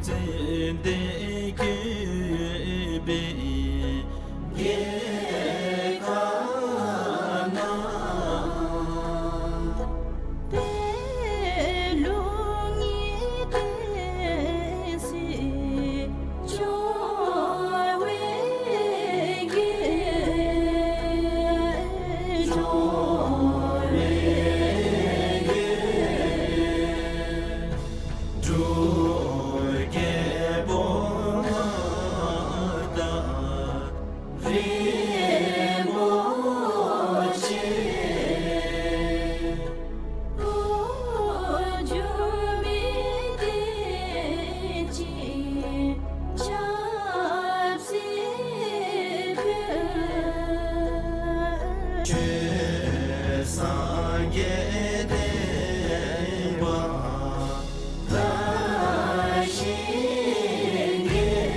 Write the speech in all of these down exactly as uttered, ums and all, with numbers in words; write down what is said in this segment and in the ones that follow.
ཚེ་འདི་གི་བའི་རྒྱལ་ཁ་ན། པའི་ལུགས་ཉིད་དེ་སྲིད་སྐྱོང་བའི་རྒྱལ། སྐྱོང་བའི་རྒྱལ། འབྲུག་རྒྱལ་པོ་ང་དང་རིན་པོ་ཆེ། འགྲོ་མི་བདེ་སྐྱིད་ཆབ་སྲིད་ཕུལ། ཆོས་སངས་རྒྱས་བསྟན་པ་ཞིང་རྒྱས།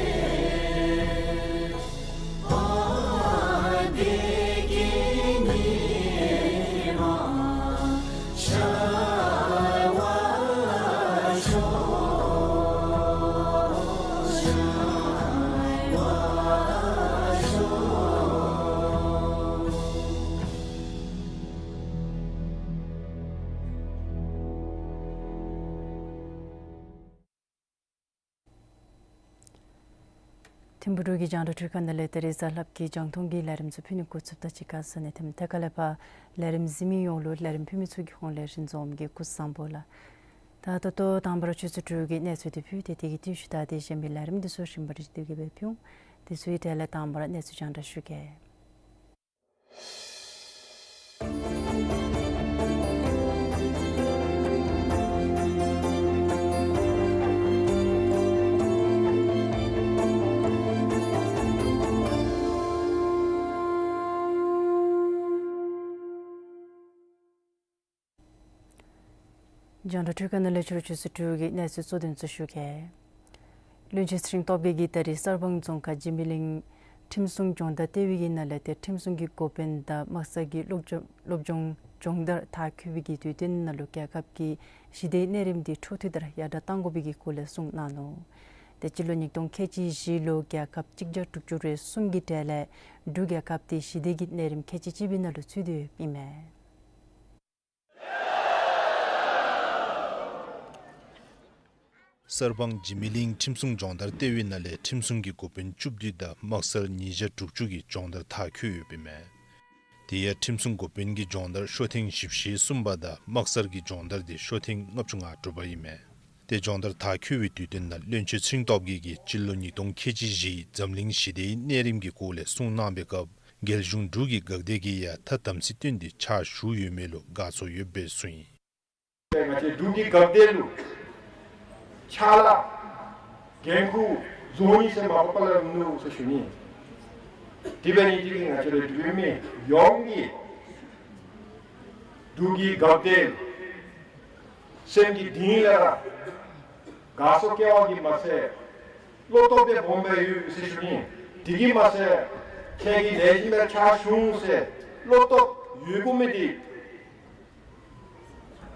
ཐིམ་ཕུག་འབྲུག་གི་རྒྱང་བསྒྲགས་སྒྲིག་ཁང་ནང་ལས་ད་རིས་གཟའ་ལྷགཔ་གི་རྒྱང་མཐོང་གི་ལས་རིམ་ཚུ་ཕུལ་ནི་འགོ་བཙུགསཔ་ད་གཅིག་ཁར་ས་གནས་ཐིམ་ཐ་ཀ་ལས་ཕར་ལས་རིམ་གཟིགས་མི་ཡོངས་ལུ་ལས་རིམ་ཕུལ་མི་ཚུ་གི་ཧོངས་ལས་རིན་འཛོམས་ཀྱིས་སྐུ་གཟུགས་བཟང་པོ་ལགས། ད་ད་ལྟོ་དང་པ་ར་ཆུ་ཚོད་དྲུག་གི་གནས་ཚུལ་འདི་ཕུལ་ཏེ་དེ་གི་རྟིང་ཤུལ་ད་དེ་གཞན་མི་ལས་རིམ་འདི་ཚུ་རིམ་པ་བཞིན་དུ་གི་སྦེ་ཕུལ་འོང་། དེ་ཚུ་གི་གྲས་ལས་དང་པ་ར་གནས་ཚུལ་རྒྱང་བསྒྲགས་ཞུ་གེ། རྒྱང་བསྒྲགས་སྒྲིག་ཁང་ནང་ལས་ཕྱི་རུ་ཆུ་ཚོད་དྲུག་གི་གནས་ཚུལ་གཙོ་དོན་ཚུ་ཞུ་གེ། བློན་ཆེན་ཚེ་རིང་སྟོབས་རྒྱས་ཀྱིས་ད་རིས་གསར་སྤང་རྫོང་ཁག་འཇིགས་མེད་གླིང་ཁྲིམས་སྲུང་སྦྱོང་བརྡར་ལྟེ་བའི་གི་ནང་ལས་ཏེ་ཁྲིམས་སྲུང་གི་འགོ་དཔོན་དང་དམག་སར་གྱི་སློབ་སྦྱོང་སློབ་སྦྱོང་སྦྱོང་བརྡར་མཐར་འཁྱོལ་བའི་གི་དུས་སྟོན་ནང་ལུ་རྒྱལ་ཁབ་ཀྱི་ཞི་བདེའི་གནས་རིམ་འདི་འཕྲོ་མཐུད་ལྟར་ཡར་དྲག་གཏང་དགོ་པའི་གི་སྐོར་ལས་གསུངས་གནང་ནུག། ཏེ་སྤྱི་ལོ་ཉིས་སྟོང་ཁལ་གཅིག་བཞི་ལུ་རྒྱལ་ཁབ་གཅིག་བརྒྱ་དྲུག་ཅུ་རེ་གསུམ་གྱི་གྲས་ལས་འབྲུག་རྒྱལ་ཁབ་འདི་ཞི་བདེ་གི་གནས་རིམ་ཁལ་གཅིག་གཅིག་པའི་ནང་ལུ་ཚུད་དེ་ཡོདཔ་ཨིན་མས། གསར་སྤང་འཇིགས་མེད་གླིང་ཁྲིམས་སྲུང་སྦྱོང་བརྡར་ལྟེ་བའི་ནང་ལས་ཁྲིམས་སྲུང་གི་འགོ་དཔོན་བཅུ་བདུན་དང་དམག་སར་ཉིས་བརྒྱ་དྲུག་ཅུ་གིས་སྦྱོང་བརྡར་མཐར་འཁྱོལ་ཡོདཔ་ཨིན་མས། དེ་ཡང་ཁྲིམས་སྲུང་འགོ་དཔོན་གྱི་སྦྱོང་བརྡར་ཤོ་ཐེངས་བཞི་བཅུ་ཞེ་གསུམ་པ་དང་དམག་སར་གྱི་སྦྱོང་བརྡར་འདི་ཤོ་ཐེངས་ལྔ་བཅུ་ང་དྲུག་པ་ཨིན་མས། ཏེ་སྦྱོང་བརྡར་མཐར་འཁྱོལ་བའི་དུས་སྟོན་ནང་བློན་ཆེན་ཚེ་རིང་སྟོབས་རྒྱས་ཀྱིས་སྤྱི་ལོ་ཉིས་སྟོང་ཁལ་གཅིག་བཞི་འཛམ་གླིང་ཞི་བདེའི་གནས་རིམ་གྱི་སྐོར་ལས་གསུངས་གནང་བའི་སྐབས་རྒྱལ་གཞུང་འབྲུག་གི་འགག་སྡེ་གིས་ཡང་ཐ་དམ་ཚིག་བཏོན་ཏེ་ཕྱག་ཞུ་ཡོད་མི་ལུ་དགའ་ཚོར་ཡོདཔ་སྦེ་གསུངས་ཡི། ང་བཅས་འབྲུག་གི་འགག་སྡེ་ལུ་ཕྱག་ལཱ་འགན་ཁུར་བཟུང་ནི་ཟེར་མ་པ་པ་ལས་མིན་འདུག་ཟེར་ཞུ་ནི། དེ་འབད་ནི་འདི་གིས་ང་བཅས་ར་འབྲུག་མི་ཡོངས་ཀྱིས་འབྲུག་གི་འགག་སྡེ་སེམས་ཀྱི་གཏིང་ལས་ར་དགའ་ཚོར་སྐྱེ་བ་གིས་མ་ཚད་བློ་སྟོབས་འདི་སྦོམ་སྦེ་ཡོད་ཟེར་ཞུ་ནི། དེ་གིས་མ་ཚད་ཁྱེད་ཀྱིས་ལེགས་ཤོམ་སྦེ་ཕྱག་ཞུ་ཟེར་བློ་སྟོབས་ཡོད་དགོ་མི་འདི་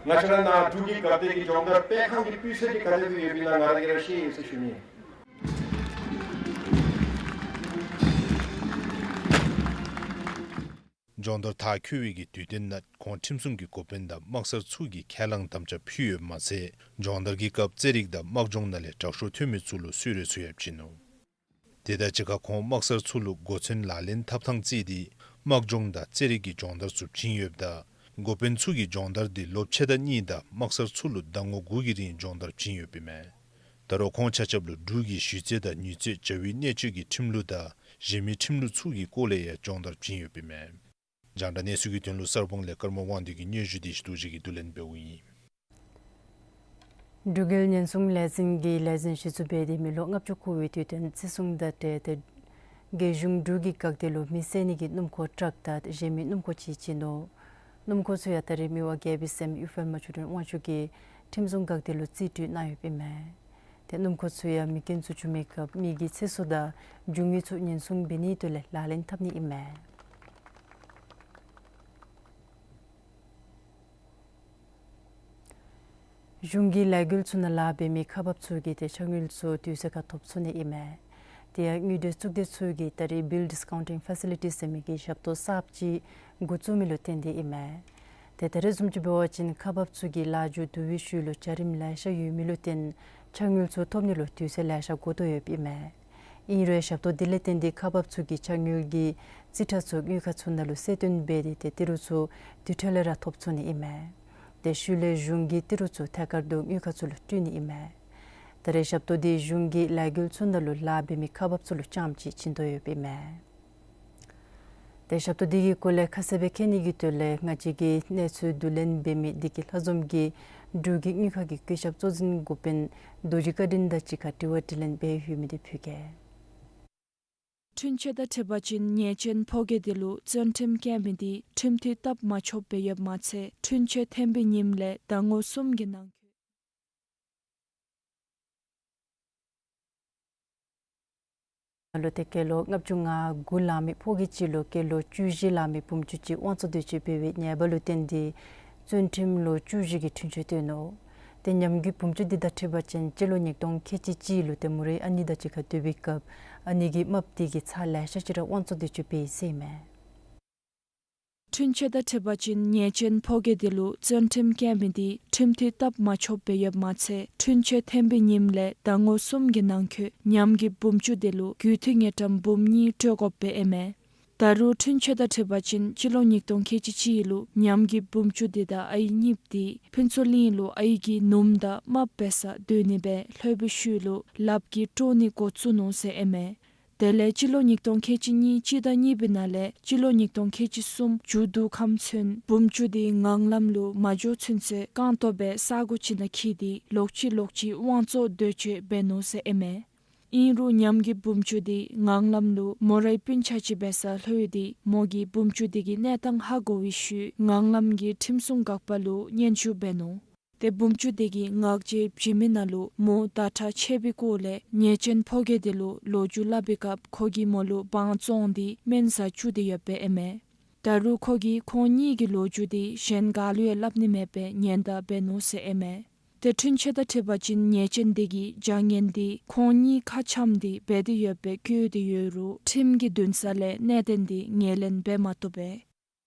ང་བཅས་ར་ནཱ་འབྲུག་གི་འགག་སྡེ་གི་སྦྱོང་བརྡར་སྤེལ་ཁང་གི་སྤུས་ཚད་འདི་ག་དེ་སྦེ་ཡོདཔ་ཨིན་ན་ང་ར་གིས་ར་ཤེས་ཟེར་ཞུ་ནི། སྦྱོང་བརྡར་མཐར་འཁྱོལ་བའི་གི་དུས་སྟོན་ནང་ཁོང་ཁྲིམས་སྲུང་གི་འགོ་དཔོན་དང་དམག་སར་ཚུ་གིས་ཁས་བླངས་དམ་བཅའ་ཕུལ་ཡོདཔ་མ་ཚད་སྦྱོང་བརྡར་གྱི་སྐབས་རྩེད་རིགས་དང་དམག་སྦྱོང་ནང་ལས་དྲག་ཤོས་ཐོན་མི་ཚུ་ལུ་གསོལ་རས་ཚུ་ཡང་བྱིན་ནུག། དེ་དང་གཅིག་ཁར་ཁོང་དམག་སར་ཚུ་ལུ་གོ་མཚོན་ལག་ལེན་འཐབ་ཐངས་བརྩིས་ཏེ་དམག་སྦྱོང་དང་རྩེད་རིགས་ཀྱི་སྦྱོང་བརྡར་ཚུ་བྱིན་ཡོདཔ་ད་འགོ་དཔོན་ཚུ་གིས་སྦྱོང་བརྡར་འདི་ལོ་ཕྱེད་དང་གཉིས་དང་དམག་སར་ཚུ་ལུ་ཟླ་ངོ་དགུ་གི་རིང་སྦྱོང་བརྡར་བྱིན་ཡོདཔ་ཨིན་མས། ད་རུང་ཁོང་ཆ་ཁྱབ་ལུ་འབྲུག་གི་ཞུ་རྩོད་དང་ཉུལ་རྩོད་བྱ་བའི་གནད་སྤྱོད་ཀྱི་ཁྲིམས་ལུགས་དང་གཞན་མི་ཁྲིམས་ལུགས་ཚུ་གི་སྐོར་ལས་ཡང་སྦྱོང་བརྡར་བྱིན་ཡོདཔ་ཨིན་མས། རྒྱང་བསྒྲགས་གནས་ཚུལ་གྱི་དོན་ལུ་གསར་སྤང་ལས་ཀརྨ་དབང་འདུས་ཀྱིས་སྙན་ཞུ་འདི་ཞུ་དོ་ཅིག་གིས་བསྡུ་ལེན་འབདཝ་ཨིན། འབྲུག་རྒྱལ་ཉེན་སྲུང་ལས་འཛིན་གྱིས་ལས་འཛིན་གཞི་བཙུགས་འབད་དེ་མི་ལོ་ལྔ་བཅུ་འཁོར་བའི་དུས་སྟོན་བརྩི་སྲུང་དང་འབྲེལ་ཏེ་རྒྱལ་གཞུང་འབྲུག་གི་འགག་སྡེ་ལུ་མི་བསད་ནི་གི་སྣུམ་འཁོར་ཊཱག་དང་གཞན་མི་སྣུམ་འཁོར་ཅིག་བྱིན་ནུག། སྣུམ་འཁོར་ཚུ་ཡང་ད་རེས་མི་དབང་རྒྱལ་པོའི་སྲསམོ་གཡུ་དཔལ་མ་ཆོས་སྒྲོན་དབང་ཕྱུག་གིས་ཁྲིམས་སྲུང་འགག་སྡེ་ལུ་རྩིས་སྤྲོད་གནང་ཡོདཔ་ཨིན་མས། ཏེ་སྣུམ་འཁོར་ཚུ་ཡང་མི་རྐྱེན་ཚུ་བྱུང་མི་སྐབས་མི་གི་ཚེ་སྲོག་དང་འབྱུང་ཡུལ་ཚུ་ཉེན་སྲུང་འབད་ནིའི་དོན་ལས་ལག་ལེན་འཐབ་ནི་ཨིན་མས། གཞུང་གིས་ལས་འགུལ་ཚུ་ནང་ལཱ་འབད་མི་ཁག་འབགཔ་ཚུ་གིས་ཏེ་ཆ་དངུལ་ཚུ་དུས་ཚོད་ཁར་ཐོབ་ཚུགས་ནི་ཨིན་མས། དེ་ཡང་དངུལ་འབྲེལ་གཙུག་སྡེ་ཚུ་གིས་ད་རེས་Bill Discounting Facility ཟེར་མི་གི་ཞབས་ཏོག་གསརཔ་ཅིག་འགོ་བཙུགས་མི་ལུ་བརྟེན་ཏེ་ཨིན་མས། ཏེ་ད་རེས་བཟུམ་ཅིག་འབད་བ་ཅིན་ཁག་འབགཔ་ཚུ་གིས་ལཱ་མཇུག་བསྡུ་བའི་ཤུལ་ལུ་འཇའ་རིསམོ་ལེ་ཤ་ཡོད་མི་ལུ་བརྟེན་ཆ་དངུལ་ཚུ་ཐོབ་ནི་ལུ་དུས་ཚོད་ལེ་ཤ་འགོར་དོ་ཡོདཔ་ཨིན་མས། ཨིན་རུང་ཞབས་ཏོག་འདི་ལས་བརྟེན་ཏེ་ཁག་འབགཔ་ཚུ་གི་ཆ་དངུལ་གྱི་རྩིས་ཁྲ་ཚུ་དངུལ་ཁང་ཚུ་ནང་ལུ་གསལ་སྟོན་འབད་དེ་ཏེ་ཏི་རུ་ཚུ་དུས་ཐོག་ལས་ར་ཐོབ་ཚུགས་ནི་ཨིན་མས། ཏེ་ཤུལ་ལས་གཞུང་གིས་ཏི་རུ་ཚུ་ཐད་ཀར་དུ་དངུལ་ཁང་ཚུ་ལུ་སྤྲོད་ནི་ཨིན་མས། ད་རེས་ཞབས་ཏོག་འདི་གཞུང་གིས་ལས་འགུལ་ཚུ་ནང་ལུ་ལཱ་འབད་མི་ཁག་འབགཔ་ཚུ་ལུ་རྐྱངམ་ཅིག་བྱིན་དོ་ཡོདཔ་ཨིན་མས། ཏེ་ཞབས་ཏོག་འདི་གི་སྐོར་ལས་ཁ་གསལ་སྦེ་མཁྱེན་ནི་གི་དོན་ལས་ང་བཅས་ཀྱིས་གནས་ཚུལ་བསྡུ་ལེན་འབད་མི་འདི་གིས་ལྷ་འཛོམས་ཀྱི་འབྲུག་གི་དངུལ་ཁང་གི་བཀོད་ཁྱབ་གཙོ་འཛིན་འགོ་དཔོན་རྡོ་རྗེ་བཀའ་དྲིན་དང་གཅིག་ཁར་དྲི་བ་དྲིས་ལན་འབད་ཡོད་མི་འདི་ཕུལ་གེ། འཁྲུན་ཆོད་དང་འཁྲིལ་བ་ཅིན་ཉེས་ཅན་ཕོ་སྐྱེས་དེ་ལུ་བཙོན་ཁྲིམས་བཀལ་མི་འདི་ཁྲིམས་མཐུན་སྟབས་མ་ཆོགཔ་སྦེ་ཡོདཔ་མ་ཚད་འཁྲུན་ཆོད་འཐེན་པའི་ཉིནམ་ལས་ཟླ་ངོ་གསུམ་གྱི་ནང་འཁོད། ལོ་ཏེ་སྐྱེས་ལོ་ལྔ་བཅུ་ང་དགུ་ལང་མི་ཕོ་སྐྱེས་ཅིག་ལུ་སྐྱེས་ལོ་བཅུ་བཞི་ལང་མི་བུམ་ཅུ་ཅིག་དབང་བཙོང་འདོད་སྤྱོད་འབད་བའི་ཉེས་པ་ལུ་བརྟེན་ཏེ་བཙོན་ཁྲིམས་ལོ་བཅུ་བཞི་གི་འཁྲུན་ཆོད་བཏོན་ནུག། ཏེ་ཉམས་རྒུད་བུམ་ཅུ་འདི་དང་འཁྲིལ་བ་ཅིན་སྤྱི་ལོ་ཉིས་སྟོང་ཁལ་གཅིག་གཅིག་ལུ་ཏེ་མོ་རའི་ཨ་ནི་དང་གཅིག་ཁར་སྡོད་པའི་སྐབས་ཨ་ནི་གི་རྨགཔ་འདི་གིས་ཚར་ལེ་ཤ་ཅིག་ར་དབང་བཙོང་འདོད་སྤྱོད་འབད་ཡི་ཟེར་ཨིན་མས། འཁྲུན་ཆོད་དང་འཁྲིལ་བ་ཅིན་ཉེས་ཅན་ཕོ་སྐྱེས་དེ་ལུ་བཙོན་ཁྲིམས་བཀལ་མི་འདི་ཁྲིམས་མཐུན་སྟབས་མ་ཆོགཔ་སྦེ་ཡོདཔ་མ་ཚད་འཁྲུན་ཆོད་འཐེན་པའི་ཉིནམ་ལས་ཟླ་ངོ་གསུམ་གྱི་ནང་འཁོད་ཉམས་རྒུད་བུམ་ཅུ་དེ་ལུ་རྒུད་འཐུས་དངུལ་ཀྲམ་འབུམ་གཉིས་སྤྲོད་དགོཔ་སྦེ་ཨིན་མས། ད་རུང་འཁྲུན་ཆོད་དང་འཁྲིལ་བ་ཅིན་སྤྱི་ལོ་ཉིས་སྟོང་ཁལ་གཅིག་གཅིག་ལུ་ཉམས་རྒུད་བུམ་ཅུ་དེ་དང་ཨའི་གཉིསཔོ་དེ་ཕུན་ཚོགས་གླིང་ལུ་ཨའི་གི་ནུམོ་དང་རྨགཔ་འབད་སར་སྡོད་ནི་སྦེ་ལྷོད་པའི་ཤུལ་ལུ་ལགཔ་གིས་དཀྲོག་ནི་འགོ་བཙུགས་ནུག་ཟེར་ཨིན་མས། དེ་ལས་སྤྱི་ལོ་ཉིས་སྟོང་ཁལ་གཅིག་གཉིས་སྤྱི་ཟླ་གཉིས་པའི་ནང་ལས་སྤྱི་ལོ་ཉིས་སྟོང་ཁལ་གཅིག་གསུམ་མཇུག་བསྡུ་ཁམས་ཚུན་བུམ་ཅུ་དེ་ངང་ལམ་ལུ་མ་འགྱོ་ཚུན་ཚོད་རྐང་སྟོང་སྦེ་ས་གོ་ཅིག་ནང་འཁྱིད་དེ་ལོག་ཅི་ལོག་ཅི་དབང་བཙོང་འདོད་སྤྱོད་འབད་ནུག་ཟེར་ཨིན་མས། ཨིན་རུང་ཉམས་རྒུད་བུམ་ཅུ་དེ་ངང་ལམ་ལུ་མོ་རའི་སྤུན་ཆ་ཅིག་འབད་སར་ལྷོད་དེ་མོ་གིས་བུམ་ཅུ་དེ་གི་གནས་སྟངས་ཧ་གོ་བའི་ཤུལ་ངང་ལམ་གྱི་ཁྲིམས་སྲུང་འགག་པ་ལུ་སྙན་ཞུ་འབད་ནུག། ཏེ་བུམ་ཅུ་དེ་གིས་ངག་བཅད་བྱིན་མི་ནང་ལུ་མོ་ཟླ་ཁྲག་ཆད་པའི་སྐོར་ལས་ཉེས་ཅན་ཕོ་སྐྱེས་དེ་ལུ་ལོ་རྒྱུས་སླབ་པའི་སྐབས་ཁོ་གིས་མོ་ལུ་དབང་བཙོང་སྟེ་སྨན་ཟ་བཅུག་སྟེ་ཡོདཔ་སྦེ་ཨིན་མས། ད་རུང་ཁོ་གིས་ཁོང་གཉིས་ཀྱི་ལོ་རྒྱུས་དེ་གཞན་ག་ལུ་ཡང་སླབ་ནི་མེདཔ་སྦེ་ཉེན་བརྡ་འབད་ནུག་ཟེར་ཨིན་མས། ཏེ་འཁྲུན་ཆོད་དང་འཁྲིལ་བ་ཅིན་ཉེས་ཅན་དེ་གིས་བྱ་ངན་དེ་ཁོང་གཉིས་ཁ་འཆམ་སྟེ་འབད་དེ་ཡོདཔ་སྦེ་བཀོད་དེ་ཡོད་རུང་ཁྲིམས་ཀྱི་འདུན་ས་ལས་གནད་དོན་དེ་ངོས་ལེན་འབད་མ་བཏུབ་པས།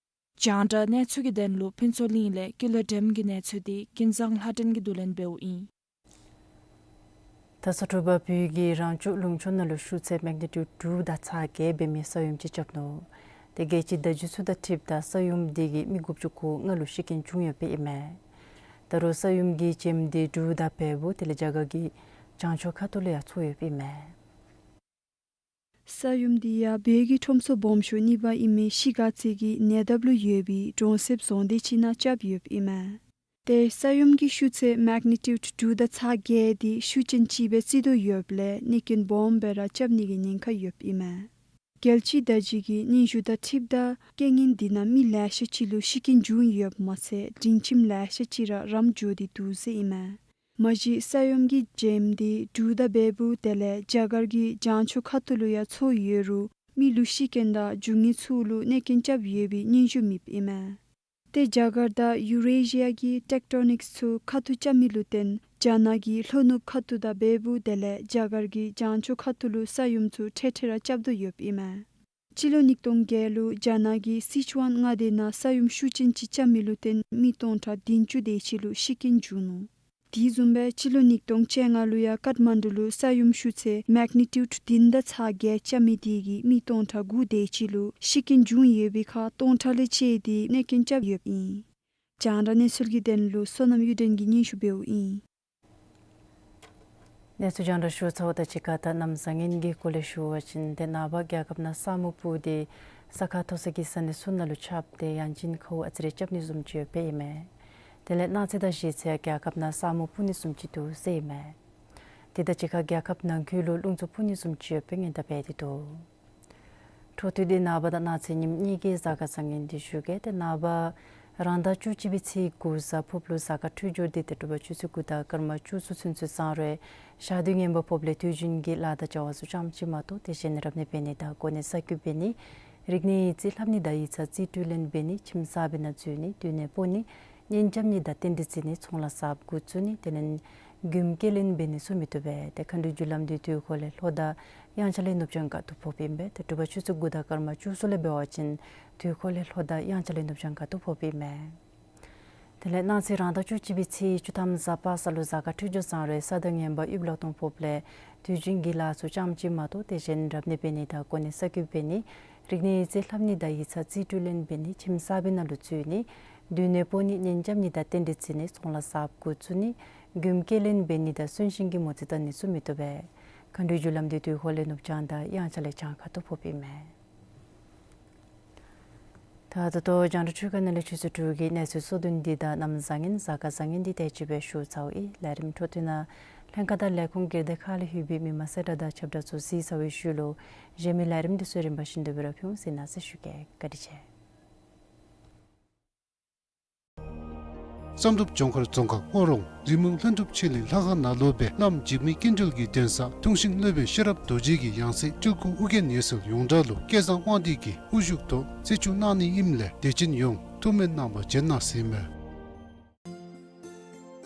རྒྱང་བསྒྲགས་གནས་ཚུལ་གྱི་དོན་ལུ་ཕུན་ཚོགས་གླིང་ལས་ཀུན་ལེགས་སྒྲོལམ་གྱི་གནས་ཚུལ་དེ་ཀུན་བཟང་ལྷ་སྒྲོན་གྱིས་བསྡུ་ལེན་འབདཝ་ཨིན། ད་ས་འབྲུག་པ་བོད་ཀྱི་རང་སྐྱོང་ལུང་ཕྱོགས་ནང་ལུ་ཤུགས་ཚད་མེག་ནི་ཊིའུཌ་དྲུག་དང་ཚག་བརྒྱད་འབད་མི་ས་ཡོམ་ཅིག་རྐྱབ་ནུག། ཏེ་རྒྱལ་སྤྱིའི་བརྡ་བརྒྱུད་ཚུ་དང་འཁྲིལཝ་ད་ས་ཡོམ་འདི་གིས་མི་དགུ་བཅུ་གོ་ལྔ་ལུ་ཤི་རྐྱེན་བྱུང་ཡོདཔ་ཨིན་མས། ད་རུང་ས་ཡོམ་གྱི་བྱེམ་འདི་འབྲུག་དང་བལ་པོ་དེ་ལས་རྒྱ་གར་གྱི་བྱང་ཕྱོགས་ཁ་ཐུག་ལུ་ཡང་ཚོར་ཡོདཔ་ཨིན་མས། ས་ཡོམ་འདི་ཡང་བོད་ཀྱི་ཁྲོམ་ཚོགས་སྦོམ་ཤོས་གཉིས་པ་ཨིན་མི་གཞིས་ཀ་རྩེ་གི་ནེ་ཌབ་ལུ་ཡོད་པའི་གྲོང་གསེབ་རྫོང་སྡེ་ཅིག་ནང་རྐྱབ་ཡོདཔ་ཨིན་མས། ཏེ་ས་ཡོམ་གྱི་ཤུགས་ཚད་མེག་ནི་ཊིའུཌ་དྲུག་དང་ཚག་བརྒྱད་དེ་ཤུགས་ཅན་ཅིག་སྦེ་བརྩི་དོ་ཡོདཔ་ལས་གནོད་སྐྱོན་སྦོམ་སྦེ་ར་རྐྱབ་ནི་གི་ཉེན་ཁ་ཡོདཔ་ཨིན་མས། རྒྱལ་སྤྱིའི་བརྡ་བརྒྱུད་ཀྱི་སྙན་ཞུ་དང་འཁྲིལཝ་ད་རྐྱེན་ངན་འདི་ནང་མི་ལེ་ཤ་ཅིག་ལུ་ཤི་རྐྱེན་བྱུང་ཡོདཔ་མ་ཚད་སྒྲིང་ཁྱིམ་ལེ་ཤ་ཅིག་ར་རམ་འགྱོ་སྟེ་འདུག་ཟེར་ཨིན་མས། མ་གཞི་ས་ཡོམ་གྱི་བྱེམ་འདི་འབྲུག་དང་བལ་པོ་དེ་ལས་རྒྱ་གར་གྱི་བྱང་ཕྱོགས་ཁ་ཐུག་ལུ་ཡང་ཚོར་ཡོད་རུང་མི་ལུ་ཤི་རྐྱེན་དང་རྒྱུ་དངོས་ཚུ་ལུ་གནོད་སྐྱོན་རྐྱབ་ཡོད་པའི་སྙན་ཞུ་མེདཔ་ཨིན་མས། ཏེ་རྒྱ་གར་དང་ཡུ་རེ་ཤི་ཡ་གི་ཊེག་ཊོ་ནིཀསི་ཚུ་ཁ་ཐུག་རྐྱབ་མི་ལུ་བརྟེན་རྒྱ་ནག་གི་ལྷོ་ནུབ་ཁ་ཐུག་དང་བལ་པོ་དེ་ལས་རྒྱ་གར་གྱི་བྱང་ཕྱོགས་ཁ་ཐུག་ལུ་ས་ཡོམ་ཚུ་འཕྲལ་འཕྲལ་ར་རྐྱབ་དོ་ཡོདཔ་ཨིན་མས། སྤྱི་ལོ་ཉིས་སྟོང་བརྒྱད་ལུ་རྒྱ་ནག་གི་སི་ཅུ་ཝན་མངའ་སྡེ་ནང་ས་ཡོམ་ཤུགས་ཅན་ཅིག་རྐྱབ་མི་ལུ་བརྟེན་མི་སྟོང་ཕྲག་བདུན་ཅུ་དེ་ཅིག་ལུ་ཤི་རྐྱེན་བྱུང་ནུག། དེ་བཟུམ་སྦེ་སྤྱི་ལོ་ཉིས་སྟོང་བཅོ་ལྔ་ལུ་ཡང་ཀཊ་མན་ཌུ་ལུ་ས་ཡོམ་ཤུགས་ཚད་མེག་ནི་ཊིའུཌ་བདུན་དང་ཚག་བརྒྱད་རྐྱབ་མི་དེ་གིས་མི་སྟོང་ཕྲག་དགུ་དེ་ཅིག་ལུ་ཤི་རྐྱེན་བྱུང་ཡོད་པའི་ཁར་སྟོང་ཕྲག་ལས་བཅད་དེ་གནོད་སྐྱོན་རྐྱབ་ཡོདཔ་ཨིན། རྒྱང་བསྒྲགས་གནས་ཚུལ་གྱི་དོན་ལུ་བསོད་ནམས་གཡུ་སྒྲོན་གྱིས་སྙན་ཞུ་འབདཝ་ཨིན། གནས་ཚུལ་རྒྱང་བསྒྲགས་ཞུ་ཚརཝ་དང་གཅིག་ཁར་ད་གནམ་བཟང་ངན་གྱི་སྐོར་ལས་ཞུ་བ་ཅིན་ཏེ་ནངས་པ་རྒྱལ་ཁབ་ནང་ས་སྨུག་སྤུབས་ཏེ་ས་ཁ་མཐོ་ས་གི་ས་གནས་ཚུ་ནང་ལུ་ཁྱབ་སྟེ་ཡང་ཅིན་ཁཝ་ཨ་ཙི་རེ་རྐྱབ་ནི་བཟུམ་ཅིག་ཡོདཔ་ཨིན་མས། དེ་ལས་གནངས་ཚེ་དང་གཞེས་ཚེ་རྒྱལ་ཁབ་ནང་ས་སྨུག་སྤུབ་ནི་བཟུམ་ཅིག་འདུག་ཟེར་ཨིན་མས། དེ་དང་གཅིག་ཁར་རྒྱལ་ཁབ་ནང་འཁོད་ལུ་རླུང་འཚུབ་འཕུ་ནི་བཟུམ་ཅིག་ཡོདཔ་སྦེ་ཉེན་བརྡ་འབད་དེ་འདུག། འཕྲོ་མཐུད་དེ་ནངས་པ་དང་གནངས་ཚེ་ཉིནམ་གཉིས་ཀྱི་གཟའ་སྐར་བཟང་ངན་འདི་ཞུ་གེ། ཏེ་ནངས་པ་རང་ཟླ་བཅུ་གཅིག་པའི་ཚེས་དགུ་གཟའ་ཕུརཔ་ལུ་གཟའ་སྐར་འཕྲོད་སྦྱོར་འདི་ཏེ་དྲོ་པ་ཆུ་ཚོད་དགུ་དང་སྐར་མ་བཅུ་གསུམ་ཚུན་ཚོད་བཟང་རུང་ཞག་དུས་ངན་པ་ཕོགཔ་ལས་དུས་རྒྱུན་གྱི་ལཱ་དང་བྱ་བ་ཚུ་ཙམ་ཅིག་མ་གཏོགས་དེ་བཞིན་རབ་གནས་འབད་ནི་དང་གོ་གནས་གསར་བསྐོ་འབད་ནི་རིག་གནས་ཡིག་རྩིས་ལྷབ་ནི་དང་ཡིག་ཚང་རྩིས་སྤྲོད་ལེན་འབད་ནི་ཁྱིམ་གསརཔ་ནང་འཛུལ་ནི་དུས་གནས་སྤོ་ནི་ གཉེན་རྐྱབ་ནི་དང་རྟེན་འབྲེལ་བརྩི་ནི་ཚོང་ལཱ་གསརཔ་འགོ་བཙུགས་ནི་དེ་ལས་མགྱོནམ་སྐྱེལ་ལེན་འབད་ནི་ཚུ་མི་བཏུབ་པས། ཏེ་མཁའ་འགྲོའི་རྒྱུ་ལམ་འདི་དུས་འཁོར་ལས་ལྷོ་དང་དབྱངས་འཆར་ལས་ནུབ་བྱང་ཁ་ཐུག་ཕོགཔ་ཨིན་པས། ཏེ་དྲོ་པ་ཆུ་ཚོད་དགུ་དང་སྐར་མ་བཅུ་གསུམ་ལས་འབད་བ་ཅིན་དུས་འཁོར་ལས་ལྷོ་དང་དབྱངས་འཆར་ལས་ནུབ་བྱང་ཁ་ཐུག་ཕོགཔ་ཨིན་མས། དེ་ལས་གནངས་ཚེ་རང་ཟླ་བཅུ་གཅིག་པའི་ཚེས་བཅུ་ཐམ་གཟའ་པ་སངས་ལུ་གཟའ་སྐར་འཕྲོད་སྦྱོར་བཟང་རུང་ས་དང་ངན་པ་དབྱུག་ལག་སྟོང་ཕོགཔ་ལས་དུས་རྒྱུན་གྱི་ལཱ་ཚུ་རྐྱངམ་གཅིག་མ་གཏོགས་དེ་གཞན་རབ་གནས་འབད་ནི་དང་གོ་གནས་གསར་བསྐོ་འབད་ནི་རིག་གནས་ཡིག་རྩིས་ལྷབ་ནི་དང་ཡིག་ཚང་རྩིས་སྤྲོད་ལེན་འབད་ནི་ཁྱིམ་གསརཔའི་ནང་ལུ་འཛུལ་ནི་སྡོད་གནས་སྤོ་ནི་གཉེན་རྐྱབ་ནི་དང་རྟེན་འབྲེལ་བརྩི་ནི་ཚོང་ལཱ་གསརཔ་འགོ་བཙུགས་ནི་མགྱོནམ་སྐྱེལ་ལེན་འབད་ནི་དང་གསོན་གཤིན་གྱི་མོ་རྩིས་བལྟ་ནི་ཚུ་མི་བཏུབ་པས། མཁའ་འགྲོའི་རྒྱུ་ལམ་འདི་དུས་འཁོར་ལས་ནུབ་བྱང་དང་དབྱངས་འཆར་ལས་བྱང་ཁ་ཐུག་ཕོགཔ་ཨིན་མས། ད་ད་ལྟོ་རྒྱང་བསྒྲགས་འཕྲུལ་ཁང་ནང་ལས་ཆུ་ཚོད་དྲུག་གི་གནས་ཚུལ་གཙོ་དོན་འདི་དང་གནམ་བཟང་ངན་གཟའ་སྐར་བཟང་ངན་འདི་དེ་ཅིག་སྦེ་ཞུ་ཚརཝ་ཨིན། ལས་རིམ་འཕྲོ་མཐུད་ནང་ལྷན་ཁག་དང་ལས་ཁུངས་སྒེར་སྡེ་ཁག་ལས་ལྷོད་པའི་མི་མང་གསལ་བསྒྲགས་དང་ཁྱབ་བསྒྲགས་ཚུ་གཟིགས་ཚར་བའི་ཤུལ་ལུ་གཞན་མི་ལས་རིམ་འདི་ཚུ་རིམ་པ་བཞིན་དུ་སྦེ་ར་ཕུལ་འོང་ཟེར་མནོ་ཟེར་ཞུ་གེ། བཀའ་དྲིན་ཆེ། བསམ་གྲུབ་ལྗོངས་མཁར་རྫོང་ཁག་ཨོ་རོང་རི་མོ་ལྷུན་གྲུབ་ཆོས་གླིང་ལྷ་ཁང་ནང་ལུ་སྦེ་བླམ་འཇིགས་མེད་སྐྱེ་འགྲོལ་གྱི་གདན་ས་ཐུགས་ཤིང་སློབ་དཔོན་ཤེས་རབ་རྡོ་རྗེ་གི་ཡང་སྲིད་སྤྲུལ་སྐུ་ཨོ་རྒྱན་འོད་ཟེར་ཡོངས་གྲགས་ལུ་སྐལ་བཟང་དབང་འདུས་ཀྱི་དབུ་བཞུགས་ཐོག་རྩིས་འཇོག་གནང་ནི་ཨིནམ་ལས་དད་ཅན་ཡོངས་ཐུགས་སྨོན་གནང་བར་བྱོན་གནང་ཟེར་ཨིན་མས།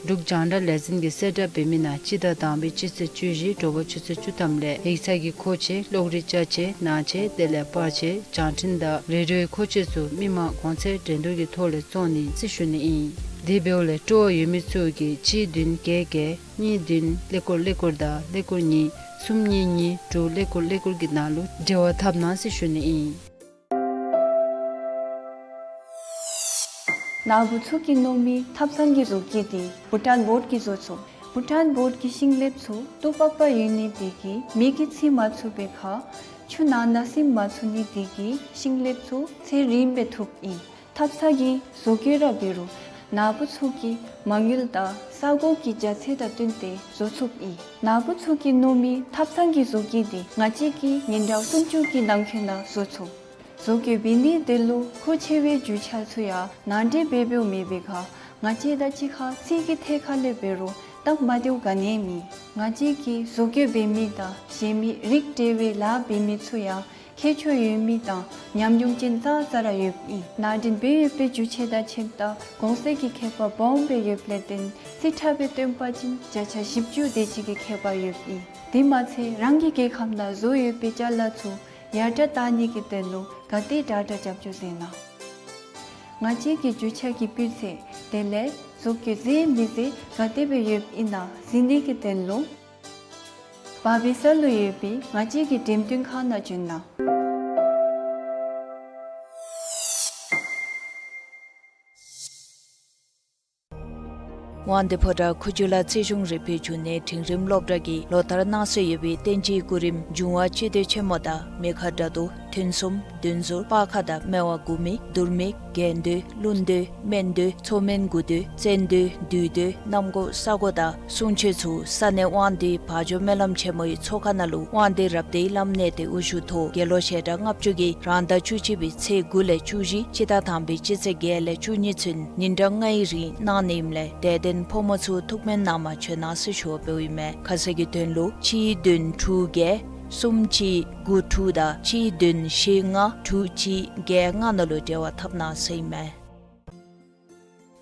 འབྲུག་རྒྱང་བསྒྲགས་ལས་འཛིན་གྱིས་གསལ་བསྒྲགས་འབད་མི་ནང་སྤྱི་ཟླ་དང་པའི་སྤྱི་ཚེས་བཅུ་བཞི་དྲོ་པ་ཆུ་ཚོད་བཅུ་ཐམ་ལས་ཡིག་ཚང་གི་མཁོ་ཆས་གློག་རིག་ཅ་ཆས་ནང་ཆས་དེ་ལས་པར་ཆས་བྱང་འཕྲིན་དང་རེ་ཌིའོའི་མཁོ་ཆས་ཚུ་མི་མང་གོང་ཚད་འགྲན་བསྡུར་གྱི་ཐོག་ལས་བཙོང་ནི་ཟེར་ཞུ་ནི་ཨིན། དེ་འབདཝ་ལས་སྤྲོ་བ་ཡོད་མི་ཚུ་གིས་གཅིག་བདུན་བརྒྱད་བརྒྱད་གཉིས་བདུན་ཀླད་ཀོར་ཀླད་ཀོར་དང་ཀླད་ཀོར་གཉིས་གསུམ་གཉིས་གཉིས་དྲུག་ཀླད་ཀོར་ཀླད་ཀོར་གྱི་ནང་ལུ་འབྲེལ་བ་འཐབ་གནང་ཟེར་ཞུ་ནི་ཨིན། ནཱ་བུ་ཚུ་གིས་མནོ་མི་ཐབ་ཚང་གི་བཟོ་བཀོད་འདི་བྷུ་ཊཱན་བོརཌ་ཀྱིས་བཟོ་ཚུགས། བྷུ་ཊཱན་བོརཌ་ཀྱི་ཤིང་ལེབ་ཚུ་ཏོག་པག་པ་ཡོད་ནི་དེ་གིས་མེ་གིས་འཚིག་མ་ཚུགས་པའི་ཁར་ཆུ་ནང་ན་ཟིམ་མ་ཚུགས་ནི་དེ་གིས་ཤིང་ལེབ་ཚུ་ཚེ་རིངམོ་སྦེ་ཐུགཔ་ཨིན། ཐབ་ཚང་གི་བཟོ་བཀོད་ར་འབད་རུང་ནཱ་བུ་ཚུ་གིས་མ་དངུལ་དང་ས་གོ་གི་རྒྱ་ཚད་དང་བསྟུན་ཏེ་བཟོ་ཚུགསཔ་ཨིན། ནཱ་བུ་ཚུ་གིས་མནོ་མི་ཐབ་ཚང་གི་བཟོ་བཀོད་འདི་ང་བཅས་ཀྱིས་ཉིན་གྲངས་སུམ་ཅུ་གི་ནང་འཁོད་ནང་བཟོ་ཚུགས། བཟོ་བཀོད་འབད་ནི་དེ་ལུ་མཁོ་ཆེ་བའི་རྒྱུ་ཆ་ཚུ་ཡང་ནང་འདྲེན་འབད་འབདཝ་མེད་པའི་ཁར་ང་བཅས་དང་གཅིག་ཁར་རྩིས་ཀྱི་ཐད་ཁར་ལས་འབད་རུང་སྟབས་མ་བདེཝ་ག་ནི་ཡང་མེད། ང་བཅས་ཀྱིས་བཟོ་བཀོད་འབད་མི་དང་གཞན་མི་རིགས་བསྒྲེ་བའི་ལཱ་འབད་མི་ཚུ་ཡང་མཁས་མཆོག་ཡོད་མི་དང་ཉམས་མྱོང་ཅན་ཙང་ཙ་ར་ཡོདཔ་ཨིན། ནང་འདྲེན་འབད་ཡོད་པའི་རྒྱུ་ཆ་དང་ཆས་དང་གོང་ཚད་ཀྱི་ཁྱད་པར་སྦོམ་སྦེ་ཡོདཔ་ལས་བརྟེན་རྩིས་ཁྲ་སྦེ་སྟོན་པ་ཅིན་བརྒྱ་ཆ་བཞི་བཅུ་དེ་ཅིག་གི་ཁྱད་པར་ཡོདཔ་ཨིན། དེ་མ་ཚད་རང་གི་རྒྱལ་ཁབ་ནང་བཟོ་ཡོད་པའི་ཅ་ལ་ཚུ་ཡར་དྲག་བཏང་ནི་གི་དོན་ལུ་ག་དེ་དྲག་དྲག་རྒྱབ་སྐྱོར་མཛད་གནང་། ང་བཅས་ཀྱི་རྒྱུ་ཆ་གི་སྤུས་ཚད་དེ་ལས་བཟོ་བཀོད་མཛེས་མི་མཛེས་ག་དེ་སྦེ་ཡོདཔ་ཨིན་ན་གཟིགས་ནི་གི་དོན་ལུ་བར་སྦས་ས་ལུ་ཡོད་པའི་ང་བཅས་ཀྱི་འགྲེམས་སྟོན་ཁང་ནང་བྱོན་གནང་། དབང་འདུས་ཕོ་བྲང་ཁུ་བྱུག་ལ་རྩིས་གཞུང་རིག་པའི་འབྱུང་གནས་འབྲིང་རིམ་སློབ་གྲྭ་གིས་ལོ་ལྟར་གནང་སྲོལ་ཡོད་པའི་བསྟན་སྤྱིའི་སྐུ་རིམ་འབྱུང་བ་སྤྱི་མདོས་ཆེན་མོ་དང་མི་ཁ་དགྲ་བསྡུར་ཐུན་གསུམ་བདུན་ཟུར་སྤར་ཁ་དང་སྨེ་བ་དགུ་མིག་དུར་མིག་རྒྱན་མདོས་བླུན་མདོས་སྨན་མདོས་མཚོ་སྨན་དགུ་མདོས་བཙན་མདོས་བདུད་མདོས་གནམ་སྒོ་ས་སྒོ་དང་གསུང་ཆོས་ཚུ་ས་གནས་དབང་འདུས་བ་འཇོ་སྨོན་ལམ་ཆེན་མོའི་ཚོགས་ཁང་ནང་ལུ་དབང་འདུས་རབ་སྡེའི་བླམ་གནས་བརྟན་དབུ་བཞུགས་ཐོག་དགེ་སློང་ཞལ་གྲངས་ལྔ་བཅུ་གིས་རང་ཟླ་བཅུ་གཅིག་པའི་ཚེས་དགུ་ལས་བཅུ་བཞི་སྤྱི་ཟླ་དང་པའི་སྤྱི་ཚེས་བརྒྱད་ལས་བཅུ་གཉིས་ཚུན་ཉིན་གྲངས་ལྔའི་རིང་གནང་ནི་ཨིནམ་ལས་དད་ལྡན་ཕོ་མོ་ཚུ་ཐུགས་སྨོན་གནང་མ་བྱོན་གནང་ཟེར་ཞུ་བ་འབདཝ་ཨིན་མས། ཁ་གསལ་གྱི་དོན་ལུ་གཅིག་བདུན་དྲུག་བརྒྱད་གསུམ་གཅིག་དགུ་དྲུག་དང་གཅིག་བདུན་བཞི་ལྔ་དྲུག་གཅིག་བརྒྱད་ལྔ་ནང་ལུ་འབྲེལ་བ་འཐབ་གནང་ཟེར་ཨིན་མས།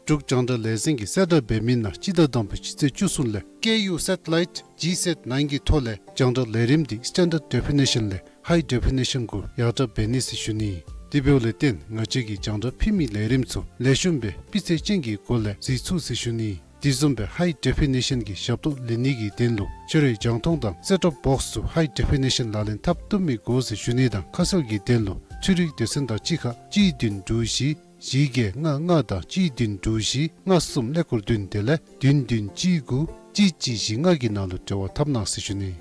འབྲུག་རྒྱང་བསྒྲགས་ལས་འཛིན་གྱིས་གསལ་བསྒྲགས་འབད་མི་ནང་སྤྱི་ཟླ་དང་པའི་སྤྱི་ཚེས་བཅུ་གསུམ་ལས་ཀེ་ཡུ་སེ་ཊི་ལའིཊ་ཇི་སེཊ་ནའིན་གྱི་ཐོག་ལས་རྒྱང་བསྒྲགས་ལས་རིམ་འདི་སི་ཊེན་ཌརཌ་ཌེ་ཕི་ནེ་ཤཱན་ལས་ཧའི་ཌེ་ཕི་ནེ་ཤཱན་གུ་ཡར་དྲག་འབད་ནི་ཟེར་ཞུ་ནི། དེ་འབདཝ་ལས་བརྟེན་ང་བཅས་ཀྱིས་རྒྱང་བསྒྲགས་ཕུལ་མི་ལས་རིམ་ཚུ་ལེགས་ཤོམ་སྦེ་སྤུས་ཚད་ཅན་གྱི་སྒོ་ལས་གཟིགས་ཚུགས་ཟེར་ཞུ་ནི། དེ་བཟུམ་སྦེ་ཧའི་ཌེ་ཕི་ནེ་ཤཱན་གྱི་ཞབས་ཏོག་ལེན་ནི་གི་དོན་ལུ་ཁྱོད་རའི་རྒྱང་མཐོང་དང་སེཊ་ཊོབ་བོགསི་ཚུ་ཧའི་ཌེ་ཕི་ནེ་ཤཱན་ལག་ལེན་འཐབ་བཏུབ་མི་དགོ་ཟེར་ཞུ་ནི་དང་ཁ་གསལ་གྱི་དོན་ལུ་འཕྲུལ་རིག་སྡེ་ཚན་དང་གཅིག་ཁར་གཅིག་བདུན་དྲུག་བཞི་བཞི་བརྒྱད་ལྔ་ལྔ་དང་གཅིག་བདུན་དྲུག་བཞི་ལྔ་གསུམ་ཀླད་ཀོར་བདུན་དེ་ལས་བདུན་བདུན་གཅིག་དགུ་གཅིག་གཅིག་བཞི་ལྔ་གི་ནང་ལུ་འབྲེལ་བ་འཐབ་གནང་ཟེར་ཞུ་ནི།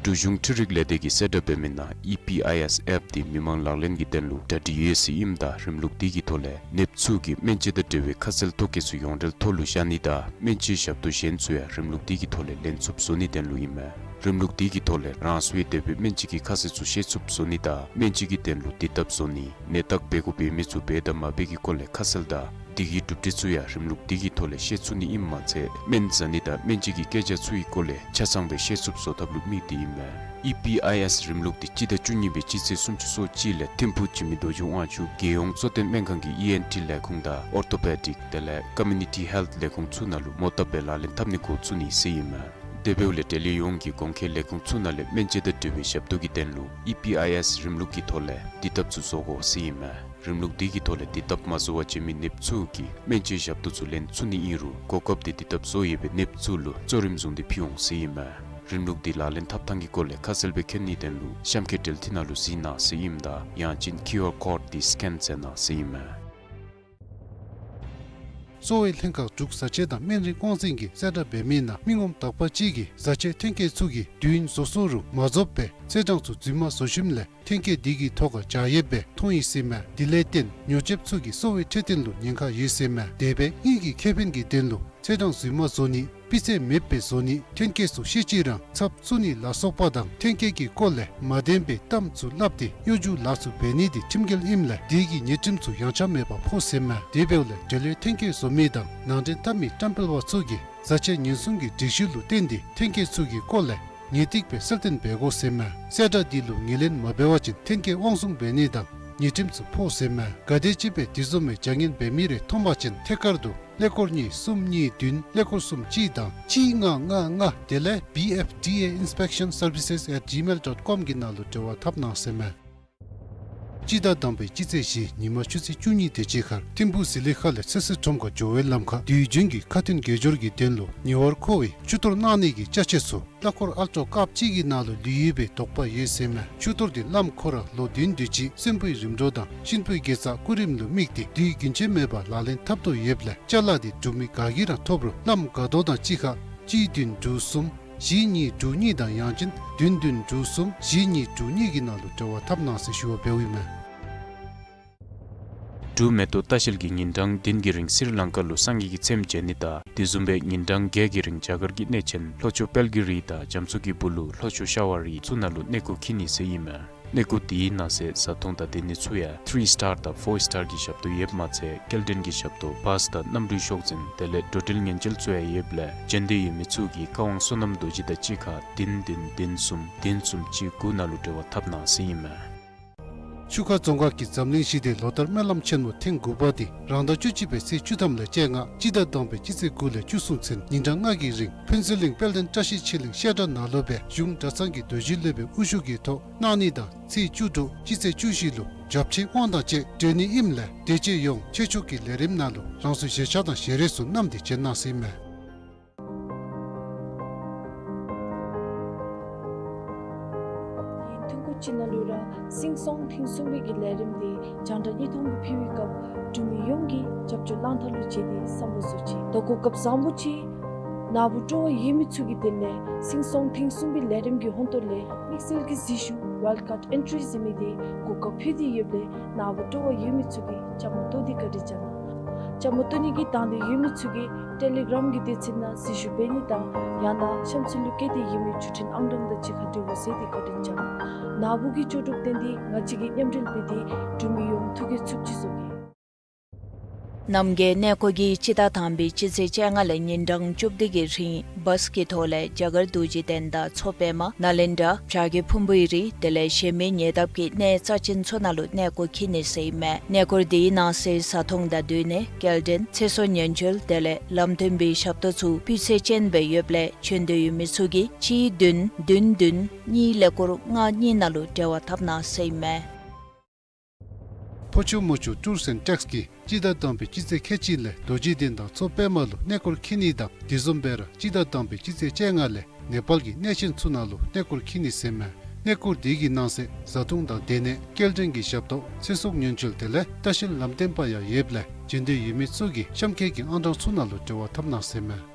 འབྲུག་གཞུང་འཕྲུལ་རིག་ལས་སྡེ་གིས་གསལ་བསྒྲགས་འབད་མི་ནང་ཨི་པི་ཨའི་ཨེསི་ཨེཔ་འདི་མི་མང་ལག་ལེན་གྱི་དོན་ལུ་གྲ་སྒྲིག་ཡོད་ཟེར་ཨིནམ་ད་རིམ་ལུགས་འདི་གི་ཐོག་ལས་ནདཔ་ཚུ་གིས་སྨན་དཔྱད་དང་འབྲེལ་བའི་ཁ་གསལ་ཐོ་བཀོད་ཚུ་ཡོངས་འབྲེལ་ཐོག་ལུ་བཞག་ནི་དང་སྨན་དཔྱད་ཞབས་ཏོག་གཞན་ཚུ་ཡང་རིམ་ལུགས་འདི་གི་ཐོག་ལས་ལེན་ཚུགསཔ་བཟོ་ནིའི་དོན་ལུ་ཨིན་མས། རིམ་ལུགས་འདི་གི་ཐོག་ལས་རང་སོའི་འདོད་པའི་སྨན་དཔྱད་ཀྱི་ཁ་གསལ་ཚུ་ཤེས་ཚུགསཔ་བཟོ་ནི་དང་སྨན་དཔྱད་ཀྱི་དོན་ལུ་དེ་ལྟབ་བཟོ་ནི་ནད་བརྟག་འབད་དགོཔ་འབད་མི་ཚུ་འབད་དང་མ་འབད་ཀྱི་སྐོར་ལས་ཁ་གསལ་དང་ དེ་གི་གྲུབ་འབྲས་ཚུ་ཡང་རིམ་ལུགས་དེ་གི་ཐོག་ལས་ཤེས་ཚུགས་ནི་ཨིནམ་མ་ཚད་སྨན་ཟ་ནི་དང་སྨན་བཅོས་ཀྱི་སྐད་ཆ་ཚུ་གི་སྐོར་ལས་ཆ་ཚང་སྦེ་ཤེས་ཚུགསཔ་བཟོ་ཐབས་ལུ་དམིགས་ཏེ་ཨིན་མས། ཨི་པི་ཨའི་ཨེསི་རིམ་ལུགས་དེ་སྤྱི་ཟླ་བཅུ་གཉིས་པའི་སྤྱི་ཚེས་སུམ་ཅུ་སོ་གཅིག་ལས་ཐིམ་ཕུག་འཇིགས་མེད་རྡོ་རྗེ་དབང་ཕྱུག་རྒྱལ་ཡོངས་གཙོ་བསྟེན་སྨན་ཁང་གི་ཨི་ཨེན་ཊི་ལས་ཁུངས་དང་ཨོར་ཐོ་པེ་ཌིཀ་དེ་ལས་ཀོ་མིའུ་ནི་ཊི་ཧེལཐ་ལས་ཁུངས་ཚུ་ནང་ལུ་མོ་བཏབ་སྦེ་ལག་ལེན་འཐབ་ནི་འགོ་བཙུགས་ནི་ཟེར་ཨིན་མས། དེ་འབདཝ་ལས་འབྲེལ་ཡོད་ཡོངས་ཀྱི་གོང་འཁོད་ལས་ཁུངས་ཚུ་ནང་ལས་སྨན་བཅོས་དང་འབྲེལ་བའི་ཞབས་ཏོག་གི་དོན་ལུ་ཨི་པི་ཨའི་ཨེསི་རིམ་ལུགས་ཀྱི་ཐོག་ལས་དུས་ཐབས་ཚུ་བཟོ་དགོ་ཟེར་ཨིན་མས། རིམ་ལུགས་དེ་གི་ཐོག་ལས་དུས་ཐབས་མ་བཟོ་བར་བྱོན་མི་ནདཔ་ཚུ་གིས་སྨན་བཅོས་ཞབས་ཏོག་ཚུ་ལེན་ཚུགས་ནི་ཨིན་རུང་གོ་སྐབས་དེ་དུས་ཐབས་བཟོ་ཡོད་པའི་ནདཔ་ཚུ་ལུ་གཙོ་རིམ་བཟུང་སྟེ་ཕུལ་འོང་ཟེར་ཨིན་མས། རིམ་ལུགས་དེ་ལག་ལེན་འཐབ་ཐངས་ཀྱི་སྐོར་ལས་ཁ་གསལ་སྦེ་མཁྱེན་ནིའི་དོན་ལུ་གཤམ་འཁོད་འབྲེལ་མཐུད་ནང་ལུ་གཟིགས་གནང་ཟེར་ཨིནམ་ད་ཡང་ཅིན་ཀིའུ་ཨར་ཀོཌ་དེ་སི་ཀེན་མཛད་གནང་ཟེར་ཨིན་མས། གསོ་བའི་ལྷན་ཁག་འབྲུག་བཟའ་ཆས་དང་སྨན་རིགས་དབང་འཛིན་གྱིས་གསལ་བསྒྲགས་འབད་མི་ནང་མི་ངོམ་དག་པ་ཅིག་གིས་བཟའ་ཆས་ཐོན་སྐྱེད་ཚུ་གི་དུས་ཡུན་བཟོ་སོང་རུང་མ་རྫོགས་པར་ཚེས་གྲངས་ཚུ་རྫུན་མ་བཟོ་ཞིནམ་ལས་ཐོན་སྐྱེད་དེ་གི་ཐོག་ཁར་འཇགས་ཡོདཔ་སྦེ་མཐོང་ཡི་ཟེར་མས། དེ་ལས་བརྟེན་ཉོ་སྤྱོདཔ་ཚུ་གིས་གསོ་བའི་འཕྲོད་བསྟེན་ལུ་ཉེན་ཁ་ཡོད་ཟེར་མས། དེ་སྦེ་དངུལ་གྱི་ཁེ་ཕན་གྱི་དོན་ལུ་ཚེས་གྲངས་རྫུན་མ་བཟོ་ནི་སྤུས་ཚད་མེདཔ་སྦེ་བཟོ་ནི་ཐོན་སྐྱེད་ཚུ་ཤེས་ཅི་རང་ཚབ་བཙུགས་ནི་ལ་སོགས་པ་དང་ཐོན་སྐྱེད་ཀྱི་སྐོར་ལས་མ་བདེན་པའི་གཏམ་ཚུ་སླབ་སྟེ་གཡོ་སྒྱུ་ལཱ་ཚུ་འབད་ནི་དེ་ཁྲིམས་འགལ་ཨིནམ་ལས་དེ་གི་ཉེས་ཁྲིམས་ཚུ་ཡངས་ཆག་མེད་པར་ཕོག་ཟེར་མས། དེ་འབདཝ་ལས་འབྲེལ་ཡོད་ཐོན་སྐྱེད་བཟོ་མི་དང་ནང་འདྲེན་འཐབ་མི་བཀྲམ་སྤེལ་པ་ཚུ་གིས་བཟའ་ཆས་ཉེན་སྲུང་གི་སྒྲིག་གཞི་ལུ་བརྟེན་ཏེ་ཐོན་སྐྱེད་ཚུ་གི་སྐོར་ལས་ངེས་ཏིག་སྦེ་གསལ་སྟོན་འབད་དགོ་ཟེར་མས། གསལ་བསྒྲགས་འདི་ལུ་ངོས་ལེན་མ་འབད་བ་ཅིན་ཐོན་སྐྱེད་དབང་བཟུང་འབད་ནི་དང་ཉེས་ཁྲིམས་ཚུ་ཕོག་ཟེར་མས། ག་དེམ་ཅིག་སྦེ་དེ་བཟུམ་མའི་བྱ་ངན་འབད་མི་རེ་མཐོང་པ་ཅིན་ཐད་ཀར་དུ་ཀླད་ཀོར་གཉིས་གསུམ་གཉིས་བདུན་ཀླད་ཀོར་གསུམ་གཅིག་དང་གཅིག་ལྔ་ལྔ་ལྔ་དེ་ལས་བི་ཨེཕ་ཌི་ཨེ་ཨིནསི་པེག་ཤཱན་སར་བི་སེས་ཨེཊ་ཇི་མེལ་ཌོཊ་ཀོམ་གི་ནང་ལུ་འབྲེལ་བ་འཐབ་གནང་ཟེར་མས། སྤྱི་ཟླ་དང་པའི་སྤྱི་ཚེས་བཞི་ཉིན་མ་ཆུ་ཚོད་བཅུ་གཉིས་དེ་ཅིག་ཁར་ཐིམ་ཕུག་ཟི་ལི་ཁ་ལས་ཚེ་སྲོག་ཁྲོམ་ཁར་འགྱོ་བའི་ལམ་ཁར་དུས་རྒྱུན་གྱི་ཁ་ཏོན་དགེ་སྦྱོར་གྱི་དོན་ལུ་ཉེ་བར་མཁོ་བའི་ཆུ་གཏོར་གནང་ནི་གི་ཅ་ཆས་ཚུ་གླ་འཁོར་ཨལ་ཊོ་ཀར་གཅིག་གི་ནང་ལུ་ལུས་ཡོད་པའི་དོགས་པ་ཡོད་ཟེར་མས། ཆུ་གཏོར་དེ་བླམ་ཁོ་ར་ལོ་བདུན་དེ་ཅིག་གསོན་པོའི་རིམ་གྲོ་དང་གཤིན་པོའི་དགེ་རྩ་སྐུ་རིམ་ལུ་དམིགས་ཏེ་དུས་རྒྱུན་ཆད་མེད་པར་ལག་ལེན་འཐབ་དོ་ཡོདཔ་ལས་ཅ་ལ་དེ་འབྲུག་མི་ག་གིས་ར་ཐོབ་རུང་བླམ་དགའ་རྡོར་དང་གཅིག་ཁར་གཅིག་བདུན་དྲུག་གསུམ་བཞི་གཉིས་དྲུག་གཉིས་དང་ཡང་ཅིན་བདུན་བདུན་དྲུག་གསུམ་བཞི་གཉིས་དྲུག་གཉིས་ཀྱི་ནང་ལུ་འབྲེལ་བ་འཐབ་གནང་ཟེར་ཞུ་བ་འབདཝ་ཨིན་མས། འབྲུག་མེ་ཏོག་ལྟ་བཤལ་གྱིས་ཉིན་གྲངས་བདུན་གྱི་རིང་སི་རི་ལང་ཀ་ལུ་སངས་རྒྱས་ཀྱི་ཚེམས་མཇལ་ནི་དང་དེ་བཟུམ་སྦེ་ཉིན་གྲངས་བརྒྱད་ཀྱི་རིང་རྒྱ་གར་གྱི་གནས་ཆེན་ལྷོ་ཕྱོགས་དཔལ་གྱི་རི་དང་རྒྱ་མཚོ་གི་སྦུག་ལུ་ལྷོ་ཕྱོགས་ཤ་བ་རི་ཚུ་ནང་ལུ་གནས་སྐོར་འཁྱིད་ནི་ཟེར་ཨིན་མས། གནས་སྐོར་དེའི་ནང་གསེས་བཟའ་འཐུང་དང་སྡོད་ནི་ཚུ་ཡང་ཐི་རི་སི་ཊར་དང་ཕོར་སི་ཊར་གྱི་ཞབས་ཏོག་ཡོདཔ་མ་ཚད་སྐྱེལ་འདྲེན་གྱི་ཞབས་ཏོག་བཱས་དང་གནམ་གྲུའི་ཤོག་འཛིན་དེ་ལས་འགྲོ་འགྲུལ་ཉེན་བཅོལ་ཚུ་ཡང་ཡོདཔ་ལས་འབྱོན་འདོད་ཡོད་མི་ཚུ་གིས་བཀའ་དབང་བསོད་ནམས་རྡོ་རྗེ་དང་གཅིག་ཁར་བདུན་བདུན་བདུན་གསུམ་བདུན་གསུམ་གཅིག་དགུ་ནང་ལུ་འབྲེལ་བ་འཐབ་གནང་ཟེར་ཨིན་མས། ཆུ་ཁ་རྫོང་ཁག་གི་འཛམ་གླིང་ཞི་བདེའི་ལོ་ལྟར་སྨོན་ལམ་ཆེན་མོ་ཐེངས་དགུ་པ་དེ་རང་ཟླ་བཅུ་གཅིག་པའི་ཚེས་བཅུ་ཐམ་ལས་བཅོ་ལྔ་སྤྱི་ཟླ་དང་པའི་སྤྱི་ཚེས་དགུ་ལས་བཅུ་གསུམ་ཚུན་ཉིན་གྲངས་ལྔ་གི་རིང་ཕུན་ཚོགས་གླིང་དཔལ་ལྡན་བཀྲ་ཤིས་ཆོས་གླིང་བཤད་གྲྭ་ནང་ལུ་སྦེ་གཞུང་གྲྭ་ཚང་གི་རྡོ་རྗེ་སློབ་དཔོན་དབུ་བཞུགས་ཀྱི་ཐོག་གནང་ནི་དང་ཚེས་བཅུ་དྲོ་སྤྱི་ཚེས་བཅུ་བཞི་ལུ་བྱབས་ཆེན་དབང་དང་བཅས་གྲོལ་ནི་ཨིནམ་ལས་དེ་རྗེས་ཡང་ཆོས་ཕྱོགས་ཀྱི་ལས་རིམ་ནང་ལུ་རང་སོའི་བཞེས་ཆག་དང་བཞེས་རོལ་ཚུ་བསྣམས་ཏེ་བྱོན་གནང་ཟེར་ཨིན་མས། ཐུང་ཀུ་ཅིག་ནང་ལུ་ར་སིང་སོང་ཐེངས་གསུམ་པའི་གི་ལས་རིམ་དེ་རྒྱང་བསྒྲགས་བརྙན་ཐུང་གི་ཕུལ་བའི་སྐབས་འབྲུག་མི་ཡོངས་ཀྱིས་རྒྱབ་སྐྱོར་གནང་ཐངས་ལུ་དཔྱད་དེ་བསམ་བློ་བཟོ་ཅི། ད་གོ་སྐབས་བཟང་པོ་ཅིག་ནཱ་བུ་སྤྲོ་བ་ཡོད་མི་ཚུ་གི་དོན་ལས་སིང་སོང་ཐེངས་གསུམ་པའི་ལས་རིམ་གྱི་ཧོང་ཏོ་ལས་དམིགས་བསལ་གྱི་གཟིགས་ཞུ་ཝའིལཌ་ཀཱརཌ་ཨེན་ཊི་རི་ཟེར་མི་དེ་གོ་སྐབས་ཕུལ་ཏེ་ཡོདཔ་ལས་ནཱ་བུ་སྤྲོ་བ་ཡོད་མི་ཚུ་གིས་བཅའ་མར་གཏོགས་ཏེ་བཀའ་དྲིན་བསྐྱང་གནང་། བཅའ་མར་གཏོགས་ནི་གི་དང་འདོད་ཡོད་མི་ཚུ་གིས་ཊེ་ལི་གྲམ་གྱི་སྡེ་ཚན་ནང་གཟིགས་ཞུ་འབད་ནི་དང་ཡང་ན་གཤམ་ཚུན་ལུ་བཀོད་དེ་ཡོད་མི་བརྒྱུད་འཕྲིན་ཨང་གྲངས་དང་གཅིག་ཁར་འབྲེལ་བ་མཛད་དེ་བཀའ་དྲིན་བསྐྱང་གནང་། ནཱ་བུ་གིས་ལྕོགས་གྲུབ་བསྟན་ཏེ་ང་བཅས་ཀྱིས་མཉམ་འབྲེལ་འབད་དེ་འབྲུག་མི་ཡོངས་ཐུགས་ཀྱི་ཚུགས་ཀྱི་བཟོ་གེ། རྣམ་རྒྱལ་གནས་སྐོར་གྱིས་སྤྱི་ཟླ་དང་པའི་སྤྱི་ཚེས་བཅོ་ལྔ་ལས་ཉིན་གྲངས་བཅུ་བདུན་གྱི་རིང་བཱས་ཀྱི་ཐོག་ལས་རྒྱ་གར་རྡོ་རྗེ་གདན་དང་མཚོ་པདྨ་ནཱ་ལེནྡྲ་བྱ་རྒོད་ཕུང་པོའི་རི་དེ་ལས་གཞན་མི་ཉེ་འདབས་ཀྱི་གནས་རྩ་ཅན་ཚུ་ནང་ལུ་གནས་སྐོར་འཁྱིད་ནི་ཟེར་ཨིན་མས། གནས་སྐོར་དེའི་ནང་གསེས་བཟའ་འཐུང་དང་སྡོད་གནས་སྐྱེལ་འདྲེན་ཚེ་སྲོག་ཉེན་བཅོལ་དེ་ལས་ལམ་སྟོན་པའི་ཞབས་ཏོག་ཚུ་སྤུས་ཚད་ཅན་སྦེ་ཡོདཔ་ལས་བྱོན་འདོད་ཡོད་མི་ཚུ་གིས་གཅིག་བདུན་བདུན་བདུན་གཉིས་ཀླད་ཀོར་ལྔ་གཉིས་ནང་ལུ་འབྲེལ་བ་འཐབ་གནང་ཟེར་ཨིན་མས། ཕོ་ཆུ་མོ་ཆུ་ཊུརསི་ཨེནཌ་ཊེགསི་གིས་སྤྱི་ཟླ་དང་པའི་སྤྱི་ཚེས་ཁལ་གཅིག་ལས་རྡོ་རྗེ་གདན་དང་མཚོ་པདྨ་ལུ་གནས་སྐོར་འཁྱིད་ནི་དང་དེ་བཟུམ་སྦེ་ར་སྤྱི་ཟླ་དང་པའི་སྤྱི་ཚེས་བཅོ་ལྔ་ལས་ནེ་པཱལ་གྱི་གནས་ཆེན་ཚུ་ནང་ལུ་གནས་སྐོར་འཁྱིད་ནི་ཟེར་ཨིན་མས། གནས་སྐོར་དེ་གི་ནང་གསེས་བཟའ་འཐུང་དང་སྡོད་གནས་སྐྱེལ་འདྲེན་གྱི་ཞབས་ཏོག་ཚེ་སྲོག་ཉེན་བཅོལ་དེ་ལས་ལྟ་བཤལ་ལམ་སྟོན་པ་ཡང་ཡོདཔ་ལས་བྱོན་འདོད་ཡོད་མི་ཚུ་གིས་གཤམ་འཁོད་ཀྱི་ཨང་གྲངས་ཚུ་ནང་ལུ་འབྲེལ་བ་འཐབ་གནང་ཟེར་ཨིན་མས།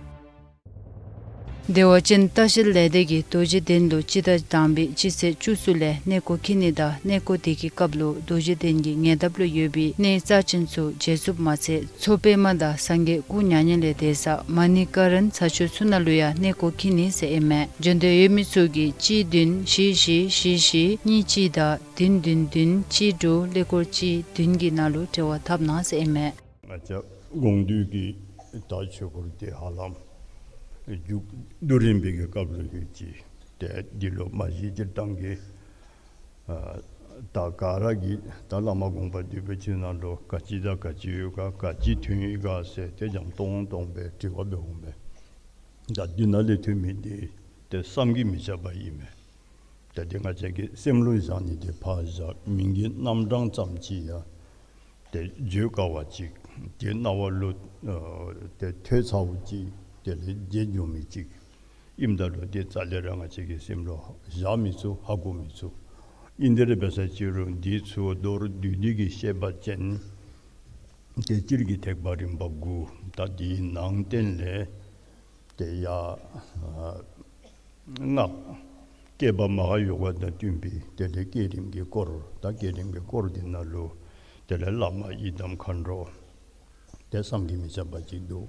བདེ་བ་ཅན་ལྟ་བཤལ་ལས་སྡེ་གིས་རྡོ་རྗེ་གདན་ལུ་སྤྱི་ཟླ་དང་པའི་སྤྱི་ཚེས་བཅུ་གསུམ་ལས་གནས་སྐོར་འཁྱིད་ནི་དང་གནས་སྐོར་དེ་གི་སྐབས་ལུ་རྡོ་རྗེ་གདན་གྱི་ཉེ་འདབས་ལུ་ཡོད་པའི་གནས་རྩ་ཅན་ཚུ་མཇལ་ཚུགསཔ་མ་ཚད་མཚོ་པདྨ་དང་སངས་རྒྱས་སྐུ་མྱ་ངན་ལས་འདས་ས་མ་ཎི་ཀ་རན་ས་ཆ་ཚུ་ནང་ལུ་ཡང་གནས་སྐོར་འཁྱིད་ནི་ཟེར་ཨིན་མས། བྱོན་འདོད་ཡོད་མི་ཚུ་གིས་གཅིག་བདུན་བཞི་བཞི་བཞི་བཞི་གཉིས་གཅིག་དང་བདུན་བདུན་བདུན་གཅིག་དྲུག་ཀླད་ཀོར་གཅིག་བདུན་གྱི་ནང་ལུ་འབྲེལ་བ་འཐབ་གནང་ཟེར་ཨིན་མས། ང་བཅས་ དགོངས་འདུས་ཀྱི་ད་ཆོས་སྐོར་དེ་ཧ་ལམ་མཇུག་བསྡུ་རན་པའི་གི་སྐབས་ལུ་ཡོད་ཅི། ཏེ་འདི་ལུ་མ་གཞི་སྤྱིར་བཏང་གི་ཨ་ད་ག་ར་གིས་ད་བླ་མ་དགོངས་པ་འདུས་པའི་ཆོས་ནང་ལུ་ག་ཅི་དང་ག་ཅི་ཡོད་ག་ག་ཅི་ཐོན་ཡི་ག་ཟེར་ཏེ་འཇམ་ཏོང་ཏོ་སྦེ་དྲི་བ་འབད་འོང་པས། ད་འདི་ནང་ལས་ཐོན་མི་འདི་ཏེ་བསམ་གྱིས་མི་ཁྱབ་པ་ཨིན་མས། ཏེ་འདི་ང་བཅས་ཀྱི་སེམས་ལུ་བཞག་ནི་འདི་ཕར་བཞག་མིང་གི་རྣམ་གྲངས་ཙམ་ཅིག་ཡང་ཏེ་བརྗོད་དཀའ་བ་ཅིག། ཏེ་རྣ་བ་ལུ་ཨ་ཏེ་ཐོས་ཚརཝ་ཅིག་དེ་ལས་བརྗེད་འགྱོ་མི་ཅིག་ཨིནམ་ད་ལུ་ཏེ་རྩ་ལས་ར་ང་བཅས་ཀྱི་སེམས་ལུ་བཞག་མི་ཚུགས། ཧ་གོ་མི་ཚུགས། ཨིན་དེ་ར་འབད་ས་ཅིག་རུང་འདི་ཚུ་མདོར་བསྡུས་ཏེ་གི་བཤད་པ་ཅིན་ཏེ་སྤྱིར་གྱི་ཐེག་པ་རིམ་པ་དགུ། ད་འདིའི་ནང་བསྟན་ལས་ཏེ་ཡ་ཨ་སྔགས་བསྐྱེད་པ་མ་ཧཱ་ཡོ་ག་དང་བསྟུན་པའི་དེ་ལས་བསྐྱེད་རིམ་གྱི་སྐོར། ད་བསྐྱེད་རིམ་གྱི་སྐོར་འདི་ནང་ལུ་དེ་ལས་བླ་མ་ཡི་དམ་མཁའ་འགྲོ་ཏེ་བསམ་གྱིས་མི་ཁྱབ་པ་ཅིག་འདུག།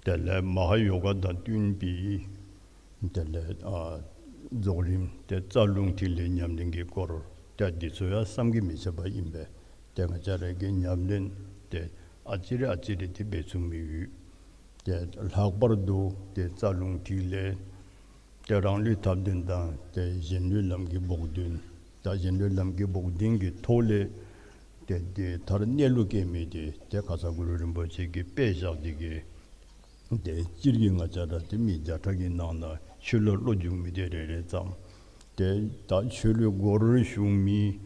དེ་ལས་མ་ཧཱ་ཡོ་ག་དང་བསྟུན་པའི་དེ་ལས་ཨ་རྫོགས་རིམ་ཏེ་རྩ་རླུང་ཐིག་ལེ་ཉམས་ལེན་གྱི་སྐོར། ཏེ་འདི་ཚུ་ཡང་བསམ་གྱིས་མི་ཁྱབ་པ་ཨིན་པས། ཏེ་ང་བཅས་ར་གིས་ཉམས་ལེན་ཏེ་ཨ་ཙི་རེ་ཨ་ཙི་རེ་ཏེ་འབད་ཚུགས་མི་ཡོད། ཏེ་ལྷག་པར་དུ་ཏེ་རྩ་རླུང་ཐིག་ལེ་ཏེ་རང་ལུས་ཐབས་ལྡན་དང་ཏེ་གཞན་ལུས་ལམ་གྱི་བོགས་འདོན། ད་གཞན་ལུས་ལམ་གྱི་བོགས་འདོན་གྱི་ཐོག་ལས་ཏེ་འདི་མཐར་གནས་ལུགས་སྐྱེ་མི་འདི་ཏེ་ཁ་ཙ་གུ་རུ་རིན་པོ་ཆེ་གིས་དཔེ་བཞག་སྟེ་གི་ཏེ་སྤྱིར་གྱི་ང་བཅས་ར་ཏེ་མི་བརྒྱ་ཕྲག་གི་ནང་ན་ཆོས་ལུ་བློ་འཇུག་མི་འདི་རེ་རེ་ཙམ། ཏེ་ད་ཆོས་ལུ་སྒོར་ཞུགས་མི་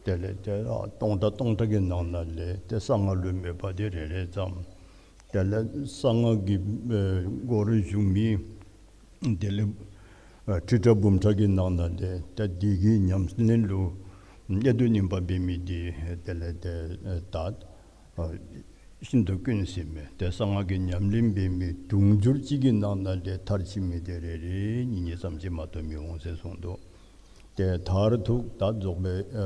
དེ་ལས་ཏེ་ཨ་སྟོང་ཕྲག་སྟོང་ཕྲག་གི་ནང་ན་ལས་ཏེ་གསང་སྔགས་ལུ་མོས་པ་འདི་རེ་རེ་ཙམ། དེ་ལས་གསང་སྔགས་ཀྱི་ཨེ་སྒོར་ཞུགས་མི་དེ་ལས་ཨ་ཁྲི་ཕྲག་འབུམ་ཕྲག་གི་ནང་ན་ལས་ཏེ་འདི་གི་ཉམས་ལེན་ལུ་གནད་དུ་སྨིན་པ་འབད་མི་འདི་དེ་ལས་ཏེ་ཨེ་ད་ཨ་ཤིན་ཏུ་དཀོན་ཟེར་མས། ཏེ་གསང་སྔགས་ཀྱི་ཉམས་ལེན་འབད་མི་དུང་ཕྱུར་གཅིག་གི་ནང་ན་ལས་མཐར་ཕྱིན་མི་དེ་རེ་རེ་གཉིས་གཉིས་ཙམ་ཅིག་མ་གཏོགས་མི་འོང་ཟེར་གསུངས་འདུག། ཏེ་མཐར་ཐུག་ད་རྫོགས་པའི་ཨ་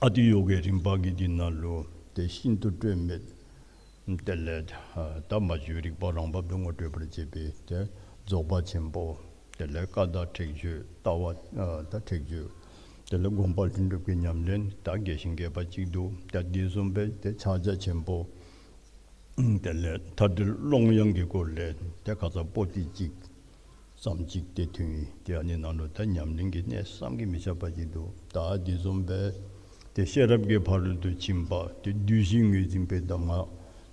ཨ་ཏི་ཡོ་གའི་རིམ་པ་གི་འདི་ནང་ལུ་ཏེ་ཤིན་ཏུ་སྤྲོས་མེད། དེ་ལས་ཨ་ད་མ་བཅོས་རིག་པ་རང་བབས་སུ་ངོ་སྤྲོད་པར་བྱེད་པའི་ཏེ་རྫོགས་པ་ཆེན་པོ། དེ་ལས་བཀའ་དང་ཁྲེགས་ཆོད་ལྟ་བ་ཨ་ད་ཁྲེགས་ཆོད། དེ་ལས་སྒོམ་པ་ལྷུན་གྲུབ་ཀྱི་ཉམས་ལེན་ད་རྒྱས་ཤིང་རྒྱས་པ་ཅིག་འདུག། ད་འདི་བཟུམ་སྦེ་ཏེ་ཕྱག་རྒྱ་ཆེན་པོ། དེ་ལས་མཐའ་བྲལ་ཀློང་ཡངས་ཀྱི་སྐོར་ལས་ཏེ་ཁ་ཙ་པོ་ཏི་གཅིག་ཙམ་ཅིག་ཏེ་ཐོན་ཡི། ཏེ་ཨ་ནི་ནང་ལུ་ད་ཉམས་ལེན་གྱི་གནད་བསམ་གྱིས་མི་ཁྱབ་པ་ཅིག་འདུག། ད་འདི་བཟུམ་སྦེ་ཏེ་ཤེས་རབ་ཀྱི་ཕ་རོལ་ཏུ་ཕྱིན་པ་ཏེ་བདུད་བཞི་ངོས་འཛིན་པའི་གདམས་ངག་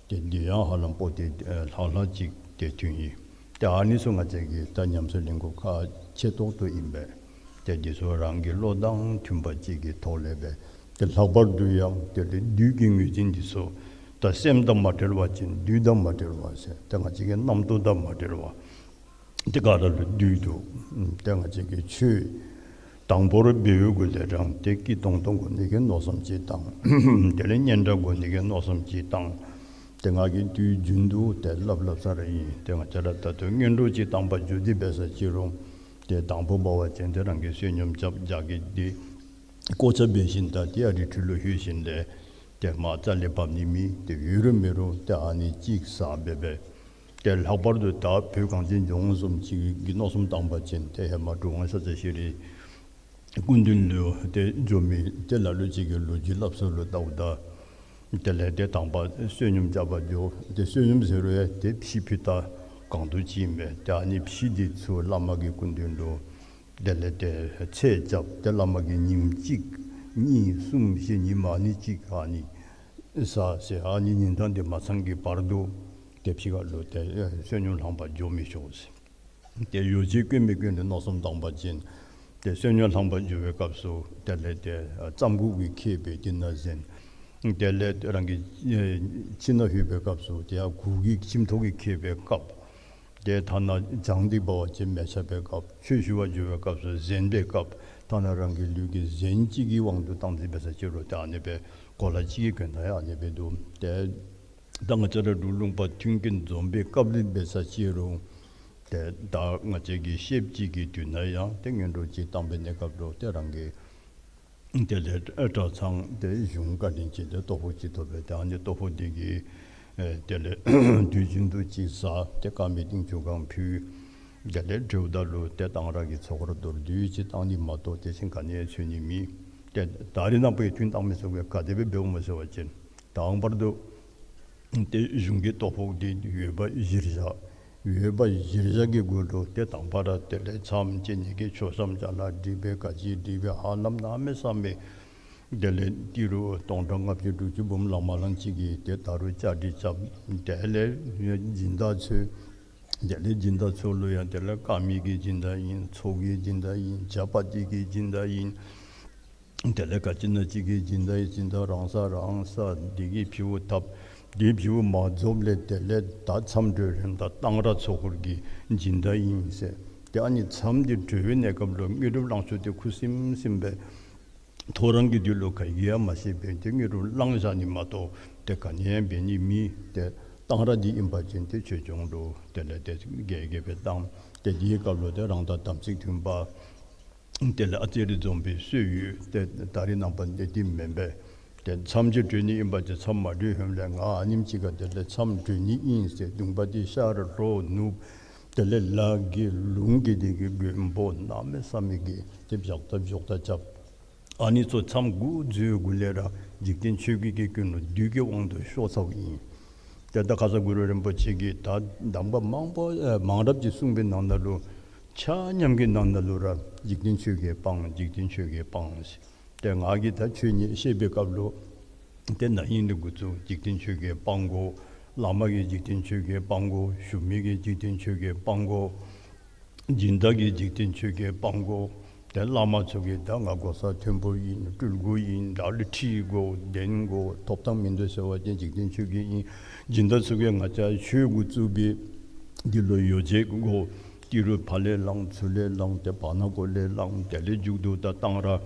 ཏེ་འདི་ཡང་ཧ་ལམ་པོ་ཏི་ཨེ་ལྷག་ལྷག་ཅིག་ཏེ་ཐོན་ཡི། ཏེ་ཨ་ནི་ཚུ་ང་བཅས་ཀྱིས་ད་ཉམས་སུ་ལེན་དགོཔ་ཁག་ཆེ་ཏོག་ཏོ་ཨིན་པས། ཏེ་འདི་ཚུ་རང་གི་བློ་དང་མཐུན་པ་ཅིག་གི་ཐོག་ལས་སྦེ་ཏེ་ལྷག་པར་དུ་ཡང་ཏེ་བདུད་ཀྱི་ངོས་འཛིན་འདི་ཚུ་ད་སེམས་དང་མ་བྲལ་བ་ཅིན་བདུད་དང་མ་བྲལ་བ་ཟེར་ཏེ་ང་བཅས་ཀྱི་རྣམ་རྟོག་དང་མ་བྲལ་བ། ཏེ་ག་ར་ལུ་བདུད་འདུག། ཏེ་ང་བཅས་ཀྱིས་ཆོས་དང་པོར་འབད་བའི་གུ་ལས་རང་ཏེ་སྐྱིད་ཏོང་ཏོ་དགོ་ནི་གི་མནོ་བསམ་ཅིག་བཏང་། དེ་ལས་སྙན་གྲགས་དགོ་ནི་གི་མནོ་བསམ་ཅིག་བཏང་། ཏེ་ང་གིས་དུས་རྒྱུན་དུ་ཏེ་སླབ་སླབ་ས་ར་ཨིན། ཏེ་ང་བཅས་ར་ད་ལྟོ་སྔོན་འགྲོ་ཅིག་བཏང་པ་བརྒྱུད་དེ་འབད་ས་ཅིག་རུང་ཏེ་དང་པོ་འབད་བ་ཅིན་ཏེ་རང་གིས་བསོད་སྙོམས་རྐྱབ་རྒྱག་གི་འདི་གོ་ཆ་འབད་ཞིནམ་ད་ཏེ་ཡར་རི་ཁྲོད་ལུ་ལྷོད་ཞིནམ་ལས་ཏེ་མར་རྩ་ལས་བབས་ནི་མེད། ཏེ་ཡོད་རུང་མེད་རུང་ཏེ་ཨ་ནི་ཅིག་ཟ་འབད་འབད། ཏེ་ལྷག་པར་དུ་ད་བོད་གངས་ཅན་ལྗོངས་བཟུམ་ཅིག་གི་མནོ་བསམ་བཏང་པ་ཅིན་ཏེ་ཧེ་མ་གྲུབ་དབང་ཤཱཀྱ་ཤྲཱི་སྐུ་མདུན་ལུ་ཏེ་འགྱོ་མི་ཏེ་ལ་ལུ་ཅིག་གིས་ལོ་རྒྱུས་སླབ་ས་ལུ་བལྟཝ་ད་དེ་ལས་ཏེ་དང་པ་བསོད་སྙོམས་རྐྱབ་པར་འགྱོ། ཏེ་བསོད་སྙོམས་ཟེར་རུང་ཡང་ཏེ་ཕྱེ་ཕུད་ད་གང་དུ་ཅིག་མས། ཏེ་ཨ་ནི་ཕྱེ་འདི་ཚུ་བླ་མ་གི་སྐུ་མདུན་ལུ་དེ་ལས་ཏེ་ཚད་རྐྱབ། ཏེ་བླ་མ་གིས་ཉིནམ་གཅིག་གཉིས་གསུམ་བཞི་ཉིནམ་ཨ་ནི་གཅིག་ཨ་ནི་ཟ་ཟེར་ཨ་ནི་ཉིན་གྲངས་འདི་མ་ཚང་གི་བར་དུ་ཏེ་ཕྱི་ཁ་ལུ་ཏེ་ཨེ་བསོད་སྙོམས་ལྷང་པར་འགྱོ་མི་ཆོག་ཟེར། ཏེ་ཡོ་བྱད་བཀོན་མི་བཀོན་ལུ་མནོ་བསམ་བཏང་པ་ཅིན་ཏེ་བསོད་སྙོམས་ལྷང་པར་འགྱོ་བའི་སྐབས་སུ་དེ་ལས་ཏེ་ཨ་རྩམ་གུག་གིས་ཁེབས་སྦེ་དེ་ནང་གཟན། དེ་ལས་རང་གི་ཨེ་ཁྱིམ་ནང་ལྷོད་པའི་སྐབས་སུ་ཏེ་ཡར་གུར་གྱིས་ཁྱིམ་ཐོག་གིས་ཁེབས་པའི་བཀབ། ཏེ་ཐ་ན་གྱང་འདི་འབད་བ་ཅིན་མེ་ཆ་སྦེ་བཀབ། ཆོས་ཞུ་བར་འགྱོ་བའི་སྐབས་སུ་གཟན་སྦེ་བཀབ། ཐ་ན་རང་གི་ལུས་ཀྱི་གཟན་གཅིག་གི་དབང་དུ་བཏང་སྟེ་འབད་ས་ཅིག་རུང་ཏེ་ཨ་ནི་སྦེ་གོ་ལ་གཅིག་གི་གྱོན་ཐངས་ཡང་ཨ་ནི་སྦེ་འདུག། ཏེ་ད་ང་བཅས་ར་འབྲུག་ལུང་པ་མཐུན་རྐྱེན་འཛོམས་པའི་སྐབས་ལུ་འབད་ས་ཅིག་རུང་ཏེ་ད་ང་བཅས་ཀྱི་ཤེསཔ་ཅིག་གི་དུས་ན་ཡང་ཏེ་སྔོན་འགྲོ་ཅིག་བཏང་པའི་གནས་སྐབས་ལུ་ཏེ་རང་གི་དེ་ལས་གྲྭ་ཚང་དེ་གཞུང་བཀའ་དྲིན་ཅན་དེ་ལྟོ་ཕོགས་ཅིག་ཐོབ་པས། ཏེ་ཨ་ནི་ལྟོ་ཕོགས་དེ་གིས་ཨེ་དེ་ལས་དུས་རྒྱུན་དུ་ཅིག་ཟ། ཏེ་དཀར་མེ་ཏིང་ཆུ་གང་ཕུལ། དེ་ལས་དྲོཝ་ད་ལུ་ཏེ་གཏང་རག་གི་ཚོགས་ར་མདོར་བསྡུས་ཅིག་བཏང་ནི་མ་གཏོགས་དེ་བཞིན་ག་ནི་ཡང་འཚོལ་ནི་མེད། ཏེ་ད་རེས་ནངས་པ་ཡང་ཐུན་བཏང་མི་ཚུགས་པས། ག་དེ་སྦེ་འབདཝ་སྨོ་ཟེར་བ་ཅིན་དང་པར་དུ་ ཏེ་གཞུང་གི་ལྟོ་ཕོགས་འདི་ཡོད་པ་གཞིར་བཞག། ཡོད་པ་གཞིར་བཞག་གི་སྒོ་ལུ་ཏེ་དང་པ་ར་དེ་ལས་མཚམས་བཅད་ནི་གི་མཆོད་བཤམ་ཅ་ལ་སྒྲིག་སྦེ་ག་ཅི་སྒྲིག་སྦེ་ཧ་ལམ་གནམ་མེད་ས་མེད། དེ་ལས་ཏི་རུ་སྟོང་ཕྲག་ལྔ་བཅུ་དྲུག་ཅུ་འབུམ་ལང་མ་ལང་ཅིག་གིས་ཏེ་ད་རུང་བཅའ་སྒྲིག་རྐྱབ། དེ་ལས་སྦྱིན་བདག་ཚུ་དེ་ལས་སྦྱིན་བདག་ཚུ་ལུ་ཡང་དེ་ལས་དཀར་མེ་གི་སྦྱིན་བདག་ཨིན། ཚོགས་ཀྱི་སྦྱིན་བདག་ཨིན། ཇ་པ་ཏི་གི་སྦྱིན་བདག་ཨིན། དེ་ལས་ག་ཅི་ན་ཅིག་གི་སྦྱིན་བདག་ཨིན། སྦྱིན་བདག་རང་ས་རང་ས་འདི་གིས་ཕྱི་བོ་བཏབ། དེ་ཕྱི་བོ་མ་རྫོགས་ལས་དེ་ལས་ད་མཚམས་གྲོལ་རན་ད་གཏང་རག་ཚོགས་འཁོར་གྱི་སྦྱིན་བདག་ཨིན་ཟེར། ཏེ་ཨ་ནི་མཚམས་འདི་གྲོལ་བའི་གནས་སྐབས་ལུ་དངོས་གྲུབ་བླང་ཆོག་འདི་ཁུ་སིམ་སིམ་སྦེ་ཐོ་རངས་ཀྱི་དུས་ལུ་ག་གིས་ཡང་མ་ཤེས་པས། ཏེ་དངོས་གྲུབ་བླང་བཞག་ནི་མ་གཏོགས་ཏེ་ག་ནི་ཡང་འབད་ནི་མེད། ཏེ་གཏང་རག་འདི་ཨིན་པ་ཅིན་ཏེ་ཆོས་སྐྱོང་ལུ་དེ་ལས་ཏེ་རྒྱས་རྒྱས་སྦེ་གཏང་། ཏེ་འདིའི་སྐབས་ལུ་ཏེ་རང་དང་དམ་ཚིག་མཐུན་པ་དེ་ལས་ཨ་ཙི་རེ་འཛོམས་པའི་སྲོལ་ཡོད། ཏེ་ད་རེས་ནངས་པ་འདི་འདི་མེན་པས། ཏེ་མཚམས་ཅིག་གྲོལ་ནི་ཨིན་པ་ཅིན་མཚམས་མ་གྲོལ་ཧེ་མ་ལས་ང་ཨ་ནེམ་ཅིག་ཁར་དེ་ལས་མཚམས་གྲོལ་ནི་ཨིན་ཟེར་གདུང་པ་འདི་ཤར་ལྷོ་ནུབ་དེ་ལས་ལ་གི་ལུང་གི་འདི་གི་མགོན་པོ་གནམ་མེད་ས་མེད་ཀྱི་ཏེ་བཞག་ད་བཞག་ད་རྐྱབ། ཨ་ནི་ཚུ་མཚམས་འགོ་བཙུགས་འགོ་ལས་ར་འཇིག་རྟེན་ཆོས་བརྒྱད་ཀྱི་ཀུན་སློང་བདུད་ཀྱི་དབང་དུ་ཤོར་ཚརཝ་ཨིན། ཏེ་ད་ཁ་ཙ་གུ་རུ་རིན་པོ་ཆེ་གིས་ད་གདམས་པ་མང་པོ་ཨེ་མང་རབས་ཅིག་གསུངས་པའི་ནང་ན་ལུ་ཆ་མཉམ་གྱི་ནང་ན་ལུ་ར་འཇིག་རྟེན་ཆོས་བརྒྱད་སྤང་། འཇིག་རྟེན་ཆོས་བརྒྱད་སྤང་ཟེར། ཏེ་ང་གིས་ད་ཆོས་ཉིད་བཤད་པའི་སྐབས་ལུ་ཏེ་ན་ཧིང་ལས་འགོ་བཙུགས་འཇིག་རྟེན་ཆོས་བརྒྱད་སྤང་དགོ། བླ་མ་གིས་འཇིག་རྟེན་ཆོས་བརྒྱད་སྤང་དགོ། ཞུ་མི་གིས་འཇིག་རྟེན་ཆོས་བརྒྱད་སྤང་དགོ། སྦྱིན་བདག་གིས་འཇིག་རྟེན་ཆོས་བརྒྱད་སྤང་དགོ། ཏེ་བླ་མ་ཚུ་གིས་ད་ང་གོ་ས་མཐོན་པོ་ཨིན། སྤྲུལ་སྐུ་ཨིན། ད་ལུ་ཁྲི་དགོ། གདན་དགོ། ཐོབ་ཐང་མིན་འདུག་ཟེར་བ་ཅིན་འཇིག་རྟེན་ཆོས་བརྒྱད་ཨིན། སྦྱིན་བདག་ཚུ་གིས་ང་བཅས་ཆོས་འགོ་བཙུགས་པའི་འདི་ལུ་ཡོ་བྱད་དགོ། ཏི་རུ་ཕར་ལས་བླངས་ཚུར་ལས་བླངས་ཏེ་བར་ན་གོ་ལས་བླངས། དེ་ལས་མཇུག་ཏུ་ད་གཏང་རག་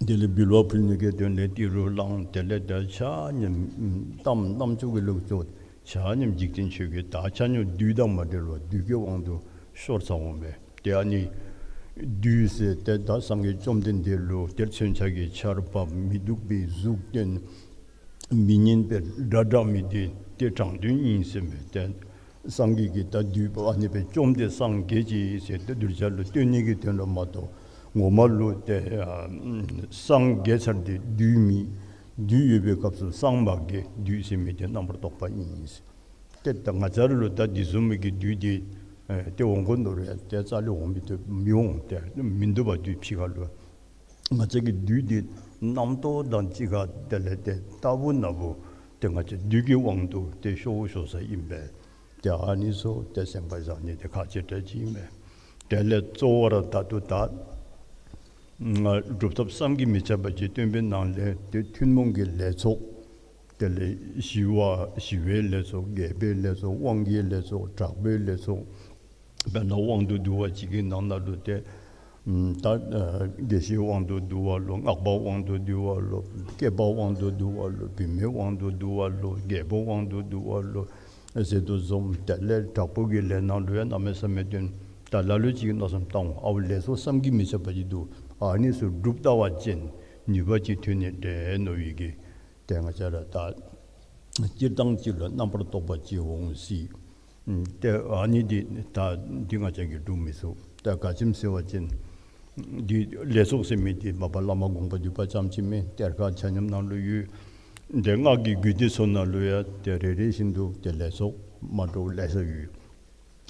དེ་ལས་འབུལ་བ་ཕུལ་ནི་གི་དོན་ལས་ཏི་རུ་བླངས། དེ་ལས་ད་ཆ་མཉམ་གཏམ་རྣམ་ཅོ་གི་ལུགས་སྦྱོར་ཆ་མཉམ་འཇིག་རྟེན་ཆོས་བརྒྱད་ད་ཆ་མཉམ་བདུད་དང་མ་འབྲེལ་བར་བདུད་ཀྱི་དབང་དུ་ཤོར་ཚརཝ་མས། ཏེ་ཨ་ནི་བདུད་ཟེར་ཏེ་ད་སངས་རྒྱས་བཅོམ་ལྡན་འདས་ལུ་ཏེ་མཚོན་ཆ་གི་ཆརཔ་མི་སྡུག་པའི་གཟུགས་སྟོན། མི་སྙན་པའི་སྒྲ་བསྒྲགས་མི་འདི་ཏེ་དྲང་དོན་ཨིན་ཟེར་མས། ཏེ་སངས་རྒྱས་ཀྱིས་ད་བདུད་པ་ཨ་ནི་སྦེ་བཅོམ་སྟེ་སངས་རྒྱས་ཅི་ཟེར་ཏེ་གདུལ་བྱ་ལུ་སྟོན་ནི་གི་དོན་ལུ་མ་གཏོགས་ངོ་མ་ལུ་ཏེ་ཨ་སངས་རྒྱས་ཚར་ཏེ་བདུད་མེད། བདུད་ཡོད་པའི་སྐབས་སུ་སངས་མ་རྒྱས། བདུད་ཟེར་མི་འདི་རྣམ་པར་རྟོག་པ་ཨིན་ཟེར། ཏེ་ད་ང་བཅས་ར་ལུ་ད་འདི་བཟུམ་མའི་གི་བདུད་འདི་ཨེ་ཏེ་འོང་དགོ་མནོ་རུང་ཡང་ཏེ་རྩ་ལས་འོང་མི་བཏུབ། མི་འོང་། ཏེ་མིན་འདུག་པ་བདུད་ཕྱི་ཁ་ལུ། ང་བཅས་ཀྱི་བདུད་འདི་རྣམ་རྟོག་དང་གཅིག་ཁར་དེ་ལས་ཏེ་རྟག་བུ་ན་བུ་ཏེ་ང་བཅས་བདུད་ཀྱི་དབང་དུ་ཏེ་ཤོར་ཤོར་ས་ཨིན་པས། ཏེ་ཨ་ནི་ཚུ་ཏེ་སེམས་ཁར་བཞག་ནི་འདི་ཁག་ཆེ་དྲགས་ཅིག་ཨིན་པས། དེ་ལས་གཙོ་བོ་ར་ད་ལྟོ་ད་ང་སྒྲུབ་ཐབས་བསམ་གྱིས་མི་ཁྱབ་པ་ཅིག་སྟོན་པའི་ནང་ལས་ཏེ་ཐུན་མོང་གི་ལས་ཚོགས། དེ་ལས་ཞི་བ་ཞི་བའི་ལས་ཚོགས། རྒྱས་པའི་ལས་ཚོགས། དབང་གི་ལས་ཚོགས། དྲག་པོའི་ལས་ཚོགས། དཔེར་ན་དབང་དུ་བསྡུ་བ་ཅིག་གི་ནང་ན་ལུ་ཏེ་ད་ཨ་དགེ་བཤེས་དབང་དུ་བསྡུ་བ་ལོ། སྔགས་པ་དབང་དུ་བསྡུ་བ་ལོ། སྐྱེས་པ་དབང་དུ་བསྡུ་བ་ལོ། བུད་མེད་དབང་དུ་བསྡུ་བ་ལོ། རྒྱལ་པོ་དབང་དུ་བསྡུ་བ་ལོ་ཟེར་དོ་བཟུམ། དེ་ལས་དྲག་པོ་གི་ལས་ནང་ལུ་ཡང་གནམ་མེད་ས་མེད་སྟོན། ད་ལ་ལུ་ཅིག་གིས་མནོ་བསམ་བཏང་འོང་། ཨའུ་ལས་ཚོགས་བསམ་གྱིས་མི་ཁྱབ་པ་ཅིག་འདུག། ཨ་ནི་ཚུ་སྒྲུབ་ལྟ་བ་ཅིན་ནུས་པ་ཅིག་ཐོན་ནི་འདྲས་མནོ་བའི་གི་ཏེ་ང་བཅས་ར་ད་སྤྱིར་བཏང་ཅིག་ལུ་རྣམ་པར་རྟོག་པ་ཅིག་འོང་སྲིད། ཨམ་ཏེ་ཨ་ནི་འདི་ད་འདི་ང་བཅས་ཀྱིས་སྒྲུབ་མི་ཚུགས། ད་ག་ཅི་སྨོ་ཟེར་བ་ཅིན་འདི་ལས་ཚོགས་ཟེར་མི་འདི་མ་པ་བླ་མ་དགོངས་པ་འདུས་པ་ཙམ་ཅིག་མེན། གཏེར་ཁ་ཆ་མཉམ་ནང་ལུ་ཡོད། ཏེ་སྔགས་ཀྱི་རྒྱུད་སྡེ་ཚུ་ནང་ལུ་ཡང་ཏེ་རེ་རེ་བཞིན་དུ་ཏེ་ལས་ཚོགས་མ་འདྲཝ་ལེ་ཤ་ཡོད།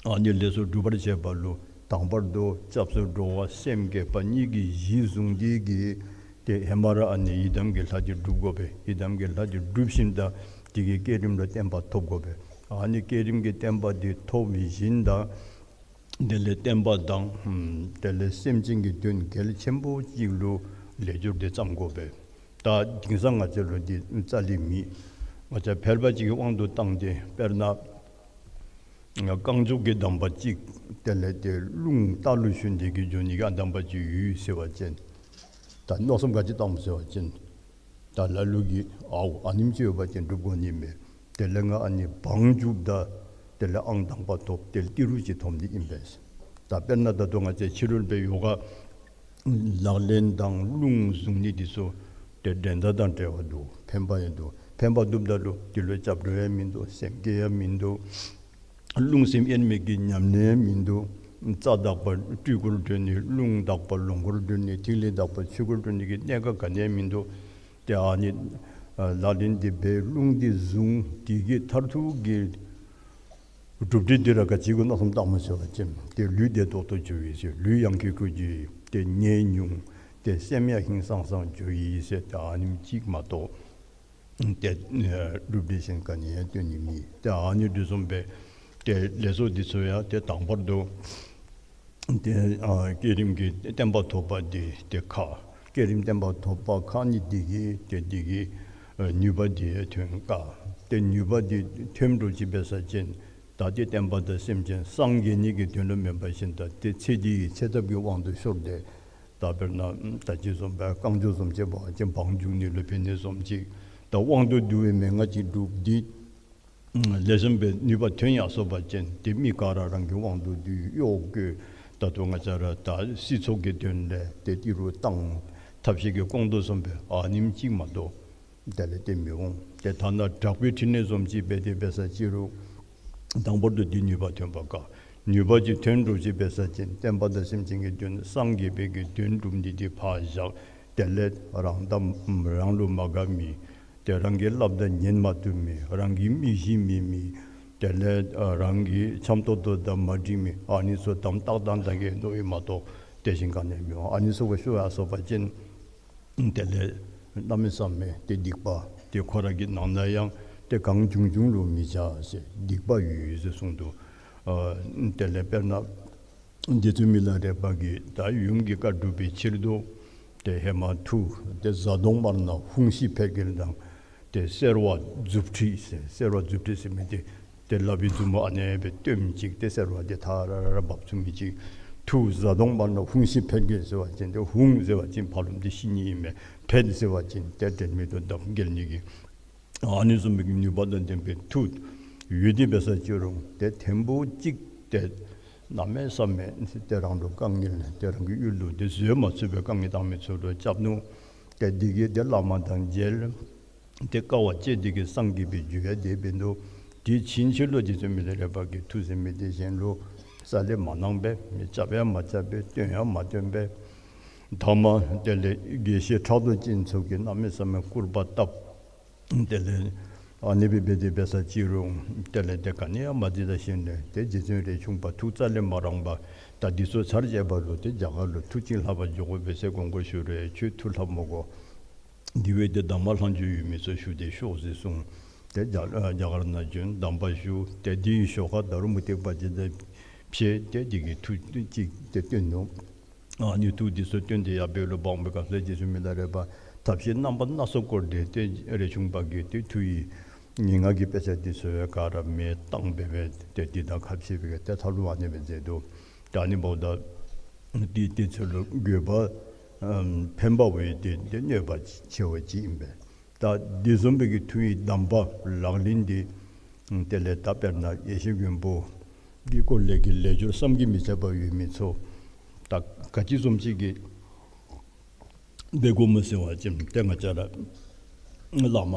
ཨ་ནི་ལས་ཚོགས་སྒྲུབ་པར་བྱེད་པ་ལུ་དང་པར་དུ་སྐྱབས་སུ་འགྲོ་བ་སེམས་བསྐྱེད་པ་གཉིས་ཀྱིས་གཞི་བཟུང་སྟེ་གི་ཏེ་ཧེ་མ་ར་ཨ་ནི་ཡི་དམ་གྱི་ལྷ་འདི་སྒྲུབ་དགོ་པས། ཡི་དམ་གྱི་ལྷ་འདི་སྒྲུབ་ཞིནམ་ད་དེ་གི་བསྐྱེད་རིམ་ལུ་བརྟན་པ་ཐོབ་དགོ་པས། ཨ་ནི་བསྐྱེད་རིམ་གྱི་བརྟན་པ་འདི་ཐོབ་ཞིནམ་ད་དེ་ལས་བསྟན་པ་དང་ཨམ་དེ་ལས་སེམས་ཅན་གྱི་དོན་གལ་ཆེན་པོ་ཅིག་ལུ་ལས་སྦྱོར་འདི་བརྩམ་དགོ་པས། ད་དེང་སང་ང་བཅས་ལུ་འདི་རྩ་ལས་མེད། ང་བཅས་ཕལ་པ་ཅིག་གི་དབང་དུ་བཏང་སྟེ་དཔེར་ན་རྐང་མགྱོགས་ཀྱི་གདམས་པ་ཅིག་དེ་ལས་ཏེ་རླུང་རྟ་ལུ་ཞོན་ཏེ་གི་འགྱོ་ནི་གི་ཨ་གདམས་པ་ཅིག་ཡོད་ཟེར་བ་ཅིན་ད་མནོ་བསམ་ག་ཅི་བཏངམ་ཟེར་བ་ཅིན་ད་ལ་ལུ་གིས་ཨའུ་ཨ་ནེམ་ཅིག་ཡོད་པ་ཅིན་སྒྲུབ་དགོ་ནི་མས། དེ་ལས་ང་ཨ་ནི་བང་རྒྱུགཔ་ད་དེ་ལས་ཨང་དང་པ་ཐོབ། དེ་ལས་ཏི་རུ་ཅིག་ཐོབ་ནི་ཨིན་པས། ད་དཔེར་ན་ད་ལྟོ་ང་བཅས་ཕྱི་རོལ་པའི་ཡོ་ག་ལག་ལེན་དང་རླུང་བཟུང་ནི་འདི་ཚུ་ཏེ་འགྲན་ཟླ་དང་བྲལ་བ་འདུག། ཕན་པ་ཡང་འདུག། ཕན་པ་འདུགཔ་ད་ལུ་འདི་ལུ་སྐྱབས་འགྲོ་ཡང་མིན་འདུག། སེམས་བསྐྱེད་ཡང་མིན་འདུག། རླུང་སེམས་དབྱེར་མེད་ཀྱི་ཉམས་ལེན་ཡང་མིན་འདུག། རྩ་དག་པ་སྤྲུལ་སྐུར་གྲོལ་ནི། རླུང་དག་པ་ལོངས་སྐུར་གྲོལ་ནི། ཐིག་ལེ་དག་པ་ཆོས་སྐུར་གྲོལ་ནི་གི་གནད་འགག་ག་ནི་ཡང་མིན་འདུག། ཏེ་ཨ་ནི་ ཨ་ལག་ལེན་འདི་འབད་རླུང་འདི་བཟུང་དེ་གི་མཐར་ཐུག་གི་གྲུབ་འབྲས་འདི་ར་ག་ཅི་གུ་མནོ་བསམ་བཏངམ་ཟེར་བ་ཅིན་ཏེ་ལུས་བདེ་ཏོག་ཏོ་འགྱོ་ཡི་ཟེར། ལུས་ཡང་ཁེ་ཁེ་འགྱོ་ཡི། ཏེ་ནད་ཉུང་། ཏེ་སེམས་ཡང་ཧིང་སངས་སངས་འགྱོ་ཡི་ཟེར། ཏེ་ཨ་ནེམ་ཅིག་མ་གཏོགས་ཏེ་ཨེ་གྲུབ་འབྲས་གཞན་ག་ནི་ཡང་སྟོན་ནི་མེད། ཏེ་ཨ་ནི་འདི་བཟུམ་སྦེ་ཏེ་ལས་ཚོགས་འདི་ཚུ་ཡང་ཏེ་དང་པར་དུ་ཏེ་ཨ་བསྐྱེད་རིམ་གྱི་བརྟན་པ་ཐོབ་པ་འདི་ཏེ་ཁག། བསྐྱེད་རིམ་བརྟན་པ་ཐོབ་པ་ཁག་ནི་འདི་གིས་ཏེ་འདི་གིས་ཨ་ནུས་པ་འདི་ཐོན་དཀའ། ཏེ་ནུས་པ་འདི་ཐོན་འགྱོ་ཅི་འབད་ས་ཅིན་ད་ཏེ་བསྟན་པ་དང་སེམས་ཅན་སངས་རྒྱས་ནི་གི་དོན་ལུ་མེན་པར་ཞིནམ་ད་ཏེ་ཚེ་འདི་གི་ཚེ་ཐབས་ཀྱི་དབང་དུ་ཤོར་ཏེ་ད་དཔེར་ན་ད་ཅི་བཟུམ་སྦེ་རྐང་མགྱོགས་བཟུམ་ཅིག་འབད་བ་ཅིན་བང་རྒྱུག་ནི་ལུ་ཕན་ནི་བཟུམ་ཅིག། ད་དབང་དུ་བསྡུ་བའི་མན་ངག་ཅིག་སྒྲུབ་སྟེ་ལེགས་ཤོམ་སྦེ་ནུས་པ་ཐོན་ཡར་སོ་བ་ཅིན་ཏེ་མི་ག་ར་རང་གི་དབང་དུ་བསྡུ་གཡོག་བཀོལ། ད་ལྟོ་ང་བཅས་ར་ད་སྲིད་ཚོགས་ཀྱི་དོན་ལས་ཏེ་ཏི་རུ་བཏང་ཐབས་ཤེས་ཀྱིས་སྐོང་དོ་བཟུམ་སྦེ་ཨ་ནེམ་ཅིག་མ་གཏོགས་དེ་ལས་ཏེ་མི་འོང་། ཏེ་ཐ་ན་དྲག་པོའི་ཕྲིན་ལས་བཟུམ་ཅིག་འབད་དེ་འབད་ས་ཅི་རུང་དང་པོར་དུ་འདི་ནུས་པ་ཐོན་པ་དཀའ། ནུས་པ་ཅིག་ཐོན་འགྱོ་ཅི་འབད་ས་ཅིན་བསྟན་པ་དང་སེམས་ཅན་གྱི་དོན་སངས་རྒྱས་པའི་གི་དོན་སྒྲུབ་ནི་འདི་ཕར་བཞག། དེ་ལས་རང་དང་རང་ལུ་མ་དགའ་མི་ཏེ་རང་གི་སླབ་ད་ཉན་མ་བཏུབ་མི་རང་གི་མི་གཞི་མེད་མི་དེ་ལས་ཨ་རང་གི་འཆམ་ཏོག་ཏོ་དང་མ་འགྲིག་མི་ཨ་ནི་ཚུ་དམ་ཏག་ཏག་ཏག་གི་མནོ་ཡི་མ་གཏོགས་དེ་བཞིན་ག་ནི་ཡང་མི་འོང་། ཨ་ནི་ཚུ་གུ་ཤོར་ཡར་སོ་བ་ཅིན་དེ་ལས་གནམ་མེད་ས་མེད་ཏེ་སྡིག་པ་ཏེ་ཁོ་ར་གི་ནང་ན་ཡང་ཏེ་གང་བྱུང་བྱུང་ལུ་མི་བྱ་ཟེར་སྡིག་པ་ཡོད་ཡོད་ཟེར་གསུངས་འདུག། ཨ་དེ་ལས་དཔེར་ན་རྗེ་བཙུན་མི་ལ་རས་པ་གིས་ད་ཡུམ་གྱི་བཀའ་སྒྲུབ་པའི་ཕྱིར་དུ་ཏེ་ཧེ་མ་མཐུ་ཏེ་བཟའ་གདོང་དམར་ནག་ཧཱུྃ་ཤི་འཕེལ་རྒྱས་དང་ཏེ་སེར་བ་མཛུབ་ཁྲིད་ཟེར། སེར་བ་མཛུབ་ཁྲིད་ཟེར་མི་འདི་ཏེ་ལག་པའི་མཛུབ་མོ་ཨ་ནེ་སྦེ་སྟོན་ཅིག་ཏེ་སེར་བ་འདི་ཐ་ར་ར་ར་འབབ་ཚུགས་མི་ཅིག། མཐུ་བཟའ་གདོང་དམར་ནག་ཧཱུྃ་ཤི་འཕེལ་རྒྱས་ཟེར་བ་ཅིན་ཏེ་ཧཱུྃ་ཟེར་བ་ཅིན་ཕ་རོལ་ཏེ་ཤི་ནི་ཨིན་མས། འཕེལ་ཟེར་བ་ཅིན་ཏེ་དྲན་མེད་དུ་འདམ་འགྱེལ་ནི་གི་ཨ་ནི་བཟུམ་མའི་ནུས་པ་དང་ལྡན་པའི་མཐུ་ཡོད་དེ་འབད་ས་ཅི་རུང་ཏེ་ཐེངས་པོ་གཅིག་ཏེ་གནམ་མེད་ས་མེད་ཏེ་རང་ལུ་དཀའ་ངལ་ཏེ་རང་གི་ཡུལ་ལུ་ཏེ་བཟོད་མ་ཚུགས་པའི་དཀའ་ངལ་བཏང་མི་ཚུ་ལུ་རྐྱབ་ནུག། ཏེ་འདི་གིས་ཏེ་བླ་མ་དང་མཇལ། ཏེ་དཀའ་བ་སྤྱད་དེ་གིས་སངས་རྒྱས་པའི་རྒྱུ་ཡང་དེ་འབད་ནུག། དེ་ཕྱིན་ཆད་ལུ་རྗེ་བཙུན་མི་ལ་རས་པ་གིས་མཐུ་ཟེར་མི་འདི་གཞན་ལུ་རྩ་ལས་མ་གནང་པས། མི་རྐྱབ་ཡང་མ་རྐྱབ་པས། སྟོན་ཡང་མ་སྟོན་པས། ཐ་མ་དེ་ལས་དགེ་བཤེས་ཕྲག་དོག་ཅན་ཚུ་གིས་གནམ་མེད་ས་མེད་སྐུར་པ་བཏབ། དེ་ལས་ཨ་ནི་སྦེ་འབད་དེ་འབད་ས་ཅི་རུང་དེ་ལས་ཏེ་ག་ནི་ཡང་མ་བརྩི་ད་ཞིནམ་ལས་ཏེ་རྗེ་བཙུན་རས་ཆུང་པ་ཐུགས་རྩ་ལས་མ་རངས་པར་ད་འདི་ཚུ་ཚར་བཅད་པ་ལུ་ཏེ་རྒྱ་གར་ལུ་མཐུ་ཅིག་ལྷབ་པར་འགྱོ་དགོ་པས་ཟེར་དགོངས་སྐོར་ཞུ་རུང་ཁྱོད་མཐུ་ལྷབ་མི་དགོ། དེ་བས་ཏེ་གདམས་པ་ལྷག་མཇུག་ཡོད་མི་ཚུ་ཞུ་སྟེ་ཤོག་ཟེར་གསུངས། ཏེ་རྒྱ་རྒྱ་གར་ནང་བྱོན་གདམས་པ་ཞུ། ཏེ་དེའི་ཞོར་ཁར་ད་རུང་མུ་སྟེགས་པ་ཅིག་དང་ཕྱད་དེ་དེ་གི་མཐུ་ཅིག་ཏེ་སྟོན་ནུག། ཨ་ནི་མཐུ་འདི་ཚུ་སྟོན་ཏེ་ཡར་འབད་རུང་འབདཝ་ད་སྐབས་སུ་རྗེ་བཙུན་མི་ལ་རས་པ་ཐབས་ཤེས་རྣམ་པ་སྣ་ཚོགས་བསྐོར་ཏེ་ཏེ་རས་ཆུང་པ་གིས་ཏེ་མཐུ་ཡི་ངན་སྔགས་ཀྱི་དཔེ་ཆ་འདི་ཚུ་ག་ར་མེ་བཏང་སྦེ་སྦེ་ཏེ་འདི་དང་ཁ་ཕྱེ་སྦེ་ཏེ་མཐའ་ལུ་ཨ་ནི་སྦེ་མཛད་འདུག། ད་ཨ་ནི་འབདཝ་ད་འདི་འདི་ཚུ་ལུ་དགོས་པ་ཨམ་ཕན་པ་བས་ཏེ་ཏེ་གནོད་པ་ཆེ་བ་ཅིག་ཨིན་པས། ད་འདི་བཟུམ་སྦེ་གི་མཐུ་ཡི་གདམས་པ་ལག་ལེན་འདི་དེ་ལས་ད་དཔེར་ན་ཡེ་ཤེས་མགོན་པོ་འདི་སྐོར་ལས་ཀྱི་ལས་སྦྱོར་བསམ་གྱིས་མི་ཁྱབ་པ་ཡོད་མི་ཚུ་ད་ག་ཅི་བཟུམ་ཅིག་གི་འབད་དགོཔ་སྨོ་ཟེར་བ་ཅིན་ཏེ་ང་བཅས་ར་བླ་མ་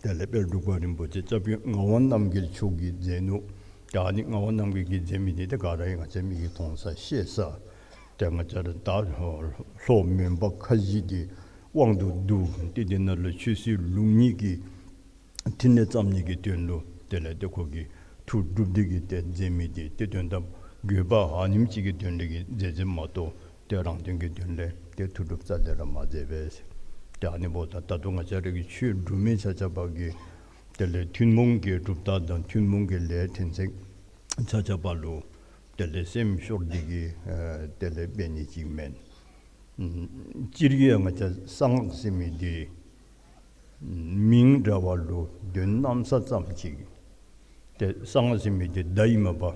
དེ་ལས་དཔལ་འབྲུག་པ་རིན་པོ་ཆེ་སྐྱབས་རྗེ་ངག་དབང་རྣམ་རྒྱལ་མཆོག་གིས་མཛད་ནུག། ད་ཨ་ནི་ངག་དབང་རྣམ་རྒྱལ་གྱིས་མཛད་མི་འདི་ཏེ་ག་ར་ང་བཅས་མིག་གིས་མཐོང་ས་ཤེས་ས། ཏེ་ང་བཅས་ར་ད་ལྷོ་མོན་པ་ཁ་བཞི་འདི་དབང་དུ་བསྡུ་སྟེ་འདི་ནང་ལུ་ཆོས་སྲིད་ལུགས་གཉིས་ཀྱི་ཕྲིན་ལས་བརྩམ་ནི་གི་དོན་ལུ་དེ་ལས་ཏེ་ཁོ་གིས་མཐུ་སྒྲུབ་སྟེ་གིས་ཏེ་མཛད་མི་འདི་ཏེ་དོན་དམ་དགོས་པ་ཨ་ནེམ་ཅིག་གི་དོན་ལས་ཀྱི་མཛད་མཛདཔ་མ་གཏོགས་ཏེ་རང་དོན་གྱི་དོན་ལས་ཏེ་མཐུ་སྒྲུབ་རྩ་ལས་ར་མ་མཛད་པས། ཏེ་ཨ་ནི་འབདཝ་ད་ད་ལྟོ་ང་བཅས་ར་གི་ཆོས་སྒྲུབ་མི་ཆ་ཁྱབ་ཀྱིས་དེ་ལས་ཐུན་མོང་གི་གྲུབ་རྟགས་དང་ཐུན་མོང་གི་ལས་ཕྲན་ཚེགས་ཆ་ཁྱབ་ལུ་དེ་ལས་སེམས་ཤོར་ཏེ་གིས་ཨ་དེ་ལས་འབད་ནི་ཅིག་མེན། ཨམ་སྤྱིར་གྱིས་ཡང་ང་བཅས་གསང་སྔགས་ཟེར་མི་འདི་མིང་འདྲ་བ་ལུ་དོན་གནམ་ས་ཙམ་ཅིག། ཏེ་གསང་སྔགས་ཟེར་མི་འདི་བརྡ་ཨིན་མས་པ།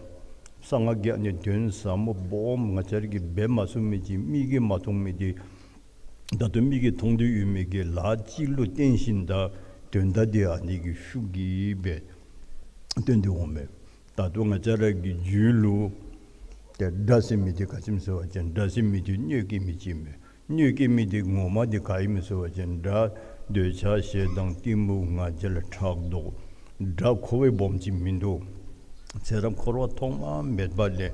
གསང་སྔགས་ཀྱི་ཨ་ནི་དོན་ཟབ་མོ་སྦོམ་ང་བཅས་ར་གིས་འབད་མ་ཚུགས་མི་ཅིག་མིག་གིས་མ་མཐོང་མི་འདི་ད་ལྟོ་མིག་གིས་མཐོང་སྟེ་ཡོད་མི་གི་ལཱ་ཅིག་ལུ་བརྟེན་ཞིནམ་ད་དོན་དག་འདི་ཨ་ནི་གི་ཤུགས་ཀྱིས་སྦེ་སྟོན་ཏེ་འོང་མས། ད་ལྟོ་ང་བཅས་ར་གི་རྒྱུད་ལུ་ཏེ་དགྲ་ཟེར་མི་འདི་ག་ཅི་སྨོ་ཟེར་བ་ཅིན་དགྲ་ཟེར་མི་འདི་གནོད་སྐྱེལ་མི་ཅིག་མས། གནོད་སྐྱེལ་མི་འདི་ངོ་མ་འདི་ག་ཨིན་མས་ཟེར་བ་ཅིན་དགྲ་འདོད་ཆགས་ཞེ་སྡང་གཏི་མུག་ང་རྒྱལ་ཕྲག་དོག། དགྲ་ཁོ་བ་སྦོམ་ཅིག་མིན་འདུག། ཚེ་རབས་འཁོར་བ་ཐོག་མ་མེད་པ་ལས་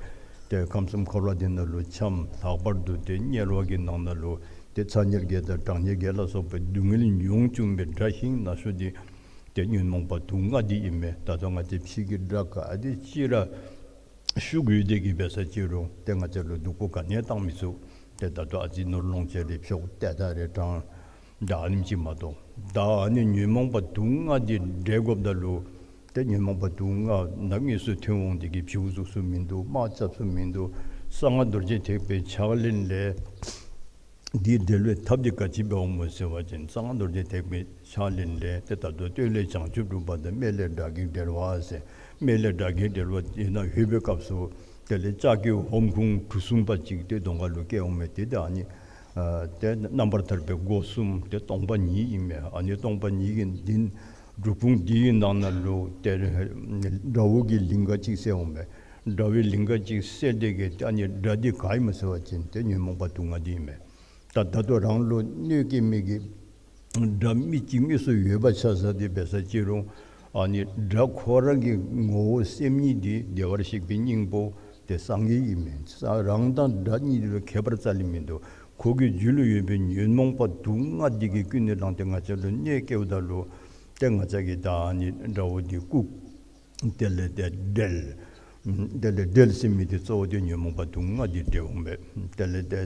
ཏེ་ཁམས་གསུམ་འཁོར་བ་འདི་ནང་ལུ་འཁྱམས། ལྷག་པར་དུ་ཏེ་དམྱལ་བ་གི་ནང་ན་ལུ་ ཏེ་ཚ་དམྱལ་བརྒྱད་དང་གྲང་དམྱལ་བརྒྱད་ལ་སོགས་པའི་སྡུག་བསྔལ་མྱོང་བཅུག་པའི་དགྲ་ཤིང་ནག་ཤོག་འདི་ཏེ་ཉོན་མོངས་པ་དུག་ལྔ་འདི་ཨིན་མས། ད་ལྟོ་ང་བཅས་ཕྱི་གི་དགྲ་ག་དེ་ཅིག་ར་ཤུགས་ཡོད་དེ་གིས་འབད་ས་ཅིག་རུང་ཏེ་ང་བཅས་ལུ་སྡུག་པོ་ག་ནི་ཡང་བཏང་མི་ཚུགས། ཏེ་ད་ལྟོ་ཨ་ཙི་ནོར་ལོངས་སྤྱོད་རེ་འཕྱོག་ཏེ་ད་རེ་དྲང་། ད་ཨ་ནེམ་ཅིག་མ་གཏོགས། ད་ཨ་ནི་ཉོན་མོངས་པ་དུག་ལྔ་འདི་བསྒྲལ་དགོཔ་ད་ལུ་ཏེ་ཉོན་མོངས་པ་དུག་ལྔ་ནམ་དངོས་སུ་ཐོན་འོང་དེ་གིས་བྱིའུ་བཙུགས་ས་མིན་འདུག། དམག་རྐྱབ་ས་མིན་འདུག། གསང་སྔགས་རྡོ་རྗེ་ཐེག་པའི་ཕྱག་ལེན་ལས་འདི་བསྒྲལ་བའི་ཐབས་འདི་ག་ཅི་འབད་འོང་མོ་ཟེར་བ་ཅིན་གསང་སྔགས་རྡོ་རྗེ་ཐེག་པའི་ཕྱག་ལེན་ལས་ཏེ་ད་ལྟོ་སྟོད་ལས་བྱང་ཆུབ་སྒྲུབ་པ་དང་སྨད་ལས་དགྲ་བགེགས་བསྒྲལ་བ་ཟེར། སྨད་ལས་དགྲ་བགེགས་བསྒྲལ་བ་དེ་ནང་ལྷོད་པའི་སྐབས་སུ་དེ་ལས་ལྕགས་ཀྱི་ཧོམ་ཁུང་གྲུ་གསུམ་པ་ཅིག་ཏེ་གདོང་ཁ་ལུ་བཀལ་འོང་མས། ཏེ་ད་ཨ་ནི་ཨ་ཏེ་རྣམ་པར་ཐར་པའི་སྒོ་གསུམ་ཏེ་སྟོང་པ་ཉིད་ཨིན་མས། ཨ་ནི་སྟོང་པ་ཉིད་ཀྱི་འདི་སྒྲུབ་ཁུང་འདི་གི་ནང་ན་ལུ་ཏེ་དགྲ་བོ་གི་ལིང་ག་ཅིག་གསལ་འོང་མས། དགྲ་བོའི་ལིང་ག་ཅིག་གསལ་དེ་གིས་ཏེ་ཨ་ནི་དགྲ་འདི་ག་ཨིན་མོ་ཟེར་བ་ཅིན་ཏེ་ཉོན་མོངས་པ་དུག་ལྔ་འདི་ཨིན་མས། ད་ད་ལྟོ་རང་ལུ་གནོད་སྐྱེལ་མི་གི་དགྲ་མི་ཅིག་དངོས་སུ་ཡོད་པ་ཆ་བཞག་སྟེ་འབད་ས་ཅིག་རུང་ཨ་ནི་དགྲ་ཁོ་རང་གི་ངོ་བོ་སེམས་ཉིད་འདི་བདེ་བར་གཤེགས་པའི་སྙིང་པོ་ཏེ་སངས་རྒྱས་ཨིན་མས། ས་རང་དང་དགྲ་གཉིས་ལུ་ཁྱད་པར་རྩ་ལས་མིན་འདུག། ཁོ་གི་རྒྱུད་ལུ་ཡོད་པའི་ཉོན་མོངས་པ་དུག་ལྔ་འདི་གིས་ཀུན་ནས་བསླངས་ཏེ་ང་བཅས་ལུ་གནོད་སྐྱེལཝ་ད་ལུ་ཏེ་ང་བཅས་ཀྱིས་ད་ཨ་ནི་དགྲ་བོ་འདི་བཀུག། དེ་ལས་ཏེ་བསྒྲལ། དེ་ལས་བསྒྲལ་ཟེར་མི་འདི་གཙོ་བོ་འདི་ཉོན་མོངས་པ་དུག་ལྔ་འདི་བསྒྲལ་འོང་པས། དེ་ལས་ཏེ་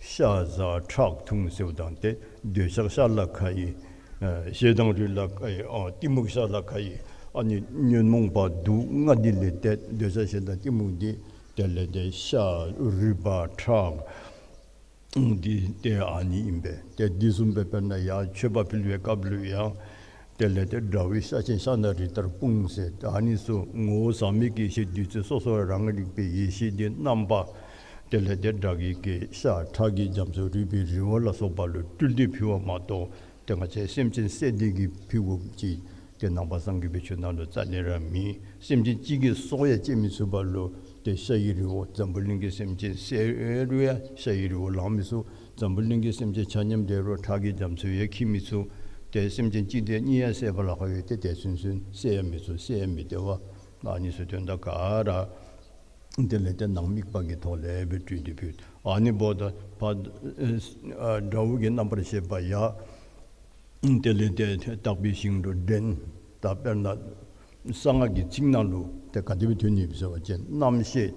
ཤ་ཟ་ཁྲག་འཐུང་ཟེརཝ་དང་ཏེ་འདོད་ཆགས་ཤ་ལ་ཁ་ཡི། ཨ་ཞེ་སྡང་རུས་ལ་ཁ་ཡི། ཨ་གཏི་མུག་ཤ་ལ་ཁ་ཡི། ཨ་ནི་ཉོན་མོངས་པ་དུག་ལྔ་འདི་ལས་ཏེ་འདོད་ཆགས་ཞེ་སྡང་གཏི་མུག་འདི་དེ་ལས་ཏེ་ཤ་རུས་པ་ཁྲག་འདི་ཏེ་ཨ་ནི་ཨིན་པས། ཏེ་འདི་བཟུམ་སྦེ་དཔེར་ན་ཡང་མཆོད་པ་ཕུལ་བའི་སྐབས་ལུ་ཡང་དེ་ལས་ཏེ་དགྲ་བོའི་ཤ་ཆེན་ཤ་ནང་རི་ལྟར་སྤུངས་ཟེར། ཨ་ནི་ཚུ་ངོ་བོ་ཟག་མེད་ཀྱི་ཡེ་ཤེས་བདུད་རྩི་སོ་སོ་རང་རིག་པའི་ཡེ་ཤེས་འདི་རྣམ་པ་དེ་ལས་ཏེ་དགྲ་བགེགས་ཀྱི་ཤ་ཁྲག་གི་རྒྱ་མཚོ་རུས་པའི་རི་བོ་ལ་སོགས་པ་ལུ་སྤྲུལ་ཏེ་ཕུལ་བ་མ་གཏོགས་ཏེ་ང་བཅས་སེམས་ཅན་བསད་དེ་གིས་ཕུལ་དགོཔ་ཅིག་ཏེ་ནང་པ་སངས་རྒྱས་པའི་ཆོས་ནང་ལུ་རྩ་ལས་ར་མེད། སེམས་ཅན་གཅིག་གི་སྲོག་ཡང་བཅད་མི་ཚུགས་པ་ལུ་ཏེ་ཤ་ཡི་རི་བོ་འཛམ་བུ་གླིང་གི་སེམས་ཅན་བསད་རུང་ཡང་ཤ་ཡི་རི་བོ་ལང་མི་ཚུགས། འཛམ་བུ་གླིང་གི་སེམས་ཅན་ཆ་མཉམ་བསད་རུང་ཁྲག་གི་རྒྱ་མཚོ་ཡང་འཁྱིལ་མི་ཚུགས། ཏེ་སེམས་ཅན་གཅིག་དང་གཉིས་ཡང་བསད་པ་ལཱ་ཁག་ཡོད། ཏེ་དེ་ཚུན་ཚོད་བསད་ཡང་མི་ཚུགས། བསད་ཡང་མི་བདེ་བ། ཨ་ནི་ཚུ་དོན་དག་ག་ར་དེ་ལས་ཏེ་ནང་དམིགས་པ་གི་ཐོག་ལས་སྦེ་སྤྲུལ་ཏེ་ཕུལ། ཨ་ནི་འབདཝ་ད་ཕར་ཨ་དགྲ་བོ་གི་རྣམ་པར་ཤེས་པ་ཡང་དེ་ལས་ཏེ་དག་པའི་ཞིང་དུ་འདྲེན། ད་དཔེར་ན་གསང་སྔགས་ཀྱི་ཚིག་ནང་ལུ་ཏེ་ག་དེ་སྦེ་ཐོན་ནི་ཡོདཔ་ཟེར་བ་ཅིན་རྣམ་ཤེས་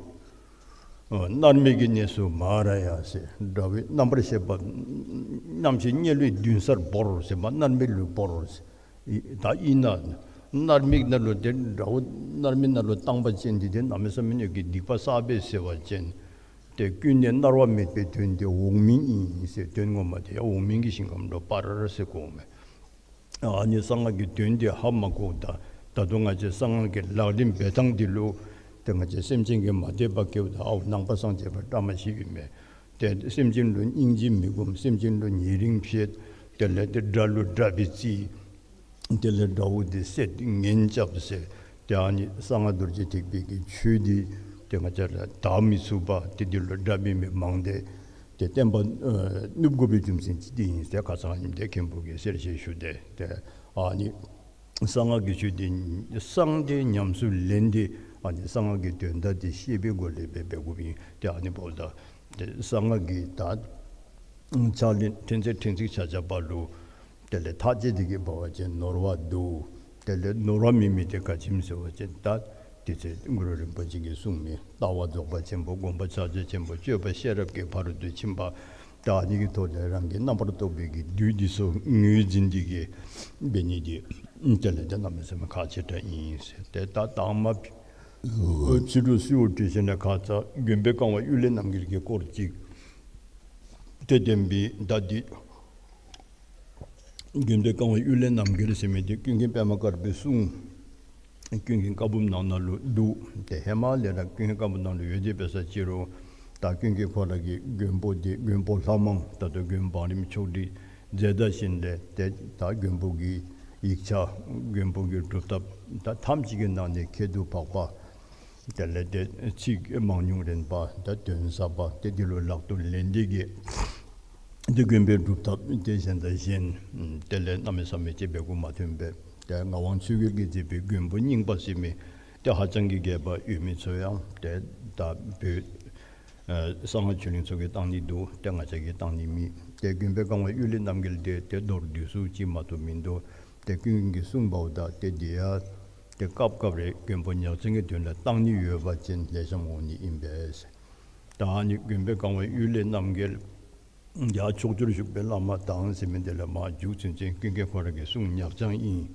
ཨ་མནར་མེད་ཀྱི་གནས་སུ་མ་ར་ཡ་ཟེར། དགྲ་བོའི་རྣམ་པར་ཤེས་པ་རྣམ་ཤེས་དམྱལ་བའི་མདུན་སར་བོར་ཟེར་མ་མནར་མེད་ལུ་བོར་ཟེར། ཨི་ད་ཨིན་ན་མནར་མེད་ནང་ལུ་ཏེ་དགྲ་བོ་མནར་མེད་ནང་ལུ་བཏང་པ་ཅིན་འདི་ཏེ་གནམ་མེད་ས་མེད་ཀྱི་སྡིག་པ་བསགས་པས་ཟེར་བ་ཅིན་ཏེ་ཀུན་ནས་མནར་བ་མེད་པའི་དོན་དེ་འོག་མིན་ཨིན་ཟེར། དོན་ངོ་མ་དེ་ཡང་འོག་མིན་གྱི་ཞིང་ཁམས་ལུ་སྤར་ཟེར་གོཝ་མས། ཨ་ནི་གསང་སྔགས་ཀྱི་དོན་དེ་ཧ་མ་གོ། ད་ད་དུང་ང་བཅས་གསང་སྔགས་ཀྱི་ལག་ལེན་འབད་ཐངས་འདི་ལུ་ཏེ་ང་བཅས་སེམས་ཅན་གྱིས་མ་དད་པ་སྐྱེཝ་ད་ཨའུ་ནང་པ་སངས་རྒྱས་པ་བཀྲ་མ་ཤིས་ཨིན་མས། ཏེ་སེམས་ཅན་ལུ་སྙིང་རྗེ་མི་སྒོམ། སེམས་ཅན་ལུ་ཉེ་རིང་བྱེད། དེ་ལས་ཏེ་དགྲ་ལུ་དགྲ་སྦེ་བརྩི། དེ་ལས་དགྲ་བོ་དེ་བསད་ངན་རྐྱབ་ཟེར། ཏེ་ཨ་ནི་གསང་སྔགས་རྡོ་རྗེ་ཐེག་པའི་གི་ཆོས་འདི་ཏེ་ང་བཅས་ར་དར་མི་ཚུགས་པ་ཏེ་འདི་ལུ་དགྲ་འབད་མི་མང་སྟེ་ཏེ་བསྟན་པ་ཨ་ནུབ་དགོ་པའི་རྒྱུ་མཚན་ཅིག་འདི་ཨིན་ཟེར་ཁ་ཙ་ཨ་ནི་འདི་མཁན་པོ་གིས་གསལ་བཤད་ཞུ་སྟེ། ཏེ་ཨ་ནི་གསང་སྔགས་ཀྱི་ཆོས་འདི་གསང་སྟེ་ཉམས་སུ་ལེན་ཏེ་ཨ་ནི་གསང་སྔགས་ཀྱི་དོན་དག་འདི་ཤེས་པའི་སྒོ་ལས་འབད་འབད་དགོཔ་ཨིན། ཏེ་ཨ་ནི་འབདཝ་ད་ཏེ་གསང་སྔགས་ཀྱི་ད་ཕྱག་ལེན་ཕྲན་ཚེགས་ཕྲན་ཚེགས་ཆ་ཁྱབ་པ་ལུ་དེ་ལས་ཐག་བཅད་དེ་གིས་འབད་བ་ཅིན་ནོར་བ་འདུག། དེ་ལས་ནོར་བ་མེད་མི་དེ་ག་ཅི་སྨོ་ཟེར་བ་ཅིན་ད་དེ་ཚེ་གུ་རུ་རིན་པོ་ཆེ་གིས་གསུངས་མི་ལྟ་བ་རྫོགས་པ་ཆེན་པོ་སྒོམ་པ་ཕྱག་རྒྱ་ཆེན་པོ་སྤྱོད་པ་ཤེས་རབ་ཀྱི་ཕ་རོལ་ཏུ་ཕྱིན་པ། ད་ཨ་ནི་གི་ཐོག་ལས་རང་གི་རྣམ་པར་རྟོག་པའི་གི་བདུད་འདི་ཚུ་ངོས་འཛིན་འདི་གིས་འབད་ནི་འདི་དེ་ལས་ཏེ་གནམ་མེད་ས་མེད་ཁག་ཆེ་དྲགས་ཨིན་ཟེར། ཏེ་ད་དང་མ་ཕྱི་རུ་སུ་ཡོད་དྲི་ཟེར་ན་ཁ་ཙ་མགོན་པོའི་བཀའ་དབང་གཡུལ་ལས་རྣམ་རྒྱལ་གྱི་སྐོར་ཅིག་ཏེ་བསྟན་པའི་ད་འདི་མགོན་པོའི་བཀའ་དབང་གཡུལ་ལས་རྣམ་རྒྱལ་ཟེར་མི་འདི་ཀུན་མཁྱེན་པདྨ་དཀར་པོའི་གསུང་ཀུན་མཁྱེན་བཀའ་འབུམ་ནང་ན་ལུ་འདུག། ཏེ་ཧེ་མ་ལས་ར་ཀུན་མཁྱེན་བཀའ་འབུམ་ནང་ལུ་ཡོད་དེ་འབད་ས་ཅིག་རུང་ད་ཀུན་མཁྱེན་ཁོ་ར་གི་མགོན་པོ་འདི་མགོན་པོ་ལྷ་མང་ད་ལྟོ་མགོན་བང་རིམ་ཆོག་སྒྲིག་མཛད་ད་ཞིནམ་ལས་ཏེ་ད་མགོན་པོ་གི་ཡིག་ཆ་མགོན་པོ་གི་སྒྲུབ་ཐབས་ད་ཐམས་ཅད་ཀྱི་ནང་ནས་ཁྱད་དུ་འཕགས་པ་དེ་ལས་ཏེ་ཚིག་མང་ཉུང་རན་པ་ད་དོན་ཟབ་པ་ཏེ་འདི་ལུ་ལག་ཏུ་ལེན་ཏེ་གིས་ཏེ་མགོན་པོའི་སྒྲུབ་ཐབས་ཏེ་གཞན་དང་གཞན་དེ་ལས་གནམ་མེད་ས་མེད་ཅིག་འབད་དགོཔ་མ་ཐོན་པས། ཏེ་ངག་དབང་ཆོས་རྒྱལ་གྱིས་མཛད་པའི་མགོན་པོ་རྙིང་པ་ཟེར་མི་ཏེ་ཧ་ཅང་གི་རྒྱས་པ་ཡོད་མི་ཚུ་ཡང་ཏེ་ད་བོད་ ཨ་གསང་སྔགས་ཆོས་གླིང་ཚུ་གིས་བཏང་ནི་འདུག། ཏེ་ང་བཅས་ཀྱིས་བཏང་ནི་མེད། ཏེ་དགོན་པའི་བཀའ་དབང་ཡུལ་ལས་རྣམ་རྒྱལ་འདི་ཏེ་མདོར་བསྡུས་སུ་ཅིག་མ་གཏོགས་མིན་འདུག། ཏེ་ཀུན་མཁྱེན་གྱིས་གསུངས་པ་ད་ཏེ་འདི་ཡང་ཏེ་སྐབས་སྐབས་རེ་མགོན་པོ་ཉག་ཅན་གྱི་དོན་ལ་བཏང་ནི་ཡོད་པ་ཅིན་ལེགས་ཤོམ་འོང་ནི་ཨིན་པས། ད་ཨ་ནི་དགོན་པའི་བཀའ་དབང་ཡུལ་ལས་རྣམ་རྒྱལ་ཡར་ཕྱོགས་བཅུར་བཞུགས་པའི་བླ་མ་དང་ཟེར་མི་འདི་ལས་མར་མཇུག་ཚུན་ཚོད་ཀུན་མཁྱེན་ཁོ་ར་གི་གསུང་ཉག་ཅན་ཨིན།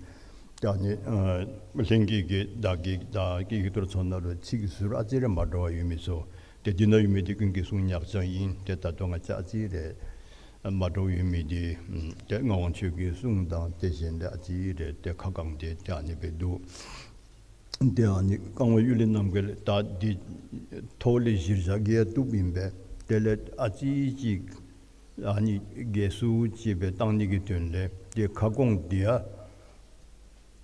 ད་ཨ་ནི་ཨ་ལྷན་རྒྱས་ཀྱི་བདག་གི་བདག་གི་ཡིག་ཐོག་ཚུ་ནང་ལུ་ཚིག་ཟུར་ཨ་ཙི་རེ་མ་འདྲཝ་ཡོད་མི་ཚུ་ཏེ་འདི་ནང་ཡོད་མི་འདི་ཀུན་མཁྱེན་གསུང་ཉག་ཅན་ཨིན། ཏེ་ད་ལྟོ་ང་བཅས་ཨ་ཙི་རེ་མ་འདྲཝ་ཡོད་མི་འདི་ཏེ་ངག་དབང་ཆོས་ཀྱི་གསུང་དང་ཏེ་གཞན་ལས་ཨ་ཙི་རེ་ཏེ་ཁ་བསྐངས་ཏེ་ཏེ་ཨ་ནི་སྦེ་འདུག། ཏེ་ཨ་ནི་བཀའ་དབང་ཡུལ་ལས་རྣམ་རྒྱལ་ད་འདི་ཐོག་ལས་གཞིར་བཞག་གི་ཡང་བཏུབ་ཨིན་པས། དེ་ལས་ཨ་ཙི་ཅིག་ཨ་ནི་རྒྱས་སུ་ཅིག་སྦེ་བཏང་ནི་གི་དོན་ལས་ཏེ་ཁ་སྐོང་འདི་ཡང་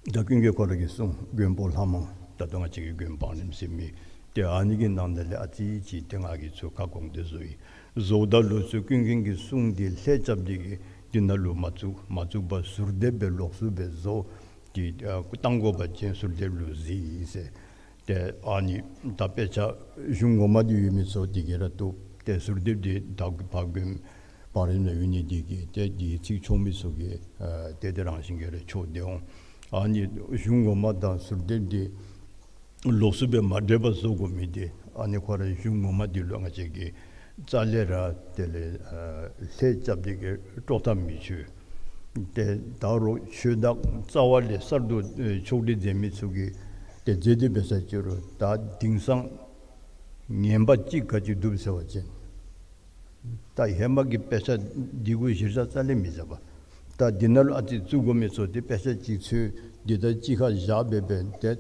ད་ཀུན་མཁྱེན་ཁོ་ར་གིས་གསུངས། མགོན་པོ་ལྷ་མང་ད་ལྟོ་ང་བཅས་ཀྱི་མགོན་བང་རིམ་ཟེར་མི་ཏེ་ཨ་ནི་གི་ནང་ན་ལས་ཨ་ཙི་ཅིག་ཏེ་ང་གིས་ཚུར་ཁ་སྐོང་འདི་བཟོ་ཡི། བཟོཝ་ད་ལུ་ཚུར་ཀུན་མཁྱེན་གྱི་གསུང་འདི་ལྷད་རྐྱབ་སྟེ་གིས་འདི་ནང་ལུ་མ་བཙུགས། མ་བཙུགས་པར་ཟུར་འདེབས་སྦེ་ལོགས་སུ་སྦེ་བཟོ། ཏེ་ཨ་བཏང་དགོ་པ་ཅིན་ཟུར་འདེབས་ལུ་གཟིགས་ཟེར། ཏེ་ཨ་ནི་ད་དཔེ་ཆ་གཞུང་ངོ་མ་འདི་ཡོད་མི་ཚུ་འདི་གིས་ར་བཏུབ། ཏེ་ཟུར་འདེབས་འདི་ད་ཕར་མགོན་བང་རིམ་ནང་ཡོད་ནི་འདི་གིས་ཏེ་འདི་ཚིག་ཆོག་མི་ཚུ་གིས་ཨ་ཏེ་དེ་རང་བཞིན་གྱིས་ར་ཆོག་སྟེ་འོང་། ཨ་ནི་གཞུང་ངོ་མ་དང་ཟུར་འདེབས་འདི་ལོགས་སུ་སྦེ་མ་འདྲེས་པར་བཟོ་དགོ་མི་འདི་ཨ་ནི་ཁོ་ར་གཞུང་ངོ་མ་འདི་ལུ་ང་བཅས་ཀྱིས་རྩ་ལས་ར་དེ་ལས་ཨ་ལྷད་རྐྱབ་སྟེ་གིས་དཀྲོག་གཏམ་མི་ཆོད། ཏེ་ད་རུང་ཆོས་བདག་རྩ་བ་ལས་གསར་དུ་ཨེ་ཕྱོགས་སྒྲིག་མཛད་མི་ཚུ་གིས་ཏེ་མཛད་དེ་འབད་ས་ཅིག་རུང་ད་དེང་སང་ངན་པ་ཅིག་ག་ཅི་འདུག་ཟེར་བ་ཅིན་ད་ཧེ་མ་གི་དཔེ་ཆ་འདི་གུ་གཞིར་བཞག་རྩ་ལས་མི་བཞག་པར་ད་འདི་ནང་ལུ་ཨ་ཙི་བཙུགས་དགོ་མི་ཚུ་ཏེ་དཔེ་ཆ་ཅིག་འཚོལ་འདི་ད་གཅིག་ཁར་བཞག་སྦེ་སྦེ་ཏེ་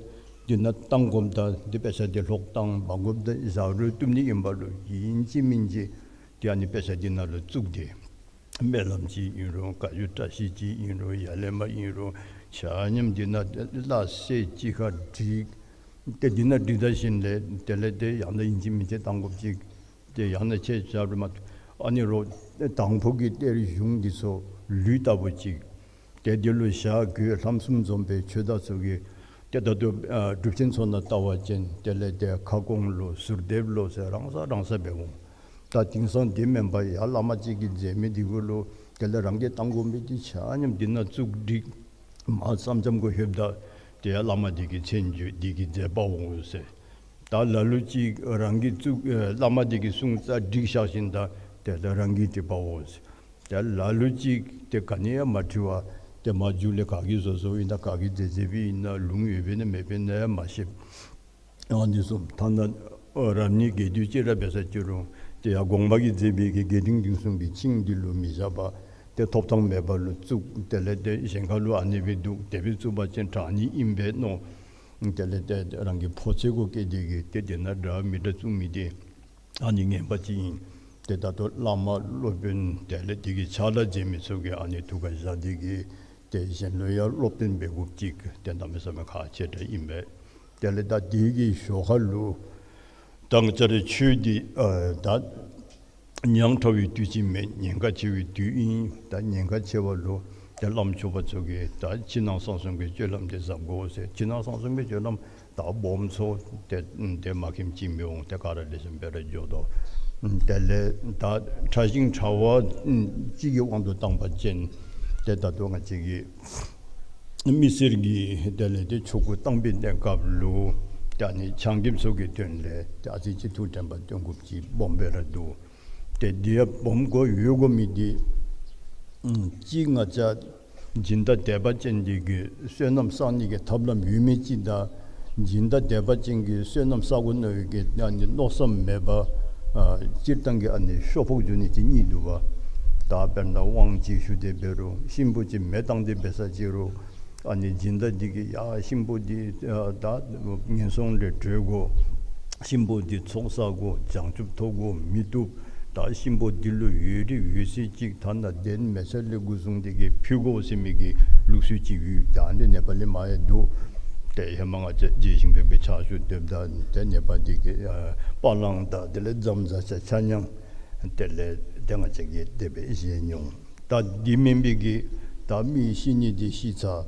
འདི་ནང་བཏང་དགོཔ་ད་འདི་དཔེ་ཆ་འདི་ལྷོག་བཏང་འབག་དགོཔ་ད་བཞག་རུང་བཏུབ་ནི་ཨིན་པ་ལུ་ཨིན་ཅི་མིན་ཅི་ཏེ་ཨ་ནི་དཔེ་ཆ་འདི་ནང་ལུ་བཙུགས་ཏེ་སྨོན་ལམ་ཅིག་ཨིན་རུང་བཀའ་བརྒྱུད་བཀྲ་ཤིས་ཅིག་ཨིན་རུང་ཡར་ལས་མར་ཨིན་རུང་ཆ་མཉམ་འདི་ནང་སླ་བསྲེ་གཅིག་ཁར་བསྒྲིགས། ཏེ་འདི་ནང་བསྒྲིགས་ད་ཞིནམ་ལས་དེ་ལས་ཏེ་ཡང་ན་ཨིན་ཅི་མིན་ཅི་བཏང་དགོཔ་ཅིག་ཏེ་ཡང་ན་ཁྱེད་ཅག་རུ་མ་ཨ་ནི་རོགས་དང་ཕུ་གི་གཏེར་གཞུང་འདི་ཚུ་ལུད་ལྟ་བུ་ཅིག་ཏེ་འདི་ལུ་བཞག་དགོས། ལྷམ་གསུམ་འཛོམས་པའི་ཆོས་བདག་ཚུ་གིས་ཏེ་ད་ལྟོ་ཨ་སྒྲུབ་ཆེན་ཚུ་ནང་བལྟ་བ་ཅིན་དེ་ལས་ཏེ་ཁ་སྐོང་ལོ་ཟུར་འདེབས་ལོ་ཟེར་རང་ས་རང་ས་སྦེ་འོང་། ད་དེང་སང་དེ་མེན་པར་ཡར་བླ་མ་གཅིག་གིས་མཛད་མི་འདི་གུ་ལུ་དེ་ལས་རང་གིས་བཏང་དགོ་མི་འདི་ཆ་མཉམ་འདི་ནང་བཙུགས་བསྒྲིགས། མར་ཙམ་ཙམ་གུ་ལྷོདཔ་ད་ཏེ་ཡར་བླ་མ་འདི་གི་མཚན་བརྗོད་འདི་གི་མཛད་པ་འོང་ཟེར། ད་ལ་ལུ་ཅིག་རང་གིས་བཙུགས་ཨེ་བླ་མ་འདི་གི་གསུང་རྩ་བསྒྲིགས་བཞག་ཞིནམ་ད་དེ་ལས་རང་གིས་བསྒྲིགས་པ་འོང་ཟེར། ད་ལ་ལུ་ཅིག་ཏེ་ག་ནི་ཡང་མ་དྲི་བར་ཏེ་མར་མཇུག་ལས་ག་གིས་བཟོ་བཟོཝ་ཨིན་ན་ག་གིས་མཛད་མཛདཔ་ཨིན་ན་ལུང་ཡོདཔ་ཨིན་ན་མེདཔ་ཨིན་ན་ཡང་མ་ཤེས། ཨ་ནི་བཟུམ་ཐ་ན་ཨ་རབ་གནས་དགེ་འདུན་ཅིག་ར་འབད་ས་ཅིག་རུང་ཏེ་ཡར་གོང་མ་གིས་མཛད་པའི་གི་དགེ་འདུན་འདུས་གསུམ་གྱི་ཆིངས་འདི་ལུ་མི་བཞག་པར་ཏེ་ཐོབ་ཐང་མེད་པ་ལུ་བཙུགས། དེ་ལས་ཏེ་གཞན་ཁ་ལུ་ཨ་ནི་སྦེ་འདུག། དེ་སྦེ་བཙུགས་པ་ཅིན་དྲག་ནི་ཨིན་པས་མནོ། དེ་ལས་ཏེ་རང་གི་ཕོ་ཚོད་གུ་བསྐྱེད་དེ་གིས་ཏེ་དེ་ནང་འདྲ་མི་འདྲ་བཙུགས་མི་འདི་ཨ་ནི་ངན་པ་ཅིག་ཨིན། ཏེ་ད་ལྟོ་བླ་མ་སློབ་དཔོན་དེ་ལས་དེ་གི་ཕྱག་ལཱ་མཛད་མི་ཚུ་གིས་ཨ་ནི་ཐུགས་ཁར་བཞག་སྟེ་གིས་ཏེ་གཞན་ལུ་ཡང་སློབ་སྟོན་འབད་དགོཔ་ཅིག་ཏེ་གནམ་མེད་ས་མེད་ཁག་ཆེ་དྲགས་ཨིན་པས། དེ་ལས་ད་དེ་གི་ཞོར་ཁ་ལུ་ད་ང་བཅས་རའི་ཆོས་འདི་ཨ་ད་ཉག་ཕྲ་བའི་དུས་ཅིག་མེན། ཉེན་ཁ་ཆེ་བའི་དུས་ཨིན། ད་ཉེན་ཁ་ཆེ་བ་ལུ་ཏེ་བླམ་ཆོསཔ་ཚུ་གིས་ད་ཕྱི་ནང་གསང་གསུམ་གྱི་སྤྱོད་ལམ་འདི་གཟབ་དགོ་ཟེར། ཕྱི་ནང་གསང་གསུམ་གྱི་སྤྱོད་ལམ་ད་སྦོམ་ཚུ་ཏེ་ཏེ་མ་མཁྱེནམ་ཅིག་མི་འོང་། ཏེ་ག་ར་ལེགས་ཤོམ་སྦེ་ར་འགྱོ་དོ། དེ་ལས་ད་ཕྲ་ཞིང་ཕྲ་བ་ཅིག་གི་དབང་དུ་བཏང་པ་ཅིན་ཏེ་ད་ལྟོ་ང་བཅས་ཀྱི་མི་སེར་གྱི་དེ་ལས་ཏེ་ཆོ་ག་བཏང་པའི་གནས་སྐབས་ལུ་ཏེ་ཨ་ནི་ཆ་མཉམ་ཚུ་གི་དོན་ལས་ཏེ་ཨ་ཙི་ཅིག་ཐུགས་དྲན་པ་བཏོན་དགོཔ་ཅིག་སྦོམ་སྦེ་ར་འདུག། ཏེ་འདི་ཡང་སྦོམ་དགོ་ཡོད་དགོ་མི་འདི་ཨམ་གཅིག་ང་བཅས་སྦྱིན་བདག་དད་པ་ཅན་འདི་གིས་བསོད་ནམས་བསག་ནི་གི་ཐབས་ལམ་ཡོད་མི་ཅིག་དང་སྦྱིན་བདག་དད་པ་ཅན་གྱིས་བསོད་ནམས་བསག་དགོ་མནོ་བའི་གི་ཨ་ནི་མནོ་བསམ་མེད་པར་ཨ་སྤྱིར་བཏང་གི་ཨ་ནི་ཤོ་ཕོག་འགྱོ་ནི་ཅིག་གཉིས་འདུག་པ། ད་དཔེར་ན་དབང་ཅིག་ཞུ་སྟེ་འབད་རུང་གཤིན་པོ་ཅིག་མེ་བཏང་སྟེ་འབད་ས་ཅིག་རུང་ཨ་ནི་སྦྱིན་བདག་འདི་གིས་ཡ་གཤིན་པོ་འདི་ཨ་ད་ངན་སོང་ལས་གྲོལ་དགོ། གཤིན་པོ་འདི་ཚོགས་བསག་དགོ། བྱང་ཆུབ་ཐོབ་དགོ་མི་བཏུབ། ད་གཤིན་པོ་འདི་ལུ་ཡོད་རིགས་ཡོད་ཚད་ཅིག་ཐ་ན་གདན་མེ་ཚལ་ལས་འགོ་བཟུང་སྟེ་གིས་ཕུལ་དགོ་ཟེར་མི་གི་ལུགས་སྲོལ་ཅིག་ཡོད། ད་འདི་ནེ་པ་ལི་མ་ཡང་འདུག། ཏེ་ཧེ་མ་ང་བཅས་རྗེ་ཞིང་ཕེབས་པའི་ཕྱག་ཞུ་འདེབས་ད་ཏེ་ནེ་པ་འདི་གི་ཨ་པ་ལང་དང་དེ་ལས་རྫམ་ཟ་ཆ་ཆ་མཉམ་དེ་ལས་ཏེ་ང་བཅས་ཀྱིས་དེ་སྦེ་བཞེས་མྱོང་། ད་འདི་མེན་པའི་གི་ད་མི་ཤི་ནི་འདི་ཤི་ཚར།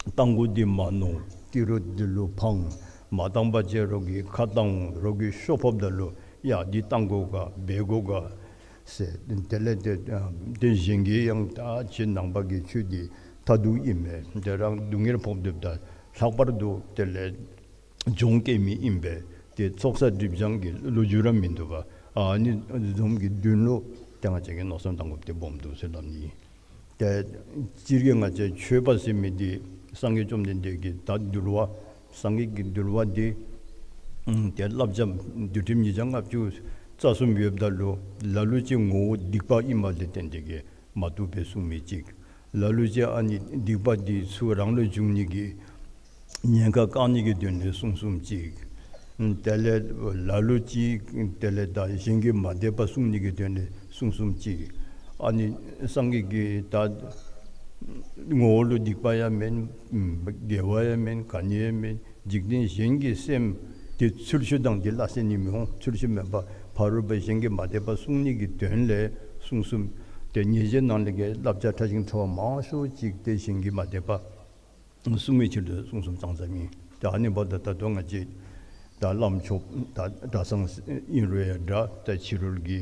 རྟ་མགོ་འདི་མར་ནོར། ཏི་རུ་འདི་ལུ་འཕངས། མ་བཏང་པ་ཅིན་རོགས་ཀྱིས་ཁ་བཏང་། རོགས་ཀྱིས་ཤོ་ཕོགཔ་ད་ལུ་ ཡ་འདི་བཏང་དགོ་ག་འབད་དགོ་ག་ཟེར། དེ་ལས་དེ་དེ་གཞན་གྱིས་ཡང་ད་ཁྱེད་ནང་པ་གི་ཆོས་འདི་མཐར་ཐུག་ཨིན་མས། དེ་རང་སྡུག་བསྔལ་ཕོག་སྡོདཔ་ད་ལྷག་པར་དུ་དེ་ལས་གྱོང་བཀལ་མི་ཨིན་པས། དེ་ཚོགས་བསགས་སྒྲིབ་སྦྱང་གི་ལོ་རྒྱུས་ར་མིན་འདུག་པ། ཨ་ནི་འཛོམས་ཀྱི་དོན་ལུ་ཏེ་ང་བཅས་ཀྱིས་མནོ་བསམ་བཏང་དགོཔ་དེ་སྦོམ་འདུག་ཟེར་སླབ་ནི། ཏེ་སྤྱིར་གྱིས་ང་བཅས་ཆོས་པ་ཟེར་མི་འདི་སངས་རྒྱས་བཅོམ་ལྡན་འདས་ཀྱི་ད་འདུལ་བ་སངས་རྒྱས་ཀྱི་འདུལ་བ་འདི་ཨམ་ཏེ་བསླབ་བྱ་འདུལ་ཁྲིམས་ཉིས་བརྒྱ་ལྔ་བཅུ་རྩ་གསུམ་ཡོདཔ་ད་ལུ་ལ་ལུ་ཅིག་ངོ་བོ་སྡིག་པ་ཨིནམ་ལས་བརྟེན་ཏེ་གིས་མ་བཏུབ་པའི་གསུང་མི་ཅིག། ལ་ལུ་ཅིག་ཨ་ནི་སྡིག་པ་འདི་ཚུ་རང་ལུ་འབྱུང་ནི་གི་ཉེན་ཁ་བཀག་ནི་གི་དོན་ལས་གསུང་གསུངམ་ཅིག། དེ་ལས་ལ་ལུ་ཅིག་དེ་ལས་ད་གཞན་གྱིས་མ་དད་པ་བསྲུང་ནི་གི་དོན་ལས་གསུང་གསུངམ་ཅིག། ཨ་ནི་སངས་རྒྱས་ཀྱི་ད་ངོ་བོ་ལུ་སྡིག་པ་ཡང་མེན། དགེ་བ་ཡང་མེན། ག་ནི་ཡང་མེན། འཇིག་རྟེན་གཞན་གྱི་སེམས་འདི་ཚུལ་ཤུལ་དང་འདི་ལ་སེམས་ནི་མི་འོང་། ཚུལ་ཤུལ་མེན་པ་ཕ་རོལ་པོ་གཞན་གྱིས་མ་དད་པ་བསྲུང་ནི་གི་དོན་ལས་གསུང་གསུངམ། ཏེ་ཉེས་བྱས་ནང་ལས་ཀྱི་བསླབ་བྱ་ཕྲ་ཞིང་ཕྲ་བ་མང་ཤོས་ཅིག་ཏེ་གཞན་གྱིས་མ་དད་པ་བསྲུང་མི་ཕྱིར་དུ་གསུང་གསུངམ་ཙང་ཙ་ཨིན། ཏེ་ཨ་ནི་འབདཝ་ད་ད་ལྟོ་ང་བཅས་ད་བླམ་ཆོསཔ་ད་གྲྭ་ཚང་ཨིན་རུང་ཡང་འདྲ། ད་ཕྱི་རོལ་གྱི་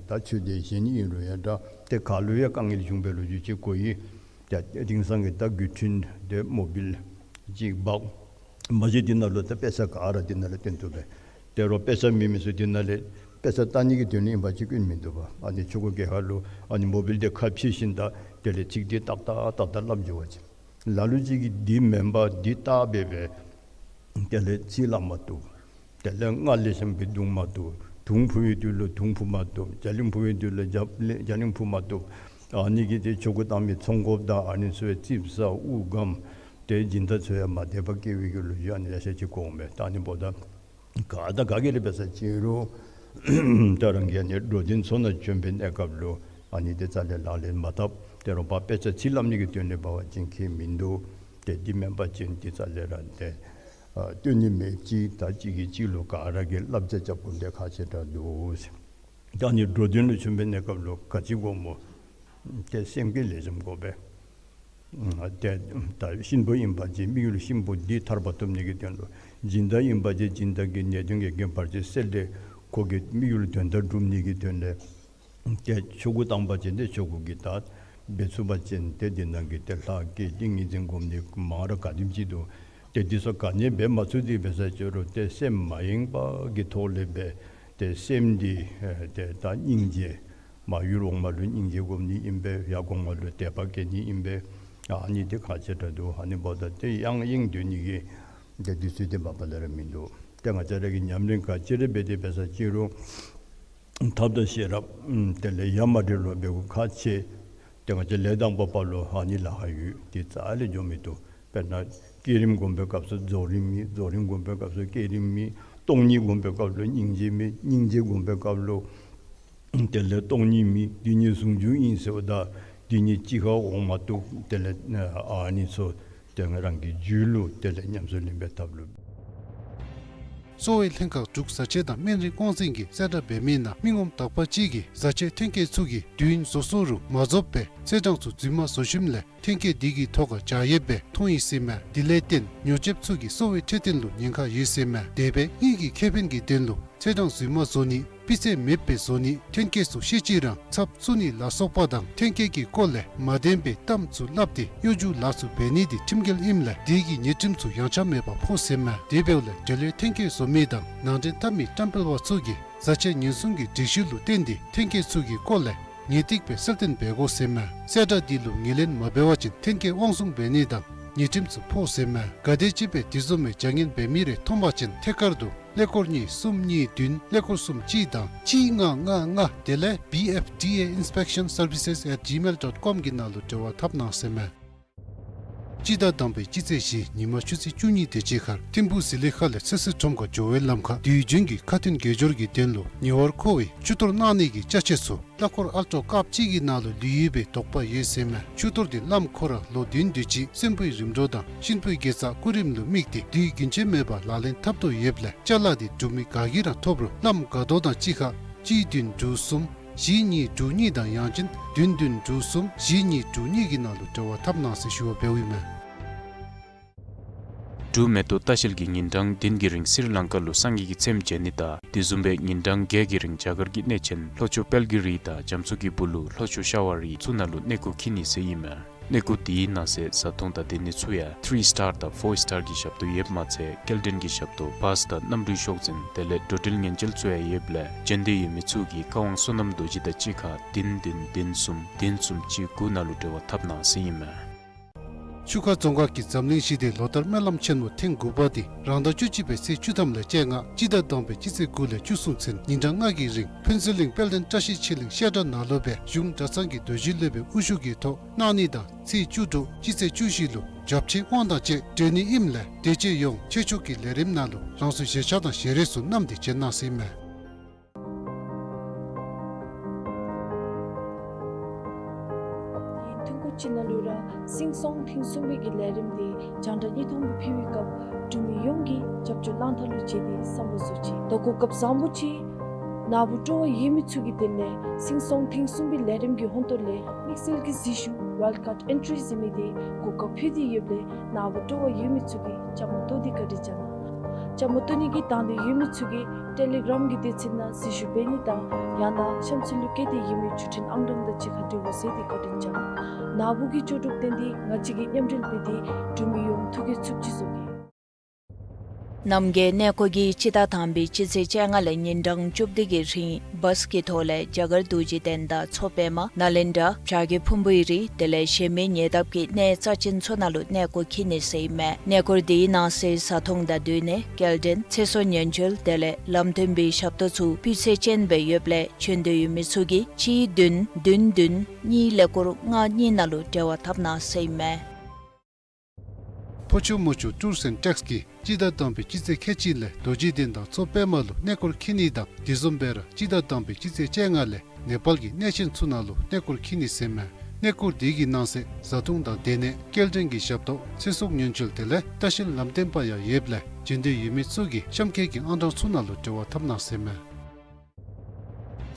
ད་ཆོས་སྡེ་གཞན་ཨིན་རུང་ཡང་འདྲ། ཏེ་ག་ལུ་ཡང་དཀའ་ངལ་བྱུང་བའི་ལོ་རྒྱུས་ཅིག་གོ་ཡི། ཏེ་དེང་སང་གི་ད་བརྒྱུད་འཕྲིན་དེ་མོ་བཱའིལ་ཅིག་འབག་མ་གཞི་དེ་ནང་ལུ་ད་དཔེ་ཆ་ག་ར་དེ་ནང་ལུ་སྟོན་བཏུབ་པས། དེ་རུང་དཔེ་ཆ་མེད་མི་ཚུ་དེ་ནང་ལས་དཔེ་ཆ་ལྟ་ནི་གི་དོན་ལུ་ཨིན་པ་ཅིན་སྐྱོན་མིན་འདུག་པ། ཨ་ནི་ཆོ་ག་གི་ཁར་ལུ་ཨ་ནི་མོ་བཱའིལ་དེ་ཁ་ཕྱེ་ཞིནམ་ད་དེ་ལས་ཚིག་དེ་ཏག་ཏག་ཏག་ཏག་སླབ་འགྱོ་བ་ཅིན། ལ་ལུ་ཅིག་གིས་འདི་མེན་པ་འདི་བལྟ་སྦེ་སྦེ་དེ་ལས་ཚིག་སླབ་མ་བཏུབ། དེ་ལས་རྔ་ལེགས་ཤོམ་སྦེ་བརྡུང་མ་བཏུབ། དུང་ཕུ་བའི་དུས་ལུ་དུང་ཕུ་མ་བཏུབ། རྒྱ་གླིང་ཕུ་བའི་དུས་ལུ་རྒྱ་རྒྱ་གླིང་ཕུ་མ་བཏུབ། ཨ་ནི་གིས་ཏེ་ཆོ་ག་བཏང་མི་ཚོང་དཔོན་དང་ཨ་ནི་ཚུ་ཡང་ཙིགཔ་ཟ་དབུགས་སྒམ། ཏེ་སྦྱིན་བདག་ཚུ་ཡང་མ་དད་པ་སྐྱེ་བའི་གི་ལོ་རྒྱུས་ཨ་ནི་ཡ་ཤ་ཅིག་གོཝ་མས། ད་ཨ་ནི་འབདཝ་ད་ག་དང་ག་གིས་ར་འབད་ས་ཅིན་རུང་ད་རང་གིས་ཨ་ནི་འགྲོ་དོན་ཚུ་ནང་བྱོན་པའི་གནས་སྐབས་ལུ་ཨ་ནི་དེ་རྩ་ལས་ལག་ལེན་མ་འཐབ། དེ་རུང་ཕར་དཔེ་ཆ་ཚིག་སླབ་ནི་གི་དོན་ལས་འབད་བ་ཅིན་ཁྱད་མིན་འདུག། ཏེ་འདི་མེན་པ་ཅིན་དེ་རྩ་ལས་ར་ཏེ་ཨ་སྟོན་ནི་མེདཔ་ཅིག། ད་གཅིག་གིས་གཅིག་ལུ་ག་ར་གིས་བསླབ་བྱ་རྐྱབ་དགོཔ་འདི་ཁག་ཆེ་དྲགས་འདུག་ཟེར། ད་ཨ་ནི་འགྲོ་དོན་ལུ་བྱོན་པའི་གནས་སྐབས་ལུ་ག་ཅི་དགོཔ་སྨོ། ཏེ་སེམས་བསྐྱེད་ལེགས་ཤོམ་དགོ་པས། ཏེ་ད་གཤིན་པོ་ཨིན་པ་ཅིན་དམིགས་ཡུལ་གཤིན་པོ་འདི་ཐར་པ་ཐོབ་ནི་གི་དོན་ལུ། སྦྱིན་བདག་ཨིན་པ་ཅིན་སྦྱིན་བདག་གི་ནད་གདོན་གྱི་རྐྱེན་བར་ཆད་སེལ་ཏེ་ཁོ་གི་དམིགས་ཡུལ་དོན་དག་སྒྲུབ་ནི་གི་དོན་ལས། ཏེ་ཆོ་ག་བཏང་པ་ཅིན་ཏེ་ཆོ་ག་གི་ད་འབད་ཚུགས་པ་ཅིན་ཏེ་འདི་ནང་གི་ཏེ་ལྷ་བསྐྱེད་ཏིང་ངེ་འཛིན་སྒོམ་ནི་མང་ར་ག་དེམ་ཅིག་འདུག། ཏེ་འདི་ཚུ་ག་ནི་འབད་མ་ཚུགས་ཏེ་འབད་ས་ཅིན་རུང་ཏེ་སེམས་མ་ཡེངས་པ་གི་ཐོག་ལས་འབད། ཏེ་སེམས་འདི་ཨེ་ཏེ་ད་སྙིང་རྗེ། མར་ཡུལ་འོག་མ་ལུ་སྙིང་རྗེ་སྒོམ་ནི་ཨིན་པས། ཡར་གོང་མ་ལུ་དད་པ་བསྐྱེད་ནི་ཨིན་པས། ཨ་ནི་འདི་ཁག་ཆེ་དྲགས་འདུག། ཨ་ནི་འབདཝ་ད་ཏེ་ཡང་ཡེངས་སྡོད་ནི་གི་ཏེ་དུས་ཚོད་འདི་མ་པ་ལས་ར་མིན་འདུག། ཏེ་ང་བཅས་ར་གིས་ཉམས་ལེན་ག་ཅི་ར་འབད་དེ་འབད་ས་ཅིན་རུང་ཐབས་དང་ཤེས་རབ་ཨམ་དེ་ལས་ཡ་མ་བྲལ་བར་འབད་དགོཔ་ཁག་ཆེ། ཏེ་ང་བཅས་ལས་དང་པོ་པ་ལུ་ཨ་ནི་ལཱ་ཁག་ཡོད། དེ་རྩ་ལས་འགྱོ་མི་བཏུབ། དཔེར་ན་བསྐྱེད་རིམ་སྒོམ་པའི་སྐབས་སུ་རྫོགས་རིམ་མེད། རྫོགས་རིམ་སྒོམ་པའི་སྐབས་སུ་བསྐྱེད་རིམ་མེད། སྟོང་ཉིད་སྒོམ་པའི་སྐབས་ལུ་སྙིང་རྗེ་མེད། སྙིང་རྗེ་སྒོམ་པའི་སྐབས་ལུ་དེ་ལས་སྟོང་ཉིད་མེད། འདི་ཉིད་ཟུང་འཇུག་ཨིན་ཟེརཝ་ད་འདི་ཉིད་གཅིག་ཁར་འོང་མ་བཏུབ། དེ་ལས་ཨ་ནི་ཚུ་ཏེ་ང་རང་གི་རྒྱུད་ལུ་དེ་ལས་ཉམས་སུ་ལེན་པའི་ཐབས་ལུ། གསོ་བའི་ལྷན་ཁག་དྲུག་བཟའ་ཆས་དང་སྨན་རིགས་དབང་འཛིན་གྱིས་གསལ་བསྒྲགས་འབད་མི་ནང་མི་ངོམ་དག་པ་ཅིག་གིས་བཟའ་ཆས་ཐོན་སྐྱེད་ཚུ་གི་དུས་ཡུན་རྫོགས་སོང་རུང་མ་རྫོགས་པར་ཚེས་གྲངས་ཚུ་རྫུན་མ་བཟོ་ཞིནམ་ལས་ཐོན་སྐྱེད་འདི་གི་ཐོག་ཁར་བྱ་ཡོདཔ་སྦེ་མཐོང་ཡི་ཟེར་མས། དེ་ལས་བརྟེན་ཉོ་སྤྱོད་ཚུ་གིས་གསོ་བའི་འཕྲོད་བསྟེན་ལུ་ཉེན་ཁ་ཡོད་ཟེར་མས། དེ་སྦེ་དངུལ་གྱི་ཁེ་ཕན་གྱི་དོན་ལུ་ཚེས་གྲངས་རྫུན་མ་བཟོ་ནི། སྤུས་ཚད་མེདཔ་སྦེ་བཟོ་ནི། ཐོན་སྐྱེད་ཚུ་ཤེས་ཅི་རང་ཚབ་བཙུགས་ནི་ལ་སོགས་པ་དང་ཐོན་སྐྱེད་ཀྱི་སྐོར་ལས་མ་བདེན་པའི་གཏམ་ཚུ་སླབ་སྟེ་གཡོ་སྒྱུ་ལཱ་ཚུ་འབད་ནི་འདི་ཁྲིམས་འགལ་ཨིནམ་ལས་དེ་གི་ཉེས་ཁྲིམས་ཚུ་ཡངས་ཆག་མེད་པར་ཕོག་ཟེར་མས། དེ་འབདཝ་ལས་འབྲེལ་ཡོད་ཐོན་སྐྱེད་བཟོ་མི་དང་ནང་འདྲེན་འཐབ་མི་བཀྲམ་སྤེལ་པ་ཚུ་གིས་བཟའ་ཆས་ཉེན་སྲུང་གི་སྒྲིག་གཞི་ལུ་བརྟེན་ཏེ་ཐོན་སྐྱེད་ཚུ་གི་སྐོར་ལས་ངེས་ཏིག་སྦེ་གསལ་སྟོན་འབད་དགོ་ཟེར་མས། གསལ་བསྒྲགས་འདི་ལུ་ངོས་ལེན་མ་འབད་བ་ཅིན་ཐོན་སྐྱེད་དབང་བཟུང་འབད་ནི་དང་ཉེས་ཁྲིམས་ཚུ་ཕོག་ཟེར་མས། ག་དེམ་ཅིག་སྦེ་དེ་བཟུམ་མའི་བྱ་ངན་འབད་མི་རེ་མཐོང་པ་ཅིན་ཐད་ཀར་དུ་ཀླད་ཀོར་གཉིས་གསུམ་གཉིས་བདུན་ཀླད་ཀོར་གསུམ་གཅིག་དང་གཅིག་ལྔ་ལྔ་ལྔ་དེ་ལས་B F D A inspection services at gmail dot com གི་ནང་ལུ་འབྲེལ་བ་འཐབ་གནང་ཟེར་མས། སྤྱི་ཟླ་དང་པའི་སྤྱི་ཚེས་བཞི་ཉིན་མ་ཆུ་ཚོད་བཅུ་གཉིས་དེ་ཅིག་ཁར་ཐིམ་ཕུག་ཟི་ལི་ཁ་ལས་ཚེ་སྲིད་ཁྲོམ་ཁར་འགྱོ་བའི་ལམ་ཁར་དུས་རྒྱུན་གྱི་ཁ་ཐོན་དགེ་སྦྱོར་གྱི་དོན་ལུ་ཉེ་བར་མཁོ་བའི་ཆུ་གཏོར་གནང་ནི་གི་ཅ་ཆས་ཚུ་གླ་འཁོར་ཨལ་ཊོ་ཀབ་གཅིག་གི་ནང་ལུ་ལུས་ཡོད་པའི་དོགས་པ་ཡོད་ཟེར་མས། ཆུ་གཏོར་འདི་བླམ་ཁོ་ར་ལོ་བདུན་དུས་ཅི་སེམས་ཕུའི་རིམ་གྲོ་དང་གཤིན་པོའི་དགེ་རྩ་སྐུ་རིམ་ལུ་དམིགས་ཏེ་དུས་རྒྱུན་ཆད་མེད་པར་ལག་ལེན་འཐབ་དོ་ཡོདཔ་ལས་ཅ་ལ་འདི་འབྲུག་མི་ག་གིས་ར་ཐོབ་རུང་བླམ་དགའ་ཏོག་དང་གཅིག་ཁར་གཅིག་བདུན་དྲུག་གསུམ་བཞི་གཉིས་དྲུག་གཉིས་དང་ཡང་ཅིན་བདུན་བདུན་དྲུག་གསུམ་བཞི་གཉིས་དྲུག་གཉིས་ཀྱི་ནང་ལུ་འབྲེལ་བ་འཐབ་གནང་ཟེར་ཞུ་བ་འབདཝ་ཨིན་མས། འབྲུག་མེ་ཏོག་ལྟ་བཤལ་གྱིས་ཉིན་གྲངས་བདུན་གྱི་རིང་སི་རི་ལང་ཀ་ལུ་སངས་རྒྱས་ཀྱི་ཚེམས་མཇལ་ནི་དང་དེ་བཟུམ་སྦེ་ཉིན་གྲངས་བརྒྱད་ཀྱི་རིང་རྒྱ་གར་གྱི་གནས་ཆེན་ལྷོ་ཕྱོགས་དཔལ་གྱི་རི་དང་རྒྱ་མཚོ་གི་སྦུག་ལུ་ལྷོ་ཕྱོགས་ཤ་བ་རི་ཚུ་ནང་ལུ་གནས་སྐོར་འཁྱིད་ནི་ཟེར་ཨིན་མས། གནས་སྐོར་དེའི་ནང་གསེས་བཟའ་འཐུང་དང་སྡོད་ནི་ཚུ་ཡང་ཐི་རི་སི་ཊར་དང་ཕོར་སི་ཊར་གྱི་ཞབས་ཏོག་ཡོདཔ་མ་ཚད་སྐྱེལ་འདྲེན་གྱི་ཞབས་ཏོག་བཱས་དང་གནམ་གྲུའི་ཤོག་འཛིན་དེ་ལས་འགྲོ་འགྲུལ་ཉེན་བཅོལ་ཚུ་ཡང་ཡོདཔ་ལས་འབྱོན་འདོད་ཡོད་མི་ཚུ་གིས་བཀའ་དབང་བསོད་ནམས་རྡོ་རྗེ་དང་གཅིག་ཁར་བདུན་བདུན་བདུན་གསུམ་བདུན་གསུམ་གཅིག་དགུ་ནང་ལུ་འབྲེལ་བ་འཐབ་གནང་ཟེར་ཨིན་མས། ཆུ་ཁ་རྫོང་ཁག་གི་འཛམ་གླིང་ཞི་བདེའི་ལོ་ལྟར་སྨོན་ལམ་ཆེན་མོ་ཐེངས་དགུ་པ་དེ་རང་ཟླ་བཅུ་གཅིག་པའི་ཚེས་བཅུ་ཐམ་ལས་བཅོ་ལྔ་སྤྱི་ཟླ་དང་པའི་སྤྱི་ཚེས་དགུ་ལས་བཅུ་གསུམ་ཚུན་ཉིན་གྲངས་ལྔ་གི་རིང་ཕུན་ཚོགས་གླིང་དཔལ་ལྡན་བཀྲ་ཤིས་ཆོས་གླིང་བཤད་གྲྭ་ནང་ལུ་སྦེ་གཞུང་གྲྭ་ཚང་གི་རྡོ་རྗེ་སློབ་དཔོན་དབུ་བཞུགས་ཀྱི་ཐོག་གནང་ནི་དང་ཚེས་བཅུ་དྲོ་སྤྱི་ཚེས་བཅུ་བཞི་ལུ་བྱབས་ཆེན་དབང་དང་བཅས་གྲོལ་ནི་ཨིནམ་ལས་དད་ཅན་ཡོངས་ཆོས་ཕྱོགས་ཀྱི་ལས་རིམ་ནང་ལུ་རང་སོའི་བཞེས་ཆ་དང་བཞེས་རས་ཚུ་བསྣམས་ཏེ་བྱོན་གནང་ཟེར་ཨིན་མས། ཐུན་ཁུ་ཅིག་ནང་ལུ་ར་སིང་སོང་ཐེངས་གསུམ་པའི་གི་ལས་རིམ་དེ་རྒྱང་བསྒྲགས་ཉིས་སྟོང་གི་ཕུལ་བའི་སྐབས་འབྲུག་མི་ཡོངས་ཀྱིས་རྒྱབ་སྐྱོར་གནང་ཐངས་ལུ་དཔྱད་དེ་བསམ་བློ་བཟོ་ཅི། ད་གོ་སྐབས་བཟང་པོ་ཅིག་ནཱ་བུ་སྤྲོ་བ་ཡོད་མི་ཚུ་གི་དོན་ལས་སིང་སོང་ཐེངས་གསུམ་པའི་ལས་རིམ་གྱི་ཧོང་ཏོ་ལས་དམིགས་བསལ་གྱི་གཟིགས་ཞུ་ཝའིལཌ་ཀཱཌ་ཨེན་ཊི་རི་ཟེར་མི་དེ་གོ་སྐབས་ཕུལ་ཏེ་ཡོདཔ་ལས་ནཱ་བུ་སྤྲོ་བ་ཡོད་མི་ཚུ་གིས་བཅའ་མར་གཏོགས་ཏེ་བཀའ་དྲིན་བསྐྱང་གནང་། བཅའ་མར་གཏོགས་ནི་གི་དང་འདོད་ཡོད་མི་ཚུ་གིས་ཊེ་ལི་གརམ་གྱི་དུས་ཚོད་ནང་གཟིགས་ཞུ་འབད་ནི་དང་ཡང་ན་གཤམ་ཚུན་ལུ་བཀོད་དེ་ཡོད་མི་བརྒྱུད་འཕྲིན་ཨང་གྲངས་དང་གཅིག་ཁར་འབྲེལ་བ་མཛད་དེ་བཀའ་དྲིན་བསྐྱང་གནང་། ནཱ་བུ་གིས་ལྕོགས་གྲུབ་བརྟན་ཏེ་ང་བཅས་ཀྱིས་མཉམ་འབྲེལ་འབད་དེ་འབྲུག་མི་ཡོངས་ཐུགས་རྒྱུད་ཚུགསཔ་ཅིག་བཟོ་གེ། རྣམ་རྒྱལ་གནས་སྐོར་གྱིས་སྤྱི་ཟླ་དང་པའི་སྤྱི་ཚེས་བཅོ་ལྔ་ལས་ཉིན་གྲངས་བཅུ་བདུན་གྱི་རིང་བཱས་ཀྱི་ཐོག་ལས་རྒྱ་གར་རྡོ་རྗེ་གདན་དང་མཚོ་པདྨ་ནཱ་ལེནྡྲ་བྱ་རྒོད་ཕུང་པོའི་རི་དེ་ལས་གཞན་མི་ཉེ་འདབས་ཀྱི་གནས་རྩ་ཅན་ཚུ་ནང་ལུ་གནས་སྐོར་འཁྱིད་ནི་ཟེར་ཨིན་མས། གནས་སྐོར་དེའི་ནང་གསེས་བཟའ་འཐུང་དང་སྡོད་གནས་སྐྱེལ་འདྲེན་ཚེ་སྲོག་ཉེན་བཅོལ་དེ་ལས་ལམ་སྟོན་པའི་ཞབས་ཏོག་ཚུ་སྤུས་ཚད་ཅན་སྦེ་ཡོདཔ་ལས་བྱོན་འདོད་ཡོད་མི་ཚུ་གིས་གཅིག་བདུན་བདུན་བདུན་གཉིས་ཀླད་ཀོར་ལྔ་གཉིས་ནང་ལུ་འབྲེལ་བ་འཐབ་གནང་ཟེར་ཨིན་མས། ཕོ་ཆུ་མོ་ཆུ་ཊུརསི་ཨེནཌ་ཊེགསི་གིས་སྤྱི་ཟླ་དང་པའི་སྤྱི་ཚེས་ཁལ་གཅིག་ལས་རྡོ་རྗེ་གདན་དང་མཚོ་པདྨ་ལུ་གནས་སྐོར་འཁྱིད་ནི་དང་དེ་བཟུམ་སྦེ་ར་སྤྱི་ཟླ་དང་པའི་སྤྱི་ཚེས་བཅོ་ལྔ་ལས་ནེ་པཱལ་གྱི་གནས་ཆེན་ཚུ་ནང་ལུ་གནས་སྐོར་འཁྱིད་ནི་ཟེར་ཨིན་མས། གནས་སྐོར་དེ་གི་ནང་གསེས་བཟའ་འཐུང་དང་སྡོད་གནས་སྐྱེལ་འདྲེན་གྱི་ཞབས་ཏོག་ཚེ་སྲོག་ཉེན་བཅོལ་དེ་ལས་ལྟ་བཤལ་ལམ་སྟོན་པ་ཡང་ཡོདཔ་ལས་བྱོན་འདོད་ཡོད་མི་ཚུ་གིས་གཤམ་འཁོད་ཀྱི་ཨང་གྲངས་ཚུ་ནང་ལུ་འབྲེལ་བ་འཐབ་གནང་ཟེར་ཨིན་མས།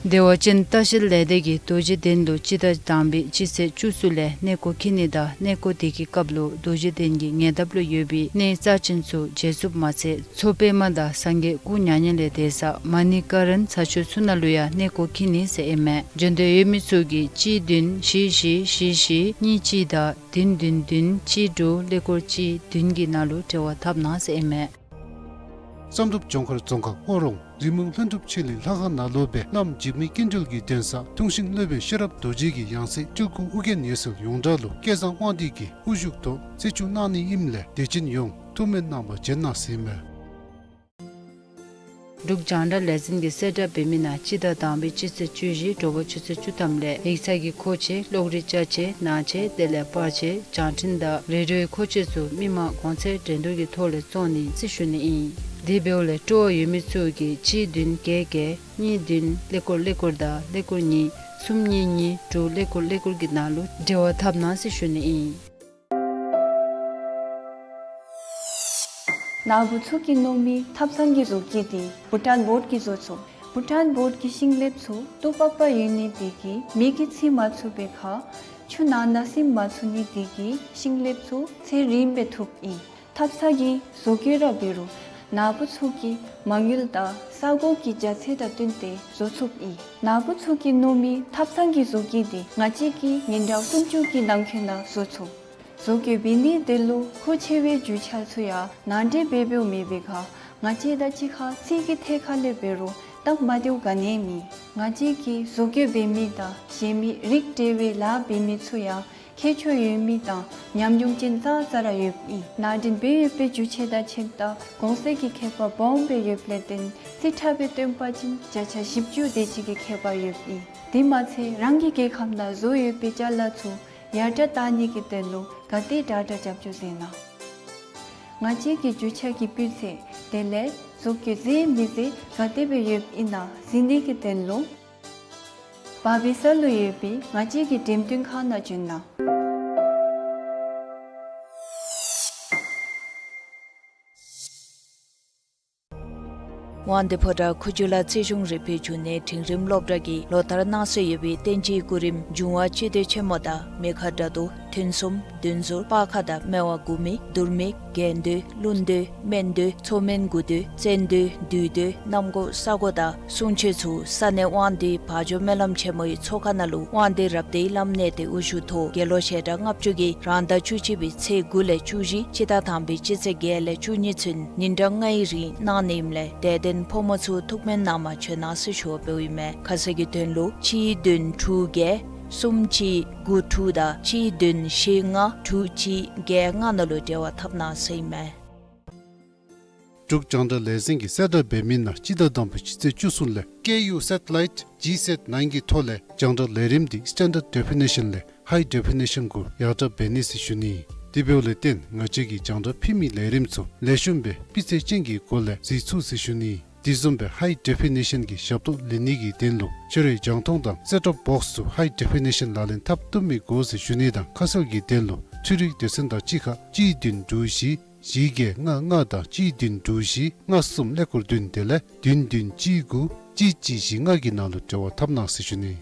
བདེ་བ་ཅན་ལྟ་བཤལ་ལས་སྡེ་གིས་རྡོ་རྗེ་གདན་ལུ་སྤྱི་ཟླ་དང་པའི་སྤྱི་ཚེས་བཅུ་གསུམ་ལས་གནས་སྐོར་འཁྱིད་ནི་དང་གནས་སྐོར་དེ་གི་སྐབས་ལུ་རྡོ་རྗེ་གདན་གྱི་ཉེ་འདབས་ལུ་ཡོད་པའི་གནས་རྩ་ཅན་ཚུ་མཇལ་ཚུགསཔ་མ་ཚད་མཚོ་པདྨ་དང་སངས་རྒྱས་སྐུ་མྱ་ངན་ལས་འདས་ས་མ་ཎི་ཀ་རན་ས་ཆུ་ཚུ་ནང་ལུ་ཡང་གནས་སྐོར་འཁྱིད་ནི་ཟེར་ཨིན་མས། བྱོན་འདོད་ཡོད་མི་ཚུ་གིས་གཅིག་བདུན་བཞི་བཞི་བཞི་བཞི་གཉིས་གཅིག་དང་བདུན་བདུན་བདུན་གཅིག་དྲུག་ཀླད་ཀོར་གཅིག་བདུན་གྱི་ནང་ལུ་འབྲེལ་བ་འཐབ་གནང་ཟེར་ཨིན་མས། བསམ་གྲུབ་ལྗོངས་མཁར་རྫོང་ཁག་ཨོ་རོང་རི་མོ་ལྷུན་གྲུབ་ཆོས་གླིང་ལྷ་ཁང་ནང་ལུ་སྦེ་བླམ་འཇིགས་མེད་ཀུན་གྲོལ་གྱི་གདན་ས་ཐུགས་ཤིང་སློབ་དཔོན་ཤེས་རབ་རྡོ་རྗེ་གི་ཡང་སྲིད་སྤྲུལ་སྐུ་ཨོ་རྒྱན་འོད་ཟེར་ཡོངས་གྲགས་ལུ་བསྐལ་བཟང་དབང་འདུས་ཀྱི་དབུ་བཞུགས་ཐོག་རྩིས་འཇོག་གནང་ནི་ཨིནམ་ལས་དད་ཅན་ཡོངས་ཐུགས་སྨོན་གནང་བར་བྱོན་གནང་ཟེར་ཨིན་མས། འབྲུག་རྒྱང་བསྒྲགས་ལས་འཛིན་གྱིས་གསལ་བསྒྲགས་འབད་མི་ནང་སྤྱི་ཟླ་དང་པའི་སྤྱི་ཚེས་བཅུ་བཞི་དྲོ་པ་ཆུ་ཚོད་བཅུ་ཐམ་ལས་ཡིག་ཚང་གི་མཁོ་ཆས་གློག་རིག་ཅ་ཆས་ནང་ཆས་དེ་ལས་པར་ཆས་བརྙན་འཕྲིན་དང་རེ་ཌིའོའི་མཁོ་ཆས་ཚུ་མི་མང་གོང་ཚད་འགྲན་བསྡུར་གྱི་ཐོག་ལས་བཙོང་ནི་ཟེར་ཞུ་ནི་ཨིན། དེ་འབདཝ་ལས་སྤྲོ་བ་ཡོད་མི་ཚུ་གིས་གཅིག་བདུན་བརྒྱད་བརྒྱད་གཉིས་བདུན་ཀླད་ཀོར་ཀླད་ཀོར་དང་ཀླད་ཀོར་གཉིས་གསུམ་གཉིས་གཉིས་དྲུག་ཀླད་ཀོར་ཀླད་ཀོར་གྱི་ནང་ལུ་འབྲེལ་བ་འཐབ་གནང་ཟེར་ཞུ་ནི་ཨིན། ནཱ་བུ་ཚུ་གིས་མནོ་མི་ཐབ་ཚང་གི་བཟོ་བཀོད་དེ་བྷུ་ཊཱན་བོཌ་ཀྱིས་བཟོ་ཚུགས། བྷུ་ཊཱན་བོཌ་ཀྱི་ཤིང་ལེབ་ཚུ་ཏོག་པག་པ་ཡོད་ནི་དེ་གིས་མེ་གིས་འཚིག་མ་ཚུགས་པའི་ཁར་ཆུ་ནང་ན་སིམ་མ་ཚུགས་ནི་དེ་གིས་ཤིང་ལེབ་ཚུ་ཚད་རིངམ་སྦེ་ཐུབ་ཨིན། ཐབ་ཚང་གི་བཟོ་བཀོད་ར་འབད་རུང་ནཱ་བུ་ཚུ་གིས་མ་དངུལ་དང་ས་གོ་གི་རྒྱ་ཚད་དང་བསྟུན་ཏེ་བཟོ་ཚུགས་ཨིན། ནཱ་བུ་ཚུ་གིས་མནོ་མི་ཐབ་ཚང་གི་བཟོ་བཀོད་དེ་ང་བཅས་ཀྱིས་ཉིན་གྲངས་སུམ་ཅུ་གི་ནང་འཁོད་ནང་བཟོ་ཚུགས། བཟོ་བཀོད་འབད་ནི་དེ་ལུ་མཁོ་ཆེ་བའི་རྒྱུ་ཆ་ཚུ་ཡང་ནང་འདྲེན་འབད་འབདཝ་མེད་པའི་ཁར་ང་བཅས་དང་གཅིག་ཁར་རྩིས་ཀྱི་ཐད་ཁར་ལས་འབད་རུང་སྟབས་མ་བདེཝ་ག་ནི་ཡང་མེད། ང་བཅས་ཀྱིས་བཟོ་བཀོད་འབད་མི་དང་གཞན་མི་རིགས་འདྲ་བའི་ལཱ་འབད་མི་ཚུ་ཡང་མཁས་མཆོག་ཡོད་མི་དང་ཉམས་མྱོང་ཅན་ཙང་ཙ་ར་ཡོདཔ་ཨིན། ནང་འདྲེན་འབད་ཡོད་པའི་རྒྱུ་ཆ་དང་ཁྱད་རྟགས་གོང་གསལ་གྱི་ཁྱད་པར་སྦོམ་སྦེ་ཡོདཔ་ལས་བརྟེན་རྩིས་ཁྲ་སྦེ་སྟོན་པ་ཅིན་བརྒྱ་ཆ་བཞི་བཅུ་དེ་ཅིག་གི་ཁྱད་པར་ཡོདཔ་ཨིན། དེ་མ་ཚད་རང་གི་རྒྱལ་ཁབ་ནང་བཟོ་ཡོད་པའི་ཅ་ལ་ཚུ་ཡར་དྲག་བཏང་ནི་གི་དོན་ལུ་ག་དེ་དྲག་དྲག་རྒྱབ་སྐྱོར་མཛད་གནང་། ང་བཅས་ཀྱི་རྒྱུ་ཆ་གི་སྤུས་ཚད་དེ་ལས་བཟོ་བཀོད་མཛེས་མི་མཛེས་ག་དེ་སྦེ་ཡོདཔ་ཨིན་ན་གཟིགས་ནི་གི་དོན་ལུ་བར་པའི་ས་ལུ་ཡོད་པའི་ང་བཅས་ཀྱི་འགྲེམས་སྟོན་ཁང་ནང་བྱོན་གནང་། དབང་འདུས་ཕོ་བྲང་ཁུ་བྱུག་ལ་རྩིས་གཞུང་རིག་པའི་འབྱུང་གནས་འབྲིང་རིམ་སློབ་གྲྭ་གིས་ལོ་ལྟར་གནང་སྲོལ་ཡོད་པའི་བསྟན་སྤྱིའི་སྐུ་རིམ་འབྱུང་བ་སྤྱི་མདོས་ཆེན་མོ་དང་མེ་ཁ་བཀྲ་རྡོ་ ཐུན་གསུམ་བདུན་ཟུར་སྤར་ཁ་དང་སྨེ་བ་དགུ་མིག་དུར་མིག་རྒྱན་སྡོད་རླུང་སྡོད་སྨན་སྡོད་མཚོ་སྨན་དགུ་སྡོད་བཙན་སྡོད་བདུད་སྡོད་གནམ་སྒོ་ས་སྒོ་དང་སྲུང་མཆོད་ཚུ་ས་གནས་དབང་འདུས་བ་འཇོ་སྨོན་ལམ་ཆེན་མོའི་ཚོགས་ཁང་ནང་ལུ་དབང་འདུས་རབ་སྡེའི་བླམ་གནས་བརྟན་དབུ་བཞུགས་ཐོག་དགེ་སློང་ཞལ་གྲངས་ལྔ་བཅུ་གིས་རང་ཟླ་བཅུ་གཅིག་པའི་ཚེས་དགུ་ལས་བཅུ་བཞི་སྤྱི་ཟླ་དང་པའི་སྤྱི་ཚེས་བརྒྱད་ལས་བཅུ་གཉིས་ཚུན་ཉིན་གྲངས་ལྔའི་རིང་གནང་ནི་ཨིནམ་ལས་དད་ལྡན་ཕོ་མོ་ཚུ་ཐུགས་སྨོན་གནང་མ་བྱོན་གནང་ཟེར་ཞུ་བ་འབདཝ་ཨིན་མས། ཁ་གསལ་གྱི་དོན་ལུ་གཅིག་བདུན་དྲུག་བརྒྱད་གསུམ་གཅིག་དགུ་དྲུག་དང་གཅིག་བདུན་བཞི་ལྔ་དྲུག་གཅིག་བརྒྱད་ལྔ་ནང་ལུ་འབྲེལ་བ་འཐབ་གནང་ཟེར་ཨིན་མས། འབྲུག་རྒྱང་བསྒྲགས་ལས་འཛིན་གྱིས་གསལ་བསྒྲགས་འབད་མི་ནང་སྤྱི་ཟླ་དང་པའི་སྤྱི་ཚེས་བཅུ་གསུམ་ལས་སྐྱེས་ཡུལ་Satellite G sat nine གི་ཐོག་ལས་རྒྱང་བསྒྲགས་ལས་རིམ་འདི་Standard Definition ལས་High Definition གུ་ཡར་དྲག་འབད་ནི་ཟེར་ཞུ་ནི། དེ་འབདཝ་ལས་བརྟེན་ང་བཅས་ཀྱིས་རྒྱང་བསྒྲགས་ཕུལ་མི་ལས་རིམ་ཚུ་ལེགས་ཤོམ་སྦེ་སྤུས་ཚད་ཅན་གྱི་སྒོ་ལས་གཟིགས་ཚུགས་ཟེར་ཞུ་ནི། དེ་བཟུམ་སྦེ་High Definition གྱི་ཞབས་ཏོག་ལེན་ནི་གི་དོན་ལུ་ཁྱོད་རའི་རྒྱང་མཐོང་དང་Set-top box ཚུ་High Definition ལག་ལེན་འཐབ་བཏུབ་མི་དགོ་ཟེར་ཞུ་ནི་དང་ཁ་གསལ་གྱི་དོན་ལུ་འཕྲུལ་རིག་སྡེ་ཚན་དང་གཅིག་ཁར་གཅིག་བདུན་དྲུག་བཞི་བཞི་བརྒྱད་ལྔ་ལྔ་དང་གཅིག་བདུན་དྲུག་བཞི་ལྔ་གསུམ་ཀླད་ཀོར་བདུན་དེ་ལས་བདུན་བདུན་གཅིག་དགུ་གཅིག་གཅིག་བཞི་ལྔ་གི་ནང་ལུ་འབྲེལ་བ་འཐབ་གནང་ཟེར་ཞུ་ནི།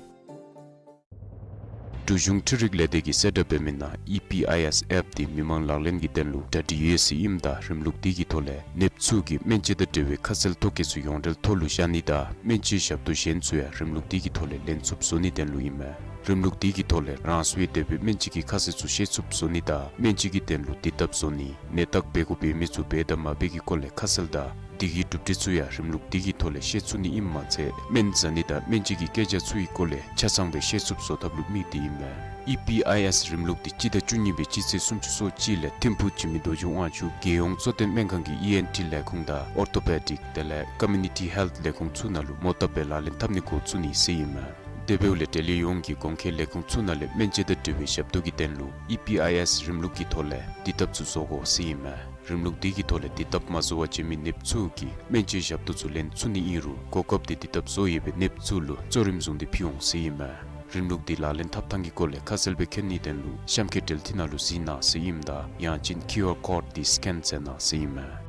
འབྲུག་གཞུང་འཕྲུལ་རིག་ལས་སྡེ་གིས་གསལ་བསྒྲགས་འབད་མི་ནང་ཨི་པི་ཨའི་ཨེསི་ཨེཔ་འདི་མི་མང་ལག་ལེན་གྱི་དོན་ལུ་གྲ་སྒྲིག་ཡོད་ཟེར་ཨིནམ་ད་རིམ་ལུགས་འདི་གི་ཐོག་ལས་ནདཔ་ཚུ་གིས་སྨན་དཔྱད་དང་འབྲེལ་བའི་ཁ་གསལ་ཐོ་བཀོད་ཚུ་ཡོངས་འབྲེལ་ཐོག་ལུ་བཞག་ནི་དང་སྨན་བཅོས་ཞབས་ཏོག་གཞན་ཚུ་ཡང་རིམ་ལུགས་འདི་གི་ཐོག་ལས་ལེན་ཚུགསཔ་བཟོ་ནིའི་དོན་ལུ་ཨིན་མས། རིམ་ལུགས་འདི་གི་ཐོག་ལས་རང་སོའི་འདོད་པའི་སྨན་དཔྱད་ཀྱི་ཁ་གསལ་ཚུ་ཤེས་ཚུགསཔ་བཟོ་ནི་དང་སྨན་བཅོས་ཀྱི་དོན་ལུ་དུས་ཐབས་བཟོ་ནི་ནད་རྟགས་འབད་དགོཔ་འབད་མི་ཚུ་འབད་དང་མ་འབད་ཀྱི་སྐོར་ལས་ཁ་གསལ་དང་དེ་གི་གྲུབ་འབྲས་ཚུ་ཡང་རིམ་ལུགས་འདི་གི་ཐོག་ལས་ཤེས་ཚུགས་ནི་ཨིནམ་མ་ཚད་སྨན་ཟ་ནི་དང་སྨན་བཅོས་ཀྱི་སྐད་ཆ་ཚུ་གི་སྐོར་ལས་ཆ་ཚང་སྦེ་ཤེས་ཚུགསཔ་བཟོ་ཐབས་ལུ་དམིགས་ཏེ་ཨིན་མས། ཨི་པི་ཨའི་ཨེསི་རིམ་ལུགས་འདི་སྤྱི་ཟླ་བཅུ་གཉིས་པའི་སྤྱི་ཚེས་སུམ་ཅུ་སོ་གཅིག་ལས་ཐིམ་ཕུག་འཇིགས་མེད་རྡོ་རྗེ་དབང་ཕྱུག་རྒྱལ་ཡོངས་གཙོ་བསྟེན་སྨན་ཁང་གི་ཨི་ཨེན་ཊི་ལས་ཁུངས་དང་ཨོར་ཐོ་པེ་ཌིཀ་དེ་ལས་ཀོ་མིའུ་ནི་ཊི་ཧེལཐ་ལས་ཁུངས་ཚུ་ནང་ལུ་མོ་བཏབ་སྦེ་ལག་ལེན་འཐབ་ནི་འགོ་བཙུགས་ནི་ཟེར་ཨིན་མས། དེ་འབདཝ་ལས་འབྲེལ་ཡོད་ཡོངས་ཀྱི་གོང་འཁོད་ལས་ཁུངས་ཚུ་ནང་ལས་སྨན་དཔྱད་དང་འབྲེལ་བའི་ཞབས་ཏོག་གི་དོན་ལུ་ཨི་པི་ཨའི་ཨེསི་རིམ་ལུགས་ཀྱི་ཐོག་ལས་དུས་ཐབས་ཚུ་བཟོ་དགོ་ཟེར་ཨིན་མས། རིམ་ལུགས་འདི་གི་ཐོག་ལས་དུས་ཐབས་མ་བཟོ་བར་བྱོན་མི་ནདཔ་ཚུ་གིས་སྨན་བཅོས་ཞབས་ཏོག་ཚུ་ལེན་ཚུགས་ནི་ཨིན་རུང་གོ་སྐབས་འདི་དུས་ཐབས་བཟོ་ཡོད་པའི་ནདཔ་ཚུ་ལུ་གཙོ་རིམ་བཟུང་སྟེ་ཕུལ་འོང་ཟེར་ཨིན་མས། རིམ་ལུགས་འདི་ལག་ལེན་འཐབ་ཐངས་ཀྱི་སྐོར་ལས་ཁ་གསལ་སྦེ་མཁྱེན་ནིའི་དོན་ལུ་གཤམ་འཁོད་འབྲེལ་མཐུད་ནང་ལུ་གཟིགས་གནང་ཟེར་ཨིནམ་ད་ཡང་ཅིན་ཀིའུ་ཨར་ཀོཌ་འདི་སི་ཀེན་མཛད་གནང་ཟེར་ཨིན་མས།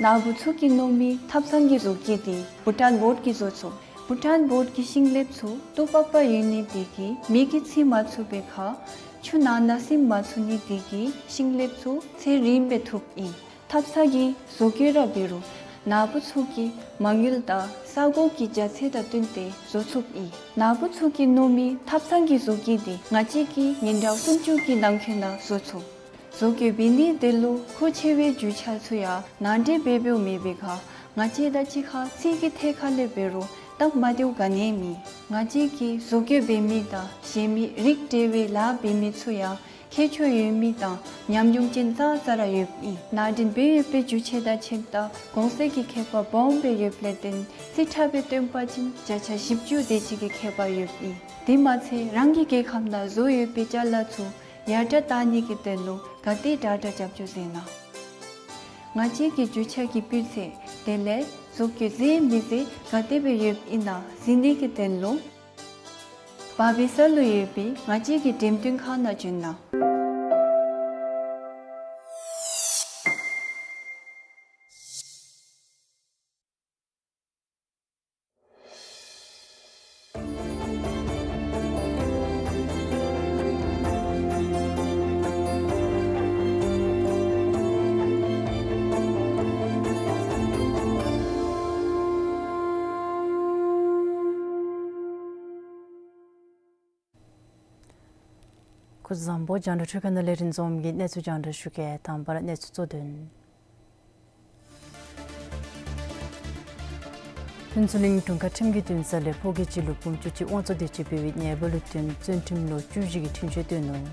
ནཱ་བུ་ཚུ་གིས་མནོ་མི་ཐབ་ཚང་གི་བཟོ་བཀོད་འདི་བྷུ་ཊཱན་བོརཌ་ཀྱིས་བཟོ་ཚུགས། བྷུ་ཊཱན་བོརཌ་ཀྱི་ཤིང་ལེབ་ཚུ་ཏོག་པག་པ་ཡོད་ནི་དེ་གིས་མེ་གིས་འཚིག་མ་ཚུགས་པའི་ཁར་ཆུ་ནང་ན་ཟིམ་མ་ཚུགས་ནི་དེ་གིས་ཤིང་ལེབ་ཚུ་ཚད་རིངམོ་སྦེ་ཐུགཔ་ཨིན། ཐབ་ཚང་གི་བཟོ་བཀོད་ར་འབད་རུང་ནཱ་བུ་ཚུ་གིས་མ་དངུལ་དང་ས་གོ་གི་རྒྱ་ཚད་དང་བསྟུན་ཏེ་བཟོ་ཚུགསཔ་ཨིན། ནཱ་བུ་ཚུ་གིས་མནོ་མི་ཐབ་ཚང་གི་བཟོ་བཀོད་འདི་ང་བཅས་ཀྱིས་ཉིན་གྲངས་སུམ་ཅུ་གི་ནང་འཁོད་ནང་བཟོ་ཚུགས། བཟོ་བཀོད་འབད་ནིའི་དོན་ལུ་མཁོ་ཆེ་བའི་རྒྱུ་ཆ་ཚུ་ཡང་ནང་འདྲེན་འབད་འབདཝ་མེད་པའི་ཁར་ང་བཅས་དང་གཅིག་ཁར་ཚིག་གི་ཐད་ཁར་ལས་འབད་རུང་སྟབས་མ་བདེཝ་ག་ནི་ཡང་མེད། ང་བཅས་ཀྱིས་བཟོ་བཀོད་འབད་མི་དང་གཞན་མི་རིགས་འདྲ་བའི་ལཱ་འབད་མི་ཚུ་ཡང་ཁྱད་ཆོས་ཡོད་མི་དང་ཉམས་མྱོང་ཅན་ཙང་ཙ་ར་ཡོདཔ་ཨིན། ནང་འདྲེན་འབད་ཡོད་པའི་རྒྱུ་ཆ་དང་ཁྱིམ་བདག་གོང་ཚད་ཀྱི་ཁྱད་པར་སྦོམ་སྦེ་ཡོདཔ་ལས་བརྟེན་རྩིས་ཁྲ་སྦེ་སྟོན་པ་ཅིན་བརྒྱ་ཆ་བཞི་བཅུ་དེ་ཅིག་གི་ཁྱད་པར་ཡོདཔ་ཨིན། དེ་མ་ཚད་རང་གི་རྒྱལ་ཁབ་ནང་བཟོ་ཡོད་པའི་ཅ་ལ་ཚུ་ཡར་དྲག་བཏང་ནི་གི་དོན་ལུ་ག་དེ་དྲག་དྲག་རྒྱབ་སྐྱོར་མཛད་གནང་། ང་བཅས་ཀྱི་རྒྱུ་ཆ་གི་སྤུས་ཚད་དེ་ལས་བཟོ་བཀོད་མཛེས་མི་མཛེས་ག་དེ་སྦེ་ཡོདཔ་ཨིན་ན་གཟིགས་ནི་གི་དོན་ལུ་བར་བི་ས་ལུ་ཡོད་པའི་ང་བཅས་ཀྱི་འགྲེམས་སྟོན་ཁང་ནང་བྱོན་གནང་། སྐུ་གཟུགས་བཟང་པོ། རྒྱང་བསྒྲགས་འཕྲུལ་ཁང་ནང་ལས་རིན་འཛོམས་ཀྱིས་གནས་ཚུལ་རྒྱང་བསྒྲགས་ཞུ་གེ། དང་པ་ར་གནས་ཚུལ་གཙོ་དོན། ཕུན་ཚོགས་གླིང་དྲུང་ཁག་ཁྲིམས་ཀྱི་འདུན་ས་ལས་ཕོ་སྐྱེས་ཅིག་ལུ་བུམོ་ཅུང་ཅིག་དབང་བཙོང་འདོད་ཅིག་འབད་བའི་ཉེས་པ་ལུ་བརྟེན་བཙོན་ཁྲིམས་ལོ་བཅུ་བཞི་གི་འཁྲུན་ཆོད་བཏོན་ནུག།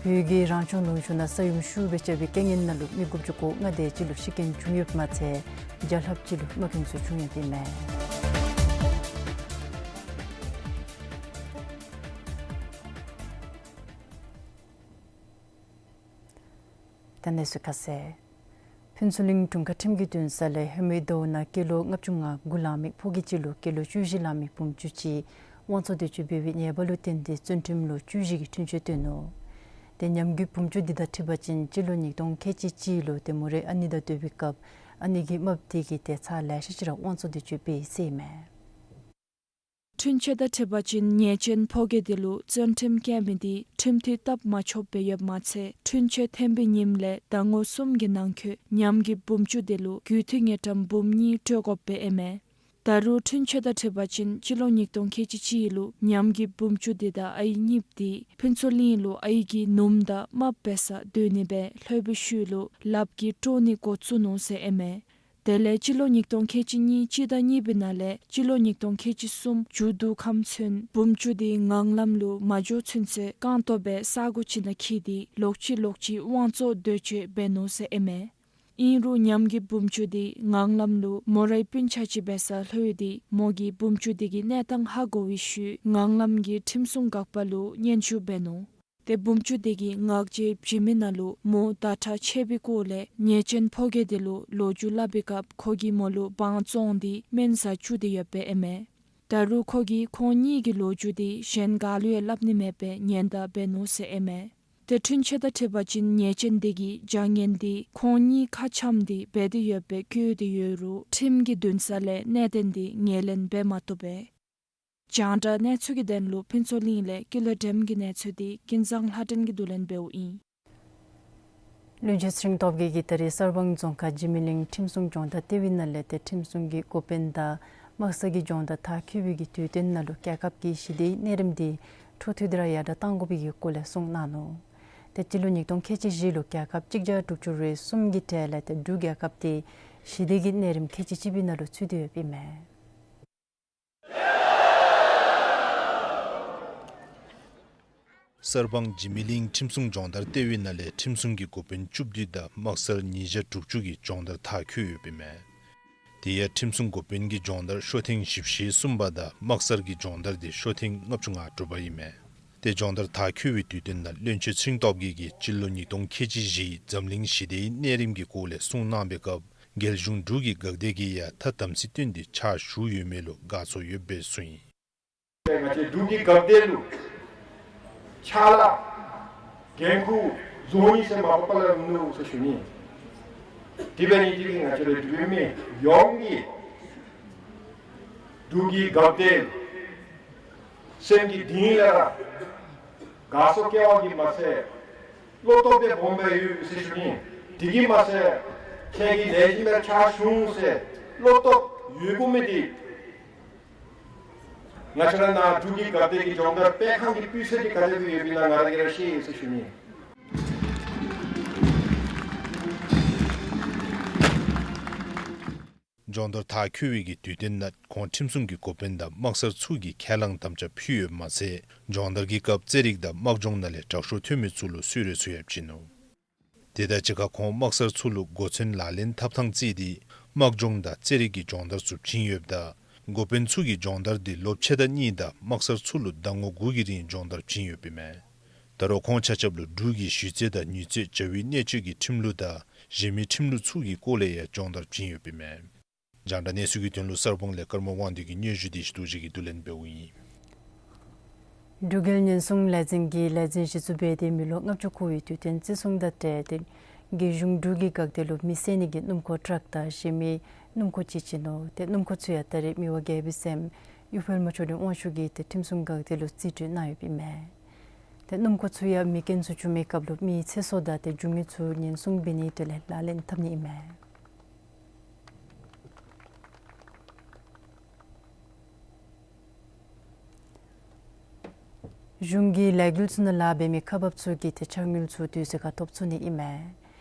བོད་ཀྱི་རང་སྐྱོང་ལུང་ཕྱོགས་ནང་ས་ཡོམ་ཤུགས་སྦེ་རྐྱབ་པའི་རྐྱེན་ངན་ནང་ལུ་མི་དགུ་བཅུ་གོ་ལྔ་དེ་ཅིག་ལུ་ཤི་རྐྱེན་བྱུང་ཡོདཔ་མ་ཚད་བརྒྱ་ལྷགཔ་ཅིག་ལུ་རྨ་སྐྱོན་ཚུ་བྱུང་ཡོདཔ་ཨིན་མས། ད་གནས་ཚུལ་ཁ་གསལ། ཕུན་ཚོགས་གླིང་དྲུང་ཁག་ཁྲིམས་ཀྱི་འདུན་ས་ལས་ཧེ་མའི་ཟླཝ་ནང་སྐྱེས་ལོ་ལྔ་བཅུ་ང་དགུ་ལང་མི་ཕོ་སྐྱེས་ཅིག་ལུ་སྐྱེས་ལོ་བཅུ་བཞི་ལང་མི་བུམོ་ཅུང་ཅིག་དབང་བཙོང་འདོད་ཅིག་འབད་བའི་ཉེས་པ་ལུ་བརྟེན་ཏེ་བཙོན་ཁྲིམས་ལོ་བཅུ་བཞི་གི་འཁྲུན་ཆོད་བཏོན་ནུག། ཏེ་ཉམས་རྒུད་བུམོ་ཅུང་འདི་དང་འཁྲིལ་བ་ཅིན་སྤྱི་ལོ་ཉིས་སྟོང་ཁལ་གཅིག་གཅིག་ལུ་ཏེ་མོ་རའི་ཨ་ནི་དང་སྡོད་པའི་སྐབས་ཨ་ནི་གི་རྨགཔ་དེ་གིས་ཏེ་ཚར་ལེ་ཤ་ཅིག་ར་དབང་བཙོང་འདོད་ཅིག་འབད་ཡི་ཟེར་ཨིན་མས། འཁྲུན་ཆོད་དང་འཁྲིལ་བ་ཅིན་ཉེས་ཅན་ཕོ་སྐྱེས་དེ་ལུ་བཙོན་ཁྲིམས་བཀལ་མི་དེ་ཁྲིམས་མཐུན་སྟབས་མ་ཆོགཔ་སྦེ་ཡོདཔ་མ་ཚད་འཁྲུན་ཆོད་འཐེན་པའི་ཉིནམ་ལས་ཟླ་ངོ་གསུམ་གྱི་ནང་འཁོད་ཉམས་རྒུད་བུམོ་ཅུང་དེ་ལུ་རྒུད་འཐུས་དངུལ་ཀྲམ་འབུམ་གཉིས་སྤྲོད་དགོཔ་སྦེ་ཨིན་མས། ད་རུང་འཁྲུན་ཆོད་དང་འཁྲིལ་བ་ཅིན་སྤྱི་ལོ་ཉིས་སྟོང་ཁལ་གཅིག་གཅིག་ལུ་ཉམས་རྒུད་བུམོ་ཅུང་དེ་དང་ཨའི་གཉིསཔོ་དེ་ཕུན་ཚོགས་གླིང་ལུ་ཨའི་གི་ནུམོ་དང་རྨགཔ་འབད་སར་སྡོད་ནི་སྦེ་ལྷོད་པའི་ཤུལ་ལུ་ལགཔ་གིས་དཀྲོག་ནི་འགོ་བཙུགས་ནུག་ཟེར་ཨིན་མས། དེ་ལས་སྤྱི་ལོ་ཉིས་སྟོང་ཁལ་གཅིག་གཉིས་སྤྱི་ཟླ་གཉིས་པའི་ནང་ལས་སྤྱི་ལོ་ཉིས་སྟོང་ཁལ་གཅིག་གསུམ་མཇུག་བསྡུ་ཁམས་ཚུན་བུམོ་ཅུང་དེ་ངང་ལམ་ལུ་མ་འགྱོ་ཚུན་ཚོད་རྐང་སྟོང་སྦེ་ས་གོ་ཅིག་ནང་འཁྱིད་དེ་ལོག་ཅི་ལོག་ཅི་དབང་བཙོང་འདོད་སྤྱོད་འབད་ནུག་ཟེར་ཨིན་མས། ཨིན་རུང་ཉམས་རྒུད་བུམོ་ཅུང་དེ་ངང་ལམ་ལུ་མོ་རའི་སྤུན་ཆ་ཅིག་འབད་སར་ལྷོད་དེ་མོ་གིས་བུམོ་ཅུང་དེ་གི་གནས་སྟངས་ཧ་གོ་བའི་ཤུལ་ངང་ལམ་གྱི་ཁྲིམས་སྲུང་འགག་པ་ལུ་སྙན་ཞུ་འབད་ནུག། ཏེ་བུམོ་ཅུང་དེ་གིས་ངག་བཅད་བྱིན་མི་ནང་ལུ་མོ་ཟླ་ཁྲག་ཆད་པའི་སྐོར་ལས་ཉེས་ཅན་ཕོ་སྐྱེས་དེ་ལུ་ལོ་རྒྱུས་སླབ་པའི་སྐབས་ཁོ་གིས་མོ་ལུ་དབང་བཙོང་སྟེ་སྨན་ཟ་བཅུག་སྟེ་ཡོདཔ་ཨིན་མས། ད་རུང་ཁོ་གིས་ཁོང་གཉིས་ཀྱི་ལོ་རྒྱུས་དེ་གཞན་ག་ལུ་ཡང་སླབ་ནི་མེདཔ་སྦེ་ཉེན་བརྡ་འབད་ནུག་ཟེར་ཨིན་མས། ཏེ་འཁྲུན་ཆོད་དང་འཁྲིལ་བ་ཅིན་ཉེས་ཅན་དེ་གིས་བྱ་ངན་དེ་ཁོང་གཉིས་ཁ་འཆམ་སྟེ་འབད་དེ་ཡོདཔ་སྦེ་བཀོད་དེ་ཡོད་རུང་ཁྲིམས་ཀྱི་འདུན་ས་ལས་གནད་དོན་དེ་ངོས་ལེན་འབད་མ་བཏུབ་པས། རྒྱང་བསྒྲགས་གནས་ཚུལ་གྱི་དོན་ལུ་ཕུན་ཚོགས་གླིང་ལས་ཀུན་ལེགས་སྒྲོལམ་གྱི་གནས་ཚུལ་དེ་ཀུན་བཟང་ལྷ་སྒྲོན་གྱིས་བསྡུ་ལེན་འབདཝ་ཨིན། བློན་ཆེན་ཚེ་རིང་སྟོབས་རྒྱས་ཀྱིས་ད་རིས་གསར་སྤང་རྫོང་ཁག་འཇིགས་མེད་གླིང་ཁྲིམས་སྲུང་སྦྱོང་བརྡར་ལྟེ་བའི་ནང་ལས་ཏེ་ཁྲིམས་སྲུང་གི་འགོ་དཔོན་དང་དམག་སར་གྱི་སྦྱོང་བརྡར་མཐར་འཁྱོལ་བའི་གི་དུས་སྟོན་ནང་ལུ་རྒྱལ་ཁབ་ཀྱི་ཞི་བདེའི་གནས་རིམ་དེ་འཕྲོ་མཐུད་དེ་ར་ཡར་དྲག་གཏང་དགོ་པའི་གི་སྐོར་ལས་གསུངས་གནང་ནུག། ཏེ་སྤྱི་ལོ་ཉིས་སྟོང་ཁལ་གཅིག་བཞི་ལུ་རྒྱལ་ཁབ་གཅིག་བརྒྱ་དྲུག་ཅུ་རེ་གསུམ་གྱི་གྲས་ལས་ཏེ་འབྲུག་རྒྱལ་ཁབ་དེ་ཞི་བདེ་གི་གནས་རིམ་ཁལ་གཅིག་གཅིག་པའི་ནང་ལུ་ཚུད་དེ་ཡོདཔ་ཨིན་མས། གསར་སྤང་འཇིགས་མེད་གླིང་ཁྲིམས་སྲུང་སྦྱོང་བརྡར་ལྟེ་བའི་ནང་ལས་ཁྲིམས་སྲུང་གི་འགོ་དཔོན་བཅུ་བདུན་དང་དམག་སར་ཉིས་བརྒྱ་དྲུག་ཅུ་གིས་སྦྱོང་བརྡར་མཐར་འཁྱོལ་ཡོདཔ་ཨིན་མས། དེ་ཡང་ཁྲིམས་སྲུང་འགོ་དཔོན་གྱི་སྦྱོང་བརྡར་ཤོག་ཐེངས་བཞི་བཅུ་ཞེ་གསུམ་པ་དང་དམག་སར་གྱི་སྦྱོང་བརྡར་དེ་ཤོག་ཐེངས་ལྔ་བཅུ་ང་དྲུག་པ་ཨིན་མས། ཏེ་སྦྱོང་བརྡར་མཐར་འཁྱོལ་བའི་དུས་སྟོན་ནང་བློན་ཆེན་ཚེ་རིང་སྟོབས་རྒྱས་ཀྱིས་སྤྱི་ལོ་ཉིས་སྟོང་ཁལ་གཅིག་བཞི་འཛམ་གླིང་ཞི་བདེའི་གནས་རིམ་གྱི་སྐོར་ལས་གསུངས་གནང་བའི་སྐབས་རྒྱལ་གཞུང་འབྲུག་གི་འགག་སྡེ་གིས་ཡང་ཐ་དམ་ཚིག་བཏོན་ཏེ་ཕྱག་ཞུ་ཡོད་མི་ལུ་དགའ་ཚོར་ཡོདཔ་སྦེ་གསུངས་ཡི། ང་བཅས་འབྲུག་གི་འགག་སྡེ་ལུ་ཕྱག་ལཱ་འགན་ཁུར་བཟུང་ནི་ཟེར་མ་པ་པ་ལས་རུང་ནུག་ཟེར་ཞུ་ནི། དེ་འབད་ནི་དེ་གིས་ང་བཅས་ར་འབྲུག་མི་ཡོངས་ཀྱིས་འབྲུག་གི་འགག་སྡེ་སེམས་ཀྱི་གཏིང་ལས་ར་དགའ་ཚོར་སྐྱེ་བ་གིས་མ་ཚད་བློ་སྟོབས་དེ་སྦོམ་སྦེ་ཡོད་ཟེར་ཞུ་ནི། དེ་གིས་མ་ཚད་ཁྱེད་ཀྱིས་ལེགས་ཤོམ་སྦེ་ཕྱག་ཞུ་ཟེར་བློ་སྟོབས་ཡོད་དགོ་མི་དེ་ང་བཅས་ར་ནཱ་འབྲུག་གི་འགག་སྡེ་གི་སྦྱོང་བརྡར་སྤེལ་ཁང་གི་སྤུས་ཚད་དེ་ག་དེ་སྦེ་ཡོདཔ་ཨིན་ན་ང་ར་གིས་ར་ཤེས་ཟེར་ཞུ་ནི། སྦྱོང་བརྡར་མཐར་འཁྱོལ་བའི་གི་དུས་སྟོན་ནང་ཁོང་ཁྲིམས་སྲུང་གི་འགོ་དཔོན་དང་དམག་སར་ཚུ་གིས་ཁས་བླངས་དམ་བཅའ་ཕུལ་ཡོདཔ་མ་ཚད་སྦྱོང་བརྡར་གྱི་སྐབས་རྩེད་རིགས་དང་དམག་སྦྱོང་ནང་ལས་དྲག་ཤོས་ཐོན་མི་ཚུ་ལུ་གསོལ་རས་ཚུ་ཡང་བྱིན་ནུག། དེ་དང་གཅིག་ཁར་ཁོང་དམག་སར་ཚུ་ལུ་གོ་མཚོན་ལག་ལེན་འཐབ་ཐངས་བརྩིས་ཏེ་དམག་སྦྱོང་དང་རྩེད་རིགས་ཀྱི་སྦྱོང་བརྡར་ཚུ་བྱིན་ཡོདཔ་ད་འགོ་དཔོན་ཚུ་གི་སྦྱོང་བརྡར་དེ་ལོ་ཕྱེད་དང་གཉིས་དང་དམག་སར་ཚུ་ལུ་ཟླ་ངོ་དགུ་གི་རིང་སྦྱོང་བརྡར་བྱིན་ཡོདཔ་ཨིན་མས། ད་རུང་ཁོང་ཆ་ཁྱབ་ལུ་འབྲུག་གི་ཞུ་རྩོད་དང་ཉུལ་རྩོད་བྱ་བའི་གནད་སྤྱོད་ཀྱི་ཁྲིམས་ལུགས་དང་གཞན་མི་ཁྲིམས་ལུགས་ཚུ་གི་སྐོར་ལས་ཡང་སྦྱོང་བརྡར་བྱིན་ཡོདཔ་ཨིན་མས། རྒྱང་བསྒྲགས་གནས་ཚུལ་གྱི་དོན་ལུ་གསར་སྤང་ལས་ཀརྨ་དབང་འདུས་ཀྱི་སྙན་ཞུ་དེ་རྡོ་རྗེ་གིས་བསྡུ་ལེན་འབདཝ་ཨིན། འབྲུག་རྒྱལ་ཉེན་སྲུང་ལས་འཛིན་གྱིས་ལས་འཛིན་གཞི་བཙུགས་འབད་དེ་མི་ལོ་ལྔ་བཅུ་འཁོར་བའི་དུས་སྟོན་བརྩི་སྲུང་དང་འབྲེལ་ཏེ་རྒྱལ་གཞུང་འབྲུག་གི་འགག་སྡེ་ལུ་མེ་བསད་ནི་གི་སྣུམ་འཁོར་ཊཱག་དང་གཞན་མི་སྣུམ་འཁོར་ཅིག་བྱིན་ནུག། ཏེ་སྣུམ་འཁོར་ཚུ་ཡང་ད་རེས་མི་དབང་རྒྱལ་པོའི་སྲསམོ་གཡུ་འཕེལ་མ་མཆོག་གདན་དབང་ཤུགས་ཀྱིས་ཏེ་ཁྲིམས་སྲུང་འགག་སྡེ་ལུ་རྩིས་སྤྲོད་གནང་ཡོདཔ་ཨིན་མས། ཏེ་སྣུམ་འཁོར་ཚུ་ཡང་མེ་རྐྱེན་ཚུ་བྱུང་མི་སྐབས་ལུ་མེའི་ཚེ་སྲོག་དང་ཏེ་རྒྱུ་དངོས་ཚུ་ཉེན་སྲུང་འབད་ནིའི་དོན་ལས་ལག་ལེན་འཐབ་ནི་ཨིན་མས། གཞུང་གི་ལས་འགུལ་ཚུ་ནང་ལཱ་འབད་མི་ཁག་འབགཔ་ཚུ་གིས་ཏེ་ཕྱག་དངུལ་ཚུ་དུས་ཚོད་ཁར་ཐོབ་ཚུགས་ནི་ཨིན་མས།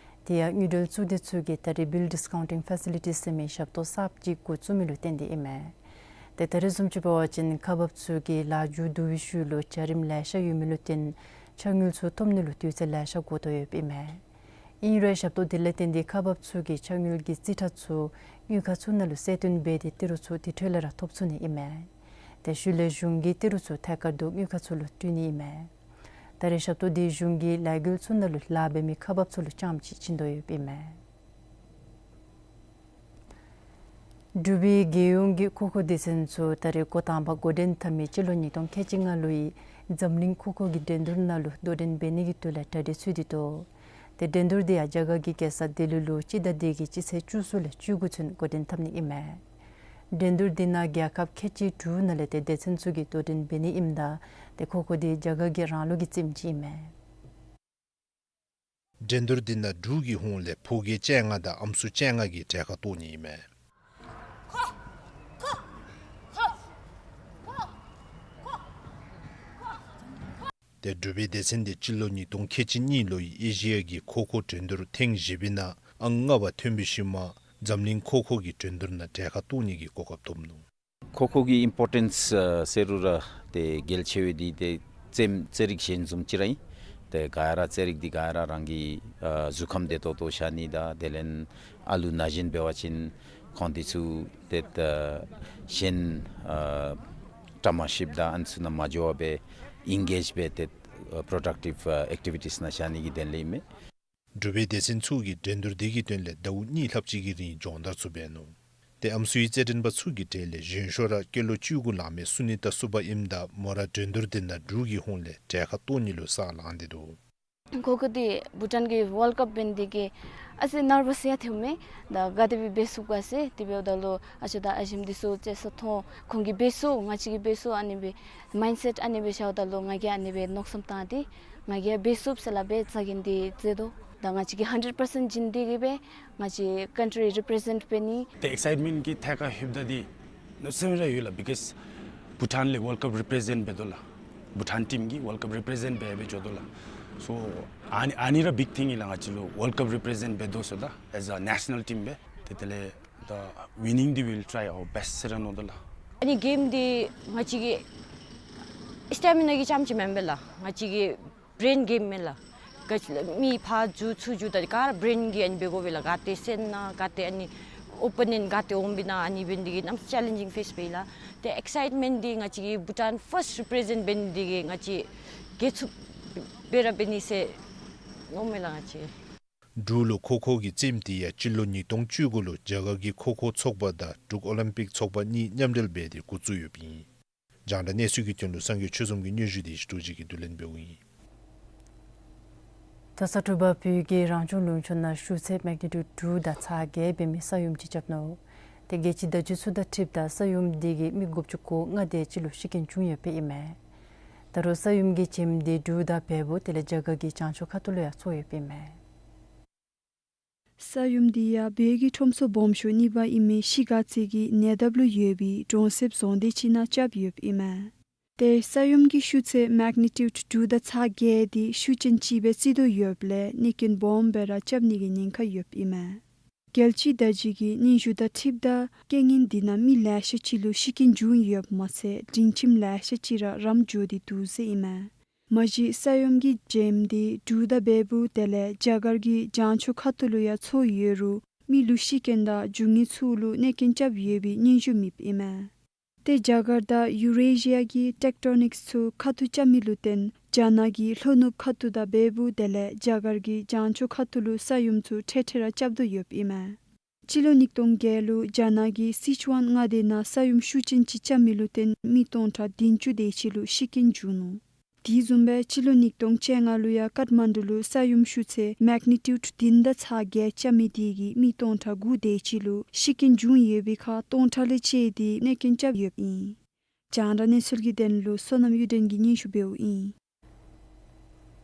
དེ་ཡང་དངུལ་འབྲེལ་གཙུག་སྡེ་ཚུ་གིས་ད་རེས་Bill Discounting Facility ཟེར་མི་ཞབས་ཏོག་གསརཔ་ཅིག་འགོ་བཙུགས་མི་ལུ་བརྟེན་ཏེ་ཨིན་མས། ཏེ་ད་རེས་བཟུམ་ཅིག་འབད་བ་ཅིན་ཁག་འབགཔ་ཚུ་གིས་ལཱ་མཇུག་བསྡུ་བའི་ཤུལ་ལུ་བྱ་རིམ་ལེ་ཤ་ཡོད་མི་ལུ་བརྟེན་ཆ་དངུལ་ཚུ་ཐོབ་ནི་ལུ་དུས་ཚོད་ལེ་ཤ་འགོར་དོ་ཡོདཔ་ཨིན་མས། ཨིན་རུང་ཞབས་ཏོག་དེ་ལས་བརྟེན་ཏེ་ཁག་འབགཔ་ཚུ་གིས་ཆ་དངུལ་གྱི་རྩིས་ཁྲ་ཚུ་དངུལ་ཁང་ཚུ་ནང་ལུ་གསལ་སྟོན་འབད་དེ་ཏི་རུ་ཚུ་དེ་འཕྲོ་ལས་ར་ཐོབ་ཚུགས་ནི་ཨིན་མས། ཏེ་ཤུལ་ལས་གཞུང་གིས་ཏི་རུ་ཚུ་ཐད་ཀར་དུ་དངུལ་ཁང་ཚུ་ལུ་སྤྲོད་ནི་ཨིན་མས། ད་རེས་ཞབས་ཏོག་དེ་གཞུང་གི་ལས་འགུལ་ཚུ་ནང་ལུ་ལཱ་འབད་མི་ཁག་འབགཔ་ཚུ་ལུ་རྐྱངམ་ཅིག་བྱིན་དོ་ཡོདཔ་ཨིན་མས། འབྲུག་པའི་རྒྱལ་ཡོངས་ཀྱི་མཁོ་ཁོ་སྡེ་ཚན་ཚུ་ད་རེས་འགོ་དང་པ་འགོ་འདྲེན་འཐབ་མི་སྤྱི་ལོ་ཉིས་སྟོང་ཁལ་གཅིག་ལྔ་ལོའི་འཛམ་གླིང་མཁོ་ཁོ་གི་འགྲན་བསྡུར་ནང་ལུ་དོ་འགྲན་འབད་ནི་གི་དོན་ལས་གྲ་སྒྲིག་ཚུད་དེ་འདུག། ཏེ་འགྲན་བསྡུར་དེ་ཡང་རྒྱ་གར་གྱི་རྒྱལ་ས་ལྡི་ལི་ལུ་སྤྱི་ཟླ་འདི་གི་སྤྱི་ཚེས་བཅུ་གསུམ་ལས་བཅུ་དགུ་ཚུན་འགོ་འདྲེན་འཐབ་ནི་ཨིན་མས། འགྲན་བསྡུར་དེ་ནང་རྒྱལ་ཁབ་ཁལ་གཅིག་དྲུག་ནང་ལས་ཏེ་སྡེ་ཚན་ཚུ་གིས་དོ་འགྲན་འབད་ནི་ཨིནམ་ད་ཏེ་མཁོ་ཁོ་དེ་རྒྱ་གར་གྱི་རང་ལུགས་ཀྱི་རྩེདམོ་ཅིག་ཨིན་མས། འགྲན་བསྡུར་འདི་ནང་འབྲུག་གི་ཧོངས་ལས་ཕོ་སྐྱེས་བཅོ་ལྔ་དང་ཨམ་སྲུ་བཅོ་ལྔ་གིས་གྲལ་ཁར་གཏོགས་ནི་ཨིན་མས། ཏེ་འབྲུག་པའི་སྡེ་ཚན་འདི་སྤྱི་ལོ་ཉིས་སྟོང་ཁལ་གཅིག་གཉིས་ལོའི་ཨེ་ཤི་ཡ་གི་མཁོ་ཁོ་འགྲན་བསྡུར་ཐེངས་བཞི་པའི་ནང་ཨང་ལྔ་པ་ཐོན་པའི་ཤུལ་མ་འཛམ་གླིང་མཁོ་ཁོ་གི་འགྲན་བསྡུར་ནང་གྲལ་ཁར་གཏོགས་ནི་གི་གོ་སྐབས་ཐོབ་ནུག། མཁོ་ཁོ་གི་ཨིམ་པོར་ཊེནསི་ཨ་ཟེར་རུང་ར་ཏེ་གལ་ཆེ་བའི་འདི་ཏེ་རྩེདམོ་རྩེད་རིགས་གཞན་བཟུམ་ཅིག་ར་ཨིན། ཏེ་ག་ར་རྩེད་རིགས་འདི་ག་ར་རང་གི་ཨ་གཟུགས་ཁམས་བདེ་ཏོག་ཏོ་ཤར་ནི་དང་དེ་ལས་ཨ་ལུ་ན་གཞོན་འབད་བ་ཅིན་ཁོང་འདི་ཚུ་ཏེ་ཨ་གཞན་ཨ་བཀྲ་མ་ཤིསཔ་དང་ཨ་ནི་ཚུ་ནང་མ་འགྱོ་བར་སྦེ་ཨིན་གེཇ་འབད་དེ་ཨ་པྲོ་ཌག་ཊིབ་ཨ་ཨེག་ཊི་བི་ཊིས་ནང་ཤར་ནི་གི་དོན་ལས་ཨིན་མས། འབྲུག་པའི་སྡེ་ཚན་ཚུ་གིས་འགྲན་བསྡུར་འདི་གི་དོན་ལས་ཟླཝ་གཉིས་ལྷགཔ་ཅིག་གི་རིང་སྦྱོང་བརྡར་ཚུ་འབད་ནུག། ཏེ་ཨམ་སྲུའི་རྩེད་འགྲན་པ་ཚུ་གི་གྲས་ལས་གཞོན་ཤོས་ར་སྐྱེས་ལོ་བཅུ་དགུ་ལང་མི་སུ་ནི་ཏ་སུ་བྷ་ཨིནམ་ད་མོ་ར་འགྲན་བསྡུར་འདི་ནང་འབྲུག་གི་ཧོངས་ལས་གྲལ་ཁར་གཏོགས་ནི་ལུ་ས་ལང་སྟེ་འདུག། ཁོ་ཁོ་འདི་བྷུ་ཊཱན་གྱི་ཝཱལཌ་ཀཔ་འབད་ནི་འདི་གིས་ཨ་ཙི་ནར་བཱསི་ཡང་ཐོནམ་མས། ད་ག་དེ་སྦེ་འབད་ཚུགས་ག་ཟེར་དེ་འབདཝ་ད་ལུ་ཨ་ཅོ་དང་ཨ་ཞིམ་འདི་ཚུ་རྩེད་ས་མཐོང་ཁོང་གིས་འབད་ཚུགས་ང་བཅས་ཀྱིས་འབད་ཚུགས་ཨ་ནི་སྦེ་མའིནཌ་སེཊ་ཨ་ནི་སྦེ་བཞགཔ་ད་ལུ་ང་གིས་ཨ་ནི་སྦེ་མནོ་བསམ་བཏང་སྟེ་ང་གིས་ཡང་འབད་ཚུགས་ཟེར་སླབ་སྦེ་རྩ་འགེངས་ཏེ་རྩེད་དོ། ད་ང་བཅས་ཀྱིས་ཧན་ཌེཌ་པར་སེནཊ་བྱིན་ཏེ་གིས་སྦེ་ང་བཅས་ཀཱན་ཊི་རི་རི་པི་རི་ཛེནཊ་འབད་ནི། ཏེ་ཨེག་སའིཊ་མེནཊ་གི་ཐད་ཁར་ལྷོདཔ་ད་འདི་གནམ་མེད་ས་མེད་ར་ཡོད་ལགས། བི་ཀོསི་བྷུ་ཊཱན་ལས་ཝཱལཌ་ཀཔ་རི་པི་རི་ཛེནཊ་འབད་དོ་ལགས། བྷུ་ཊཱན་ཊིམ་གིས་ཝཱལཌ་ཀཔ་རི་པི་རི་ཛེནཊ་འབད་སྦེ་འགྱོ་དོ་ལགས། སོ་ཨ་ནི་ཨ་ནི་ར་བིག་ཐིང་ཨིན་ལགས། ང་བཅས་ལུ་ཝཱལཌ་ཀཔ་རི་པི་རི་ཛེནཊ་འབད་དོ་ཟེརཝ་ད་ཨེས་ཨ་ནེ་ཤ་ནཱལ་ཊིམ་སྦེ་ཏེ་དེ་ལས་ད་ཝི་ནིང་འདི་ཝི་ཝིལ་ཊ་རའི་ཨར་བེསཊ་ཟེར་ར་མནོ་དོ་ལགས། ཨ་ནི་གེམ་འདི་ང་བཅས་ཀྱི་སི་ཊེ་མི་ན་གི་རྐྱངམ་ཅིག་མེན་པས་ལགས། ང་བཅས་ཀྱི་བི་རེན་གེམ་མས་ལགས། ག་ཅི་ལགས་མི་ཕར་འགྱོ་ཚུར་འགྱོ་ད་ག་ར་བི་རེན་གྱིས་ཨ་ནི་འབད་དགོ་པས་ལགས། ག་ཏེ་སེང་ན་ག་ཏེ་ཨ་ནི་ཨོ་པོ་ནེནཊ་ག་ཏེ་འོང་པས་ན་ཨ་ནི་འབད་ནི་འདི་གིས་གནམ་མེད་ས་མེད་ཅེ་ལེན་ཇིང་ཕེསི་འབད་ཡི་ལགས། ཏེ་ཨེག་སའིཊ་མེནཊ་འདི་ང་བཅས་ཀྱི་བྷུ་ཊཱན་ཕརསཊ་རི་པི་རི་ཛེནཊ་འབད་ནི་འདི་གིས་ང་བཅས་ག་ཚུད་སྦེ་ར་འབད་ནི་ཟེར་མནོཝ་མས་ལགས་ང་བཅས། འབྲུག་ལུ་མཁོ་ཁོ་གི་རྩེདམོ་འདི་ཡང་སྤྱི་ལོ་ཉིས་སྟོང་བཅུ་དགུ་ལུ་རྒྱ་གར་གྱི་མཁོ་ཁོ་ཚོགས་པ་དང་འབྲུག་ཨོ་ལིམ་པིག་ཚོགས་པ་གཉིས་མཉམ་འབྲེལ་འབད་དེ་འགོ་བཙུགས་ཡོདཔ་ཨིན། རྒྱང་བསྒྲགས་གནས་ཚུལ་གྱི་དོན་ལུ་སངས་རྒྱས་ཆོས་འཛོམས་ཀྱི་སྙན་ཞུ་འདི་ཞུ་དོ་ཅིག་གིས་བསྡུ་ལེན་འབདཝ་ཨིན། ད་ས་ཁྲུ་པ་བོད་ཀྱི་རང་སྐྱོང་ལུང་ཕྱོགས་ནང་ཤུགས་ཚད་མེག་ནི་ཊིའུཌ་དྲུག་དང་ཚག་བརྒྱད་འབད་མི་ས་ཡོམ་ཅིག་རྐྱབ་ནུག། ཏེ་རྒྱལ་སྤྱི་ཟླ་བཅུ་ཚུ་དང་འཁྲིལཝ་ད་ས་ཡོམ་འདི་གིས་མི་དགུ་བཅུ་གོ་ལྔ་དེ་ཅིག་ལུ་ཤི་རྐྱེན་བྱུང་ཡོདཔ་ཨིན་མས། ད་རུང་ས་ཡོམ་གྱི་རྐྱེནམ་འདི་འབྲུག་དང་བལ་པོ་དེ་ལས་རྒྱ་གར་གྱི་བྱང་ཕྱོགས་ཁ་ཐུག་ལུ་ཡང་ཚོར་ཡོདཔ་ཨིན་མས། ས་ཡོམ་འདི་ཡང་བོད་ཀྱི་ཁྲོམ་ཚོགས་སྦོམ་ཤོས་གཉིས་པ་ཨིན་མི་གཞིས་ཀ་རྩེ་གི་ནེ་ཌབ་ལུ་ཡོད་པའི་གྲོང་གསེབ་རྫོང་སྡེ་ཅིག་ནང་རྐྱབ་ཡོདཔ་ཨིན་མས། ཏེ་ས་ཡོམ་གྱི་ཤུགས་ཚད་མེག་ནི་ཊིའུཌ་དྲུག་དང་ཚག་བརྒྱད་འདི་ཤུགས་ཅན་ཅིག་སྦེ་བརྩི་དོ་ཡོདཔ་ལས་གནོད་རྐྱེན་སྦོམ་སྦེ་ར་རྐྱབ་ནི་གི་ཉེན་ཁ་ཡོདཔ་ཨིན་མས། རྒྱལ་སྤྱིའི་བརྡ་བརྒྱུད་ཀྱི་སྙན་ཞུ་དང་འཁྲིལཝ་ད་རྐྱེན་ངན་འདི་ནང་མི་ལེ་ཤ་ཅིག་ལུ་ཤི་རྐྱེན་བྱུང་ཡོདཔ་མ་ཚད་སྒྲིང་ཁྱིམ་ལེ་ཤ་ཅིག་ར་རམ་འགྱོ་སྟེ་འདུག་ཟེར་ཨིན་མས། མ་གཞི་ས་ཡོམ་གྱི་རྐྱེནམ་འདི་འབྲུག་དང་བལ་པོ་དེ་ལས་རྒྱ་གར་གྱི་བྱང་ཕྱོགས་ཁ་ཐུག་ལུ་ཡང་ཚོར་ཡོད་རུང་མི་ལུ་ཤི་རྐྱེན་དང་རྒྱུ་དངོས་ཚུ་ལུ་གནོད་རྐྱེན་རྐྱབ་ཡོད་པའི་སྙན་ཞུ་མེདཔ་ཨིན་མས། ཏེ་རྒྱ་གར་དང་ཡུ་རེ་ཤི་ཡ་གི་ཊེག་ཊོ་ནིཀསི་ཚུ་ཁ་ཐུག་རྐྱབ་མི་ལུ་བརྟེན་རྒྱ་ནག་གི་ལྷོ་ནུབ་ཁ་ཐུག་དང་བལ་པོ་དེ་ལས་རྒྱ་གར་གྱི་བྱང་ཕྱོགས་ཁ་ཐུག་ལུ་ས་ཡོམ་ཚུ་འཕྲལ་འཕྲལ་ར་རྐྱབ་དོ་ཡོདཔ་ཨིན་མས། སྤྱི་ལོ་ཉིས་སྟོང་བརྒྱད་ལུ་རྒྱ་ནག་གི་སི་ཅུ་ཝན་མངའ་སྡེ་ནང་ས་ཡོམ་ཤུགས་ཅན་ཅིག་རྐྱབ་མི་ལུ་བརྟེན་མི་སྟོང་ཕྲག་བདུན་ཅུ་དེ་ཅིག་ལུ་ཤི་རྐྱེན་བྱུང་ནུག། དེ་བཟུམ་སྦེ་སྤྱི་ལོ་ཉིས་སྟོང་བཅོ་ལྔ་ལུ་ཡང་ཀཊ་མན་ཌུ་ལུ་ས་ཡོམ་ཤུགས་ཚད་མེག་ནི་ཊིའུཌ་བདུན་དང་ཚག་བརྒྱད་རྐྱབ་མི་དེ་གིས་མི་སྟོང་ཕྲག་དགུ་དེ་ཅིག་ལུ་ཤི་རྐྱེན་བྱུང་ཡོད་པའི་ཁར་སྟོང་ཕྲག་ལས་བཅད་དེ་གནོད་རྐྱེན་རྐྱབ་ཡོདཔ་ཨིན། རྒྱང་བསྒྲགས་གནས་ཚུལ་གྱི་དོན་ལུ་བསོད་ནམས་གཡུ་སྒྲོན་གྱིས་སྙན་ཞུ་འབདཝ་ཨིན།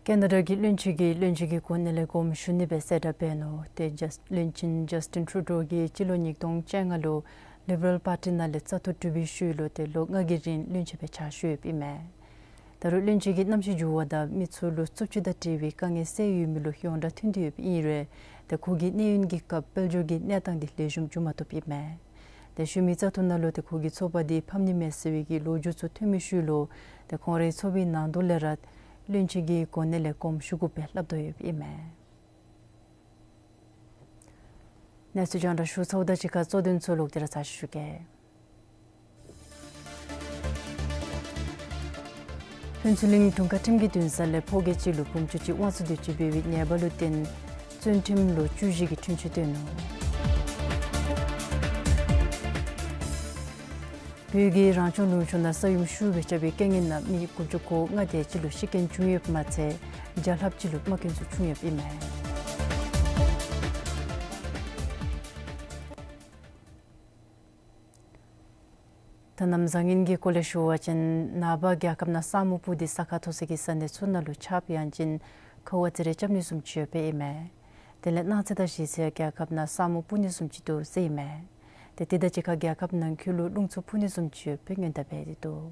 ཁེ་ན་ཌ་གི་བློན་ཆེན་གྱིས་བློན་ཆེན་གྱི་གོ་གནས་ལས་དགོངསམ་ཞུ་ནི་སྦེ་གསལ་བསྒྲགས་འབད་ནུག། ཏེ་ཇཱས་བློན་ཆེན་ཇཱས་ཊིན་ཊུ་རུ་ཌོ་གིས་སྤྱི་ལོ་ཉིས་སྟོང་བཅོ་ལྔ་ལུ་ལི་བར་རལ་པར་ཊི་ནང་ལས་བཙག་འཐུ་གྲུབ་པའི་ཤུལ་ལུ་ཏེ་ལོ་ལྔ་གི་རིང་བློན་ཆེན་སྦེ་ཕྱག་ཞུ་ཡོདཔ་ཨིན་མས། ད་རུང་བློན་ཆེན་གྱིས་གནམ་གཤིས་འགྱུར་བ་དང་མི་ཚུ་ལུ་རྩུབ་སྤྱོད་དང་འབྲེལ་བའི་དཀའ་ངལ་སེལ་ཡོད་མི་ལུ་ཡོངས་གྲགས་ཐོན་ཏེ་ཡོདཔ་ཨིན་རུང་ཏེ་ཁོ་གིས་གནས་ཡུན་གྱི་སྐབས་དཔལ་འབྱོར་གྱི་གནས་སྟངས་འདི་ལེགས་ཤོམ་འགྱོ་མ་བཏུབ་ཨིན་མས། ཏེ་ཤུལ་མའི་བཙག་འཐུ་ནང་ལུ་ཏེ་ཁོ་གི་ཚོགས་པ་འདི་ཕམ་ནི་མས་ཟེར་བའི་གི་ལོ་རྒྱུས་ཚུ་ཐོན་མི་ཤུལ་ལུ་ཏེ་ཁོང་རའི་ཚོགས་པའི་ནང་དོག་ལས་ར་བློན་ཆེན་གྱི་གོ་གནས་ལས་དགོངསམ་ཞུ་དགོཔ་སྦེ་སླབ་དོ་ཡོདཔ་ཨིན་མས། གནས་ཚུལ་རྒྱང་བསྒྲགས་ཞུ་ཚརཝ་དང་གཅིག་ཁར་གཙོ་དོན་ཚུ་ལོག་སྟེ་ར་ཚར་ཞུ་གེ། ཕུན་ཚོགས་གླིང་དྲུང་ཁག་ཁྲིམས་ཀྱི་འདུན་ས་ལས་ཕོ་སྐྱེས་ཅིག་ལུ་བུམོ་ཅུང་ཅིག་དབང་ཚད་དུས་ཅི་འབད་བའི་ཉེས་པ་ལུ་བརྟེན་བཙོན་ཁྲིམས་ལོ་བཅུ་བཞི་གི་འཁྲུན་ཆོད་བཏོན་ནུག། བོད་ཀྱི་རང་སྐྱོང་ལུང་ཕྱོགས་ནང་ས་ཡོམ་ཤུགས་སྦེ་རྐྱབ་པའི་རྐྱེན་ངན་ནང་མི་དགུ་བཅུ་གོ་ལྔ་དེ་ཅིག་ལུ་ཤི་རྐྱེན་བྱུང་ཡོདཔ་མ་ཚད་བརྒྱ་ལྷགཔ་ཅིག་ལུ་རྨ་སྐྱོན་ཚུ་བྱུང་ཡོདཔ་ཨིན་མས། ད་གནམ་བཟང་ངན་གྱི་སྐོར་ལས་ཞུ་བ་ཅིན་ནངས་པ་རྒྱལ་ཁབ་ནང་ས་སྨུག་སྤུབས་ཏེ་ས་ཁ་མཐོ་ས་གི་ས་གནས་ཚུ་ནང་ལུ་ཆརཔ་ཡང་ཅིན་ཁུ་བ་ཙི་རེ་རྐྱབ་ནི་བཟུམ་ཅིག་ཡོདཔ་ཨིན་མས། དེ་ལས་གནངས་ཚེ་དང་གཞེས་ཚེ་རྒྱལ་ཁབ་ནང་ས་སྨུག་སྤུབས་ནི་བཟུམ་ཅིག་འདུག་ཟེར་ཨིན་མས། ཏེ་དེ་དང་གཅིག་ཁར་རྒྱལ་ཁབ་ནང་འཁོད་ལུ་རླུང་འཚུབ་འཕུ་ནི་བཟུམ་ཅིག་ཡོདཔ་སྦེ་སྔོན་བརྡ་འབད་དེ་འདུག།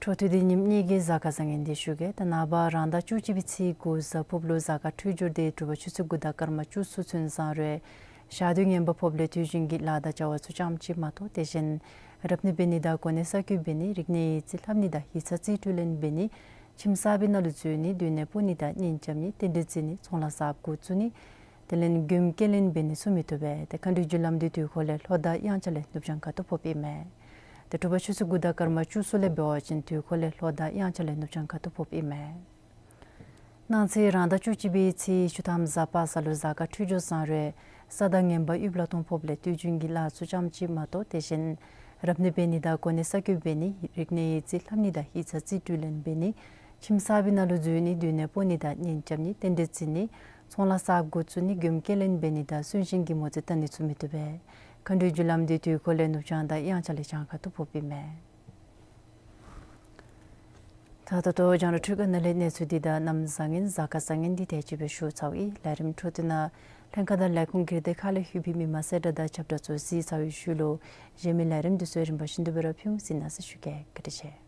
འཕྲོ་མཐུད་དེ་ཉིནམ་གཉིས་ཀྱི་གཟའ་སྐར་བཟང་ངན་འདི་ཞུ་གེ། ད་ནངས་པ་རང་ཟླ་བཅུ་གཅིག་པའི་ཚེས་དགུ་གཟའ་ཕུར་བུ་ལུ་གཟའ་སྐར་འཕྲོད་སྦྱོར་འདི་དྲོ་པ་ཆུ་ཚོད་དགུ་དང་སྐར་མ་བཅུ་གསུམ་ཚུན་བཟང་རུང་ཞག་དུས་ངན་པ་ཕོགཔ་ལས་དུས་རྒྱུན་གྱི་ལཱ་དང་བྱ་བ་ཚུ་ཙམ་ཅིག་མ་གཏོགས། དེ་བཞིན་རབ་གནས་འབད་ནི་དང་གོ་གནས་གསར་བསྐོ་འབད་ནི་རིག་གནས་ཡིག་རྩིས་ལྷབ་ནི་དང་ཡིག་ཚང་རྩིས་སྤྲོད་ལེན་འབད་ནི་ཁྱིམ་གསར་པའི་ནང་ལུ་འཛུལ་ནི་སྡོད་གནས་སྤོ་ནི་དང་གཉེན་རྐྱབ་ནི་རྟེན་འབྲེལ་བརྩི་ནི་ཚོང་ལཱ་གསརཔ་འགོ་བཙུགས་ནི་དེ་ལས་མགྱོནམ་སྐྱེལ་ལེན་འབད་ནི་ཚུ་མི་བཏུབ་པས། ཏེ་མཁའ་འགྲོའི་རྒྱུ་ལམ་འདི་དུས་འཁོར་ལས་ལྷོ་དང་དབྱངས་འཆར་ལས་ནུབ་བྱང་ཁ་ཐུག་ཕོགཔ་ཨིན་མས། ཏེ་དྲོ་པ་ཆུ་ཚོད་དགུ་དང་སྐར་མ་བཅུ་གསུམ་ལས་འབད་བ་ཅིན་དུས་འཁོར་ལས་ལྷོ་དང་དབྱངས་འཆར་ལས་ནུབ་བྱང་ཁ་ཐུག་ཕོགཔ་ཨིན་མས། གནངས་ཚེ་རང་ཟླ་བཅུ་གཅིག་པའི་ཚེས་བཅུ་ཐམ་གཟའ་པ་སངས་ལུ་གཟའ་སྐར་འཕྲོད་སྦྱོར་བཟང་རུང་ས་དང་ངན་པ་ཡུལ་ལ་གཏོང་ཕོགཔ་ལས་དུས་རྒྱུན་གྱི་ལཱ་ཚུ་ཙམ་ཅིག་མ་གཏོགས། དེ་བཞིན་རབ་གནས་འབད་ནི་དང་གོ་གནས་གསར་བསྐོ་འབད་ནི་རིག་གནས་ཡིག་རྩིས་ལྷབ་ནི་དང་ཡིག་ཚང་རྩིས་སྤྲོད་ལེན་འབད་ནི་ཁྱིམ་གསར་པའི་ནང་ལུ་འཛུལ་ནི་སྡོད་གནས་སྤོ་ནི་དང་གཉེན་རྐྱབ་ནི་རྟེན་འབྲེལ་བརྩི་ནི་ཚོང་ལཱ་གསརཔ་འགོ་བཙུགས་ནི་མགྱོནམ་སྐྱེལ་ལེན་འབད་ནི་དང་གསོན་གཤིན་གྱི་མོ་རྩིས་བལྟ་ནི་ཚུ་མི་བཏུབ་པས། མཁའ་འགྲོའི་རྒྱུ་ལམ་འདི་དུས་འཁོར་ལས་ནུབ་བྱང་དང་དབྱངས་འཆར་ལས་བྱང་ཁ་ཐུག་ཕོགཔ་ཨིན་མས། ད་ད་ལྟོ་རྒྱང་བསྒྲགས་འཕྲུལ་ཁང་ནང་ལས་གནས་ཚུལ་འདི་དང་གནམ་བཟང་ངན་གཟའ་སྐར་བཟང་ངན་འདི་དེ་ཅིག་སྦེ་ཞུ་ཚརཝ་ཨིན། ལས་རིམ་འཕྲོ་མཐུད་ནང་ལྷན་ཁག་དང་ལས་ཁུངས་ཀྱི་སྡེ་ཁག་ལས་ལྷོད་པའི་མི་མང་གསལ་བསྒྲགས་དང་ཁྱབ་བསྒྲགས་ཚུ་གཟིགས་ཚར་བའི་ཤུལ་ལུ་གཞན་མི་ལས་རིམ་འདི་ཚུ་རིམ་པ་བཞིན་དུ་སྦེ་ར་ཕུལ་ཟེར་ན་ཟེར་ཞུ་གེ། བཀའ་དྲིན་ཆེ།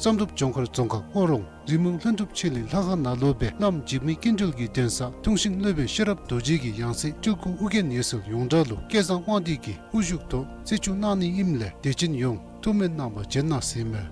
བསམ་གྲུབ་ལྗོངས་མཁར་རྫོང་ཁག་ཨོ་རོང་རི་མོ་ལྷུན་གྲུབ་ཆོས་གླིང་ལྷ་ཁང་ནང་ལུ་སྦེ་བླམ་འཇིགས་མེད་སྐྱེ་འགྲོལ་གྱི་གདན་ས་ཐུགས་ཞིང་སློབ་དཔོན་ཤེས་རབ་རྡོ་རྗེ་གི་ཡང་སྲིད་སྤྲུལ་སྐུ་ཨོ་རྒྱན་ཡེ་ཤེས་ཡོངས་གྲགས་ལུ་སྐལ་བཟང་དབང་འདུས་ཀྱིས་དབུ་བཞུགས་ཐོག་རྩིས་ཞུ་གནང་ནི་ཨིནམ་ལས་དད་ཅན་ཡོངས་ཐུགས་སྨོན་གནང་བར་བྱོན་གནང་ཟེར་མས།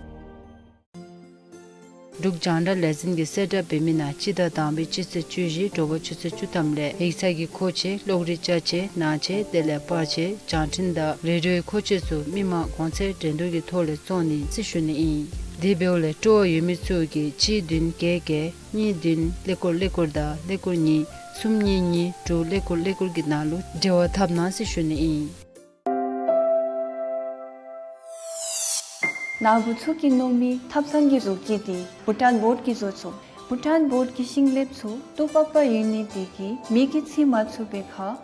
འབྲུག་རྒྱང་བསྒྲགས་ལས་འཛིན་གྱིས་གསལ་བསྒྲགས་འབད་མི་ནང་སྤྱི་ཟླ་དང་པའི་སྤྱི་ཚེས་བཅུ་བཞི་དྲོ་པ་ཆུ་ཚོད་བཅུ་ཐམ་ལས་ཡིག་ཚང་གི་མཁོ་ཆས་གློག་རིག་ཅ་ཆས་ནང་ཆས་དེ་ལས་པར་ཆས་བྱང་འཕྲིན་དང་རེ་ཌིའོའི་མཁོ་ཆས་ཚུ་མི་མང་གོང་ཚད་འགྲན་བསྡུར་གྱི་ཐོག་ལས་བཙོང་ནི་རྩིས་ཞུ་ནི་ཨིན། དེ་འབདཝ་ལས་སྤྲོ་བ་ཡོད་མི་ཚུ་གིས་གཅིག་བདུན་བརྒྱད་བརྒྱད་གཉིས་བདུན་ཀླད་ཀོར་ཀླད་ཀོར་དང་ཀླད་ཀོར་གཉིས་གསུམ་གཉིས་གཉིས་དྲུག་ཀླད་ཀོར་ཀླད་ཀོར་གྱི་ནང་ལུ་འབྲེལ་བ་འཐབ་གནང་ཟེར་ཞུ་ནི་ཨིན། ནཱ་བུ་ཚུ་གིས་མནོ་མི་ཐབ་ཚང་གི་བཟོ་བཀོད་འདི་བྷུ་ཊཱན་བོཌ་ཀྱིས་བཟོ་ཚུགས། བྷུ་ཊཱན་བོཌ་ཀྱི་ཤིང་ལེབ་ཚུ་ཏོག་པག་པ་ཡོད་ནི་དེ་གིས་མེ་གིས་འཚིག་མ་ཚུགས་པའི་ཁར་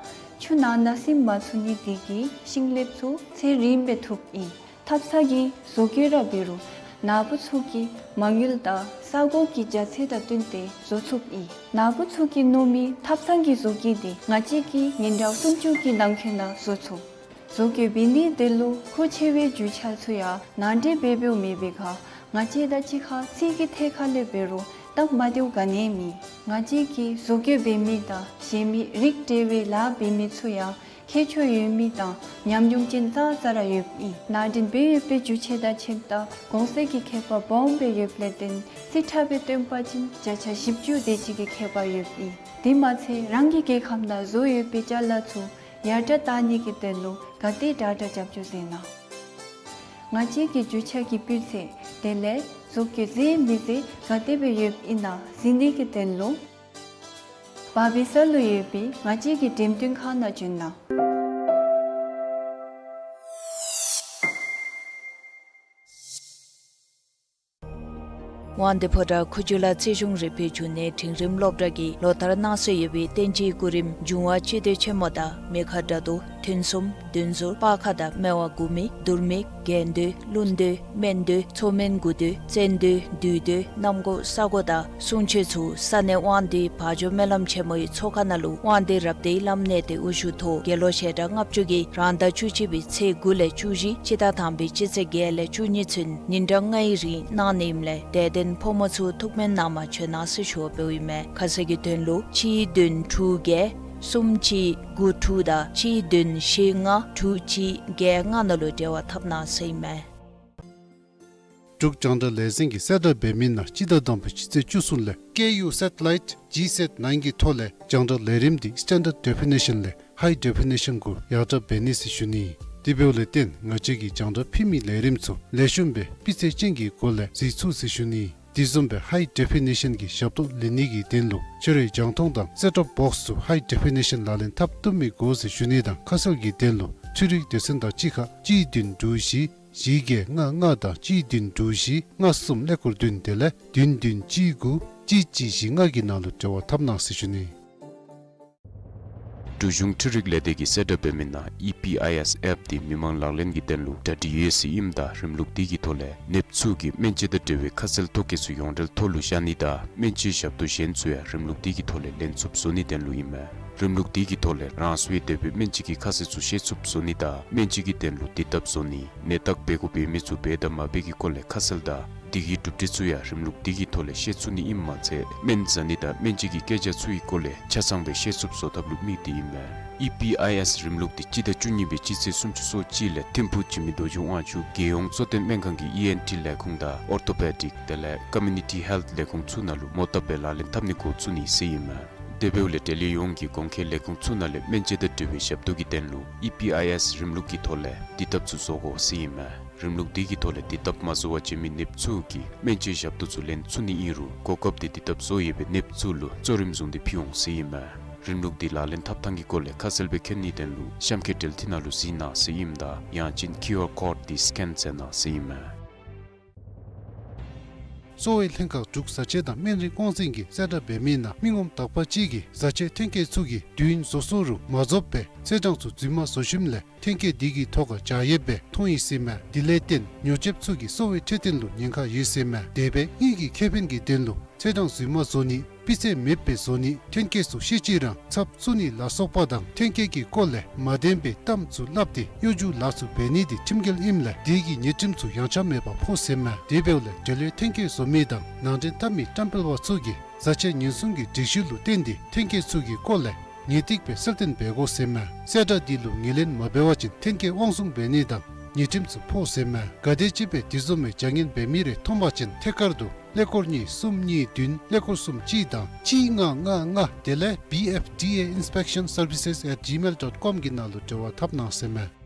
ཆུ་ནང་ན་ཟིམ་མ་ཚུགས་ནི་དེ་གིས་ཤིང་ལེབ་ཚུ་ཚེ་རིངམོ་སྦེ་ཐུགཔ་ཨིན། ཐབ་ཚང་གི་བཟོ་བཀོད་ར་འབད་རུང་ནཱ་བུ་ཚུ་གིས་མ་དངུལ་དང་ས་གོ་གི་རྒྱ་ཚད་དང་བསྟུན་ཏེ་བཟོ་ཚུགསཔ་ཨིན། ནཱ་བུ་ཚུ་གིས་མནོ་མི་ཐབ་ཚང་གི་བཟོ་བཀོད་འདི་ང་བཅས་ཀྱིས་ཉིན་གྲངས་སུམ་ཅུ་གི་ནང་འཁོད་ནང་བཟོ་ཚུགས། བཟོ་བཀོད་འབད་ནི་དེ་ལུ་མཁོ་ཆེ་བའི་རྒྱུ་ཆ་ཚུ་ཡང་ནང་འདྲེན་འབད་འབདཝ་མེད་པའི་ཁར་ང་བཅས་དང་གཅིག་ཁར་ཚིག་གི་ཐད་ཁར་ལས་འབད་རུང་སྟབས་མ་བདེཝ་ག་ནི་ཡང་མེད། ང་བཅས་ཀྱིས་བཟོ་བཀོད་འབད་མི་དང་གཞན་མི་རིགས་བསྒྲེ་བའི་ལཱ་འབད་མི་ཚུ་ཡང་ ཁྱད་ཆོས་ཡོད་མི་དང་ཉམས་མྱོང་ཅན་ཙང་ཙ་ར་ཡོདཔ་ཨིན། ནང་འདྲེན་འབད་ཡོད་པའི་རྒྱུ་ཆ་དང་ཕྱདཔ་ད་གོང་གསལ་གྱི་ཁྱད་པར་སྦོམ་སྦེ་ཡོདཔ་ལས་བརྟེན་རྩིས་ཁྲ་སྦེ་སྟོན་པ་ཅིན་བརྒྱ་ཆ་བཞི་བཅུ་དེ་ཅིག་གི་ཁྱད་པར་ཡོདཔ་ཨིན། དེ་མ་ཚད་རང་གི་རྒྱལ་ཁམས་ནང་བཟོ་ཡོད་པའི་ཅ་ལ་ཚུ་ཡར་དྲག་གཏང་ནི་གི་དོན་ལུ་ག་དེ་དྲག་དྲག་རྒྱབ་སྐྱོར་མཛད་གནང་། ང་བཅས་ཀྱི་རྒྱུ་ཆ་གི་སྤུས་ཚད་དེ་ལས་བཟོ་བཀོད་མཛེས་མི་མཛེས་ག་དེ་སྦེ་ཡོདཔ་ཨིན་ན་གཟིགས་ནི་གི་དོན་ལུ་བར་སྦིས་ས་ལུ་ཡོད་པའི་ང་བཅས་ཀྱི་འགྲེམས་སྟོན་ཁང་ནང་བྱོན་གནང་། དབང་འདུས་ཕོ་བྲང་ཁུ་བྱུག་ལ་རྩིས་གཞུང་རིག་པའི་འབྱུང་གནས་འབྲིང་རིམ་སློབ་གྲྭ་གིས་ལོ་ལྟར་གནང་སྲོལ་ཡོད་པའི་བསྟན་བཅོས་སྐུ་རིམ་འབྱུང་བ་སྤྱི་མདོས་ཆེན་མོ་དང་མེ་ཁ་དགྲ་བསྡུ་ཐུན་གསུམ་བདུན་ཟུར་སྤར་ཁ་དང་སྨེ་བ་དགུ་མིག་དུར་མིག་རྒྱན་མདོས་ཀླུ་མདོས་སྨན་མདོས་མཚོ་སྨན་དགུ་མདོས་བཙན་མདོས་བདུད་མདོས་གནམ་སྒོ་ས་སྒོ་དང་གསུང་ཆོག་ཚུ་ས་གནས་དབང་འདུས་བག་ཇོ་སྨོན་ལམ་ཆེན་མོའི་ཚོགས་ཁང་ནང་ལུ་དབང་འདུས་རབ་སྡེའི་བླམ་གནས་བརྟན་དབུ་བཞུགས་ཐོག་དགེ་སློང་ཞལ་གྲངས་ལྔ་བཅུ་གིས་རང་ཟླ་བཅུ་གཅིག་པའི་ཚེས་དགུ་ལས་བཅུ་བཞི་སྤྱི་ཟླ་དང་པའི་སྤྱི་ཚེས་བརྒྱད་ལས་བཅུ་གཉིས་ཚུན་ཉིན་གྲངས་ལྔའི་རིང་གནང་ནི་ཨིནམ་ལས་དད་ལྡན་ཕོ་མོ་ཚུ་ཐུགས་སྨོན་གནང་མ་བྱོན་གནང་ཟེར་ཞུ་བ་འབདཝ་ཨིན་མས། ཁ་གསལ་གྱི་དོན་ལུ་གཅིག་བདུན་དྲུག་བརྒྱད་གསུམ་གཅིག་དགུ་དྲུག་དང་གཅིག་བདུན་བཞི་ལྔ་དྲུག་གཅིག་བརྒྱད་ལྔ་ནང་ལུ་འབྲེལ་བ་འཐབ་གནང་ཟེར་ཨིན་མས། འབྲུག་རྒྱང་བསྒྲགས་ལས་འཛིན་གྱིས་གསལ་བསྒྲགས་འབད་མི་ནང་སྤྱི་ཟླ་དང་པའི་སྤྱི་ཚེས་བཅུ་གསུམ་ལས་ཀེ་ཡུ་སེ་ཊི་ལའིཊ་ཇི་སེཊ་ནའིན་གྱི་ཐོག་ལས་རྒྱང་བསྒྲགས་ལས་རིམ་འདི་སི་ཊེན་ཌརཌ་ཌེ་ཕི་ནེ་ཤཱན་ལས་ཧའི་ཌེ་ཕི་ནེ་ཤཱན་གུ་ཡར་དྲག་འབད་ནི་ཟེར་ཞུ་ནི། དེ་འབདཝ་ལས་བརྟེན་ང་བཅས་ཀྱིས་རྒྱང་བསྒྲགས་ཕུལ་མི་ལས་རིམ་ཚུ་ལེགས་ཤོམ་སྦེ་སྤུས་ཚད་ཅན་གྱི་སྒོ་ལས་གཟིགས་ཚུགས་ཟེར་ཞུ་ནི། དེ་བཟུམ་སྦེ་ཧའི་ཌེ་ཕི་ནེ་ཤཱན་གྱི་ཞབས་ཏོག་ལེན་ནི་གི་དོན་ལུ་ཁྱོད་རའི་རྒྱང་མཐོང་དང་སེཊ་ཊོབ་བོགསི་ཚུ་ཧའི་ཌེ་ཕི་ནེ་ཤཱན་ལག་ལེན་འཐབ་བཏུབ་མི་དགོ་ཟེར་ཞུ་ནི་དང་ཁ་གསལ་གྱི་དོན་ལུ་འཕྲུལ་རིག་སྡེ་ཚན་དང་གཅིག་ཁར་གཅིག་བདུན་དྲུག་བཞི་བཞི་བརྒྱད་ལྔ་ལྔ་དང་གཅིག་བདུན་དྲུག་བཞི་ལྔ་གསུམ་ཀླད་ཀོར་བདུན་དེ་ལས་བདུན་བདུན་གཅིག་དགུ་གཅིག་གཅིག་བཞི་ལྔ་གི་ནང་ལུ་འབྲེལ་བ་འཐབ་གནང་ཟེར་ཞུ་ནི། འབྲུག་གཞུང་འཕྲུལ་རིག་ལས་སྡེ་གིས་གསལ་བསྒྲགས་འབད་མི་ནང་ཨི་པི་ཨའི་ཨེསི་ཨེཔ་འདི་མི་མང་ལག་ལེན་གྱི་དོན་ལུ་གྲ་སྒྲིག་ཡོད་ཟེར་ཨིནམ་ད་རིམ་ལུགས་འདི་གི་ཐོག་ལས་ནདཔ་ཚུ་གིས་སྨན་དཔྱད་དང་འབྲེལ་བའི་ཁ་གསལ་ཐོ་བཀོད་ཚུ་ཡོངས་འབྲེལ་ཐོག་ལུ་བཞག་ནི་དང་སྨན་བཅོས་ཞབས་ཏོག་གཞན་ཚུ་ཡང་རིམ་ལུགས་འདི་གི་ཐོག་ལས་ལེན་ཚུགསཔ་བཟོ་ནིའི་དོན་ལུ་ཨིན་མས། རིམ་ལུགས་འདི་གི་ཐོག་ལས་རང་སོའི་འདོད་པའི་སྨན་དཔྱད་ཀྱི་ཁ་གསལ་ཚུ་ཤེས་ཚུགསཔ་བཟོ་ནི་དང་སྨན་དཔྱད་ཀྱི་དོན་ལུ་དེ་ལྟབ་བཟོ་ནི། ནད་རྟགས་འབད་དགོ་འབད་མི་ཚུ་འབད་དང་མ་འབད་ཀྱི་སྐོར་ལས་ཁ་གསལ་དང་དེ་གི་གྲུབ་འབྲས་ཚུ་ཡང་རིམ་ལུགས་འདི་གི་ཐོག་ལས་ཤེས་ཚུགས་ནི་ཨིནམ་མ་ཚད་སྨན་ཟ་ནི་དང་སྨན་དཔྱད་ཀྱི་སྐད་ཆ་ཚུ་གི་སྐོར་ལས་ཆ་ཚང་སྦེ་ཤེས་ཚུགསཔ་བཟོ་ཐབས་ལུ་དམིགས་ཏེ་ཨིན་མས། ཨི་པི་ཨའི་ཨེསི་རིམ་ལུགས་འདི་སྤྱི་ཟླ་བཅུ་གཉིས་པའི་སྤྱི་ཚེས་སུམ་ཅུ་སོ་གཅིག་ལས་ཐིམ་ཕུག་འཇིགས་མེད་རྡོ་རྗེ་དབང་ཕྱུག་རྒྱལ་ཡོངས་གཙོ་བསྟེན་སྨན་ཁང་གི་ཨི་ཨེན་ཊི་ལས་ཁུངས་དང་ཨོར་ཐོ་པེ་ཌིཀ་དེ་ལས་ཀོ་མིའུ་ནི་ཊི་ཧེལཐ་ལས་ཁུངས་ཚུ་ནང་ལུ་མོ་བཏབ་སྦེ་ལག་ལེན་འཐབ་ནི་འགོ་བཙུགས་ནི་ཟེར་ཨིན་མས། དེ་འབདཝ་ལས་འབྲེལ་ཡོད་ཡོངས་ཀྱིས་གོང་འཁོད་ལས་ཁུངས་ཚུ་ནང་ལས་སྨན་དཔྱད་དང་འབྲེལ་བའི་ཞབས་ཏོག་གི་དོན་ལུ་ཨི་པི་ཨའི་ཨེསི་རིམ་ལུགས་ཀྱི་ཐོག་ལས་དེ་ལྟབ་ཚུ་བཟོ་དགོ་ཟེར་ཨིན་མས། རིམ་ལུགས་འདི་གི་ཐོག་ལས་དེ་ལྟབ་མ་བཟོ་བར་བྱོན་མི་ནདཔ་ཚུ་གིས་སྨན་བཅོས་ཞབས་ཏོག་ཚུ་ལེན་ཚུགས་ནི་ཨིན་རུང་གོ་སྐབས་འདི་དེ་ལྟབ་བཟོ་ཡོད་པའི་ནདཔ་ཚུ་ལུ་གཙོ་རིམ་བཟུང་སྟེ་ཕུལ་འོང་ཟེར་ཨིན་མས། རིམ་ལུགས་འདི་ལག་ལེན་འཐབ་ཐངས་ཀྱི་སྐོར་ལས་ཁ་གསལ་སྦེ་མཁྱེན་ནིའི་དོན་ལུ་གཤམ་འཁོད་འབྲེལ་མཐུད་ནང་ལུ་གཟིགས་གནང་ཟེར་ཨིནམ་ད་ཡང་ཅིན་ཁིའུ་ཨར་ཀོཌ་འདི་སི་ཀེན་མཛད་གནང་ཟེར་ཨིན་མས། གསོ་བའི་ལྷན་ཁག་འབྲུག་བཟའ་ཆས་དང་སྨན་རིགས་དབང་འཛིན་གྱིས་གསལ་བསྒྲགས་འབད་མི་ནང་མི་ངོམ་དག་པ་ཅིག་གིས་བཟའ་ཆས་ཐོན་སྐྱེད་ཚུ་གི་དུས་ཡུན་བཟོ་སོང་རུང་མ་རྫོགས་པར་ཚེས་གྲངས་ཚུ་རྫུན་མ་བཟོ་ཞིནམ་ལས་ཐོན་སྐྱེད་འདི་གི་ཐོག་ཁར་འཇགས་ཡོདཔ་སྦེ་མཐོང་ཡི་ཟེར་མས། དེ་ལས་བརྟེན་ཉོ་སྤྱོདཔ་ཚུ་གི་གསོ་བའི་འཕྲོད་བསྟེན་ལུ་ཉེན་ཁ་ཡོད་ཟེར་མས། དེ་སྦེ་དངུལ་གྱི་ཁེ་ཕན་གྱི་དོན་ལུ་ཚེས་གྲངས་རྫུན་མ་བཟོ་ནི་སྤུས་ཚད་མེདཔ་སྦེ་བཟོ་ནི་ཐོན་སྐྱེད་ཚུ་ཤེས་ཅི་རང་ཚབ་བཙུགས་ནི་ལ་སོགས་པ་དང་ཐོན་སྐྱེད་ཀྱི་སྐོར་ལས་མ་བདེན་པའི་གཏམ་ཚུ་སླབ་སྟེ་གཡོ་སྒྱུ་ལཱ་ཚུ་འབད་ནི་འདི་ཁྲིམས་འགལ་ཨིནམ་ལས་དེ་གི་ཉེས་ཁྲིམས་ཚུ་ཡངས་ཆག་མེད་པར་ཕོག་ཟེར་མས། དེ་འབདཝ་ལས་འབྲེལ་ཡོད་ཐོན་སྐྱེད་བཟོ་མི་དང་ནང་འདྲེན་འཐབ་མི་བཀྲམ་སྤེལ་པ་ཚུ་གིས་བཟའ་ཆས་ཉེན་སྲུང་གི་སྒྲིག་གཞི་ལུ་བརྟེན་ཏེ་ཐོན་སྐྱེད་ཚུ་གི་སྐོར་ལས་ངེས་ཏིག་སྦེ་གསལ་སྟོན་འབད་དགོ་ཟེར་མས། གསལ་བསྒྲགས་འདི་ལུ་ངོས་ལེན་མ་འབད་བ་ཅིན་ཐོན་སྐྱེད་དབང་བཟུང་འབད་ནི་དང་ཉེས་ཁྲིམས་ཚུ་ཕོག་ཟེར་མས། ག་དེམ་ཅིག་སྦེ་དེ་བཟུམ་མའི་བྱ་ངན་འབད་མི་རེ་མཐོང་པ་ཅིན་ཐད་ཀར་དུ་ཀླད་ཀོར་གཉིས་གསུམ་གཉིས་བདུན་ཀླད་ཀོར་གསུམ་གཅིག་དང་གཅིག་ལྔ་ལྔ་ལྔ་དེ་ལས་བི་ཨེཕ་ཌི་ཨེ་ཨིན་སི་པེག་ཤཱན་སར་བི་སེས་ཨེཊ་ཇི་མེལ་ཌོཊ་ཀོམ་གྱི་ནང་ལུ་འབྲེལ་བ་འཐབ་གནང་ཟེར་མས།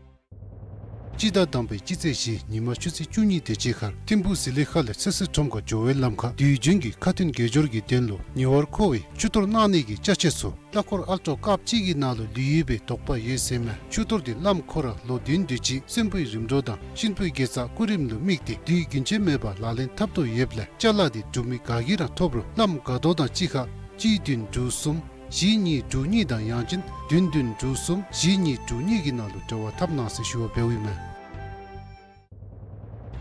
སྤྱི་ཟླ་དང་པའི་སྤྱི་ཚེས་བཞི་ཉིན་མ་ཆུ་ཚོད་བཅུ་གཉིས་དེ་ཅིག་ཁར་ཐིམ་ཕུག་ཟི་ལི་ཁ་ལས་ཚེ་སྲིད་ཁྲོམ་ཁར་འགྱོ་བའི་ལམ་ཁར་དུས་རྒྱུན་གྱི་ཁ་ཐོན་དགེ་སྦྱོར་གྱི་དོན་ལུ་ཉེ་བར་མཁོ་བའི་ཆུ་གཏོར་གནང་ནི་གི་ཅ་ཆས་ཚུ་གླ་འཁོར་ཨལ་ཊོ་ཀར་གཅིག་གི་ནང་ལུ་ལུས་ཡོད་པའི་དོགས་པ་ཡོད་ཟེར་མས། ཆུ་གཏོར་འདི་བླམ་ཁོ་ར་ལོ་བདུན་དེ་ཅིག་གསོན་པོའི་རིམ་གྲོ་དང་གཤིན་པོའི་དགེ་རྩ་སྐུ་རིམ་ལུ་དམིགས་ཏེ་དུས་རྒྱུན་ཆད་མེད་པར་ལག་ལེན་འཐབ་དོ་ཡོདཔ་ལས་ཅ་ལ་འདི་འབྲུག་མི་ག་གིས་ར་ཐོབ་རུང་བླམ་དགའ་ཏོག་དང་གཅིག་ཁར་གཅིག་བདུན་དྲུག་གསུམ་བཞི་གཉིས་དྲུག་གཉིས་དང་ཡང་ཅིན་བདུན་བདུན་དྲུག་གསུམ་བཞི་གཉིས་དྲུག་གཉིས་ཀྱི་ནང་ལུ་འབྲེལ་བ་འཐབ་གནང་ཟེར་ཞུ་བ་འབདཝ་ཨིན་མས།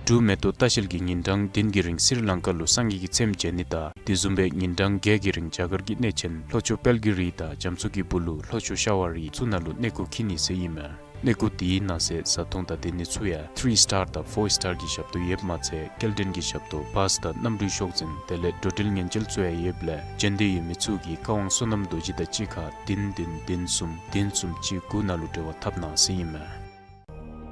འབྲུག་མེ་ཏོག་ལྟ་བཤལ་གྱིས་ཉིན་གྲངས་བདུན་གྱི་རིང་སི་རི་ལང་ཀ་ལུ་སངས་རྒྱས་ཀྱི་ཚེམས་མཇལ་ནི་དང་དེ་བཟུམ་སྦེ་ཉིན་གྲངས་བརྒྱད་ཀྱི་རིང་རྒྱ་གར་གྱི་གནས་ཆེན་ལྷོ་ཕྱོགས་པེལ་གྱི་རི་དང་རྒྱ་མཚོ་གི་སྦུག་ལུ་ལྷོ་ཕྱོགས་ཤ་བ་རི་ཚུ་ནང་ལུ་གནས་སྐོར་འཁྱིད་ནི་ཟེར་ཨིན་མས། གནས་སྐོར་དེའི་ནང་གསེས་བཟའ་འཐུང་དང་སྡོད་གནས་ཚུ་ཡང་ཐི་རི་སི་ཊར་དང་ཕོར་སི་ཊར་གྱི་ཞབས་ཏོག་ཡོདཔ་མ་ཚད་སྐྱེལ་འདྲེན་གྱི་ཞབས་ཏོག་བཱས་དང་གནམ་གྲུའི་ཤོག་འཛིན་དེ་ལས་འགྲོ་འགྲུལ་ཉེན་བཅོལ་ཚུ་ཡང་ཡོདཔ་ལས་བྱོན་འདོད་ཡོད་མི་ཚུ་གིས་བཀའ་དབང་བསོད་ནམས་རྡོ་རྗེ་དང་གཅིག་ཁར་བདུན་བདུན་བདུན་གསུམ་བདུན་གསུམ་གཅིག་དགུ་ནང་ལུ་འབྲེལ་བ་འཐབ་གནང་ཟེར་ཨིན་མས།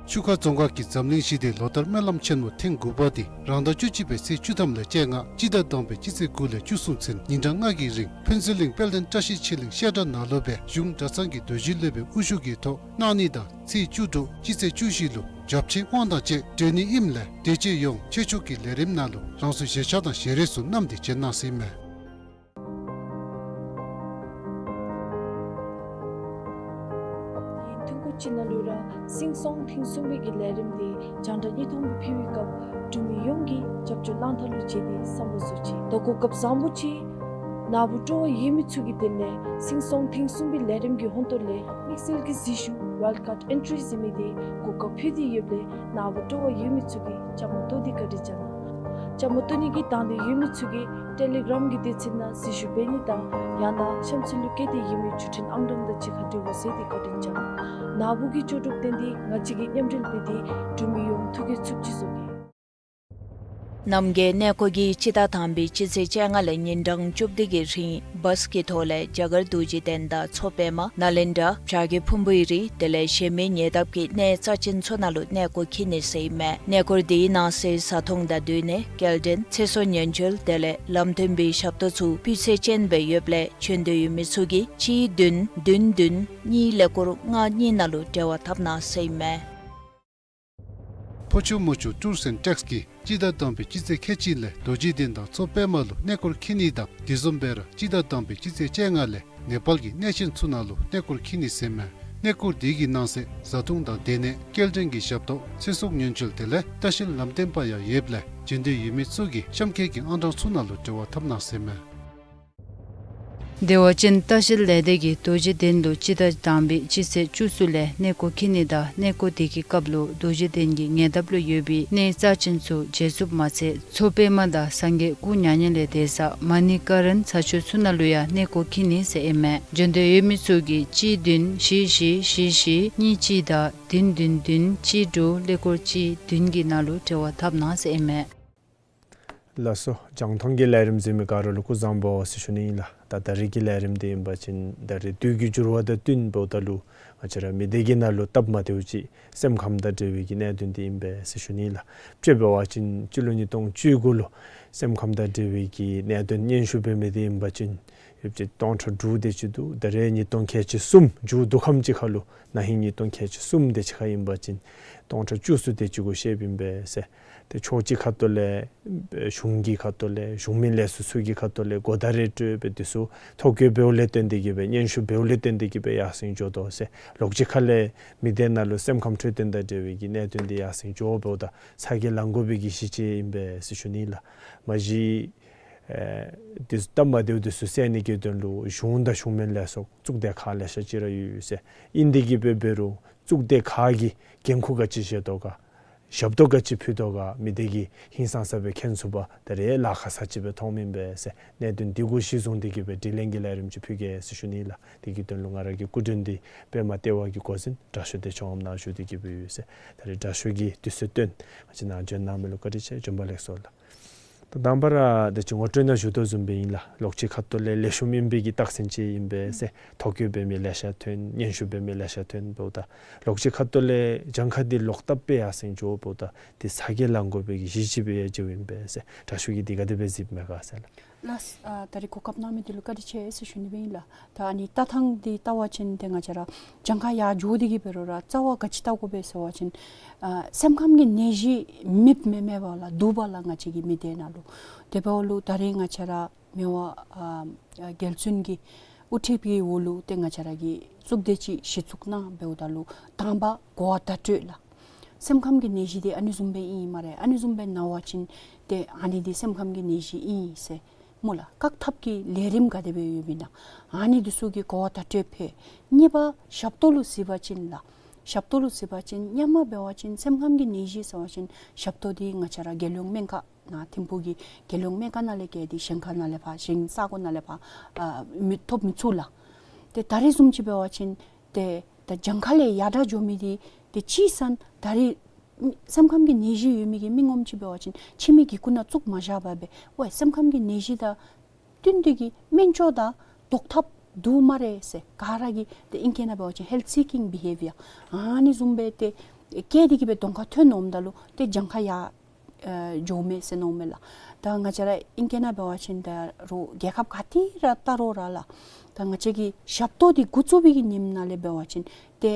ཆུ་ཁ་རྫོང་ཁག་གི་འཛམ་གླིང་ཞི་བདེའི་ལོ་ལྟར་སྨོན་ལམ་ཆེན་མོ་ཐེངས་དགུ་པ་དེ་རང་ཟླ་བཅུ་གཅིག་པའི་ཚེས་བཅུ་ཐམ་ལས་བཅོ་ལྔ་སྤྱི་ཟླ་དང་པའི་སྤྱི་ཚེས་དགུ་ལས་བཅུ་གསུམ་ཚུན་ཉིན་གྲངས་ལྔ་གི་རིང་ཕུན་ཚོགས་གླིང་དཔལ་ལྡན་བཀྲ་ཤིས་ཆོས་གླིང་བཤད་གྲྭ་ནང་ལུ་སྦེ་གཞུང་གྲྭ་ཚང་གི་རྡོ་རྗེ་སློབ་དཔོན་དབུ་བཞུགས་ཀྱི་ཐོག་གནང་ནི་དང་ཚེས་བཅུ་དྲུག་སྤྱི་ཚེས་བཅུ་བཞི་ལུ་བྱབས་ཆེན་དབང་དང་བཅས་གྲོལ་ནི་ཨིནམ་ལས་དད་ཅན་ཡོངས་ཆོས་ཕྱོགས་ཀྱི་ལས་རིམ་ནང་ལུ་རང་སོའི་བཞེས་ཆག་དང་བཞེས་རས་ཚུ་བསྣམས་ཏེ་བྱོན་གནང་ཟེར་ཨིན་མས། ཐུང་ཀུ་ཅིག་ནང་ལུ་ར་སིང་སོང་ཐེངས་གསུམ་པའི་གི་ལས་རིམ་དེ་རྒྱང་བསྒྲགས་བརྙན་ཐུང་གི་ཕུལ་བའི་སྐབས་འབྲུག་མི་ཡོངས་ཀྱིས་རྒྱབ་སྐྱོར་གནང་ཐངས་ལུ་མཇལ་ཏེ་བསམ་བློ་གསོ་ཅི། ད་གོ་སྐབས་བཟང་པོ་ཅིག་ནཱ་བུ་སྤྲོ་བ་ཡོད་མི་ཚུ་གི་དོན་ལས་སིང་སོང་ཐེངས་གསུམ་པའི་ལས་རིམ་གྱི་ཧོངས་ཏོ་ལས་དམིགས་བསལ་གྱི་གཟིགས་ཞུ་ཝའིལཌ་ཀཱརཌ་ཨེན་ཊི་རི་ཟེར་མི་དེ་གོ་སྐབས་ཕུལ་ཏེ་ཡོདཔ་ལས་ནཱ་བུ་སྤྲོ་བ་ཡོད་མི་ཚུ་གིས་བཅའ་མར་གཏོགས་ཏེ་བཀའ་དྲིན་བསྐྱང་གནང་། བཅའ་མར་གཏོགས་ནི་གི་དང་འདོད་ཡོད་མི་ཚུ་གིས་ཊེ་ལི་གྲམ་གྱི་དུས་ཚོད་ནང་གཟིགས་ཞུ་འབད་ནི་དང་ཡང་ན་གཤམ་ཚུན་ལུ་བཀོད་དེ་ཡོད་མི་བརྒྱུད་འཕྲིན་ཨང་གྲངས་དང་གཅིག་ཁར་འབྲེལ་བ་མཛད་དེ་བཀའ་དྲིན་བསྐྱང་གནང་། ནཱ་བུ་གིས་ལྕོགས་གྲུབ་བརྟན་ཏེ་ང་བཅས་ཀྱིས་མཉམ་འབྲེལ་འབད་དེ་འབྲུག་མི་ཡོངས་ཐུགས་རྒྱུད་ཚུགསཔ་ཅིག་བཟོ་གེ། རྣམ་རྒྱལ་གནས་སྐོར་གྱིས་སྤྱི་ཟླ་དང་པའི་སྤྱི་ཚེས་བཅོ་ལྔ་ལས་ཉིན་གྲངས་བཅུ་བདུན་གྱི་རིང་བཱས་ཀྱི་ཐོག་ལས་རྒྱ་གར་རྡོ་རྗེ་གདན་དང་མཚོ་པདྨ་ནཱ་ལེནྡྲ་བྱ་རྒོད་ཕུང་པོའི་རི་དེ་ལས་གཞན་མི་ཉེ་འདབས་ཀྱི་གནས་རྩ་ཅན་ཚུ་ནང་ལུ་གནས་སྐོར་འཁྱིད་ནི་ཟེར་ཨིན་མས། གནས་སྐོར་དེའི་ནང་གསེས་བཟའ་འཐུང་དང་སྡོད་གནས་སྐྱེལ་འདྲེན་ཚེ་སྲོག་ཉེན་བཅོལ་དེ་ལས་ལམ་སྟོན་པའི་ཞབས་ཏོག་ཚུ་སྤུས་ཚད་ཅན་སྦེ་ཡོདཔ་ལས་བྱོན་འདོད་ཡོད་མི་ཚུ་གིས་གཅིག་བདུན་བདུན་བདུན་གཉིས་ཀླད་ཀོར་ལྔ་གཉིས་ནང་ལུ་འབྲེལ་བ་འཐབ་གནང་ཟེར་ཨིན་མས། ཕོ་ཆུ་མོ་ཆུ་ཊུརསི་ཨེནཌ་ཊེགསི་གིས་སྤྱི་ཟླ་དང་པའི་སྤྱི་ཚེས་ཁལ་གཅིག་ལས་རྡོ་རྗེ་གདན་དང་མཚོ་པདྨ་ལུ་གནས་སྐོར་འཁྱིད་ནི་དང་དེ་བཟུམ་སྦེ་ར་སྤྱི་ཟླ་དང་པའི་སྤྱི་ཚེས་བཅོ་ལྔ་ལས་ནེ་པཱལ་གྱི་གནས་ཆེན་ཚུ་ནང་ལུ་གནས་སྐོར་འཁྱིད་ནི་ཟེར་ཨིན་མས། གནས་སྐོར་དེ་གི་ནང་གསེས་བཟའ་འཐུང་དང་སྡོད་གནས་སྐྱེལ་འདྲེན་གྱི་ཞབས་ཏོག་ཚེ་སྲོག་ཉེན་བཅོལ་དེ་ལས་ལྟ་བཤལ་ལམ་སྟོན་པ་ཡང་ཡོདཔ་ལས་བྱོན་འདོད་ཡོད་མི་ཚུ་གིས་གཤམ་འཁོད་ཀྱི་ཨང་གྲངས་ཚུ་ནང་ལུ་འབྲེལ་བ་འཐབ་གནང་ཟེར་ཨིན་མས། བདེ་བ་ཅན་ལྟ་བཤལ་ལས་སྡེ་གིས་རྡོ་རྗེ་གདན་ལུ་སྤྱི་ཟླ་དང་པའི་སྤྱི་ཚེས་བཅུ་གསུམ་ལས་གནས་སྐོར་འཁྱིད་ནི་དང་གནས་སྐོར་དེ་གི་སྐབས་ལུ་རྡོ་རྗེ་གདན་གྱི་ཉེ་འདབས་ལུ་ཡོད་པའི་གནས་རྩ་ཅན་ཚུ་མཇལ་ཚུགསཔ་མ་ཚད་མཚོ་པདྨ་དང་སངས་རྒྱས་སྐུ་མྱ་ངན་ལས་འདས་ས་མ་ཎི་ཀ་རཎ་ས་ཆ་ཚུ་ནང་ལུ་ཡང་གནས་སྐོར་འཁྱིད་ནི་ཟེར་ཨིན་མས། བྱོན་འདོད་ཡོད་མི་ཚུ་གིས་གཅིག་བདུན་བཞི་བཞི་བཞི་བཞི་གཉིས་གཅིག་དང་བདུན་བདུན་བདུན་གཅིག་དྲུག་ཀླད་ཀོར་གཅིག་བདུན་གྱི་ནང་ལུ་འབྲེལ་བ་འཐབ་གནང་ཟེར་ཨིན་མས། ལགས་སོ། རྒྱང་མཐོང་གི་ལས་རིམ་གཟིགས་མི་ག་ར་ལུ་སྐུ་གཟུགས་བཟང་པོ་ཟེར་ཞུ་ནི་ཨིན་ལགས། ད་ད་རེས་ཀྱི་ལས་རིམ་འདི་ཨིན་པ་ཅིན་ད་རེས་དུས་ཀྱི་འགྱུར་བ་དང་བསྟུན་འབདཝ་ད་ལུ་ང་བཅས་ར་མི་སྡེ་གི་ནང་ལུ་སྟབས་མ་བདེཝ་ཅིག་སེམས་ཁམས་དང་འབྲེལ་བའི་གི་གནད་དོན་འདི་ཨིན་པས་ཟེར་ཞུ་ནི་ཨིན་ལགས། དཔྱེ་འབད་བ་ཅིན་སྤྱི་ལོ་ཉིས་སྟོང་བཅུ་དགུ་ལུ་སེམས་ཁམས་དང་འབྲེལ་བའི་གི་གནད་དོན་སྙན་ཞུ་འབད་མི་འདི་ཨིན་པ་ཅིན་ཡོདཔ་ཅིག་སྟོང་ཕྲག་དྲུག་དེ་ཅིག་འདུག། ད་རེས་ཉིས་སྟོང་ཁལ་གཅིག་གསུམ་མཇུག་བསྡུ་ཁམས་ཅིག་ཁར་ལུ་ན་ཧིང་ཉིས་སྟོང་ཁལ་གཅིག་གསུམ་དེ་ཅིག་ཁར་ཨིན་པ་ཅིན་སྟོང་ཕྲག་བཅུ་གསུམ་དེ་ཅིག་གུ་བཤདཔ་ཨིན་པས་ཟེར། ཏེ་ཕྱོགས་གཅིག་ཁ་ཐུག་ལས་གཞུང་གི་ཁ་ཐུག་ལས་གཞུང་མིན་ལས་ཚོགས་ཚུ་གི་ཁ་ཐུག་ལས་གོ་བརྡ་རེ་སྤྲོད་སྦེ་དེ་ཚུ་ཐོ་བཀོད་འབདཝ་ལས་བརྟེན་ཏེ་གིས་སྦེ་སྙན་ཞུ་འབདཝ་ལས་བརྟེན་ཏེ་གིས་སྦེ་ཡར་སེང་འགྱོ་དོ་ཟེར། ལོགས་གཅིག་ཁ་ལས་མི་སྡེ་ནང་ལུ་སེམས་ཁམས་འཕྲོད་བསྟེན་དང་འབྲེལ་བའི་གི་གནད་དོན་འདི་ཡར་སེང་འགྱོ་འབདཝ་ད་ཚ་གྱང་ལང་དགོ་པའི་གི་གཞི་ཅིག་ཨིན་པས་ཟེར་ཞུ་ནི་ལགས། མ་གཞི་ཨེ་དེ་སྟབས་མ་བདེཝ་དེ་ཚུ་སེལ་ནི་གི་དོན་ལུ་གཞུང་དང་གཞུང་མིན་ལས་ཚོགས་གཙུག་སྡེ་ཁག་ལེ་ཤ་ཅིག་ར་ཡོད་ཟེར། ཨིན་དེ་གིས་སྦེ་འབད་རུང་གཙུག་སྡེ་ཁག་གིས་འགན་ཁུར་ག་ཅི་བཞེས་དོ་ག་ཞབས་ཏོག་ག་ཅི་ཕུལ་དོ་ག་མི་སྡེ་གིས་ཧིང་སངས་ས་སྦེ་མཁྱེན་ཚུགས་པར་ད་རེས་ལཱ་ཁག་ས་ཅིག་སྦེ་མཐོངམ་ཨིན་པས་ཟེར། གནད་དོན་འདི་གུ་གཞི་བཟུང་སྟེ་གིས་སྦེ་དྲི་ལན་གྱི་ལས་རིམ་ཅིག་ཕུལ་གེ་ཟེར་ཞུ་ནི་ལགས། དེ་གི་དོན་ལུ་ང་ར་གི་སྐུ་མགྲོན་འདི་པདྨ་ལྟེ་བ་གི་འགོ་འཛིན་དྲག་ཤོས་བདེ་མཆོག་ནཱ་བཞུགས་ཏེ་གིས་སྦེ་ཡོད་ཟེར། ད་རེས་དྲག་ཤོས་ཀྱིས་དུས་ཚོད་བཏོན་ང་བཅས་ནང་འབྱོན་གནང་མི་ལུ་བཀའ་དྲིན་ཆེ། བྱོན་པ་ལེགས་སོ་ལགས། ད་དང་པ་ར་ད་ཅི་ངོ་སྤྲོད་ནང་ཞུ་དོ་བཟུམ་སྦེ་ཨིན་ལགས། ལོགས་གཅིག་ཁ་ཐུག་ལས་ལེགས་ཤོམ་ཨིན་པའི་གི་རྟགས་མཚན་ཅིག་ཨིན་པས་ཟེར། ཐོ་བཀོད་འབད་མི་ལེ་ཤ་ཐོན། སྙན་ཞུ་འབད་མི་ལེ་ཤ་ཐོན་འབདཝ་ད་ལོགས་གཅིག་ཁ་ཐུག་ལས་གྱངས་ཁ་འདི་ལོག་ལྟབ་སྦེ་ཡར་སེང་འགྱོ་འབདཝ་ད་འདི་ཚ་གྱང་ལང་དགོ་པའི་གི་གཞི་ཅིག་སྦེ་ཡང་མཇལཝ་ཨིན་པས་ཟེར། དྲག་ཤོས་ཀྱིས་འདི་ག་དེ་སྦེ་གཟིགསཔ་མས་ག་ཟེར་ལགས། ལགས། ཨ་ད་རེས་གོ་སྐབས་གནང་མི་འདི་ལུ་བཀའ་དྲིན་ཆེ་ཟེར་ཞུ་ནི་སྦེ་ཨིན་ལགས། ད་ཨ་ནི་ལྟ་ཐངས་འདི་བལྟ་བ་ཅིན་ཏེ་ང་བཅས་ར་གྱངས་ཁ་ཡར་འགྱོ་སྟེ་གིས་འབད་རུང་ར་རྩ་བ་ག་ཅི་བལྟ་དགོ་པས་ཟེར་བ་ཅིན་ཨ་སེམས་ཁམས་ཀྱི་ནད་གཞི་མེདཔ་མེན་མེན་པ་ལགས། འདུག་པ་ལགས། ང་བཅས་ཀྱི་མི་སྡེ་ནང་ལུ། དེ་འབདཝ་ལུ་ད་རེས་ང་བཅས་ར་མི་དབང་ཨ་རྒྱལ་བཙུན་གྱི་དབུ་ཁྲིད་ཀྱི་འོག་ལུ་ཏེ་ང་བཅས་ར་གིས་གཙུག་སྡེ་ཅིག་གཞི་བཙུགས་གནང་འབདཝ་ད་ལུ་དང་པ་གོ་བ་བརྡ་སྤྲོད་ལགས། སེམས་ཁམས་ཀྱི་ནད་གཞི་འདི་ཨ་ནི་བཟུམ་སྦེ་ཨིན་སྨ་རེ། ཨ་ནི་བཟུམ་སྦེ་ན་བ་ཅིན་ཏེ་ཨ་ནི་འདི་སེམས་ཁམས་ཀྱི་ནད་གཞི་ཨིན་ཟེར་སྨོ་ལགས། བཀག་ཐབས་ཀྱི་ལས་རིམ་ག་དེ་སྦེ་ཡོདཔ་ཨིན་ན་ཨ་ནི་འདི་ཚུ་གི་གོ་བ་བརྡ་སྤྲོད་ཕུལ། གཉིས་པ་ཞབས་ཏོག་ལུ་གཟིགས་པ་ཅིན་ལགས། ཞབས་ཏོག་ལུ་གཟིགས་པ་ཅིན་སྔོན་མ་འབད་བ་ཅིན་སེམས་ཁམས་ཀྱི་ནད་གཞི་ཟེར་བ་ཅིན་ཞབས་ཏོག་འདི་ང་བཅས་ར་རྒྱལ་ཡོངས་སྨན་ཁང་ནང་ཐིམ་ཕུག་གི་རྒྱལ་ཡོངས་སྨན་ཁང་ནང་ལས་བརྒལ་ཏེ་གཞན་ཁ་ནང་ལས་ཕར་གཞན་ས་གོ་ནང་ལས་ཕར་ཨ་མི་ཐོབ་མི་ཚུགས་ལགས། ཏེ་ད་རེས་བཟུམ་ཅིག་འབད་བ་ཅིན་ཏེ་ ད་གྱངས་ཁ་ལས་ཡར་དྲག་འགྱོ་མི་འདི་ཏེ་ཅིག་ཟེར་ན་ད་རེས་སེམས་ཁམས་ཀྱི་ནད་གཞི་ཡོད་མི་གི་མི་ངོམ་ཅིག་འབད་བ་ཅིན་ཁྱིམ་གྱི་སྒོ་ནང་བཙུགས་མ་བཞག་པར་སྦེ་ཝའི་སེམས་ཁམས་ཀྱི་ནད་གཞི་དང་བསྟུན་ཏེ་གི་སྨན་བཅོས་དང་བཟློག་ཐབས་འདུག་སྨ་རེ་ཟེར། ག་ར་གིས་ཏེ་ཨིང་སྐད་ནང་འབད་བ་ཅིན་health seeking behaviour ཨ་ནི་བཟུམ་སྦེ་ཏེ་བསྐྱེད་དེ་གི་སྦེ་གདོང་ཁར་ཐོན་འོངམ་ད་ལུ་ཏེ་གྱངས་ཁ་ཡར་ཨ་འགྱོཝ་མས་ཟེར་མནོཝ་མས་ལགས། ད་ང་བཅས་ར་ཨིང་སྐད་ནང་འབད་བ་ཅིན་ད་རུང་རྒྱལ་ཁབ་ག་ཏེ་ར་བལྟ་རུང་ར་ལགས། ད་ང་བཅས་ཀྱི་ཞབས་ཏོག་འདི་འགོ་བཙུགས་པའི་གི་ཉིནམ་ནང་ལས་འབད་བ་ཅིན་ཏེ་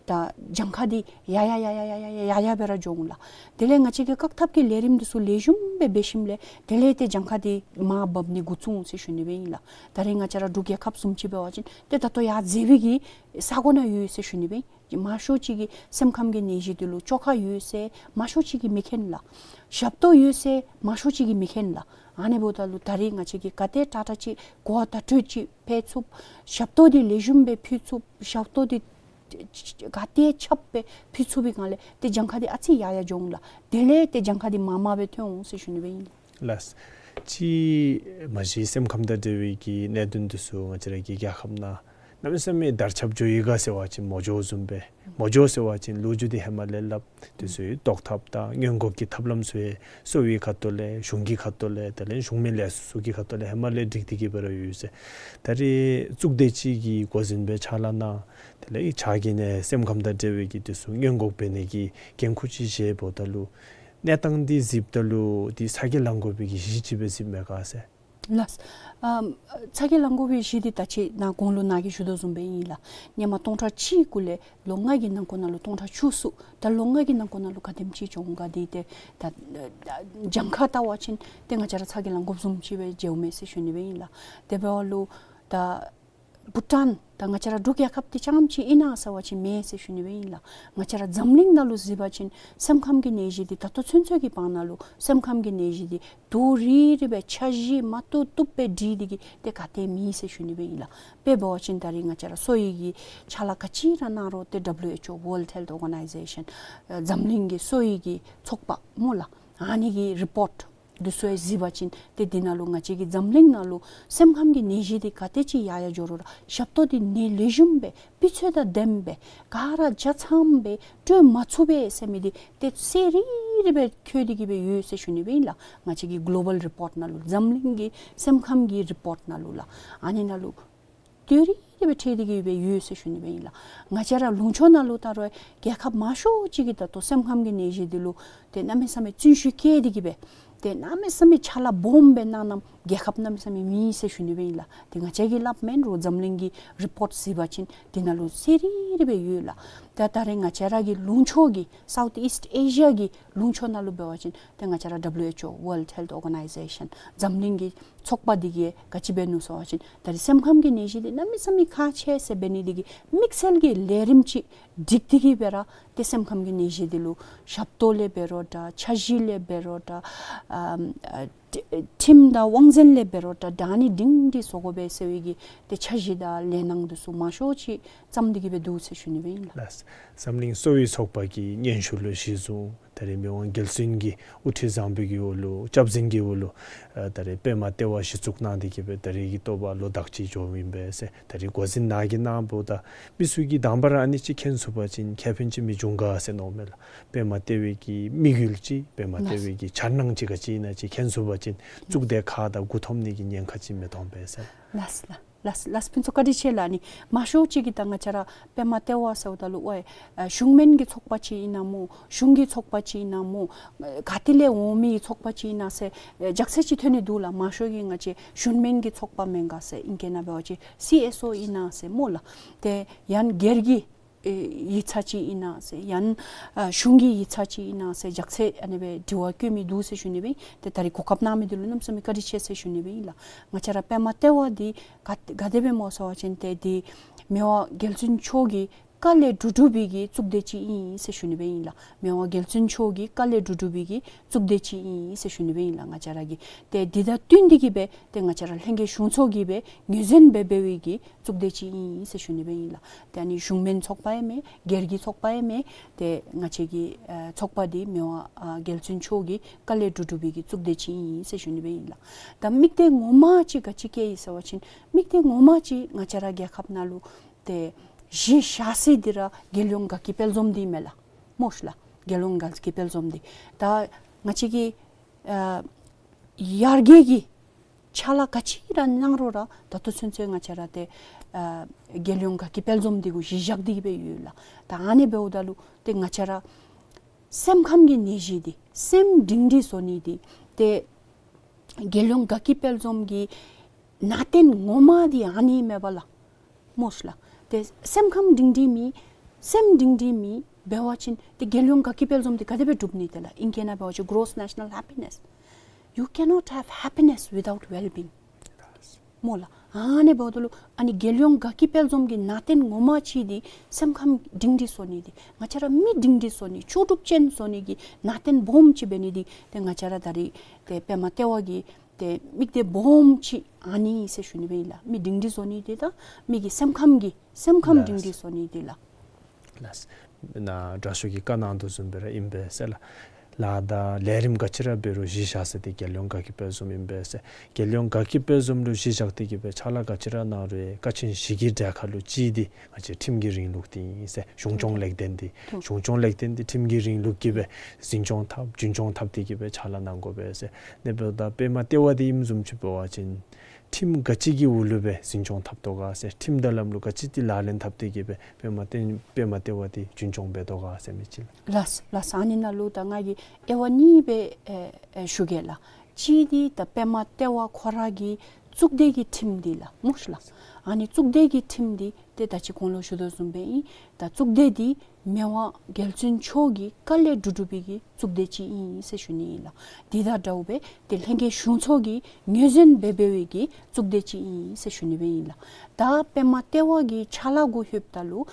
ད་གྱངས་ཁ་འདི་ཡར་ཡར་ཡར་ཡར་སྦེ་ར་འགྱོ་འོང་ལགས། དེ་ལས་ང་བཅས་ཀྱིས་བཀག་ཐབས་ཀྱི་ལས་རིམ་འདི་ཚུ་ལེགས་ཤོམ་སྦེ་འབད་ཞིནམ་ལས་དེ་ལས་ཏེ་གྱངས་ཁ་འདི་མར་འབབ་ནི་འགོ་བཙུགས་འོང་ཟེར་ཞུ་ནི་སྦེ་ཨིན་ལགས། ད་རེས་ང་བཅས་ར་འབྲུག་རྒྱལ་ཁབ་བཟུམ་ཅིག་འབད་བ་ཅིན་ཏེ་ད་ལྟོ་ཡར་འཛེགས་པའི་གི་ས་གོ་ནང་ཡོད་ཟེར་ཞུ་ནི་སྦེ་ཨིན། མང་ཤོས་ཅིག་གིས་སེམས་ཁམས་ཀྱི་ནད་གཞི་འདི་ལུ་བཅོས་ཁ་ཡོད་ཟེར་མང་ཤོས་ཅིག་གིས་མི་མཁྱེན་ལགས། ཞབས་ཏོག་ཡོད་ཟེར་མང་ཤོས་ཅིག་གིས་མི་མཁྱེན་ལགས། ཨ་ནི་འབདཝ་ད་ལུ་ད་རེས་ང་བཅས་ཀྱིས་ག་དེ་དྲག་དྲག་ཅིག་གོ་བ་བརྡ་སྤྲོད་ཅིག་འཕེལ་ཚུགས། ཞབས་ཏོག་འདི་ལེགས་ཤོམ་སྦེ་ཕུལ་ཚུགས། ཞབས་ཏོག་འདི་ག་དེ་ཁྱབ་སྦེ་ཕུལ་ཚུགས་པའི་སྒང་ལས་ཏེ་གྱངས་ཁ་འདི་ཨ་ཙི་ཡར་ཡར་འགྱོ་འོང་ལགས། དེ་ལས་ཏེ་གྱངས་ཁ་འདི་མར་མར་སྦེ་ཐོན་འོང་ཟེར་ཞུ་ནི་སྦེ་ཨིན། ལགས། ཅིག་མ་གཞི་སེམས་ཁམས་དང་འབྲེལ་བའི་གི་གནད་དོན་འདི་ཚུ་ང་བཅས་ར་གི་རྒྱལ་ཁབ་ནང་གནམ་མེད་ས་མེད་དར་ཁྱབ་འགྱོ་ཡི་ག་ཟེར་བ་ཅིན་མོ་འགྱོ་བཟུམ་སྦེ་མོ་འགྱོ་ཟེར་བ་ཅིན་ལོ་རྒྱུས་འདི་ཧེ་མ་ལས་སླབ། འདི་ཚུ་བཟློག་ཐབས་དང་སྔོན་འགོག་གི་ཐབས་ལམ་ཚུ་ཡང་གསོ་བའི་ཁ་ཐུག་ལས་གཞུང་གི་ཁ་ཐུག་ལས་དེ་ལས་གཞུང་མིན་ལས་ཚོགས་ཚུ་གི་ཁ་ཐུག་ལས་ཧེ་མ་ལས་སྒྲིག་སྟེ་གི་སྦེ་ར་ཡོད་ཟེར། ད་རེས་གཙུག་སྡེ་ཅིག་གིས་འགོ་འཛིན་སྦེ་ཕྱག་ལཱ་གནང་། དེ་ལས་ཕྱག་གི་ནི་སེམས་ཁམས་དང་འབྲེལ་བའི་གི་འདི་ཚུ་སྔོན་འགོག་འབད་ནི་གི་འགན་ཁུར་ཅིག་བཞེས་འབདཝ་ད་ལུ་གནས་སྟངས་འདི་གཟིགསཔ་ད་ལུ་འདི་ཚ་གྱང་ལང་དགོ་པའི་གི་གཞི་ཅིག་སྦེ་གཟིགསཔ་མས་ག་ཟེར། ལགས། ཨམ་ཚ་གྱང་ལང་དགོ་པའི་གཞི་འདི་ད་ཅི་ནཱ་གོང་ལུ་ནཱ་གིས་ཞུ་དོ་བཟུམ་སྦེ་ཨིན་ལགས། སྔོན་མ་སྟོང་ཕྲག་གཅིག་གུ་ལས་ལོ་ལྔ་གི་ནང་འཁོད་ནང་ལུ་སྟོང་ཕྲག་བཅུ་གསུམ། ད་ལོ་ལྔ་གི་ནང་འཁོད་ནང་ལུ་ག་དེམ་ཅིག་བྱུང་ག་འདི་ཏེ་ད་གྱངས་ཁ་བལྟ་བ་ཅིན་ཏེ་ང་བཅས་ར་ཚ་གྱང་ལང་དགོཔ་བཟུམ་ཅིག་སྦེ་མཇལཝ་མས་ཟེར་ཞུ་ནི་སྦེ་ཨིན་ལགས། དེ་འབདཝ་ལུ་ད་བྷུ་ཊཱན་ད་ང་བཅས་ར་འབྲུག་རྒྱལ་ཁབ་འདི་རྐྱངམ་ཅིག་ཨིན་ན་ཟེར་བ་ཅིན་མེན་ཟེར་ཞུ་ནི་སྦེ་ཨིན་ལགས། ང་བཅས་ར་འཛམ་གླིང་ནང་ལུ་གཟིགས་པ་ཅིན་སེམས་ཁམས་ཀྱི་ནད་གཞི་འདི་ད་ལྟོ་ཚུན་ཚོད་ཀྱི་བར་ན་ལུ་སེམས་ཁམས་ཀྱི་ནད་གཞི་འདི་དུས་རེ་རེ་སྦེ་འཆར་གཞི་མ་བཏུབ་བཏུབ་སྦེ་སྒྲིག་སྟེ་གི་ཏེ་ག་ཏེ་མེད་ཟེར་ཞུ་ནི་སྦེ་ཨིན་ལགས། དཔེ་འབད་བ་ཅིན་ད་རེས་ང་བཅས་ར་གསོ་བའི་གི་ཕྱག་ལཱ་ག་ཅི་ར་གནང་རུང་ཏེ་W H O World Health Organization ཨ་འཛམ་གླིང་གི་གསོ་བའི་གི་ཚོགས་པ་སྨོ་ལགས། ཨ་ནི་གི་རི་པོརཊ་འདི་ཚུ་ཡང་གཟིགས་པ་ཅིན་ཏེ་འདི་ནང་ལུ་ང་བཅས་ཀྱི་འཛམ་གླིང་ནང་ལུ་སེམས་ཁམས་ཀྱི་ནད་གཞི་འདི་ག་དེ་ཅིག་ཡར་ཡར་འགྱོ་རུང་ར་ཞབས་ཏོག་འདི་ནི་ལེགས་ཤོམ་སྦེ་སྤུས་ཚད་དང་ལྡནམ་སྦེ་ག་ར་ཆ་ཚང་སྦེ་སྤྲོད་མ་ཚུགས་པས་ཟེར་མི་འདི་ཏེ་གསལ་རི་རི་སྦེ་འཁོད་དེ་གི་སྦེ་ཡོད་ཟེར་ཞུ་ནི་སྦེ་ཨིན་ལགས། ང་བཅས་ཀྱི་གོ་ལོ་བཱལ་རི་པོརཊ་ནང་ལུ་འཛམ་གླིང་གི་སེམས་ཁམས་ཀྱི་རི་པོརཊ་ནང་ལུ་ལགས། ཨ་ནི་ནང་ལུ་དུས་རེ་རེ་སྦེ་འཕྲོད་དེ་གི་སྦེ་ཡོད་ཟེར་ཞུ་ནི་སྦེ་ཨིན་ལགས། ང་བཅས་ར་ལུང་ཕྱོགས་ནང་ལུ་ད་རུང་རྒྱལ་ཁབ་མང་ཤོས་ཅིག་གིས་ད་ལྟོ་སེམས་ཁམས་ཀྱི་ནད་གཞི་འདི་ལུ་ཏེ་གནམ་མེད་ས་མེད་བརྩོན་ཤུགས་བསྐྱེད་དེ་གི་སྦེ་ཏེ་གནམ་མེད་ས་མེད་ཕྱག་ལཱ་སྦོམ་སྦེ་གནང་གནངམ་རྒྱལ་ཁབ་གནམ་མེད་ས་མེད་མེད་ཟེར་ཞུ་ནི་སྦེ་ཨིན་ལགས། ཏེ་ང་བཅས་ཀྱིས་སླབ་མེན་རུང་འཛམ་གླིང་གི་རི་པོརཊ་གཟིགས་པ་ཅིན་འདི་ནང་ལུ་གསལ་རི་རི་སྦེ་ཡོད་ལགས། ད་ད་རེས་ང་བཅས་ར་གི་ལུང་ཕྱོགས་ཀྱི་South East Asia གི་ལུང་ཕྱོགས་ནང་ལུ་འབད་བ་ཅིན་ཏེ་ང་བཅས་ར་W H O World Health Organization འཛམ་གླིང་གི་ཚོགས་པ་འདི་གིས་ག་ཅི་འབད་ནུག་ཟེར་བ་ཅིན་ད་རེས་སེམས་ཁམས་ཀྱི་ནད་གཞི་འདི་གནམ་མེད་ས་མེད་ཁག་ཆེ་ཟེར་འབད་ནི་འདི་གིས་དམིགས་བསལ་གྱི་ལས་རིམ་ཅིག་སྒྲིག་སྟེ་གི་སྦེ་ར་ཏེ་སེམས་ཁམས་ཀྱི་ནད་གཞི་འདི་ལུ་ཞབས་ཏོག་ལས་འབད་རུང་འདྲ་འཆར་གཞི་ལས་འབད་རུང་འདྲ་ཨམ་ཨ་ཁྲིམས་དང་དབང་འཛིན་ལས་འབད་རུང་འདྲ་ད་ནི་སྒྲིང་སྒྲི་བཟོ་དགོ་པས་ཟེར་བའི་གི་ཏེ་འཆར་གཞི་དང་ལས་སྣང་འདི་ཚུ་མང་ཤོས་ཅིག་བརྩམས་ཏེ་གི་སྦེ་འདུག་ཟེར་ཞུ་ནི་སྦེ་ཨིན་ལགས། ལགས། འཛམ་གླིང་གསོ་བའི་ཚོགས་པ་གི་སྙན་ཞུ་ལུ་གཞི་བཟུང་ད་རེས་མི་དབང་རྒྱལ་བཙུན་གྱི་དབུ་ཁྲིད་བཟང་པོའི་གི་འོག་ལུ་སྐྱབས་འཛིན་གྱི་འོག་ལུ་ཨ་ད་རེས་པདྨ་ལྟེ་བ་གཞི་བཙུགས་གནང་སྟེ་གི་སྦེ་ད་རེས་ཀྱི་ལྟོ་བ་ལོ་དག་ཅིག་འགྱོཝ་ཨིན་པས་ཟེར། ད་རེས་འགོ་འཛིན་ནཱ་གིས་གནངམ་ད་མི་ཚུ་གིས་དང་པ་ར་ཨ་ནི་ཅིག་མཁྱེན་ཚུགས་པ་ཅིན་ཁེ་ཕན་ཅིག་མི་འབྱུང་ག་ཟེར་མནོཝ་མས་ལགས། པདྨ་ལྟེ་བའི་གི་དམིགས་ཡུལ་ཅིག་པདྨ་ལྟེ་བའི་གི་འཆར་སྣང་ཅིག་ག་ཅི་ཨིན་ན་ཅིག་མཁྱེན་ཚུགས་པ་ཅིན་གཙུག་སྡེ་ཁག་དང་མགུ་འཐོམ་ནི་གི་ཉེན་ཁ་ཅིག་མི་འཐོན་པས་ཟེར། ལགས་ལགས། ལགས་ལགས། ཕུན་ཚོགས་བཀའ་དྲིན་ཆེ་ལགས། ཨ་ནི་མང་ཤོས་ཅིག་གིས་ད་ང་བཅས་ར་པདྨ་ལྟེ་བ་ཟེརཝ་ད་ལུ་ཝའི་ཨ་གཞུང་མིན་གྱི་ཚོགས་པ་ཅིག་ཨིན་ན་སྨོ་གཞུང་གི་ཚོགས་པ་ཅིག་ཨིན་ན་སྨོ་ག་ཏེ་ལས་འོང་མི་གི་ཚོགས་པ་ཅིག་ཨིན་ན་ཟེར་ཨ་ལྗགས་ཚད་ཅིག་ཐོན་ནི་འདུག་ལགས། མང་ཤོས་ཀྱིས་ང་བཅས་གཞུང་མིན་གྱི་ཚོགས་པ་མེན་ག་ཟེར་ཨིང་སྐད་ནང་འབད་བ་ཅིན་སི་ཨེས་ཨོ་ཨིན་ན་ཟེར་སྨོ་ལགས། ཏེ་ཡང་སྒེར་གྱི་ཨེ་ཡིག་ཚང་ཅིག་ཨིན་ན་ཟེར་ཡང་ཨ་གཞུང་གི་ཡིག་ཚང་ཅིག་ཨིན་ན་ཟེར་ལྗགས་ཚད་ཨ་ནི་སྦེ་དྲི་བ་བཀོད་མི་འདུག་ཟེར་ཞུ་ནི་སྦེ་ཨིན། ཏེ་ད་རེས་གོ་སྐབས་གནང་མི་འདི་ལུ་གནམ་མེད་ས་མེད་བཀའ་དྲིན་ཆེ་ཟེར་ཞུ་ནི་སྦེ་ཨིན་ལགས། ང་བཅས་ར་པདྨ་ལྟེ་བ་འདི་ག་ག་དེ་སྦེ་སྨོ་ཟེར་བ་ཅིན་ཏེ་འདི་མི་དབང་རྒྱལ་བཙུན་མཆོག་གི་བཀའ་ལས་གྲུབ་གྲུབ་པའི་གི་གཙུག་སྡེ་ཅིག་ཨིན་ཟེར་ཞུ་ནི་སྦེ་ཨིན་ལགས། མི་དབང་རྒྱལ་བཙུན་མཆོག་གི་བཀའ་ལས་གྲུབ་གྲུབ་པའི་གི་གཙུག་སྡེ་ཅིག་ཨིན་ཟེར་ཞུ་ནི་སྦེ་ཨིན་ལགས། ང་བཅས་ར་གི་ཏེ་འདི་དང་བསྟུན་ཏེ་གི་སྦེ་ཏེ་ང་བཅས་ར་ལྷན་རྒྱས་གཞུང་ཚོགས་ཀྱིས་སྦེ་ངོས་འཛིན་འབད་འབད་བའི་གི་གཙུག་སྡེ་ཅིག་ཨིན་ཟེར་ཞུ་ནི་སྦེ་ཨིན་ལགས། ཏེ་ཨ་ནི་གཞུང་མིན་ཚོགས་པ་ཡང་མེན་སྒེར་གྱི་ཚོགས་པ་ཡང་མེན། ཏེ་ང་བཅས་ཀྱི་ཨ་ཚོགས་པ་འདི་མི་དབང་ཨ་རྒྱལ་བཙུན་མཆོག་གི་བཀའ་ལས་གྲུབ་གྲུབ་པའི་གི་གཙུག་སྡེ་ཅིག་ཨིན་ཟེར་ཞུ་ནི་སྦེ་ཨིན་ལགས། ད་དམིགས་གཏད་ངོ་མ་ཅིག་ག་ཅི་བསྐྱེད་ཡི་ཟེར་བ་ཅིན་དམིགས་གཏད་ངོ་མ་ཅིག་ང་བཅས་ར་རྒྱལ་ཁབ་ནང་ལུ་ཏེ་ གཞི་བཞག་ས་འདི་ར་རྒྱལ་ཡོངས་དགའ་སྐྱིད་དཔལ་འཛོམས་འདི་མས་ལགས། སྨོ་ཤ་ལགས། རྒྱལ་ཡོངས་དགའ་སྐྱིད་དཔལ་འཛོམས་འདི། ད་ང་བཅས་ཀྱི་ཨ་ཡར་རྒྱས་ཀྱི་ཕྱག་ལཱ་ག་ཅི་ར་གནང་རུང་ར་ད་ལྟོ་ཚུན་ཚོད་ང་བཅས་ར་ཏེ་ཨ་རྒྱལ་ཡོངས་དགའ་སྐྱིད་དཔལ་འཛོམས་འདི་གུ་གཞི་བཞག་སྟེ་གི་སྦེ་ཡོད་ལགས། ད་ཨ་ནི་འབདཝ་ད་ལུ་ཏེ་ང་བཅས་ར་སེམས་ཁམས་ཀྱི་ནད་གཞི་འདི་སེམས་སྒྲིང་སྒྲི་བཟོ་ནི་འདི་ཏེ་རྒྱལ་ཡོངས་དགའ་སྐྱིད་དཔལ་འཛོམས་ཀྱི་ནང་རྟེན་ངོ་མ་འདི་ཨ་ནི་མས་པ་ལགས། སྨོ་ཤ་ལགས། ཏེ་སེམས་ཁམས་སྒྲིང་སྒྲི་མེད་སེམས་སྒྲིང་སྒྲི་མེད་འབད་བ་ཅིན་ཏེ་རྒྱལ་ཡོངས་དགའ་སྐྱིད་དཔལ་འཛོམས་འདི་ག་དེ་སྦེ་འགྲུབ་ནི། ཏེ་ལགས་ཨིང་སྐད་ནང་འབད་བ་ཅིན་gross national happiness. You cannot have happiness without well-being. སྨོ་ལགས། ཨ་ནི་འབདཝ་ད་ལུ་ཨ་ནི་རྒྱལ་ཡོངས་དགའ་སྐྱིད་དཔལ་འཛོམས་ཀྱི་ནང་རྟེན་ངོ་མ་ཅིག་འདི་སེམས་ཁམས་སྒྲིང་སྒྲི་བཟོ་ནི་འདི་ང་བཅས་ར་མི་སྒྲིང་སྒྲི་བཟོ་ནི་ལྕོགས་གྲུབ་ཅན་བཟོ་ནི་གི་ནང་རྟེན་སྦོམ་ཅིག་འབད་ནི་འདི་ཏེ་ང་བཅས་ར་ད་རིས་ཏེ་པདྨ་ལྟེ་བ་གི་ཏེ་དམིགས་གཏད་སྦོམ་ཅིག་ཨ་ནི་ཟེར་ཞུ་ནི་སྦེ་ཨིན་ལགས། མི་སྒྲིང་སྒྲི་བཟོ་ནི་འདི་དང་མི་གི་སེམས་ཁམས་ཀྱི་སེམས་ཁམས་སྒྲིང་སྒྲི་བཟོ་ནི་འདི་ལགས། ལགས། ནཱ་དྲག་ཤོས་ཀྱིས་བཀའ་གནང་དོ་བཟུམ་སྦེ་ར་ཨིན་པས་ཟེར་ལགས། ལཱ་དང་ལས་རིམ་ག་ཅི་ར་འབད་རུང་གཞི་བཞག་ས་འདི་རྒྱལ་ཡོངས་དགའ་སྐྱིད་དཔལ་འཛོམས་ཨིན་པས་ཟེར། རྒྱལ་ཡོངས་དགའ་སྐྱིད་དཔལ་འཛོམས་ལུ་གཞི་བཞག་སྟེ་གི་སྦེ་ཕྱག་ལཱ་ག་ཅི་ར་གནང་རུང་ཀ་ཆེན་བཞི་གི་གྲལ་ཁར་ལུ་གཅིག་འདི་ང་བཅས་ཁྲིམས་ཀྱི་རིང་ལུགས་འདི་ཨིན་ཟེར། གཞུང་སྐྱོང་ལེགས་ལྡན་འདི་གཞུང་སྐྱོང་ལེགས་ལྡན་འདི་ཁྲིམས་ཀྱི་རིང་ལུགས་ཀྱིས་སྦེ་འཛིན་སྐྱོང་འཐབ་རྒྱུན་སྐྱོང་འཐབ་སྟེ་གི་སྦེ་ཕྱག་ལཱ་གནང་དགོ་པས་ཟེར། ཨ་ནི་འབདཝ་ད་པདྨ་ལྟེ་བ་འདི་ཨིནམ་བཟུམ་ཅིག་འབད་བ་ཅིན་ཁྲིམས་ག་ཅི་གི་འོག་ལུ་སྦེ་འཛིན་སྐྱོང་འཐབ་དོ་ག་ཟེར། ཁྲིམས་དང་ལམ་ལུགས་ག་ཅི་འདི་ལག་ལེན་འཐབ་སྟེ་གི་སྦེ་པདྨ་ལྟེ་པདྨ་ལྟེ་བ་འདི་རྒྱུན་སྐྱོང་འབད་དོ་ག་ཟེར་མི་ཅིག་ལགས། ལགས་ལགས། ཨ་ནི་ནང་ལུ་ད་ང་གིས་དབྱེ་བ་གཉིས་སྦེ་ཨེ་ཨེ་ཞུ་གེ་ལགས། གཅིག་འདི་ད་པདྨ་ལྟེ་བ་ཁོ་ར་གི་གཙུག་སྡེ་གི་ཁྲིམས་འདི་ལགས། སྨོ་ཤ་ལགས། ཨ་ནི་གཙུག་སྡེ་གི་ཁྲིམས་འདི་ཏེ་ད་ཅི་གོང་ལུ་ཞུ་དོ་བཟུམ་སྦེ་ཨིན། ད་གཙུག་སྡེ་འདི་མི་དབང་རྒྱལ་བཙུན་མཆོག་གི་བཀའ་ལས་གྲུབ་གྲུབ་པའི་གི་གཙུག་སྡེ་ཅིག་ཨིན་ཟེར་ཞུ་ནི་ཨིན་ལགས། དེ་དང་འདྲཝ་སྦེ་ཏེ་ལྷན་རྒྱས་གཞུང་ཚོགས་ཀྱིས་ངོས་འཛིན་འབད་འབད་བའི་གི་གཙུག་སྡེ་ཅིག་ཨིན་ཟེར་ཞུ་ནི་སྦེ་ཨིན་ལགས། ད་པདྨ་ལྟེ་བ་གི་ཕྱག་ལཱ་གུ་ལྷོདཔ་ད་ལུ་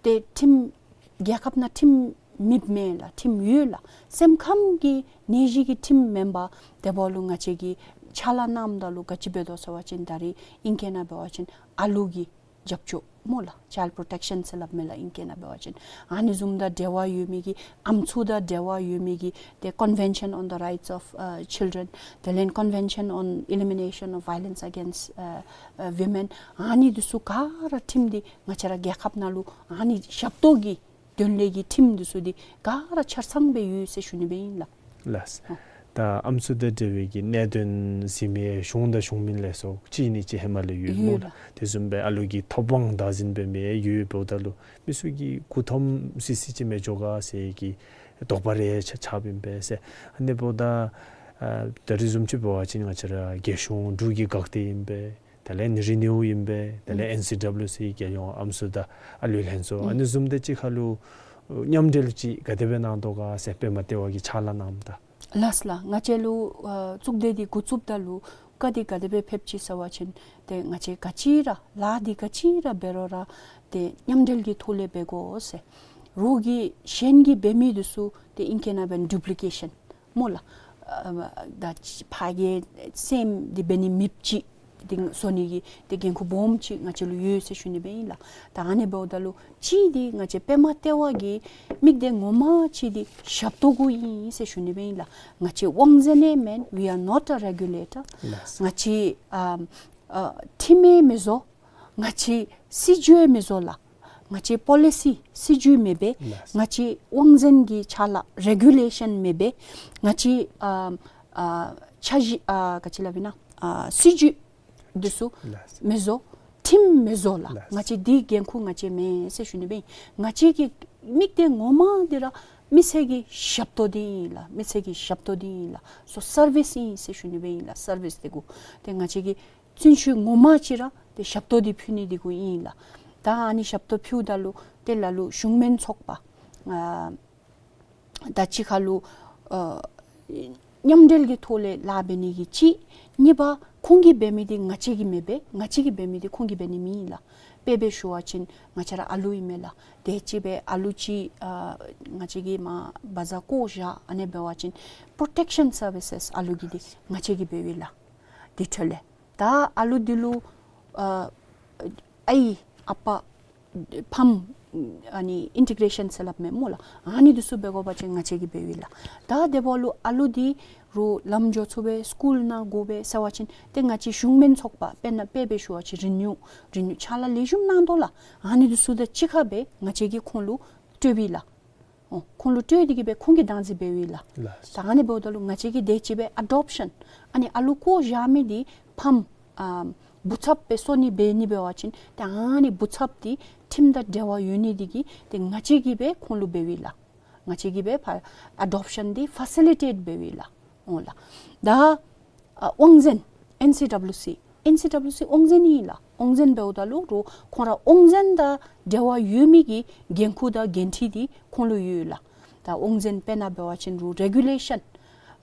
ཏེ་ཁྲིམས་རྒྱལ་ཁབ་ནང་ཁྲིམས་མེདཔ་མེན་ལགས། ཁྲིམས་ཡོད་ལགས། སེམས་ཁམས་ཀྱི་ནད་གཞི་གི་ཁྲིམས་མེན་པར་དེ་འབདཝ་ལུ་ང་བཅས་ཀྱིས་ཕྱག་ལཱ་གནངམ་ད་ལུ་ག་ཅི་འབད་དོ་ཟེར་བ་ཅིན་ད་རིས་ཨིང་སྐད་ནང་འབད་བ་ཅིན་ཨ་ལུ་གི་རྒྱབ་སྐྱོར་སྨོ་ལགས། Child protection ཟེར་སླབ་མས་ལགས་ཨིང་སྐད་ནང་འབད་བ་ཅིན། ཨ་ནི་བཟུམ་དང་འབྲེལ་བ་ཡོད་མི་གི་ཨམ་སྲུ་དང་འབྲེལ་བ་ཡོད་མི་གི་ཏེ་Convention on the Rights of uh, Children དེ་ལས་Convention on Elimination of Violence Against uh, uh, Women ཨ་ནི་འདི་ཚུ་ག་ར་ཁྲིམས་འདི་ང་བཅས་ར་རྒྱལ་ཁབ་ནང་ལུ་ཨ་ནི་ཞབས་ཏོག་གི་དོན་ལས་ཀྱི་ཁྲིམས་འདི་ཚུ་འདི་ག་ར་ཆ་ཚང་སྦེ་ཡོད་ཟེར་ཞུ་ནི་སྦེ་ཨིན་ལགས། ལགས། ཨ་ད་ཨམ་སྲུ་དང་འབྲེལ་བའི་གི་གནད་དོན་ཟེར་མི་གཞུང་དང་གཞུང་མིན་ལས་སོགས་གཅིག་ནི་གཅིག་ཧེ་མ་ལས་ཡོད་སྨོ་ལགས། དེ་བཟུམ་སྦེ་ཨ་ལུ་གི་ཐོབ་དབང་བདག་འཛིན་འབད་མི་ཡོད་འབདཝ་ད་ལུ་མི་ཚུ་གི་མགུ་འཐོམ་སི་སི་ཅིག་མི་འགྱོ་ག་ཟེར་གྱི་དོགས་པ་རེ་ཆགས་ཆགསཔ་ཨིན་པས་ཟེར། ཨ་ནི་འབདཝ་ད་ཨ་ད་རིས་བཟུམ་ཅིག་འབད་བ་ཅིན་ང་བཅས་ར་རྒྱལ་གཞུང་འབྲུག་གི་འགག་སྡེ་ཨིན་པས། དེ་ལས་ནི་རི་ནིའུ་ཨིན་པས། དེ་ལས་ཨེན་སི་ཌབ་ལུ་སི་རྒྱལ་ཡོངས་ཨམ་སྲུ་དང་ཨ་ལུའི་ལྷན་ཚོགས་ཨ་ནི་བཟུམ་དེ་ཅིག་ཁར་ལུ་མཉམ་འབྲེལ་ཅིག་ག་དེ་སྦེ་གནང་དོ་ག་ཟེར་པདྨ་ལྟེ་བ་གིས་ཕྱག་ལཱ་གནངམ་ད། ལགས་ལགས། ང་བཅས་ལུ་ཨ་གཙུག་སྡེ་འདི་འགོ་བཙུགསཔ་ད་ལུ་བཀའ་འདི་ག་དེ་སྦེ་ཕེབས་ཅི་ཟེར་བ་ཅིན་ཏེ་ང་བཅས་ག་ཅི་ར་ལཱ་འདི་ག་ཅི་ར་འབད་རུང་ར་ཏེ་མཉམ་འབྲེལ་གྱི་ཐོག་ལས་འབད་དགོ་ཟེར། རོགས་ཀྱིས་གཞན་གྱིས་འབད་མི་འདི་ཚུ་ཏེ་ཨིང་སྐད་ནང་འབད་ཌུབ་ལི་ཀེ་ཤཱན་སྨོ་ལགས། ཨ་ད་ཕར་གྱི་སེམས་འདི་འབད་ནི་མེདཔ་ཅིག་འདི་བཟོ་ནི་གི་ཏེ་འགན་ཁུར་སྦོམ་ཅིག་ང་བཅས་ལུ་ཡོད་ཟེར་ཞུ་ནི་སྦེ་ཨིན་ལགས། ད་ཨ་ནི་འབདཝ་ད་ལུ་གཅིག་འདི་ང་བཅས་པདྨ་ལྟེ་བ་གི་དམིགས་གཏད་ངོ་མ་ཅིག་འདི་ཞབས་ཏོག་གུ་ཨིན་ཟེར་ཞུ་ནི་སྦེ་ཨིན་ལགས། ང་བཅས་དབང་འཛིན་ཨིན་མེན། We are not a regulator. ལགས། ང་བཅས་ཨ་ཨ་ཁྲིམས་ཡང་མི་བཟོ། ང་བཅས་སྲིད་བྱུས་ཡང་མི་བཟོ་ལགས། ང་བཅས་པོ་ལི་སི་སྲིད་བྱུས་མེད་པས། ལགས། ང་བཅས་དབང་འཛིན་གྱི་ཕྱག་ལཱ་རེ་གུ་ལེ་ཤཱན་མེད་པས། ང་བཅས་ཨ་ཨ་འཆར་གཞི་ཨ་ག་ཅི་སླབ་ཨིན་ན་ཨ་སྲིད་བྱུས་འདི་ཚུ་ལགས། མི་བཟོ། ཁྲིམས་མི་བཟོ་ལགས། ལགས། ང་བཅས་འདི་འགན་ཁུར་ང་བཅས་མེན་ཟེར་ཞུ་ནི་སྦེ་ཨིན། ང་བཅས་ཀྱི་དམིགས་གཏད་ངོ་མ་འདི་ར་མི་སེར་གྱི་ཞབས་ཏོག་འདི་ཨིན་ལགས། མི་སེར་གྱི་ཞབས་ཏོག་འདི་ཨིན་ལགས། སོ་སར་བིསི་ཨིན་ཟེར་ཞུ་ནི་སྦེ་ཨིན་ལགས། སར་བིསི་འདི་གུ་ཏེ་ང་བཅས་ཀྱི་བརྩོན་ཤུགས་ངོ་མ་ཅིག་ར་ཏེ་ཞབས་ཏོག་འདི་ཕུལ་ནི་འདི་གུ་ཨིན་ལགས། ད་ཨ་ནི་ཞབས་ཏོག་ཕུལཝ་ད་ལུ་ཏེ་ལ་ལུ་གཞུང་མིན་ཚོགས་པ་ཨ་ད་ཅི་ཁར་ལུ་ཨ་མཉམ་འབྲེལ་གྱི་ཐོག་ལས་ལཱ་འབད་ནི་གི་གཅིག། གཉིས་པ་ཁོང་གིས་འབད་མི་འདི་ང་བཅས་ཀྱིས་མི་འབད། ང་བཅས་ཀྱིས་འབད་མི་འདི་ཁོང་གིས་འབད་ནི་མེན་ལགས། དཔེ་སྦེ་ཞུ་བ་ཅིན་ང་བཅས་ར་ཨ་ལུ་ཨིན་མས་ལགས། དེ་ཅིག་སྦེ་ཨ་ལུ་ཅིག་ཨ་ང་བཅས་ཀྱིས་མར་བ་ཛ་བཀོ་བཞག་ཨ་ནི་འབད་བ་ཅིན་པྲོ་ཊེཀ་ཤཱན་སར་བི་སེས་ཨ་ལུ་གི་འདི་ང་བཅས་ཀྱིས་འབདཝ་ཨིན་ལགས། དེ་འཕྲོ་ལས་ད་ཨ་ལུ་འདི་ལུ་ཨ་ཨའི་ཨ་པ་ཕམ་ཨ་ནི་ཨིན་ཊི་གེ་རེ་ཤཱན་ཟེར་སླབ་མས་སྨོ་ལགས། ཨ་ནི་འདི་ཚུ་འབད་དགོ་པ་ཅིན་ང་བཅས་ཀྱིས་འབདཝ་ཨིན་ལགས། ད་དེ་འབདཝ་ལུ་ཨ་ལུ་འདི་ རོགས་ལམ་འགྱོ་ཚུགས་པས་སི་ཀུལ་ནང་དགོ་པས་ཟེར་བ་ཅིན་ཏེ་ང་བཅས་གཞུང་མིན་ཚོགས་པ་དཔེར་ན་དཔེ་སྦེ་ཞུ་བ་ཅིན་རི་ནིའུ་རི་ནིའུ་ཕྱག་ལཱ་ལེགས་ཤོམ་གནང་དོ་ལགས། ཨ་ནི་འདི་ཚུ་དང་གཅིག་ཁར་སྦེ་ང་བཅས་ཀྱིས་ཁོང་ལུ་སྤྲོད་པས་ལགས། ཨོ་ཁོང་ལུ་སྤྲོད་དེ་གིས་སྦེ་ཁོང་གིས་བདག་འཛིན་འབད་བས་ལགས། ལགས། ད་ཨ་ནི་འབདཝ་ད་ལུ་ང་བཅས་ཀྱིས་དེ་ཅིག་སྦེ་ཨ་ཌོབ་ཤཱན་ཨ་ནི་ཨ་ལུ་བཀོ་བཞག་མི་འདི་ཕམ་ཨ་བུ་ཚབ་སྦེ་བཟོ་ནི་འབད་ནི་འབད་བ་ཅིན་ཏེ་ཨ་ནི་བུ་ཚབ་འདི་ཁྲིམས་དང་འབྲེལ་བ་ཡོད་ནི་འདི་གིས་ཏེ་ང་བཅས་ཀྱིས་སྦེ་ཁོང་ལུ་འབད་བས་ལགས། ང་བཅས་ཀྱིས་སྦེ་ཕར་ཨ་ཌོབ་ཤཱན་འདི་ཕ་སི་ལི་ཊེཊ་འབད་བས་ལགས། ཨོ་ལགས། ད་ཨ་དབང་འཛིན་ཨེན་སི་ཌབ་ལིའུ་སི་ཨེན་སི་ཌབ་ལིའུ་སི་དབང་འཛིན་ཨིན་ལགས། དབང་འཛིན་འབདཝ་ད་ལུ་རོགས་ཁོང་ར་དབང་འཛིན་དང་འབྲེལ་བ་ཡོད་མི་གི་འགན་ཁུར་དང་འགན་འཁྲི་འདི་ཁོང་ལུ་ཡོད་ལགས། ད་དབང་འཛིན་དཔེར་ན་འབད་བ་ཅིན་རོགས་རེ་གུ་ལེ་ཤཱན་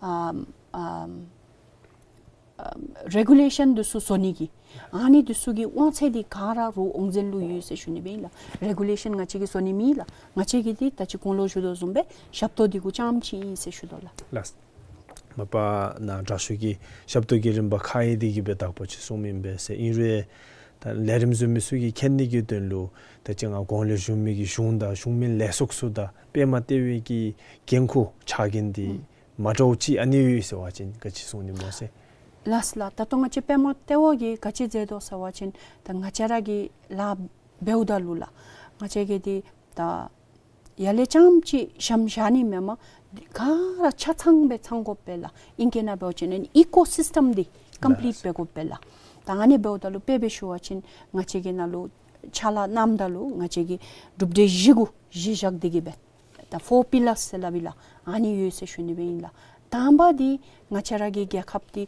ཨམ་ཨམ་ཨམ་རེ་གུ་ལེ་ཤཱན་འདི་ཚུ་བཟོ་ནི་གི་ཨ་ནི་འདི་ཚུ་གི་དབང་ཚད་འདི་ག་ར་རོགས་དབང་འཛིན་ལུ་ཡོད་ཟེར་ཞུ་ནི་སྦེ་ཨིན་ལགས། རེ་གུ་ལེ་ཤཱན་ང་བཅས་ཀྱིས་བཟོ་ནི་མེད་ལགས། ང་བཅས་ཀྱིས་འདི་ད་ཅི་གོང་ལུ་ཞུ་དོ་བཟུམ་སྦེ་ཞབས་ཏོག་འདི་གུ་རྐྱངམ་ཅིག་ཨིན་ཟེར་ཞུ་དོ་ལགས། ལགས། མ་པ་ནཱ་དྲག་ཤོས་ཀྱིས་ཞབས་ཏོག་གི་རིམ་པ་ཁག་ཡོད་དེ་གིས་སྦེ་དག་པ་ཅིག་གསུངམ་ཨིན་པས་ཟེར། ཨིན་རུང་ད་ལས་རིམ་བཟོ་མི་ཚུ་གིས་མཁྱེན་ནི་གི་དོན་ལུ་ད་ཅི་ང་གོང་ལས་ཞུ་མི་གི་གཞུང་དང་གཞུང་མིན་ལས་ཚོགས་ཚུ་དང་པདྨ་ལྟེ་བའི་གི་འགན་ཁུར་ཕྱག་འགན་འདི་ཨུམ་མ་འདྲཝ་ཅིག་ཨ་ནི་ཡོད་ཟེར་བ་ཅིན་ག་ཅི་གསུང་ནི་སྨོ་ཟེར། ལགས་ལགས། ད་ལྟོ་ང་བཅས་པདྨ་ལྟེ་བ་གིས་ག་ཅི་མཛད་དོ་ཟེར་བ་ཅིན་ད་ང་བཅས་ར་གི་ལཱ་འབདཝ་ད་ལུ་ལགས། ང་བཅས་ཀྱིས་འདི་ད་ཡར་ལས་རྐྱངམ་ཅིག་ཞྭམོ་བཞག་ནི་མེན་པར་ག་ར་ཆ་ཚང་སྦེ་ཚང་དགོ་པས་ལགས། ཨིང་སྐད་ནང་འབད་བ་ཅིན་ཨི་ཀོ་སིསི་ཊམ་འདི་ཀམ་པི་ལིཊ་ལགས་འབད་དགོ་པས་ལགས། ད་ཨ་ནི་འབདཝ་ད་ལུ་དཔེ་སྦེ་ཞུ་བ་ཅིན་ང་བཅས་ཀྱི་ནང་ལུ་ཕྱག་ལཱ་གནངམ་ད་ལུ་ང་བཅས་ཀྱིས་གྲུབ་འབྲས་གཞི་གུ་གཞི་བཞག་སྟེ་གིས་སྦེ་ད་ཕོར་པི་ལརསི་ཟེར་སླབ་ཨིན་ལགས། ཨ་ནི་ཡོད་ཟེར་ཞུ་ནི་སྦེ་ཨིན་ལགས། དང་པ་འདི་ང་བཅས་ར་གི་རྒྱལ་ཁབ་འདི་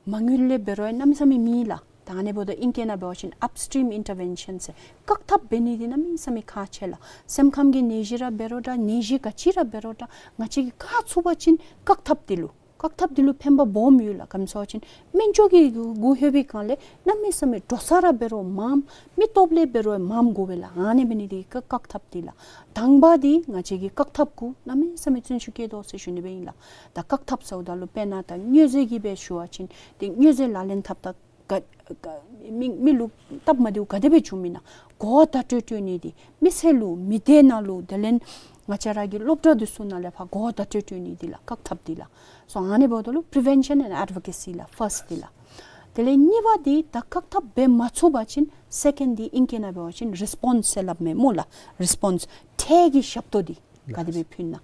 མ་དངུལ་ལས་འབད་རུང་གནམ་མེད་ས་མེད་མེད་ལགས། ད་ཨ་ནི་འབདཝ་ད་ཨིང་སྐད་ནང་འབད་བ་ཅིན་ཨཔ་སི་ཊིམ་ཨིན་ཊར་བེན་ཤཱན་ཟེར་བཀག་ཐབས་འབད་ནི་འདི་གནམ་མེད་ས་མེད་ཁག་ཆེ་ལགས། སེམས་ཁམས་ཀྱི་ནད་གཞི་ར་འབད་རུང་འདྲ་ནད་གཞི་ག་ཅི་ར་འབད་རུང་འདྲ་ང་བཅས་ཀྱིས་བཀག་ཚུགས་པ་ཅིན་བཀག་ཐབས་འདི་ལུ་བཀག་ཐབས་འདི་ལུ་ཕན་པ་སྦོམ་ཡོད་ལགས། ག་ཅི་སྨོ་ཟེར་བ་ཅིན་སྨན་བཅོས་ཀྱི་གུ་ལྷོད་པའི་སྒང་ལས་གནམ་མེད་ས་མེད་འགྲོ་ས་ར་འབད་རུང་མངམ་མི་སྟོབས་ལས་འབད་རུང་མངམ་དགོ་པས་ལགས། ཨ་ནི་འབད་ནི་འདི་གིས་བཀག་ཐབས་འདི་ལགས། དང་པ་འདི་ང་བཅས་ཀྱིས་བཀག་ཐབས་གུ་གནམ་མེད་ས་མེད་བརྩོན་ཤུགས་བསྐྱེད་དོ་ཟེར་ཞུ་ནི་སྦེ་ཨིན་ལགས། ད་བཀག་ཐབས་ཟེརཝ་ད་ལུ་དཔེར་ན་ད་མྱོས་རྫས་ཀྱི་སྦེ་ཞུ་བ་ཅིན་ཏེ་མྱོས་རྫས་ལག་ལེན་འཐབ་ད་ག་ག་མི་མི་ལུ་སྟབས་མ་བདེཝ་ག་དེ་སྦེ་བྱུངམ་ཨིན་ན་གོ་བརྡ་སྤྲོད་སྤྲོད་ནི་འདི་མི་སེར་ལུ་མི་སྡེ་ནང་ལུ་དེ་ལས་ང་བཅས་ར་གི་སློབ་གྲྭ་འདི་ཚུ་ནང་ལས་ཕར་གོ་བརྡ་སྤྲོད་སྤྲོད་ནི་འདི་ལགས་བཀག་ཐབས་འདི་ལགས། སོ་ཨ་ནི་འབདཝ་ད་ལུ་པི་རི་ཝེན་ཤཱན་ཨེནཌ་ཨེཌ་བོ་ཀེ་སི་ལགས་ཕརསཊ་འདི་ལགས། དེ་ལས་གཉིས་པ་འདི་ད་བཀག་ཐབས་འབད་མ་ཚུགས་པ་ཅིན་སེ་ཀེནཌ་འདི་ཨིང་སྐད་ནང་འབད་བ་ཅིན་རི་སི་པོནསི་ཟེར་སླབ་མས་སྨོ་ལགས། རི་སི་པོནསི་འཕྲལ་གྱི་ཞབས་ཏོག་འདི་ག་དེ་སྦེ་ཕུལ་ན།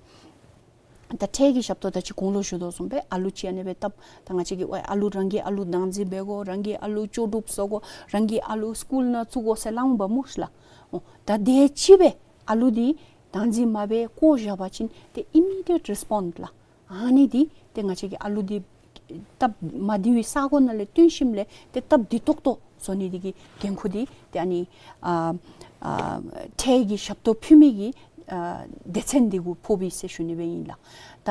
ད་འཕྲལ་གྱི་ཞབས་ཏོག་ད་ཅི་གོང་ལུ་ཞུ་དོ་བཟུམ་སྦེ་ཨ་ལུ་ཅིག་ཨ་ནི་སྦེ་བཏབ་ད་ང་བཅས་ཀྱིས་ཨ་ལུ་རང་གི་ཨ་ལུ་བདག་འཛིན་འབད་དགོ། རང་གི་ཨ་ལུ་ལྕོགས་གྲུབ་བཟོ་དགོ། རང་གི་ཨ་ལུ་སི་ཀུལ་ནང་བཙུགས་དགོ་ཟེར་སླབ་འོང་པ་སྨོ་ཤིག་ལགས། འོ་ད་དེ་ཅིག་སྦེ་ཨ་ལུ་འདི་བདག་འཛིན་མ་འབད་བཀོ་བཞག་པ་ཅིན་ཏེ་ཨི་མི་ཌི་ཡེཊ་རི་སི་པོནསི་ལགས། ཨ་ནི་འདི་ཏེ་ང་བཅས་ཀྱིས་ཨ་ལུ་འདི་སྟབས་མ་བདེ་བའི་ས་གོ་ནང་ལས་བཏོན་ཞིནམ་ལས་ཏེ་སྟབས་བདེ་ཏོག་ཏོ་བཟོ་ནི་འདི་གི་འགན་ཁུར་འདི་ཏེ་ཨ་ནི་ཨ་ཨ་འཕྲལ་གྱི་ཞབས་ཏོག་ཕུལ་མི་གི་ཨ་སྡེ་ཚན་འདི་གུ་ཕོག་པས་ཟེར་ཞུ་ནི་སྦེ་ཨིན་ལགས། ད་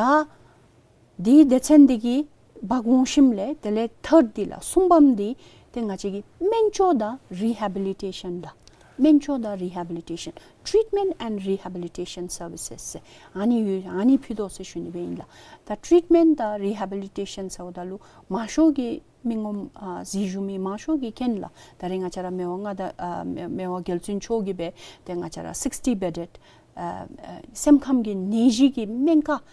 འདི་སྡེ་ཚན་འདི་གི་འབག་འོང་ཞིནམ་ལས་དེ་ལས་ཐརཌ་འདི་ལགས་གསུམ་པམ་འདི་ཏེ་ང་བཅས་ཀྱི་སྨན་བཅོས་དང་རི་ཧེ་བི་ལི་ཊེ་ཤཱན་ལགས། སྨན་བཅོས་དང་རི་ཧེ་བི་ལི་ཊེ་ཤཱན། ཊྲིཊ་མེནཊ་ཨེནཌ་རི་ཧེ་བི་ལི་ཊེ་ཤཱན་སར་བི་སེས་ཟེར་ཨ་ནི་ཡོད། ཨ་ནི་ཕུལ་དོ་ཟེར་ཞུ་ནི་སྦེ་ཨིན་ལགས། ད་ཊྲིཊ་མེནཊ་དང་རི་ཧེ་བི་ལི་ཊེ་ཤཱན་ཟེརཝ་ད་ལུ་མང་ཤོས་ཀྱི་མི་ངོམ་ཨ་གཟིགས་བཞུགས་མི་མང་ཤོས་ཀྱིས་མཁྱེན་ལགས། ད་རེས་ང་བཅས་ར་མི་དབང་མངའ་བདག་ཨ་མི་མི་དབང་རྒྱལ་བཙུན་མཆོག་གིས་སྦེ་ཏེ་ང་བཅས་ར་སིགསི་ཊི་བེ་ཌེཌ་ཨ་ཨ་སེམས་ཁམས་ཀྱི་ནད་གཞི་གི་སྨན་ཁང་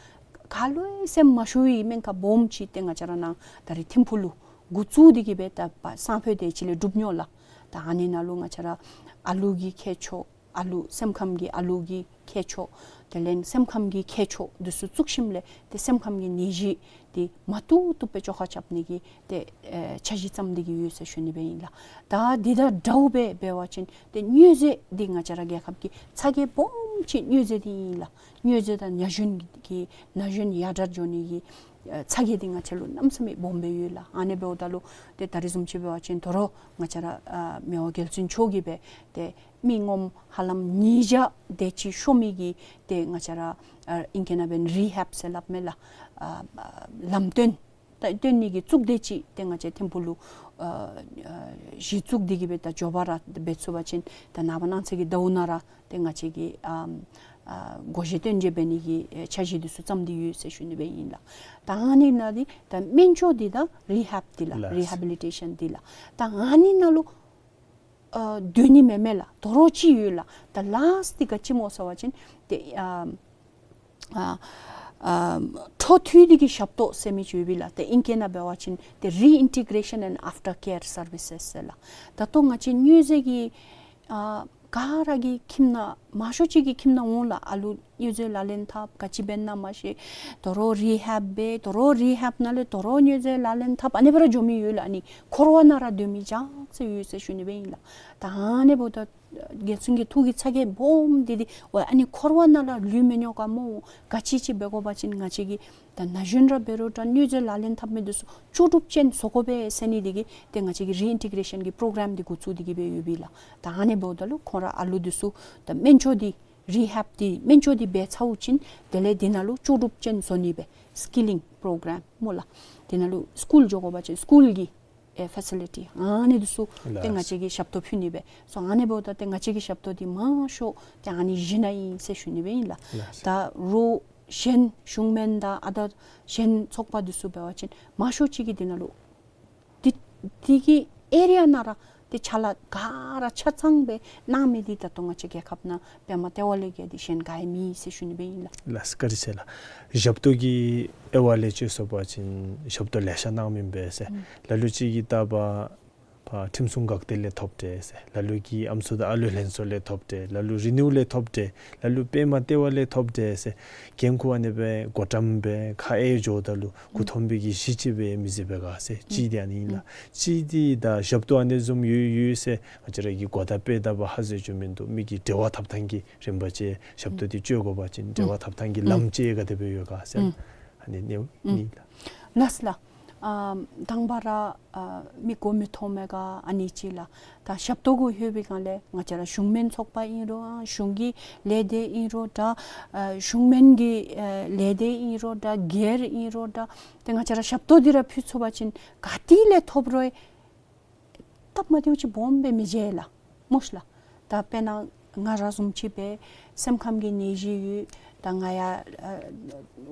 ག་ལུ་ཡང་སེམས་མ་ཤོར་བའི་སྨན་ཁང་སྦོམ་ཅིག་ཏེ་ང་བཅས་ར་ནཱ་ད་རེས་ཐིམ་ཕུག་ལུ་འགོ་བཙུགས་ཏེ་གིས་སྦེ་ད་པ་སང་ཕོད་དེ་ཅིག་ལས་གྲུབ་ནི་ལགས། ད་ཨ་ནི་ནང་ལུ་ང་བཅས་ར་ཨ་ལུ་གི་མཁལ་མཆོག་ཨ་ལུ་སེམས་ཁམས་ཀྱི་ཨ་ལུ་གི་མཁལ་མཆོག་དེ་ལས་སེམས་ཁམས་ཀྱི་མཁལ་མཆོག་འདི་ཚུ་བཙུགས་ཞིནམ་ལས་ཏེ་སེམས་ཁམས་ཀྱི་ནད་གཞི་འདི་མ་བཏུབ་བཏུབ་སྦེ་བཅོ་ཁ་རྐྱབ་ནི་གི་ཏེ་ཨེ་འཆར་གཞི་བརྩམས་ཏེ་གིས་ཡོད་ཟེར་ཞུ་ནི་སྦེ་ཨིན་ལགས། ད་འདི་དང་འདྲཝ་སྦེ་འབད་བ་ཅིན་ཏེ་མྱོས་རྫས་འདི་ང་བཅས་ར་རྒྱལ་ཁབ་ཀྱི་ཚ་གྱང་སྦོམ་ཅིག་མྱོས་རྫས་འདི་ཨིན་ལགས། མྱོས་རྫས་དང་ན་གཞོན་གྱི་ན་གཞོན་ཡར་དྲག་འགྱོ་ནི་གི་ཨེ་ཚ་གྱང་འདི་ང་བཅས་ལུ་གནམ་མེད་ས་མེད་སྦོམ་སྦེ་ཡོད་ལགས། ཨ་ནི་འབདཝ་ད་ལུ་ཏེ་ད་རེས་བཟུམ་ཅིག་འབད་བ་ཅིན་དོ་རུང་ང་བཅས་ར་ཨ་མི་དབང་རྒྱལ་བཙུན་མཆོག་གིས་སྦེ་ཏེ་མི་ངོམ་ཧ་ལམ་ཉིས་བརྒྱ་དེ་ཅིག་ཤོར་མི་གི་ཏེ་ང་བཅས་ར་ཨ་ཨིང་སྐད་ནང་འབད་རི་ཧེབ་ཟེར་སླབ་མས་ལགས། ཨ་ཨ་ལམ་སྟོན་ད་སྟོན་ནི་གི་གཙུག་སྡེ་ཅིག་ཏེ་ང་བཅས་ཐིམ་ཕུག་ལུ་ཨ་ཨ་གཞི་བཙུགས་ཏེ་གིས་སྦེ་ད་མགྱོགས་པ་ར་འབད་ཚུགས་པ་ཅིན་ད་ནངས་པ་གནངས་ཚེ་གི་ཟླཝ་ནང་ར་ཏེ་ང་བཅས་ཀྱི་ཨམ་ཨ་སྒོར་གཞས་སྟོན་བྱེད་འབད་ནི་གི་ཨེ་འཆར་གཞི་འདི་ཚུ་བརྩམས་ཏེ་ཡོད་ཟེར་ཞུ་ནི་སྦེ་ཨིན་ལགས། ད་ཨ་ནི་ནང་འདི་ད་སྨན་བཅོས་འདི་དང་རི་ཧེབ་འདི་ལགས། ལགས། རི་ཧེ་བི་ལི་ཊེ་ཤཱན་འདི་ལགས། ད་ཨ་ནི་ནང་ལུ་ཨ་སྡོད་ནི་མེན་མས་ལགས། དོ་རུང་ཅིག་ཡོད་ལགས། ད་ལཱསཊ་འདི་ག་ཅི་སྨོ་ཟེར་བ་ཅིན་ཏེ་ཨ་ཨ་ ཨ་འཕྲོ་མཐུད་དེ་གི་ཞབས་ཏོག་ཟེར་མི་ཅིག་ཡོད་པས་ལགས། ཏེ་ཨིང་སྐད་ནང་འབད་བ་ཅིན་ཏེ་Reintegration and After Care Services ཟེར་ལགས། ད་ལྟོ་ང་བཅས་མྱོས་རྫས་ཀྱི་ཨ་ག་ར་གི་ཁྱིམ་ནང་མང་ཤོས་ཅིག་གི་ཁྱིམ་ནང་འོང་ལགས། ཨ་ལུ་མྱོས་རྫས་ལག་ལེན་འཐབ་ག་ཅི་འབད་ན་མ་ཤེས། དོ་རུང་རི་ཧེབ་འབད། དོ་རུང་རི་ཧེབ་ནང་ལས་དོ་རུང་མྱོས་རྫས་ལག་ལེན་འཐབ། ཨ་ནི་སྦེ་ར་འགྱོ་མི་ཡོད་ལགས། ཨ་ནི་འཁོར་བ་ནང་ར་སྡོད་མི་ཅིག་ཡོད་ཟེར་ཞུ་ནི་སྦེ་ཨིན་ལགས། ད་ཨ་ནི་འབདཝ་ད་རྒྱལ་བཙུན་གྱི་ཐུགས་ཀྱི་ཚ་གྱང་སྦོམ་འདི་འདི་ཝའི་ཨ་ནི་འཁོར་བ་ནང་ལུ་ལུས་མི་ཉོ་ག་མོ། ག་ཅི་ཅིག་འབད་དགོ་པ་ཅིན་ང་བཅས་ཀྱིས་ད་ན་གཞོན་ར་འབད་རུང་ད་མྱོས་རྫས་ལག་ལེན་འཐབ་མི་འདི་ཚུ་ལྕོགས་གྲུབ་ཅན་བཟོ་དགོ་པས་ཟེར་ནི་འདི་གིས་ཏེ་ང་བཅས་ཀྱིས་རི་ཨིན་ཊི་གེ་རེ་ཤཱན་གྱི་པྲོ་གྲམ་འདི་འགོ་བཙུགས་ཏེ་གི་སྦེ་ཡོད་པས་ལགས། ད་ཨ་ནི་འབདཝ་ད་ལུ་ཁོང་ར་ཨ་ལུ་འདི་ཚུ་ད་སྨན་བཅོས་འདི་རི་ཧེབ་འདི་སྨན་བཅོས་འདི་འབད་ཚརཝ་ཅིག་དེ་ལས་འདི་ནང་ལུ་ལྕོགས་གྲུབ་ཅན་བཟོ་ནི་སྦེ་སི་ཀི་ལིང་པྲོ་གྲམ་སྨོ་ལགས། འདི་ནང་ལུ་སི་ཀུལ་འགྱོ་དགོ་པ་ཅིན་སི་ཀུལ་གྱི་ཨེ་ཕེ་སི་ལི་ཊི་ཨ་ནི་འདི་ཚུ་ཏེ་ལགས། ང་བཅས་ཀྱིས་ཞབས་ཏོག་ཕུལ་ནི་སྦེ་སོང་། ཨ་ནི་འབདཝ་ད་ཏེ་ང་བཅས་ཀྱི་ཞབས་ཏོག་འདི་མང་ཤོས་ཏེ་ཨ་ནི་བཞི་ནང་ཨིན་ཟེར་ཞུ་ནི་སྦེ་ཨིན་ལགས། ལགས། ད་རོགས་གཞན་གཞུང་སྨན་དང་ཨ་ད་གཞན་ཚོགས་པ་འདི་ཚུ་འབད་བ་ཅིན་མང་ཤོས་ཅིག་གིས་འདི་ནང་ལུ་འདི་འདི་གི་ཨེ་རི་ཡ་ནང་ར་ཏེ་ཕྱག་ལཱ་ག་ར་ཆ་ཚང་སྦེ་གནང་མི་འདི་ད་ལྟོ་ང་བཅས་རྒྱལ་ཁབ་ནང་པདྨ་ལྟེ་བ་ལས་བརྒལ་ཏེ་གཞན་ག་ཡང་མེད་ཟེར་ཞུ་ནི་སྦེ་ཨིན་ལགས། ལགས་བཀའ་དྲིན་ཆེ་ལགས། ཞབས་ཏོག་གི་དབྱེ་བ་ལས་ཅིག་སོང་པ་ཅིན་ཞབས་ཏོག་ལེ་ཤ་གནང་མི་ཨིན་པས་ཟེར། ཨུམ། ལ་ལུ་ཅིག་གིས་ད་ཕར་ཕར་ཁྲིམས་སྲུང་འགག་སྡེ་ལས་ཐོབ་སྟེ་ཟེར། ལ་ལུ་གིས་ཨམ་སྲུ་དང་ཨ་ལུ་ལྷན་ཚོགས་ལས་ཐོབ་སྟེ། ལ་ལུ་རི་ནིའུ་ལས་ཐོབ་སྟེ། ལ་ལུ་པདྨ་ལྟེ་བ་ལས་ཐོབ་སྟེ་ཟེར། འགན་ཁུར་ཨ་ནི་སྦེ་བགོ་བཀྲམ་སྦེ་ཁ་ཨེ་འགྱོཝ་ད་ལུ་མགུ་འཐོམ་པའི་གི་གཞི་ཅིག་སྦེ་མི་བཟོ་བས་ག་ཟེར། གཅིག་འདི་ཨ་ནི་ཨིན་ལགས། གཅིག་འདི་ད་ཞབས་ཏོག་ཨ་ནི་བཟུམ་ཡོད་ཡོད་ཟེར་ང་བཅས་ར་གིས་གོ་བརྡ་སྤེལ་ད་པ་ཧ་ཟེར་རྒྱུ་མིན་འདུག། མི་གི་འབྲེལ་བ་འཐབ་ཐངས་ཀྱི་རིམ་པ་བཅས་ཞབས་ཏོག་འདི་སྤྱོད་དགོ་པ་ཅིན་འབྲེལ་བ་འཐབ་ཐངས་ཀྱི་ལམ་བཅས་ག་དེ་སྦེ་ཡོད་ག་ཟེར། ཨ་ནི་ཨ་ནི་ཨིན་ལགས། ལགས་ལགས། ཨ་དང་པ་ར་ཨ་མི་མགུ་མི་འཐོམ་མི་ག་ཨ་ནི་ཅིག་ལགས། ད་ཞབས་ཏོག་གུ་ལྷོད་པའི་སྒང་ལས་ང་བཅས་ར་གཞུང་སྨན་ཚོགས་པ་ཨིན་རུང་ཨ་གཞུང་གི་ལས་སྡེ་ཨིན་རུང་ད་ཨ་གཞུང་སྨན་གྱི་ཨ་ལས་སྡེ་ཨིན་རུང་ད་སྒེར་ཨིན་རུང་ད་ཏེ་ང་བཅས་ར་ཞབས་ཏོག་འདི་ར་ཕུལ་ཚུགས་པ་ཅིན་ག་ཏེ་ལས་ཐོབ་རུང་སྟབས་མ་བདེཝ་ཅིག་སྦོམ་སྦེ་མི་འབྱུང་ལགས། མོ་ཤིག་ལགས། ད་དཔེར་ན་ང་ར་བཟུམ་ཅིག་སྦེ་སེམས་ཁམས་ཀྱི་ནད་གཞི་ཡོད། ད་ང་ཡང་ཨ་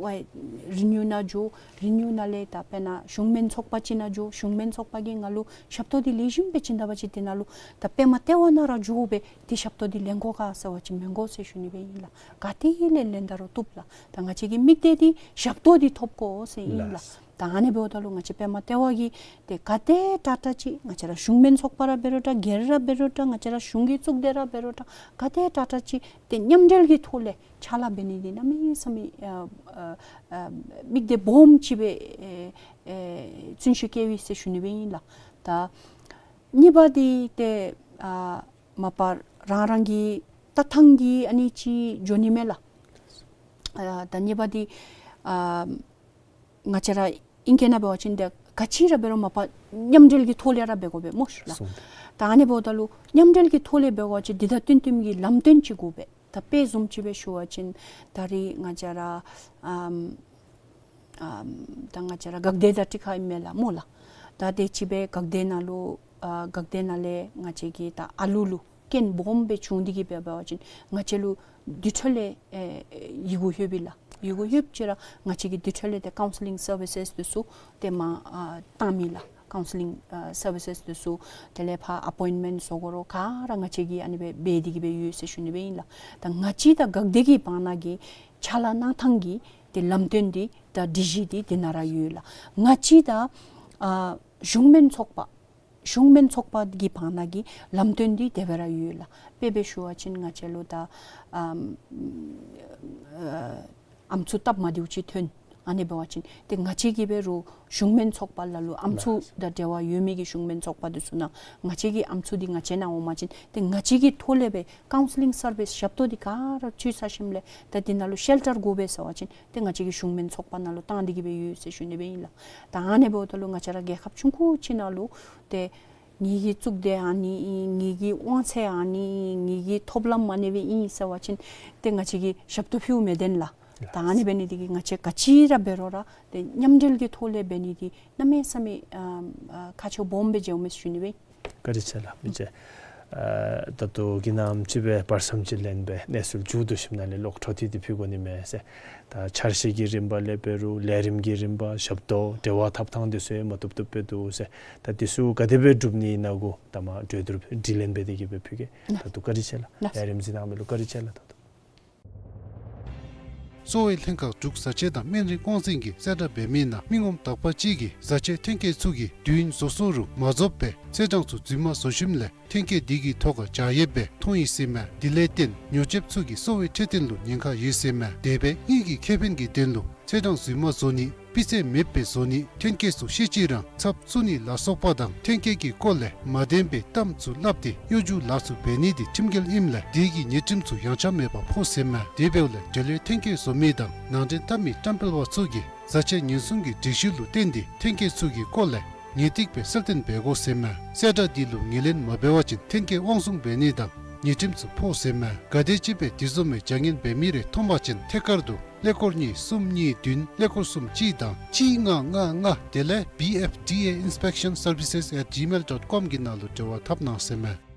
ཝའི་རི་ནིའུ་ནང་འགྱོ། རི་ནིའུ་ནང་ལས་ད་དཔེར་ན་གཞུང་སྨན་ཚོགས་པ་ཅིག་ནང་འགྱོ། གཞུང་སྨན་ཚོགས་པ་གིས་ང་ལུ་ཞབས་ཏོག་འདི་ལེགས་ཤོམ་སྦེ་བྱིན་ད་པ་ཅིན་འདི་ནང་ལུ་ད་པདྨ་ལྟེ་བ་ནང་ར་འགྱོ་སྦེ་འདི་ཞབས་ཏོག་འདི་ལེན་དགོ་ག་ཟེར་བ་ཅིན་མི་དགོ་ཟེར་ཞུ་ནི་སྦེ་ཨིན་ལགས། ག་ཏེ་ལས་ལེན་ད་རུང་བཏུབ་ལགས། ད་ང་བཅས་ཀྱི་དམིགས་གཏད་འདི་ཞབས་ཏོག་འདི་ཐོབ་དགོ་ཟེར་ཨིན་ལགས། ལགས། ད་ཨ་ནི་འབདཝ་ད་ལུ་ང་བཅས་པདྨ་ལྟེ་བ་གིས་ཏེ་ག་དེ་དྲག་དྲག་ཅིག་ང་བཅས་ར་གཞུང་སྨན་ཚོགས་པ་ར་འབད་རུང་འདྲ་སྒེར་ར་འབད་རུང་འདྲ་ང་བཅས་ར་གཞུང་གི་གཙུག་སྡེ་ར་འབད་རུང་འདྲ་ག་དེ་དྲག་དྲག་ཅིག་ཏེ་མཉམ་འབྲེལ་གྱི་ཐོག་ལས་ཕྱག་ལཱ་འབད་ནི་འདི་གནམ་མེད་ས་མེད་ཨ་ཨ་ཨ་དམིགས་གཏད་སྦོམ་ཅིག་སྦེ་ཨེ་ཨེ་བརྩོན་ཤུགས་བསྐྱེདཔ་ཨིན་ཟེར་ཞུ་ནི་སྦེ་ཨིན་ལགས། ད་གཉིས་པ་འདི་ཏེ་ཨ་མ་པ་རང་རང་གི་ལྟ་ཐངས་འདི་ཨ་ནི་ཅིག་འགྱོ་ནི་མས་ལགས། ཨ་ད་གཉིས་པ་འདི་ཨ་ང་བཅས་ར་ཨིང་སྐད་ནང་འབད་བ་ཅིན་ཏེ་ག་ཅི་ར་འབད་རུང་མ་པ་མཉམ་འབྲེལ་གྱི་ཐོག་ལས་ར་འབད་དགོ་པས་མོ་ཤིག་ལགས། སོང་། ད་ཨ་ནི་འབདཝ་ད་ལུ་མཉམ་འབྲེལ་གྱི་ཐོག་ལས་འབད་དགོ་པ་ཅིན་འདི་དང་བསྟུན་བསྟུནམ་གྱི་ལམ་སྟོན་ཅིག་དགོ་པས། ད་དཔེ་བཟུམ་ཅིག་སྦེ་ཞུ་བ་ཅིན་ད་རེས་ང་བཅས་ར་ཨམ་ཨམ་ད་ང་བཅས་ར་འགག་སྡེ་དང་འཁྲིལ་ཁ་ཨིན་མས་ལགས་མོ་ལགས། ད་དེ་ཅིག་སྦེ་འགག་སྡེ་ནང་ལུ་ཨ་འགག་སྡེ་ནང་ལས་ང་བཅས་ཀྱི་ད་ཨ་ལུ་ལུ་རྐྱེན་སྦོམ་སྦེ་བྱུང་སྟེ་གི་སྦེ་འབད་བ་ཅིན་ང་བཅས་ལུ་དེ་འཕྲོ་ལས་ཨེ་ཡི་གུ་ལྷོདཔ་ཨིན་ལགས། ཡི་གུ་ལྷོདཔ་ཅིག་ར་ང་བཅས་ཀྱིས་དེ་འཕྲོ་ལས་ཏེ་ཀའུན་སི་ལིང་སར་བི་སེས་འདི་ཚུ་ཏེ་མར་ཨ་བཏངམ་ཨིན་ལགས། ཀའུན་སི་ལིང་ཨ་སར་བི་སེས་འདི་ཚུ་དེ་ལས་ཕར་ཨ་པོའིནཊ་མེནཊ་བཟོ་དགོ་རུང་ག་ར་ང་བཅས་ཀྱིས་ཨ་ནི་སྦེ་འབད་དེ་གི་སྦེ་ཡོད་ཟེར་ཞུ་ནི་སྦེ་ཨིན་ལགས། ད་ང་བཅས་དང་འགག་སྡེ་གི་བར་ན་གི་ཕྱག་ལཱ་གནང་ཐངས་ཀྱི་ཏེ་ལམ་སྟོན་འདི་དང་སྒྲིག་གཞི་འདི་དེ་ནང་ར་ཡོད་ལགས། ང་བཅས་དང་ཨ་གཞུང་སྨན་ཚོགས་པ་གཞུང་སྨན་ཚོགས་པ་གི་བར་ན་གི་ལམ་སྟོན་འདི་དེ་སྦེ་ར་ཡོད་ལགས། དཔེ་སྦེ་ཞུ་བ་ཅིན་ང་བཅས་ལུ་ད་ཨམ་ཨ་ཨམ་སྲུ་སྟབས་མ་བདེཝ་ཅིག་ཐོན། ཨ་ནི་འབད་བ་ཅིན་ཏེ་ང་བཅས་ཀྱིས་འབད་རུང་གཞུང་སྨན་ཚོགས་པ་ལ་ལུ་ཨམ་སྲུ་དང་འབྲེལ་བ་ཡོད་མི་གི་གཞུང་སྨན་ཚོགས་པ་འདི་ཚུ་ནང་ང་བཅས་ཀྱི་ཨམ་སྲུ་འདི་ང་བཅས་ནང་འོང་པ་ཅིན་ཏེ་ང་བཅས་ཀྱི་ཐོག་ལས་སྦེ་ཀའུན་སི་ལིང་སར་བི་སེས་ཞབས་ཏོག་འདི་ག་ར་ཚུ་ཚར་ཞིནམ་ལས་ད་འདི་ནང་ལུ་ཤེལ་ཊར་དགོ་པས་ཟེར་བ་ཅིན་ཏེ་ང་བཅས་ཀྱིས་གཞུང་སྨན་ཚོགས་པ་ནང་ལུ་བཏང་སྟེ་གི་སྦེ་ཡོད་ཟེར་ཞུ་ནི་སྦེ་ཨིན་ལགས། ད་ཨ་ནི་འབདཝ་ད་ལུ་ང་བཅས་ར་རྒྱལ་ཁབ་ཆུང་ཀུ་ཅིག་ནང་ལུ་ཏེ་ངེ་གི་གཙུག་སྡེ་ཨ་ནི་ཨིན། ངེ་གི་དབང་ཚད་ཨ་ནི་ཨིན། ངེ་གི་ཐོབ་ལམ་ཨ་ནི་སྦེ་ཨིན་ཟེར་བ་ཅིན་ཏེ་ང་བཅས་ཀྱིས་ཞབས་ཏོག་ཕུལཝ་མི་བདེན་ལགས། ད་ཨ་ནི་འབད་ནི་འདི་གིས་ང་བཅས་ག་ཅི་ར་འབད་རུང་ར་ཏེ་མཉམ་འབྲེལ་གྱི་ཐོག་ལས་འབད་ནི་འདི་གནམ་མེད་ས་མེད་ཨ་ཨ་ཁག་ཆེཝ་སྦོམ་སྦེ་འགྱོཝ་མས་ཟེར་ཞུ་ནི་སྦེ་ཨིན། བཀའ་དྲིན་ཆེ་ལགས། མི་རྗེ། ཨ་ད་ལྟོ་གི་ནམ་ཅིག་སྦེ་བར་མཚམས་ཅིག་ལེན་སྦེ་གནས་ཚུལ་མཇུག་བསྡུ་ཞིནམ་ལས་ལོག་འཕྲོ་མཐུད་དེ་ཕུལ་དགོ་ནི་མས་ཟེར། ད་འཆར་གཞི་གི་རིམ་པ་ལས་འབད་རུང་ལས་རིམ་གྱི་རིམ་པ་ཞབས་ཏོག་འབྲེལ་བ་འཐབ་ཐངས་འདི་ཚུ་ཡང་མ་བཏུབ་བཏུབ་སྦེ་འདུག་ཟེར། ད་འདི་ཚུ་ག་དེ་སྦེ་སྒྲུབ་ནི་ཨིན་ན་གུ་ད་མ་གྲོས་བསྡུར་དྲི་ལན་འབད་དེ་གི་སྦེ་ཕུལ་གེ། ད་ལྟོ་བཀའ་དྲིན་ཆེ་ལགས། ལས་རིམ་གཟིགས་གནང་མི་ལུ་བཀའ་དྲིན་ཆེ་ལགས། ད་ལྟོ། གཙོ་བོའི་ལྷན་ཁག་འབྲུག་བཟའ་ཆས་དང་སྨན་རིགས་དབང་འཛིན་གྱིས་གསལ་བསྒྲགས་འབད་མི་ནང་མི་ངོམ་དག་པ་ཅིག་གིས་བཟའ་ཆས་ཐོན་སྐྱེད་ཚུ་གི་དུས་ཡུན་རྫོགས་སོ་རུང་མ་རྫོགས་པར་ཚེས་གྲངས་ཚུ་རྫུན་མ་བཟོ་ཞིནམ་ལས་ཐོན་སྐྱེད་དེ་གི་ཐོག་ཁར་བྱ་ཡོདཔ་སྦེ་མཐོང་ཡི་ཟེར་མས། དེ་ལས་བརྟེན་ཉོ་སྤྱོདཔ་ཚུ་གིས་གསོ་བའི་འཕྲོད་བསྟེན་ལུ་ཉེན་ཁ་ཡོད་ཟེར་མས། དེ་སྦེ་དངུལ་གྱི་ཁེ་ཕན་གྱི་དོན་ལུ་ཚེས་གྲངས་རྫུན་མ་བཟོ་ནི་སྤུས་ཚད་མེདཔ་སྦེ་བཟོ་ནི་ཐོན་སྐྱེད་ཚུ་ཤེས་ཅི་རང་ཚབ་བཙུགས་ནི་ལ་སོགས་པ་དང་ཐོན་སྐྱེད་ཀྱི་སྐོར་ལས་མ་བདེན་པའི་གཏམ་ཚུ་སླབ་སྟེ་གཡོ་སྒྱུ་ལཱ་ཚུ་འབད་ནི་དེ་ཁྲིམས་འགལ་ཨིནམ་ལས་དེ་གི་ཉེས་ཁྲིམས་ཚུ་ཡངས་ཆག་མེད་པར་ཕོག་ཟེར་མས། དེ་འབདཝ་ལས་འབྲེལ་ཡོད་ཐོན་སྐྱེད་བཟོ་མི་དང་ནང་འདྲེན་འཐབ་མི་བཀྲམ་སྤེལ་པ་ཚུ་གིས་བཟའ་ཆས་ཉེན་སྲུང་གི་སྒྲིག་གཞི་ལུ་བརྟེན་ཏེ་ཐོན་སྐྱེད་ཚུ་གི་སྐོར་ལས་ངེས་ཏིག་སྦེ་གསལ་སྟོན་འབད་དགོ་ཟེར་མས། གསལ་བསྒྲགས་འདི་ལུ་ངོས་ལེན་མ་འབད་བ་ཅིན་ཐོན་སྐྱེད་དབང་བཟུང་འབད་ནི་དང་ཉེས་ཁྲིམས་ཚུ་ཕོག་ཟེར་མས། ག་དེམ་ཅིག་སྦེ་དེ་བཟུམ་མའི་བྱ་ངན་འབད་མི་རེ་མཐོང་པ་ཅིན་ཐད་ཀར་དུ་ཀླད་ཀོར་གཉིས་གསུམ་གཉིས་བདུན་ཀླད་ཀོར་གསུམ་གཅིག་དང་གཅིག་ལྔ་ལྔ་ལྔ་དེ་ལས་B F D A inspection services at gmail dot com གི་ནང་ལུ་འབྲེལ་བ་འཐབ་གནང་ཟེར་མས།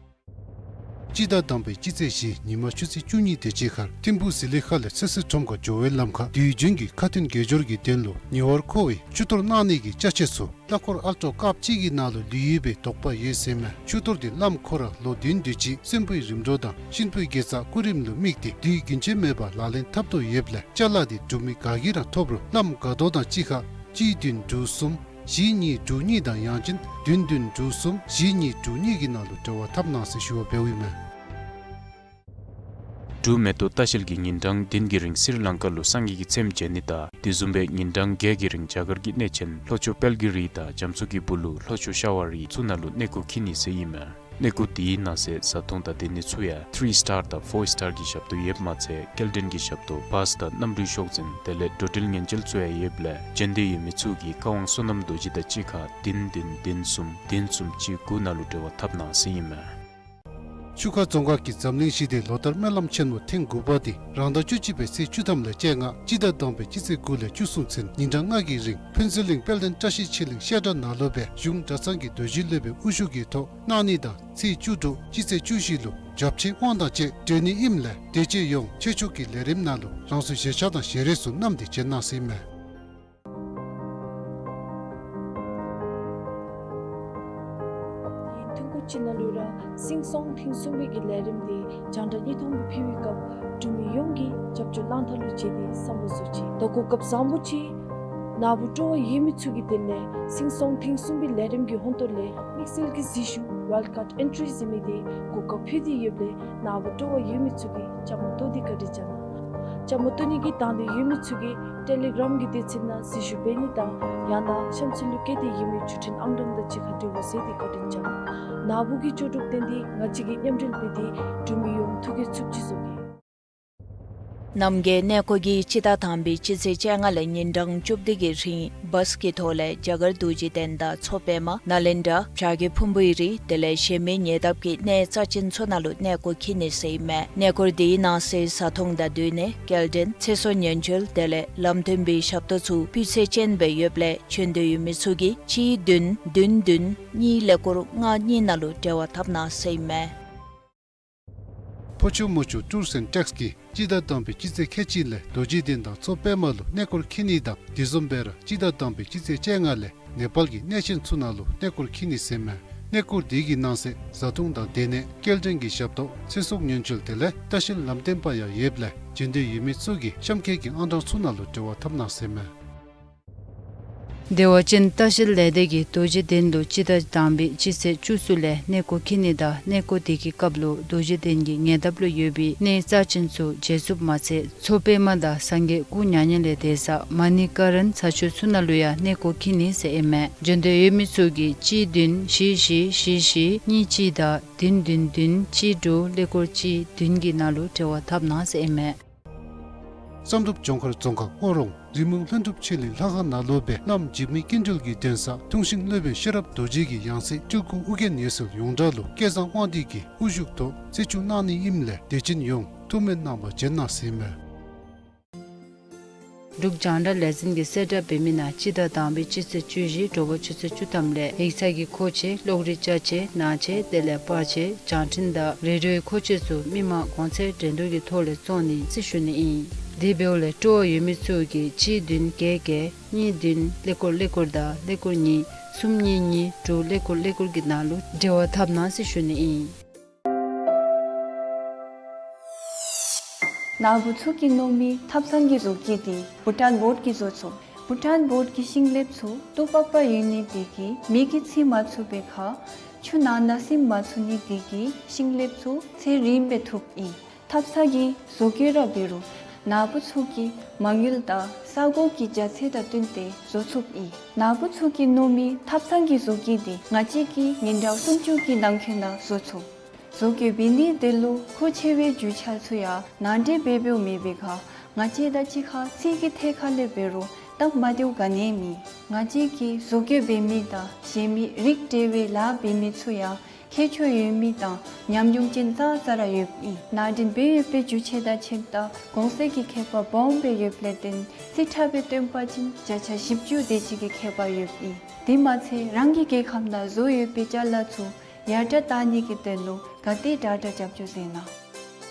སྤྱི་ཟླ་དང་པའི་སྤྱི་ཚེས་བཞི་ཉིན་མ་ཆུ་ཚོད་བཅུ་གཉིས་དེ་ཅིག་ཁར་ཐིམ་ཕུག་ཟི་ལི་ཁ་ལས་ཚེ་སྲིད་ཁྲོམ་ཁར་འགྱོ་བའི་ལམ་ཁར་དུས་རྒྱུན་གྱི་ཁ་ཏོན་དགེ་སྦྱོར་གྱི་དོན་ལུ་ཉེ་བར་མཁོ་བའི་ཆུ་གཏོར་གནང་ནི་གི་ཅ་ཆས་ཚུ་གླ་འཁོར་ཨལ་ཊོ་ཀར་གཅིག་གི་ནང་ལུ་ལུས་ཡོད་པའི་དོགས་པ་ཡོད་ཟེར་མས། ཆུ་གཏོར་དེ་བླམ་ཁོ་ར་ལོ་བདུན་དེ་ཅིག་གསོན་པོའི་རིམ་གྲོ་དང་གཤིན་པོའི་དགེ་རྩ་སྐུ་རིམ་ལུ་དམིགས་ཏེ་དུས་རྒྱུན་ཆད་མེད་པར་ལག་ལེན་འཐབ་དོ་ཡོདཔ་ལས་ཅ་ལ་དེ་འབྲུག་མི་ག་གིས་ར་ཐོབ་རུང་བླམ་དགའ་ཏོག་དང་གཅིག་ཁར་གཅིག་བདུན་དྲུག་གསུམ་བཞི་གཉིས་དྲུག་གཉིས་དང་ཡང་ཅིན་བདུན་བདུན་དྲུག་གསུམ་བཞི་གཉིས་དྲུག་གཉིས་ཀྱི་ནང་ལུ་འབྲེལ་བ་འཐབ་གནང་ཟེར་ཞུ་བ་འབདཝ་ཨིན་མས། འབྲུག་མེ་ཏོག་ལྟ་བཤལ་གྱིས་ཉིན་གྲངས་བདུན་གྱི་རིང་སི་རི་ལང་ཀ་ལུ་སངས་རྒྱས་ཀྱི་ཚེམས་མཇལ་ནི་དང་དེ་བཟུམ་སྦེ་ཉིན་གྲངས་བརྒྱད་ཀྱི་རིང་རྒྱ་གར་གྱི་གནས་ཆེན་ལྷོ་ཕྱོགས་དཔལ་གྱི་རི་དང་རྒྱ་མཚོ་གི་སྦུག་ལུ་ལྷོ་ཕྱོགས་ཤ་བ་རི་ཚུ་ནང་ལུ་གནས་སྐོར་འཁྱིད་ནི་ཟེར་ཨིན་མས། གནས་སྐོར་དེའི་ནང་གསེས་བཟའ་འཐུང་དང་སྡོད་ནི་ཚུ་ཡང་ཐི་རི་སི་ཊར་དང་ཕོར་སི་ཊར་གྱི་ཞབས་ཏོག་ཡོདཔ་མ་ཚད་སྐྱེལ་འདྲེན་གྱི་ཞབས་ཏོག་བཱས་དང་གནམ་གྲུའི་ཤོག་འཛིན་དེ་ལས་འགྲོ་འགྲུལ་ཉེན་བཅོལ་ཚུ་ཡང་ཡོདཔ་ལས་བྱོན་འདོད་ཡོད་མི་ཚུ་གིས་བཀའ་དབང་བསོད་ནམས་རྡོ་རྗེ་དང་གཅིག་ཁར་བདུན་བདུན་བདུན་གསུམ་བདུན་གསུམ་གཅིག་དགུ་ནང་ལུ་འབྲེལ་བ་འཐབ་གནང་ཟེར་ཨིན་མས། ཆུ་ཁ་རྫོང་ཁག་གི་འཛམ་གླིང་ཞི་བདེའི་ལོ་ལྟར་སྨོན་ལམ་ཆེན་མོ་ཐེངས་དགུ་པ་དེ་རང་ཟླ་བཅུ་གཅིག་པའི་ཚེས་བཅུ་ཐམ་ལས་བཅོ་ལྔ་སྤྱི་ཟླ་དང་པའི་སྤྱི་ཚེས་དགུ་ལས་བཅུ་གསུམ་ཚུན་ཉིན་གྲངས་ལྔ་གི་རིང་ཕུན་ཚོགས་གླིང་དཔལ་ལྡན་བཀྲ་ཤིས་ཆོས་གླིང་བཤད་གྲྭ་ནང་ལུ་སྦེ་གཞུང་གྲྭ་ཚང་གི་རྡོ་རྗེ་སློབ་དཔོན་དབུ་བཞུགས་ཀྱི་ཐོག་གནང་ནི་དང་ཚེས་བཅུ་དྲུག་སྤྱི་ཚེས་བཅུ་བཞི་ལུ་ཞབས་ཕྱི་དབང་དང་བཅས་སྤྲོད་ནི་ཨིནམ་ལས་དེ་རྗེས་ཡང་ཆོས་ཕྱོགས་ཀྱི་ལས་རིམ་ནང་ལུ་རང་སོའི་བཞེས་ཆག་དང་བཞེས་རས་ཚུ་བསྣམས་ཏེ་བྱོན་གནང་ཟེར་ཨིན་མས། ཐུང་ཀུ་ཅིག་ནང་ལུ་ར་སིང་སོང་ཐེངས་གསུམ་པའི་གི་ལས་རིམ་དེ་རྒྱང་བསྒྲགས་བརྙན་ཐུང་སྦེ་ཕུལ་བའི་སྐབས་འབྲུག་མི་ཡོངས་ཀྱིས་རྒྱབ་སྐྱོར་གནང་ཐངས་ལུ་དཔྱད་དེ་བསམ་བློ་བཟོ་ཅི། ད་གོ་སྐབས་བཟང་པོ་ཅིག་ནཱ་བུ་སྤྲོ་བ་ཡོད་མི་ཚུ་གི་དོན་ལས་སིང་སོང་ཐེངས་གསུམ་པའི་ལས་རིམ་གྱི་ཧོང་ཏོ་ལས་དམིགས་བསལ་གྱི་གཟིགས་ཞུ་ཝའིལཌ་ཀཱཌ་ཨེན་ཊི་རི་ཟེར་མི་དེ་གོ་སྐབས་ཕུལ་ཏེ་ཡོདཔ་ལས་ནཱ་བུ་སྤྲོ་བ་ཡོད་མི་ཚུ་གིས་བཅའ་མར་གཏོགས་ཏེ་བཀའ་དྲིན་བསྐྱང་གནང་། བཅའ་མར་གཏོགས་ནི་གི་དང་འདོད་ཡོད་མི་ཚུ་གིས་ཊེ་ལི་གྲམ་གྱི་དུས་ཚོད་ནང་གཟིགས་ཞུ་འབད་ནི་དང་ཡང་ན་གཤམ་ཚུན་ལུ་བཀོད་དེ་ཡོད་མི་བརྒྱུད་འཕྲིན་ཨང་གྲངས་དང་གཅིག་ཁར་འབྲེལ་བ་མཛད་དེ་བཀའ་དྲིན་བསྐྱང་གནང་། ནཱ་བུ་གིས་ལྕོགས་གྲུབ་བསྟན་ཏེ་ང་བཅས་ཀྱིས་མཉམ་འབྲེལ་འབད་དེ་འབྲུག་མི་ཡོངས་ཐུགས་རྒྱུད་ཚུགསཔ་ཅིག་བཟོ་གེ། རྣམ་རྒྱལ་གནས་སྐོར་གྱིས་སྤྱི་ཟླ་དང་པའི་སྤྱི་ཚེས་བཅོ་ལྔ་ལས་ཉིན་གྲངས་བཅུ་བདུན་གྱི་རིང་བཱས་ཀྱི་ཐོག་ལས་རྒྱ་གར་རྡོ་རྗེ་གདན་དང་མཚོ་པདྨ་ནཱ་ལེནྡྲ་བྱ་རྒོད་ཕུང་པོའི་རི་དེ་ལས་གཞན་མི་ཉེ་འདབས་ཀྱི་གནས་རྩ་ཅན་ཚུ་ནང་ལུ་གནས་སྐོར་འཁྱིད་ནི་ཟེར་ཨིན་མས། གནས་སྐོར་དེའི་ནང་གསེས་བཟའ་འཐུང་དང་སྡོད་གནས་སྐྱེལ་འདྲེན་ཚེ་སྲོག་ཉེན་བཅོལ་དེ་ལས་ལམ་སྟོན་པའི་ཞབས་ཏོག་ཚུ་སྤུས་ཚད་ཅན་སྦེ་ཡོདཔ་ལས་བྱོན་འདོད་ཡོད་མི་ཚུ་གིས་གཅིག་བདུན་བདུན་བདུན་གཉིས་ཀླད་ཀོར་ལྔ་གཉིས་ནང་ལུ་འབྲེལ་བ་འཐབ་གནང་ཟེར་ཨིན་མས། ཕོ་ཆུ་མོ་ཆུ་ཊུརསི་ཨེནཌ་ཊེཀསི་གིས་སྤྱི་ཟླ་དང་པའི་སྤྱི་ཚེས་ཁལ་གཅིག་ལས་རྡོ་རྗེ་གདན་དང་མཚོ་པདྨ་ལུ་གནས་སྐོར་འཁྱིད་ནི་དང་དེ་བཟུམ་སྦེ་ར་སྤྱི་ཟླ་དང་པའི་སྤྱི་ཚེས་བཅོ་ལྔ་ལས་ནེ་པཱལ་གྱི་གནས་ཆེན་ཚུ་ནང་ལུ་གནས་སྐོར་འཁྱིད་ནི་ཟེར་ཨིན་མས། གནས་སྐོར་དེ་གི་ནང་གསེས་བཟའ་འཐུང་དང་སྡོད་གནས་སྐྱེལ་འདྲེན་གྱི་ཞབས་ཏོག་ཚེ་སྲོག་ཉེན་བཅོལ་དེ་ལས་ལྟ་བཤལ་ལམ་སྟོན་པ་ཡང་ཡོདཔ་ལས་བྱོན་འདོད་ཡོད་མི་ཚུ་གིས་གཤམ་འཁོད་ཀྱི་ཨང་གྲངས་ཚུ་ནང་ལུ་འབྲེལ་བ་འཐབ་གནང་ཟེར་ཨིན་མས། བདེ་བ་ཅན་ལྟ་བཤལ་ལས་སྡེ་གིས་རྡོ་རྗེ་གདན་ལུ་སྤྱི་ཟླ་དང་པའི་སྤྱི་ཚེས་བཅུ་གསུམ་ལས་གནས་སྐོར་འཁྱིད་ནི་དང་གནས་སྐོར་དེ་གི་སྐབས་ལུ་རྡོ་རྗེ་གདན་གྱི་ཉེ་འདབས་ལུ་ཡོད་པའི་གནས་རྩ་ཅན་ཚུ་མཇལ་ཚུགསཔ་མ་ཚད་མཚོ་པདྨ་དང་སངས་རྒྱས་སྐུ་མྱ་ངན་ལས་འདས་ས་མ་ཎི་ཀ་རན་ས་ཆུ་ཚུ་ནང་ལུ་ཡང་གནས་སྐོར་འཁྱིད་ནི་ཟེར་ཨིན་མས། བྱོན་འདོད་ཡོད་མི་ཚུ་གིས་གཅིག་བདུན་བཞི་བཞི་བཞི་བཞི་གཉིས་གཅིག་དང་བདུན་བདུན་བདུན་གཅིག་དྲུག་ཀླད་ཀོར་གཅིག་བདུན་གྱི་ནང་ལུ་འབྲེལ་བ་འཐབ་གནང་ཟེར་ཨིན་མས། བསམ་གྲུབ་ལྗོངས་མཁར་རྫོང་ཁག་ཨོ་རོང་རི་མོ་ལྷུན་གྲུབ་ཆོས་གླིང་ལྷ་ཁང་ནང་ལུ་སྦེ་བླམ་འཇིགས་མེད་ཀུན་གྲོལ་གྱི་གདན་ས་ཐུགས་ཤིང་སློབ་དཔོན་ཤེས་རབ་རྡོ་རྗེ་གི་ཡང་སྲིད་སྤྲུལ་སྐུ་ཨོ་རྒྱན་འོད་ཟེར་ཡོངས་གྲགས་ལུ་བསྐལ་བཟང་དབང་འདུས་ཀྱི་དབུ་བཞུགས་ཐོག་རྩིས་འཇོག་གནང་ནི་ཨིནམ་ལས་དད་ཅན་ཡོངས་ཐུགས་སྨོན་གནང་བར་བྱོན་གནང་ཟེར་ཨིན་མས། འབྲུག་རྒྱང་བསྒྲགས་ལས་འཛིན་གྱིས་གསལ་བསྒྲགས་འབད་མི་ནང་སྤྱི་ཟླ་དང་པའི་སྤྱི་ཚེས་བཅུ་བཞི་དྲོ་པ་ཆུ་ཚོད་བཅུ་ཐམ་ལས་ཡིག་ཚང་གི་མཁོ་ཆས་གློག་རིག་ཅ་ཆས་ནང་ཆས་དེ་ལས་པར་ཆས་རྒྱང་འཕྲིན་དང་རེ་ཌི་ཡོའི་མཁོ་ཆས་ཚུ་མི་མང་གོང་ཚད་འགྲན་བསྡུར་གྱི་ཐོག་ལས་བཙོང་ནི་ཟེར་ཞུ་ནི་ཨིན། དེ་འབདཝ་ལས་སྤྲོ་བ་ཡོད་མི་ཚུ་གིས་གཅིག་བདུན་བརྒྱད་བརྒྱད་གཉིས་བདུན་ཀླད་ཀོར་ཀླད་ཀོར་དང་ཀླད་ཀོར་གཉིས་གསུམ་གཉིས་གཉིས་དྲུག་ཀླད་ཀོར་ཀླད་ཀོར་གྱི་ནང་ལུ་འབྲེལ་བ་འཐབ་གནང་ཟེར་ཞུ་ནི་ཨིན། ནཱ་བུ་ཚུ་གིས་མནོ་མི་ཐབ་ཚང་གི་བཟོ་བཀོད་འདི་བྷུ་ཊཱན་བོརཌ་ཀྱིས་བཟོ་ཚུགས། བྷུ་ཊཱན་བོརཌ་ཀྱི་ཤིང་ལེབ་ཚུ་ཏོག་པག་པ་ཡོད་ནི་དེ་གིས་མེ་གིས་འཚིག་མ་ཚུགས་པའི་ཁར་ཆུ་ནང་ན་སིམ་མ་ཚུགས་ནི་དེ་གིས་ཤིང་ལེབ་ཚུ་ཚད་རིངམ་སྦེ་ཐུབ་ཨིན། ཐབ་ཚང་གི་བཟོ་བཀོད་ར་འབད་རུང་ནཱ་བུ་ཚུ་གིས་མ་དངུལ་དང་ས་གོ་གི་རྒྱ་ཚད་དང་བསྟུན་ཏེ་བཟོ་ཚུགས་ཨིན། ནཱ་བུ་ཚུ་གིས་མནོ་མི་ཐབ་ཚང་གི་བཟོ་བཀོད་འདི་ང་བཅས་ཀྱིས་ཉིན་གྲངས་སུམ་ཅུ་གི་ནང་འཁོད་ནང་བཟོ་ཚུགས། བཟོ་བཀོད་འབད་ནིའི་དོན་ལུ་མཁོ་ཆེ་བའི་རྒྱུ་ཆ་ཚུ་ཡང་ནང་འདྲེན་འབད་འབདཝ་མེད་པའི་ཁར་ང་བཅས་དང་གཅིག་ཁར་ཚིག་གི་ཐད་ཁར་ལས་འབད་རུང་སྟབས་མ་བདེཝ་ག་ནི་ཡང་མེད། ང་བཅས་ཀྱིས་བཟོ་བཀོད་འབད་མི་དང་གཞན་མི་རིགས་འབྲེལ་བའི་ལཱ་འབད་མི་ཚུ་ཡང་མཁས་མཆོག་ཡོད་མི་དང་ཉམས་མྱོང་ཅན་ཙང་ཙ་ར་ཡོདཔ་ཨིན། ནང་འདྲེན་འབད་ཡོད་པའི་རྒྱུ་ཆ་དང་ཁྱིམ་བདག་གོང་གསལ་གྱི་ཁྱད་པར་སྦོམ་སྦེ་ཡོདཔ་ལས་བརྟེན་རྩིས་ཁྲ་སྦེ་སྟོན་པ་ཅིན་བརྒྱ་ཆ་བཞི་བཅུ་དེ་ཅིག་གི་ཁྱད་པར་ཡོདཔ་ཨིན། དེ་མ་ཚད་རང་གི་རྒྱལ་ཁམས་ནང་བཟོ་ཡོད་པའི་ཅ་ལ་ཚུ་ཡར་དྲག་བཏང་ནི་གི་དོན་ལུ་ག་དེ་དྲག་དྲག་རྒྱབ་སྐྱོར་མཛད་གནང་།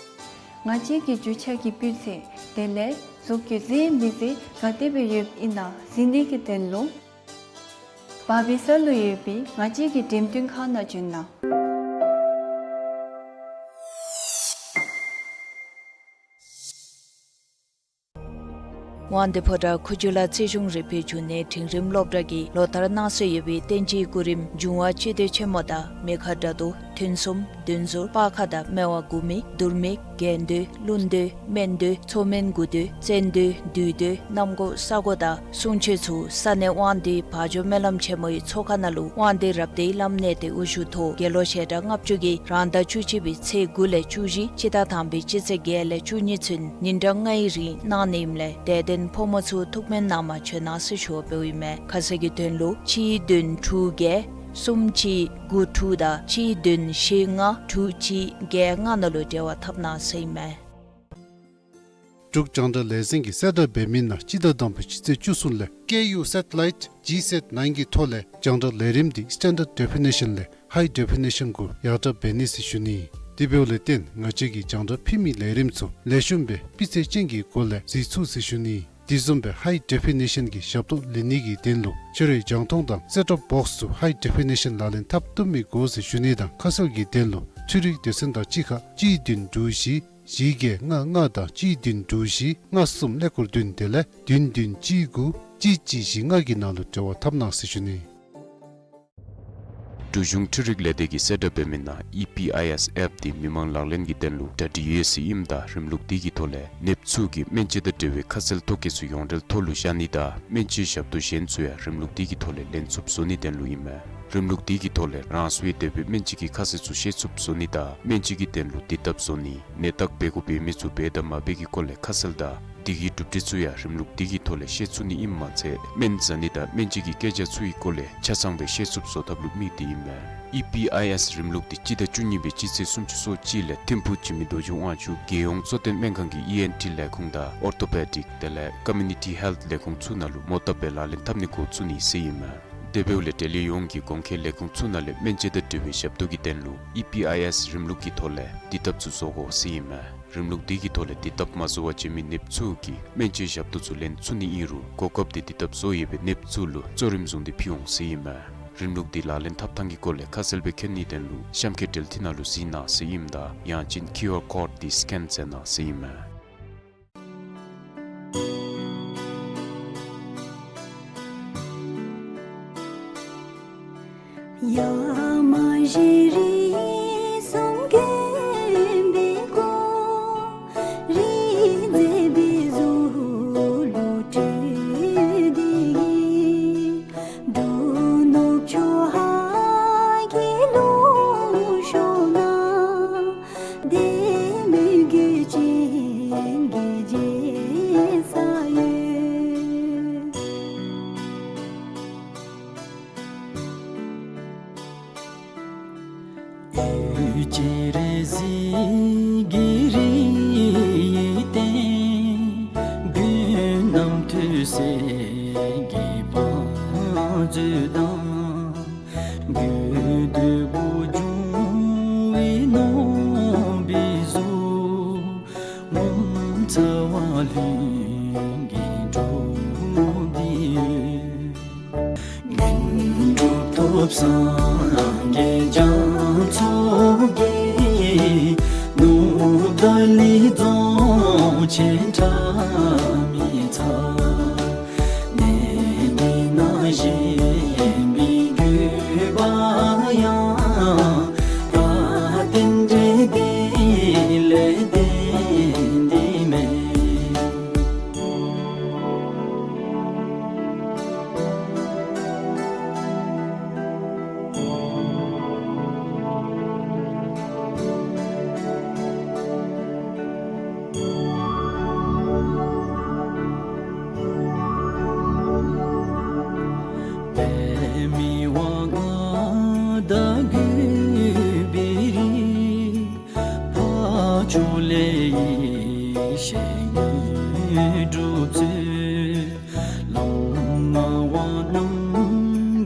ང་བཅས་ཀྱི་རྒྱུ་ཆ་གི་སྤུས་ཚད་དེ་ལས་བཟོ་བཀོད་མཛད་མི་མཛད་ག་དེ་སྦེ་ཡོདཔ་ཨིན་ན་གཟིགས་ནི་གི་དོན་ལུ་བར་སྦིས་ས་ལུ་ཡོད་པའི་ང་བཅས་ཀྱི་འགྲེམས་སྟོན་ཁང་ནང་བྱོན་གནང་། དབང་འདུས་ཕོ་བྲང་ཁུ་བྱུག་ལ་རྩིས་གཞུང་རིག་པའི་འབྱུང་གནས་འབྲིང་རིམ་སློབ་གྲྭ་གིས་ལོ་ལྟར་གནང་སྲོལ་ཡོད་པའི་བསྟན་སྤྱིའི་སྐུ་རིམ་འབྱུང་བ་སྤྱི་མདོས་ཆེན་མོ་དང་མི་ཁ་དགྲ་བདུད་ཐུན་གསུམ་བདུན་ཟུར་སྤར་ཁ་དང་སྨེ་བ་དགུ་མིག་དུར་མིག་རྒྱན་མདོས་ཀླུ་མདོས་སྨན་མདོས་མཚོ་སྨན་དགུ་མདོས་བཙན་མདོས་བདུད་མདོས་གནམ་སྒོ་ས་སྒོ་དང་གསུང་ཆོག་ཚུ་ས་གནས་དབང་འདུས་བ་འཇོ་སྨོན་ལམ་ཆེན་མོའི་ཚོགས་ཁང་ནང་ལུ་དབང་འདུས་རབ་སྡེའི་བླམ་གནས་བརྟན་དབུ་བཞུགས་ཐོག་དགེ་སློང་ཞལ་གྲངས་ལྔ་བཅུ་གིས་རང་ཟླ་བཅུ་གཅིག་པའི་ཚེས་དགུ་ལས་བཅུ་བཞི་སྤྱི་ཟླ་དང་པའི་སྤྱི་ཚེས་བརྒྱད་ལས་བཅུ་གཉིས་ཚུན་ཉིན་གྲངས་ལྔའི་རིང་གནང་ནི་ཨིནམ་ལས་དད་ལྡན་ཕོ་མོ་ཚུ་ཐུགས་སྨོན་གནང་མ་བྱོན་གནང་ཟེར་ཞུ་བ་འབདཝ་ཨིན་མས། ཁ་གསལ་གྱི་དོན་ལུ་གཅིག་བདུན་དྲུག་བརྒྱད་གསུམ་གཅིག་དགུ་དྲུག་དང་གཅིག་བདུན་བཞི་ལྔ་དྲུག་གཅིག་བརྒྱད་ལྔ་ནང་ལུ་འབྲེལ་བ་འཐབ་གནང་ཟེར་ཨིན་མས། འབྲུག་རྒྱང་བསྒྲགས་ལས་འཛིན་གྱིས་གསལ་བསྒྲགས་འབད་མི་ནང་སྤྱི་ཟླ་དང་པའི་སྤྱི་ཚེས་བཅུ་གསུམ་ལས་Ku Satellite G Sat nine གི་ཐོག་ལས་རྒྱང་བསྒྲགས་ལས་རིམ་འདི་Standard Definition ལས་High Definition གུ་ཡར་དྲག་འབད་ནི་ཟེར་ཞུ་ནི། དེ་འབདཝ་ལས་བརྟེན་ང་བཅས་ཀྱིས་རྒྱང་བསྒྲགས་ཕུལ་མི་ལས་རིམ་ཚུ་ལེགས་ཤོམ་སྦེ་སྤུས་ཚད་ཅན་གྱི་སྒོ་ལས་གཟིགས་ཚུགས་ཟེར་ཞུ་ནི། དེ་བཟུམ་སྦེ་High Definition གི་ཞབས་ཏོག་ལེན་ནི་གི་དོན་ལུ་ཕྱི་རོལ་རྒྱང་མཐོང་དང་Set-Top Box ཚུ་High Definition ལག་ལེན་འཐབ་བཏུབ་མི་དགོ་ཟེར་ཞུ་ནི་དང་ཁ་གསལ་གྱི་དོན་ལུ་འཕྲུལ་རིག་སྡེ་ཚན་དང་གཅིག་ཁར་གཅིག་བདུན་དྲུག་བཞི་བཞི་བརྒྱད་ལྔ་ལྔ་དང་གཅིག་བདུན་དྲུག་བཞི་ལྔ་གསུམ་ཀླད་ཀོར་བདུན་དེ་ལས་བདུན་བདུན་གཅིག་དགུ་གཅིག་གཅིག་བཞི་ལྔ་གི་ནང་ལུ་འབྲེལ་བ་འཐབ་གནང་ཟེར་ཞུ་ནི། འབྲུག་གཞུང་འཕྲུལ་རིག་ལས་སྡེ་གིས་གསལ་བསྒྲགས་འབད་མི་ནང་ཨི་པི་ཨའི་ཨེསི་ཨེཔ་འདི་མི་མང་ལག་ལེན་གྱི་དོན་ལུ་གྲ་སྒྲིག་ཡོད་ཟེར་ཨིནམ་ད་རིམ་ལུགས་འདི་གི་ཐོག་ལས་ནདཔ་ཚུ་གིས་སྨན་དཔྱད་དང་འབྲེལ་བའི་ཁ་གསལ་ཐོ་བཀོད་ཚུ་ཡོངས་འབྲེལ་ཐོག་ལུ་བཞག་ནི་དང་སྨན་བཅོས་ཞབས་ཏོག་གཞན་ཚུ་ཡང་རིམ་ལུགས་འདི་གི་ཐོག་ལས་ལེན་ཚུགསཔ་བཟོ་ནིའི་དོན་ལུ་ཨིན་མས། རིམ་ལུགས་འདི་གི་ཐོག་ལས་རང་སོའི་དེ་སྦེ་སྨན་དཔྱད་ཀྱི་ཁ་གསལ་ཚུ་ཤེས་ཚུགསཔ་བཟོ་ནི་དང་སྨན་དཔྱད་ཀྱི་དོན་ལུ་དེ་སྟབས་བཟོ་ནི། ནད་བརྟག་འབད་དགོཔ་འབད་མི་ཚུ་འབད་དང་མ་འབད་ཀྱི་སྐོར་ལས་ཁ་གསལ་དང་དེ་གི་གྲུབ་འབྲས་ཚུ་ཡང་རིམ་ལུགས་འདི་གི་ཐོག་ལས་ཤེས་ཚུགས་ནི་ཨིནམ་མ་ཚད་སྨན་ཟ་ནི་དང་སྨན་དཔྱད་ཀྱི་སྐད་ཆ་ཚུ་གི་སྐོར་ལས་ཆ་ཚང་སྦེ་ཤེས་ཚུགསཔ་བཟོ་ཐབས་ལུ་དམིགས་ཏེ་ཨིན་མས། ཨི་པི་ཨའི་ཨེསི་རིམ་ལུགས་འདི་སྤྱི་ཟླ་བཅུ་གཉིས་པའི་སྤྱི་ཚེས་སུམ་ཅུ་སོ་གཅིག་ལས་ཐིམ་ཕུག་འཇིགས་མེད་རྡོ་རྗེ་དབང་ཕྱུག་རྒྱལ་ཡོངས་གཙོ་བསྟེན་སྨན་ཁང་གི་ཨི་ཨེན་ཊི་ལས་ཁུངས་དང་ཨོར་ཐོ་པེ་ཌིཀ་དེ་ལས་ཀོ་མིའུ་ནི་ཊི་ཧེལཐ་ལས་ཁུངས་ཚུ་ནང་ལུ་མོ་བཏབ་སྦེ་ལག་ལེན་འཐབ་ནི་འགོ་བཙུགས་ནི་ཟེར་ཨིན་མས། དེ་འབདཝ་ལས་འབྲེལ་ཡོད་ཡོངས་ཀྱིས་གོང་འཁོད་ལས་ཁུངས་ཚུ་ནང་ལས་སྨན་དཔྱད་དང་འབྲེལ་བའི་ཞབས་ཏོག་གི་དོན་ལུ་ཨི་པི་ཨའི་ཨེསི་རིམ་ལུགས་ཀྱི་ཐོག་ལས་དེ་སྟབས་ཚུ་བཟོ་དགོ་ཟེར་ཨིན་མས། རིམ་ལུགས་འདི་གི་ཐོག་ལས་དེ་སྟབས་མ་བཟོ་བར་བྱོན་མི་ནདཔ་ཚུ་གིས་སྨན་བཅོས་ཞབས་ཏོག་ཚུ་ལེན་ཚུགས་ནི་ཨིན་རུང་གོ་སྐབས་འདི་དེ་སྟབས་བཟོ་ཡོད་པའི་ནདཔ་ཚུ་ལུ་གཙོ་རིམ་བཟུང་སྟེ་ཕུལ་འོང་ཟེར་ཨིན་མས། རིམ་ལུགས་འདི་ལག་ལེན་འཐབ་ཐངས་ཀྱི་སྐོར་ལས་ཁ་གསལ་སྦེ་མཁྱེན་ནིའི་དོན་ལུ་གཤམ་འཁོད་འབྲེལ་མཐུད་ནང་ལུ་གཟིགས་གནང་ཟེར་ཨིནམ་ད་ཡང་ཅིན་ཀིའུ་ཨར་ཀོཌ་འདི་སི་ཀེན་མཛད་གནང་ཟེར་ཨིན་མས། ཆེན་ཕྲ་མི་ཚ། གནས་འདི་ན་གཞན་པའི་རྒྱུད་པ་ཡང་། ད་རྟེན་འབྲེལ་འདི་ལས་བརྟེན་འདི་མེད། པདྨའི་དབང་ལྔ་དང་གུས་པའི་རིགས། འཕགས་མཆོག་ལས་ཡེ་ཤེས་དངོས་གྲུབ་སྩོལ། བླ་མ་དབང་རྣམས་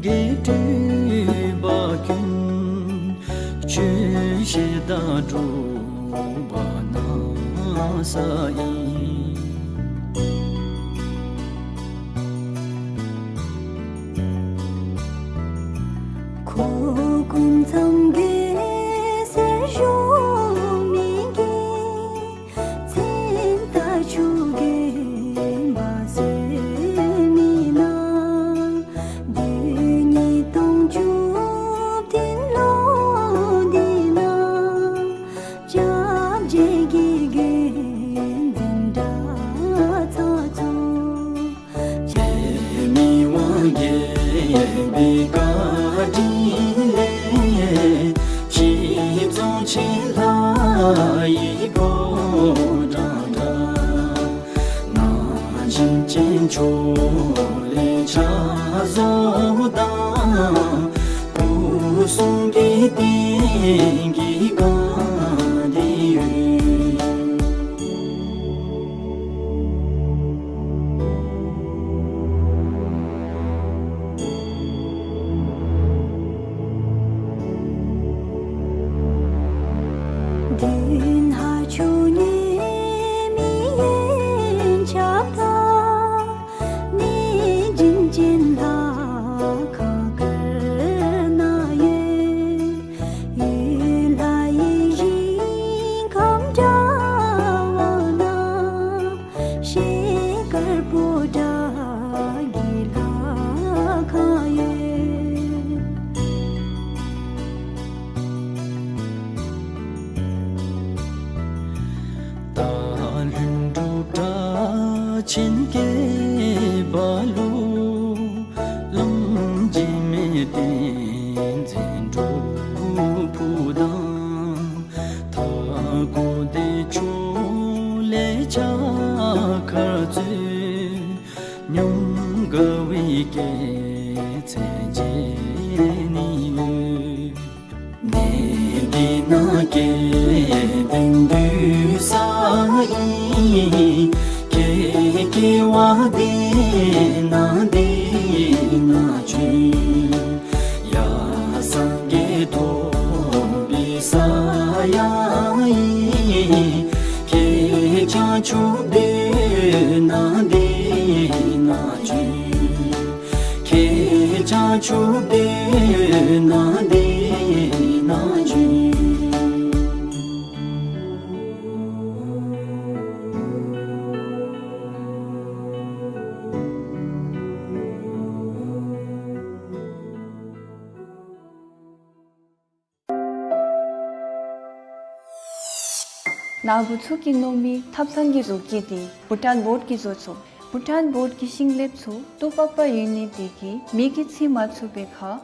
ཀྱི་སྤྲུལ་པ་ཀུན། ཆོས་བཤད་དང་སྒྲུབ་པ་ན་ས་ཡི། ཁོ་སྐུ་མཚམས་བརྒྱད་ཟེར་ཞུ་མི་གི། མཚན་རྟགས་ཆོས་དགེ་འབའ་ཟེར་མི་ན། བདུན་གཉིས་སྟོང་བཅུ་བདུན་ལོ་འདི་ན། སྐྱབས་རྗེ་དགེ་རྒན་འཛིན་གྲྭ་ཚང་ཚུ། པདྨའི་དབང་རྒྱལ་པོའི་བཀའ་དྲིན་ལས། ཁྱིམ་རྫོང་ཆེན་ལྷ་ཡི་ཕོ་བྲང་འདྲ། ནང་བཞིན་ཅན་ཕྱོགས་ལས་ཕྱག་བཟོ་དང་། སྐུ་གསུང་གི་རྟེན་གྱི་བཀའ་འདི་ཡོད། མདུན་ལྷ་ཆོས་ཉིད་མི་ཡི་ཁྱབ་བདག། གནས་བྱིན་ཅན་ལྷ་ཁང་དཀར་ནང་ཡོད། ཡུལ་ལྷ་ཡི་ཞིང་ཁམས་འདྲ་བ་ན། ཤེལ་དཀར་པོ་ཏ་གི་ལྷ་ཁང་ཡོད། སྟག་ལྷུན་གྲུབ་སྒྲ་ཆེན་སྐད་པ་ལུ། བླམ་འཇིགས་མེད་བསྟན་འཛིན་སྒྲུབ་ཕུག་དང་། མཐའ་འཁོབ་བདེ་མཆོག་ལས་ཕྱག་འཁར་སྩོལ། ཉམས་དགའ་བའི་སྐྱེད་ཚལ་མཇལ་ནི་ཡོད། གནས་འདི་ན་སྐལ་ལྡན་འདུས་ས་ཨིན། སྐྱེ་སྐྱེ་བ་འདི་ན་འདི་ན་བྱོན། ཡང་སངས་རྒྱས་ཐོབ་པའི་ས་ཡང་ཨིན། ཁྱེད་བྱང་ཆུབ་སྡོད་ན་འདི་ན་བྱོན། ཁྱེད་བྱང་ཆུབ་སྡོད་ན་འདི་ན་བྱོན། ནཱ་བུ་ཚུ་གིས་མནོ་མི་ཐབ་ཚང་གི་བཟོ་བཀོད་འདི་བྷུ་ཊཱན་བོརཌ་ཀྱིས་བཟོ་ཚུགས། བྷུ་ཊཱན་བོརཌ་ཀྱི་ཤིང་ལེབ་ཚུ་ཏོག་པག་པ་ཡོད་ནི་དེ་གིས་མེ་གིས་འཚིག་མ་ཚུགས་པའི་ཁར་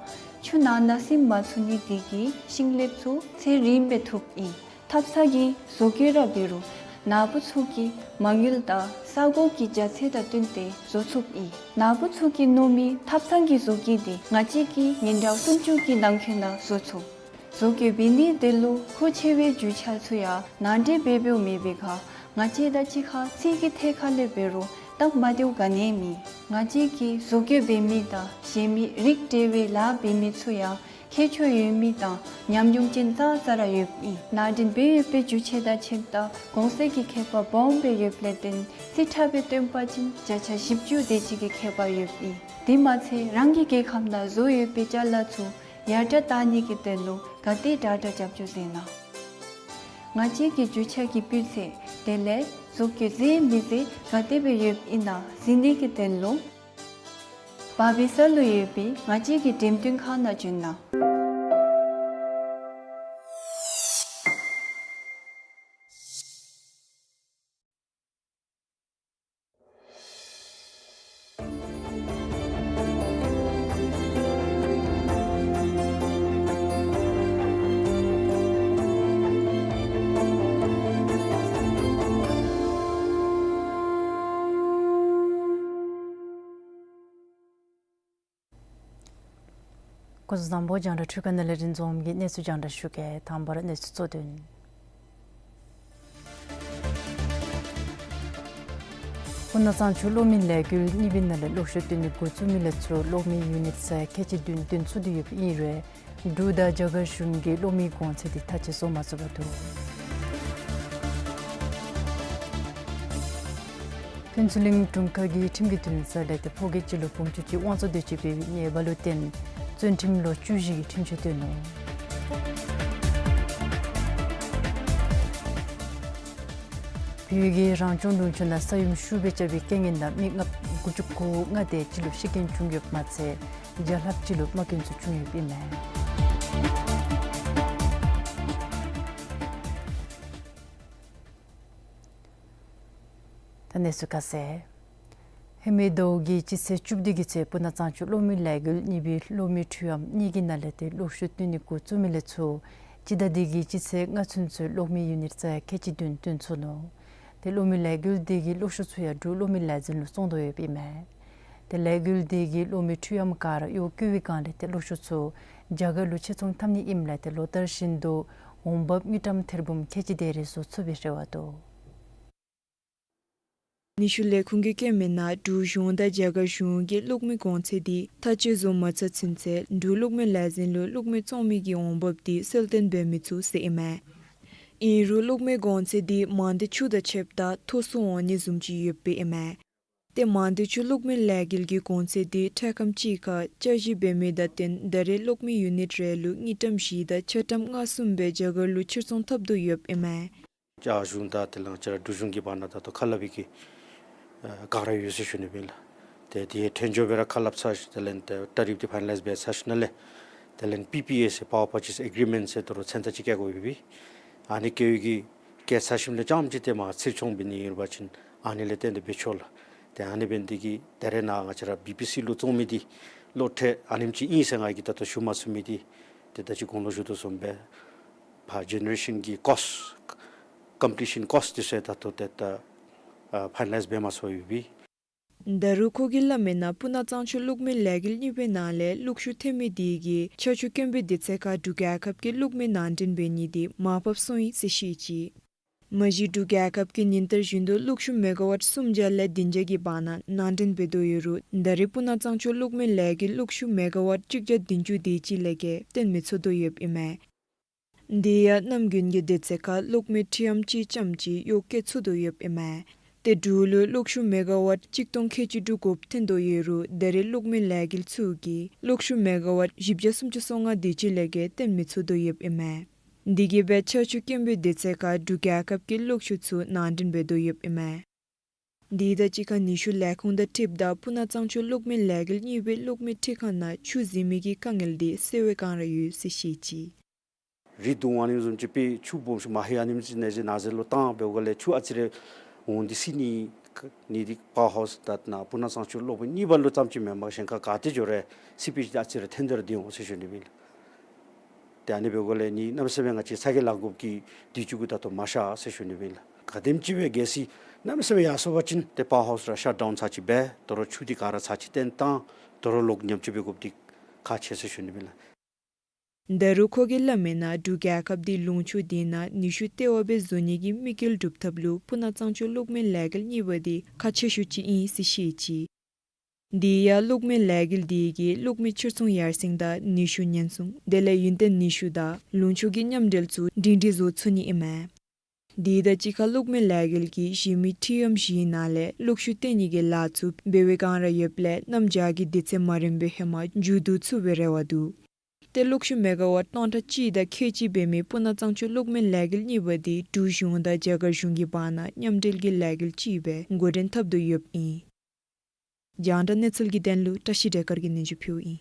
ཆུ་ནང་ན་སིམ་མ་ཚུགས་ནི་དེ་གིས་ཤིང་ལེབ་ཚུ་ཚད་རིངམོ་སྦེ་ཐུབ་ཨིན། ཐབ་ཚང་གི་བཟོ་བཀོད་ར་འབད་རུང་ནཱ་བུ་ཚུ་གི་མ་དངུལ་དང་ས་གོ་གི་རྒྱ་ཚད་དང་བསྟུན་ཏེ་བཟོ་ཚུགས་ཨིན། ནཱ་བུ་ཚུ་གིས་མནོ་མི་ཐབ་ཚང་གི་བཟོ་བཀོད་འདི་ང་བཅས་ཀྱིས་ཉིན་གྲངས་སུམ་ཅུ་གི་ནང་འཁོད་ནང་བཟོ་ཚུགས། བཟོ་བཀོད་འབད་ནི་དེ་ལུ་མཁོ་ཆེ་བའི་རྒྱུ་ཆ་ཚུ་ཡང་ནང་འདྲེན་འབད་འབདཝ་མེད་པའི་ཁར་ང་བཅས་དང་གཅིག་ཁར་ཚིག་གི་ཐད་ཁར་ལས་འབད་རུང་སྟབས་མ་བདེཝ་ག་ནི་ཡང་མེད། ང་བཅས་ཀྱིས་བཟོ་བཀོད་འབད་མི་དང་གཞན་མི་རིགས་འདྲ་བའི་ལཱ་འབད་མི་ཚུ་ཡང་ཁྱད་ཆོས་ཡོད་མི་དང་ཉམས་མྱོང་ཅན་ཙང་ཙ་ར་ཡོདཔ་ཨིན། ནང་འདྲེན་འབད་ཡོད་པའི་རྒྱུ་ཆ་དང་ཁྱད་པར་གོང་གསལ་གྱི་ཁྱད་པར་སྦོམ་སྦེ་ཡོདཔ་ལས་བརྟེན་རྩིས་ཁྲ་སྦེ་སྟོན་པ་ཅིན་བརྒྱ་ཆ་བཞི་བཅུ་དེ་ཅིག་གི་ཁྱད་པར་ཡོདཔ་ཨིན། དེ་མ་ཚད་རང་གི་རྒྱལ་ཁམས་ནང་བཟོ་ཡོད་པའི་ཅ་ལ་ཚུ་ཡར་དྲག་བཏང་ནི་གི་དོན་ལུ་ག་དེ་དྲག་དྲག་རྒྱབ་སྐྱོར་མཛད་གནང་། ང་བཅས་ཀྱི་རྒྱུ་ཆ་གི་སྤུས་ཚད་དེ་ལས་གཟུགས་ཀྱི་གཟི་མི་གཟི་ག་དེ་སྦེ་ཡོདཔ་ཨིན་ན་གཟིགས་ནི་གི་དོན་ལུ་བར་བི་ས་ལུ་ཡོད་པའི་ང་བཅས་ཀྱི་འགྲེམས་སྟོན་ཁང་ནང་བྱོན་གནང་། སྐུ་གཟུགས་བཟང་པོ། རྒྱང་བསྒྲགས་འཕྲུལ་ཁང་ནང་ལས་རིན་འཛོམས་ཀྱིས་གནས་ཚུལ་རྒྱང་བསྒྲགས་ཞུ་གེ། དང་པ་ར་གནས་ཚུལ་གཙོ་དོན། སྤུ་ན་གཙང་ཆུ་གློག་མེ་ལས་འགུལ་གཉིས་པའི་ནང་ལས་གློག་ཤུགས་བཏོན་ནི་འགོ་བཙུགས་མི་ལས་ཚུར་གློག་མེ་ཡུ་ནིཊ་ས་ཡ་ཁལ་གཅིག་བདུན་བཏོན་ཚུགས་ཏེ་ཡོདཔ་ཨིན་རུང་འབྲུག་དང་རྒྱ་གར་གཞུང་གིས་གློག་མེའི་གོང་ཚད་འདི་ཐག་གཅོད་བཟོ་མ་ཚུགས་པར་འདུག། ཕུན་ཚོགས་གླིང་དྲུང་ཁག་གིས་ཁྲིམས་ཀྱི་འདུན་ས་ལས་ཏེ་ཕོ་སྐྱེས་གཅིག་ལུ་བོང་ཅུང་གཅིག་དབང་བཙོང་འདོད་ཅིག་འབད་བའི་ཉེས་པ་ལུ་བརྟེན་བཙོན་ཁྲིམས་ལོ་བཅུ་བཞི་གི་ཁྲིམས་ཆད་བཏོན་ནུག། བོད་ཀྱི་རང་སྐྱོང་ལུང་ཕྱོགས་ནང་ས་ཡོམ་ཤུགས་སྦེ་རྐྱབ་པའི་རྐྱེན་གྱིས་ནང་མི་ལྔ་དགུ་བཅུ་གོ་ལྔ་དེ་ཅིག་ལུ་ཤི་རྐྱེན་བྱུང་ཡོདཔ་མ་ཚད་བརྒྱ་ལྷགཔ་ཅིག་ལུ་རྨ་སྐྱོན་ཚུ་བྱུང་ཡོདཔ་ཨིན་མས། ད་གནས་ཚུལ་ཁ་གསལ། ཧེ་མའི་ཟླཝ་གི་སྤྱི་ཚེས་བཅུ་བདུན་གྱི་ཚེ་སྤུ་ན་གཙང་ཆུ་གློག་མེ་ལས་འགུལ་གཉིས་པའི་གློག་མེ་འཕྲུལ་ཨམ་གཉིས་ཀྱི་ནང་ལས་ཏེ་གློག་ཤུགས་བཏོན་ནི་འགོ་བཙུགས་མི་ལས་ཚུར་སྤྱི་ཟླ་འདི་གི་སྤྱི་ཚེས་ལྔ་ཚུན་ཚོད་གློག་མེ་ཡུ་ནིཊ་ས་ཡ་ཁལ་གཅིག་བདུན་བཏོན་ཚུགས་ནུག། ཏེ་གློག་མེ་ལས་འགུལ་འདི་གི་གློག་ཤུགས་ཚུ་ཡང་འབྲུག་གློག་མེ་ལས་འཛིན་ལུ་བཙོང་དོ་ཡོདཔ་ཨིན་མས། ཏེ་ལས་འགུལ་འདི་གི་གློག་མེ་འཕྲུལ་ཨམ་ག་ར་གཡོག་བཀོལ་བའི་སྒང་ལས་ཏེ་གློག་ཤུགས་ཚུ་རྒྱ་གར་ལུ་ཕྱིར་ཚོང་འཐབ་ནི་ཨིནམ་ལས་ཏེ་ལོ་ལྟར་བཞིན་དུ་འོང་འབབ་དངུལ་ཀྲམ་ཐེར་འབུམ་ཁལ་གཅིག་དེ་རེ་བཟོ་ཚུགས་པའི་རེ་བ་འདུག། ནུས་ཤུགས་ལས་ཁུངས་ཀྱིས་བཀོད་མི་ནང་འབྲུག་གཞུང་དང་རྒྱ་གར་གཞུང་གིས་གློག་མེ་གོང་ཚད་འདི་ཐག་གཅོད་བཟོ་མ་ཚར་ཚུན་ཚོད་འབྲུག་གློག་མེ་ལས་འཛིན་ལུ་གློག་མེ་བཙོང་མི་གི་འོང་འབབ་འདི་གསལ་སྟོན་འབད་མི་ཚུགས་ཟེར་ཨིན་མས། ཨིན་རུང་གློག་མེ་གོང་ཚད་འདི་མང་སྟེ་ཆུ་དང་ཕྱདཔ་ད་མཐོ་སུ་འོང་ནི་བཟུམ་ཅིག་ཡོདཔ་ཨིན་མས། ཏེ་མང་སྟེ་ཆུ་གློག་མེ་ལས་འགུལ་གྱི་གོང་ཚད་འདི་འཕྲལ་ཁམས་ཅིག་ཁར་བསྐྱར་ཞིབ་འབད་མི་དང་བསྟུན་ད་རེས་གློག་མེ་ཡུ་ནིཊ་རེ་ལུ་དངུལ་ཀྲམ་བཞི་དང་ཆ་ཀྲམ་ལྔ་གསུམ་སྦེ་རྒྱ་གར་ལུ་ཕྱིར་ཚོང་འཐབ་དོ་ཡོདཔ་ཨིན་མས། རྒྱ་གཞུང་དང་དེ་ལས་ང་བཅས་ར་འབྲུག་གཞུང་གི་བར་ན་ད་ལྟོ་ཁ་སླབ་པའི་གི་ཨ་ག་ར་ཡོད་ཟེར་ཞུ་ནི་ཨིན་ལགས། ཏེ་དེ་ཡང་ཐོན་ཚུ་སྦེ་ར་ཁ་སླབ་ཚར་ཞིནམ་དེ་ལས་ཏེ་ཊ་རིཕ་འདི་ཕའི་ན་ལའིཛ་འབད་ཚར་ཞིནམ་ལས་དེ་ལས་པི་པི་ཨེ་ཟེར་པ་ཝར་པར་ཆེསི་ཨེག་རི་མེནཊ་ཟེར་དོ་རུང་མཚན་རྟགས་ཅིག་བཀལ་དགོ་པས། ཨ་ནི་བཀལ་བའི་གི་བཀལ་ཚར་ཞིནམ་ལས་རྐྱངམ་ཅིག་ཏེ་མར་ཕྱིར་ཚོང་འབད་ནི་ཨིན་པ་ཅིན་ཨ་ནི་ལས་བརྟེན་ཏེ་འབད་ཆོག་ལགས། ཏེ་ཨ་ནི་འབད་ནི་འདི་གིས་ད་རེས་ནཱ་ང་བཅས་ར་བི་པི་སི་ལུ་བཙོང་མི་འདི་གློག་ཁྲལ་ཨ་ནེམ་ཅིག་ཨིན་ཟེར་ང་གིས་ད་ལྟོ་ཞུ་མ་ཚུགས་མི་འདི་ཏེ་ད་ཅི་གོང་ལུ་ཞུ་དོ་བཟུམ་སྦེ་ཕར་ཇེ་ནེ་རེ་ཤཱན་གི་ཀོསཊ་ཀམ་པི་ལི་ཤཱན་ཀོསཊ་འདི་ཚུ་ད་ལྟོ་ཏེ་ད་ཨ་ཕའི་ན་ལའིཛ་འབད་མ་ཚུགས་པས། ད་རུང་ཁོ་གིས་སླབ་མི་ནང་སྤུ་ན་གཙང་ཆུ་གློག་མེ་ལས་འགུལ་གཉིས་པའི་ནང་ལས་གློག་ཤུགས་འཐེན་མི་འདི་གིས་ཆར་ཆུ་དཀོན་པོའི་དུས་ཚོད་ཁར་འབྲུག་རྒྱལ་ཁབ་ཀྱི་གློག་མེ་ནང་འདྲེན་འབད་ནི་འདི་མར་ཕབ་སོང་ཡི་ཟེར་བཤད་ཅི། མ་གཞི་འབྲུག་རྒྱལ་ཁབ་ཀྱིས་ཉིན་ལྟར་བཞིན་དུ་གློག་ཤུགས་མེ་ག་ཝཊ་སུམ་བརྒྱ་ལས་བདུན་བརྒྱ་གི་བར་ན་ནང་འདྲེན་འབད་དོ་ཡོད་རུང་ད་རེས་སྤུ་ན་གཙང་ཆུ་གློག་མེ་ལས་འགུལ་གློག་ཤུགས་མེ་ག་ཝཊ་གཅིག་བརྒྱ་བདུན་ཅུ་དེ་ཅིག་ལས་བརྒལ་བཏོན་མི་ཚུགས་དོ་ཡོདཔ་ཨིན་མས། འདི་ཡང་གནམ་དགུན་གྱི་དུས་ཚོད་ཁར་གློག་མེ་ཁྲི་འམ་ཅིག་ཙམ་ཅིག་གཡོག་བཀོལ་ཚུགས་དོ་ཡོདཔ་ཨིན་མས། ཏེ་འབྲུག་ལུ་གློག་ཤུགས་མེ་ག་ཝཊ་གཅིག་སྟོང་ཁལ་གཅིག་དྲུག་དགོཔ་ཐོན་དོ་ཡོད་རུང་ད་རེས་གློག་མེ་ལས་འགུལ་ཚུ་གིས་གློག་ཤུགས་མེ་ག་ཝཊ་བཞི་བརྒྱ་སུམ་ཅུ་སོ་ལྔ་དེ་ཅིག་ལས་བརྒལ་བཏོན་མི་ཚུགས་དོ་ཡོདཔ་ཨིན་མས། འདི་གིས་འབད་ཆར་ཆུ་དཀོན་པོའི་དུས་ཚོད་ཁར་འབྲུག་རྒྱལ་ཁབ་ཀྱི་གློག་ཤུགས་ཚུ་ནང་འདྲེན་འབད་དོ་ཡོདཔ་ཨིན་མས། འདི་དང་གཅིག་ཁར་ནུས་ཤུགས་ལས་ཁུངས་དང་འཁྲིལཝ་ད་སྤུ་ན་གཙང་ཆུ་གློག་མེ་ལས་འགུལ་གཉིས་པའི་གློག་མེ་འཕྲུལ་ཁང་ནང་ཆུ་བཟི་མི་གི་དཀའ་ངལ་འདི་སེལ་བའི་བསྒང་ར་ཡོད་ཟེར་བཤད་ཅི། རི་བརྡུང་ཨ་ནི་བཟུམ་ཅིག་སྦེ་ཆུ་སྦོམ་ཤོས་མ་ཧེ་ཨ་ནེམ་ཅིག་ནང་ཟེར་ནང་ཟེར་ལུ་བཏང་འབདཝ་ལས་ཆུ་ཨ་ཙི་རེ་འོང་སྟེ་བསིལ་ནི་ནི་འདི་པ་ཝར་ཧའུསི་ད་ནཱ་སྤུ་ན་གཙང་ཆུ་གློག་མེ་གཉིས་པ་ལུ་ཙམ་ཅིག་མེན་པར་གཞན་ཁར་ག་ཏེ་འགྱོ་རུང་སི་པི་ཨེཆ་འདི་ཨ་ཙི་རེ་ཐོན་ཏེ་ར་སྡོད་འོང་ཟེར་ཞུ་ནི་ཨིན་ལགས། ཏེ་ཨ་ནི་འབདཝ་ལས་ནི་གནམ་མེད་ས་མེད་ང་བཅས་ཚ་གྱང་ལང་དགོཔ་གི་དུས་ཚོད་གུ་ད་ལྟོ་མ་ཤར་ཟེར་ཞུ་ནི་ཨིན་ལགས། ག་དེམ་ཅིག་སྦེ་གལ་སྲིད་གནམ་མེད་ས་མེད་ཡར་སོང་པ་ཅིན་ཏེ་པ་ཝར་ཧའུསི་ར་ཤཊ་ཌའུན་ཚར་ཅིག་འབད་དོ་རུང་ཆུ་འདི་ག་ར་ཚར་ཅིག་བཏོན་བཏང་དོ་རུང་ལོག་ཉམས་བཅོས་འབད་དགོཔ་འདི་ཁག་ཆེ་ཟེར་ཞུ་ནི་ཨིན་ལགས། ད་རུང་ཁོ་གིས་སླབ་མི་ནང་འབྲུག་རྒྱལ་ཁབ་འདི་ལུང་ཕྱོགས་འདི་ནང་ནུས་ཤུགས་ལྟེ་བ་སྦེ་བཟོ་ནི་གི་དམིགས་ཡུལ་སྒྲུབ་ཐབས་ལུ་སྤུ་ན་གཙང་ཆུ་གློག་མེ་ལས་འགུལ་གཉིས་པ་འདི་ཁག་ཆེ་ཤོས་ཅིག་ཨིན་ཟེར་བཤད་ཅི། འདི་ཡང་གློག་མེ་ལས་འགུལ་འདི་གིས་གློག་མེ་ཕྱིར་ཚོང་ཡར་སེང་དང་ནུས་ཤུགས་ཉེན་སྲུང་དེ་ལས་ཡུན་བརྟན་ནུས་ཤུགས་དང་ལུང་ཕྱོགས་ཀྱི་མཉམ་འབྲེལ་ཚུ་སྒྲིང་སྒྲིང་བཟོ་ཚུགས་ནི་ཨིན་མས། འདི་དང་གཅིག་ཁར་གློག་མེ་ལས་འགུལ་གྱིས་གཞི་མི་ཁྲི་འམ་བཞིའི་ནང་ལས་གློག་ཤུགས་བཏོན་ནི་གི་ལཱ་ཚུ་འབད་བའི་བསྒང་ར་ཡོདཔ་ལས་གནམ་བྱཱར་གྱི་དུས་ཚོད་མ་རིངམ་སྦེ་ཧེ་མ་མཇུག་བསྡུ་ཚུགས་པའི་རེ་བ་འདུག། ཏེ་གློག་ཤུགས་མེ་ག་ཝཊ་སྟོང་ཕྲག་གཅིག་དང་ཁལ་གཅིག་འབད་མི་སྤུ་ན་གཙང་ཆུ་གློག་མེ་ལས་འགུལ་གཉིས་པ་འདི་འབྲུག་གཞུང་དང་རྒྱ་གར་གཞུང་གི་བར་ན་མཉམ་འབྲེལ་གྱི་ལས་འགུལ་ཅིག་སྦེ་འགོ་འདྲེན་འཐབ་དོ་ཡོདཔ་ཨིན། རྒྱང་བསྒྲགས་གནས་ཚུལ་གྱི་དོན་ལུ་བཀྲ་ཤིས་བདེ་དཀར་གྱིས་སྙན་ཞུ་ཕུལཝ་ཨིན།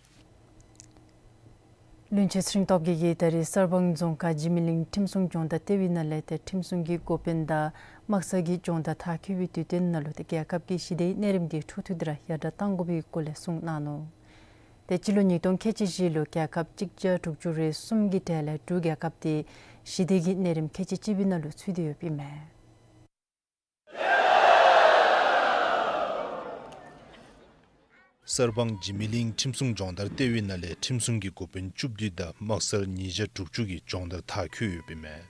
བློན་ཆེན་ཚེ་རིང་སྟོབས་རྒྱས་ཀྱིས་ད་རིས་གསར་སྤང་རྫོང་ཁག་འཇིགས་མེད་གླིང་ཁྲིམས་སྲུང་སྦྱོང་བརྡར་ལྟེ་བའི་ནང་ལས་ཏེ་ཁྲིམས་སྲུང་གི་འགོ་དཔོན་དང་དམག་སར་གྱི་སྦྱོང་བརྡར་མཐར་འཁྱོལ་བའི་དུས་སྟོན་ནང་ལུ་ཏེ་རྒྱལ་ཁབ་ཀྱི་ཞི་བདེའི་གནས་རིམ་འདི་འཕྲོ་མཐུད་དེ་ར་ཡར་དྲག་གཏང་དགོ་པའི་སྐོར་ལས་གསུངས་གནང་ནུག། ཏེ་སྤྱི་ལོ་ཉིས་སྟོང་ཁལ་གཅིག་བཞི་ལུ་རྒྱལ་ཁབ་གཅིག་བརྒྱ་དྲུག་ཅུ་རེ་གསུམ་གྱི་གྲས་ལས་འབྲུག་རྒྱལ་ཁབ་འདི་ཞི་བདེ་གི་གནས་རིམ་ཁལ་གཅིག་གཅིག་པའི་ནང་ལུ་ཚུད་དེ་ཡོདཔ་ཨིན་མས། གསར་སྤང་འཇིགས་མེད་གླིང་ཁྲིམས་སྲུང་སྦྱོང་བརྡར་ལྟེ་བའི་ནང་ལས་ཁྲིམས་སྲུང་གི་འགོ་དཔོན་བཅུ་བདུན་དང་དམག་སར་ཉིས་བརྒྱ་དྲུག་ཅུ་གིས་སྦྱོང་བརྡར་མཐར་འཁྱོལ་ཡོདཔ་ཨིན་མས།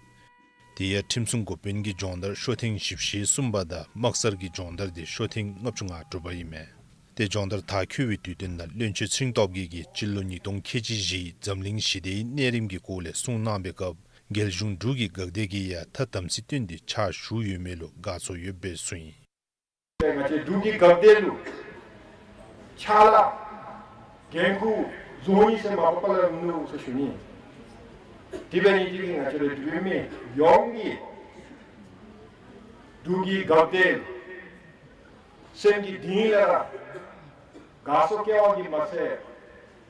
དེ་ཡང་ཁྲིམས་སྲུང་འགོ་དཔོན་གྱི་སྦྱོང་བརྡར་ཤོག་ཐེངས་བཞི་བཅུ་ཞེ་གསུམ་པ་དང་དམག་སར་གྱི་སྦྱོང་བརྡར་འདི་ཤོག་ཐེངས་ལྔ་བཅུ་ང་དྲུག་པ་ཨིན་མས། ཏེ་སྦྱོང་བརྡར་མཐར་འཁྱོལ་བའི་དུས་སྟོན་ནང་བློན་ཆེན་ཚེ་རིང་སྟོབས་རྒྱས་ཀྱིས་སྤྱི་ལོ་ཉིས་སྟོང་ཁལ་གཅིག་བཞིའི་འཛམ་གླིང་ཞི་བདེའི་གནས་རིམ་གྱི་སྐོར་ལས་གསུངས་གནང་བའི་སྐབས་རྒྱལ་གཞུང་འབྲུག་གི་འགག་སྡེ་གིས་ཡང་ཐ་དམ་ཚིག་བཏོན་ཏེ་ཕྱག་ཞུ་ཡོད་མི་ལུ་དགའ་ཚོར་ཡོདཔ་སྦེ་གསུངས་ཡི། ང་བཅས་འབྲུག་གི་འགག་སྡེ་ལུ་ཕྱག་ལཱ་འགན་ཁུར་བཟོ་ནི་ཟེར་མ་པ་པ་ལས་མིན་འདུག་ཟེར་ཞུ་ནི། དེ་འབད་ནི་དེ་གིས་ང་བཅས་ར་འབྲུག་མི་ཡོངས་ཀྱིས་འབྲུག་གི་འགག་སྡེ་ལུ་སེམས་ཀྱི་གཏིང་ལས་ར་དགའ་ཚོར་སྐྱེ་བ་གིས་མ་ཚད་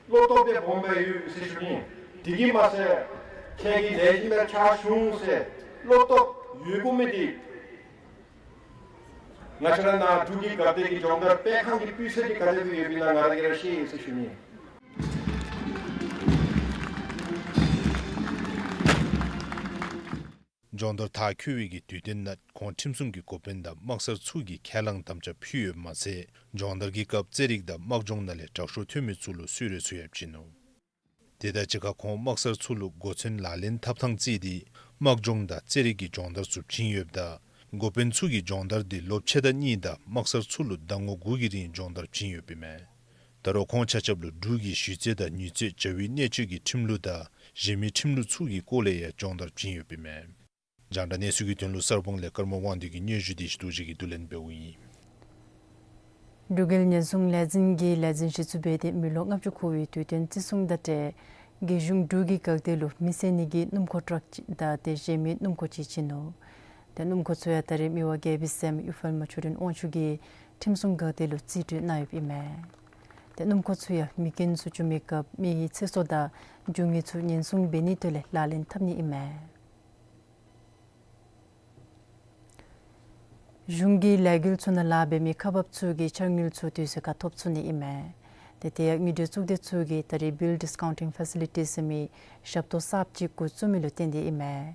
བློ་སྟོབས་དེ་སྦོམ་སྦེ་ཡོད་ཟེར་ཞུ་ནི། དེ་གིས་མ་ཚད་ཁྱེད་ཀྱིས་ལེགས་ཤོམ་སྦེ་ཕྱག་ཞུ་འོང་ཟེར་བློ་སྟོབས་ཡོད་དགོ་མི་འདི་ང་བཅས་ར་ནཱ་འབྲུག་གི་འགག་སྡེ་གི་སྦྱོང་བརྡར་སྤེལ་ཁང་གི་སྤུས་ཚད་འདི་ག་དེ་སྦེ་ཡོདཔ་ཨིན་ན་ང་ར་གིས་ར་ཤེས་ཟེར་ཞུ་ནི། སྦྱོང་བརྡར་མཐར་འཁྱོལ་བའི་གི་དུས་སྟོན་ནང་ཁོང་ཁྲིམས་སྲུང་གི་འགོ་དཔོན་དང་དམག་སར་ཚུ་གིས་ཁས་བླངས་དམ་བཅའ་ཕུལ་ཡོདཔ་མ་ཚད་སྦྱོང་བརྡར་གྱི་སྐབས་རྩེད་རིགས་དང་དམག་སྦྱོང་ནང་ལས་དྲག་ཤོས་ཐོན་མི་ཚུ་ལུ་གསོལ་རས་ཚུ་ཡང་བྱིན་ནུག། དེ་དང་གཅིག་ཁར་ཁོང་དམག་སར་ཚུ་ལུ་གོ་མཚོན་ལག་ལེན་འཐབ་ཐངས་བརྩིས་ཏེ་དམག་སྦྱོང་དང་རྩེད་རིགས་ཀྱི་སྦྱོང་བརྡར་ཚུ་བྱིན་ཡོདཔ་ད་འགོ་དཔོན་ཚུ་གིས་སྦྱོང་བརྡར་འདི་ལོ་ཕྱེད་དང་གཉིས་དང་དམག་སར་ཚུ་ལུ་ཟླ་ངོ་དགུ་གི་རིང་སྦྱོང་བརྡར་བྱིན་ཡོདཔ་ཨིན་མས། ད་རུང་ཁོང་ཆ་ཁྱབ་ལུ་འབྲུག་གི་ཞུ་རྩོད་དང་ཉུལ་རྩོད་བྱ་བའི་གནད་སྤྱོད་ཀྱི་ཁྲིམས་ལུགས་དང་གཞན་མི་ཁྲིམས་ལུགས་ཚུ་གི་སྐོར་ལས་ཡང་སྦྱོང་བརྡར་བྱིན་ཡོདཔ་ཨིན་མས། རྒྱང་བསྒྲགས་གནས་ཚུལ་གྱི་དོན་ལུ་གསར་སྤང་ལས་ཀརྨ་དབང་འདུས་ཀྱི་སྙན་ཞུ་འདི་ཞུ་དོ་ཅིག་གིས་བསྡུ་ལེན་འབདཝ་ཨིན། འབྲུག་རྒྱལ་ཉེན་སྲུང་ལས་འཛིན་གྱིས་ལས་འཛིན་གཞི་བཙུགས་འབད་དེ་མི་ལོ་ལྔ་བཅུ་འཁོར་བའི་དུས་སྟོན་བརྩི་སྲུང་དང་འབྲེལ་རྒྱལ་གཞུང་འབྲུག་གི་འགག་སྡེ་ལུ་མི་བསད་ནི་གི་སྣུམ་འཁོར་ཊཱག་ཅིག་དང་ཏེ་གཞན་མི་སྣུམ་འཁོར་ཅིག་བྱིན་ནུག། ཏེ་སྣུམ་འཁོར་ཚུ་ཡང་ད་རེས་མི་དབང་རྒྱལ་པོའི་སྲསམོ་གཡུ་དཔལ་མ་ཆོས་སྒྲོན་དབང་ཕྱུག་གིས་ཁྲིམས་སྲུང་འགག་སྡེ་ལུ་རྩིས་སྤྲོད་གནང་ཡོདཔ་ཨིན་མས། ཏེ་སྣུམ་འཁོར་ཚུ་ཡང་མེ་རྐྱེན་ཚུ་བྱུང་མི་སྐབས་མི་གི་ཚེ་སྲོག་དང་རྒྱུ་དངོས་ཚུ་ཉེན་སྲུང་འབད་ནིའི་དོན་ལས་ལག་ལེན་འཐབ་ནི་ཨིན་མས། གཞུང་གི་ལས་འགུལ་ཚུ་ནང་ལཱ་འབད་མི་ཁག་འབགཔ་ཚུ་གིས་འཆར་དངུལ་ཚུ་དུས་ཚོད་ཁར་ཐོབ་ཚུགས་ནི་ཨིན་མས། ཏེ་དེ་ཡང་དངུལ་འབྲེལ་གཙུག་སྡེ་ཚུ་གིས་ད་རེས་Bill Discounting Facilities ཟེར་མི་ཞབས་ཏོག་གསརཔ་ཅིག་འགོ་བཙུགས་མི་ལུ་བརྟེན་ཏེ་ཨིན་མས།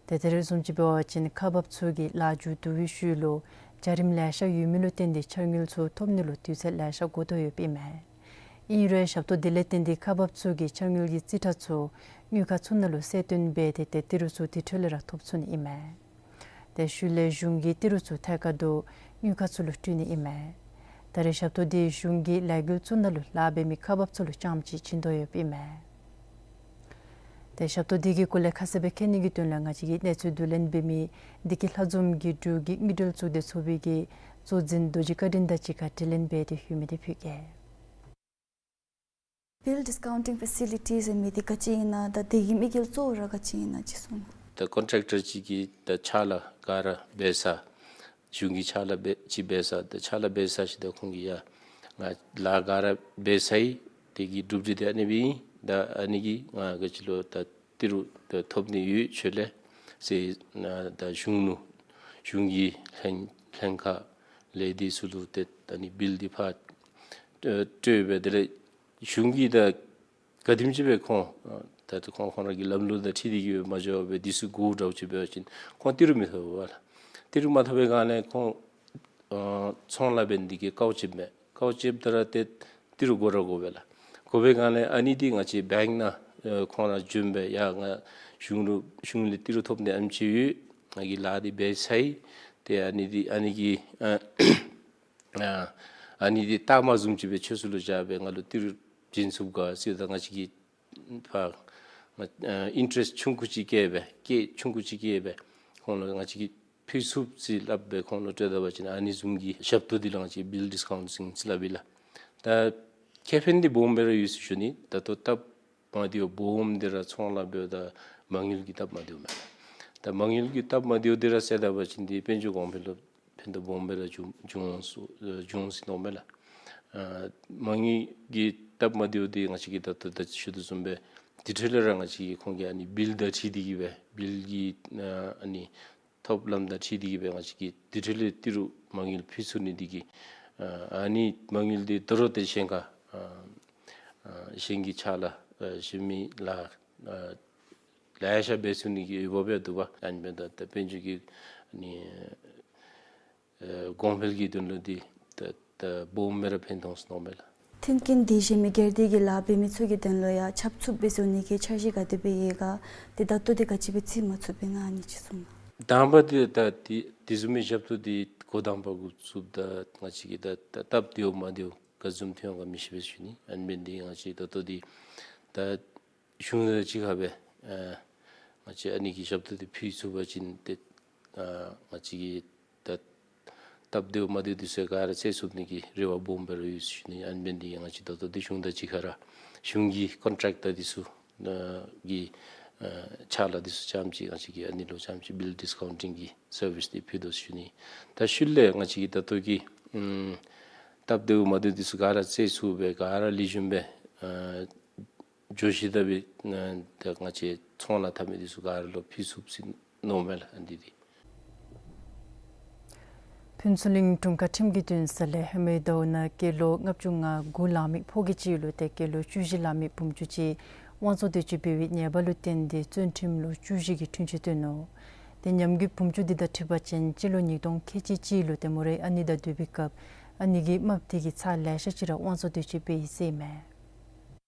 ཏེ་དེ་རེ་བཟུམ་ཅིག་འབད་བ་ཅིན་ཁག་འབགཔ་ཚུ་གིས་ལཱ་མཇུག་བསྡུ་བའི་ཤུལ་ལུ་བྱ་རིམ་ལེ་ཤ་ཡོད་མི་ལུ་བརྟེན་ཏེ་འཆར་དངུལ་ཚུ་ཐོབ་ནི་ལུ་དུས་ཚོད་ལེ་ཤ་འགོར་དོ་ཡོདཔ་ཨིན་མས། ཨིན་རུང་ཞབས་ཏོག་འདི་ལས་བརྟེན་ཏེ་ཁག་འབགཔ་ཚུ་གིས་འཆར་དངུལ་གྱི་རྩིས་ཁྲ་ཚུ་དངུལ་ཁང་ཚུ་ནང་ལུ་གསལ་སྟོན་འབད་དེ་ཏེ་ཏི་རུ་ཚུ་དེ་འཕྲོ་ལས་ར་ཐོབ་ཚུགས་ནི་ཨིན་མས། ཏེ་ཤུལ་ལས་གཞུང་གིས་ཏི་རུ་ཚུ་ཐད་ཀར་དུ་དངུལ་ཁང་ཚུ་ལུ་སྤྲོད་ནི་ཨིན་མས། ད་རེས་ཞབས་ཏོག་འདི་གཞུང་གི་ལས་འགུལ་ཚུ་ནང་ལུ་ལཱ་འབད་མི་ཁག་འབགཔ་ཚུ་ལུ་རྐྱངམ་ཅིག་བྱིན་དོ་ཡོདཔ་ཨིན་མས། ཏེ་ཞབས་ཏོག་འདི་གི་སྐོར་ལས་ཁ་གསལ་སྦེ་མཁྱེན་ནི་གི་དོན་ལས་ང་བཅས་ཀྱིས་གནས་ཚུལ་བསྡུ་ལེན་འབད་མི་བདེ་སྐྱིད་ལྷ་འཛོམས་ཀྱིས་འབྲུག་གི་དངུལ་འབྲེལ་གཙུག་སྡེ་ཚོགས་པའི་གི་གཙོ་འཛིན་རྡོ་རྗེ་བཀའ་དྲིན་དང་གཅིག་ཁར་དྲི་ལན་འབད་དེ་ཞུ་མི་འདི་ཕུལ་གེ། Bill Discounting Facilities ཟེར་མི་འདི་ག་ཅི་ཨིན་ན་དང་དེ་གི་དམིགས་ཡུལ་གཙོ་བོ་ར་ག་ཅི་ཨིན་ན་ཅིག་གསུང་། ད་ཀོན་ཊེག་ཊར་ཅིག་གིས་ད་ཕྱག་ལཱ་ག་ར་འབད་ས་གཞུང་གི་ཕྱག་ལཱ་འབད་ཅིག་འབད་ས་ད་ཕྱག་ལཱ་འབད་ས་ཅིག་ད་ཁོང་གིས་ཡ་ང་ལཱ་ག་ར་འབད་ཚར་ཡི། དེ་གི་གྲུབ་འབྲས་འདི་ཨ་ནི་སྦེ་ཨིན། ད་ཨ་ནི་གིས་ང་ག་ཅི་ལོ་ད་ཏི་རུ་ད་ཐོབ་ནི་ཡོད་ཚུ་ལས་ཟེར་ན་ད་གཞུང་ནུ་གཞུང་གི་ལྷན་ལྷན་ཁག་ལས་འདི་ཚུ་ལུ་ཏེ་ད་ཨ་ནི་བིལ་འདི་ཕར་སྤྲོད་སྦེ་དེ་ལས་གཞུང་གིས་ད་ག་དེམ་ཅིག་སྦེ་ཁོང་ད་ཁོང་ཁོང་ར་གི་ལམ་ལུགས་དང་འཁྲིལ་ཏེ་གིས་སྦེ་མ་འགྱོ་བར་སྦེ་འདི་ཚུ་དགོ་འདྲཝ་ཅིག་འབད་བ་ཅིན་ཁོང་ཏི་རུ་མི་ཐོབ་པས་ལགས། ཏི་རུ་མ་ཐོབ་པའི་སྒང་ལས་ཁོང་ཨ་ཚོང་ལཱ་འབད་ནི་འདི་གིས་དཀའཝ་སྤྱདཔ་མས། དཀའཝ་སྤྱདཔ་ད་ར་ཏེ་ཏི་རུ་དགོ་ར་དགོ་པས་ལགས། དགོ་པའི་སྒང་ལས་ཨ་ནི་འདི་ང་བཅས་བེངཀ་ནང་ཨ་ཁོང་ར་བྱོན་སྦེ་ཡ་ང་གཞུང་ལུ་གཞུང་ལས་ཏི་རུ་ཐོབ་ནི་ཨ་ནེམ་ཅིག་ཡོད། ང་གིས་ལཱ་འདི་འབད་ཚར་ཡི། ཏེ་ཨ་ནི་འདི་ཨ་ནི་གི་ཨ་ཨ་ཨ་ནི་འདི་རྟགས་མ་བཟུམ་ཅིག་སྦེ་ཁྱོད་ཚུ་ལུ་བཞག་སྦེ་ང་ལུ་ཏི་རུ་བྱིན་ཚུགས་ག་ཟེརཝ་ད་ང་བཅས་ཀྱིས་ཕར་ང་ཨ་ཨིན་ཊ་རེསཊ་ཆུང་ཀུ་ཅིག་བསྐྱེད་སྦེ་སྐྱེད་ཆུང་ཀུ་ཅིག་བསྐྱེད་སྦེ་ཁོང་ལུ་ང་བཅས་ཀྱིས་ཕུལ་ཚུགས་ཟེར་སླབ་སྦེ་ཁོང་ལུ་སྤྲོད་ད་པ་ཅིན་ཨ་ནི་བཟུམ་གྱི་ཞབས་ཏོག་འདི་ལུ་ང་བཅས་བིལ་ཌིས་ཀའུནཊ་ཟེར་སླབ་ཨིན་ལགས། ད་ཁེ་ཕན་འདི་སྦོམ་སྦེ་ར་ཡོད་ཟེར་ཞུ་ནི། ད་ལྟོ་སྟབས་ མ་བདེཝ་སྦོམ་འདི་ར་ཚོང་ལཱ་འབདཝ་ད་མ་དངུལ་གྱི་སྟབས་མ་བདེཝ་མས་ལགས། ད་མ་དངུལ་གྱི་སྟབས་མ་བདེཝ་འདི་ར་སེལ་ད་པ་ཅིན་འདི་དཔལ་འབྱོར་གོང་འཕེལ་ལུ་ཕན་ཐོགས་སྦོམ་སྦེ་ར་འབྱུང་འབྱུང་སོ་འབྱུང་སྲིད་མནོཝ་མས་ལགས། ཨ་མ་དངུལ་གྱི་སྟབས་མ་བདེཝ་འདི་ང་བཅས་ཀྱིས་ད་ད་ད་ཞུ་དོ་བཟུམ་སྦེ་དེ་འཕྲོ་ལས་ར་ང་བཅས་ཀྱིས་ཁོང་གི་ཨ་ནི་བིལ་དང་འཁྲིལ་ཏེ་གིས་སྦེ་བིལ་གྱི་ཨ་ཨ་ནི་ཐོབ་ལམ་དང་འཁྲིལ་ཏེ་གིས་སྦེ་ང་བཅས་ཀྱིས་དེ་འཕྲོ་ལས་ཏི་རུ་མ་དངུལ་ཕུལ་ཚུགས་ནི་འདི་གིས་ཨ་ཨ་ནི་མ་དངུལ་འདི་དོ་རུང་ཏེ་གཞན་ཁར་ཨ་ཨ་གཞན་གྱི་ཕྱག་ལཱ་ཨ་གཞན་མི་ལཱ་ཨ་ལེ་ཤ་འབད་ཚུགས་ནི་གི་འོས་འབབ་ཡང་འདུག་པ། ཨ་ནི་འབདཝ་ད་ད་དཔལ་འབྱོར་གྱི་ཨ་ནི་ཨ་གོང་འཕེལ་གྱི་དོན་ལུ་འདི་ད་ད་སྦོམ་སྦེ་ར་ཕན་ཐོགས་སོ་ནུག་མས་ལགས། མཐུན་རྐྱེན་འདི་གཞན་མི་སྒེར་སྡེ་གི་ལཱ་འབད་མི་ཚུ་གི་དོན་ལུ་ཡང་ཁྱབ་ཚུགསཔ་སྦེ་བཟོ་ནི་གི་འཆར་གཞི་ག་དེ་སྦེ་ཡོད་ག། ཏེ་ད་ལྟོ་འདི་ག་ཅི་སྦེ་བརྩི་མ་ཚུགསཔ་ཨིན་ན་ཨ་ནི་ཅིག་གསུངས་གནང་། དང་པ་འདི་ད་འདི་འདི་བཟུམ་མའི་ཞབས་ཏོག་འདི་འགོ་དང་པ་འགོ་བཙུགསཔ་ད་ང་བཅས་ཀྱིས་ད་ད་སྟབས་བདེཝ་མ་བདེཝ་ག་བཟུམ་ཐོན་འོང་ག་མི་ཤེས་པས་ཞུ་ནི། ཨ་ནི་འབད་ནི་འདི་ང་བཅས་ད་ལྟོ་འདི་ད་གཞུང་དང་གཅིག་ཁར་སྦེ་ཨ་ང་བཅས་ཨ་ནི་གི་ཞབས་ཏོག་འདི་ཕུལ་ཚུགས་པ་ཅིན་ཏེ་ཨ་ང་བཅས་ཀྱིས་ད་སྟབས་བདེཝ་མ་བདེཝ་འདི་ཚུ་ག་ར་སེལ་ཚུགས་ནི་གི་རེ་བ་སྦོམ་སྦེ་ར་ཡོད་ཟེར་ཞུ་ནི། ཨ་ནི་འབད་ནི་འདི་ང་བཅས་ད་ལྟོ་འདི་གཞུང་དང་གཅིག་ཁར་ར་གཞུང་གི་ཀོན་ཊེཀ་ཊར་འདི་ཚུ་ཨ་གི་ཨ་ཕྱག་ལཱ་འདི་ཚུ་རྐྱངམ་ཅིག་ང་བཅས་ཀྱིས་ཨ་ནི་ལུ་རྐྱངམ་ཅིག་བིལ་ཌིསི་ཀའུན་ཊིང་གི་སར་བིསི་འདི་ཕུལ་དོ་ཟེར་ཞུ་ནི། ད་ཤུལ་ལས་ང་བཅས་ཀྱིས་ད་ལྟོ་གི་ཨམ་སྟབས་བདེཝ་མ་བདེཝ་འདི་ཚུ་ག་ར་སེལ་ཚུགས་སྦེ་ག་ར་ལེགས་ཤོམ་སྦེ་ཨ་འགྱོ་ཞིནམ་ད་སྦེ་ཨ་ད་ང་བཅས་ཚོང་ལཱ་འཐབ་མི་འདི་ཚུ་ག་ར་ལུ་ཕུལ་ཚུགས་ཟེར་མནོཝ་མས་ལགས། ཨ་ནི་འདི་ཕུན་ཚོགས་གླིང་དྲུང་ཁག་ཁྲིམས་ཀྱི་འདུན་ས་ལས་ཧེ་མའི་ཟླཝ་ནང་སྐྱེས་ལོ་ལྔ་བཅུ་ང་དགུ་ལང་མི་ཕོ་སྐྱེས་ཅིག་ལུ་ཏེ་སྐྱེས་ལོ་བཅུ་བཞི་ལང་མི་བུམོ་ཅིག་དབང་བཙོང་འདོད་སྤྱོད་འབད་བའི་ཉེས་པ་ལུ་བརྟེན་ཏེ་བཙོན་ཁྲིམས་ལོ་བཅུ་བཞི་གི་འཁྲུན་ཆོད་བཏོན་ནུག། ཏེ་ཉམས་རྒུད་བུམོ་འདི་དང་འཁྲིལ་བ་ཅིན་སྤྱི་ལོ་ཉིས་སྟོང་ཁལ་གཅིག་གཅིག་ལུ་ཏེ་མོ་རའི་ཨ་ནི་དང་སྡོད་པའི་སྐབས་ཨ་ནི་གི་རྨགཔ་འདི་གིས་ཚར་ལེ་ཤ་ཅིག་ར་དབང་བཙོང་འདོད་སྤྱོད་འབད་ཡི་ཟེར་ཨིན་མས།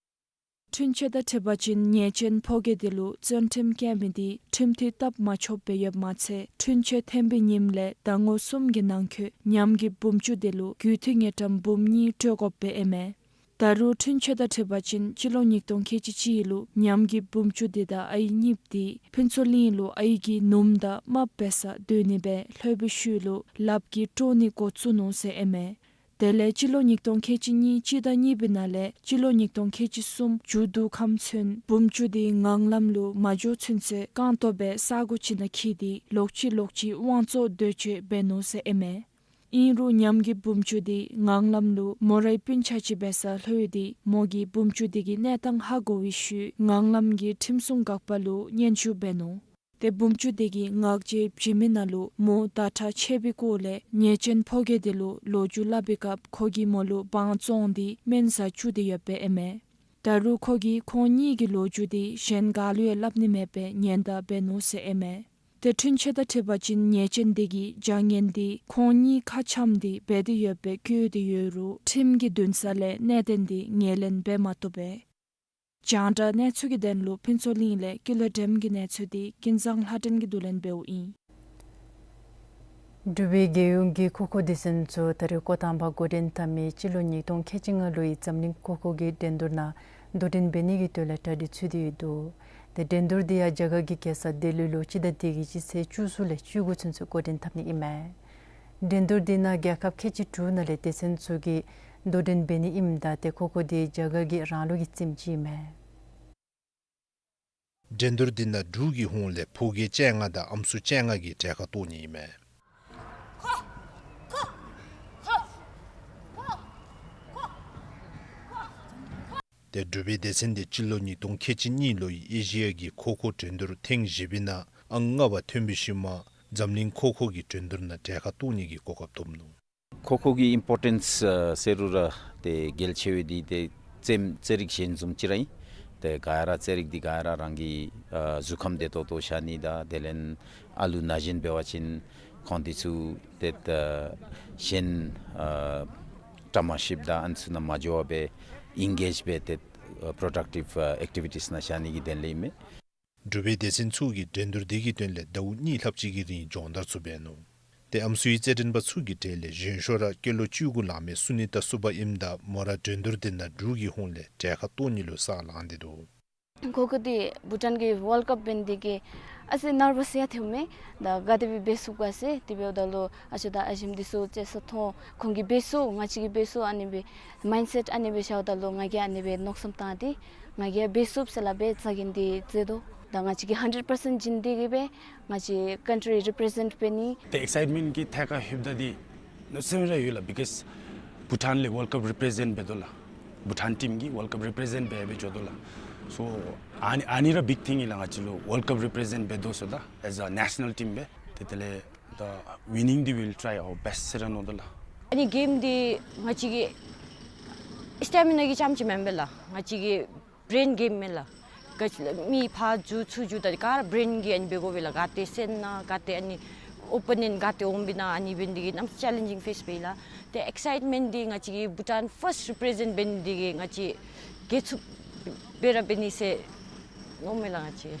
འཁྲུན་ཆོད་དང་འཁྲིལ་བ་ཅིན་ཉེས་ཅན་ཕོ་སྐྱེས་འདི་ལུ་བཙོན་ཁྲིམས་བཀལ་མི་འདི་ཁྲིམས་མཐུན་སྟབས་མ་ཆོགཔ་སྦེ་ཡོདཔ་མ་ཚད་འཁྲུན་ཆོད་འཐེན་པའི་ཉིནམ་ལས་ཟླ་ངོ་གསུམ་གྱི་ནང་འཁོད་ཉམས་རྒུད་བུམོ་འདི་ལུ་རྒུད་འཐུས་དངུལ་ཀྲམ་འབུམ་གཉིས་སྤྲོད་དགོཔ་སྦེ་ཨིན་མས། ད་རུང་འཁྲུན་ཆོད་དང་འཁྲིལ་བ་ཅིན་སྤྱི་ལོ་ཉིས་སྟོང་ཁལ་གཅིག་གཅིག་ལུ་ཉམས་རྒུད་བུམོ་འདི་དང་ཨའི་གཉིསཔོ་འདི་ཕུན་ཚོགས་གླིང་ལུ་ཨའི་གི་ནུམོ་དང་རྨགཔ་འབད་སར་སྡོད་ནི་སྦེ་ལྷོད་པའི་ཤུལ་ལུ་ལགཔ་གིས་དཀྲོག་ནི་འགོ་བཙུགས་ནུག་ཟེར་ཨིན་མས། དེ་ལས་སྤྱི་ལོ་ཉིས་སྟོང་ཁལ་གཅིག་གཉིས་སྤྱི་ཟླ་གཉིས་པའི་ནང་ལས་སྤྱི་ལོ་ཉིས་སྟོང་ཁལ་གཅིག་གསུམ་མཇུག་བསྡུ་ཁམས་ཚུན་བུམོ་འདི་ངང་ལམ་ལུ་མ་འགྱོ་ཚུན་ཚོད་རྐང་སྟོང་སྦེ་ས་གོ་ཅིག་ནང་འཁྱིད་དེ་ལོག་ཅི་ལོག་ཅི་དབང་བཙོང་འདོད་སྤྱོད་འབད་ནུག་ཟེར་ཨིན་མས། ཨིན་རུང་ཉམས་རྒུད་བུམོ་འདི་ངང་ལམ་ལུ་མོ་རའི་སྤུན་ཆ་ཅིག་འབད་སར་ལྷོད་དེ་མོ་གིས་བུམོ་འདི་གི་གནས་སྟངས་ཧ་གོ་བའི་ཤུལ་ངང་ལམ་གྱི་ཁྲིམས་སྲུང་འགག་པ་ལུ་སྙན་ཞུ་འབད་ནུག། ཏེ་བུམོ་འདི་གིས་ངག་བཅད་བྱིན་མི་ནང་ལུ་མོ་ཟླ་ཁྲག་ཆད་པའི་སྐོར་ལས་ཉེས་ཅན་ཕོ་སྐྱེས་འདི་ལུ་ལོ་རྒྱུས་སླབ་པའི་སྐབས་ཁོ་གིས་མོ་ལུ་དབང་བཙོང་སྟེ་སྨན་ཟ་བཅུག་སྟེ་ཡོདཔ་སྦེ་ཨིན་མས། ད་རུང་ཁོ་གིས་ཁོང་གཉིས་ཀྱི་ལོ་རྒྱུས་འདི་གཞན་ག་ལུ་ཡང་སླབ་ནི་མེདཔ་སྦེ་ཉེན་བརྡ་འབད་ནུག་ཟེར་ཨིན་མས། ཏེ་འཁྲུན་ཆོད་དང་འཁྲིལ་བ་ཅིན་ཉེས་ཅན་འདི་གིས་བྱ་ངན་འདི་ཁོང་གཉིས་ཁ་འཆམས་ཏེ་འབད་དེ་ཡོདཔ་སྦེ་བཀོད་དེ་ཡོད་རུང་ཁྲིམས་ཀྱི་འདུན་ས་ལས་གནད་དོན་འདི་ངོས་ལེན་འབད་མ་བཏུབ་པས། རྒྱང་བསྒྲགས་གནས་ཚུལ་གྱི་དོན་ལུ་ཕུན་ཚོགས་གླིང་ལས་ཀུན་ལེགས་སྒྲོལམ་གྱི་གནས་ཚུལ་འདི་ཀུན་བཟང་ལྷ་སྒྲོན་གྱིས་བསྡུ་ལེན་འབདཝ་ཨིན། འབྲུག་པའི་རྒྱལ་ཡོངས་ཀྱི་མཁོ་ཁོ་སྡེ་ཚན་ཚུ་ད་རེས་འགོ་དང་པ་འགོ་འདྲེན་འཐབ་མི་སྤྱི་ལོ་ཉིས་སྟོང་ཁལ་གཅིག་ལྔ་ལོའི་འཛམ་གླིང་མཁོ་ཁོ་གི་འགྲན་བསྡུར་ནང་དོ་འགྲན་འབད་ནི་གི་དོན་ལས་གྲ་སྒྲིག་ཚུད་དེ་ཡོད་འདུག། ཏེ་འགྲན་བསྡུར་འདི་ཡང་རྒྱ་གར་གྱི་རྒྱལ་ས་ལྡི་ལི་ལུ་སྤྱི་ཟླ་འདི་གི་སྤྱི་ཚེས་བཅུ་གསུམ་ལས་བཅུ་དགུ་ཚུན་ཚོད་འགོ་འདྲེན་འཐབ་ནི་ཨིན་མས། འགྲན་བསྡུར་འདི་ནང་རྒྱལ་ཁབ་ཁལ་གཅིག་དྲུག་ནང་ལས་སྡེ་ཚན་ཚུ་གིས་དོ་འགྲན་འབད་ནི་ཨིནམ་ད་ཏེ་མཁོ་ཁོ་འདི་རྒྱ་གར་གྱི་རང་ལུགས་ཀྱི་རྩེདམོ་ཅིག་ཨིན་མས། འགྲན་བསྡུར་འདི་ནང་འབྲུག་གི་ཧོངས་ལས་ཕོ་སྐྱེས་བཅོ་ལྔ་དང་ཨམ་སྲུ་བཅོ་ལྔ་གིས་གྲལ་ཁར་གཏོགས་ནི་ཨིན་མས། ཏེ་འབྲུག་པའི་སྡེ་ཚན་འདི་སྤྱི་ལོ་ཉིས་སྟོང་ཁལ་གཅིག་གཉིས་ལོའི་ཨེ་ཤི་ཡ་གི་མཁོ་ཁོ་འགྲན་བསྡུར་ཐེངས་བཞི་པའི་ནང་ཨང་ལྔ་པ་ཐོན་པའི་ཤུལ་མ་འཛམ་གླིང་མཁོ་ཁོ་གི་འགྲན་བསྡུར་ནང་གྲལ་ཁར་གཏོགས་ནི་གི་གོ་སྐབས་ཐོབ་ནུག། མཁོ་ཁོ་གི་ཨིམ་པོར་ཊེནསི་ཟེར་རུང་ར་ཏེ་གལ་ཆེ་བའི་འདི་ཏེ་རྩེདམོ་རྩེད་རིགས་གཞན་བཟུམ་ཅིག་ར་ཨིན། ཏེ་ག་ར་རྩེད་རིགས་འདི་ག་ར་རང་གི་ཨ་གཟུགས་ཁམས་བདེ་ཏོག་ཏོ་བཞག་ནི་དང་དེ་ལས་ཨ་ལུ་ན་གཞོན་འབད་བ་ཅིན་ཁོང་འདི་ཚུ་ཏེ་ཨ་གཞན་ཨ་བཀྲ་མ་ཤིསཔ་དང་ཨ་ནི་ཚུ་ནང་མ་འགྱོ་བར་སྦེ་ཨིན་གེཇ་འབད་ཏེ་ཨ་པྲོ་ཌག་ཊིབ་ཨེཀ་ཊི་བི་ཊིས་ནང་བཞག་ནི་གི་དོན་ལས་ཨིན་མས། འབྲུག་པའི་སྡེ་ཚན་ཚུ་གིས་འགྲན་བསྡུར་འདི་གི་དོན་ལས་ཟླཝ་གཉིས་ལྷགཔ་ཅིག་གི་རིང་སྦྱོང་བརྡར་ཚུ་འབད་ནུག། ཏེ་ཨམ་སྲུའི་རྩེད་འགྲན་པ་ཚུ་གི་གྲས་ལས་གཞོན་ཤོས་ར་སྐྱེས་ལོ་བཅུ་དགུ་ལང་མི་སུ་ནི་ཏ་སུ་བྷ་ཨིནམ་ད་མོ་ར་འགྲན་བསྡུར་འདི་ནང་འབྲུག་གི་ཧོངས་ལས་གྲལ་ཁར་གཏོགས་ནི་ལུ་ས་ལང་སྟེ་འདུག། མཁོ་ཁོ་འདི་བྷུ་ཊཱན་གྱི་ཝཱལཌ་ཀཔ་འབད་ནི་འདི་གིས་ ཨ་ཙི་ནར་བཱསི་ཡང་ཐོནམ་མས། ད་ག་དེ་སྦེ་འབད་ཚུགས་ག་ཟེར་དེ་འབདཝ་ད་ལུ་ཨ་ཞེ་དང་ཨ་ཞེམོ་འདི་ཚུ་རྩེད་ས་མཐོང་ཁོང་གིས་འབད་ཚུགས་ང་བཅས་ཀྱིས་འབད་ཚུགས་ཨ་ནི་སྦེ་མའིནཌ་སེཊ་ཨ་ནི་སྦེ་བཞགཔ་ད་ལུ་ང་གིས་ཨ་ནི་སྦེ་མནོ་བསམ་བཏང་སྟེ་ང་གིས་ཡང་འབད་ཚུགས་ཟེར་སླབ་སྦེ་རྩ་འགེངས་ཏེ་རྩེད་དོ། ད་ང་བཅས་ཀྱིས་ཧན་ཌེཌ་པར་སེནཊ་བྱིན་ཏེ་གིས་སྦེ་ང་བཅས་ཀཱན་ཊི་རི་རི་པི་རི་ཟེནཊ་འབད་ནི། ཏེ་ཨེག་སའིཊ་མེནཊ་གི་ཐད་ཁར་ལྷོདཔ་ད་འདི་གནམ་མེད་ས་མེད་ར་ཡོད་ལགས། བི་ཀོསི་བྷུ་ཊཱན་ལས་ཝཱལཌ་ཀཔ་རི་པི་རི་ཟེནཊ་འབད་དོ་ལགས། བྷུ་ཊཱན་ཊིམ་གིས་ཝཱལཌ་ཀཔ་རི་པི་རི་ཟེནཊ་འབད་འབད་འགྱོ་དོ་ལགས། སོ་ཨ་ནི་ཨ་ནི་ར་བིག་ཐིང་ཨིན་ལགས། ང་བཅས་ལུ་ཝཱལཌ་ཀཔ་རི་པི་རི་ཟེནཊ་འབད་དོ་ཟེརཝ་ད་ཨེཛ་ཨ་ནེ་ཤ་ནཱལ་ཊིམ་སྦེ་ཏེ་དེ་ལས་ད་ཝི་ནིང་འདི་ཝི་ཝིལ་ཊ་རའི་ཨར་བེསཊ་ཟེར་ར་མནོ་དོ་ལགས། ཨ་ནི་གེམ་འདི་ང་བཅས་ཀྱི་སི་ཊེ་མི་ན་གི་རྐྱངམ་ཅིག་མེན་པས་ལགས། ང་བཅས་ཀྱི་བི་རེན་གེམ་མས་ལགས། ག་ཅི་ལགས་མི་ཕར་འགྱོ་ཚུར་འགྱོ་ད་ག་ར་བི་རེན་གྱིས་ཨ་ནི་འབད་དགོ་པས་ལགས། ག་ཏེ་སེང་ན་ག་ཏེ་ཨ་ནི་ཨོ་པོ་ནེནཊ་ག་ཏེ་འོང་པས་ན་ཨ་ནི་འབད་ནི་འདི་གིས་གནམ་མེད་ས་མེད་ཅེ་ལེན་ཇིང་ཕེསི་འབད་ཡི་ལགས། ཏེ་ཨེག་སའིཊ་མེནཊ་འདི་ང་བཅས་ཀྱིས་བྷུ་ཊཱན་ཕརསཊ་རི་པི་རི་ཟེནཊ་འབད་ནི་འདི་གིས་ང་བཅས་ག་ཚུགསཔ་སྦེ་ར་འབད་ནི་ཟེར་མནོཝ་མས་ལགས་ང་བཅས།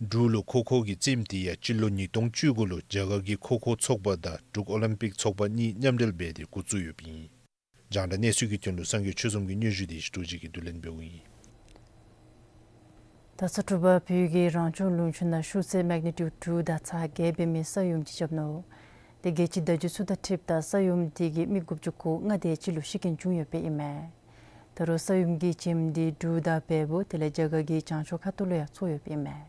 འབྲུག་ལུ་ཁོ་ཁོ་གི་རྩེདམོ་འདི་ཡང་སྤྱི་ལོ་ཉིས་སྟོང་བཅུ་དགུ་ལུ་རྒྱ་གར་གྱི་ཁོ་ཁོ་ཚོགས་པ་དང་འབྲུག་ཨོ་ལིམ་པིག་ཚོགས་པ་གཉིས་མཉམ་འབྲེལ་འབད་དེ་འགོ་བཙུགས་ཡོདཔ་ཨིན། རྒྱང་བསྒྲགས་གནས་ཚུལ་གྱི་དོན་ལུ་སངས་རྒྱས་ཆོས་འཛོམས་ཀྱི་སྙན་ཞུ་དེ་ཞུ་དོ་ཅིག་གིས་བསྡུ་ལེན་འབདཝ་ཨིན། ད་ས་དྲུག་པ་བོད་ཀྱི་རང་སྐྱོང་ལུང་ཕྱོགས་ནང་ཤུགས་ཚད་མེག་ནི་ཊིའུཌ་དྲུག་དང་ཚག་བརྒྱད་འབད་མི་ས་ཡོམ་ཅིག་རྐྱབ་ནུག། དེ་རྒྱལ་སྤྱི་ཟླ་བརྒྱད་ཚུ་དང་འཁྲིལཝ་ད་ས་ཡོམ་དེ་གིས་མི་དགུ་བཅུ་གོ་ལྔ་དེ་ཅིག་ལུ་ཤི་རྐྱེན་བྱུང་ཡོདཔ་ཨིན་མས། ད་རུང་ས་ཡོམ་གྱི་རྐྱེནམ་དེ་འབྲུག་དང་བལ་པོ་དེ་ལས་རྒྱ་གར་གྱི་བྱང་ཕྱོགས་ཁ་ཐུག་ལུ་ཡང་ཚོར་ཡོདཔ་ཨིན་མས།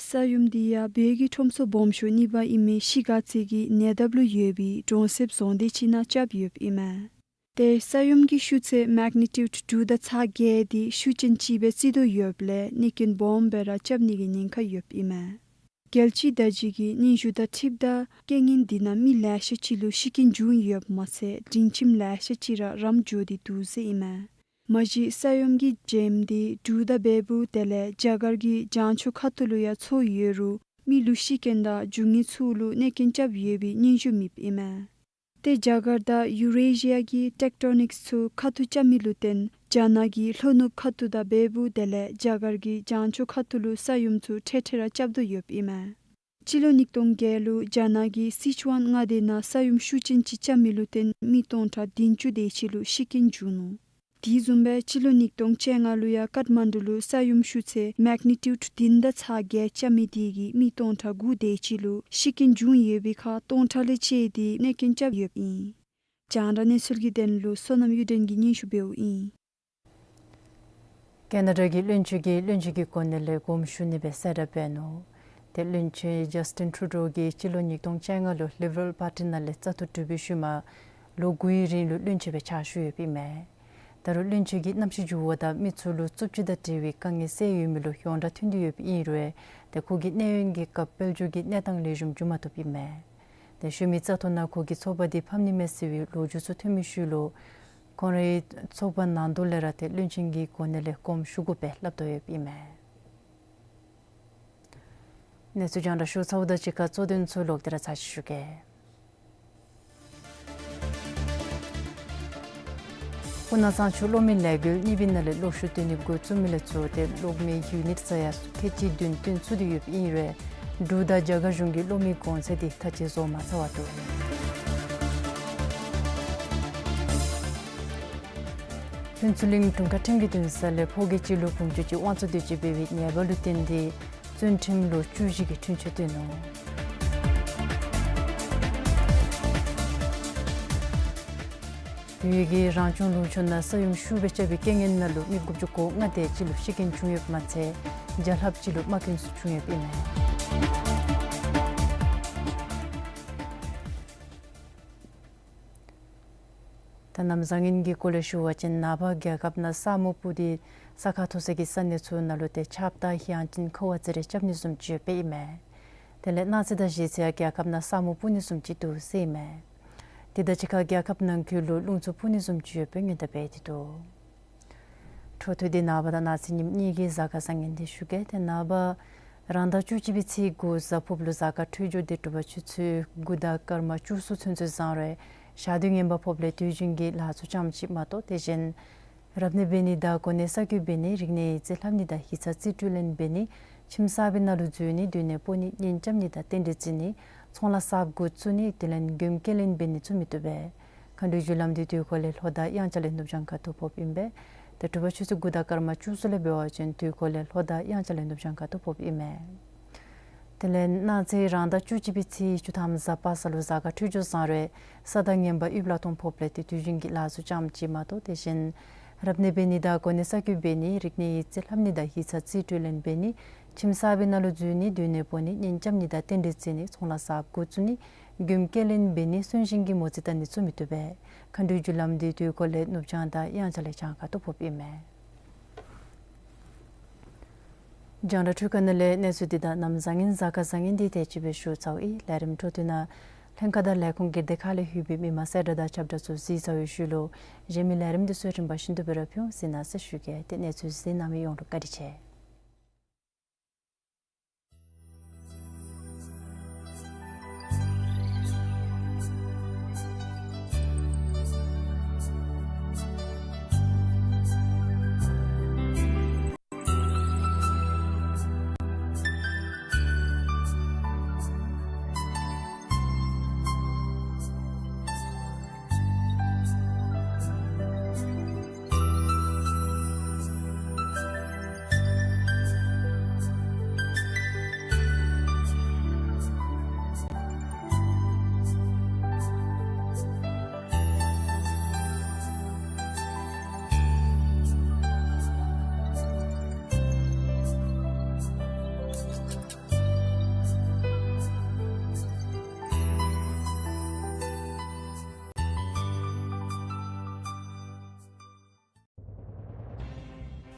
ས་ཡོམ་འདི་ཡང་བོད་ཀྱི་ཁྲོམ་ཚོགས་སྦོམ་ཤོས་གཉིས་པ་ཨིན་མི་གཞིས་ཀ་རྩེ་གི་ཉེ་འདབས་ལུ་ཡོད་པའི་གྲོང་གསེབ་རྫོང་སྡེ་ཅིག་ནང་རྐྱབ་ཡོདཔ་ཨིན་མས། ཏེ་ས་ཡོམ་གྱི་ཤུགས་ཚད་མེག་ནི་ཊིའུཌ་དྲུག་དང་ཚག་བརྒྱད་དེ་ཤུགས་ཅན་ཅིག་སྦེ་བརྩི་དོ་ཡོདཔ་ལས་གནོད་རྐྱེན་སྦོམ་སྦེ་ར་རྐྱབ་ནི་གི་ཉེན་ཁ་ཡོདཔ་ཨིན་མས། རྒྱལ་སྤྱིའི་བརྡ་བརྒྱུད་ཀྱི་སྙན་ཞུ་དང་འཁྲིལཝ་ད་རྐྱེན་ངན་འདི་ནང་མི་ལེ་ཤ་ཅིག་ལུ་ཤི་རྐྱེན་བྱུང་ཡོདཔ་མ་ཚད་སྒྲིང་ཁྱིམ་ལེ་ཤ་ཅིག་ར་རམ་འགྱོ་སྟེ་འདུག་ཟེར་ཨིན་མས། མ་གཞི་ས་ཡོམ་གྱི་རྐྱེནམ་དེ་འབྲུག་དང་བལ་པོ་དེ་ལས་རྒྱ་གར་གྱི་བྱང་ཕྱོགས་ཁ་ཐུག་ལུ་ཡང་ཚོར་ཡོད་རུང་མི་ལུ་ཤི་རྐྱེན་དང་རྒྱུ་དངོས་ཚུ་ལུ་གནོད་རྐྱེན་རྐྱབ་ཡོད་པའི་སྙན་ཞུ་མེདཔ་ཨིན་མས། ཏེ་རྒྱ་གར་དང་ཡུ་རེ་ཤི་ཡ་གི་ཊེག་ཊོ་ནིཀསི་ཚུ་ཁ་ཐུག་རྐྱབ་མི་ལུ་བརྟེན་རྒྱ་ནག་གི་ལྷོ་ནུབ་ཁ་ཐུག་དང་བལ་པོ་དེ་ལས་རྒྱ་གར་གྱི་བྱང་ཕྱོགས་ཁ་ཐུག་ལུ་ས་ཡོམ་ཚུ་འཕྲལ་འཕྲལ་ར་རྐྱབ་དོ་ཡོདཔ་ཨིན་མས། སྤྱི་ལོ་ཉིས་སྟོང་བརྒྱད་ལུ་རྒྱ་ནག་གི་སི་ཅུའན་མངའ་སྡེ་ནང་ས་ཡོམ་ཤུགས་ཅན་ཅིག་རྐྱབ་མི་ལུ་བརྟེན་མི་སྟོང་ཕྲག་བདུན་ཅུ་དེ་ཅིག་ལུ་ཤི་རྐྱེན་བྱུང་ནུག། དེ་བཟུམ་སྦེ་སྤྱི་ལོ་ཉིས་སྟོང་བཅོ་ལྔ་ལུ་ཡང་ཀཊ་མན་ཌུ་ལུ་ས་ཡོམ་ཤུགས་ཚད་མེག་ནི་ཊིའུཌ་བདུན་དང་ཚག་བརྒྱད་རྐྱབ་མི་དེ་གིས་མི་སྟོང་ཕྲག་དགུ་དེ་ཅིག་ལུ་ཤི་རྐྱེན་བྱུང་ཡོད་པའི་ཁར་སྟོང་ཕྲག་ལས་བཅད་དེ་གནོད་རྐྱེན་རྐྱབ་ཡོདཔ་ཨིན། རྒྱང་བསྒྲགས་གནས་ཚུལ་གྱི་དོན་ལུ་བསོད་ནམས་གཡུ་སྒྲོན་གྱིས་སྙན་ཞུ་འབདཝ་ཨིན། ཀེ་ན་ཌ་གི་བློན་ཆེན་གྱིས་བློན་ཆེན་གྱི་གོ་གནས་ལས་དགོངསམ་ཞུ་ནི་སྦེ་གསལ་བསྒྲགས་འབད་ནུག། ཏེ་བློན་ཆེན་ཇཱསི་ཊིན་ཊུ་རུ་ཌོ་གིས་སྤྱི་ལོ་ཉིས་སྟོང་བཅོ་ལྔ་ལུ་ལི་བར་པཱར་ཊི་ནང་ལས་བཙག་འཐུ་གྲུབ་པའི་ཤུལ་མ་ལོ་དགུའི་རིང་ལུ་བློན་ཆེན་སྦེ་ཕྱག་ཞུ་ཡོདཔ་ཨིན་མས། ད་རུང་བློན་ཆེན་གྱི་རྣམ་ཤེས་འགྱུར་བ་དང་མི་ཚུ་ལུ་རྩུབ་སྤྱོད་དང་འབྲེལ་བའི་དཀའ་ངལ་སེལ་ཡོད་མི་ལུ་ཡོངས་གྲགས་ཐོན་ཏེ་ཡོདཔ་ཨིན་རུང་ཏེ་ཁོ་གིས་གནས་དབེན་གྱི་སྐབས་དཔལ་འབྱོར་གྱི་གནས་སྟངས་ལེགས་ཤོམ་འགྱོ་མ་བཏུབ་ཨིན་མས། ཏེ་ཤུལ་མའི་བཙག་འཐུ་ནང་ཁོ་གིས་ཚོགས་པ་འདི་ཕམ་ནི་མས་ཟེར་བའི་ལོ་རྒྱུས་ཚུ་ཐོན་མི་ཤུལ་ལུ་ཁོང་རའི་ཚོགས་པ་ནང་དོག་ལས་ར་ཏེ་བློན་ཆེན་གྱི་གོ་གནས་ལས་དགོངསམ་ཞུ་དགོ་པའི་སླབ་དོ་ཡོདཔ་ཨིན་མས། གནས་ཚུལ་རྒྱང་བསྒྲགས་ཞུ་ཚརཝ་དང་གཅིག་ཁར་གཙོ་དོན་ཚུ་ལོག་སྟེ་ར་ཚར་ཅིག་ཞུ་གེ། སྤུ་ན་གཙང་ཆུ་གློག་མེ་ལས་འགུལ་གཉིས་པའི་ནང་ལས་གློག་ཤུགས་བཏོན་ནི་འགོ་བཙུགས་མི་ལས་ཚུར་ཏེ་གློག་མེ་ཡུ་ནིཊ་ས་ཡ་ཁལ་གཅིག་བདུན་བཏོན་ཚུགས་ཏེ་ཡོདཔ་ཨིན་རུང་འབྲུག་དང་རྒྱ་གར་གཞུང་གིས་གློག་མེའི་གོང་ཚད་འདི་ད་ཅི་བཟོ་མ་ཚར་བར་འདུག། ཕུན་ཚོགས་གླིང་དྲུང་ཁག་ཁྲིམས་ཀྱི་འདུན་ས་ལས་ཕོ་སྐྱེས་གཅིག་ལུ་བུམོ་ཅིག་དབང་བཙོང་འདོད་སྤྱོད་འབད་བའི་ཉེས་པ་ལུ་བརྟེན་ཏེ་བཙོན་ཁྲིམས་ལོ་བཅུ་བཞི་གི་འཁྲུན་ཆོད་བཏོན་ནུག། བོད་ཀྱི་རང་སྐྱོང་ལུང་ཕྱོགས་ནང་ས་ཡོམ་ཤུགས་སྦེ་རྐྱབ་པའི་རྐྱེན་ངན་ནང་ལུ་མི་དགུ་བཅུ་གོ་ལྔ་དེ་ཅིག་ལུ་ཤི་རྐྱེན་བྱུང་ཡོདཔ་མ་ཚད་བརྒྱ་ལྷགཔ་ཅིག་ལུ་རྨ་སྐྱོན་ཚུ་བྱུང་ཡོདཔ་ཨིན་མས། ད་གནམ་བཟང་ངན་གྱི་སྐོར་ལས་ཞུ་བ་ཅིན་ནངས་པ་རྒྱལ་ཁབ་ནང་ས་སྨུག་སྤུབས་ཏེ་ས་ཁ་མཐོ་ས་གི་ས་གནས་ཚུ་ནང་ལུ་ཏེ་ཆརཔ་དང་དབྱངས་ཅན་ཁ་བ་ཙི་རེ་རྐྱབ་ནི་བཟུམ་ཅིག་ཡོདཔ་ཨིན་མས། དེ་ལས་གནངས་ཚེ་དང་གཞེས་ཚེ་ཡང་རྒྱལ་ཁབ་ནང་ས་སྨུག་སྤུབས་ནི་བཟུམ་ཅིག་འདུག་ཟེར་ཨིན་མས། དེ་དང་གཅིག་ཁར་རྒྱལ་ཁབ་ནང་འཁོད་ལུ་རླུང་འཚུབ་འཕུ་ནི་བཟུམ་ཅིག་ཡོད་པའི་སྔོན་བརྡ་འབད་དེ་འདུག། འཕྲོ་མཐུད་དེ་ནངས་པ་དང་གནངས་ཚེ་ཉིནམ་གཉིས་ཀྱི་གཟའ་སྐར་བཟང་ངན་འདི་ཞུ་གེ། ཏེ་ནངས་པ་རང་ཟླ་བཅུ་གཅིག་པའི་ཚེས་དགུ་གཟའ་ཕུརཔ་ལུ་གཟའ་སྐར་འཕྲོད་སྦྱོར་འདི་དྲོ་པ་ཆུ་ཚོད་དགུ་དང་སྐར་མ་བཅུ་གསུམ་ཚུན་ཚོད་བཟང་རུང་ཞག་དུས་ངན་པ་ཕོགཔ་ལས་དུས་རྒྱུན་གྱི་ལཱ་ཚུ་ཙམ་ཅིག་མ་གཏོགས། དེ་བཞིན་རབ་གནས་འབད་ནི་དང་གོ་གནས་གསར་བསྐོ་འབད་ནི་རིག་གནས་རྩིས་ལྷབ་ནི་དང་ཡིག་ཚང་རྩིས་སྤྲོད་ལེན་འབད་ནི་ཁྱིམ་གསརཔ་ནང་ལུ་འཛུལ་ནི་སྡོད་གནས་སྤོ་ནི་གཉེན་རྐྱབ་ནི་དང་རྟེན་འབྲེལ་བརྩི་ནི་ཚོང་ལཱ་གསརཔ་འགོ་བཙུགས་ནི་དེ་ལས་མགྱོནམ་སྐྱེལ་ལེན་འབད་ནི་ཚུ་མི་བཏུབ་པས། མཁའ་འགྲོའི་རྒྱུ་ལམ་འདི་དུས་འཁོར་ལས་ལྷོ་དང་དབྱངས་འཆར་ལས་ནུབ་བྱང་ཁ་ཐུག་ཕོགཔ་ཨིན་པས། ཏེ་དྲོ་པ་ཆུ་ཚོད་དགུ་དང་སྐར་མ་བཅུ་གསུམ་ལས་འབད་བ་ཅིན་དུས་འཁོར་ལས་ལྷོ་དང་དབྱངས་འཆར་ལས་ནུབ་བྱང་ཁ་ཐུག་ཕོགཔ་ཨིན་མས། དེ་ལས་གནངས་ཚེ་རང་ཟླ་བཅུ་གཅིག་པའི་ཚེས་བཅུ་ཐམ་གཟའ་པ་སངས་ལུ་གཟའ་སྐར་འཕྲོད་སྦྱོར་བཟང་རུང་ས་དང་ངན་པ་ཡུལ་ལ་ཐོན་ཕོགཔ་ལས་ཏེ་དུས་རྒྱུན་གྱི་ལཱ་ཚུ་ཙམ་ཅིག་མ་གཏོགས། དེ་བཞིན་རབ་གནས་འབད་ནི་དང་གོ་གནས་གསར་བསྐོ་འབད་ནི་རིག་གནས་ཡིག་རྩིས་ལྷབ་ནི་དང་ཡིག་ཚང་རྩིས་སྤྲོད་ལེན་འབད་ནི་ཁྱིམ་གསར་པའི་ནང་ལུ་འཛུལ་ནི་སྡོད་གནས་སྤོ་ནི་གཉེན་རྐྱབ་ནི་དང་རྟེན་འབྲེལ་བརྩི་ནི་ཚོང་ལཱ་གསརཔ་འགོ་བཙུགས་ནི་རྒྱུམ་སྐྱེལ་ལེན་འབད་ནི་གསོན་གཤིན་གྱི་མོ་རྩིས་བལྟ་ནི་ཚུ་མི་བཏུབ་པས། མཁའ་འགྲོའི་རྒྱུ་ལམ་འདི་དུས་འཁོར་ལས་ནུབ་བྱང་དང་དབྱངས་འཆར་ལས་བྱང་ཁ་ཐུག་ཕོགཔ་ཨིན་མས། རྒྱང་བསྒྲགས་འཕྲུལ་ཁང་ནང་ལས་གནས་ཚུལ་འདི་དང་གནམ་བཟང་ངན་གཟའ་སྐར་བཟང་ངན་འདི་དེ་ཅིག་སྦེ་ཞུ་ཚརཝ་ཨིན། ལས་རིམ་འཕྲོ་མཐུད་ནང་ལྷན་ཁག་དང་ལས་ཁུངས་སྒེར་སྡེ་ཁག་ལས་ལྷོད་པའི་མི་མང་གསལ་བསྒྲགས་དང་ཁྱབ་བསྒྲགས་ཚུ་གཟིགས་ཚར་བའི་ཤུལ་ལུ་གཞན་མི་ལས་རིམ་འདི་ཚུ་རིམ་པ་བཞིན་དུ་སྦེ་ར་ཕུལ་འོང་གཟིགས་གནང་ཟེར་ཞུ་གེ། ཏེ་གནས་ཚུལ་གཟིགས་གནང་མི་ཡོངས་ལུ་བཀའ་དྲིན་ཆེ།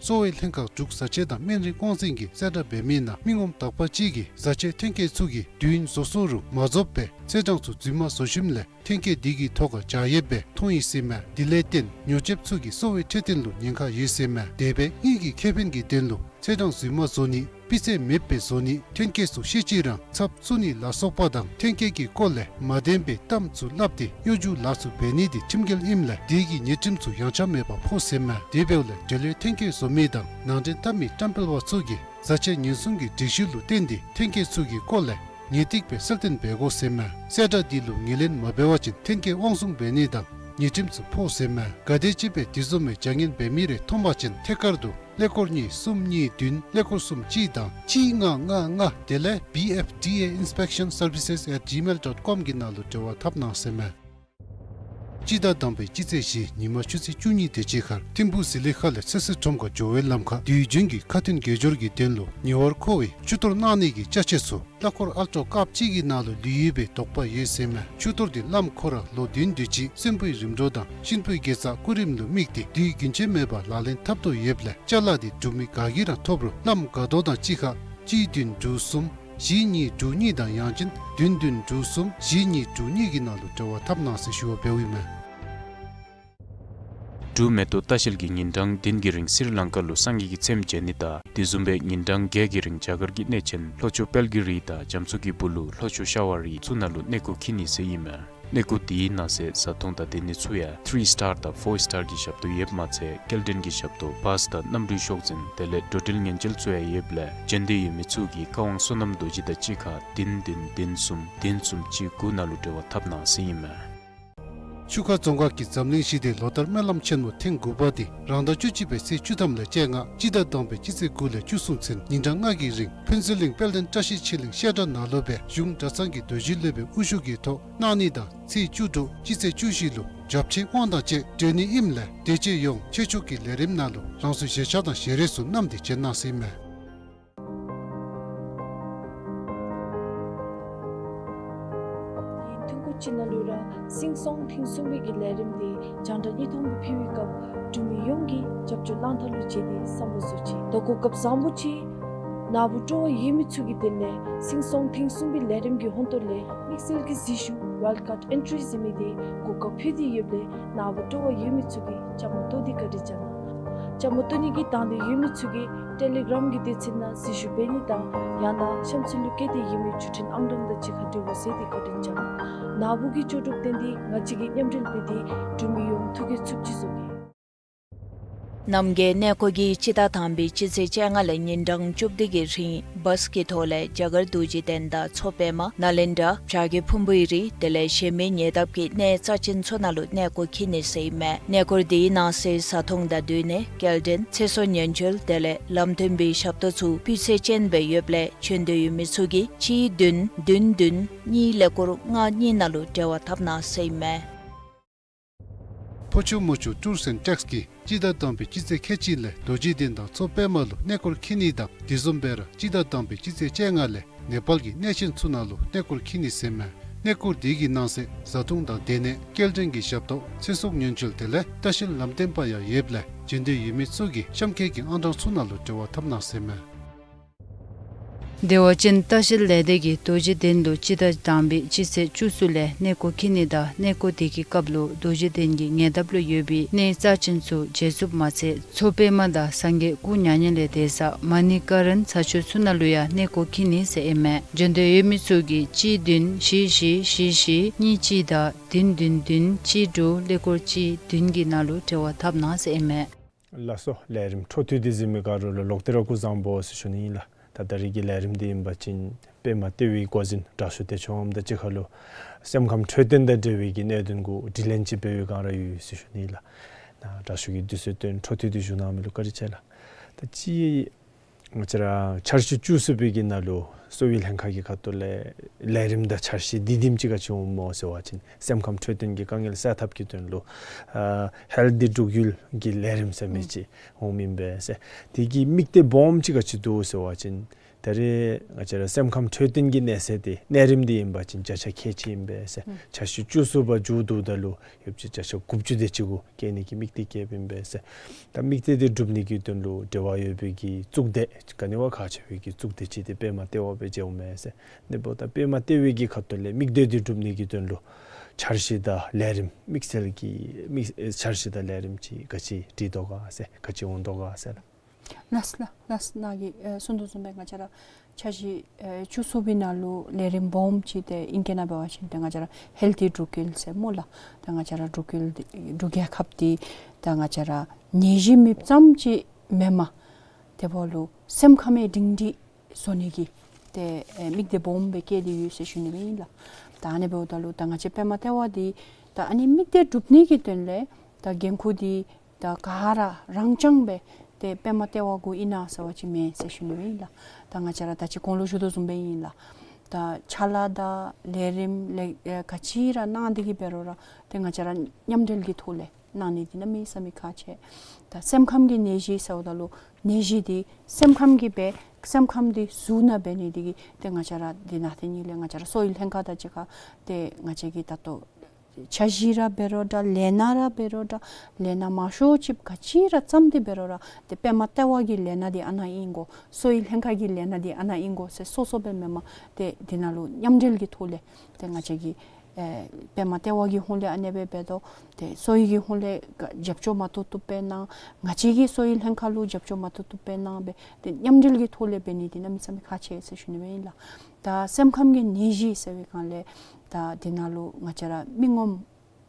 གསོ་བའི་ལྷན་ཁག་འབྲུག་བཟའ་ཆས་དང་སྨན་རིགས་དབང་འཛིན་གྱིས་གསལ་བསྒྲགས་འབད་མི་ནང་མི་ངོམ་དག་པ་ཅིག་གིས་བཟའ་ཆས་ཐོན་སྐྱེད་ཚུ་གི་དུས་ཡུན་བཟོ་སོང་རུང་མ་རྫོགས་པར་ཚེས་གྲངས་ཚུ་རྫུན་མ་བཟོ་ཞིནམ་ལས་ཐོན་སྐྱེད་འདི་གི་ཐོག་ཁར་འཇའ་ཡོདཔ་སྦེ་མཐོང་ཡི་ཟེར་མས། དེ་ལས་བརྟེན་ཉོ་སྤྱོད་ཚུ་གིས་གསོ་བའི་འཕྲོད་བསྟེན་ལུ་ཉེན་ཁ་ཡོད་ཟེར་མས། དེ་སྦེ་དངུལ་གྱི་ཁེ་ཕན་གྱི་དོན་ལུ་ཚེས་གྲངས་རྫུན་མ་བཟོ་ནི་སྤུས་ཚད་མེདཔ་སྦེ་བཟོ་ནི་ཐོན་སྐྱེད་ཚུ་ཤེས་ཅི་རང་ཚབ་བཙུགས་ནི་ལ་སོགས་པ་དང་ཐོན་སྐྱེད་ཀྱི་སྐོར་ལས་མ་བདེན་པའི་གཏམ་ཚུ་སླབ་སྟེ་གཡོ་སྒྱུ་ལཱ་ཚུ་འབད་ནི་འདི་ཁྲིམས་འགལ་ཨིནམ་ལས་དེ་གི་ཉེས་ཁྲིམས་ཚུ་ཡངས་ཆག་མེད་པར་ཕོག་ཟེར་མས། དེ་འབདཝ་ལས་འབྲེལ་ཡོད་ཐོན་སྐྱེད་བཟོ་མི་དང་ནང་འདྲེན་འཐབ་མི་བཀྲམ་སྤེལ་པ་ཚུ་གིས་བཟའ་ཆས་ཉེན་སྲུང་གི་སྒྲིག་གཞི་ལུ་བརྟེན་ཏེ་ཐོན་སྐྱེད་ཚུ་གི་སྐོར་ལས་ངེས་ཏིག་སྦེ་གསལ་སྟོན་འབད་དགོ་ཟེར་མས། གསལ་བསྒྲགས་འདི་ལུ་ངོས་ལེན་མ་འབད་བ་ཅིན་ཐོན་སྐྱེད་དབང་བཟུང་འབད་ནི་དང་ཉེས་ཁྲིམས་ཚུ་ཕོག་ཟེར་མས། ག་དེམ་ཅིག་སྦེ་དེ་བཟུམ་མའི་བྱ་ངན་འབད་མི་རེ་མཐོང་པ་ཅིན་ཐད་ཀར་དུ་ཀླད་ཀོར་གཉིས་གསུམ་གཉིས་བདུན་ཀླད་ཀོར་གསུམ་གཅིག་དང་གཅིག་ལྔ་ལྔ་ལྔ་དེ་ལས་B F D A inspection services at gmail dot com གི་ནང་ལུ་འབྲེལ་བ་འཐབ་གནང་ཟེར་མས། སྤྱི་ཟླ་དང་པའི་སྤྱི་ཚེས་བཞི་ཉིན་མ་ཆུ་ཚོད་བཅུ་གཉིས་དེ་ཅིག་ཁར་ཐིམ་ཕུག་ཟི་ལིང་ཁ་ལས་ཚོད་བསྲེ་ཁྲོམ་ཁར་འགྱོ་བའི་ལམ་ཁར་དུས་རྒྱུན་གྱི་ཁ་ཐུན་དགེ་སྦྱོར་གྱི་དོན་ལུ་ཉེ་བར་མཁོ་བའི་ཆུ་གཏོར་གནང་ནི་གི་ཅ་ཆས་ཚུ་གླ་འཁོར་ཨལ་ཊོ་ཀར་གཅིག་གི་ནང་ལུ་ལུས་ཡོད་པའི་དོགས་པ་ཡོད་ཟེར་མས། ཆུ་གཏོར་འདི་བླམ་ཁོ་ར་ལོ་བདུན་དུས་ཅི་གསོན་པོའི་རིམ་གྲོ་དང་གཤིན་པོའི་དགེ་རྩ་སྐུ་རིམ་ལུ་དམིགས་ཏེ་དུས་རྒྱུན་ཆད་མེད་པར་ལག་ལེན་འཐབ་དོ་ཡོདཔ་ལས་ཅ་ལ་འདི་འབྲུག་མི་ག་གིས་ར་ཐོབ་རུང་བླམ་དགའ་ཏོག་དང་གཅིག་ཁར་གཅིག་བདུན་དྲུག་གསུམ་བཞི་གཉིས་དྲུག་གཉིས་དང་ཡང་ཅིན་བདུན་བདུན་དྲུག་གསུམ་བཞི་གཉིས་དྲུག་གཉིས་ཀྱི་ནང་ལུ་འབྲེལ་བ་འཐབ་གནང་ཟེར་ཞུ་བ་འབདཝ་ཨིན་མས། འབྲུག་མེ་ཏོག་ལྟ་བཤལ་གྱིས་ཉིན་གྲངས་བདུན་གྱི་རིང་སི་རི་ལང་ཀ་ལུ་སངས་རྒྱས་ཀྱི་ཚེམས་མཇལ་ནི་དང་དེ་བཟུམ་སྦེ་ཉིན་གྲངས་བརྒྱད་ཀྱི་རིང་རྒྱ་གར་གྱི་གནས་ཆེན་ལྷོ་ཕྱོགས་དཔལ་གྱི་རི་དང་རྒྱ་མཚོ་གི་སྦུག་ལུ་ལྷོ་ཕྱོགས་ཤ་བ་རི་ཚུ་ནང་ལུ་གནས་སྐོར་འཁྱིད་ནི་ཟེར་ཨིན་མས། གནས་སྐོར་དེའི་ནང་གསེས་བཟའ་འཐུང་དང་སྡོད་གནས་ཚུ་ཡང་ཐི་རི་སི་ཊར་དང་ཕོར་སི་ཊར་གྱི་ཞབས་ཏོག་ཡོདཔ་མ་ཚད་སྐྱེལ་འདྲེན་གྱི་ཞབས་ཏོག་བཱས་དང་གནམ་གྲུའི་ཤོག་འཛིན་དེ་ལས་འགྲོ་འགྲུལ་ཉེན་བཅོལ་ཚུ་ཡང་ཡོདཔ་ལས་བྱོན་འདོད་ཡོད་མི་ཚུ་གིས་བཀའ་དབང་བསོད་ནམས་རྡོ་རྗེ་དང་གཅིག་ཁར་བདུན་བདུན་བདུན་གསུམ་བདུན་གསུམ་གཅིག་དགུ་ནང་ལུ་འབྲེལ་བ་འཐབ་གནང་ཟེར་ཨིན་མས། ཆུ་ཁ་རྫོང་ཁག་གི་འཛམ་གླིང་ཞི་བདེའི་ལོ་བསྟར་སྨོན་ལམ་ཆེན་མོ་ཐེངས་དགུ་པ་འདི་རང་ཟླ་བཅུ་གཅིག་པའི་ཚེས་བཅུ་ཐམ་ལས་བཅོ་ལྔ་སྤྱི་ཟླ་དང་པའི་སྤྱི་ཚེས་དགུ་ལས་བཅུ་གསུམ་ཚུན་ཉིན་གྲངས་ལྔ་གི་རིང་ཕུན་ཚོགས་གླིང་དཔལ་ལྡན་བཀྲ་ཤིས་ཆོས་གླིང་བཤད་གྲྭ་ནང་ལུ་སྦེ་གཞུང་གྲྭ་ཚང་གི་རྡོ་རྗེ་སློབ་དཔོན་དབུ་བཞུགས་ཀྱི་ཐོག་གནང་ནི་དང་ཚེས་བཅུ་དྲོ་སྤྱི་ཚེས་བཅུ་བཞི་ལུ་བྱབས་ཆེན་དབང་དང་བཅས་གྲོལ་ནི་ཨིནམ་ལས་དེ་རྗེས་ཡོངས་ཆོས་ཕྱོགས་ཀྱི་ལས་རིམ་ནང་ལུ་རང་སོའི་བཞེས་ཆག་དང་བཞེས་རས་ཚུ་བསྣམས་ཏེ་བྱོན་གནང་ཟེར་ཨིན་མས། དེའི་ཐུན་གོ་ཅིག་ནང་ལུ་ར་སིང་སོང་ཐེངས་གསུམ་པའི་གི་ལས་རིམ་འདི་རྒྱང་བསྒྲགས་བརྙན་ཐུང་འདི་ཕུལ་བའི་སྐབས་འབྲུག་མི་ཡོངས་ཀྱིས་རྒྱབ་སྐྱོར་གནང་ཐངས་ལུ་དཔྱད་དེ་བསམ་བློ་གཟབ་ཅིག། ད་གོ་སྐབས་བཟང་པོ་ཅིག་ནཱ་བུ་སྤྲོ་བ་ཡོད་མི་ཚུ་གི་དོན་ལས་སིང་སོང་ཐེངས་གསུམ་པའི་ལས་རིམ་གྱི་ཧོང་ཏོ་ལས་དམིགས་བསལ་གྱི་གཟིགས་ཞུ་ཝའིལཌ་ཀཱརཌ་ཨེན་ཊི་རི་ཟེར་མི་འདི་གོ་སྐབས་ཕུལ་ཏེ་ཡོདཔ་ལས་ནཱ་བུ་སྤྲོ་བ་ཡོད་མི་ཚུ་གིས་བཅའ་མར་གཏོགས་ཏེ་བཀའ་དྲིན་བསྐྱང་གནང་། བཅའ་མར་གཏོགས་ནི་གི་དང་འདོད་ཡོད་མི་ཚུ་གིས་ཊེ་ལི་གྲམ་གྱི་སྡེ་ཚན་ནང་གཟིགས་ཞུ་འབད་ནི་དང་ཡང་ན་གཤམ་ཚུན་ལུ་བཀོད་དེ་ཡོད་མི་བརྒྱུད་འཕྲིན་ཨང་གྲངས་དང་གཅིག་ཁར་འབྲེལ་བ་མཛད་དེ་བཀའ་དྲིན་བསྐྱང་གནང་། ནཱ་བུ་གི་ལྕོགས་གྲུབ་བརྟེན་ཏེ་ང་བཅས་ཀྱིས་མཉམ་འབྲེལ་འབད་དེ་འབྲུག་མི་ཡོངས་ཐུགས་ཀྱི་ཚུགས་ཀྱི་བཟོ་གེ། རྣམ་རྒྱལ་གནས་སྐོར་གྱིས་སྤྱི་ཟླ་དང་པའི་སྤྱི་ཚེས་བཅོ་ལྔ་ལས་ཉིན་གྲངས་བཅུ་བདུན་གྱི་རིང་བཱས་ཀྱི་ཐོག་ལས་རྒྱ་གར་རྡོ་རྗེ་གདན་དང་མཚོ་པདྨ་ནཱ་ལེནྡྲ་བྱ་རྒོད་ཕུང་པོའི་རི་དེ་ལས་གཞན་མི་ཉེ་འདབས་ཀྱི་གནས་རྩ་ཅན་ཚུ་ནང་ལུ་གནས་སྐོར་འཁྱིད་ནི་ཟེར་ཨིན་མས། གནས་སྐོར་དེའི་ནང་གསེས་བཟའ་འཐུང་དང་སྡོད་གནས་སྐྱེལ་འདྲེན་ཚེ་སྲོག་ཉེན་བཅོལ་དེ་ལས་ལམ་སྟོན་པའི་ཞབས་ཏོག་ཚུ་སྤུས་ཚད་ཅན་སྦེ་ཡོདཔ་ལས་བྱོན་འདོད་ཡོད་མི་ཚུ་གིས་གཅིག་བདུན་བདུན་བདུན་གཉིས་ཀླད་ཀོར་ལྔ་གཉིས་ནང་ལུ་འབྲེལ་བ་འཐབ་གནང་ཟེར་ཨིན་མས། ཕོ་ཆུ་མོ་ཆུ་ཊུརསི་ཨེནཌ་ཊེགསི་གིས་སྤྱི་ཟླ་དང་པའི་སྤྱི་ཚེས་ཁལ་གཅིག་ལས་རྡོ་རྗེ་གདན་དང་མཚོ་པདྨ་ལུ་གནས་སྐོར་འཁྱིད་ནི་དང་དེ་བཟུམ་སྦེ་ར་སྤྱི་ཟླ་དང་པའི་སྤྱི་ཚེས་བཅོ་ལྔ་ལས་ནེ་པཱལ་གྱི་གནས་ཆེན་ཚུ་ནང་ལུ་གནས་སྐོར་འཁྱིད་ནི་ཟེར་ཨིན་མས། གནས་སྐོར་དེ་གི་ནང་གསེས་བཟའ་འཐུང་དང་སྡོད་གནས་སྐྱེལ་འདྲེན་གྱི་ཞབས་ཏོག་ཚེ་སྲོག་ཉེན་བཅོལ་དེ་ལས་ལྟ་བཤལ་ལམ་སྟོན་པ་ཡང་ཡོདཔ་ལས་བྱོན་འདོད་ཡོད་མི་ཚུ་གིས་གཤམ་འཁོད་ཀྱི་ཨང་གྲངས་ཚུ་ནང་ལུ་འབྲེལ་བ་འཐབ་གནང་ཟེར་ཨིན་མས། བདེ་བ་ཅན་ལྟ་བཤལ་ལས་སྡེ་གིས་རྡོ་རྗེ་གདན་ལུ་སྤྱི་ཟླ་དང་པའི་སྤྱི་ཚེས་བཅུ་གསུམ་ལས་གནས་སྐོར་འཁྱིད་ནི་དང་གནས་སྐོར་དེ་གི་སྐབས་ལུ་རྡོ་རྗེ་གདན་གྱི་ཉེ་འདབས་ལུ་ཡོད་པའི་གནས་རྩ་ཅན་ཚུ་མཇལ་ཚུགསཔ་མ་ཚད་མཚོ་པདྨ་དང་སངས་རྒྱས་སྐུ་མྱ་ངན་ལས་འདས་ས་མ་ཎི་ཀ་རན་ས་ཆ་ཚུ་ནང་ལུ་ཡང་གནས་སྐོར་འཁྱིད་ནི་ཟེར་ཨིན་མས། བྱོན་འདོད་ཡོད་མི་ཚུ་གིས་གཅིག་བདུན་བཞི་བཞི་བཞི་བཞི་གཉིས་གཅིག་དང་བདུན་བདུན་བདུན་གཅིག་དྲུག་ཀླད་ཀོར་གཅིག་བདུན་གྱི་ནང་ལུ་འབྲེལ་བ་འཐབ་གནང་ཟེར་ཨིན་མས། ལགས་སོ། ལས་རིམ་འཕྲོ་མཐུད་དེ་གཟིགས་མི་ག་ར་ལུ་ལོག་སྟེ་ར་སྐུ་གཟུགས་བཟང་པོ་ཟེར་ཞུ་ནི་ཨིན་ལགས། ད་ད་རིས་ཀྱི་ལས་རིམ་འདི་ཨིན་པ་ཅིན་པདྨ་ལྟེ་བའི་འགོ་འཛིན་དྲག་ཤོས་བདེ་མཆོག་དབངམོ་དང་གཅིག་ཁར་ལུ་སེམས་ཁམས་འཕྲོད་བསྟེན་དང་འབྲེལ་བའི་གི་གནད་དོན་གུ་དྲི་ལན་ཅིག་འབད་བའི་བསྒང་ར་ཡོད་ཟེར་ཞུ་ནི་ཨིན་ལགས། ད་དྲག་ཤོས་ཀྱིས་དུས་ཚོད་བཏོན་འཕྲོ་མཐུད་དེ་བཞུགས་གནང་མི་ལུ་བཀའ་དྲིན་ཆེ་ལགས། ད་ཅི་ང་བཅས་ར་འཆར་གཞི་བཅུ་གསུམ་པའི་གི་ནང་ལུ་གསོ་བའི་ལྷན་ཁག་གི་ཁ་ཐུག་ལས་ལས་རིམ་དང་འཆར་གཞི་འདི་དེམ་ཅིག་ག་ཅི་འོངམ་སྨོ་ཟེར་བ་ཅིན་སེམས་ཁམས་འཕྲོད་བསྟེན་གྱི་དཀའ་ངལ་སེལ་ཐབས་ཀྱི་དོན་ལུ་ཨ་ཧེལ་ཐི་འབྲུག་ཡུལ་གྱི་ལས་རིམ་ཟེར་མི་ཅིག་འོངམ་ཨིན་པས་ཟེར། དེ་གི་དམིགས་གཏད་སྦོམ་ཅིག་ག་ཅི་འདུག་ཟེར་བ་ཅིན་ད་རེས་ང་བཅས་ར་སེམས་ཁམས་འཕྲོད་བསྟེན་གྱི་གནས་ཚད་དེ་གནས་རིམ་འདི་ཨིན་པ་ཅིན་བརྒྱ་ཆ་ཁལ་གཅིག་ཨིན་པས་ཟེར། འཆར་གཞི་བཅུ་གསུམ་པ་མཇུག་བསྡུཝ་ད་ལུ་ཡོདཔ་ཅིག་བརྒྱ་ཆ་དགུ་བཅུ་དེ་ཅིག་གུ་བསྐྱལ་ནི་གི་དམིགས་གཏད་བསྐྱེདཔ་ཨིན་པས་ཟེར། ད་དམིགས་གཏད་དེ་སྒྲུབ་ནི་གི་དོན་ལུ་འབྲེལ་བ་ཡོད་པའི་གི་གཙུག་སྡེ་ག་ནི་བ་ཁག་ཆེ་བའི་གི་གཙུག་སྡེ་ཅིག་དེ་པདྨ་ལྟེ་བ་སྦེ་མཇལཝ་མས་ཟེར། ཨ་ནི་འབདཝ་ད་པདྨ་ལྟེ་བའི་གི་ཁ་ཐུག་ལས་དམིགས་གཏད་དེ་སྒྲུབ་ནི་གི་དོན་ལུ་འཆར་གཞི་དང་ལས་རིམ་དམིགས་བསལ་གྱི་དམིགས་འཆར་གཞི་དང་ལས་རིམ་ཅིག་ག་ཅི་སྒྲིག་དོ་ག་ཟེར་ག་ཅི་འོང་དོ་ག་ཟེར་ལགས། ལགས་ལགས་ལགས། ནཱ་གིས་ཨེ་གསུངས་དོ་བཟུམ་སྦེ་ང་བཅས་ར་འཆར་གཞི་ཨེ་བཅུ་གསུམ་པའི་ནང་ལུ་ལས་རིམ་སྦོམ་ཅིག་དེ་ཨིང་སྐད་ནང་འབད་བ་ཅིན་ཏེ་ང་བཅས་ར་ཧེལ་ཐི་འབྲུག་ཡུལ་ཟེར་སྨོ་ལགས། ཏེ་ང་བཅས་ར་འབྲུག་ཡུལ་འདི་འབྲུག་རྒྱལ་ཁབ་འདི་ད་ང་བཅས་ར་ནད་གཞི་མེདཔ་ཙམ་ཅིག་མེན་པར་དེ་འབདཝ་ལུ་སེམས་ཁམས་སྒྲིང་སྒྲིང་བཟོ་ནི་གི་ཏེ་ཨེ་དམིགས་གཏད་སྦོམ་སྦེ་བསྐྱེད་དེ་ཡོད་ཟེར་ཞུ་ནི་སྦེ་ཨིན་ལགས། ད་ཨ་ནི་འབདཝ་ད་ལུ་ད་ང་བཅས་པདྨ་ལྟེ་བ་འདི་ད་ཨ་ནི་དམིགས་གཏད་སྒྲུབ་ནི་གི་དོན་ལས་ད་འགན་ཁུར་འདི་ད་ག་ར་རང་རྐྱང་སྦེ་ཏེ་པདྨ་ལྟེ་བ་གུ་ཨིན་ན་ཟེར་བ་ཅིན་མེན་ཟེར་ཞུ་ནི་སྦེ་ཨིན་ལགས། ད་ང་བཅས་ར་ད་ཅི་གོང་ལུ་ཞུ་དོ་བཟུམ་སྦེ་ཨིན་ལགས། ད་ཕྱག་ལཱ་དང་ལས་རིམ་ལས་ཨེ་ག་ཅི་ར་གནང་སྟེ་གི་འབད་རུང་ར་ཏེ་ང་བཅས་ར་མཉམ་འབྲེལ་གྱི་ཐོག་ལས་གནང་ནི་འདི་གནམ་མེད་ས་མེད་ཁག་ཆེ། ད་སེམས་ཁམས་ཀྱི་ནད་གཞི་ཟེརཝ་ད་ལུ་ནད་གཞི་འདི་སེམས་ཁམས་ཀྱི་སྦེ་སེམས་ཁམས་འདི་གཟུགས་ནང་འབད་ནི་འདི་གིས་ཏེ་ང་བཅས་ར་འདི་ནང་ཏེ་ནི་ལས་ང་བཅས་ར་གསོ་བའི་ལྷན་ཁག་དང་གཅིག་ཁར་ཏེ་ང་བཅས་ཀྱིས་ད་ལྟོ་འཆར་གཞི་ར་འབད་རུང་འདྲ་ལས་སྣ་ར་འབད་རུང་འདྲ་ལས་སྣ་མང་ཤོས་ཅིག་ག་ཅི་ར་བརྩམས་ཏེ་འབད་རུང་ར་ཏེ་པདྨ་ལྟེ་བ་གི་ལས་སྣ་འདི་ཨ་ནཱ་ཨིན་དགོ། གསོ་བའི་ལྷན་ཁག་གི་ལས་སྣ་འདི་ཨ་ནཱ་ཨིན་དགོ་ཟེར་སོ་སོ་སྦེ་མེན་པར་ཏེ་འདི་ནང་ལུ་མཉམ་འབྲེལ་གྱི་ཐོག་ལས་ཏེ་ང་བཅས་ཀྱིས་ཨེ་པདྨ་ལྟེ་བ་གི་ཧོངས་ལས་ཨ་ནེ་སྦེ་འབད་དོ། ཏེ་གསོ་བའི་གི་ཧོངས་ལས་རྒྱབ་སྐྱོར་མ་ཐུབ་ཐུབ་སྦེ་གནང་། ང་བཅས་ཀྱིས་གསོ་བའི་ལྷན་ཁག་ལུ་རྒྱབ་སྐྱོར་མ་ཐུབ་ཐུབ་སྦེ་གནང་སྦེ་ཏེ་མཉམ་འབྲེལ་གྱི་ཐོག་ལས་འབད་ནི་འདི་གནམ་མེད་ས་མེད་ཁག་ཆེ་ཟེར་ཞུ་ནི་སྦེ་ཨིན་ལགས། ད་སེམས་ཁམས་ཀྱི་ནད་གཞི་ཟེར་བའི་སྒང་ལས་ད་འདི་ནང་ལུ་ང་བཅས་ར་མི་ངོམ་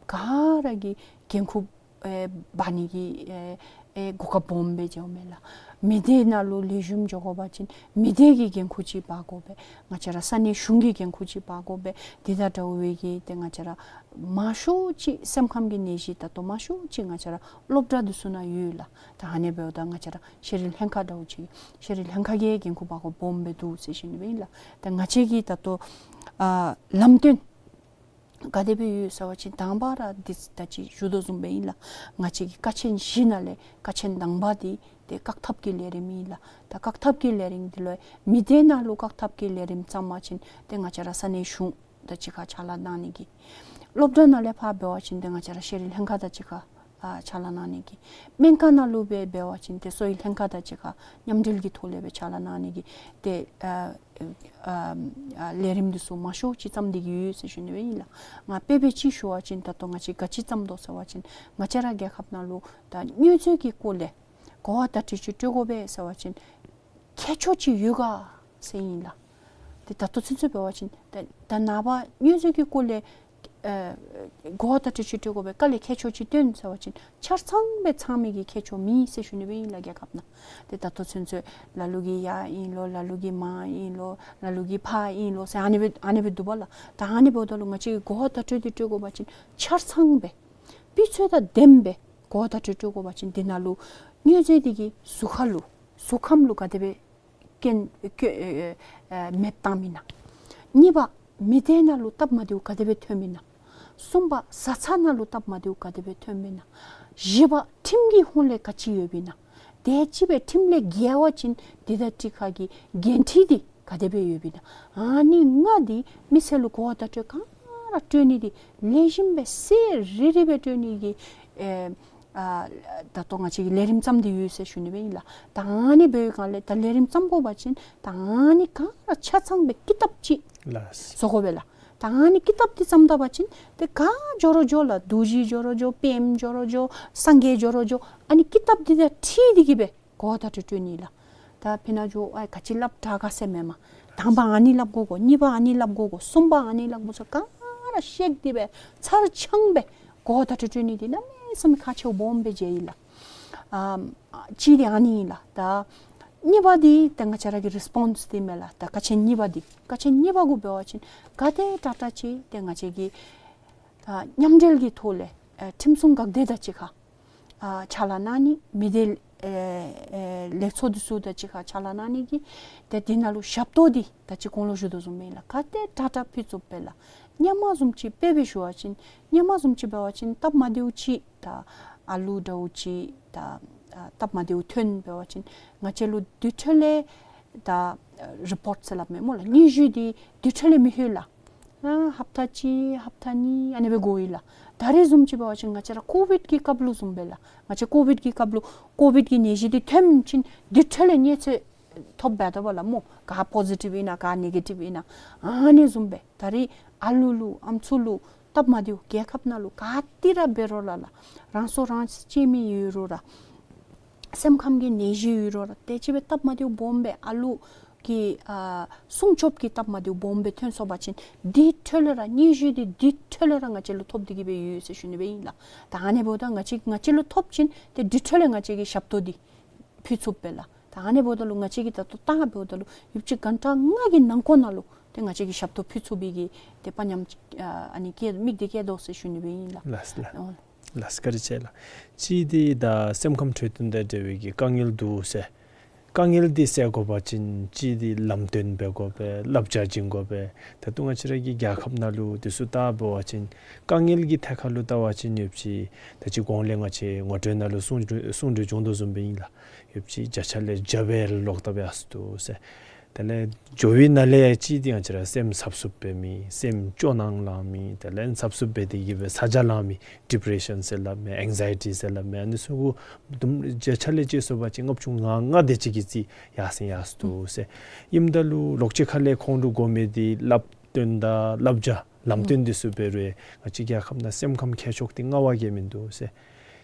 ག་ར་གིས་འགན་ཁུར་ཨེ་འབག་ནི་གི་ཨེ་ཨེ་གོ་སྐབས་སྦོམ་སྦེ་འབྱུངམ་མས་ལགས། མི་སྡེ་ནང་ལུ་ལེགས་ཤོམ་འགྱོ་དགོ་པ་ཅིན་མི་སྡེ་གིས་འགན་ཁུར་ཅིག་འབག་དགོ་པས། ང་བཅས་ར་ས་གནས་གཞུང་གིས་འགན་ཁུར་ཅིག་འབག་དགོ་པས། དེ་དང་འདྲཝ་སྦེ་གི་ཏེ་ང་བཅས་ར་མང་ཤོས་ཅིག་སེམས་ཁམས་ཀྱི་ནད་གཞི་ད་ལྟོ་མང་ཤོས་ཅིག་ང་བཅས་ར་སློབ་གྲྭ་འདི་ཚུ་ནང་ཡོད་ལགས། ད་ཨ་ནི་འབདཝ་ད་ང་བཅས་ར་ཤེས་རིག་ལྷན་ཁག་འདྲཝ་ཅིག་ཤེས་རིག་ལྷན་ཁག་གིས་འགན་ཁུར་འབག་དགོཔ་སྦོམ་སྦེ་འདུག་ཟེར་ཞུ་ནི་སྦེ་ཨིན་ལགས། ད་ང་བཅས་ཀྱིས་ད་ལྟོ་ཨ་ལམ་སྟོན་ག་དེ་སྦེ་ཡོད་ཟེར་བ་ཅིན་དང་པ་ར་འདི་ད་ཅི་ཞུ་དོ་བཟུམ་སྦེ་ཨིན་ལགས། ང་བཅས་ཀྱི་ཀ་ཆེན་བཞི་ནང་ལས་ཀ་ཆེན་དང་པ་འདི་ཏེ་བཀག་ཐབས་ཀྱི་ལས་རིམ་ཨིན་ལགས། ད་བཀག་ཐབས་ཀྱི་ལས་རིམ་འདི་ལུ་མི་སྡེ་ནང་ལུ་བཀག་ཐབས་ཀྱི་ལས་རིམ་བརྩམ་པ་ཅིན་ཏེ་ང་བཅས་ར་ས་གནས་གཞུང་དང་གཅིག་ཁར་ཕྱག་ལཱ་གནང་ནི་གི། སློབ་གྲྭ་ནང་ལས་ཕར་འབད་བ་ཅིན་ཏེ་ང་བཅས་ར་ཤེས་རིག་ལྷན་ཁག་དང་གཅིག་ཁར་ཨ་ཕྱག་ལཱ་གནང་ནི་གི། སྨན་ཁང་ནང་ལུ་སྦེ་འབད་བ་ཅིན་ཏེ་གསོ་བའི་ལྷན་ཁག་དང་གཅིག་ཁར་མཉམ་འབྲེལ་གྱི་ཐོག་ལས་སྦེ་ཕྱག་ལཱ་གནང་ནི་གི་ཏེ་ཨ་ཨ་ཨ་ལས་རིམ་འདི་ཚུ་མང་ཤོས་ཅིག་བརྩམས་ཏེ་གི་ཡོད་ཟེར་ཞུ་ནི་སྦེ་ཨིན་ལགས། ང་དཔེ་འབད་ཅིག་ཞུ་བ་ཅིན་ད་ལྟོ་ང་བཅས་ག་ཅི་བརྩམས་དོ་ཟེར་བ་ཅིན་ང་བཅས་ར་རྒྱལ་ཁབ་ནང་ལུ་ད་མྱོས་རྫས་ཀྱི་སྐོར་ལས་གོ་བ་བརྡ་སྤྲོད་ཅིག་སྤྲོད་དགོ་པས་ཟེར་བ་ཅིན་ཁྱད་ཆོས་ཅིག་ཡོད་ག་ཟེར་ཨིན་ལགས། ཏེ་ད་ལྟོ་ཚུན་ཚོད་འབད་བ་ཅིན་ད་ད་ནངས་པ་མྱོས་རྫས་ཀྱི་སྐོར་ལས་ ཨ་གོ་བརྡ་སྤྲོད་སྤྲོད་དགོ་པའི་དཀའ་ལས་ཁྱད་ཆོས་ཅིག་སྟོན་ཟེར་བ་ཅིན་ཆ་ཚང་སྦེ་ཚང་མི་གི་ཁྱད་ཆོས་མེད་ཟེར་ཞུ་ནི་སྦེ་ཨིན་ལགས། རྒྱལ་ཁབ་ནང་ཏེ་ད་ལྟོ་ཚུན་ཚོད་ལ་ལུ་གིས་ཡ་ཨིན་ལོ་ལ་ལུ་གིས་མར་ཨིན་ལོ་ལ་ལུ་གིས་ཕར་ཨིན་ལོ་ཟེར་ཨ་ནི་སྦེ་ཨ་ནི་སྦེ་འདུག་པ་ལགས། ད་ཨ་ནི་འབདཝ་ད་ལུ་ང་བཅས་ཀྱིས་གོ་བརྡ་སྤྲོད་དེ་སྤྲོད་དགོ་པ་ཅིན་ཆ་ཚང་སྦེ་སྤུས་ཚད་དང་ལྡནམ་སྦེ་གོ་བརྡ་སྤྲོད་སྤྲོད་དགོ་པ་ཅིན་དེ་ནང་ལུ་དངོས་རྫས་འདི་གིས་གཟུགས་ཁར་ལུ་གཟུགས་ཁམས་ལུ་ག་དེ་སྦེ་སྐྱོན་སྐྱོ་ཨེ་ཨེ་མེདཔ་བཏངམ་ཨིན་ན། གཉིས་པ་མི་སྡེ་ནང་ལུ་སྟབས་མ་བདེཝ་ག་དེ་སྦེ་ཐོནམ་ཨིན་ན། གསུམ་པ་བཟའ་ཚང་ནང་ལུ་སྟབས་མ་བདེཝ་ག་དེ་སྦེ་ཐོནམ་ཨིན་ན། བཞི་པ་ཁྲིམས་ཀྱི་ཧོང་ལས་ག་ཅི་ཡོདཔ་ཨིན་ན། དེ་ཅིག་སྦེ་ཁྲིམས་ལས་འགལ་བ་ཅིན་དེ་དང་གཅིག་ཁར་གྱི་འགན་འཁྲི་འདི་ག་དེ་སྦེ་ཡོདཔ་ཨིན་ན། ཨ་ནི་ལྔ་འདི་མི་སེར་ལུ་གོ་བརྡ་སྤྲོད་ག་ར་སྤྲོད་ནི་འདི་ལེགས་ཤོམ་སྦེ་གསལ་རི་རི་སྦེ་སྤྲོད་ནི་གི་ཨེ་ཨ་ད་ལྟོ་ང་བཅས་ཀྱིས་ལས་རིམ་བརྩམས་ཏེ་ཡོད་ཟེར་ཞུ་ནི་སྦེ་ཨིན་ལགས། ད་ཨ་ནི་འབད་བའི་སྒང་ལས་ད་ལས་རིམ་བརྩམ་དགོ་པ་ཅིན་ད་ཨ་ནི་ག་ར་ཆ་ཚང་སྦེ་ཀི་དེབ་ཅིག་ལགས། བཟོ་དགོ་པས་ལགས། ད་ཨ་ནི་ཀི་དེབ་འདི་བརྩམ་ད་པ་ཅིན་ཏེ་ག་འགྱོ་རུང་འགྱོ་ལགས། རྡོ་རྗེ་འགྱོ་རུང་འགྱོ་པདྨ་འགྱོ་རུང་འགྱོ་སངས་རྒྱས་འགྱོ་རུང་འགྱོ་ཨ་ནི་ཀི་དེབ་འདི་དང་འཁྲིལ་ཏེ་གི་སྦེ་གོ་བརྡ་སྤྲོད་སྤྲོད་ནི་ལགས། ད་ཕི་ན་འགྱོ་ཨ་ག་ཅི་སླབ་དྲག་ག་ཟེར་མེན་མས། དང་པ་ཨ་ནི་སླབ་དགོ་གོ། གཉིས་པ་ཨ་ནི་སླབ་དགོ་གོ། གསུམ་པ་ཨ་ནི་སླབ་དགོ་ཟེར་ག་ར་བཤད་དེ་སྦེ་ཚར་ཚང་སྦེ་གོ་བརྡ་སྤྲོད་སྤྲོད་ནི་འདི་གནམ་མེད་ས་མེད་ཁག་ཆེཝ་སྦོམ་སྦེ་མཇལ་ཡི་ལགས། ཨམ་གཅིག་འདི་ཨ་ནི་ཨིན་ལགས། ད་གཉིས་པ་འདི་ད་ང་བཅས་ར་གི་རི་སི་པོནསི་འདི་མས་ལགས། ད་ཀ་ཆེན་གཉིས་པ་འདི་ཀ་ཆེན་གཉིས་པ་གུ་འབད་བ་ཅིན་ག་དེ་དྲག་དྲག་ཅིག་ཏེ་ང་བཅས་ཀྱི་ད་མཉམ་འབྲེལ་གྱི་ཐོག་ལས་ཨེ་ཁྲིམས་སྲུང་འགག་སྡེ་དང་གཅིག་ཁར་ཨ་ཕྱག་ལཱ་གནང་ནི། མི་སྡེ་ཨེ་ཨེ་ལས་ཚོགས་འདི་ཚུ་དང་གཅིག་ཁར་ཕྱག་ལཱ་གནང་ནི་གི་ཏེ་འདི་ནང་ལུ་ཞབས་ཏོག་འདི་ད་ཅི་གོང་ལུ་ཞུ་དོ་བཟུམ་སྦེ་ཨིན་ལགས། ག་དེ་དྲག་དྲག་ཕུལ་ཚུགས་པས་ལགས། སྔོན་མ་བཟུམ་ཅིག་དཔེ་སྦེ་ཞུ་བ་ཅིན་སྔོན་མ་བཟུམ་ཅིག་འབད་བ་ཅིན་སྟབས་མ་བདེཝ་ཅིག་ད་ཨ་ལུ་འདྲཝ་ཅིག་ད་ཨ་སྟབས་མ་བདེཝ་ཐོན་འབད་བ་ཅིན་ང་བཅས་ལུ་དེ་འཕྲོ་ལས་ད་ཨ་རི་པོརཊ་ཟེར་སླབ་མས་སྨོ་ལགས། སྙན་ཞུ་འདི་དེ་འཕྲོ་ལས་མི་ལྷོད་ལགས། ཨ་ཧབ་ཏ་གཅིག་ཧབ་ཏ་གཉིས་ཨ་ནི་སྦེ་འགོར་ཡི་ལགས། ད་རེས་བཟུམ་ཅིག་འབད་བ་ཅིན་ང་བཅས་ར་ཀོ་བིཌ་ཀྱི་སྐབས་ལུ་བཟུམ་སྦེ་ལགས། ང་བཅས་ཀོ་བིཌ་ཀྱི་སྐབས་ལུ་ཀོ་བིཌ་ཀྱི་ནད་གཞི་འདི་ཐོནམ་ཅིག་དེ་འཕྲོ་ལས་གནས་ཚུལ་ཐོབ་འབད་དོ་བ་ལགས་སྨོ། ག་པོ་ཟི་ཊིབ་ཨིན་ན་ག་ནེ་གེ་ཊིབ་ཨིན་ན། ཨ་ནི་བཟུམ་སྦེ་ད་རེས་ཨ་ལུ་ལུ་ཨམ་སྲུ་ལུ་སྟབས་མ་བདེཝ་རྒྱལ་ཁབ་ནང་ལུ་ག་ཏེ་ར་འབད་རུང་ར་ལགས། རང་སྲོག་རང་གཅེས་མི་ཡོད་རུང་ར་སེམས་ཁམས་ཀྱི་ནད་གཞི་ཡོད་རུང་ར་དེ་ཅིག་སྦེ་སྟབས་མ་བདེཝ་སྦོམ་སྦེ་ཨ་ལུ་གི་ཨ་སྲུང་སྐྱོབ་ཀྱི་སྟབས་མ་བདེཝ་སྦོམ་སྦེ་ཐོན་སོང་པ་ཅིན་དེ་འཕྲོ་ལས་ར་སྙན་ཞུ་འདི་དེ་འཕྲོ་ལས་ར་ང་བཅས་ལུ་ཐོབ་སྟེ་གི་སྦེ་ཡོད་ཟེར་ཞུ་ནི་སྦེ་ཨིན་ལགས། ད་ཨ་ནི་འབདཝ་ད་ང་བཅས་ང་བཅས་ལུ་ཐོབ་ཅིན་ཏེ་དེ་འཕྲོ་ལས་ང་བཅས་ཀྱིས་ཞབས་ཏོག་འདི་ཕུལ་ཚུགས་པས་ལགས། ད་ཨ་ནི་འབདཝ་ད་ལུ་ང་བཅས་ཀྱིས་ད་ལྟོ་བལྟ་འབདཝ་ད་ལུ་ཡུདཔ་ཅིག་གྷན་ཊ་ལྔ་གི་ནང་འཁོད་ནང་ལུ་ཏེ་ང་བཅས་ཀྱིས་ཞབས་ཏོག་ཕུལ་ཚུགས་པའི་གི་ཏེ་དཔའ་ཉམས་ཨ་ཨ་ནི་བསྐྱེད་དམིགས་འདི་བསྐྱེད་དོ་ཟེར་ཞུ་ནི་སྦེ་ཨིན་ལགས། ལགས་ལགས། ཨོ། ལགས་བཀའ་དྲིན་ཆེ་ལགས། གཅིག་འདི་ད་སེམས་ཁམས་འཕྲོད་བསྟེན་དང་འབྲེལ་བའི་གི་དཀའ་ངལ་འདུག་ཟེར། དཀའ་ངལ་འདི་སེལ་དགོ་པ་ཅིན་གཅིག་འདི་ལམ་སྟོན་འབད་དགོ་པས། བསླབ་བྱ་བྱིན་དགོ་པས། ད་ལྟོ་ང་བཅས་ར་གི་རྒྱལ་ཁབ་ནང་ལུ་འདི་ཚུ་བལྟ་འབད་བ་ཅིན་དཀའ་ངལ་གྱི་ཐད་ཁར་ལུ་བལྟ་བ་ཅིན་ཡུདཔ་ཅིག་ད་ཅི་གོང་ལས་ང་བཅས་ངོ་སྤྲོད་ནང་ལུ་གསུང་གྲོས་གསུང་གྲོས་བྱུང་དོ་བཟུམ་སྦེ་ཨིན་ལགས། ཡུདཔ་ཅིག་བརྒྱ་ཆ་ལས་བརྒྱ་སྦེ་ལོག་ལྟབ་ཡར་སོ་འདུག་ཟེར། དེ་ལས་འགྱོ་བའི་ནང་ལས་གཅིག་འདི་ང་བཅས་ར་སེམས་འཚབ་འཚུབ་འབད་མི་སེམས་སྐྱོ་སྣང་ལང་མི་དེ་ལས་འཚབ་འཚུབ་འབད་དེ་གི་སྦེ་ཚ་གྱང་ལང་མི་ཌི་པི་རེ་ཤཱན་ཟེར་སླབ་མི་ཨེང་ཛའི་ཊི་ཟེར་སླབ་མི་ཨ་ནི་ཚུ་གུ་དུམ་བརྒྱ་ཆ་ལས་བཅད་སོང་པ་ཅིན་ལྔ་བཅུ་ང་ལྔ་དེ་ཅིག་གི་རྩིས་ཡར་སེང་ཡར་སོ་འདུག་ཟེར། ཨིནམ་ད་ལུ་ལོགས་ཅིག་ཁ་ལས་ཁོང་ལུ་དགོ་མི་འདི་བསླབ་སྟོན་དང་བསླབ་བྱ་ལམ་སྟོན་འདི་ཚུ་འབད་རུང་ང་བཅས་རྒྱལ་ཁབ་ནང་སེམས་ཁམས་ཁྱད་ཆོས་འདི་མངའ་བ་གིས་མིན་འདུག་ཟེར།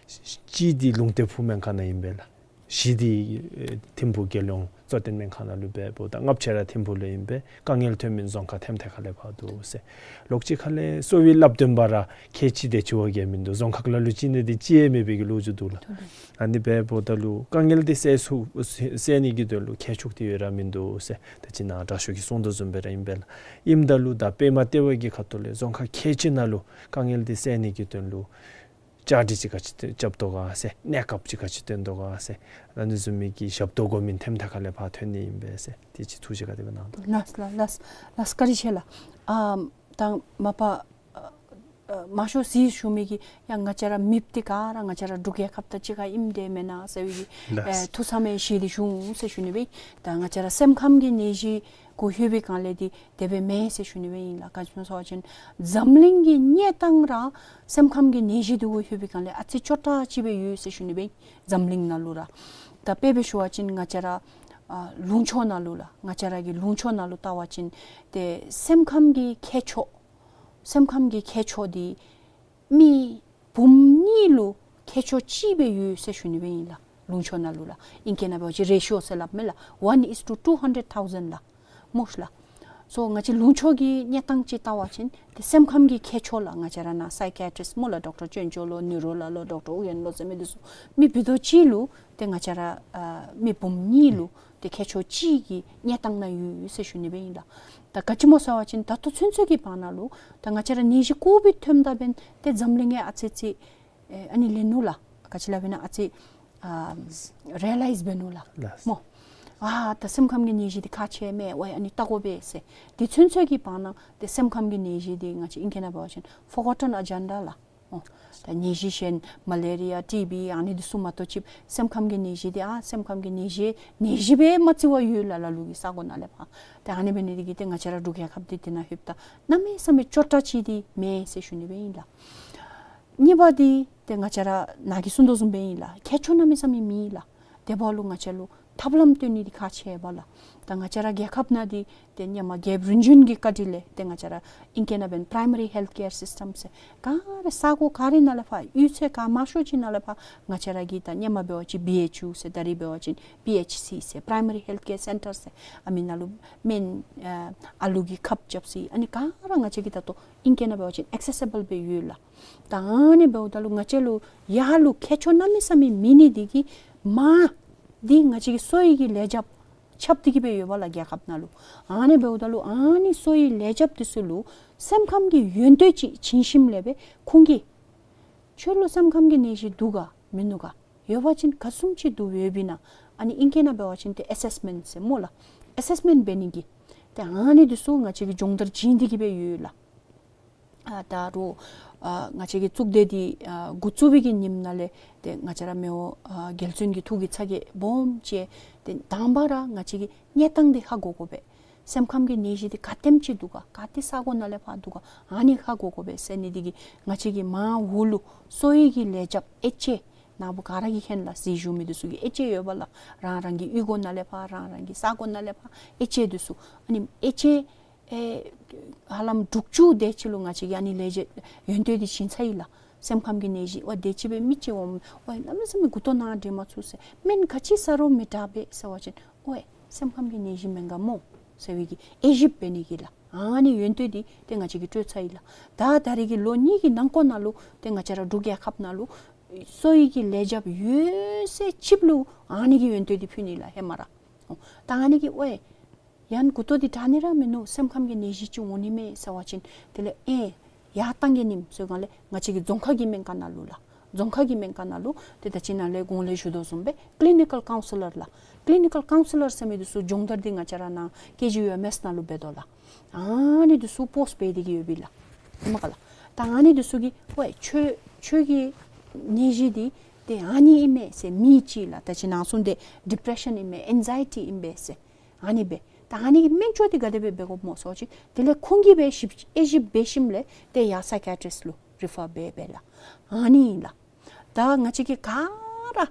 གཅིག་འདི་ལུང་བསྟན་ཕུག་སྨན་ཁང་ནང་ཨིན་པས་ལགས། བཞི་འདི་ཨེ་ཐིམ་ཕུག་རྒྱལ་ཡོངས་གཙོ་བསྟེན་སྨན་ཁང་ནང་ལུ་འབད་འབདཝ་ད་ལྔ་བཅུ་ར་ཐིམ་ཕུག་ལུ་ཨིན་པས། དཀའ་ངལ་ཐོན་མི་རྫོང་ཁག་ཐེམ་ཐེ་ཁ་ལས་ཕར་འདུག་ཟེར། ལོགས་ཅིག་ཁ་ལས་གསོ་བའི་བསླབ་སྟོན་པ་ར་ཁལ་གཅིག་དེ་ཅིག་བ་གིས་མིན་འདུག། རྫོང་ཁག་ལ་ལུ་གཅིག་ནི་དེ་ཅིག་ཡང་མེད་པའི་གི་ལོ་རྒྱུས་འདུག་ལགས། ཨ་ནི་འབད་འབདཝ་ད་ལུ་དཀའ་ངལ་འདི་སེལ་ཚུགས་སེལ་ནི་གི་དོན་ལུ་ཁྱད་ཆོས་འདི་ཡོད་ར་མིན་འདུག་ཟེར། ད་ཅི་ནཱ་དྲག་ཤོས་ཀྱིས་གསུངས་དོ་བཟུམ་སྦེ་ར་ཨིན་པས་ལགས། ཨིནམ་ད་ལུ་ད་པདྨ་ལྟེ་བ་གི་ཁ་ཐུག་ལས་རྫོང་ཁག་ཁལ་གཅིག་ནང་ལུ་དཀའ་ངལ་འདི་སེལ་ནི་གི་དོན་ལུ་བཅའ་སྒྲིག་ཅིག་ག་ཅི་རྐྱབ་དོ་ག་ཟེར། གནས་སྐབས་ཅིག་ག་ཅི་སྟོན་དོ་ག་ཟེར། ཨ་ནི་བཟུམ་མའི་གི་ཞབས་ཏོག་དགོ་མི་ཐེམ་ཐེ་ཁ་ལས་ཕར་ཐོན་ནི་ཨིན་པས་ཟེར། དེ་ཅིག་ཐུགས་བཞེད་ག་དེ་སྦེ་གནང་དོ། ལགས་ལགས་ལགས་ལགས། བཀའ་དྲིན་ཆེ་ལགས། ཨ་ད་མ་པ་ཨ་མང་ཤོས་ཅིག་ཞུ་མི་གིས་ཡ་ང་བཅས་ར་མེདཔ་འདི་ག་ར་ང་བཅས་ར་འབྲུག་རྒྱལ་ཁབ་དང་གཅིག་ཁར་ཨིནམ་འདི་མེན་ན་ཟེར་བའི་གི་ལགས། ཨེ་ཐུགས་བསམ་ཡང་བཞེས་ཏེ་བཞུགས་ཟེར་ཞུ་ནི་སྦེ། ད་ང་བཅས་ར་སེམས་ཁམས་ཀྱི་ནད་གཞི་གུ་ལྷོད་པའི་སྒང་ལས་འདི་དེ་སྦེ་མེན་ཟེར་ཞུ་ནི་སྦེ་ཨིན་ལགས། ག་ཅི་སྨོ་ཟེར་བ་ཅིན་འཛམ་གླིང་གི་གནས་སྟངས་ར་སེམས་ཁམས་ཀྱི་ནད་གཞི་འདི་གུ་ལྷོད་པའི་སྒང་ལས་ཨ་ཙི་སྐྱོ་དྲགས་ཅིག་སྦེ་ཡོད་ཟེར་ཞུ་ནི་སྦེ་ཨིན། འཛམ་གླིང་ནང་ལུ་ར། ད་དཔེ་སྦེ་ཞུ་བ་ཅིན་ང་བཅས་ར་ཨ་ལུང་ཕྱོགས་ནང་ལུ་ལགས། ང་བཅས་ར་གི་ལུང་ཕྱོགས་ནང་ལུ་བལྟ་བ་ཅིན་ཏེ་སེམས་ཁམས་ཀྱི་ཁྱད་ཆོས་སེམས་ཁམས་ཀྱི་ཁྱད་ཆོས་འདི་མི་འབུམ་གཉིས་ལུ་ཁྱད་ཆོས་གཅིག་སྦེ་ཡོད་ཟེར་ཞུ་ནི་སྦེ་ཨིན་ལགས། ལུང་ཕྱོགས་ནང་ལུ་ལགས། ཨིང་སྐད་ནང་འབད་བ་ཅིན་རེ་ཤིའོ་ཟེར་སླབ་མས་ལགས། One is to two hundred thousand ལགས། སྨོ་ལགས། སོ་ང་བཅས་ལུང་ཕྱོགས་ཀྱི་གནས་སྟངས་ཅིག་བལྟ་བ་ཅིན་ཏེ་སེམས་ཁམས་ཀྱི་མཁས་མཆོག་ལགས་ང་བཅས་ར་ནཱ་སའི་ཀི་ཡ་ཊི་རིསཊ་སྨོ་ལགས། ཌོག་ཊར་ཅོན་ཅོ་ལོ་ནིའུ་རོ་ལགས་ལོ་ཌོག་ཊར་ཨུ་ཡོན་ལོ་ཟེར་མི་འདི་ཚུ་མི་བུ་དོ་ཅིག་ལུ་ཏེ་ང་བཅས་ར་ཨ་མི་འབུམ་གཉིས་ལུ་ཏེ་མཁས་མཆོག་གཅིག་གི་གནས་སྟངས་ནང་ཡོད་ཡོད་ཟེར་ཞུ་ནི་སྦེ་ཨིན་ལགས། ད་ག་ཅི་སྨོ་ཟེར་བ་ཅིན་ད་ལྟོ་ཚུན་ཚོད་ཀྱི་བར་ན་ལུ་ད་ང་བཅས་ར་ནད་གཞི་ཀོ་བིཌ་ཐོནམ་ད་འབདན་ཏེ་འཛམ་གླིང་ཡང་ཨ་ཙི་ཙི་ཨེ་ཨ་ནི་ལེན་ནུག་ལགས། ག་ཅི་སླབ་ཨིན་ན་ཨ་ཙི་ཨ་རི་ཡ་ལའིཛ་འབད་ནུག་ལགས། ལགས། སྨོ། ཨ་ད་སེམས་ཁམས་ཀྱི་ནད་གཞི་འདི་ཁག་ཆེ་མས། ཝའི་ཨ་ནི་བལྟ་དགོ་པས་ཟེར། དེ་ཚུན་ཚོད་ཀྱི་བར་ན་ཏེ་སེམས་ཁམས་ཀྱི་ནད་གཞི་འདི་ང་བཅས་ཨིང་སྐད་ནང་འབད་བ་ཅིན་ཕོར་གོ་ཊོན་ཨ་ཇེན་ཌ་ལགས། ཨོ། ད་ནད་གཞི་གཞན་མ་ལེ་རི་ཡ་ཊི་བི་ཨ་ནི་འདི་ཚུ་མ་གཏོགས་ཅིག་སེམས་ཁམས་ཀྱི་ནད་གཞི་འདི་ཨ་སེམས་ཁམས་ཀྱི་ནད་གཞི་ནད་གཞི་སྦེ་མ་བརྩི་བར་ཡོད་ལགས། ལ་ལུ་གི་ས་གོ་ནང་ལས་ཕར། ཏེ་ཨ་ནི་འབད་ནི་འདི་གིས་ཏེ་ང་བཅས་ར་འབྲུག་རྒྱལ་ཁབ་འདི་འདི་ནང་ལྷོདཔ་ད་གནམ་མེད་ས་མེད་སྐྱོ་དྲགས་ཅིག་འདི་མེད་ཟེར་ཞུ་ནི་སྦེ་ཨིན་ལགས། གཉིས་པ་འདི་ཏེ་ང་བཅས་ར་ནཱ་གིས་གསུང་དོ་བཟུམ་སྦེ་ཨིན་ལགས། མཁས་མཆོག་གནམ་མེད་ས་མེད་མེད་ལགས། དེ་འབདཝ་ལུ་ང་བཅས་ལུ་ཐབས་ལམ་སྟོན་ནི་འདི་ཁག་ཆེ་བས་ལགས། ད་ང་བཅས་ར་རྒྱལ་ཁབ་ནང་འདི་ཏེ་སྔོན་མ་རྒྱལཔོ་རིམ་བྱོན་གྱི་བཀའ་དྲིན་ལས་ཏེ་ང་བཅས་ར་ཨིང་སྐད་ནང་འབདན་པ་རའི་མ་རི་ཧེལཐ་ཀེར་སིསི་ཊམ་ཟེར་ག་ར་ས་གོ་ག་ར་ནང་ལས་ཕར་གཡུས་ཚན་ག་མང་ཤོས་ཅིག་ནང་ལས་ཕར་ང་བཅས་ར་གི་ད་སྔོན་མ་འབད་བ་ཅིན་བི་ཨེཆ་ཡུ་ཟེར་ད་རིས་འབད་བ་ཅིན་པི་ཨེཆ་སི་ཟེར་པ་རའི་མ་རི་ཧེལཐ་ཀེར་སེན་ཊར་ཟེར་ཨ་མི་ནང་ལུ་སྨན་ཨ་ཨ་ལུ་གི་ཁབ་རྐྱབ་ས་ཨ་ནི་ག་ར་ང་བཅས་ཀྱི་ད་ལྟོ་ཨིང་སྐད་ནང་འབད་བ་ཅིན་ཨེག་སེ་སི་བཱལ་སྦེ་ཡོད་ལགས། ད་ཨ་ནི་འབདཝ་ད་ལུ་ང་བཅས་ལུ་ཡར་ལུ་མཁས་མཆོག་གནམ་མེད་ས་མེད་མེད་ནི་འདི་གིས་མར་འདི་ང་བཅས་ཀྱི་གསོ་བའི་གི་ལས་བྱེདཔ་རྐྱབ་སྟེ་གི་སྦེ་ཡོད་པས་ལགས་རྒྱལ་ཁབ་ནང་ལུ། ཨ་ནི་འབདཝ་ད་ལུ་ཨ་ནི་གསོ་བའི་ལས་བྱེདཔ་འདི་ཚུ་ལུ་སེམས་ཁམས་ཀྱི་ཡོན་ཏན་ཅིག་བྱིན་ཞིནམ་ལས་སྦེ་ཁོང་གིས་ཁྱོད་ལུ་སེམས་ཁམས་ཀྱི་ནད་གཞི་འདུག་ག་མིན་ནུག་ག། ཡོད་པ་ཅིན་ག་བཟུམ་ཅིག་འདུག་ཡོདཔ་ཨིན་ན། ཨ་ནི་ཨིང་སྐད་ནང་འབད་བ་ཅིན་ཏེ་ཨེ་སེསི་མེནཊ་ཟེར་སྨོ་ལགས། ཨེ་སེསི་མེནཊ་འབད་ནི་གི་ཏེ་ཨ་ནི་འདི་ཚུ་ང་བཅས་ཀྱིས་སྦྱོང་བརྡར་བྱིན་ཏེ་གི་སྦེ་ཡོད་ལགས། ཨ་ད་རུང་ཨ་ང་བཅས་ཀྱི་གཙུག་སྡེ་འདི་ཨ་འགོ་བཙུགས་པའི་གི་ཉིནམ་ནང་ལས་ཏེ་ང་བཅས་ར་མི་དབང་ཨ་རྒྱལ་བཙུན་གྱི་ཐུགས་ཀྱི་ཚ་གྱང་སྦོམ་ཅིག་ཏེ་དང་པ་ར་ང་བཅས་ཀྱི་གནས་སྟངས་འདི་ཧ་གོ་དགོ་པས། སེམས་ཁམས་ཀྱི་ནད་གཞི་འདི་ག་དེམ་ཅིག་འདུག་ག། ག་ཏེ་ས་གོ་ནང་ལས་ཕར་འདུག་ག། ཨ་ནི་ཧ་གོ་དགོ་པས་ཟེར་ནི་འདི་གིས་ང་བཅས་ཀྱི་མར་འོག་ལུ་གསོ་བའི་གི་ལས་བྱེདཔ་ཨེཆ་ཨེ་ནཱ་བུ་ག་ར་གིས་མཁྱེན་ལགས། ཟས་ཞུ་མི་འདི་ཚུ་གི་ཨེཆ་ཨེ་ཡོད་པས་ལགས། རང་རང་གི་གཡུས་སྒོ་ནང་ལས་ཕར་རང་རང་གི་ས་གོ་ནང་ལས་ཕར་ཨེཆ་ཨེ་འདི་ཚུ་ཨ་ནི་ཨེཆ་ཨེ་ཨེ་ཧ་ལམ་དྲུག་ཅུ་དེ་ཅིག་ལུ་ང་བཅས་ཀྱིས་ཨ་ནི་ལས་བྱེད་ཡོན་ཏན་འདི་བྱིན་ཚར་ཡི་ལགས། སེམས་ཁམས་ཀྱི་ནད་གཞི་ཝའི་དེ་ཅིག་སྦེ་མི་ཅིག་འོང་ཝའི་གནམ་མེད་ས་མེད་མགུ་ཏོ་ནང་འདྲེན་མ་ཚུགས་ཟེར། སྨན་ག་ཅི་ཟ་རུང་མི་དྲག་པས་ཟེར་བ་ཅིན་ཝའི་སེམས་ཁམས་ཀྱི་ནད་གཞི་མེན་ག་སྨོ་ཟེར་བའི་གི་དབྱེ་ཞིབ་འབད་ནི་གི་ལགས། ཨ་ནི་ཡོན་ཏན་འདི་ཏེ་ང་བཅས་ཀྱིས་སྤྲོད་ཚར་ཡི་ལགས། ད་ད་རིས་ཀྱི་ལོ་གཉིས་ཀྱི་ནང་འཁོད་ནང་ལུ་ཏེ་ང་བཅས་ར་འབྲུག་རྒྱལ་ཁབ་ནང་ལུ་གསོ་བའི་གི་ལས་བྱེདཔ་ཡོད་ཚད་ཅིག་ལུ་ཨ་ནི་གི་ཡོན་ཏན་འདི་ཕུལ་ནི་ལགས་ཧེ་མ་ར། ཨོ་ད་ཨ་ནི་གིས་ཝའི་ཡང་མགུ་ཏོ་འདི་དྲག་ནི་ར་མིན་ནུག། སེམས་ཁམས་ཀྱི་ནད་གཞི་ཅིག་འོང་ནི་མས་ཟེར་བ་ཅིན་དེ་ལས་ཨེ་ཡར་བཏང་གེ་ནིམ་ཟེར་སྒང་ལས་ང་བཅས་ཀྱི་རྫོང་ཁག་གི་སྨན་ཁང་ནང་ལུ་ལགས། རྫོང་ཁག་གི་སྨན་ཁང་ནང་ལུ་ཏེ་ད་ཅི་ནཱ་ལས་གོང་ལས་ཞུ་དོ་བཟུམ་སྦེ་ཀི་ལི་ནི་ཀཱལ་ཀའུན་སི་ལར་ལགས། ཀི་ལི་ནི་ཀཱལ་ཀའུན་སི་ལར་ཟེར་མི་འདི་ཚུ་སྦྱོང་བརྡར་འདི་ང་བཅས་ར་ནཱ་ཀེ་ཇི་ཡུ་ཨེམ་ཨེསི་ནང་ལུ་འབད་དོ་ལགས། ཨ་ནི་འདི་ཚུ་པོསཊ་འབད་དེ་གི་ཡོད་པས་ལགས། ཧེ་མ་ག་ལགས། ད་ཨ་ནི་འདི་ཚུ་གིས་ཝའི་ཁྱོད་ཁྱོད་ཀྱི་ནད་གཞི་འདི་ཏེ་ཨ་ནི་ཨིན་མས་ཟེར་མི་ཅིག་ལགས། ད་ཅི་ནཱ་གསུངས་ཏེ་ཌི་པི་རེ་ཤཱན་ཨིན་མས་ཨེང་ཛའི་ཊི་ཨིན་པས་ཟེར། ཨ་ནི་སྦེ། ད་ཨ་ནི་གི་སྨན་བཅོས་འདི་ག་དེ་སྦེ་འབད་དགོཔ་སྨོ་ཟེར་བ་ཅིན་དེ་ལས་ཁོང་གིས་སྦེ་ཞིབ་དབྱེ་ཞིབ་འབད་ཞིནམ་ལས་ཏེ་ཡར་སའི་ཀི་ཡ་ཊི་རིསཊ་ལུ་རི་ཕར་འབད་འབདཝ་ལགས། ཨ་ནི་ཨིན་ལགས། ད་ང་བཅས་ཀྱིས་ག་ར་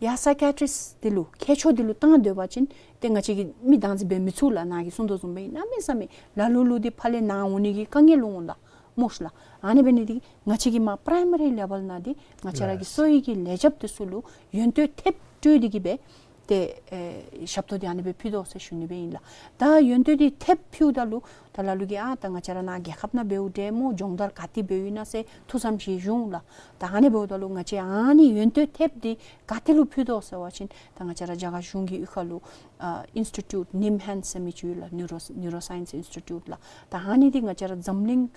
ཡར་སའི་ཀི་ཡ་ཊི་རིསཊ་འདི་ལུ་མཁས་མཆོག་འདི་ལུ་བཏང་སྡོད་པ་ཅིན་ཏེ་ང་བཅས་ཀྱིས་མི་བདག་འཛིན་འབད་མི་ཚུགས་ལགས། ནཱ་གིས་གསུངས་དོ་བཟུམ་སྦེ་གནམ་མེད་ས་མེད་ལ་ལུ་ལུ་འདི་ཕར་ལས་ནཱ་འོང་ནི་གི་དཀའ་ངལ་འོང་ལགས། སྨོ་ཤི་ལགས། ཨ་ནི་འབད་ནི་འདི་ང་བཅས་ཀྱིས་མར་པ་རའི་མ་རི་ལེ་བཱལ་ནང་འདི་ང་བཅས་ར་གི་གསོ་བའི་གི་ལས་བྱེདཔ་འདི་ཚུ་ལུ་ཡོན་ཏན་ཐེབས་སྤྲོད་དེ་གི་སྦེ་ཏེ་ཨེ་ཞབས་ཏོག་འདི་ཨ་ནི་སྦེ་ཕུལ་དོ་ཟེར་ཞུ་ནི་སྦེ་ཨིན་ལགས། ད་ཡོན་ཏན་འདི་ཐེབས་ཕུལཝ་ད་ལུ་ད་ལ་ལུ་གིས་ཨ་ད་ང་བཅས་ར་ནཱ་རྒྱལ་ཁབ་ནང་འབདཝ་འདྲས་སྨོ། སྦྱོང་བརྡར་ག་ཏེ་འབདཝ་ཨིན་ན་ཟེར་ཐུགས་བསམ་བཞེས་བྱུང་ལགས། ད་ཨ་ནི་འབདཝ་ད་ལུ་ང་བཅས་ཨ་ནི་ཡོན་ཏན་ཐེབས་འདི་ག་ཏེ་ལུ་ཕུལ་དོ་ཟེར་བ་ཅིན་ད་ང་བཅས་ར་རྒྱ་གར་གཞུང་གི་གཡུས་ཁ་ལུ་ཨ་ཨིནསི་ཊི་ཊིའུཊ་ནིམ་ཧེནཌསི་ཟེར་མི་ཅིག་ཡོད་ལགས། ནིའུ་རོ་ནིའུ་རོ་སའིནསི་ཨིནསི་ཊི་ཊིའུཊ་ལགས། ད་ཨ་ནི་འདི་ང་བཅས་ར་འཛམ་གླིང་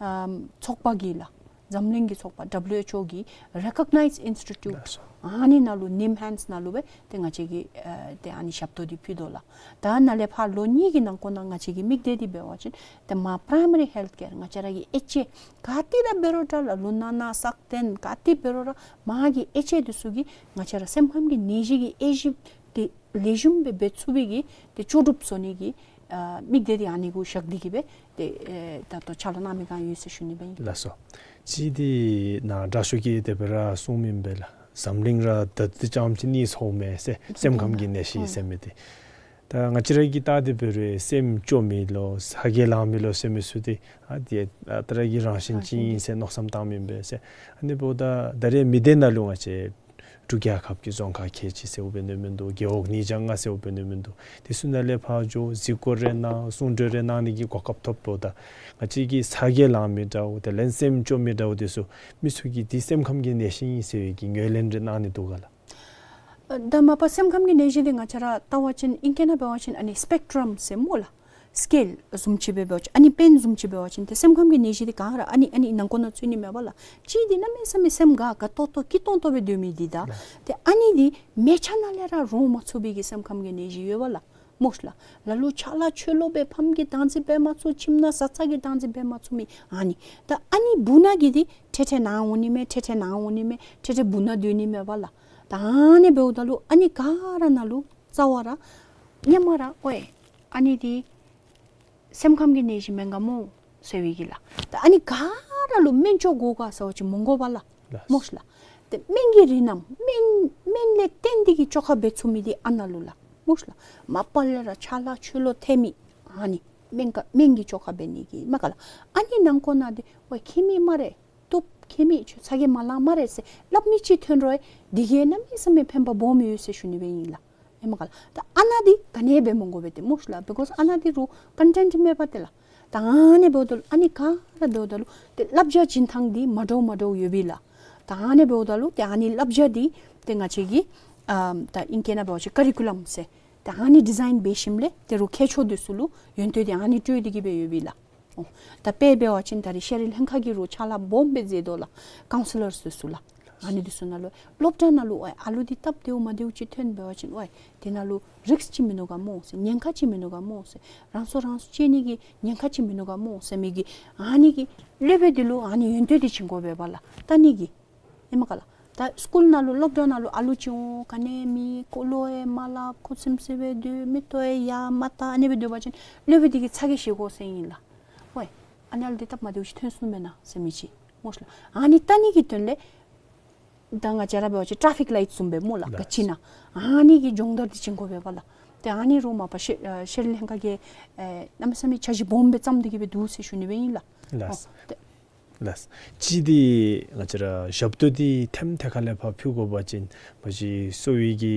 ཨམ་ཚོགས་པ་གིས་ལགས། འཛམ་གླིང་གི་ཚོགས་པ་ཌབ་ལུ་ཨེཆ་ཨོ་གིས་རེ་ཀོག་ནའིཛ་ཨིནསི་ཊི་ཊིའུཊ་ལགས་སོ། ཨ་ནི་ནང་ལུ་ནིམ་ཧེནཌསི་ནང་ལུ་སྦེ་ཏེ་ང་བཅས་ཀྱིས་ཨ་ཏེ་ཨ་ནི་ཞབས་ཏོག་འདི་ཕུལ་དོ་ལགས། ད་ནཱ་ལས་ཕར་ལོ་གཉིས་ཀྱི་ནང་འཁོད་ནང་ང་བཅས་ཀྱི་དམིགས་གཏད་འདི་འབད་བ་ཅིན་ཏེ་མར་པ་རའི་མ་རི་ཧེལཐ་ཀེར་ང་བཅས་ར་གི་ཨེཆ་ཨེ་ག་ཏེ་ར་འབད་རུང་འདྲ་ལགས། ལུང་ནང་ན་སག་སྟེང་ག་ཏེ་འབད་རུང་ར་མར་གྱི་ཨེཆ་ཨེ་འདི་ཚུ་གིས་ང་བཅས་ར་སེམས་ཁམས་ཀྱི་ནད་གཞི་གི་དབྱེ་ཞིབ་འདི་ལེགས་ཤོམ་སྦེ་འབད་ཚུགས་པའི་གི་ཏེ་ལྕོགས་གྲུབ་བཟོ་ནི་གི་ཨ་དམིགས་གཏད་འདི་ཨ་ནི་གུ་བཞག་སྟེ་གི་སྦེ་ཏེ་ཨེ་ད་ལྟོ་ཕྱག་ལཱ་གནང་མི་གང་ཡོད་ཟེར་ཞུ་ནི་སྦེ་ཨིན། ལགས་སོ། ཅིག་འདི་ནཱ་དྲག་ཤོས་ཀྱིས་དེ་སྦེ་ར་གསུངམ་ཨིན་པས་ལགས། འཛམ་གླིང་ར་ད་འདི་ཙམ་ཅིག་གནས་སོང་མས་ཟེར། སེམས་ཁམས་ཀྱི་ནད་གཞི་ཟེར་མི་འདི། ད་ང་བཅས་ར་གིས་བལྟ་སྟེ་འབད་རུང་སེམས་སྐྱོ་མི་ལོ་ས་ག་ལང་མི་ལོ་ཟེར་མི་ཚུ་འདི་ཨ་འདི་ཨ་ད་ར་གི་རང་བཞིན་ཅིག་ཨིན་ཟེར་མནོ་བསམ་བཏངམ་ཨིན་པས་ཟེར། ཨ་ནི་འབདཝ་ད་ད་རེས་མི་སྡེ་ནང་ལུ་ང་བཅས་ཌོག་ཊར་ འབྲུག་རྒྱལ་ཁབ་ཀྱི་རྫོང་ཁག་ཁལ་གཅིག་ཟེརཝ་འབད་ནི་མིན་འདུག། རྒེད་འོག་ཉིས་བརྒྱ་ལྔ་ཟེརཝ་འབད་ནི་མིན་འདུག། དེ་ཚུ་ནང་ལས་ཕར་འགྱོ་གཟིགས་སྐོར་རེ་གནང་གསུང་གྲོས་རེ་གནང་ནི་གི་གོ་སྐབས་ཐོབ་དོ། ད་ང་བཅས་ཀྱི་ས་དགེ་ལང་མི་འདྲཝ་དེ་ལས་སེམས་སྐྱོ་མི་འདྲཝ་དེ་ཚུ་མི་ཚུ་གིས་འདི་སེམས་ཁམས་ཀྱི་ནད་གཞི་ཨིན་ཟེར་བའི་གི་ངོས་ལེན་རེ་གནང་ནི་འདུག་ག་ལགས། ཨ་ད་མ་པ་སེམས་ཁམས་ཀྱི་ནད་གཞི་འདི་ང་བཅས་ར་བལྟ་བ་ཅིན་ཨིང་སྐད་ནང་འབད་བ་ཅིན་ཨ་ནི་སི་པེག་ཊྲམ་ཟེར་སྨོ་ལགས། སི་ཀེལ་བཟུམ་ཅིག་སྦེ་འབད་བ་ཅིན་ཨ་ནི་པེན་བཟུམ་ཅིག་འབད་བ་ཅིན་ཏེ་སེམས་ཁམས་ཀྱི་ནད་གཞི་འདི་ག་ར་ཨ་ནི་ཨ་ནི་ནང་ཁོངས་ནང་ཚུད་ནི་མས་པ་ལགས། གཅིག་འདི་གནམ་མེད་ས་མེད་སེམས་དགའ་དགའ་ཏོག་ཏོ་སྐྱིད་ཏོང་ཏོ་སྦེ་སྡོད་མི་འདི་ད། ལགས། ཏེ་ཨ་ནི་འདི་མལ་ཆ་ནང་ལས་ར་རོ་མ་ཚུགས་པའི་གི་སེམས་ཁམས་ཀྱི་ནད་གཞི་ཡོད་པ་ལགས། སྨོ་ལགས། ལ་ལུ་ཆ་ལ་ཆོས་ལོ་སྦེ་ཕམ་གྱིས་བདག་འཛིན་འབད་མ་ཚུགས། ཁྱིམ་ནང་བཟའ་ཚང་གིས་བདག་འཛིན་འབད་མ་ཚུགས་མི་ཨ་ནི། ད་ཨ་ནི་སྦུག་ན་གི་འདི་ཐེ་ཐེ་ནང་འོང་ནི་མས། ཐེ་ཐེ་ནང་འོང་ནི་མས། ཐེ་ཐེ་སྦུག་ན་སྡོད་ནི་མས་པ་ལགས། ད་ཨ་ནི་འབདཝ་ད་ལུ་ཨ་ནི་ག་ར་ནང་ལུ་རྩ་བ་ར་སྔོན་མ་ར་ཨོའི་ཨ་ནི་འདི་སེམས་ཁམས་ཀྱི་ནད་གཞི་མེན་ག་སྨོ་ཟེར་བའི་གི་ལགས། ད་ཨ་ནི་ག་ར་ལུ་སྨན་བཅོས་དགོ་ག་ཟེར་བ་ཅིན་མི་དགོ་པ་ལགས། ལགས། སྨོ་ལགས། ཏེ་སྨན་གྱི་རིགས་རྣམས་སྨན་སྨན་ལས་བརྟེན་ཏེ་གི་བཅོས་ཁ་འབད་ཚུགས་མི་འདི་ཨ་ནཱ་ལུ་ལགས། སྨོ་ལགས། མ་པ་ལས་ར་ཆ་ལ་ཆོས་ལོ་ཐལ་མི་ཨ་ནི་སྨན་ག་སྨན་གྱི་བཅོས་ཁ་འབད་ནི་གི་མས་ག་ལགས། ཨ་ནི་ནང་ཁོངས་ནང་འདི་ཨོའི་མཁལ་མའི་སྨ་རེ། དུག་མཁལ་མའི་ཆུ་ཚ་གྱང་མ་ལང་སྨ་རེ་ཟེར་སླབ་མི་ཅིག་ཐོན་རུང་འདི་གིས་གནམ་མེད་ས་མེད་ཕན་པ་སྦོམ་ཡོད་ཟེར་ཞུ་ནི་སྦེ་ཨིན་ལགས། ཨེ་མས་ག་ལགས། ད་ཨ་ནཱ་འདི་ག་ནི་འབད་མི་དགོ་པས་ཏེ་སྨོ་ལགས། བི་ཀོས་ཨ་ནཱ་འདི་རུང་ཀོན་ཊེནཊ་མེད་པ་ཏེ་ལགས། ད་ཨ་ནི་འབདཝ་ད་ལུ་ཨ་ནི་ག་ར་འབདཝ་ད་ལུ་ཏེ་བསླབ་བྱ་བྱིན་ཐངས་འདི་མ་འདྲཝ་མ་འདྲཝ་ཡོད་པས་ལགས། ད་ཨ་ནི་འབདཝ་ད་ལུ་ཏེ་ཨ་ནི་བསླབ་བྱ་འདི་ཏེ་ང་བཅས་ཀྱི་ཨ་ད་ཨིང་སྐད་ནང་འབད་བ་ཅིན་ཀ་རི་ཀུ་ལམ་ཟེར་ད་ཨ་ནི་ཌི་ཛའིན་འབད་ཞིནམ་ལས་ཏེ་རུང་མཁས་མཆོག་འདི་ཚུ་ལུ་ཡོན་ཏན་འདི་ཨ་ནི་སྤྲོད་དེ་གི་སྦེ་ཡོད་པས་ལགས། ཨོ། ད་དཔེ་འབད་བ་ཅིན་ད་རེས་ཤེས་རིག་ལྷན་ཁག་གིས་རུང་ཕྱག་ལཱ་སྦོམ་སྦེ་མཛད་དོ་ལགས། ཀའུན་སི་ལར་འདི་ཚུ་ལགས། ཨ་ནི་འདི་ཚུ་ནང་ལུ་སློབ་གྲྭ་ནང་ལུ་ཨོའི་ཨ་ལུ་འདི་སྟབས་བདེཝ་མ་བདེཝ་ཅིག་ཐོན་འབད་བ་ཅིན་ཨོའི་འདི་ནང་ལུ་རིསཀ་ཅིག་མིན་ནུག་ག་སྨོ་ཟེར། ཉེན་ཁ་ཅིག་མིན་ནུག་ག་སྨོ་ཟེར། རང་སྲོག་རང་སྲོག་བཅད་ནི་གི་ཉེན་ཁ་ཅིག་མིན་ནུག་ག་སྨོ་ཟེར་མི་གི་ཨ་ནི་གི་སློབ་དཔོན་འདི་ལུ་ཨ་ནི་ཡོན་ཏན་འདི་བྱིན་དགོ་པས་པ་ལགས། ད་ཨ་ནི་གི་ཨེ་མས་ག་ལགས། ད་སི་ཀུལ་ནང་ལུ་སློབ་གྲྭ་ནང་ལུ་ཨ་ལུ་ཅིག་འོང་ག་ནི་མེད། ཁོ་ལུ་ཨེ་མ་སླབ། ཁུ་སིམ་སི་སྦེ་སྡོད། མིག་ཏོ་ཨེ་ཡར་མ་བལྟ། ཨ་ནི་སྦེ་སྡོད་པ་ཅིན་སློབ་དཔོན་འདི་གིས་ཚ་གྱང་བཞེས་དགོ་ཟེར་ཨིན་ལགས། ཝའི་ཨ་ནཱ་ལུ་འདི་སྟབས་མ་བདེཝ་ཅིག་ཐོན་སོང་མེན་ན་ཟེར་མི་ཅིག་སྨོ་ལགས། ཨ་ནི་བལྟ་ནི་གི་དོན་ལས་ད་ང་བཅས་ར་འབད་བ་ཅིན་ཊ་རེ་ཕིག་ལའིཊ་བཟུམ་སྦེ་སྨོ་ལགས། ལགས། ག་ཅི་ཨིན་ན་ཨ་ནི་གི་སྦྱོང་བརྡར་འདི་བྱིན་དགོ་པས་པ་ལགས། ཏེ་ཨ་ནི་རུང་མ་པ་ཤེ་ཨ་ཤེས་རིག་ལྷན་ཁག་གིས་ཨེ་གནམ་མེད་ས་མེད་འཆར་གཞི་སྦོམ་སྦེ་བརྩམས་ཏེ་གི་སྦེ་འདུག་ཟེར་ཞུ་ནི་སྦེ་ཨིན་ལགས། ལགས། ཨོ་ཏེ་ལགས། གཅིག་འདི་ང་བཅས་ར་ཞབས་ཏོག་འདི་ཐེམ་ཐེ་ཁ་ལས་ཕར་ཕུལ་དགོ་པ་ཅིན་མ་གཞི་གསོ་བའི་གི་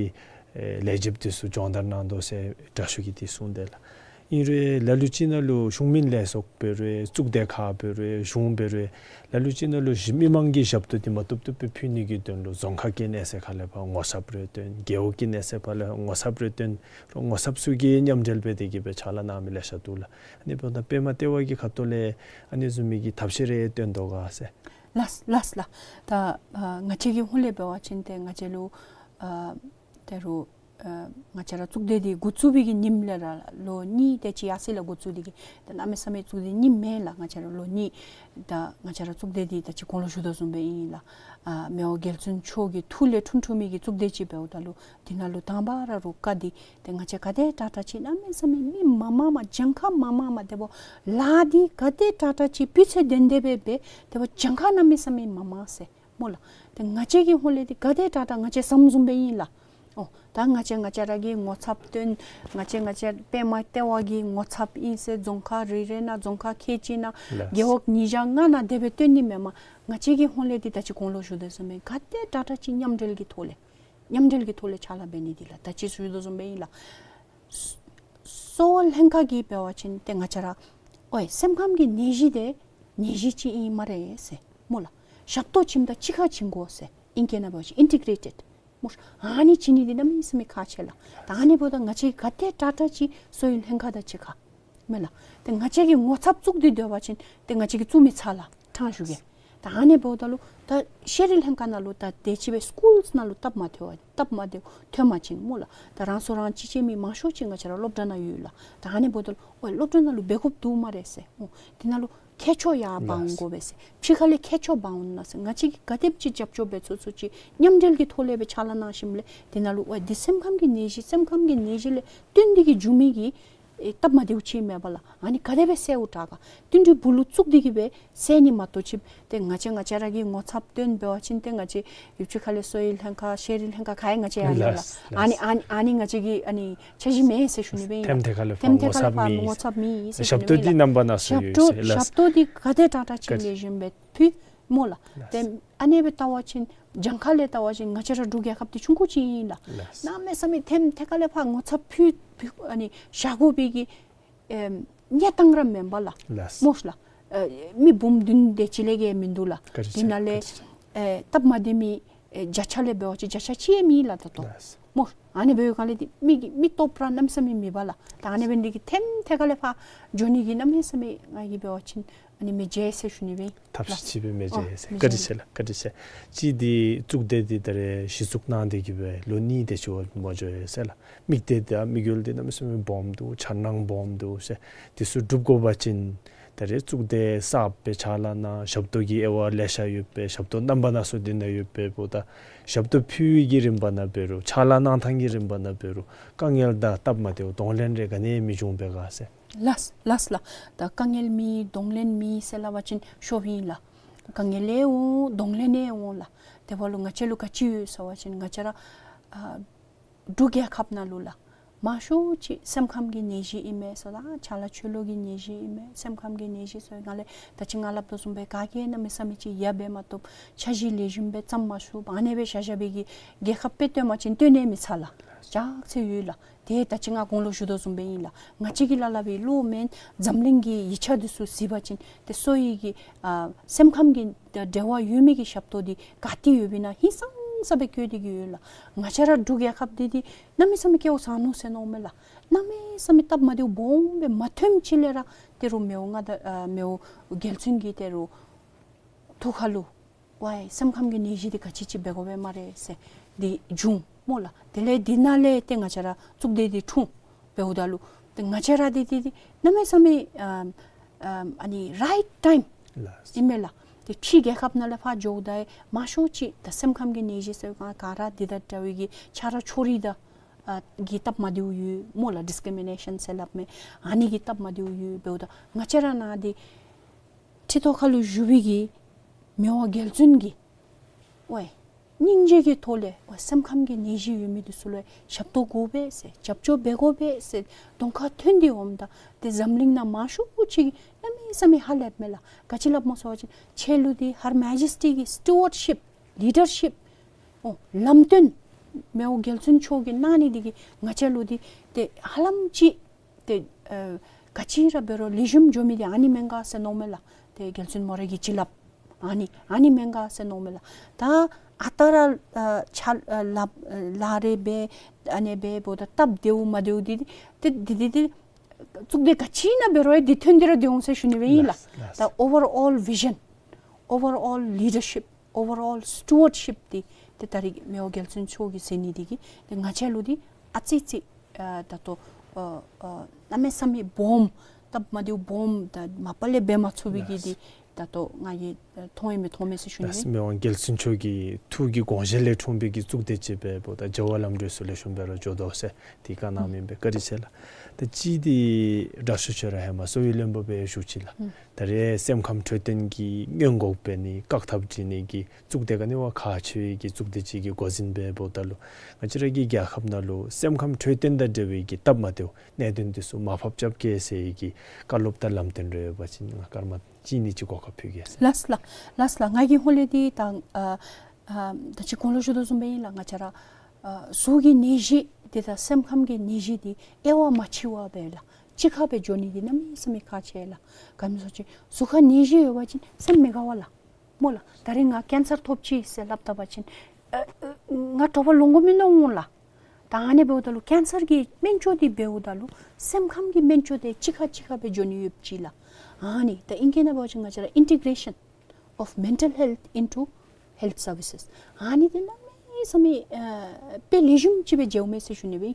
ཨེ་ལས་བྱེདཔ་འདི་ཚུ་སྦྱོང་བརྡར་གནང་དོ་ཟེར་དྲག་ཤོས་ཀྱིས་འདི་གསུངས་དེས་ལགས། ཨིན་རུང་ལ་ལུ་ཅིག་ནང་ལུ་གཞུང་མིན་ལས་ཚོགས་འབད་རུང་གཙུག་སྡེ་ཁག་འབད་རུང་གཞུང་འབད་རུང་ལ་ལུ་ཅིག་ནང་ལུ་མི་མང་གི་ཞབས་ཏོག་འདི་མ་བཏུབ་བཏུབ་སྦེ་ཕུལ་ནི་གི་དོན་ལུ་རྫོང་ཁག་གི་གནས་ཚད་ཁ་ལས་ཕར་ངོ་ཚབ་རེ་བཏོན། རྒེད་འོག་གི་གནས་ཚད་ཕར་ལས་ངོ་ཚབ་རེ་བཏོན། རོགས་ངོ་ཚབ་ཚུ་གིས་མཉམ་འབྲེལ་འབད་དེ་གི་སྦེ་ཕྱག་ལཱ་གནང་མི་ལེ་ཤ་འདུག་ལགས། ཨ་ནི་འབདཝ་ད་པདྨ་ལྟེ་བ་གི་ཁ་ཐུག་ལས་ཨ་ནི་བཟུམ་མའི་གི་ཐབས་ཤེས་རེ་བཏོན་དོ་ག་ཟེར། ལགས་ལགས་ལགས། ད་ཨ་ང་བཅས་ཀྱི་ཧོངས་ལས་འབད་བ་ཅིན་ཏེ་ང་བཅས་ལུ་ཨ་ད་རུང་ཨ་ང་བཅས་ར་གཙུག་སྡེ་འདི་འགོ་བཙུགས་པའི་གི་ཉིནམ་ལས་ར་ལོ་གཉིས་དེ་ཅིག་ཡར་སོང་ཡི་ལགས། འགོ་བཙུགས་ཏེ་གི་ད་གནམ་མེད་ས་མེད་གཙུག་སྡེ་གཉིས་མེན་ལགས། ང་བཅས་ར་ལོ་གཉིས་ད་ང་བཅས་ར་གཙུག་སྡེ་འདི་ད་ཅི་གོང་ལུ་ཞུ་དོ་བཟུམ་སྦེ་ཨིན་ལགས། ཨ་མི་དབང་རྒྱལ་བཙུན་མཆོག་གི་ཐུགས་ལས་འཁྲུངས་འཁྲུངས་མི་གི་གཙུག་སྡེ་ཅིག་འབདཝ་ད་ལུ་འདི་ནང་ལུ་དང་པ་ར་རུང་བཀའ་འདི་ཏེ་ང་བཅས་ག་དེ་དྲག་དྲག་ཅིག་གནམ་མེད་ས་མེད་མི་མང་མང་མ་གྱངས་ཁ་མང་མང་མ་དེ་འབདཝ་ལཱ་འདི་ག་དེ་དྲག་དྲག་ཅིག་སྤུས་ཚད་ལྡན་ཏེ་སྦེ་འབད་དེ་འབདཝ་གྱངས་ཁ་གནམ་མེད་ས་མེད་མང་མང་ཟེར་སྨོ་ལགས། ཏེ་ང་བཅས་ཀྱི་ཧོངས་ལས་འདི་ག་དེ་དྲག་དྲག་ང་བཅས་བསམ་བཟུམ་སྦེ་ཨིན་ལགས། ཨོ་ད་ང་བཅས་ང་བཅས་ར་གིས་ངོ་ཚབ་བཏོན། ང་བཅས་ང་བཅས་པདྨ་ལྟེ་བ་གི་ངོ་ཚབ་ཨིན་ཟེར་རྫོང་ཁག་རེ་རེ་ནང་རྫོང་ཁག་ཁལ་གཅིག་ནང་ལགས། རྒེད་འོག་ཉིས་བརྒྱ་ལྔ་ནང་དེ་སྦེ་བཏོན་ནི་མེན་པར་ང་བཅས་ཀྱི་ཧོངས་ལས་འདི་ད་ཅི་གོང་ལུ་ཞུ་དོ་བཟུམ་སྦེ་ག་དེ་དྲག་དྲག་ཅིག་མཉམ་འབྲེལ་གྱི་ཐོག་ལས་མཉམ་འབྲེལ་གྱི་ཐོག་ལས་ཕྱག་ལཱ་འབད་ནི་འདི་ལགས། ད་ཅི་ཞུ་དོ་བཟུམ་སྦེ་ཨིན་ལགས། གསོ་བ་ལྷན་ཁག་གིས་འབད་བ་ཅིན་ཏེ་ང་བཅས་ར་ཨོའི་སེམས་ཁམས་ཀྱི་ནད་གཞི་འདི་ནད་གཞི་ཅིག་ཨིན་སྨ་རེ་ཟེར་སྨོ་ལགས། ཞབས་ཏོག་བྱིནམ་ད་གཅིག་ཁར་བྱིན་དགོ་ཟེར་ཨིང་སྐད་ནང་འབད་བ་ཅིན་ཨིན་ཊི་གྲེ་ཊེཌ་སྨོ། ཨ་ནི་བྱིན་ནི་འདི་གནམ་མེད་ས་མེད་ཁག་ཆེ་ལགས། ད་ཨ་ནི་འབདཝ་ད་ང་བཅས་ག་དེ་དྲག་དྲག་ཅིག་གསོ་བའི་ལྷན་ཁག་དང་གཅིག་ཁར་མེན་ལགས། ཏེ་ང་བཅས་ཀྱིས་ངོ་ཚབ་བཙུགས་ཏེ་སྡོད་པ་ཅིན་ཏེ་ང་བཅས་ཀྱིས་བཙུགས་མི་ཚར་ལགས་ཕྲང་ཞུ་གེ། ད་ཨ་ནི་འབདཝ་ད་ལུ་ད་ཤེས་རིག་ལྷན་ཁག་ནང་ལུ་ད་དེ་ཅིག་སྦེ་སི་ཀུལསི་ནང་ལུ་སྟབས་མ་བདེཝ་སྟབས་མ་བདེཝ་ཐོན་པ་ཅིན་སྨོ་ལགས། ད་རང་སྲོག་རང་གཅེས་བྱིན་མི་མང་ཤོས་ཅིག་ང་བཅས་ར་སློབ་གྲྭ་ནང་ཡོད་ལགས། ད་ཨ་ནི་འབདཝ་ད་ལུ་ཨོའི་སློབ་གྲྭ་ནང་ལུ་འབད་དགོཔ་འདུག་སྨ་རེ་ཟེར་སྨོ། འདི་ནང་ལུ་མཁས་མཆོག་ཡར་འབག་འོང་དགོ་པས་ཟེར། ཕྱི་ཁ་ལས་མཁས་མཆོག་འབག་འོང་ན་ཟེར། ང་བཅས་ཀྱིས་ག་དེམ་ཅིག་རྒྱབ་སྐྱོར་འབད་ཚུགས་ཚུགས་ཅིག་མཉམ་འབྲེལ་གྱི་ཐོག་ལས་སྦེ་ཕྱག་ལཱ་གནང་ཞིནམ་ལས་འདི་ནང་ལུ་ཨོའི་འདི་སེམས་ཁམས་ཀྱི་ནད་གཞི་སེམས་ཁམས་ཀྱི་ནད་གཞི་ལས་བརྟེན་ཏེ་གི་འབྱུང་མི་གི་ཨེ་སྟབས་མ་བདེཝ་ཅིག་མེན་པ་ལགས། ཨ་ནི་ག་དེ་སྦེ་སེལཝ་དྲག་ག་བསྟུན་གྲོས་ཕུལ་ལུ་བཙུགས་ཏེ་གི་སྦེ་སེལ་ནི་མ་གཏོགས་ཅིག་ཏེ་ང་བཅས་ང་བཅས་ར་གིས་ངོ་ཚབ་བཏོན་འབད་བ་ཅིན་ཏེ་ང་བཅས་ཡུལ་ཕྱོགས་ཁ་ལས་གསོ་བའི་ལྷན་ཁག་ཤེས་རིག་ལྷན་ཁག་ག་ཡང་ང་བཅས་ཡང་ལགས། ལགས། ཨ་ནི་ཨ་ནི་ཨ་ནི་ང་བཅས་ཀྱི་ཨ་ནི་འཆར་གཞི་མེད་ཟེར་ཞུ་ནི་སྦེ་ཨིན་ལགས། ཐེམ་ཐེ་ཁ་ལས་ཕར་ངོ་ཚབ་མེད་ཟེར་ཞུ་ནི་སྦེ་ཨིན་ལགས། ཞབས་ཏོག་འདི་རྣམ་པ་སྣ་ཚོགས་ཡོད་ཟེར་ལགས། ཞབས་ཏོག་འདི་ག་དེ་དྲག་དྲག་ཅིག་ལེགས་ཤོམ་སྦེ་ཕུལ། སྨོ་ལགས། ལགས། ཏེ་ཨ་ནི་སྦེ་བལྟ་བ་ཅིན་གྱངས་ཁ་ལས་བལྟ་བ་ཅིན་ང་བཅས་ར་འབྲུག་རྒྱལ་ཁབ་འདི་ཆུང་ཀུ་ཅིག་ཨིན་ལགས། ལགས། གནམ་མེད་ས་མེད་ཐེམ་ཐེ་ཀ་ལས་ཕར་ངོ་ཚབ་ཕུལ་ཕུལ་ཨ་ནི་བཞག་དགོ་པའི་གི་ཨེམ་གནས་སྟངས་ར་མེན་པ་ལགས། ལགས། སྨོ་ལགས། ཨེ་མི་འབུམ་བདུན་དེ་ཅིག་ལས་བརྒལ་མིན་འདུག་ལགས། བཀའ་དྲིན་ཆེ། དེ་ནང་ལས་བཀའ་དྲིན་ཆེ། ཨེ་སྟབས་མ་བདེ་མི་ཨེ་བརྒྱ་ཆ་ལས་འབད་བ་ཅིན་བརྒྱ་ཆ་གཅིག་ཡང་མེད་ལགས་ད་ལྟོ། ལགས། སྨོ། ཨ་ནི་འབད་བའི་སྒང་ལས་འདི་མི་གི་མི་སྟོབས་ར་གནམ་མེད་ས་མེད་མེད་པ་ལགས། ད་ཨ་ནི་འབད་ནི་དེ་གིས་ཐེམ་ཐེ་ཀ་ལས་ཕར་འགྱོ་ནི་གི་གནམ་མེད་ས་མེད་ང་གིས་འབད་བ་ཅིན་ཨ་ནི་མི་མཇལ་ཟེར་ཞུ་ནི་སྦེ་ཨིན། ཐབས་ལགས། ཤེས་ཅིག་སྦེ་མི་མཇལ་ཨ་ཟེར། མི་བཀའ་དྲིན་མཇལ་ཆེ་ལགས། བཀའ་དྲིན་ཆེ། གཅིག་འདི་གཙུག་སྡེ་འདི་ད་རེས་གཞི་བཙུགས་གནང་སྟེ་གི་སྦེ་ལོ་གཉིས་དེ་ཅིག་འོང་འགྱོ་ཡི་ཟེར་ལགས། དམིགས་གཏད་དང་དམིགས་ཡུལ་འདི་གནམ་མེད་ས་མེད་སྦོམ་འདུག། འཆར་སྣང་སྦོམ་འདུག་ཟེར། འདི་ཚུ་འགྲུབ་དགོ་པ་ཅིན་ད་རེས་གཙུག་སྡེ་གསརཔ་སྦེ་ཕྱག་ལཱ་གནང་ཞབས་ཏོག་གི་དབྱེ་བ་ལེ་ཤ་ཡོད་པས། ཞབས་ཏོག་རྣམ་པ་སྣ་ཚོགས་འདི་ནང་ཡོད་པས། འབདཝ་ད་ཞབས་ཏོག་ཕུལ་བའི་གི་རིམ་པ་ནང་འབད་རུང་ཕྱག་ལཱ་གནང་ཐངས་ཀྱི་རིམ་པ་ནང་འབད་རུང་དཀའ་ངལ་དང་སྟབས་མ་བདེཝ་གདོང་ལེན་རེ་ག་ནི་ཡང་མི་འབྱུང་པས་ག་ཟེར། ལགས་ལགས་ལགས། ད་དཀའ་ངལ་མེད་གདོང་ལེན་མེད་ཟེར་སླབ་པ་ཅིན་ཤོབ་ཨིན་ལགས། དཀའ་ངལ་ཡང་འོང་གདོང་ལེན་ཡང་འོང་ལགས། དེ་འབདཝ་ལུ་ང་བཅས་ལུ་ག་ཅི་ཡོད་ཟེར་བ་ཅིན་ང་བཅས་ར་ཨ་འབྲུག་རྒྱལ་ཁབ་ནང་ལུ་ལགས་མང་ཤོས་ཅིག་སེམས་ཁམས་ཀྱི་ནད་གཞི་ཨིན་མས་ཟེར་དང་ཆ་ལ་ཆོས་ལུགས་ཀྱི་ནད་གཞི་ཨིན་མས། སེམས་ཁམས་ཀྱི་ནད་གཞི་ཟེར་བའི་སྒང་ལས་ད་ཅི་ང་སླབ་དོ་བཟུམ་སྦེ་ག་གིས་གནམ་མེད་ས་མེད་ཅིག་ཡ་འབད་མ་བཏུབ། འཆར་གཞི་ལེགས་ཤོམ་སྦེ་བརྩམ་མ་ཚུགསཔ། ཨ་ནི་སྦེ་བཞག་བཞག་པའི་གི་རྒྱལ་ཁབ་དཔེ་སྟོན་པ་ཅིན་སྟོན་ནི་མི་ཚར་ལགས། ལགས། ཅག་ཚེ་ཡོད་ལགས། ཏེ་ད་ཅི་ང་གོང་ལུ་ཞུ་དོ་བཟུམ་སྦེ་ཨིན་ལགས། ང་བཅས་ཀྱི་ལཱ་སླབ་པའི་བློ་མེན་འཛམ་གླིང་གི་ཡིག་ཆ་འདི་ཚུ་གཟིགས་པ་ཅིན་ཏེ་གསོ་བའི་གི་ཨ་སེམས་ཁམས་ཀྱི་འབྲེལ་བ་ཡོད་མི་གི་ཞབས་ཏོག་འདི་ག་ཏེ་ཡོདཔ་ཨིན་ན་ཧིང་སངས་ས་སྦེ་བཀོད་དེ་གི་ཡོད་ལགས། ང་བཅས་ར་འབྲུག་རྒྱལ་ཁབ་འདི་འདི་གནམ་མེད་ས་མེད་སྐལཝ་བཟང་ནུག་ཟེར་མནོཝ་མས་ལགས། གནམ་མེད་ས་མེད་སྟབས་མ་བདེཝ་སྦོམ་སྦེ་མ་ཐོནམ་ཅིག་ལས་ར་ཏེ་རུང་མི་དབང་མངའ་བདག་ཨ་མི་དབང་རྒྱལ་བཙུན་གྱི་ཏེ་རུང་ཐུགས་ཁ་ལུ་ཝའི་སེམས་ཁམས་ཀྱི་ནད་གཞི་འདི་ག་ཅི་ཅིག་འབད་དགོ་པས་སྨ་རེ་ཟེར་འདི་བྱུང་སྨོ་ལགས། དེ་ལས་འདི་ནང་ལས་ཏེ་ང་བཅས་ར་གཙུག་སྡེ་འདི་འཁྲུངས། འབདཝ་ད་ལུ་ཏེ་ང་བཅས་ར་འདི་འདི་འདི་གནམ་མེད་ས་མེད་ཨམ་ཨམ་ཨ་ནི་རའིཊ་ཊའིམ་ལགས། ཨིན་མས་ལགས། ཏེ་ཕྱི་རྒྱལ་ཁབ་ནང་ལས་ཕར་འགྱོཝ་ད་མང་ཤོས་ཅིག་ད་སེམས་ཁམས་ཀྱི་ནད་གཞི་ཟེར་བའི་སྒང་ག་ར་འདི་དང་འདྲ་བའི་གི་ཆ་རོགས་ཕྱོགས་རིས་དང་ཨ་གི་སྟབས་མ་བདེཝ་ཡོད་སྨོ་ལགས། ཌིསི་ཀི་རི་མི་ནེ་ཤཱན་ཟེར་སླབ་མི་ཨ་ནི་གི་སྟབས་མ་བདེཝ་ཡོད། འབདཝ་ད་ང་བཅས་ར་ནང་འདི་ཁྲི་ཐོག་ཁ་ལུ་བཞུགས་པའི་གི་མི་དབང་རྒྱལ་བཙུན་གྱིས་ཝའི་སྙིང་རྗེ་གི་ཐོག་ལས་ཝའི་སེམས་ཁམས་ཀྱི་ནད་གཞི་ཡོད་མི་འདི་ཚུ་ལུ་ཞབས་ཏོག་དགོ་པས་ཟེར་རྒྱབ་སྐྱོར་འབད་དགོ་པས་ཟེར་གདོང་ཁར་ཐོན་ཏེ་འོངམ་ད་ཏེ་འཛམ་གླིང་ནང་མང་ཤོས་ཅིག་གནམ་མེད་ས་མེད་ཧ་ལས་མས་ལགས། ག་ཅི་སླབ་སྨོ་ཟེར་བ་ཅིན་ཁྱེད་ལུ་འདི་ཧར་མེ་ཇེསི་ཊི་གི་སི་ཊུ་ཝརཌ་ཤིཔ་ལི་ཌར་ཤིཔ་ཨོ་ལམ་སྟོན་མི་དབང་རྒྱལ་བཙུན་མཆོག་གིས་གནང་ནི་འདི་གིས་ང་བཅས་ལུ་འདི་ཏེ་ཧ་ལམ་ཅིག་ཏེ་ཨ་ག་ཅི་ར་འབད་རུང་ལེགས་ཤོམ་འགྱོ་མི་འདི་ཨ་ནི་མེན་ག་ཟེར་མནོཝ་མས་ལགས། ཏེ་རྒྱལ་བཙུན་མོ་ར་གིས་ཅིག་སླབ་ཨ་ནི་ཨ་ནི་མེན་ག་ཟེར་མནོཝ་མས་ལགས། ད་ཨ་རྟག་ར་ཨ་ཆ་ཨ་ལཱ་ལཱ་རེ་འབད་ཨ་ནི་འབདཝ་ད་སྟབས་བདེཝ་མ་བདེཝ་འདི་ཏེ་འདི་འདི་འདི་གཙུག་སྡེ་ག་ཅི་ནང་འབད་རུང་འདི་ཐོན་ཏེ་ར་སྡོད་འོང་ཟེར་ཞུ་ནི་སྦེ་ཨིན་ལགས། ལགས་ལགས། ད་ཨོ་ཝར་ཨོལ་བི་ཞཱན་ཨོ་ཝར་ཨོལ་ལི་ཌར་ཤིཔ་ཨོ་ཝར་ཨོལ་སི་ཊུ་ཝརཌ་ཤིཔ་འདི་ཏེ་ད་རེས་མི་དབང་རྒྱལ་བཙུན་མཆོག་གིས་མཛད་ནི་འདི་གིས་ཏེ་ང་བཅས་ལུ་འདི་ཨ་ཙི་ཙི་ཨ་ད་ལྟོ་ཨ་ཨ་གནམ་མེད་ས་མེད་སྦོམ་སྟབས་མ་བདེཝ་སྦོམ་ད་མ་པ་ལས་འབད་མ་ཚུགས་པའི་གི་ལགས། འདི་ད་ལྟོ་ང་གིས་ཨ་མཐོང་ཡི་མི་མཐོང་མས་ཟེར་ཞུ་ནི། ལགས། མི་དབང་རྒྱལ་བཙུན་མཆོག་གི་ཐུགས་ཀྱི་དགོངས་བཞེད་ལས་འཁྲུངས་པའི་གི་གཙུག་སྡེ་ཅིག་འབདཝ་ད་རྒྱལ་བ་ལམ་འགྲོ་ཚུ་ལེགས་ཤོམ་སྦེ་ར་འགྱོ་དོ་ཟེར་འདི་བཀའ་གནངམ་ཨིན་པས། བཀའ་དྲིན་ཆེ་ལགས། ད་ཅི་འདི་དྲག་ཤོས་ཁྱོད་ར་ཧེ་མ་གསོ་བའི་བློན་པོ་སྦེ་བཞུགས་ཅི་ལགས། ཨུམ། ད་རེས་སེམས་ཁམས་འཕྲོད་བསྟེན་གྱི་སྔོན་འགོག་འབད་ནི་བཀག་ཐབས་འབད་ནི་གི་གཙུག་སྡེ་ག་ནི་བ་ཁག་ཆེ་བའི་གི་གཙུག་སྡེ་ཅིག་གི་འགོ་འཛིན་སྦེ་འབདཝ་ད་ལུ་ང་བཅས་ར་གི་རྒྱལ་ཁབ་ནང་ལུ་སེམས་ཁམས་འཕྲོད་བསྟེན་དང་འབྲེལ་བའི་གི་སྟབས་མ་བདེཝ་གནད་དོན་འདི་ཚུ་མར་ཕབ་རྐྱབ་གེ་ཟེར་བའི་གི་བཀའ་སློབ་དང་ལམ་སྟོན་རེ་ཡོད་པ་ཅིན་ང་སྐར་མ་གཅིག་གཉིས་ཅིག་གོ་སྐབས་ཕུལ་གེ་ཟེར། ལགས་ལགས། ལགས་ལགས། ང་གི་ཧོང་ལས་འདི་ད་ཨ་ཨ་ད་ཅི་གོང་ལུ་ཞུ་དོ་བཟུམ་སྦེ་ཨིན་ལགས། ང་བཅས་ར་ཨ་གཟུགས་ཀྱི་ནད་གཞི་འདི་དང་སེམས་ཁམས་ཀྱི་ནད་གཞི་འདི་དབྱེ་བ་མ་ཕྱེ་བར་སྦེ་ལགས་གཅིག་ཁར་སྦེ་འགྱོ་ནི་འདི་གནམ་མེད་ས་མེད་ཁག་ཆེ་ལགས། ག་ཅི་སྨོ་ཟེར་བ་ཅིན་གཟུགས་ཁར་ནད་གཞི་ཡོད་པ་ཅིན་སེམས་མི་དགའ་བས་ལགས། སྨོ་ལགས། ད་རེས་ང་ཀེན་སར་ཐོབ་ཅི་ཟེར་སླབ་ད་པ་ཅིན་ཨ་ཨ་ང་དྲོ་པ་ལོང་དགོ་མི་མནོ་འོང་ལགས། ད་ཨ་ནི་འབདཝ་ད་ལུ་ཀེན་སར་གྱི་སྨན་བཅོས་འདི་འབདཝ་ད་ལུ་སེམས་ཁམས་ཀྱི་སྨན་བཅོས་འདི་གཅིག་ཁར་གཅིག་ཁར་སྦེ་འགྱོ་ནི་ཡོདཔ་ཅིག་ལགས། ཨ་ནི་ད་ཨིང་སྐད་ནང་འབད་བ་ཅིན་ང་བཅས་ར་ཨིན་ཊི་གེ་རེ་ཤཱན་ཨོཕ་མེན་ཊལ་ཧེལཐ་ཨིན་ཊུ་ཧེལཐ་སར་བི་སེས། ཨ་ནི་འདི་གནམ་མེད་ས་མེད་ཨ་དཔེ་ལེགས་ཤོམ་ཅིག་སྦེ་མཇལཝ་མས་ཟེར་ཞུ་ནི་སྦེ།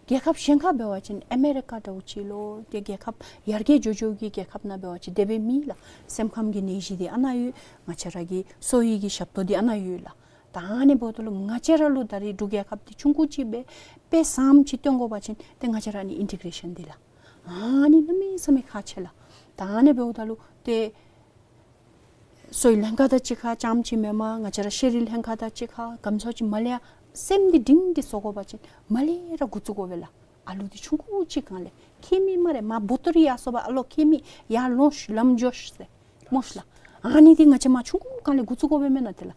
རྒྱལ་ཁབ་གཞན་ཁར་འབད་བ་ཅིན་ཨ་མེ་རི་ཀ་འདྲཝ་ཅིག་ལོ་ཏེ་རྒྱལ་ཁབ་ཡར་རྒྱས་འགྱོ་འགྱོ་གི་རྒྱལ་ཁབ་ནང་འབད་བ་ཅིན་དེ་སྦེ་མེད་ལགས། སེམས་ཁམས་ཀྱི་ནད་གཞི་འདི་ཨ་ནཱ་ཡོད། ང་བཅས་ར་གི་གསོ་བའི་གི་ཞབས་ཏོག་འདི་ཨ་ནཱ་ཡོད་ལགས། ད་ཨ་ནི་འབདཝ་ད་ལུ་ང་བཅས་ར་ལུ་ད་རེས་འབྲུག་རྒྱལ་ཁབ་འདི་ཆུང་ཀུ་ཅིག་སྦེ་དཔེ་བཟངམ་ཅིག་སྟོན་དགོ་པ་ཅིན་ཏེ་ང་བཅས་ར་ཨ་ནི་ཨིན་ཊི་གེ་རེ་ཤཱན་འདི་ལགས། ཨ་ནི་གནམ་མེད་ས་མེད་ཁག་ཆེ་ལགས། ད་ཨ་ནི་འབདཝ་ད་ལུ་ཏེ་གསོ་བའི་ལྷན་ཁག་དང་གཅིག་ཁར་རྐྱངམ་ཅིག་མེན་པར་ང་བཅས་ར་ཤེས་རིག་ལྷན་ཁག་དང་གཅིག་ཁར་ག་ཅི་སྨོ་ཟེར་བ་ཅིན་མར་ལས་ཡར་སེམས་འདི་སྒྲིང་སྒྲི་བཟོ་དགོ་པ་ཅིན་མར་ལས་ར་འགོ་བཙུགས་དགོ་པས་ལགས། ཨ་ལུ་འདི་ཆུང་ཀུ་ཅིག་སྒང་ལས་ཁྱད་མེད་སྨ་རེ། མར་བོ་ཏོ་རེ་ཡར་སོང་པ་ཨ་ལོ་ཁྱད་མེད་ཡར་ལོངས་ཤིག་ལམ་འགྱོ་ཤིག་ཟེར་སྨོ་ཤིག་ལགས། ཨ་ནི་འདི་ང་བཅས་མར་ཆུང་ཀུ་སྒང་ལས་འགོ་བཙུགས་དགོ་པས་མེན་ན་དེ་ལགས།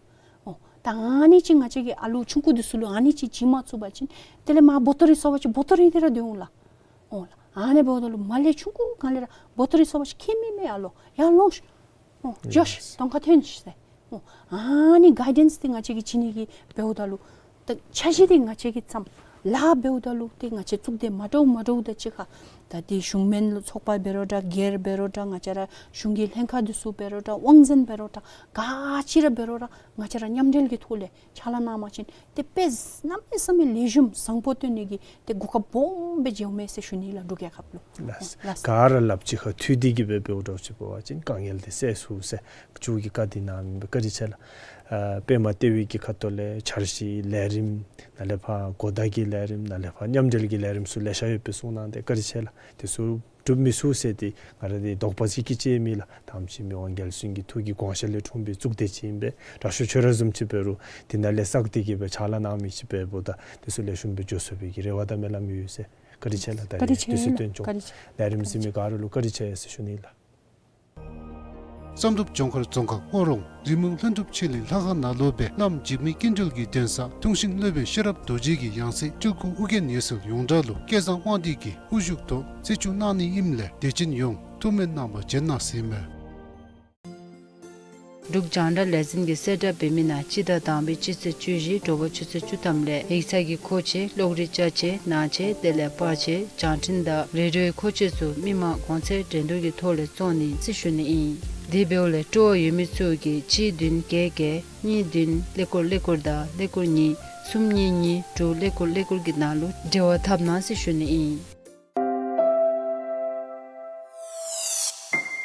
འོ་ད་ཨ་ནི་ཅིག་ང་བཅས་ཀྱིས་ཨ་ལུ་ཆུང་ཀུ་འདི་ཚུ་ལུ་ཨ་ནི་ཅིག་བྱིན་མ་ཚུགས་པ་ཅིན་དེ་ལས་མར་བོ་ཏོ་རི་སོ་བ་ཅིན་བོ་ཏོ་རི་འདི་ར་སྡོད་འོང་ལགས། འོ་ལགས། ཨ་ནི་འབདཝ་ད་ལུ་མར་ལས་ཆུང་ཀུ་སྒང་ལས་ར་བོ་ཏོ་རི་སོ་བ་ཅིན་ཁྱད་མེད་མས། ཨ་ལོ་ཡར་ལོངས་ཤིག། འོ་འགྱོ་ཤིག། དོང་ཁར་ཐོན་ཤིག་ཟེར། འོ་ཨ་ནི་གའི་ཌེནསི་འདི་ང་བཅས་ཀྱིས་བྱིན་ནི་གི་འབདཝ་ད་ལུ་ད་འཆར་གཞི་འདི་ང་བཅས་ཀྱིས་བརྩམས། ལཱ་འབདཝ་ད་ལུ་ཏེ་ང་བཅས་གཙུག་སྡེ་མ་འདྲཝ་མ་འདྲཝ་དང་གཅིག་ཁར་ད་འདི་གཞུང་མིན་ཚོགས་པ་འབད་རུང་འདྲ་སྒེར་འབད་རུང་འདྲ་ང་བཅས་ར་གཞུང་གི་ལྷན་ཁག་འདི་ཚུ་འབད་རུང་འདྲ་དབང་འཛིན་འབད་རུང་འདྲ་ག་ཅི་ར་འབད་རུང་འདྲ་ང་བཅས་ར་མཉམ་འབྲེལ་གྱི་ཐོག་ལས་ཕྱག་ལཱ་གནང་བ་ཅིན་ཏེ་དཔེ་གནམ་མེད་ས་མེད་ལེགས་ཤོམ་བཟང་པོ་སྟོན་ནི་གི་ཏེ་གོ་སྐབས་སྦོམ་སྦེ་འཇལཝ་མས་ཟེར་ཞུ་ནི་ལགས་འབྲུག་རྒྱལ་ཁབ་ལུ། ལགས། ལགས། ག་ར་ལགས་ཅིག་ཁར་མཐུད་དེ་གི་སྦེ་འབདཝ་འདྲཝ་ཅིག་འབད་བ་ཅིན་དཀའ་ངལ་འདི་སེལ་ཚུགས་ཟེར་མཆོག་གིས་བཀའ་འདི་གནང་མི་འདི་བཀའ་དྲིན་ཆེ་ལགས། ཨ་པདྨ་ལྟེ་བའི་གི་ཁ་ཐུག་ལས་འཆར་གཞི་ལས་རིམ་ནཱ་ལས་ཕར་གོ་བརྡ་གི་ལས་རིམ་ནཱ་ལས་ཕར་མཉམ་འབྲེལ་གྱི་ལས་རིམ་ཚུ་ལེ་ཤ་ཡོད་པའི་གསུང་གནང་སྟེ་བཀའ་དྲིན་ཆེ་ལགས། དེ་ཚུ་འགྲུབ་མི་ཚུགས་ཟེར་ཏེ་ང་ར་འདི་དོགས་པ་ཅིག་གིས་ཅིག་མེད་ལགས། དམ་ཅིག་མི་དབང་རྒྱལ་བཙུན་གྱི་ཐུགས་ཀྱི་དགོངས་བཞེད་ལས་འཁྲུངས་པའི་གཙུག་སྡེ་ཅིག་ཨིན་པས། དྲག་ཤོས་ཁྱོད་ར་བཟུམ་ཅིག་འབད་རུང་འདི་ནང་ལས་བསགས་ཏེ་གི་སྦེ་ཕྱག་ལཱ་གནང་མི་ཅིག་འབདཝ་ད་དེ་ཚུ་ལེགས་ཤོམ་སྦེ་འགྱོ་ཚུགས་པའི་གི་རེ་བ་དང་སྨོན་ལམ་ཡོད་ཟེར། བཀའ་དྲིན་ཆེ་ལགས། ད་བཀའ་དྲིན་ཆེ། དུས་ཚོད་བཏོན་ཆོག། བཀའ་དྲིན་ཆེ། ལས་རིམ་གཟིགས་མི་ག་ར་ལུ་བཀའ་དྲིན་ཆེ་ཟེར་ཞུ་ནི་ལགས། བསམ་གྲུབ་ལྗོངས་མཁར་རྫོང་ཁག་སྔོ་རོང་རི་མོ་ལྷུན་གྲུབ་ཆོས་གླིང་ལྷ་ཁང་ནང་ལུ་སྦེ་བླམ་འཇིགས་མེད་དཀོན་གྲོལ་གྱི་གདན་ས་ཐུགས་ཞིང་བློ་འབད་ཤེས་རབ་རྡོ་རྗེ་གི་ཡང་སྲིད་སྤྲུལ་སྐུ་ཨོ་རྒྱན་ཡེ་ཤེས་ཡོངས་གྲགས་ལུ་བསྐལ་བཟང་དབང་འདུས་ཀྱི་དབུ་བཞུགས་ཐོག་རྩིས་འཇོག་གནང་ནི་ཨིནམ་ལས་དད་ཅན་ཡོངས་ཐུགས་སྨོན་གནང་བར་བྱོན་གནང་ཟེར་ཨིན་མས། འབྲུག་རྒྱང་བསྒྲགས་ལས་འཛིན་གྱིས་གསལ་བསྒྲགས་འབད་མི་ནང་སྤྱི་ཟླ་དང་པའི་སྤྱི་ཚེས་བཅུ་བཞི་དྲོ་པ་ཆུ་ཚོད་བཅུ་ཐམ་ལས་ཡིག་ཚང་གི་མཁོ་ཆས་གློག་རིག་ཅ་ཆས་ནང་ཆས་དེ་ལས་པར་ཆས་བྱང་འཕྲིན་དང་རེ་ཌིའོའི་མཁོ་ཆས་ཚུ་མི་མང་གོང་ཚད་འགྲན་བསྡུར་གྱི་ཐོག་ལས་བཙོང་ནི་ཟེར་ཞུ་ནི་ཨིན། དེ་འབདཝ་ལས་སྤྲོ་བ་ཡོད་མི་ཚུ་གིས་གཅིག་བདུན་བརྒྱད་བརྒྱད་གཉིས་བདུན་ཀླད་ཀོར་ཀླད་ཀོར་དང་ཀླད་ཀོར་གཉིས་གསུམ་གཉིས་གཉིས་དྲུག་ཀླད་ཀོར་ཀླད་ཀོར་གྱི་ནང་ལུ་འབྲེལ་བ་འཐབ་གནང་ཟེར་ཞུ་ནི་ཨིན།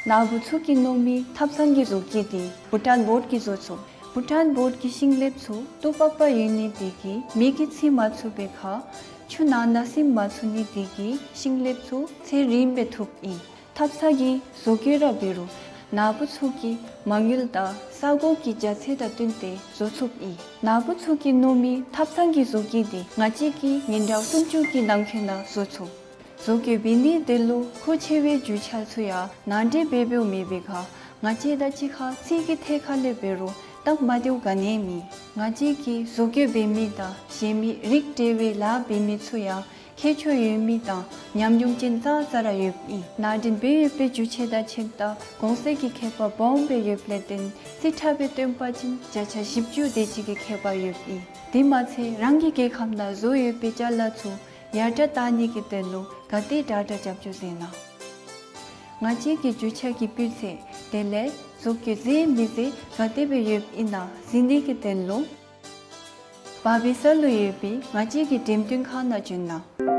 ནཱ་བུ་ཚུ་གིས་མནོ་མི་ཐབ་ཚང་གི་བཟོ་བཀོད་འདི་བྷུ་ཊཱན་བོརཌ་ཀྱིས་བཟོ་ཚུགས། བྷུ་ཊཱན་བོརཌ་ཀྱི་ཤིང་ལེབ་ཚུ་སྟུག་པག་པ་ཡོད་ནི་དེ་གིས་མེ་གིས་འཚིག་མ་ཚུགས་པའི་ཁར་ཆུ་ནང་ན་ཟིམ་མ་ཚུགས་ནི་དེ་གིས་ཤིང་ལེབ་ཚུ་ཚད་རིངམ་སྦེ་ཐུབ་ཨིན། ཐབ་ཚང་གི་བཟོ་བཀོད་ར་འབད་རུང་ནཱ་བུ་ཚུ་གིས་མ་དངུལ་དང་ས་གོ་གི་རྒྱ་ཚད་དང་བསྟུན་ཏེ་བཟོ་ཚུགས་ཨིན། ནཱ་བུ་ཚུ་གིས་མནོ་མི་ཐབ་ཚང་གི་བཟོ་བཀོད་འདི་ང་བཅས་ཀྱིས་ཉིན་གྲངས་སུམ་ཅུ་གི་ནང་འཁོད་ནང་བཟོ་ཚུགས། བཟོ་བཀོད་འབད་ནི་དེ་ལུ་མཁོ་ཆེ་བའི་རྒྱུ་ཆ་ཚུ་ཡང་ནང་འདྲེན་འབད་འབདཝ་མེད་པའི་ཁར་ང་བཅས་དང་གཅིག་ཁར་ཚིག་གི་ཐད་ཁར་ལས་འབད་རུང་སྟབས་མ་བདེཝ་ག་ནི་ཡང་མེད། ང་བཅས་ཀྱིས་བཟོ་བཀོད་འབད་མི་དང་གཞན་མི་རིགས་འདྲ་བའི་ལཱ་འབད་མི་ཚུ་ཡང་ཁྱད་ཆོས་ཡོད་མི་དང་ཉམས་མྱོང་ཅན་ཙང་ཙ་ར་ཡོདཔ་ཨིན། ནང་འདྲེན་འབད་ཡོད་པའི་རྒྱུ་ཆ་དང་ཆས་དང་གོང་ཚད་ཀྱི་ཁྱད་པར་སྦོམ་སྦེ་ཡོདཔ་ལས་བརྟེན་རྩིས་ཁྲ་སྦེ་སྟོན་པ་ཅིན་བརྒྱ་ཆ་བཞི་བཅུ་དེ་ཅིག་གི་ཁྱད་པར་ཡོདཔ་ཨིན། དེ་མ་ཚད་རང་གི་རྒྱལ་ཁམས་ནང་བཟོ་ཡོད་པའི་ཅ་ལ་ཚུ་ཡར་དྲག་བཏང་ནི་གི་དོན་ལུ་ག་དེ་དྲག་དྲག་རྒྱབ་སྐྱོར་མཛད་གནང་། ང་བཅས་ཀྱི་རྒྱུ་ཆ་གི་སྤུས་ཚད་དེ་ལས་བཟོ་བཀོད་མཛེས་མི་མཛེས་ག་དེ་སྦེ་ཡོདཔ་ཨིན་ན་གཟིགས་ནི་གི་དོན་ལུ་བར་སྦིས་ས་ལུ་ཡོད་པའི་ང་བཅས་ཀྱི་འགྲེམས་སྟོན་ཁང་ནང་བྱོན་གནང་།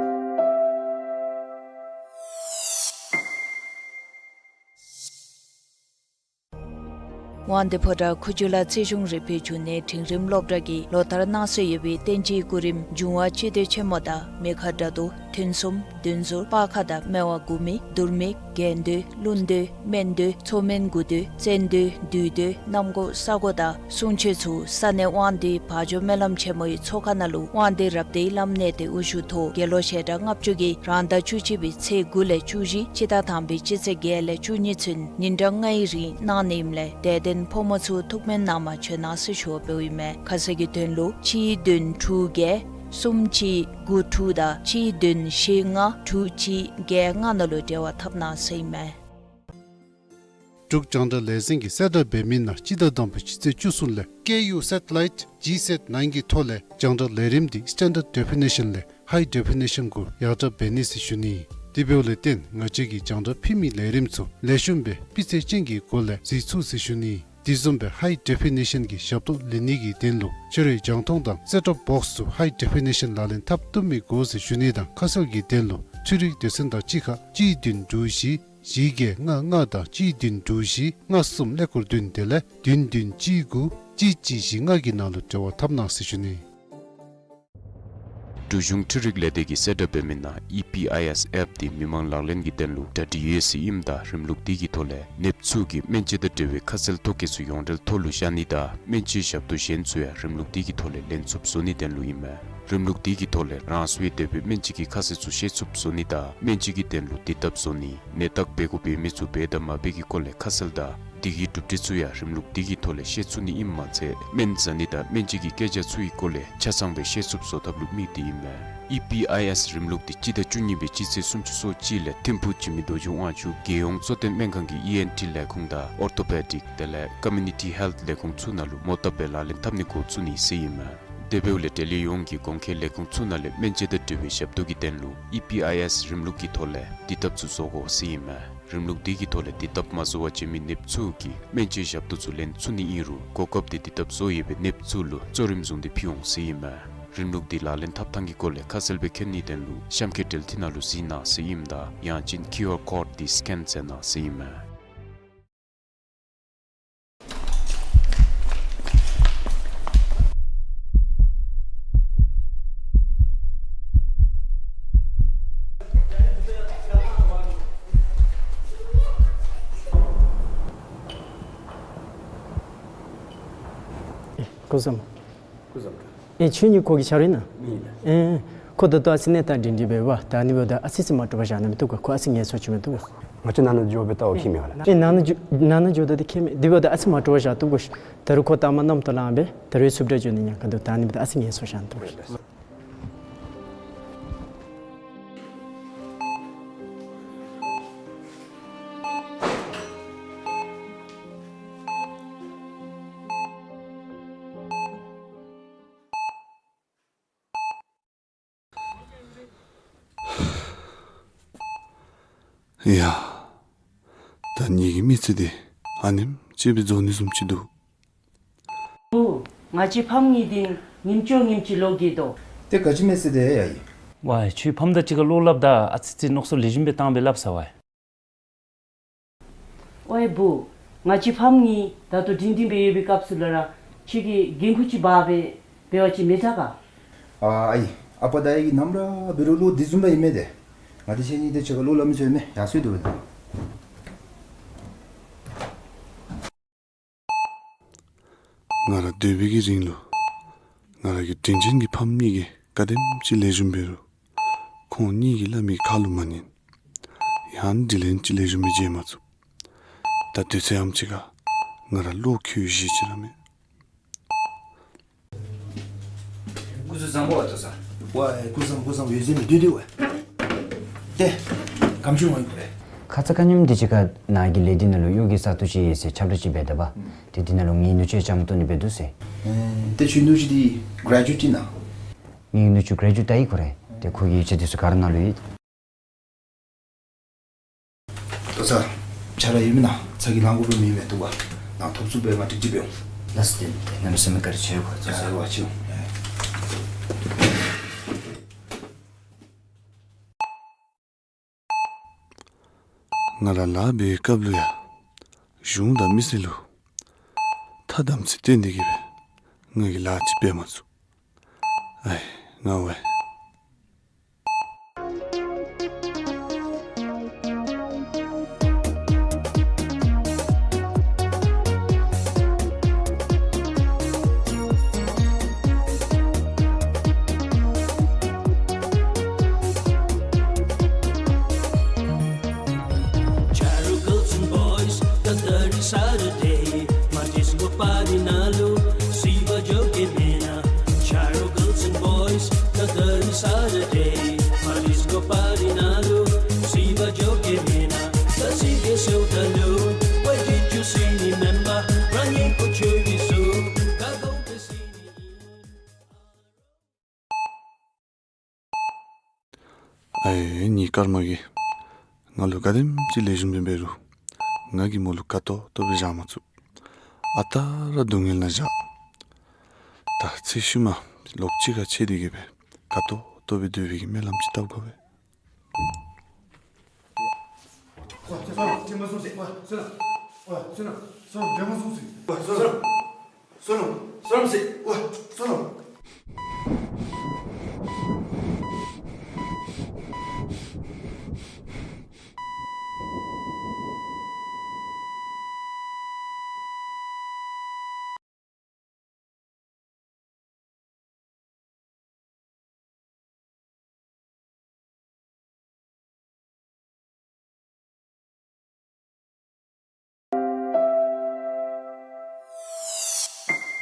དབང་འདུས་ཕོ་བྲང་ཁུ་བྱུག་ལ་རྩིས་གཞུང་རིག་པའི་འབྱུང་གནས་འབྲིང་རིམ་སློབ་གྲྭ་གིས་ལོ་ལྟར་གནང་སྲོལ་ཡོད་པའི་གཏན་གྱི་སྐུ་རིམ་འབྱུང་བ་སྤྱི་མདོས་ཆེན་མོ་དང་མེ་ཁ་དགྲ་བདུད་ཐུན་གསུམ་བདུན་ཟུར་སྤར་ཁ་དང་སྨེ་བ་དགུ་མིག་དུར་མིག་རྒྱན་མདོས་ཀླུ་མདོས་སྨན་མདོས་མཚོ་སྨན་དགུ་མདོས་བཙན་མདོས་བདུད་མདོས་གནམ་སྒོ་ས་སྒོ་དང་གསུང་ཆོག་ཚུ་ས་གནས་དབང་འདུས་བ་འཇོ་སྨོན་ལམ་ཆེན་མོའི་ཚོགས་ཁང་ནང་ལུ་དབང་འདུས་རབ་སྡེའི་བླམ་གནས་བརྟན་དབུ་བཞུགས་ཐོག་དགེ་སློང་ཞལ་གྲངས་ལྔ་བཅུ་གིས་རང་ཟླ་བཅུ་གཅིག་པའི་ཚེས་དགུ་ལས་བཅུ་བཞི་སྤྱི་ཟླ་དང་པའི་སྤྱི་ཚེས་བརྒྱད་ལས་བཅུ་གཉིས་ཚུན་ཉིན་གྲངས་ལྔའི་རིང་གནང་ནི་ཨིནམ་ལས་དད་ལྡན་ཕོ་མོ་ཚུ་ཐུགས་སྨོན་གནང་པར་བྱོན་གནང་ཟེར་ཞུ་བ་འབདཝ་ཨིན་མས། ཁ་གསལ་གྱི་དོན་ལུ་གཅིག་བདུན་དྲུག་བརྒྱད་གསུམ་གཅིག་དགུ་དྲུག་དང་གཅིག་བདུན་བཞི་ལྔ་དྲུག་གཅིག་བརྒྱད་ལྔ་ནང་ལུ་འབྲེལ་བ་འཐབ་གནང་ཟེར་ཨིན་མས། འབྲུག་རྒྱང་བསྒྲགས་ལས་འཛིན་གྱིས་གསལ་བསྒྲགས་འབད་མི་ནང་སྤྱི་ཟླ་དང་པའི་སྤྱི་ཚེས་བཅུ་གསུམ་ལས་ཀེ་ཡུ་སེ་ཊི་ལའིཊ་ཇི་སེཊ་ནའིན་གྱི་ཐོག་ལས་རྒྱང་བསྒྲགས་ལས་རིམ་འདི་སི་ཊེན་ཌརཌ་ཌེ་ཕི་ནེ་ཤཱན་ལས་ཧའི་ཌེ་ཕི་ནེ་ཤཱན་གུ་ཡར་དྲག་འབད་ནི་ཟེར་ཞུ་ནི། དེ་འབདཝ་ལས་བརྟེན་ང་བཅས་ཀྱིས་རྒྱང་བསྒྲགས་ཕུལ་མི་ལས་རིམ་ཚུ་ལེགས་ཤོམ་སྦེ་སྤུས་ཚད་ཅན་གྱི་སྒོ་ལས་གཟིགས་ཚུགས་ཟེར་ཞུ་ནི། དེ་བཟུམ་སྦེ་ཧའི་ཌེ་ཕི་ནེ་ཤཱན་གྱི་ཞབས་ཏོག་ལེན་ནི་གི་དོན་ལུ་ཕྱི་རོལ་རྒྱང་མཐོང་དང་སེཊ་ཊོབ་བོགསི་ཚུ་ཧའི་ཌེ་ཕི་ནེ་ཤཱན་ལག་ལེན་འཐབ་བཏུབ་མི་དགོ་ཟེར་ཞུ་ནི་དང་ཁ་གསལ་གྱི་དོན་ལུ་འཕྲུལ་རིག་སྡེ་ཚན་དང་གཅིག་ཁར་གཅིག་བདུན་དྲུག་བཞི་བཞི་བརྒྱད་ལྔ་ལྔ་དང་གཅིག་བདུན་དྲུག་བཞི་ལྔ་གསུམ་ཀླད་ཀོར་བདུན་དེ་ལས་བདུན་བདུན་གཅིག་དགུ་གཅིག་གཅིག་བཞི་ལྔ་གི་ནང་ལུ་འབྲེལ་བ་འཐབ་གནང་ཟེར་ཞུ་ནི། འབྲུག་གཞུང་འཕྲུལ་རིག་ལས་སྡེ་གིས་གསལ་བསྒྲགས་འབད་མི་ནང་ཨི་པི་ཨའི་ཨེསི་ཨེཔ་འདི་མི་མང་ལག་ལེན་གྱི་དོན་ལུ་གྲ་སྒྲིག་ཡོད་ཟེར་ཨིནམ་ད་རིམ་ལུགས་འདི་གི་ཐོག་ལས་ནདཔ་ཚུ་གིས་སྨན་བཅོས་དང་འབྲེལ་བའི་ཁ་གསལ་ཐོ་གིས་ཚུ་ཡོངས་འབྲེལ་ཐོག་ལུ་བཞག་ནི་དང་སྨན་བཅོས་ཞབས་ཏོག་གཞན་ཚུ་ཡང་རིམ་ལུགས་འདི་གི་ཐོག་ལས་ལེན་ཚུགསཔ་བཟོ་ནིའི་དོན་ལུ་ཨིན་མས། རིམ་ལུགས་འདི་གི་ཐོག་ལས་རང་སོའི་འདོད་པའི་སྨན་བཅོས་ཀྱི་ཁ་གསལ་ཚུ་ཤེས་ཚུགསཔ་བཟོ་ནི་དང་སྨན་བཅོས་ཀྱི་དོན་ལུ་དེ་ལྟར་བཟོ་ནི་ནད་བརྟག་འབད་དགོ་པའི་མི་ཚུ་འབད་དང་མ་འབད་ཀྱི་སྐོར་ལས་ཁ་གསལ་དང་ དེ་གི་གྲུབ་འབྲས་ཚུ་ཡང་རིམ་ལུགས་དེ་གི་ཐོག་ལས་ཤེས་ཚུགས་ནི་ཨིནམ་མ་ཚད་སྨན་ཟ་ནི་དང་སྨན་བཅོས་ཀྱི་སྐད་ཆ་ཚུ་གི་སྐོར་ལས་ཆ་ཚང་སྦེ་ཤེས་ཚུགསཔ་བཟོ་ཐབས་ལུ་དམིགས་ཏེ་ཨིན་མས། ཨི་པི་ཨའི་ཨེསི་རིམ་ལུགས་འདི་སྤྱི་ཟླ་བཅུ་གཉིས་པའི་སྤྱི་ཚེས་སུམ་ཅུ་སོ་གཅིག་ལས་ཐིམ་ཕུག་འཇིགས་མེད་རྡོ་རྗེ་དབང་ཕྱུག་རྒྱལ་ཡོངས་གཙོ་བསྟེན་སྨན་ཁང་གི་ཨི་ཨེན་ཊི་ལས་ཁུངས་དང་ཨོར་ཐོ་པེ་ཌིཀ་དེ་ལས་ཀོ་མིའུ་ནི་ཊི་ཧེལཐ་ལས་ཁུངས་ཚུ་ནང་ལུ་མོ་བཏབ་སྦེ་ལག་ལེན་འཐབ་ནི་འགོ་བཙུགས་ནི་ཟེར་ཨིན་མས། དེ་འབདཝ་ལས་འབྲེལ་ཡོད་ཡོངས་ཀྱིས་གོང་འཁོད་ལས་ཁུངས་ཚུ་ནང་ལས་སྨན་བཅོས་དང་འབྲེལ་བའི་ཞབས་ཏོག་གི་དོན་ལུ་ཨི་པི་ཨའི་ཨེསི་རིམ་ལུགས་ཀྱི་ཐོག་ལས་དེ་དཔྱད་ཚུ་བཟོ་དགོ་ཟེར་ཨིན་མས། རིམ་ལུགས་དེ་གི་ཐོག་ལས་དེ་དཔྱད་མ་བཟོ་བར་བྱོན་མི་ནདཔ་ཚུ་གིས་སྨན་བཅོས་ཞབས་ཏོག་ཚུ་ལེན་ཚུགས་ནི་ཨིན་རུང་གོ་སྐབས་དེ་དེ་དཔྱད་བཟོ་ཡོད་པའི་ནདཔ་ཚུ་ལུ་གཙོ་རིམ་བཟུང་སྟེ་ཕུལ་འོང་ཟེར་ཨིན་མས། རིམ་ལུགས་དེ་ལག་ལེན་འཐབ་ཐངས་ཀྱི་སྐོར་ལས་ཁ་གསལ་སྦེ་མཁྱེན་ནིའི་དོན་ལུ་གཤམ་འཁོད་འབྲེལ་མཐུད་ནང་ལུ་གཟིགས་གནང་ཟེར་ཨིནམ་ད་ཡང་ཅིན་ཀིའུ་ཨར་ཀོཌ་དེ་སི་ཀེན་མཛད་གནང་ཟེར་ཨིན་མས། སྐུ་གཟུགས་བཟང་། སྐུ་གཟུགས་བཟང་། ཨེ་ཁྱོད་གཉིས་ཁོ་གི་ཆ་རོགས་ཨིན་ན། ཨིན། ཨེ་ཁོ་ད་ལྟོ་ཨ་ཙི་གནས་སྟངས་སྒྲིང་སྒྲིང་སྦེ་འབད་བ་ད་ཨ་ནི་འབདཝ་ད་ཨ་ཙི་ཙི་མ་དཀྲོག་པར་བཞག་ན་མི་བཏུབ་ག། ཁོ་ཨ་ཙི་ངལ་གསོ་ཅིག་མི་བཏུབ་ག། ང་བཅས་ནང་ན་འགྱོ་སྦེ་ལྟ་བར་ཁྱད་མེད་ག་ལགས། ཨེ་ནང་ན་འགྱོ་ནང་ན་འགྱོ་ད་དེ་ཁྱད་མེད། དེ་འབདཝ་ད་ཨ་ཙི་མ་དཀྲོག་པར་བཞག་བཏུབ་ག། ད་རུང་ཁོ་ལྟ་མ་གནམ་ཐོག་ལངས་སྦེ་ད་རུང་སུབ་ཏེ་འགྱོ་ནི་ཉེན་ཁ་འདུག། ད་ཨ་ནི་འབདཝ་ད་ཨ་ཙི་ངལ་གསོ་བཞག་ན་བཏུབ་ག། ཡ། ད་ངེ་གི་མི་ཚེ་འདི་ཨ་ནེམ་ཅིག་སྦེ་རྫོགས་ནི་བཟུམ་ཅིག་འདུག། བུ། ང་བཅས་ཕམ་གཉིས་འདི་ཉིནམ་ཅིག་ཉིནམ་ཅིག་ལོག་གེ་དོ། ཏེ་ག་ཅི་མེད་ཟེར་དེ་ཡ་ཡི། ཝའེ་ཁྱོད་ཕམ་དང་གཅིག་ཁར་བློ་སླབ་ད་ཨ་ཙི་ཙི་མནོ་བསམ་ལེགས་ཤོམ་སྦེ་བཏང་སྦེ་སླབ་ས་ཝའེ། ཝའེ་བུ། ང་བཅས་ཕམ་གཉིས་ད་ལྟོ་སྒྲིང་སྒྲིང་སྦེ་ཡོད་པའི་སྐབས་སུ་ལུ་ར་ཁྱོད་ཀྱིས་འགན་ཁུར་ཅིག་འབག་སྦེ་འབད་བ་ཅིན་མི་དྲག་ག། ཨ་ཨའི། ཨ་པ་དང་ཨའི་གིས་ནམ་ར་འབད་རུང་བློ་འདི་བཟུམ་ར་ཨིན་མས་ཏེ། ང་དང་ཁྱེད་གཉིས་དེ་ཅིག་ཁར་བློ་སླབ་མི་ཚུགས་མས། ཡར་སོང་སྡོད་པ་ད། ང་ར་སྡོད་པའི་གི་རིང་ལུ་ང་ར་གི་དྲིན་ཅན་གྱི་ཕམ་གཉིས་ཀྱིས་ག་དེམ་ཅིག་ལེགས་ཤོམ་འབད་རུང་ཁོང་གཉིས་ཀྱིས་སླབ་མི་གི་ཁ་ལུ་མ་ཉན། ཡང་དྲིན་ལན་ཅིག་ལེགས་ཤོམ་སྦེ་འཇལ་མ་ཚུགས། ད་དུས་ཚོད་ཨམ་ཅིག་ཁར་ང་ར་བློ་འཁྱུ་ཤེས་ཅིག་ར་མེད། སྐུ་གཟུགས་བཟང་པོ་བ་ཏོ་ས། ཝའེ་སྐུ་བཟང་སྐུ་བཟང་འོད་ཟེར་མི་བདུད་འདུལ་བ། ཏེ་གམ་ཆུང་ངོ་ཡིན་པ་རེད། ཁ་ཙ་ཁ་ཉིནམ་འདི་ཅིག་ཁར་ནཱ་གི་ལས་འདི་ནང་ལུ་གཡོག་གི་ས་ཐོག་ཅིག་ཡོད་ཟེར་ཁྱབ་བསྒྲགས་ཅིག་འབད་ད་པ། ཏེ་འདི་ནང་ལུ་ངེའི་ནུ་གཅུང་བཅའ་མར་གཏོགས་ནི་འབད་འདུག་ཟེར། ཨེ་ཏེ་ཁྱོད་ནུ་གཅུང་འདི་གྲེ་ཇུ་ཨེཊ་ཨིན་ན། ངེའི་ནུ་གཅུང་གྲེ་ཇུ་ཨེཊ་ད་ཡི་ཁོ་རེ། ཏེ་ཁོ་གི་ཡིག་ཆ་འདི་ཚུ་ག་ར་ནཱ་ལུ་ཡོད། ཏོ་ས། ཆ་ར་ཡོད་མེན་ན། ཚ་གྱང་ལང་དགོ་པས་མེད་མེད་འདུག་པ། ནཱ་ཐོབ་ཚུགས་པའི་ང་ཀྲིག་ཀྲི་འབད་འོང་། ལགས་སོ། ཏེ་གནམ་མེད་ས་མེད་བཀའ་དྲིན་ཆེ་གོ། ཏོ་ས་ཡ་བ་ཆེ་འོང་། ང་ར་ལཱ་འབད་བའི་སྐབས་ལུ་ཡང་གཞུང་དང་མི་སེར་ལུ་ཐ་དམ་ཚིག་བསྟེན་ཏེ་གི་སྦེ་ང་གིས་ལཱ་ཅིག་འབད་མ་ཚུགས། ཨའི་ང་ཝའེ། Charo girls and boys, the dirty Saturday. Matis go party na lo, siva jo ke mena. Charo girls and boys, the dirty Saturday. Matis go party na lo, siva jo ke mena. Kasi ke so da lo, why did you see me member? Running for chori so, kago ke see me. ཨའི་ངེའི་ཀརྨ་གིས་ང་ལུ་ག་དེམ་ཅིག་ལེགས་ཤོམ་སྦེ་འབད་རུང་ང་གིས་མོ་ལུ་དགའ་ཏོག་ཏོ་སྦེ་བཞག་མ་ཚུགས། ཨ་རྟག་ར་སྡུག་བསྔལ་ནང་བཞག། ད་ཚེ་ཤུལ་མ་ལོག་ཅིག་ཁར་ཆས་ཏེ་གི་སྦེ་དགའ་ཏོག་ཏོ་སྦེ་སྡོད་པའི་གི་སྨོན་ལམ་ཅིག་བཏབ་དགོ་པས།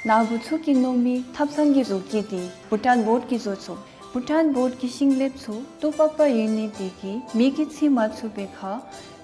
ནཱ་བུ་ཚུ་གིས་མནོ་མི་ཐབ་ཚང་གི་བཟོ་བཀོད་འདི་བྷུ་ཊཱན་བོརཌ་ཀྱིས་བཟོ་ཚུགས། བྷུ་ཊཱན་བོརཌ་ཀྱི་ཤིང་ལེབ་ཚུ་ཏོག་པག་པ་ཡོད་ནི་དེ་གིས་མེ་གིས་འཚིག་མ་ཚུགས་པའི་ཁར་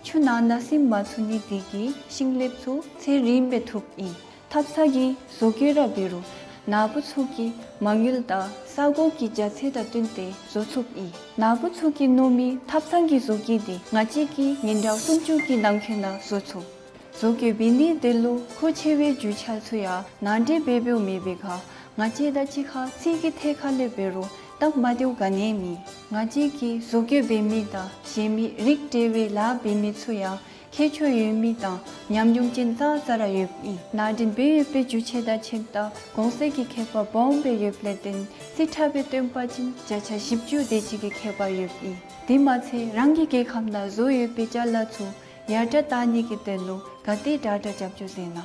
ཆུ་ནང་ན་སིམ་མ་ཚུགས་ནི་དེ་གིས་ཤིང་ལེབ་ཚུ་ཚད་རིངམོ་སྦེ་ཐུབ་ཨིན། ཐབ་ཚང་གི་བཟོ་བཀོད་ར་འབད་རུང་ནཱ་བུ་ཚུ་གིས་མ་དངུལ་དང་ས་གོ་གི་རྒྱ་ཚད་དང་བསྟུན་ཏེ་བཟོ་ཚུགས་ཨིན། ནཱ་བུ་ཚུ་གིས་མནོ་མི་ཐབ་ཚང་གི་བཟོ་བཀོད་འདི་ང་བཅས་ཀྱིས་ཉིན་གྲངས་སུམ་ཅུ་གི་ནང་འཁོད་ནང་བཟོ་ཚུགས། བཟོ་བཀོད་འབད་ནི་དེ་ལུ་མཁོ་ཆེ་བའི་རྒྱུ་ཆ་ཚུ་ཡང་ནང་འདྲེན་འབད་འབདཝ་མེད་པའི་ཁར་ང་བཅས་དང་གཅིག་ཁར་ཚིག་གི་ཐད་ཁར་ལས་འབད་རུང་སྟབས་མ་བདེཝ་ག་ནི་ཡང་མེད། ང་བཅས་ཀྱིས་བཟོ་བཀོད་འབད་མི་དང་གཞན་མི་རིགས་འབྲེལ་བའི་ལཱ་འབད་མི་ཚུ་ཡང་ཁྱད་ཆོས་ཡོད་མི་དང་ཉམས་མྱོང་ཅན་ཙང་ཙ་ར་ཡོདཔ་ཨིན། ནང་འདྲེན་འབད་ཡོད་པའི་རྒྱུ་ཆ་དང་ཁྱིམ་བདག་གོང་ཚད་ཀྱི་ཁྱད་པར་སྦོམ་སྦེ་ཡོདཔ་ལས་བརྟེན་རྩིས་ཁྲ་སྦེ་སྟོན་པ་ཅིན་བརྒྱ་ཆ་བཞི་བཅུ་དེ་ཅིག་གི་ཁྱད་པར་ཡོདཔ་ཨིན། དེ་མ་ཚད་རང་གི་རྒྱལ་ཁམས་ནང་བཟོ་ཡོད་པའི་ཅ་ལ་ཚུ་ཡར་དྲག་བཏང་ནི་གི་དོན་ལུ་ག་དེ་དྲག་དྲག་རྒྱབ་སྐྱོར་མཛད་གནང་།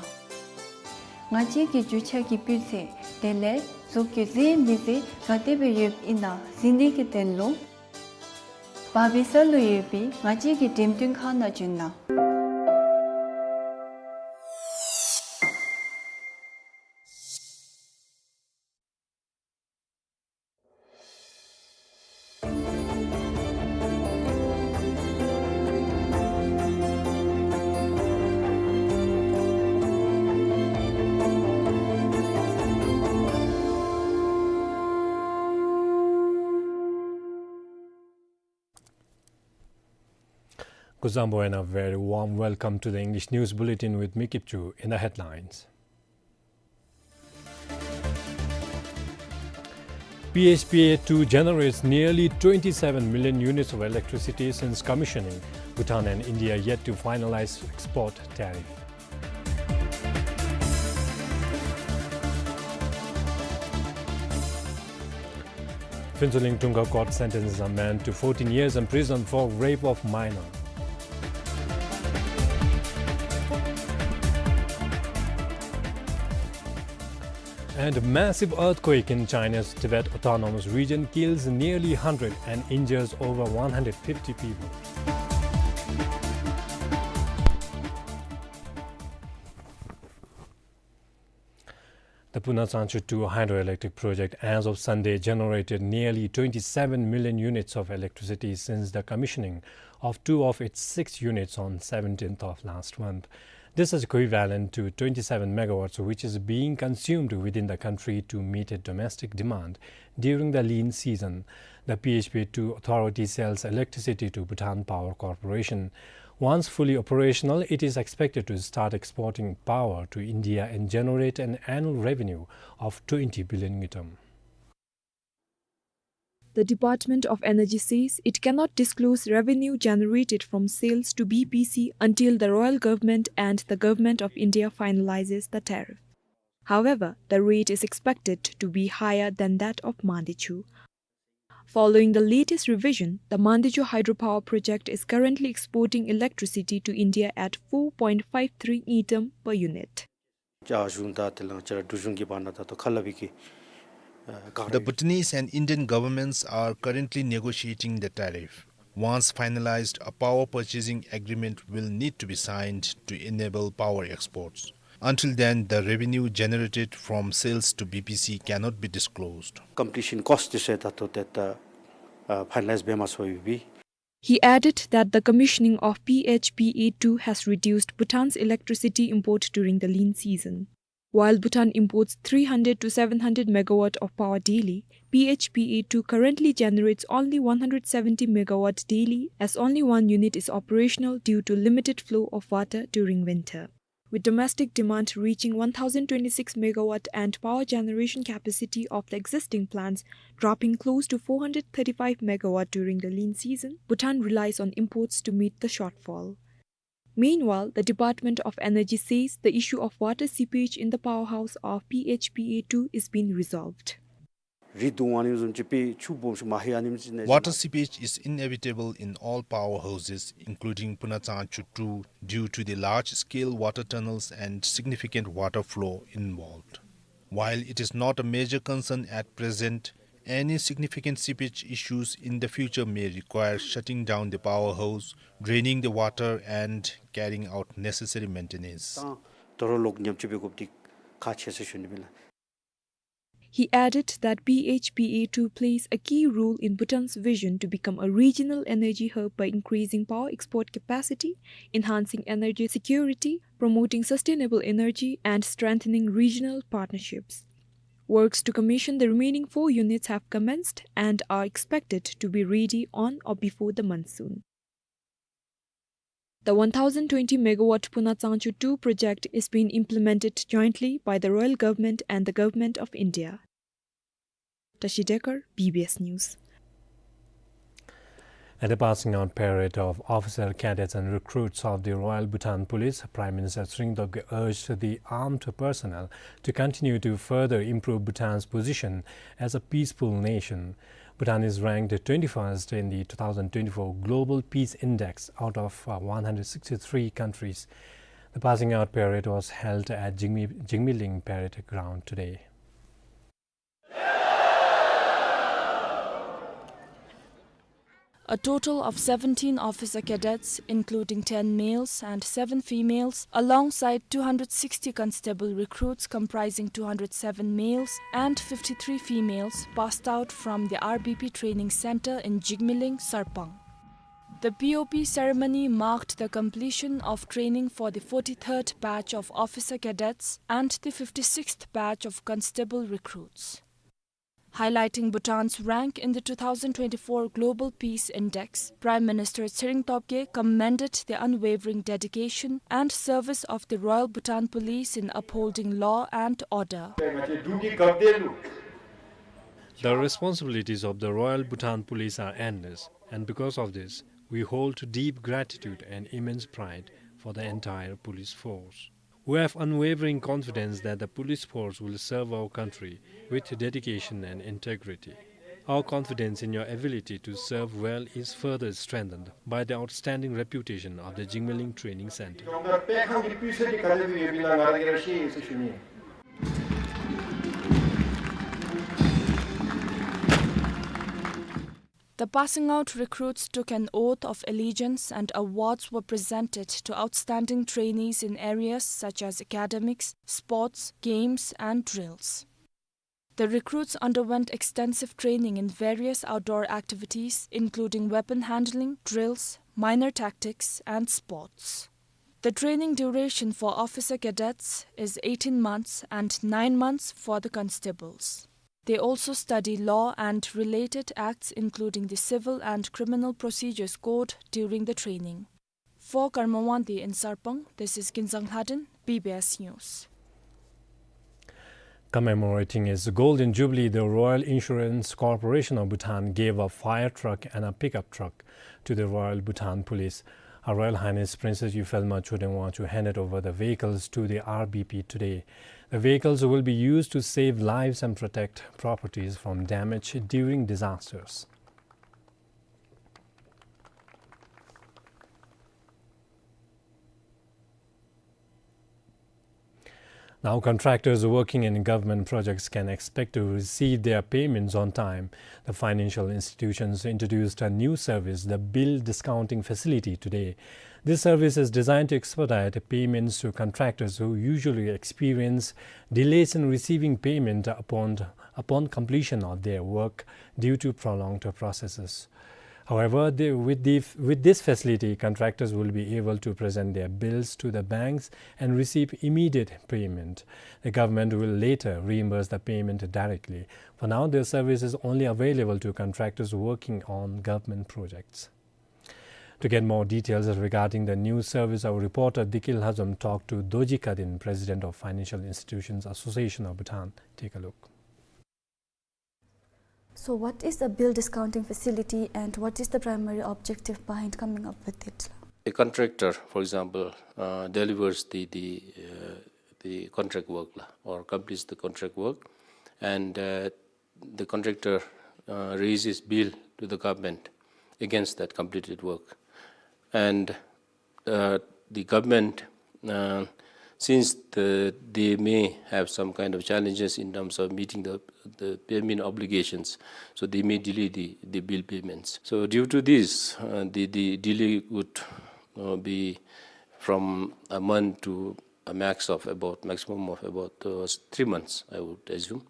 ང་བཅས་ཀྱི་རྒྱུ་ཆ་གི་སྤུས་ཚད་དེ་ལས་བཟོ་བཀོད་མཛེས་མི་མཛེས་ག་དེ་སྦེ་ཡོདཔ་ཨིན་ན་གཟིགས་ནི་གི་དོན་ལུ་བར་བི་ས་ལུ་ཡོད་པའི་ང་བཅས་ཀྱི་འགྲེམས་སྟོན་ཁང་ནང་བྱོན་གནང་། Kuzuzangpo and a very warm welcome to the English News Bulletin with me, Kipchu. In the headlines. P H P A two generates nearly twenty-seven million units of electricity since commissioning. Bhutan and India yet to finalize export tariff. Phuentsholing Dungka Court sentences a man to fourteen years in prison for rape of minor. And massive earthquake in China's Tibet Autonomous Region kills nearly hundred and injures over one hundred fifty people. The Puna Tsangchu two hydroelectric project, as of Sunday, generated nearly twenty-seven million units of electricity since the commissioning of two of its six units on seventeenth of last month. This is equivalent to twenty-seven megawatts, which is being consumed within the country to meet a domestic demand during the lean season. The P H P A two authority sells electricity to Bhutan Power Corporation. Once fully operational, it is expected to start exporting power to India and generate an annual revenue of twenty billion ngultrum. The Department of Energy says it cannot disclose revenue generated from sales to B P C until the royal government and the Government of India finalizes the tariff. However, the rate is expected to be higher than that of Mandeychu. Following the latest revision, the Mandeychu hydropower project is currently exporting electricity to India at four point five three ngultrum per unit. ཅ་གཞུང་དང་དེ་ལས་ཅ་ར་འབྲུག་གཞུང་གི་བར་ན་ད་ལྟོ་ཁ་སླབ་པའི་གི་ཨ་ག་ར། The Bhutanese and Indian governments are currently negotiating the tariff. Once finalized, a power purchasing agreement will need to be signed to enable power exports. Until then, the revenue generated from sales to B P C cannot be disclosed. Completion cost དེ་ཚུ་ད་ལྟོ་ཏེ་ད་ཨ་ཕའི་ནཱ་ལའིཛ་འབད་མ་ཚུགས་པའི། He added that the commissioning of P H P A two has reduced Bhutan's electricity import during the lean season. While Bhutan imports three hundred to seven hundred megawatt of power daily, P H P A two currently generates only one hundred seventy megawatt daily, as only one unit is operational due to limited flow of water during winter. With domestic demand reaching one thousand twenty-six megawatt and power generation capacity of the existing plants dropping close to four hundred thirty-five megawatt during the lean season, Bhutan relies on imports to meet the shortfall. Meanwhile, the Department of Energy says the issue of water seepage in the powerhouse of P H P A two is being resolved. རི་བརྡུང་ཨ་ནི་བཟུམ་ཅིག་སྦེ་ཆུ་སྦོམ་ཤོས་མ་ལྷོད་ཨ་ནི་བཟུམ་ཅིག་ནང་། Water seepage is inevitable in all power houses, including Puna Tsangchu two, due to the large-scale water tunnels and significant water flow involved. While it is not a major concern at present, any significant seepage issues in the future may require shutting down the powerhouse, draining the water, and carrying out necessary maintenance. ད་རུང་ལོག་ཉམས་བཅོས་འབད་དགོཔ་འདི་ ཁག་ཆེ་ཟེར་ཞུ་ནི་ཨིན་ལགས། He added that B H P A two plays a key role in Bhutan's vision to become a regional energy hub by increasing power export capacity, enhancing energy security, promoting sustainable energy, and strengthening regional partnerships. Works to commission the remaining four units have commenced and are expected to be ready on or before the monsoon. The one thousand twenty megawatt Puna Tsangchu two project is being implemented jointly by the Royal Government and the Government of India. Tashi Dekar, B B S News. At the passing out parade of officer, cadets and recruits of the Royal Bhutan Police, Prime Minister Tshering Tobgay urged the armed personnel to continue to further improve Bhutan's position as a peaceful nation. Bhutan is ranked twenty-first in the two thousand twenty-four Global Peace Index out of, uh, one hundred sixty-three countries. The passing out parade was held at Jigme-, Jigmeling Parade Ground today. A total of seventeen officer cadets, including ten males and seven females, alongside two hundred sixty constable recruits comprising two hundred seven males and fifty-three females, passed out from the R B P Training Center in Jigmeling, Sarpang. The P O P ceremony marked the completion of training for the forty-third batch of officer cadets and the fifty-sixth batch of constable recruits. Highlighting Bhutan's rank in the two thousand twenty-four Global Peace Index, Prime Minister Tshering Tobgay commended the unwavering dedication and service of the Royal Bhutan Police in upholding law and order. The responsibilities of the Royal Bhutan Police are endless, and because of this, we hold deep gratitude and immense pride for the entire police force. We have unwavering confidence that the police force will serve our country with dedication and integrity. Our confidence in your ability to serve well is further strengthened by the outstanding reputation of the Jigmeling Training Center. The passing out recruits took an oath of allegiance and awards were presented to outstanding trainees in areas such as academics, sports, games, and drills. The recruits underwent extensive training in various outdoor activities, including weapon handling, drills, minor tactics, and sports. The training duration for officer cadets is eighteen months and nine months for the constables. They also study law and related acts, including the Civil and Criminal Procedures Code, during the training. For Karma Wangdi in Sarpang, this is Kinzang Lhaden, B B S News. Commemorating its Golden Jubilee, the Royal Insurance Corporation of Bhutan gave a fire truck and a pickup truck to the Royal Bhutan Police. Her Royal Highness Princess Yufel Macho Deng Wangchuck handed over the vehicles to the R B P today. The vehicles will be used to save lives and protect properties from damage during disasters. Now, contractors working in government projects can expect to receive their payments on time. The financial institutions introduced a new service, the bill discounting facility, today. This service is designed to expedite payments to contractors who usually experience delays in receiving payment upon, upon completion of their work due to prolonged processes. However, the, with the, with this facility, contractors will be able to present their bills to the banks and receive immediate payment. The government will later reimburse the payment directly. For now, this service is only available to contractors working on government projects. To get more details regarding the new service, our reporter Dikil Hazom talked to Dorji Kadin, President of Financial Institutions Association of Bhutan. Take a look. So what is the bill discounting facility and what is the primary objective behind coming up with it? A contractor, for example, uh, delivers the, the, uh, the contract work la, or completes the contract work, and, uh, the contractor, uh, raises bill to the government against that completed work. And uh, the government, uh, since the, they may have some kind of challenges in terms of meeting the, the payment obligations, so they may delay the, the bill payments. So due to this, uh, the, the delay would, uh, be from a month to a max of about, maximum of about, uh, three months, I would assume.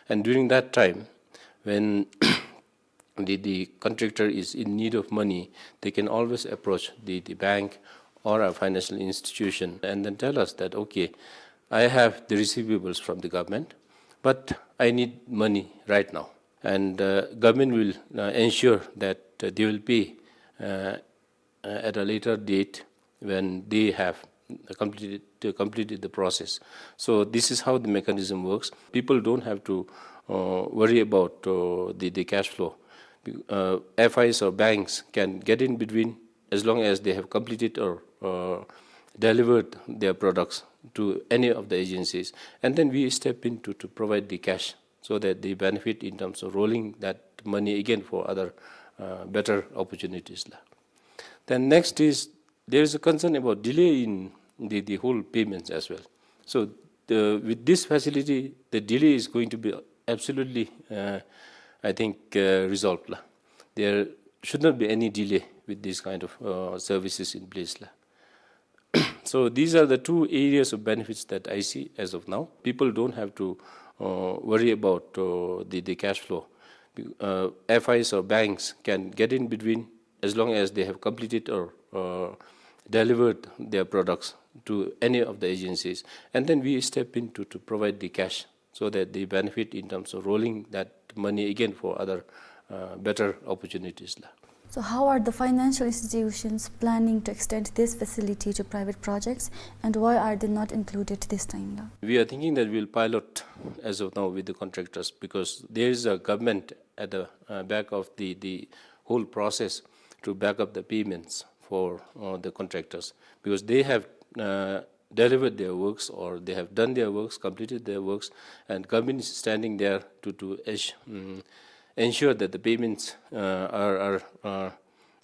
And during that time, when the, the contractor is in need of money, they can always approach the, the bank or a financial institution and then tell us that, "Okay, I have the receivables from the government, but I need money right now." And, uh, government will, uh, ensure that, uh, they will pay, uh, uh, at a later date when they have completed, to completed the process. So this is how the mechanism works. People don't have to, uh, worry about, uh, the, the cash flow. Uh, F Is or banks can get in between as long as they have completed or, uh, delivered their products to any of the agencies. And then we step in to, to provide the cash so that they benefit in terms of rolling that money again for other, uh, better opportunities la. Then next is, there is a concern about delay in the, the whole payments as well. So the, with this facility, the delay is going to be absolutely, uh, I think, uh, resolved la. There should not be any delay with this kind of, uh, services in place la. So these are the two areas of benefits that I see as of now. People don't have to, uh, worry about, uh, the, the cash flow. Uh, F Is or banks can get in between as long as they have completed or, uh, delivered their products to any of the agencies. And then we step in to, to provide the cash so that they benefit in terms of rolling that money again for other, uh, better opportunities la. So how are the financial institutions planning to extend this facility to private projects, and why are they not included this time la? We are thinking that we'll pilot as of now with the contractors, because there is a government at the, uh, back of the, the whole process to back up the payments for, uh, the contractors, because they have, uh, delivered their works, or they have done their works, completed their works, and government is standing there to, to ass-, mm, ensure that the payments, uh, are, are, uh,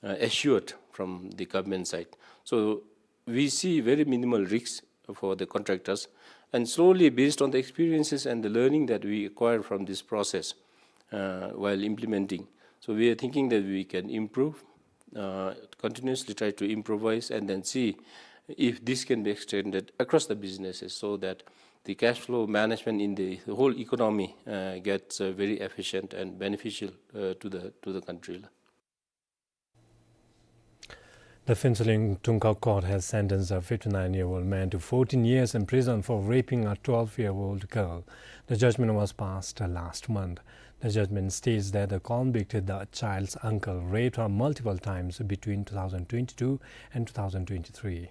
uh, assured from the government side. So we see very minimal risks for the contractors, and slowly, based on the experiences and the learning that we acquire from this process, uh, while implementing, so we are thinking that we can improve, uh, continuously try to improvise and then see if this can be extended across the businesses so that the cash flow management in the whole economy, uh, gets, uh, very efficient and beneficial, uh, to the, to the country. The Phuentsholing Tungkha Court has sentenced a fifty-nine-year-old man to fourteen years in prison for raping a twelve-year-old girl. The judgment was passed last month. The judgment states that the convict, the child's uncle, raped her multiple times between two thousand twenty-two and two thousand twenty-three.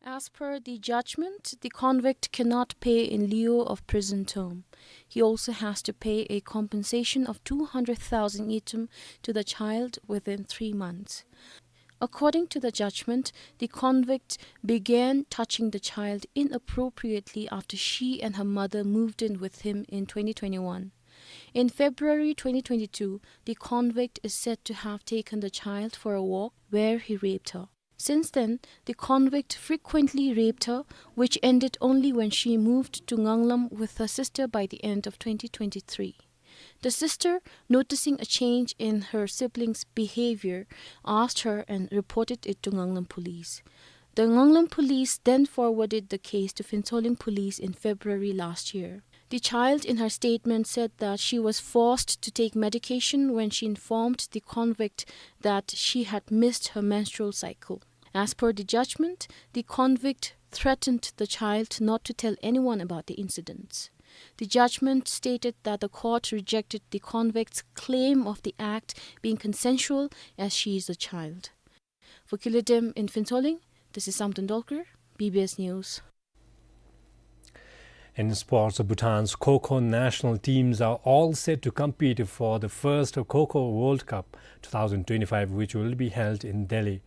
As per the judgment, the convict cannot pay in lieu of prison term. He also has to pay a compensation of two hundred thousand ngultrum to the child within three months. According to the judgment, the convict began touching the child inappropriately after she and her mother moved in with him in twenty twenty-one. In February twenty twenty-two, the convict is said to have taken the child for a walk where he raped her. Since then, the convict frequently raped her, which ended only when she moved to Nganglam with her sister by the end of twenty twenty-three. The sister, noticing a change in her siblings' behavior, asked her and reported it to Nganglam police. The Nganglam police then forwarded the case to Phuentsholing police in February last year. The child, in her statement, said that she was forced to take medication when she informed the convict that she had missed her menstrual cycle. As per the judgment, the convict threatened the child not to tell anyone about the incidents. The judgment stated that the court rejected the convict's claim of the act being consensual, as she is a child. For Kilo Dem in Phuentsholing, this is Samten Dolkar, B B S News. In sports, Bhutan's Kho Kho national teams are all set to compete for the first Kho Kho World Cup two thousand twenty-five, which will be held in Delhi.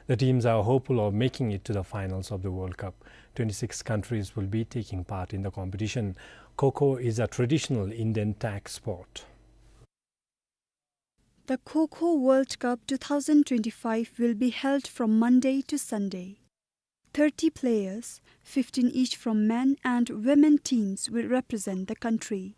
The teams are hopeful of making it to the finals of the World Cup. Twenty-six countries will be taking part in the competition. Kho Kho is a traditional Indian tag sport. The Kho Kho World Cup two thousand twenty-five will be held from Monday to Sunday. Thirty players, fifteen each from men and women teams, will represent the country.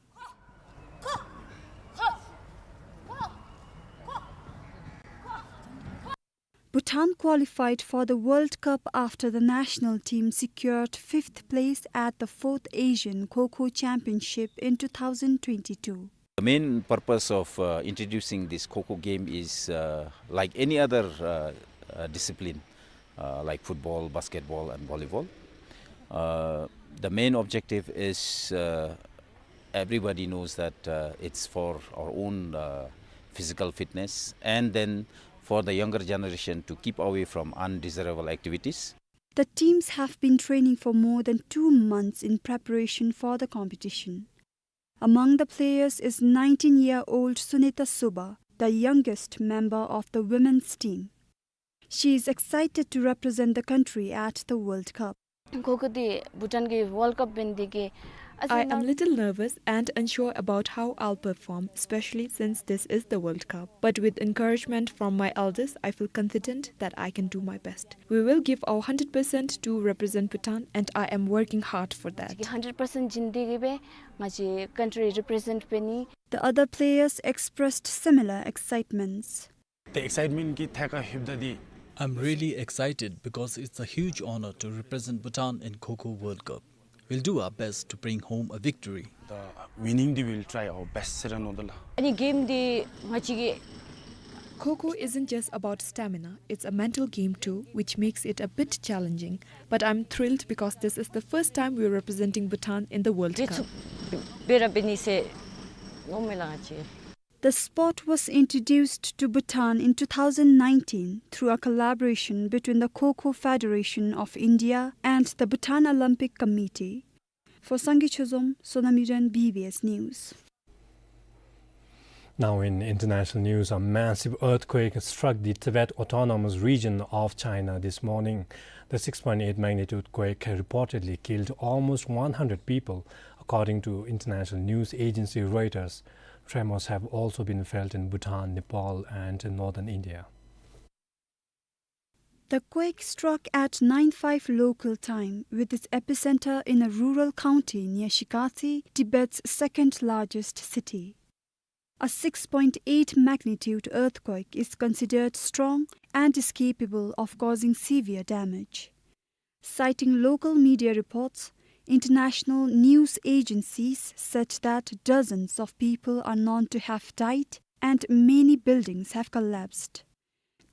Bhutan qualified for the World Cup after the national team secured fifth place at the fourth Asian Kho-Kho Championship in two thousand twenty-two. The main purpose of, uh, introducing this Kho-Kho game is, uh, like any other, uh, uh, discipline, uh, like football, basketball, and volleyball. Uh, the main objective is, uh, everybody knows that, uh, it's for our own, uh, physical fitness, and then for the younger generation to keep away from undesirable activities. The teams have been training for more than two months in preparation for the competition. Among the players is nineteen-year-old Sunita Suba, the youngest member of the women's team. She is excited to represent the country at the World Cup. Kho-Kho འདི་བྷུ་ཊཱན་གྱི་World Cup འབད་ནི་དེ་གིས། I am little nervous and unsure about how I'll perform, especially since this is the World Cup. But with encouragement from my elders, I feel confident that I can do my best. We will give our hundred percent to represent Bhutan, and I am working hard for that. Hundred percent བྱིན་ཏེ་གིས་སྦེ་ང་བཅས་country represent འབད་ནི། The other players expressed similar excitements. The excitement གི་ཐད་ཁར་ལྷོདཔ་ད་འདི། I'm really excited because it's a huge honor to represent Bhutan in Kho-Kho World Cup. We'll do our best to bring home a victory. The winning འདི, we'll try our best ཟེར་མནོ་དོ་ལགས། ཨ་ནི་game འདི་ང་བཅས་ཀྱི། Kho-Kho isn't just about stamina, it's a mental game too, which makes it a bit challenging. But I'm thrilled because this is the first time we're representing Bhutan in the World Cup. འབད་ར་འབད་ནི་ཟེར་མནོཝ་མས་ལགས་ང་བཅས། The sport was introduced to Bhutan in two thousand nineteen through a collaboration between the Kho-Kho Federation of India and the Bhutan Olympic Committee. For Sangay Chozom, Sonam Yuden, B B S News. Now in international news, a massive earthquake struck the Tibet Autonomous Region of China this morning. The six point eight magnitude quake reportedly killed almost one hundred people, according to international news agency Reuters. Tremors have also been felt in Bhutan, Nepal, and northern India. The quake struck at nine five local time, with its epicenter in a rural county near Shikatsi, Tibet's second largest city. A six point eight magnitude earthquake is considered strong and is capable of causing severe damage. Citing local media reports, international news agencies said that dozens of people are known to have died and many buildings have collapsed.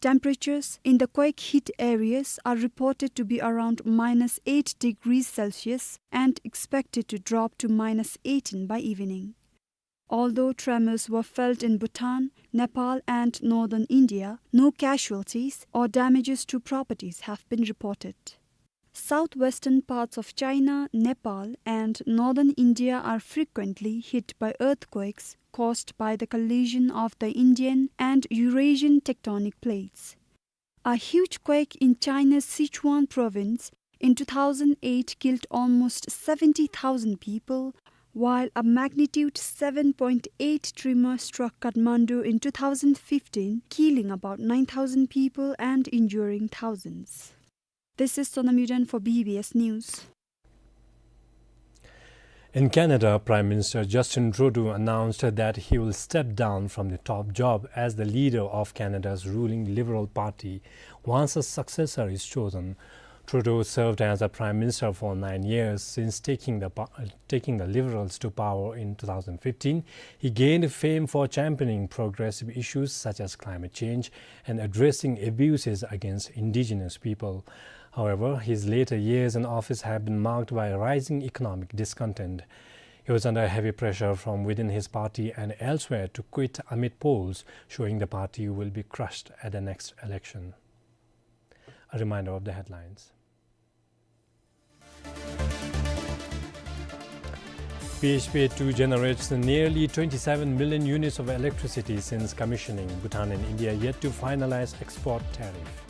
Temperatures in the quake hit areas are reported to be around minus eight degrees Celsius and expected to drop to minus eighteen by evening. Although tremors were felt in Bhutan, Nepal and northern India, no casualties or damages to properties have been reported. Southwestern parts of China, Nepal and northern India are frequently hit by earthquakes caused by the collision of the Indian and Eurasian tectonic plates. A huge quake in China's Sichuan province in two thousand eight killed almost seventy thousand people, while a magnitude seven point eight tremor struck Kathmandu in two thousand fifteen, killing about nine thousand people and injuring thousands. This is Sonam Yuden for B B S News. In Canada, Prime Minister Justin Trudeau announced that he will step down from the top job as the leader of Canada's ruling Liberal Party once a successor is chosen. Trudeau served as a prime minister for nine years since taking the pa-, taking the Liberals to power in two thousand fifteen. He gained fame for championing progressive issues such as climate change and addressing abuses against Indigenous people. However, his later years in office have been marked by rising economic discontent. He was under heavy pressure from within his party and elsewhere to quit amid polls showing the party will be crushed at the next election. A reminder of the headlines. P H P A two generates nearly twenty-seven million units of electricity since commissioning. Bhutan and India yet to finalize export tariff.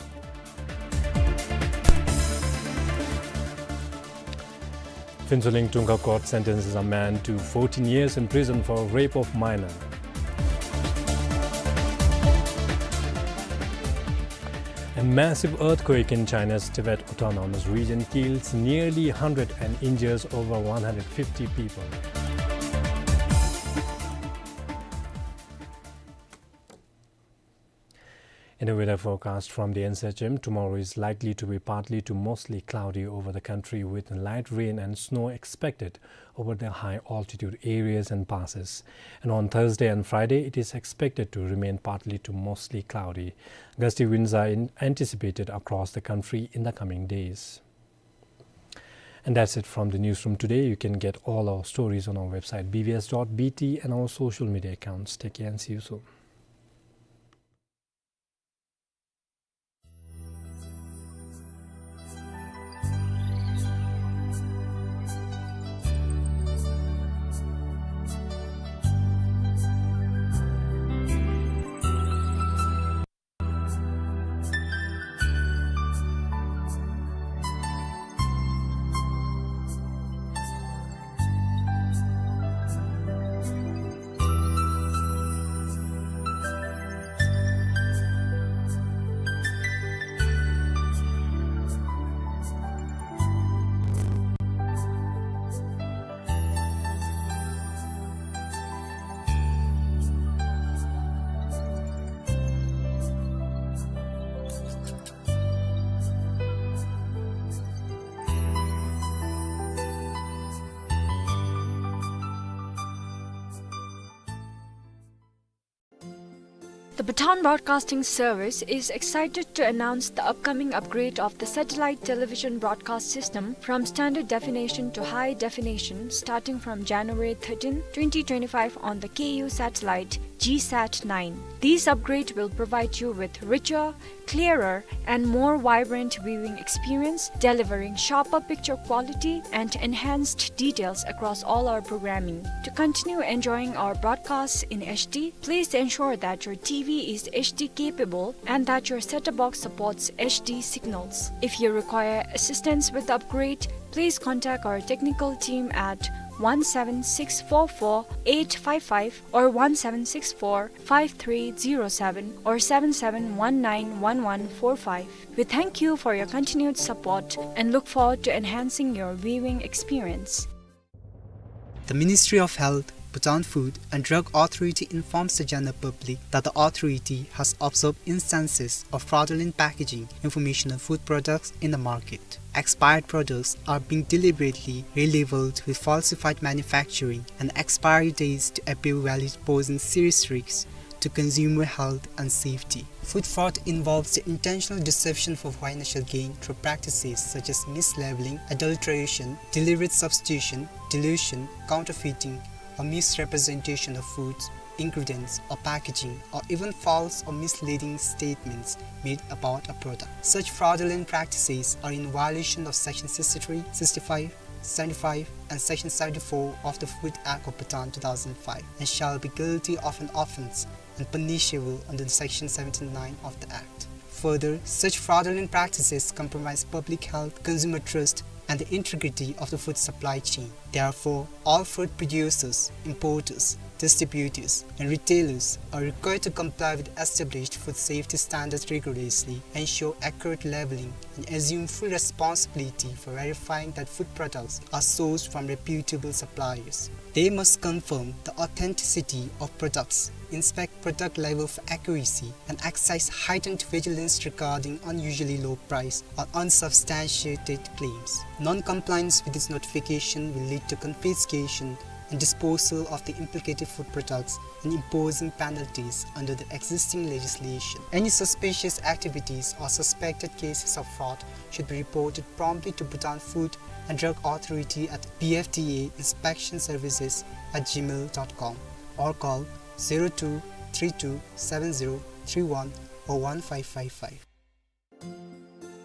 Phuentsholing Tungkha Court sentences a man to fourteen years in prison for rape of minor. A massive earthquake in China's Tibet Autonomous Region kills nearly hundred and injures over one hundred fifty people. In a weather forecast from the N C H M, tomorrow is likely to be partly to mostly cloudy over the country, with light rain and snow expected over the high altitude areas and passes. And on Thursday and Friday, it is expected to remain partly to mostly cloudy. Gusty winds are in-, anticipated across the country in the coming days. And that's it from the newsroom today. You can get all our stories on our website, B B S dot B T, and our social media accounts. Take care and see you soon. The Bhutan Broadcasting Service is excited to announce the upcoming upgrade of the satellite television broadcast system from standard definition to high definition, starting from January thirteenth, twenty twenty-five, on the K U satellite GSAT nine. This upgrade will provide you with richer, clearer, and more vibrant viewing experience, delivering sharper picture quality and enhanced details across all our programming. To continue enjoying our broadcasts in H D, please ensure that your T V is H D capable and that your set-top box supports H D signals. If you require assistance with the upgrade, please contact our technical team at one seven six four four eight five five or one seven six four five three zero seven or seven seven one nine one one four five. We thank you for your continued support and look forward to enhancing your viewing experience. The Ministry of Health, Bhutan Food and Drug Authority informs the general public that the authority has observed instances of fraudulent packaging information on food products in the market. Expired products are being deliberately relabeled with falsified manufacturing and expiry dates to appear valid, posing serious risks to consumer health and safety. Food fraud involves the intentional deception for financial gain through practices such as mislabeling, adulteration, deliberate substitution, dilution, counterfeiting, or misrepresentation of foods, ingredients, or packaging, or even false or misleading statements made about a product. Such fraudulent practices are in violation of Section sixty-three, sixty-five, seventy-five, and Section seventy-four of the Food Act of Bhutan two thousand five and shall be guilty of an offense and punishable under Section seventy-nine of the Act. Further, such fraudulent practices compromise public health, consumer trust, and the integrity of the food supply chain. Therefore, all food producers, importers, distributors, and retailers are required to comply with established food safety standards rigorously, ensure accurate labeling, and assume full responsibility for verifying that food products are sourced from reputable suppliers. They must confirm the authenticity of products, inspect product label for accuracy, and exercise heightened vigilance regarding unusually low price or unsubstantiated claims. Non-compliance with this notification will lead to confiscation and disposal of the implicated food products and imposing penalties under the existing legislation. Any suspicious activities or suspected cases of fraud should be reported promptly to Bhutan Food and Drug Authority at B F D A inspection services at gmail dot com or call zero two three two seven zero three one or one five five five.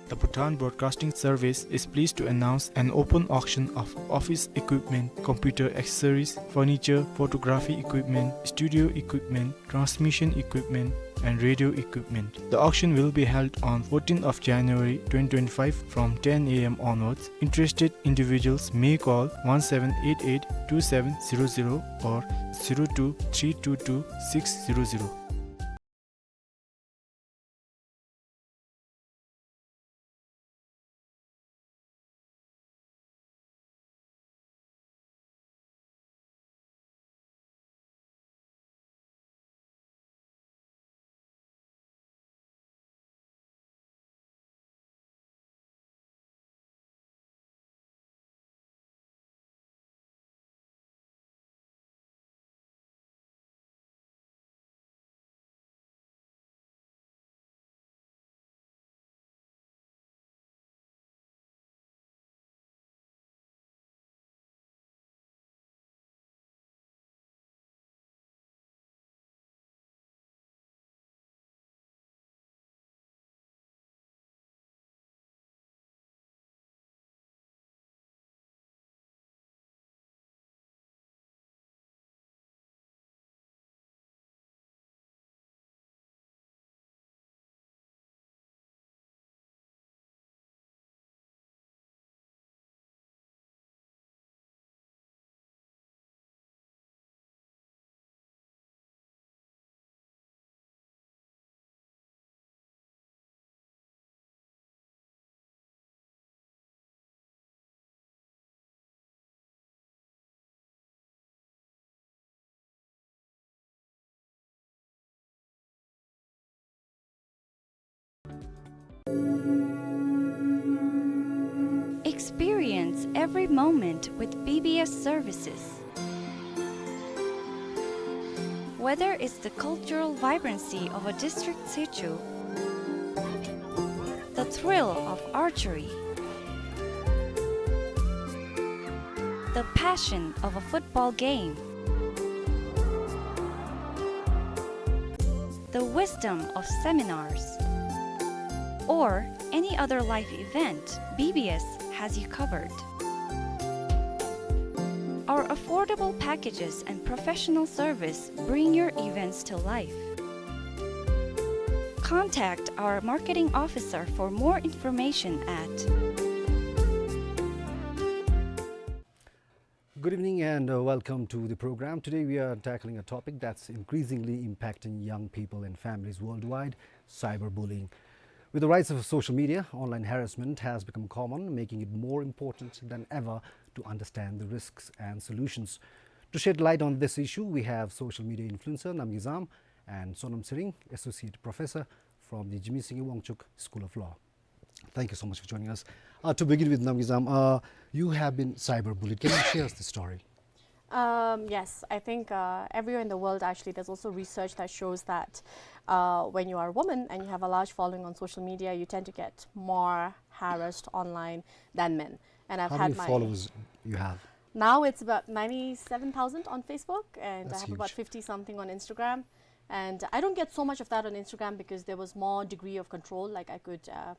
The Bhutan Broadcasting Service is pleased to announce an open auction of office equipment, computer accessories, furniture, photography equipment, studio equipment, transmission equipment, and radio equipment. The auction will be held on fourteenth of January twenty twenty-five from ten A M onwards. Interested individuals may call one seven eight eight two seven zero zero or zero two three two two six zero zero. Experience every moment with B B S services. Whether it's the cultural vibrancy of a district sichu, the thrill of archery, the passion of a football game, the wisdom of seminars, or any other life event, B B S has you covered. Our affordable packages and professional service bring your events to life. Contact our marketing officer for more information at Good evening and, uh, welcome to the program. Today we are tackling a topic that's increasingly impacting young people and families worldwide, cyberbullying. With the rise of social media, online harassment has become common, making it more important than ever to understand the risks and solutions. To shed light on this issue, we have social media influencer Namgay Zam and Sonam Tshering, Associate Professor from the Jigme Singye Wangchuck School of Law. Thank you so much for joining us. Uh, to begin with, Namgay Zam, uh, you have been cyberbullied. Can you share us the story? Um, yes, I think, uh, everywhere in the world, actually, there's also research that shows that, uh, when you are a woman and you have a large following on social media, you tend to get more harassed online than men. And I've How had many my followers you have? Now it's about ninety-seven thousand on Facebook, and I That's have about huge. fifty something on Instagram. And I don't get so much of that on Instagram because there was more degree of control. Like, I could, uh,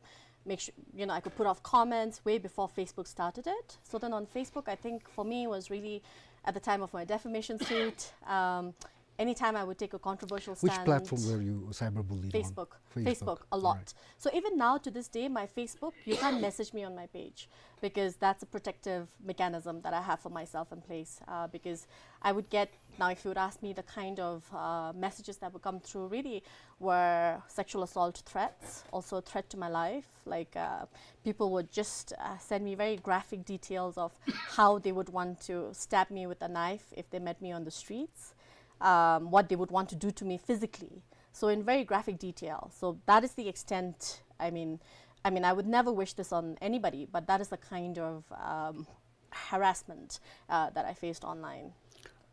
make sure, you know, I could put off comments way before Facebook started it. So then on Facebook, I think for me it was really at the time of my defamation suit. Um, anytime I would take a controversial Which stand. platform were you cyberbullied on? Facebook. Facebook. Facebook, a All lot. right. So even now to this day, my Facebook, you can't message me on my page because that's a protective mechanism that I have for myself in place. Uh, because I would get, now if you would ask me, the kind of, uh, messages that would come through really were sexual assault threats, also a threat to my life. Like, uh, people would just, uh, send me very graphic details of how they would want to stab me with a knife if they met me on the streets, um, what they would want to do to me physically. So in very graphic detail. So that is the extent, I mean, I mean, I would never wish this on anybody, but that is the kind of, um, harassment, uh, that I faced online.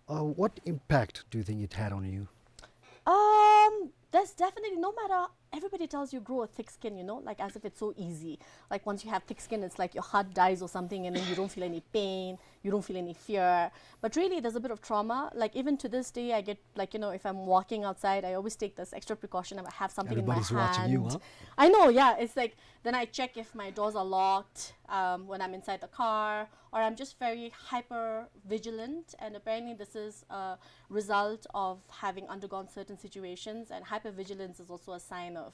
Uh, what impact do you think it had on you? Um, there's definitely, no matter, everybody tells you grow a thick skin, you know, like, as if it's so easy. Like, once you have thick skin, it's like your heart dies or something, and then you don't feel any pain, you don't feel any fear. But really, there's a bit of trauma. Like, even to this day, I get, like, you know, if I'm walking outside, I always take this extra precaution. I have something in my Everybody's watching you, hand. huh? I know, yeah. It's like, then I check if my doors are locked, um, when I'm inside the car, or I'm just very hyper vigilant. And apparently, this is a result of having undergone certain situations. And hypervigilance is also a sign of,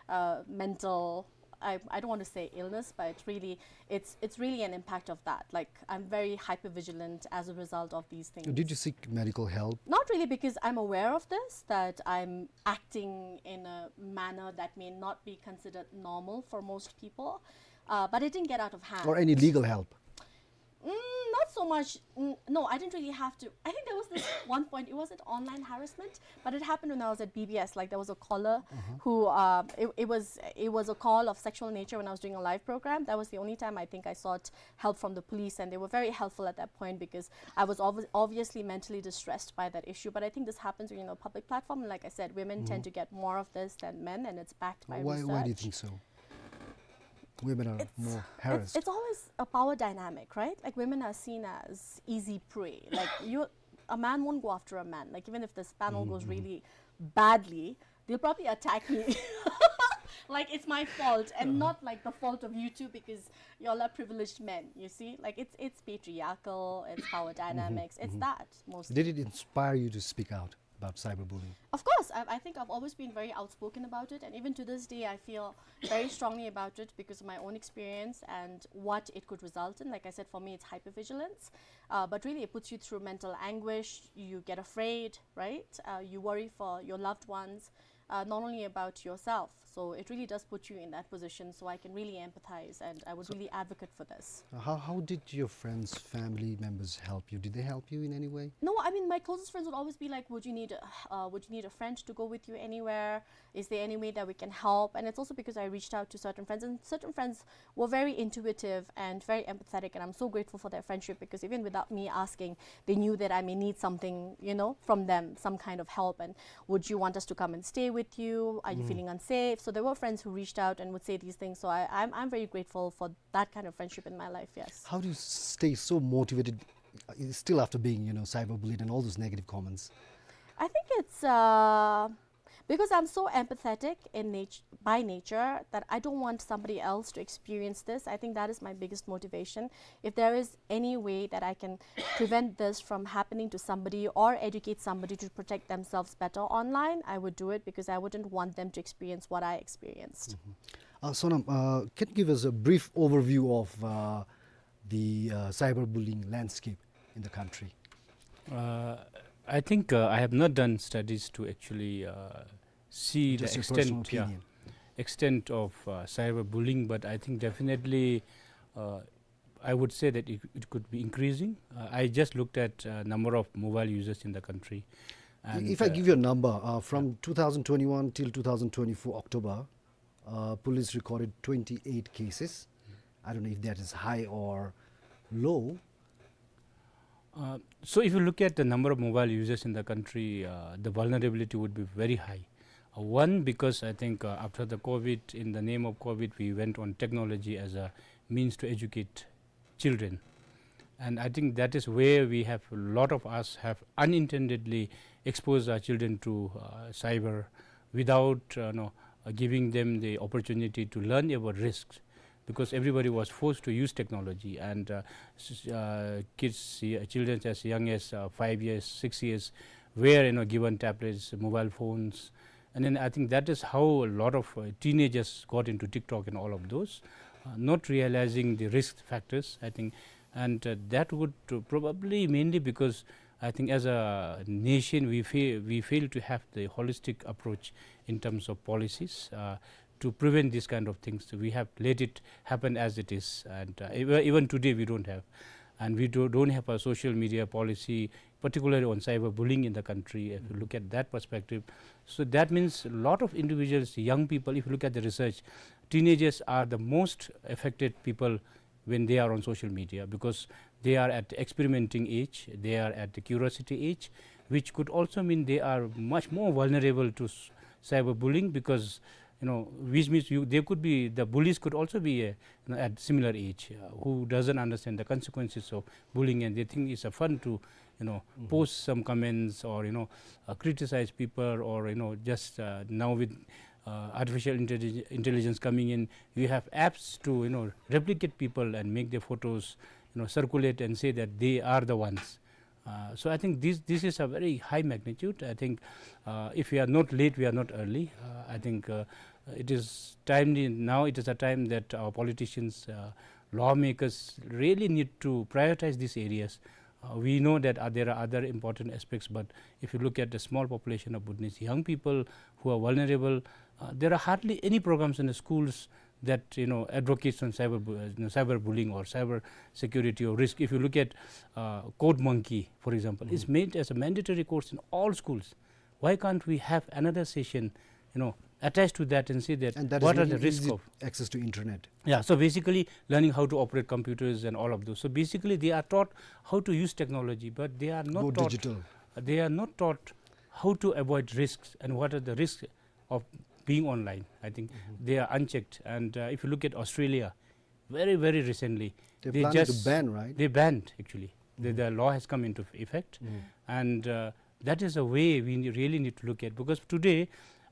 uh, mental, I, I don't want to say illness, but it's really, it's, it's really an impact of that. Like, I'm very hypervigilant as a result of these things. Did you seek medical help? Not really, because I'm aware of this, that I'm acting in a manner that may not be considered normal for most people. Uh, but it didn't get out of hand. Or any legal help? Mm, not so much. Mm, no, I didn't really have to. I think there was this one point. It wasn't online harassment, but it happened when I was at B B S. Like, there was a caller Mm-hmm. who, uh, it, it was, it was a call of sexual nature when I was doing a live program. That was the only time I think I sought help from the police, and they were very helpful at that point because I was obvi- obviously mentally distressed by that issue. But I think this happens when you're in a public platform, and like I said, women tend Mm-hmm. to get more of this than men, and it's backed by Why, research. why do you think so? Women are It's, more it's, harassed. it's always a power dynamic, right? Like, women are seen as easy prey. Like, you, a man won't go after a man. Like, even if this panel goes Mm-hmm. really badly, they'll probably attack me. Like, it's my fault and Uh-huh. not, like, the fault of you two because y'all are privileged men, you see? Like, it's, it's patriarchal, it's power Mm-hmm. dynamics, it's Mm-hmm. that mostly. Did it inspire you to speak out about cyberbullying? Of course, I, I think I've always been very outspoken about it, and even to this day, I feel very strongly about it because of my own experience and what it could result in. Like I said, for me, it's hypervigilance, uh, but really, it puts you through mental anguish. You get afraid, right? Uh, you worry for your loved ones, uh, not only about yourself. So it really does put you in that position. So I can really empathize, and I would really advocate for this. Uh, how, how did your friends, family members help you? Did they help you in any way? No, I mean, my closest friends would always be like, "Would you need a, uh, would you need a friend to go with you anywhere? Is there any way that we can help?" And it's also because I reached out to certain friends, and certain friends were very intuitive and very empathetic, and I'm so grateful for their friendship, because even without me asking, they knew that I may need something, you know, from them, some kind of help. And, "Would you want us to come and stay with you? Are you feeling unsafe?" So there were friends who reached out and would say these things. So I, I'm, I'm very grateful for that kind of friendship in my life, yes. How do you stay so motivated, uh, still after being, you know, cyberbullied and all those negative comments? I think it's, uh, because I'm so empathetic in nat-, by nature, that I don't want somebody else to experience this. I think that is my biggest motivation. If there is any way that I can prevent this from happening to somebody or educate somebody to protect themselves better online, I would do it, because I wouldn't want them to experience what I experienced. Mm-hmm. Uh, Sonam, uh, can you give us a brief overview of, uh, the, uh, cyberbullying landscape in the country? Uh, I think, uh, I have not done studies to actually, uh, see the extent, yeah, extent of, uh, cyberbullying, but I think definitely, uh, I would say that it, it could be increasing. Uh, I just looked at, uh, number of mobile users in the country. And, if I, uh, give you a number, uh, from two thousand twenty-one till two thousand twenty-four October, uh, police recorded twenty-eight cases. I don't know if that is high or low. Uh, so if you look at the number of mobile users in the country, uh, the vulnerability would be very high. Uh, one, because I think, uh, after the COVID, in the name of COVID, we went on technology as a means to educate children. And I think that is where we have, a lot of us have unintendedly exposed our children to, uh, cyber without, uh, no, uh, giving them the opportunity to learn about risks, because everybody was forced to use technology, and, uh, s-, uh, kids, uh, children as young as, uh, five years, six years were, you know, given tablets, mobile phones, and then I think that is how a lot of, uh, teenagers got into TikTok and all of those, uh, not realizing the risk factors, I think. And, uh, that would, uh, probably mainly because I think as a nation, we fail, we fail to have the holistic approach in terms of policies, uh, to prevent these kind of things. We have let it happen as it is, and, uh, even, even today we don't have. And we do, don't have a social media policy, particularly on cyberbullying in the country, if you look at that perspective. So that means a lot of individuals, young people, if you look at the research, teenagers are the most affected people when they are on social media, because they are at experimenting age, they are at the curiosity age, which could also mean they are much more vulnerable to s-, cyberbullying, because, you know, which means you, they could be, the bullies could also be, uh, you know, at similar age, uh, who doesn't understand the consequences of bullying, and they think it's a fun to, you know, post some comments or, you know, uh, criticize people, or, you know, just, uh, now with, uh, artificial intellig-, intelligence coming in, you have apps to, you know, replicate people and make their photos, you know, circulate and say that they are the ones. Uh, so I think this, this is a very high magnitude. I think, uh, if we are not late, we are not early. Uh, I think, uh, it is timely now. It is a time that our politicians, uh, lawmakers really need to prioritize these areas. Uh, we know that, uh, there are other important aspects, but if you look at the small population of Bhutanese young people who are vulnerable, uh, there are hardly any programs in the schools that, you know, advocates on cyber bu-, uh, you know, cyberbullying or cyber security or risk. If you look at, uh, Code Monkey, for example, it's made as a mandatory course in all schools. Why can't we have another session, you know, attached to that and say that what are the risk of access to internet? Yeah, so basically learning how to operate computers and all of those. So basically they are taught how to use technology, but they are not taught, they are not taught how to avoid risks and what are the risks of being online. I think they are unchecked. And, uh, if you look at Australia, very, very recently, they planning to just ban, right? They banned, actually. The, the law has come into effect. And, uh, that is a way we ne-, really need to look at, because today,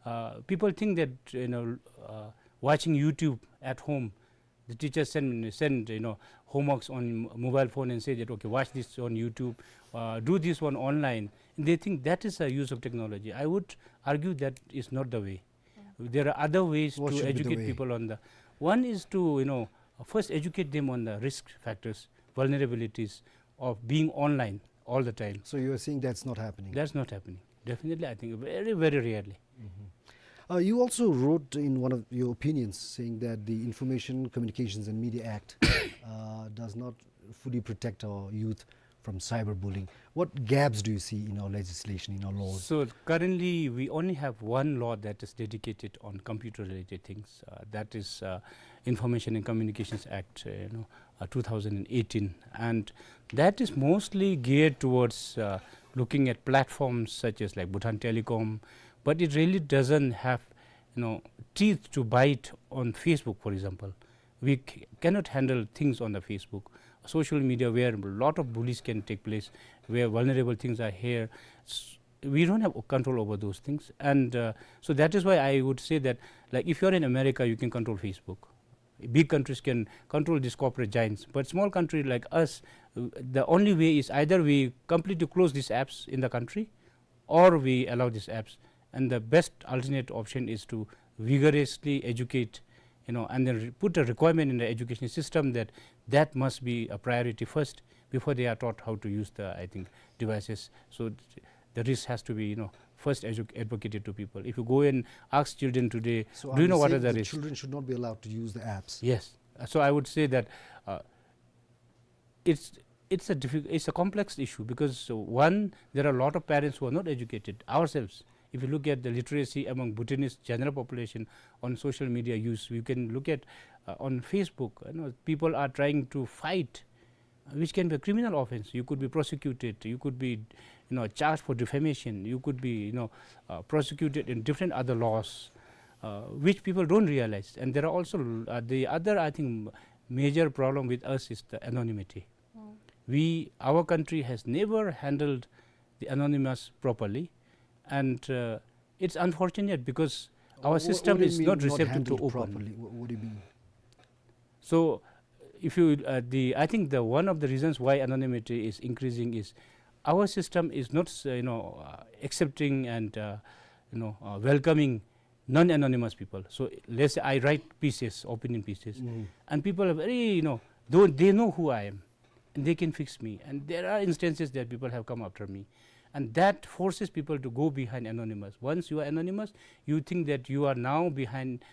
uh, people think that, you know, uh, watching YouTube at home, the teacher send, send, you know, homeworks on m-, mobile phone and say that, "Okay, watch this on YouTube, uh, do this one online." And they think that is a use of technology. I would argue that is not the way. There are other ways to educate people on the, one is to, you know, first educate them on the risk factors, vulnerabilities of being online all the time. So you are saying that's not happening? That's not happening. Definitely, I think very, very rarely. Mm-hmm. Uh, you also wrote in one of your opinions saying that the Information, Communications and Media Act uh, does not fully protect our youth from cyberbullying. What gaps do you see in our legislation, in our laws? So currently, we only have one law that is dedicated on computer-related things. Uh, that is uh, Information and Communications Act, uh, you know, uh, two thousand eighteen, and that is mostly geared towards uh, looking at platforms such as, like, Bhutan Telecom, but it really doesn't have, you know, teeth to bite on Facebook, for example. We c- cannot handle things on the Facebook, social media, where a lot of bullies can take place, where vulnerable things are here. S- we don't have control over those things, and uh, so that is why I would say that, like, if you're in America, you can control Facebook. Big countries can control these corporate giants, but small country like us, uh, the only way is either we completely close these apps in the country, or we allow these apps. And the best alternate option is to vigorously educate, you know, and then re- put a requirement in the education system that that must be a priority first before they are taught how to use the, I think, devices. So th- the risk has to be, you know, first edu- advocated to people. If you go and ask children today, so do you know what are the risks? Children should not be allowed to use the apps? Yes. Uh, so I would say that uh, it's it's a difficult, it's a complex issue because, uh, one, there are a lot of parents who are not educated ourselves. If you look at the literacy among Bhutanese general population on social media use, you can look at uh, on Facebook. You know, people are trying to fight, uh, which can be a criminal offense. You could be prosecuted. You could be, you know, charged for defamation. You could be, you know, uh, prosecuted in different other laws, uh, which people don't realize. And there are also uh, the other, I think, major problem with us is the anonymity. We, our country has never handled the anonymous properly, and uh, it's unfortunate because our system is not receptive to open. What do you mean, not handled properly? What, what do you mean? So, if you, uh, the, I think the one of the reasons why anonymity is increasing is our system is not, uh, you know, uh, accepting and uh, you know, uh, welcoming non-anonymous people. So let's say I write pieces, opinion pieces, and people are very, you know, though they know who I am, and they can fix me. And there are instances that people have come after me, and that forces people to go behind anonymous. Once you are anonymous, you think that you are now behind,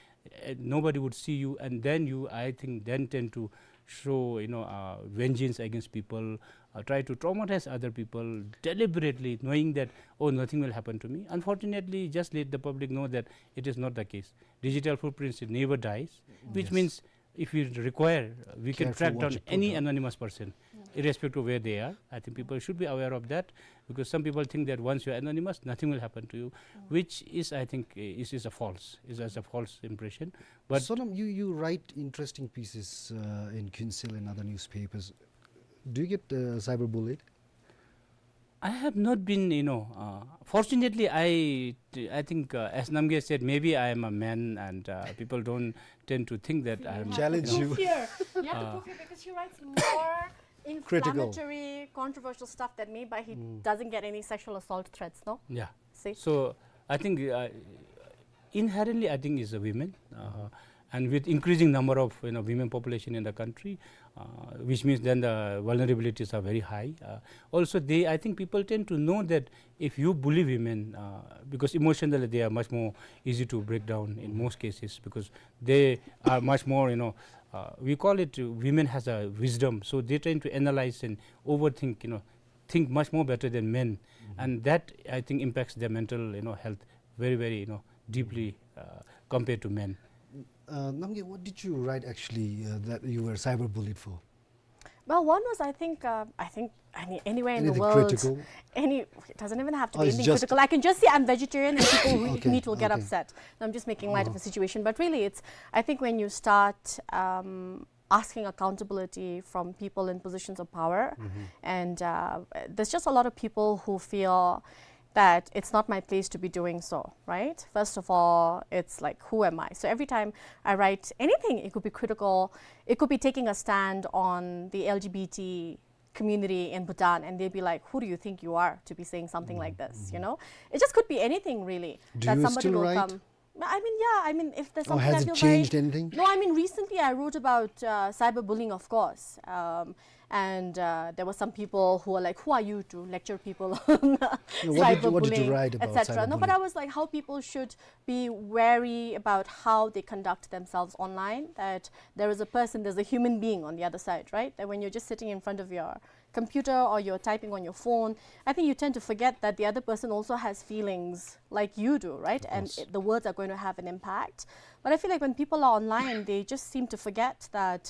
uh, nobody would see you, and then you, I think, then tend to show, you know, uh, vengeance against people, uh, try to traumatize other people deliberately, knowing that, oh, nothing will happen to me. Unfortunately, just let the public know that it is not the case. Digital footprints, it never dies, which means if we require, we can track down any anonymous person, irrespective of where they are. I think people should be aware of that, because some people think that once you are anonymous, nothing will happen to you, which is, I think, is, is a false, is as a false impression. But Sonam, you, you write interesting pieces uh, in Khyentse and other newspapers. Do you get uh, cyberbullied? I have not been, you know, uh, fortunately, I, I think, uh, as Namgay said, maybe I am a man, and uh, people don't tend to think that I am, challenge you. Fear. You have to prove it because he writes more inflammatory, controversial stuff than me, but he doesn't get any sexual assault threats, no? Yeah. See? So I think uh, inherently, I think, is a women, uh, and with increasing number of, you know, women population in the country, uh, which means then the vulnerabilities are very high. Uh, also, they, I think, people tend to know that if you bully women, uh, because emotionally they are much more easy to break down in most cases, because they are much more, you know, uh, we call it, uh, women has a wisdom, so they tend to analyze and overthink, you know, think much more better than men, and that, I think, impacts their mental, you know, health very, very, you know, deeply uh, compared to men. Uh, Namgay, what did you write actually uh, that you were cyberbullied for? Well, one was, I think, uh, I think any, anywhere in the world, any, it doesn't even have to be anything critical. I can just say I'm vegetarian and people who eat meat will get upset. I'm just making light of a situation, but really, it's, I think, when you start um, asking accountability from people in positions of power, and uh, there's just a lot of people who feel that it's not my place to be doing so, right? First of all, it's like, who am I? So every time I write anything, it could be critical, it could be taking a stand on the L G B T community in Bhutan, and they'd be like, "Who do you think you are to be saying something like this?" You know, it just could be anything, really. Do you still write? I mean, yeah, I mean, if there's something I feel very... Or has it changed anything? No, I mean, recently I wrote about uh, cyberbullying, of course. Um, And uh, there were some people who were like, "Who are you to lecture people on uh, cyberbullying, write about et cetera?" No, but I was like, how people should be wary about how they conduct themselves online, that there is a person, there's a human being on the other side, right? That when you're just sitting in front of your computer or you're typing on your phone, I think you tend to forget that the other person also has feelings like you do, right? And it, the words are going to have an impact. But I feel like when people are online, they just seem to forget that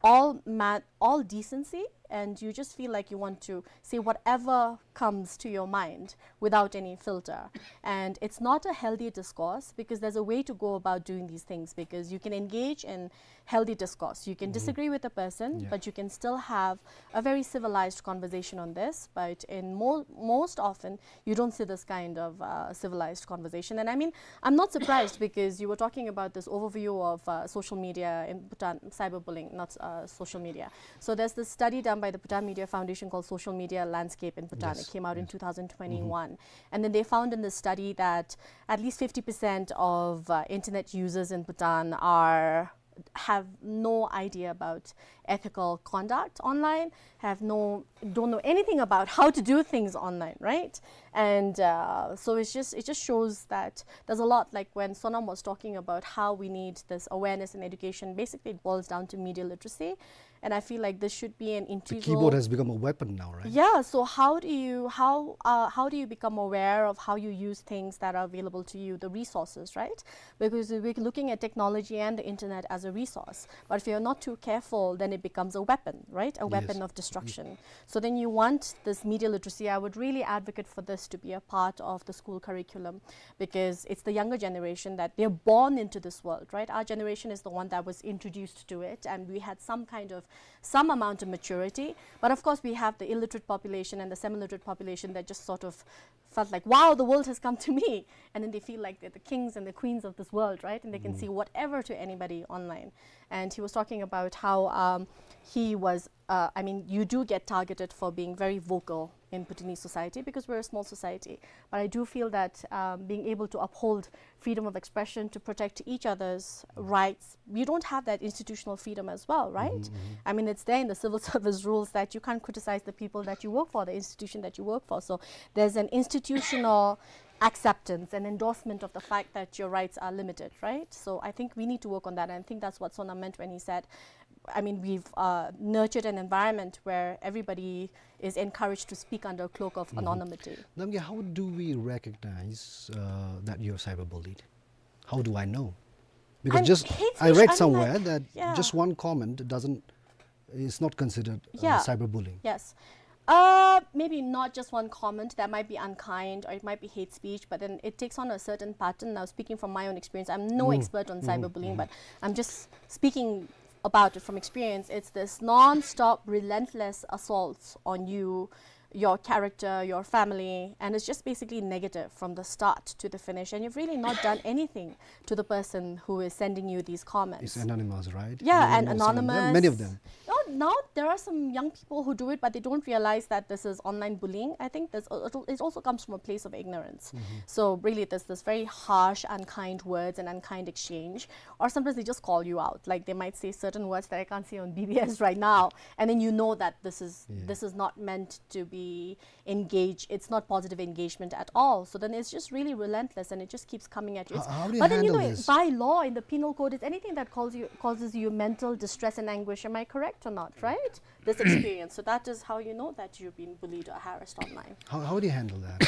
all ma- all decency, and you just feel like you want to say whatever comes to your mind without any filter. And it's not a healthy discourse, because there's a way to go about doing these things, because you can engage in healthy discourse. You can disagree with a person, but you can still have a very civilized conversation on this. But in mo- most often, you don't see this kind of uh, civilized conversation. And I mean, I'm not surprised, because you were talking about this overview of uh, social media in Bhutan, cyberbullying, not uh, social media. So there's this study done by the Bhutan Media Foundation called Social Media Landscape in Bhutan. It came out in two thousand twenty-one. And then they found in this study that at least fifty percent of uh, internet users in Bhutan are have no idea about ethical conduct online, have no, don't know anything about how to do things online, right? And uh, so it's just, it just shows that there's a lot, like when Sonam was talking about how we need this awareness and education, basically it boils down to media literacy. And I feel like this should be an integral. The keyboard has become a weapon now, right? Yeah. So how do you how uh, how do you become aware of how you use things that are available to you, the resources, right? Because we're looking at technology and the internet as a resource. But if you're not too careful, then it becomes a weapon, right? A weapon of destruction. So then you want this media literacy. I would really advocate for this to be a part of the school curriculum, because it's the younger generation that they're born into this world, right? Our generation is the one that was introduced to it, and we had some kind of, some amount of maturity. But of course, we have the illiterate population and the semi-literate population that just sort of felt like, "Wow, the world has come to me." And then they feel like they're the kings and the queens of this world, right? And they can say whatever to anybody online. And he was talking about how um, he was, uh, I mean, you do get targeted for being very vocal in Bhutanese society, because we're a small society. But I do feel that um, being able to uphold freedom of expression, to protect each other's rights, we don't have that institutional freedom as well, right? I mean, it's there in the civil service rules that you can't criticize the people that you work for, the institution that you work for. So there's an institutional acceptance and endorsement of the fact that your rights are limited, right? So I think we need to work on that, and I think that's what Sonam meant when he said, I mean, we've uh, nurtured an environment where everybody is encouraged to speak under a cloak of anonymity. Namgay, how do we recognize uh, that you're cyberbullied? How do I know? Because just I read somewhere that just one comment doesn't, it's not considered uh, cyberbullying. Yes. Uh, maybe not just one comment. That might be unkind, or it might be hate speech, but then it takes on a certain pattern. Now, speaking from my own experience, I'm no expert on cyberbullying, but I'm just speaking about it from experience. It's this non-stop, relentless assaults on you, your character, your family, and it's just basically negative from the start to the finish. And you've really not done anything to the person who is sending you these comments. It's anonymous, right? Yeah, and anonymous. Many of them. No, now there are some young people who do it, but they don't realize that this is online bullying. I think this, it also comes from a place of ignorance. So really, there's this very harsh, unkind words and unkind exchange. Or sometimes they just call you out. Like, they might say certain words that I can't say on B B S right now, and then you know that this is this is not meant to be engage, it's not positive engagement at all. So then it's just really relentless, and it just keeps coming at you. How do you handle this? But then, you know, by law in the penal code, it's anything that calls you, causes you mental distress and anguish. Am I correct or not, right? This experience. So that is how you know that you've been bullied or harassed online. How, how do you handle that?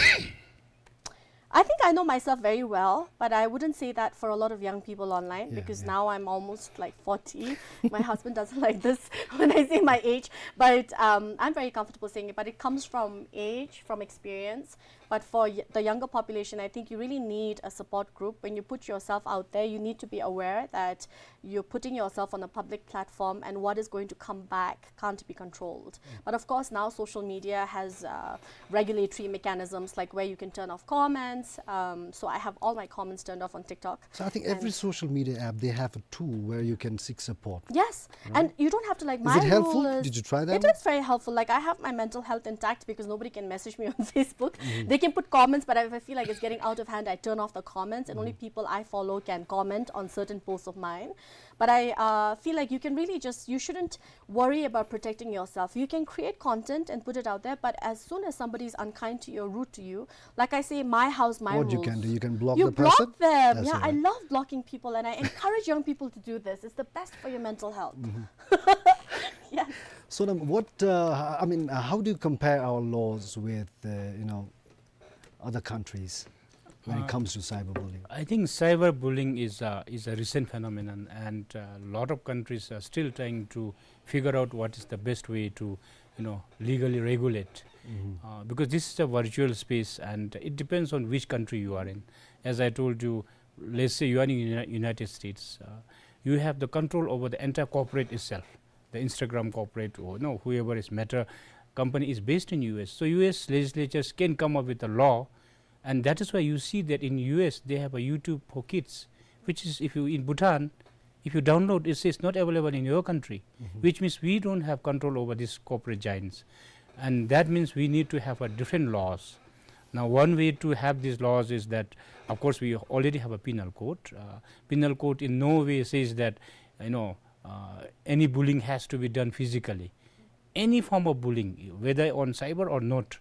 I think I know myself very well, but I wouldn't say that for a lot of young people online, because now I'm almost like forty. My husband doesn't like this when I say my age, but um, I'm very comfortable saying it. But it comes from age, from experience. But for the younger population, I think you really need a support group. When you put yourself out there, you need to be aware that you're putting yourself on a public platform, and what is going to come back can't be controlled. But of course, now social media has uh, regulatory mechanisms, like where you can turn off comments. Um, so I have all my comments turned off on TikTok. So I think every social media app, they have a tool where you can seek support. Yes, and you don't have to, like, my rule is... Is it helpful? Did you try that? It is very helpful. Like, I have my mental health intact because nobody can message me on Facebook. They You can put comments, but if I feel like it's getting out of hand, I turn off the comments, and only people I follow can comment on certain posts of mine. But I uh, feel like you can really just, you shouldn't worry about protecting yourself. You can create content and put it out there, but as soon as somebody is unkind to you or rude to you, like I say, my house, my What rules. You can do, you can block You the block person. Them. That's Yeah, all I right. Love blocking people, and I encourage young people to do this. It's the best for your mental health. Yes. So, um, what uh, I mean, uh, how do you compare our laws with uh, you know, other countries when Uh, it comes to cyberbullying? I think cyberbullying is a, is a recent phenomenon, and a lot of countries are still trying to figure out what is the best way to, you know, legally regulate. Uh, because this is a virtual space, and it depends on which country you are in. As I told you, let's say you are in Uni- United States, uh, you have the control over the entire corporate itself. The Instagram corporate, or no, whoever is Meta company, is based in U S. So U S legislatures can come up with a law, and that is why you see that in U S they have a YouTube for kids, which is, if you in Bhutan, if you download, it says not available in your country, which means we don't have control over these corporate giants, and that means we need to have a different laws. Now, one way to have these laws is that, of course, we already have a penal code. Uh, penal code in no way says that, you know, uh, any bullying has to be done physically. Any form of bullying, whether on cyber or not,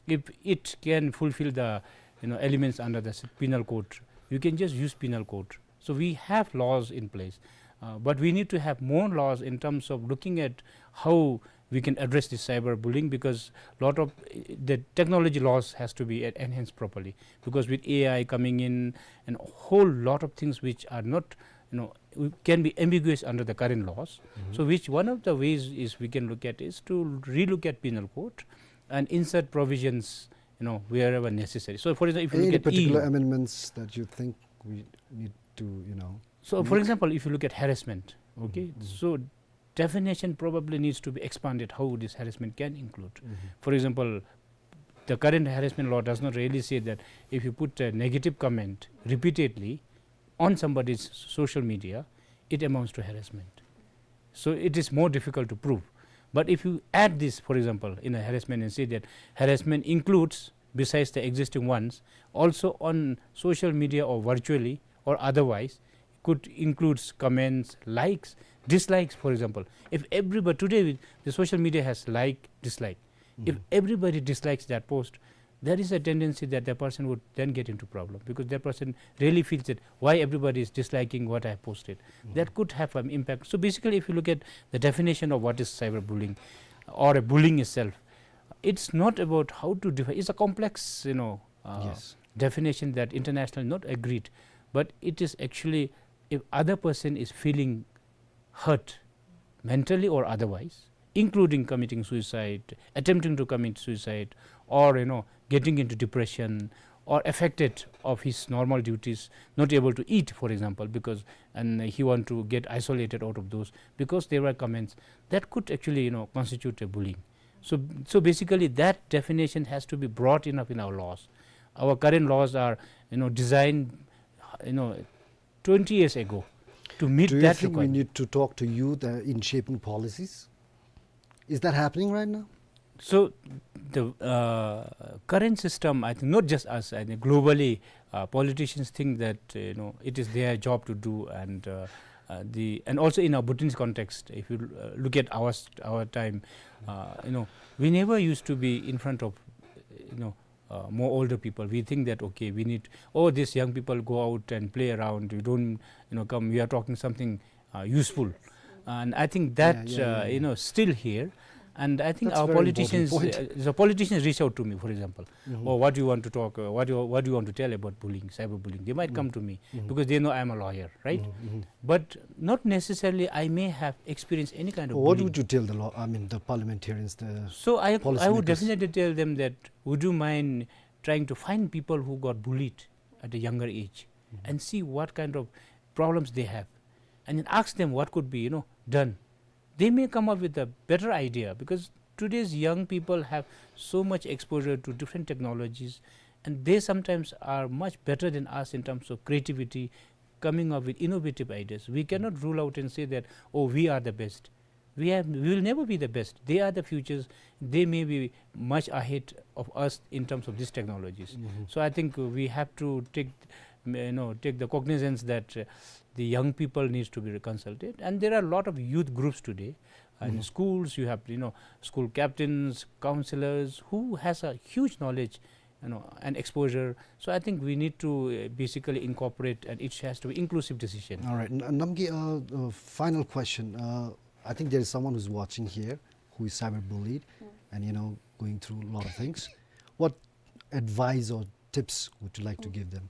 if it can fulfill the, you know, elements under the s- penal code, you can just use penal code. So we have laws in place, uh, but we need to have more laws in terms of looking at how we can address this cyberbullying, because lot of uh, the technology laws has to be en- enhanced properly, because with A I coming in and a whole lot of things which are not, you know, we- can be ambiguous under the current laws. So which one of the ways is we can look at is to relook at penal code and insert provisions, you know, wherever necessary. So for example, if you Any look at particular E U, amendments that you think we need to, you know? So, for Nick? Example, if you look at harassment, okay, so definition probably needs to be expanded how this harassment can include. For example, the current harassment law does not really say that if you put a negative comment repeatedly on somebody's social media, it amounts to harassment. So it is more difficult to prove. But if you add this, for example, in a harassment and say that harassment includes, besides the existing ones, also on social media or virtually or otherwise, could includes comments, likes, dislikes, for example. If everybody, today the social media has like, dislike. If everybody dislikes that post, there is a tendency that that person would then get into problem, because that person really feels that why everybody is disliking what I have posted. That could have an impact. So basically, if you look at the definition of what is cyberbullying or a bullying itself, it's not about how to define. It's a complex, you know, uh, Yes. definition that internationally not agreed, but it is actually if other person is feeling hurt, mentally or otherwise, including committing suicide, attempting to commit suicide, or, you know, getting into depression, or affected of his normal duties, not able to eat, for example, because, and he want to get isolated out of those because there were comments that could actually, you know, constitute a bullying. So, so basically, that definition has to be broad enough in our laws. Our current laws are, you know, designed, you know, twenty years ago to meet Do you that think we requirement. Need to talk to youth uh, in shaping policies? Is that happening right now? So the uh, current system, I think, not just us, I think globally, uh, politicians think that, uh, you know, it is their job to do, and uh, uh, the and also in our Bhutanese context, if you uh, look at our st- our time, uh, you know, we never used to be in front of, you know, uh, more older people. We think that, okay, we need, oh, these young people go out and play around. You don't, you know, come. We are talking something uh, useful, and I think that Yeah, yeah, uh, yeah, you know, still here. And I think That's our a very important politicians, point. Uh, the politicians reach out to me, for example, oh, what do you want to talk? Uh, what do you, what do you want to tell about bullying, cyberbullying? They might come to me because they know I am a lawyer, right? But not necessarily I may have experienced any kind of What bullying. Would you tell the law? I mean, the parliamentarians, the So I, I would policymakers? Definitely tell them that, would you mind trying to find people who got bullied at a younger age and see what kind of problems they have, and then ask them what could be, you know, done. They may come up with a better idea, because today's young people have so much exposure to different technologies, and they sometimes are much better than us in terms of creativity, coming up with innovative ideas. We cannot rule out and say that, oh, we are the best. We have, we will never be the best. They are the futures. They may be much ahead of us in terms of these technologies. Mm-hmm. So I think we have to take, you know, take the cognizance that, uh, the young people needs to be consulted. And there are a lot of youth groups today. And, mm-hmm, schools, you have, you know, school captains, counselors, who has a huge knowledge, you know, and exposure. So I think we need to, uh, basically incorporate, and it has to be inclusive decision. All right. N-, Namgay, uh, uh, final question. Uh, I think there is someone who's watching here who is cyberbullied, mm, and, you know, going through a lot of things. What advice or tips would you like to, mm, give them?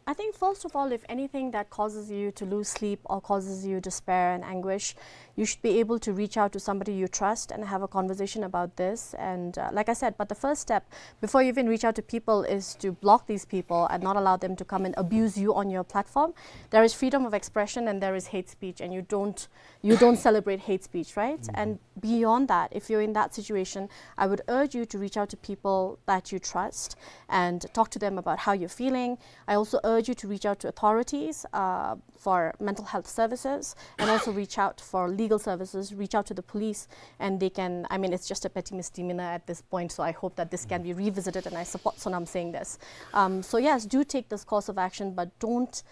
I think, first of all, if anything that causes you to lose sleep or causes you despair and anguish, you should be able to reach out to somebody you trust and have a conversation about this. And, uh, like I said, but the first step before you even reach out to people is to block these people and not allow them to come and abuse you on your platform. There is freedom of expression and there is hate speech, and you don't, you don't celebrate hate speech, right? Mm-hmm. And beyond that, if you're in that situation, I would urge you to reach out to people that you trust and talk to them about how you're feeling. I also urge you to reach out to authorities, uh, for mental health services, and also reach out for legal services, reach out to the police, and they can, I mean, it's just a petty misdemeanor at this point, so I hope that this can be revisited, and I support Sonam saying this. Um, so yes, do take this course of action, but don't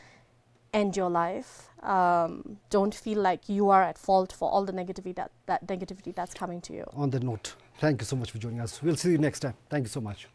end your life. Um, don't feel like you are at fault for all the negativity that, that negativity that's coming to you. On that note, thank you so much for joining us. We'll see you next time. Thank you so much.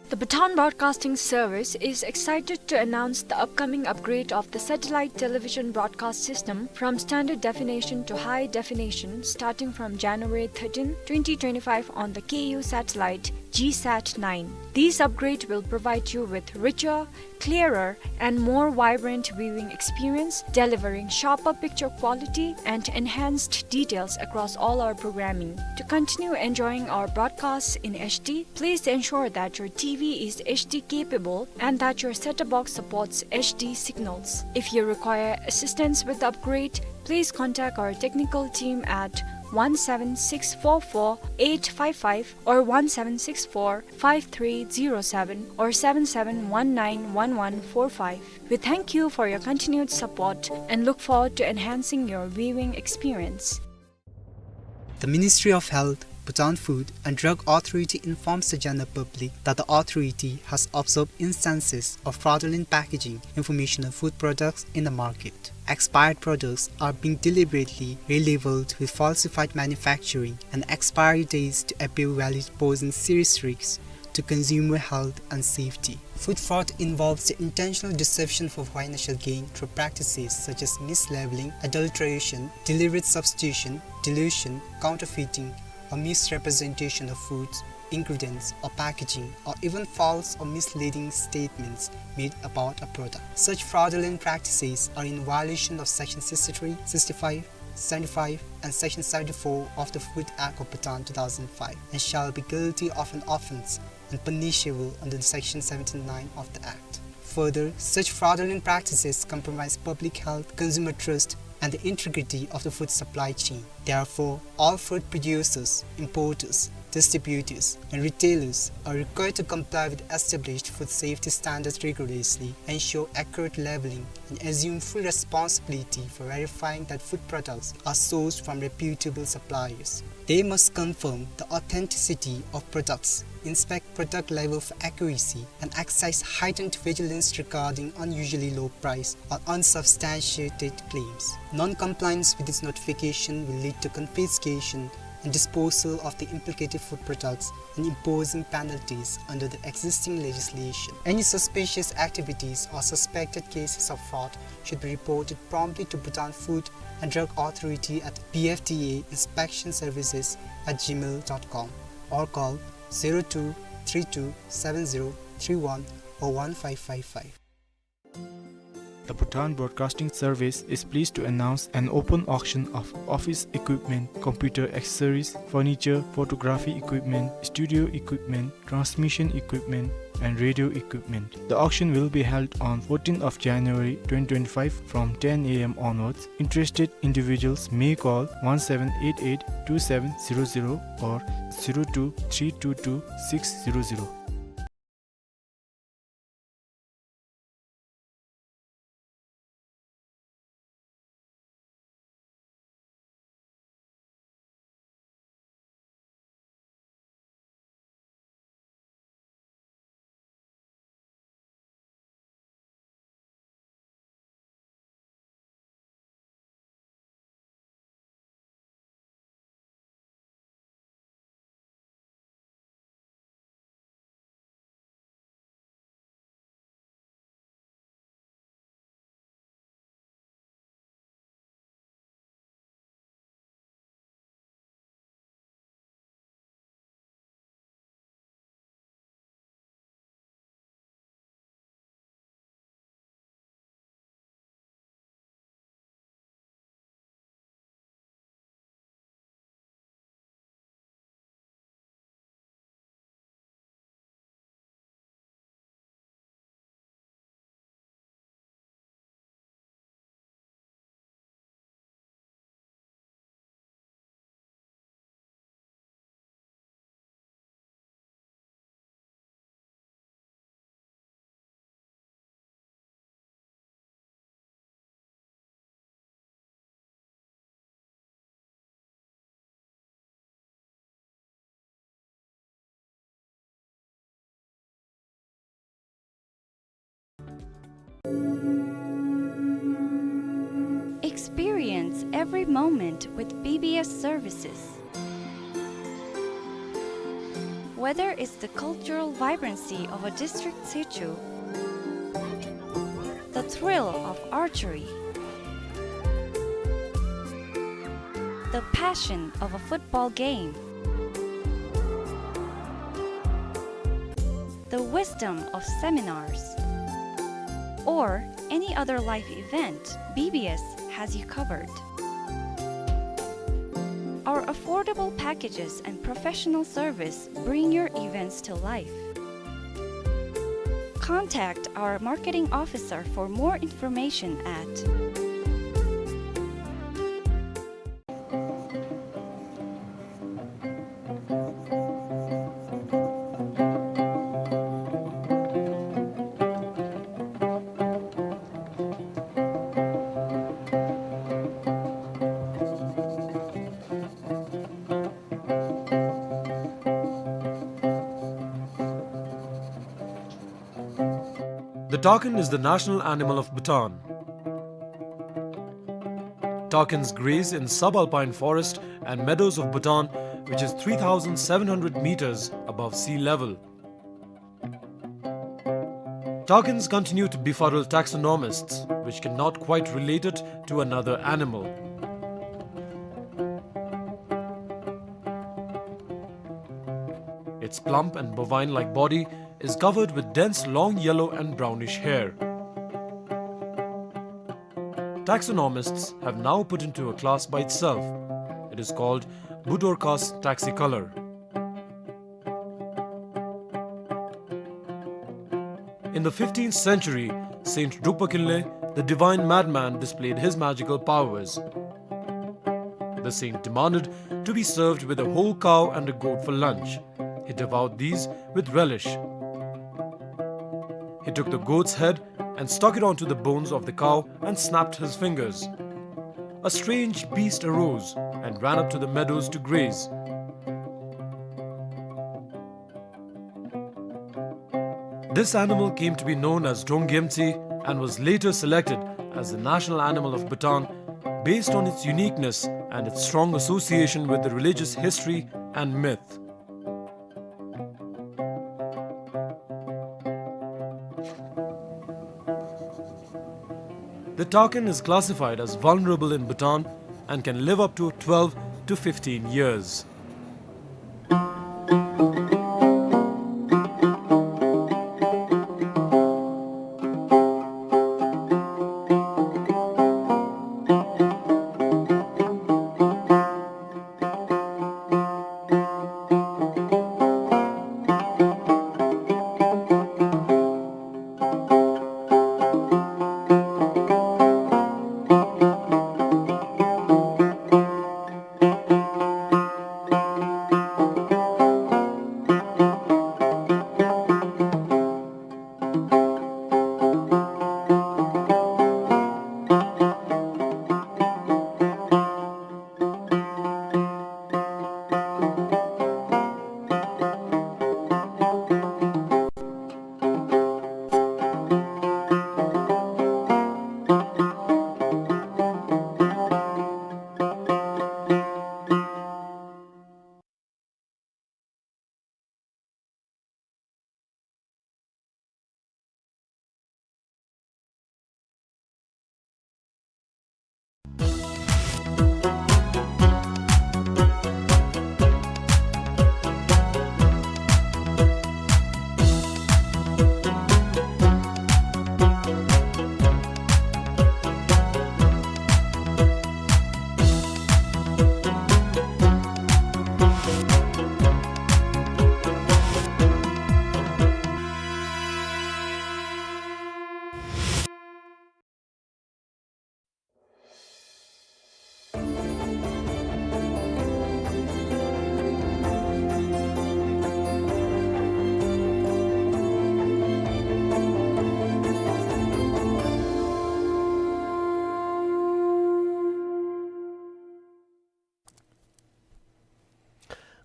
The Bhutan Broadcasting Service is excited to announce the upcoming upgrade of the satellite television broadcast system from standard definition to high definition starting from January thirteenth, twenty twenty-five on the K U satellite GSAT nine. These upgrades will provide you with richer, clearer, and more vibrant viewing experience, delivering sharper picture quality and enhanced details across all our programming. To continue enjoying our broadcasts in H D, please ensure that your T V is H D capable and that your set-top box supports H D signals. If you require assistance with the upgrade, please contact our technical team at one seven six four four eight five five or one seven six four five three zero seven or seven seven one nine one one four five. We thank you for your continued support and look forward to enhancing your viewing experience. The Ministry of Health, Bhutan Food and Drug Authority informs the general public that the authority has observed instances of fraudulent packaging information of food products in the market. Expired products are being deliberately relabeled with falsified manufacturing and expiry dates to appear valid, posing serious risks to consumer health and safety. Food fraud involves the intentional deception for financial gain through practices such as mislabeling, adulteration, deliberate substitution, dilution, counterfeiting, or misrepresentation of foods, ingredients, or packaging, or even false or misleading statements made about a product. Such fraudulent practices are in violation of Section sixty-three, sixty-five, seventy-five, and Section seventy-four of the Food Act of Bhutan two thousand five, and shall be guilty of an offence and punishable under the Section seventy-nine of the Act. Further, such fraudulent practices compromise public health, consumer trust, and the integrity of the food supply chain. Therefore, all food producers, importers, distributors, and retailers are required to comply with established food safety standards rigorously, ensure accurate labeling, and assume full responsibility for verifying that food products are sourced from reputable suppliers. They must confirm the authenticity of products, inspect product label for accuracy, and exercise heightened vigilance regarding unusually low price or unsubstantiated claims. Non-compliance with this notification will lead to confiscation and disposal of the implicated food products and imposing penalties under the existing legislation. Any suspicious activities or suspected cases of fraud should be reported promptly to Bhutan Food and Drug Authority at B F D A inspection services at gmail dot com or call zero two three two seven zero three one or one five five five. The Bhutan Broadcasting Service is pleased to announce an open auction of office equipment, computer accessories, furniture, photography equipment, studio equipment, transmission equipment, and radio equipment. The auction will be held on fourteenth of January twenty twenty-five from ten A M onwards. Interested individuals may call one seven eight eight two seven zero zero or zero two three two two six zero zero. Experience every moment with B B S services. Whether it's the cultural vibrancy of a district sichu, the thrill of archery, the passion of a football game, the wisdom of seminars, or any other life event, B B S has you covered. Our affordable packages and professional service bring your events to life. Contact our marketing officer for more information at The takin is the national animal of Bhutan. Takins graze in subalpine forest and meadows of Bhutan, which is three thousand seven hundred meters above sea level. Takins continue to befuddle taxonomists, which cannot quite relate it to another animal. Its plump and bovine-like body is covered with dense long yellow and brownish hair. Taxonomists have now put into a class by itself. It is called Budorcas taxicolor. In the fifteenth century, Saint Drukpa Kinley, the divine madman, displayed his magical powers. The saint demanded to be served with a whole cow and a goat for lunch. He devoured these with relish. He took the goat's head and stuck it onto the bones of the cow and snapped his fingers. A strange beast arose and ran up to the meadows to graze. This animal came to be known as Drongyemtsi and was later selected as the national animal of Bhutan based on its uniqueness and its strong association with the religious history and myth. The takin is classified as vulnerable in Bhutan and can live up to twelve to fifteen years.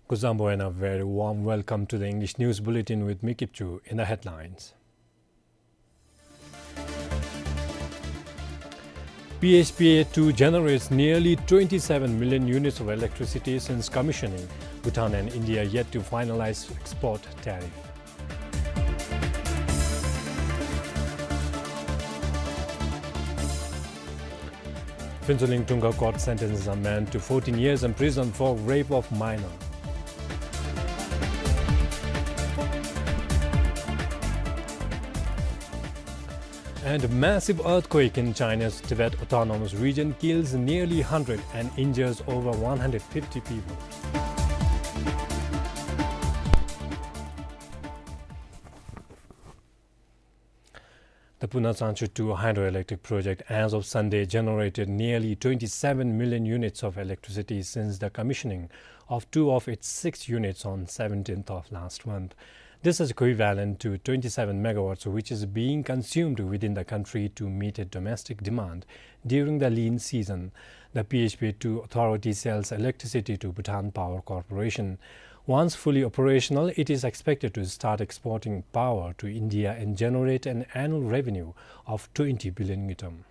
Kuzuzangpo and a very warm welcome to the English News Bulletin with me, Kipchu. In the headlines. P H P A two generates nearly twenty-seven million units of electricity since commissioning. Bhutan and India yet to finalize export tariff. Phuentsholing Dungka court sentences a man to fourteen years in prison for rape of minor. And massive earthquake in China's Tibet Autonomous Region kills nearly hundred and injures over one hundred fifty people. The Puna Tsangchu two hydroelectric project, as of Sunday, generated nearly twenty-seven million units of electricity since the commissioning of two of its six units on seventeenth of last month. This is equivalent to twenty-seven megawatts, which is being consumed within the country to meet a domestic demand during the lean season. The P H P A two authority sells electricity to Bhutan Power Corporation. Once fully operational, it is expected to start exporting power to India and generate an annual revenue of twenty billion ngultrum.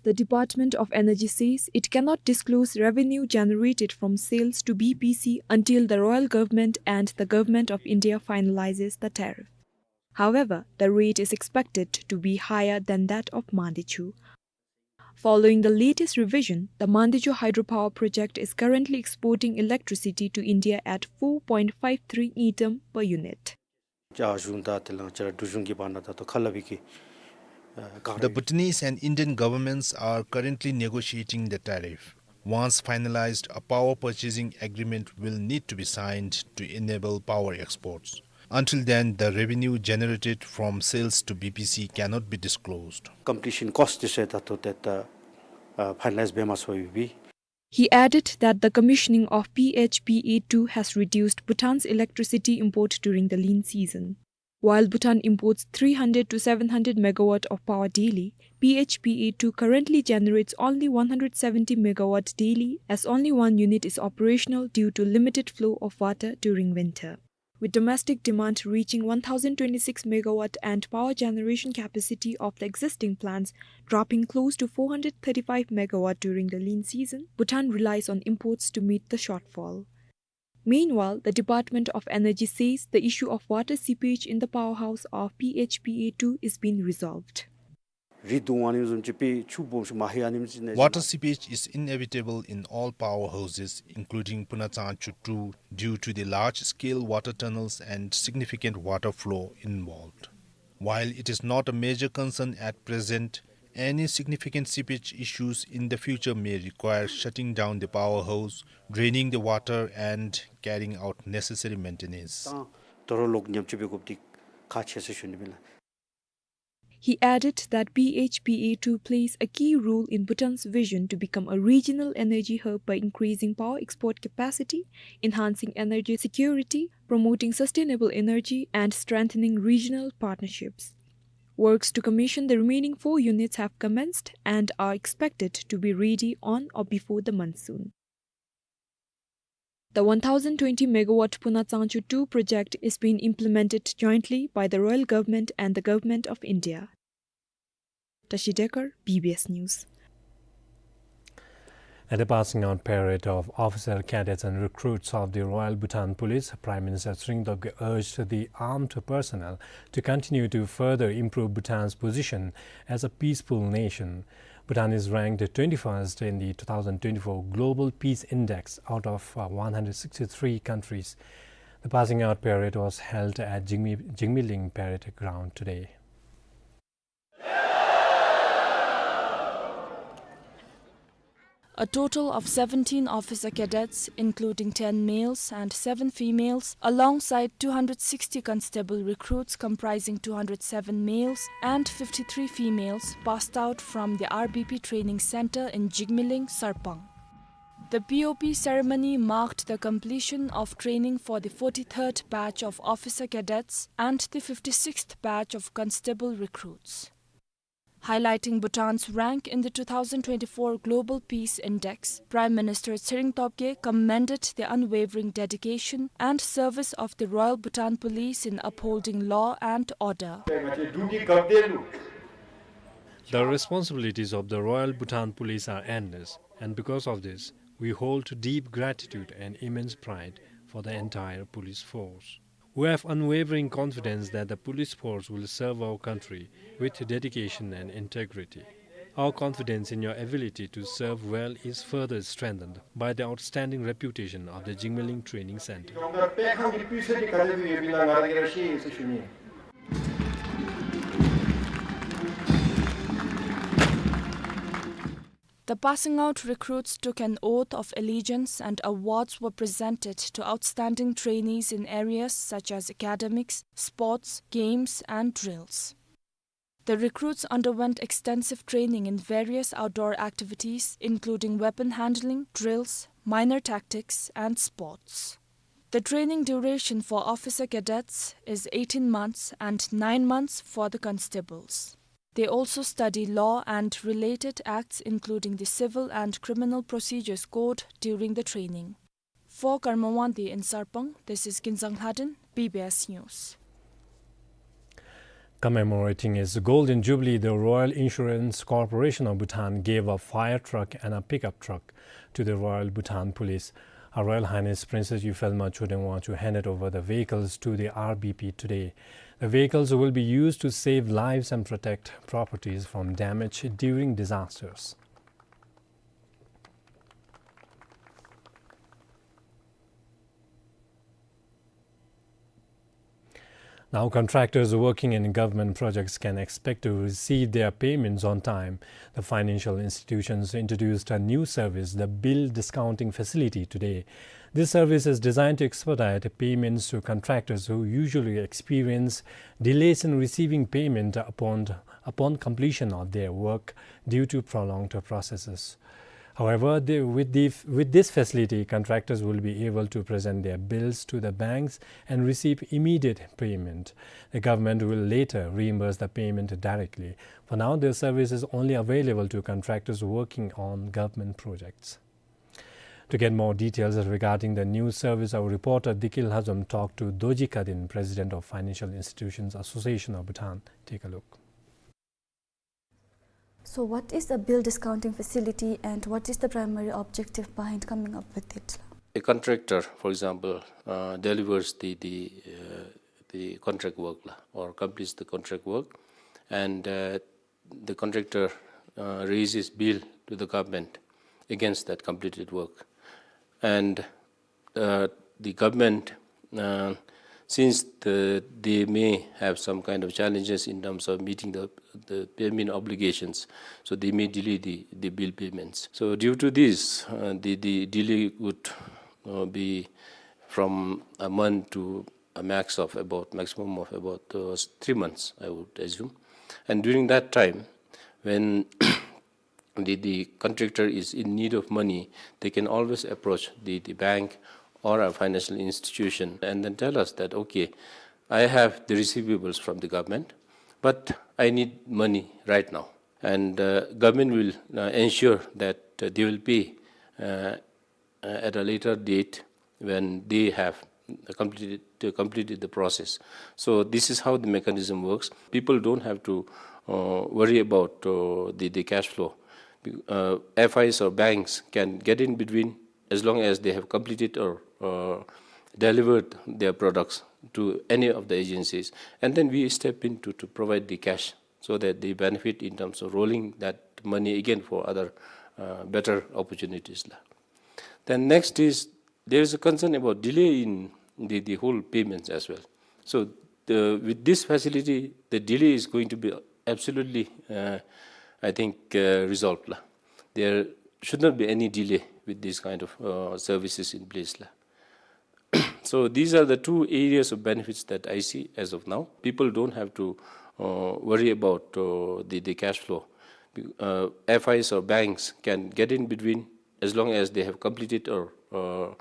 The Department of Energy says it cannot disclose revenue generated from sales to B P C until the Royal Government and the Government of India finalizes the tariff. However, the rate is expected to be higher than that of Mandichu. Following the latest revision, the Mandichu hydropower project is currently exporting electricity to India at four point five three ngultrum per unit. རྒྱ་གཞུང་དང་དེ་ལས་ང་བཅས་ར་འབྲུག་གཞུང་གི་བར་ན་ད་ལྟོ་ཁ་སླབ་པའི་གི་ཨ་བཀག་The རེ། Bhutanese and Indian governments are currently negotiating the tariff. Once finalized, a power purchasing agreement will need to be signed to enable power exports. Until then, the revenue generated from sales to B P C cannot be disclosed. Completion cost འདི་ཚུ་ད་ལྟོ་ཏེ་ད་ཨ་ཕའི་ནལ་ཡེཛ་འབད་མ་ཚུགས་པའི། He added that the commissioning of P H P A two has reduced Bhutan's electricity import during the lean season. While Bhutan imports three hundred to seven hundred megawatt of power daily, P H P A two currently generates only one hundred seventy megawatt daily, as only one unit is operational due to limited flow of water during winter. With domestic demand reaching one thousand twenty-six megawatt and power generation capacity of the existing plants dropping close to four hundred thirty-five megawatt during the lean season, Bhutan relies on imports to meet the shortfall. Meanwhile, the Department of Energy says the issue of water seepage in the powerhouse of P H P A two is being resolved. རི་བརྡུང་བ་ནི་བཟུམ་ཅིག་སྦེ་ཆུ་སྦོམ་ཤོས་མ་ལྷོད་ཡ་ནི་མི་ཅིག་ནི། Water seepage is inevitable in all powerhouses, including Puna Tsangchu two, due to the large-scale water tunnels and significant water flow involved. While it is not a major concern at present, any significant seepage issues in the future may require shutting down the powerhouse, draining the water, and carrying out necessary maintenance. དང་དོ་རུང་ལོག་ཉམས་བཅོས་འབད་དགོཔ་འདི་ཁག་ཆེ་ཟེར་ཞུ་ནི་ཨིན་ལགས། He added that P H P A two plays a key role in Bhutan's vision to become a regional energy hub by increasing power export capacity, enhancing energy security, promoting sustainable energy, and strengthening regional partnerships. Works to commission the remaining four units have commenced and are expected to be ready on or before the monsoon. The one thousand twenty megawatt Puna Tsangchu two project is being implemented jointly by the Royal Government and the Government of India. Tashi Dekar, B B S News. At the passing out parade of officer cadets and recruits of the Royal Bhutan Police, Prime Minister Tshering Tobgay urged the armed personnel to continue to further improve Bhutan's position as a peaceful nation. Bhutan is ranked twenty-first in the two thousand twenty-four Global Peace Index out of, uh, one hundred sixty-three countries. The passing out parade was held at Jigme-, Jigmeling Parade Ground today. A total of seventeen officer cadets, including ten males and seven females, alongside two hundred sixty constable recruits comprising two hundred seven males and fifty-three females, passed out from the R B P training center in Jigmeling, Sarpang. The P O P ceremony marked the completion of training for the forty-third batch of officer cadets and the fifty-sixth batch of constable recruits. Highlighting Bhutan's rank in the two thousand twenty-four Global Peace Index, Prime Minister Tshering Tobgay commended the unwavering dedication and service of the Royal Bhutan Police in upholding law and order. The responsibilities of the Royal Bhutan Police are endless, and because of this, we hold deep gratitude and immense pride for the entire police force. We have unwavering confidence that the police force will serve our country with dedication and integrity. Our confidence in your ability to serve well is further strengthened by the outstanding reputation of the Jigmeling Training Center. The passing out recruits took an oath of allegiance and awards were presented to outstanding trainees in areas such as academics, sports, games, and drills. The recruits underwent extensive training in various outdoor activities, including weapon handling, drills, minor tactics, and sports. The training duration for officer cadets is eighteen months and nine months for the constables. They also study law and related acts, including the Civil and Criminal Procedures Code, during the training. For Karma Wangdi in Sarpang, this is Kinzang Lhaden, B B S News. Commemorating its Golden Jubilee, the Royal Insurance Corporation of Bhutan gave a fire truck and a pickup truck to the Royal Bhutan Police. Her Royal Highness Princess Yufel Machudenwa Chu handed over the vehicles to the R B P today. The vehicles will be used to save lives and protect properties from damage during disasters. Now, contractors working in government projects can expect to receive their payments on time. The financial institutions introduced a new service, the Bill Discounting Facility, today. This service is designed to expedite payments to contractors who usually experience delays in receiving payment upon, upon completion of their work due to prolonged processes. However, the, with the, with this facility, contractors will be able to present their bills to the banks and receive immediate payment. The government will later reimburse the payment directly. For now, the service is only available to contractors working on government projects. To get more details regarding the new service, our reporter Dikil Hazom talked to Doji Kadin, President of Financial Institutions Association of Bhutan. Take a look. So what is a bill discounting facility and what is the primary objective behind coming up with it? A contractor, for example, uh, delivers the, the, uh, the contract work la, or completes the contract work, and, uh, the contractor, uh, raises bill to the government against that completed work. And uh, the government, uh, since the, they may have some kind of challenges in terms of meeting the, the payment obligations, so they may delay the, the bill payments. So due to this, uh, the, the delay would, uh, be from a month to a max of about, maximum of about, uh, three months, I would assume. And during that time, when the, the contractor is in need of money, they can always approach the, the bank or a financial institution and then tell us that, "Okay, I have the receivables from the government, but I need money right now." And, uh, government will, uh, ensure that, uh, they will pay, uh, uh, at a later date when they have completed, they completed the process. So this is how the mechanism works. People don't have to, uh, worry about, uh, the, the cash flow. Uh, F Is or banks can get in between as long as they have completed or, uh, delivered their products to any of the agencies. And then we step in to, to provide the cash so that they benefit in terms of rolling that money again for other, uh, better opportunities la. Then next is, there is a concern about delay in the, the whole payments as well. So the, with this facility, the delay is going to be absolutely, uh, I think, uh, resolved la. There should not be any delay with this kind of, uh, services in place la. So these are the two areas of benefits that I see as of now. People don't have to, uh, worry about, uh, the, the cash flow. Uh, F Is or banks can get in between as long as they have completed or, uh,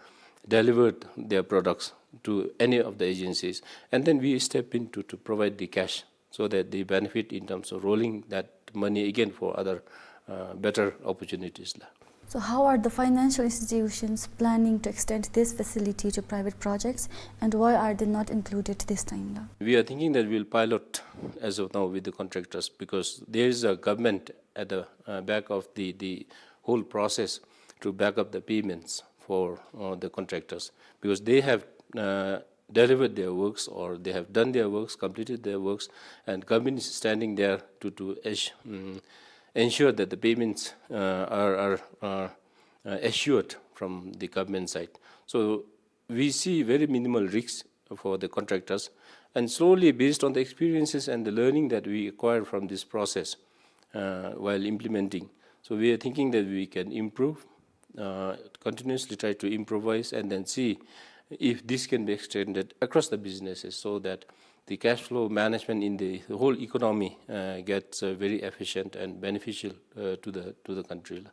delivered their products to any of the agencies. And then we step in to, to provide the cash so that they benefit in terms of rolling that money again for other, uh, better opportunities la. So how are the financial institutions planning to extend this facility to private projects, and why are they not included this time, la? We are thinking that we'll pilot as of now with the contractors, because there is a government at the, uh, back of the, the whole process to back up the payments for, uh, the contractors, because they have, uh, delivered their works, or they have done their works, completed their works, and government is standing there to, to ass-, mm, ensure that the payments, uh, are, are, are, uh, assured from the government side. So we see very minimal risks for the contractors, and slowly, based on the experiences and the learning that we acquire from this process, uh, while implementing, so we are thinking that we can improve, uh, continuously try to improvise and then see if this can be extended across the businesses so that the cash flow management in the whole economy, uh, gets, uh, very efficient and beneficial, uh, to the, to the country.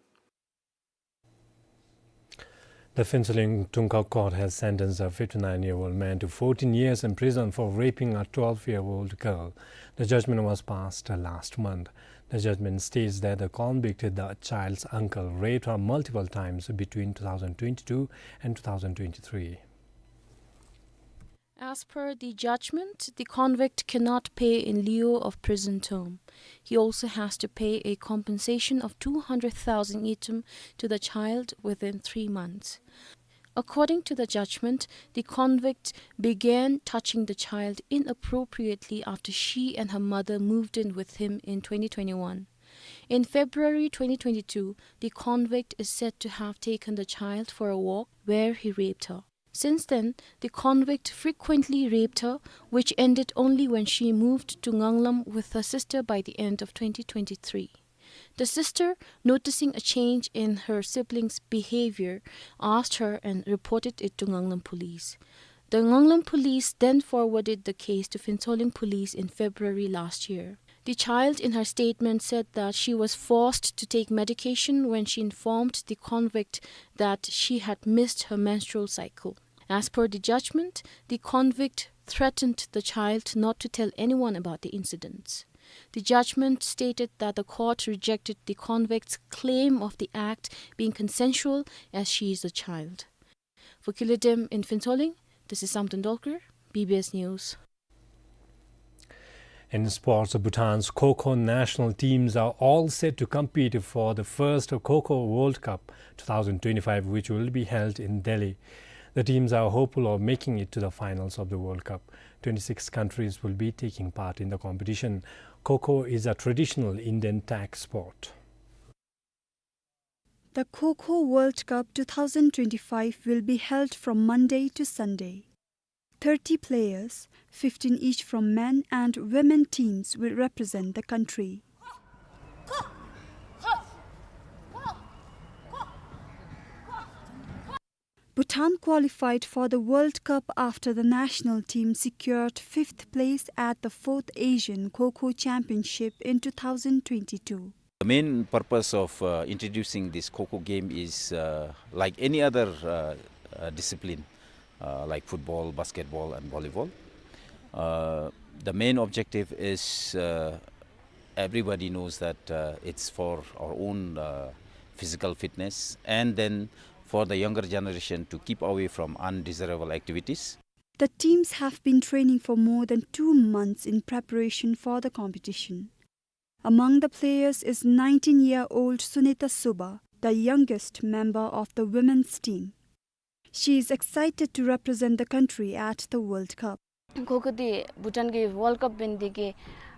The Phuentsholing Tungkha Court has sentenced a fifty-nine-year-old man to fourteen years in prison for raping a twelve-year-old girl. The judgment was passed last month. The judgment states that the convicted, the child's uncle, raped her multiple times between two thousand twenty-two and two thousand twenty-three. As per the judgment, the convict cannot pay in lieu of prison term. He also has to pay a compensation of two hundred thousand ngultrum to the child within three months. According to the judgment, the convict began touching the child inappropriately after she and her mother moved in with him in twenty twenty-one. In February twenty twenty-two, the convict is said to have taken the child for a walk where he raped her. Since then, the convict frequently raped her, which ended only when she moved to Nganglam with her sister by the end of twenty twenty-three. The sister, noticing a change in her sibling's behavior, asked her and reported it to Nganglam police. The Nganglam police then forwarded the case to Phuentsholing police in February last year. The child, in her statement, said that she was forced to take medication when she informed the convict that she had missed her menstrual cycle. As per the judgment, the convict threatened the child not to tell anyone about the incidents. The judgment stated that the court rejected the convict's claim of the act being consensual, as she is a child. For Kilo Dem in Phuentsholing, this is Samten Dolkar, B B S News. In sports, Bhutan's Kho-Kho national teams are all set to compete for the first Kho-Kho World Cup two thousand twenty-five, which will be held in Delhi. The teams are hopeful of making it to the finals of the World Cup. Twenty-six countries will be taking part in the competition. Kho-Kho is a traditional Indian tag sport. The Kho-Kho World Cup two thousand twenty-five will be held from Monday to Sunday. Thirty players, fifteen each from men and women teams, will represent the country. Bhutan qualified for the World Cup after the national team secured fifth place at the fourth Asian Kho-Kho Championship in two thousand twenty-two. The main purpose of, uh, introducing this Kho-Kho game is, uh, like any other, uh, uh, discipline, uh, like football, basketball, and volleyball. Uh, the main objective is, uh, everybody knows that, uh, it's for our own, uh, physical fitness, and then for the younger generation to keep away from undesirable activities. The teams have been training for more than two months in preparation for the competition. Among the players is nineteen-year-old Sunita Suba, the youngest member of the women's team. She is excited to represent the country at the World Cup. Kho-Kho འདི་བྷུ་ཊཱན་གྱི་ཝཱལཌ་ཀཔ་འབད་ནི་འདི་གིས།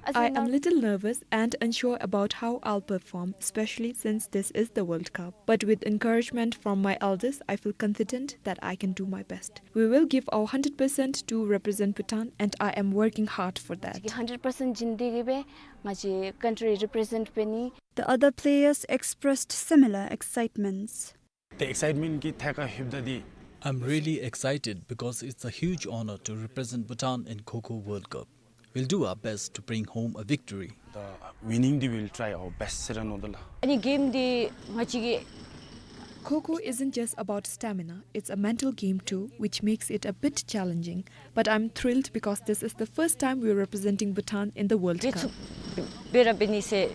I am little nervous and unsure about how I'll perform, especially since this is the World Cup. But with encouragement from my elders, I feel confident that I can do my best. We will give our hundred percent to represent Bhutan, and I am working hard for that. ཅིག་ཧན་ཌེཌ་པར་སེནཊ་བྱིན་ཏེ་གིས་སྦེ་ང་བཅས་ཀན་ཊི་རི་རི་པི་རི་ཛེནཊ་འབད་ནི། The other players expressed similar excitements. ཏེ་ཨེག་སའིཊ་མེནཊ་ཀྱི་ཐད་ཁར་ལྷོདཔ་ད་འདི། I'm really excited because it's a huge honor to represent Bhutan in Kho-Kho World Cup. We'll do our best to bring home a victory. ད་ཝི་ནིང་འདི་we'll try our best ཟེར་ར་མནོཝ་ད་ལགས། ཨ་ནི་གེམ་འདི་ང་བཅས་ཀྱི། Kho-Kho isn't just about stamina, it's a mental game too, which makes it a bit challenging. But I'm thrilled because this is the first time we're representing Bhutan in the World Cup. འདི་ཚུ་འབད་ར་འབད་ནི་ཟེར་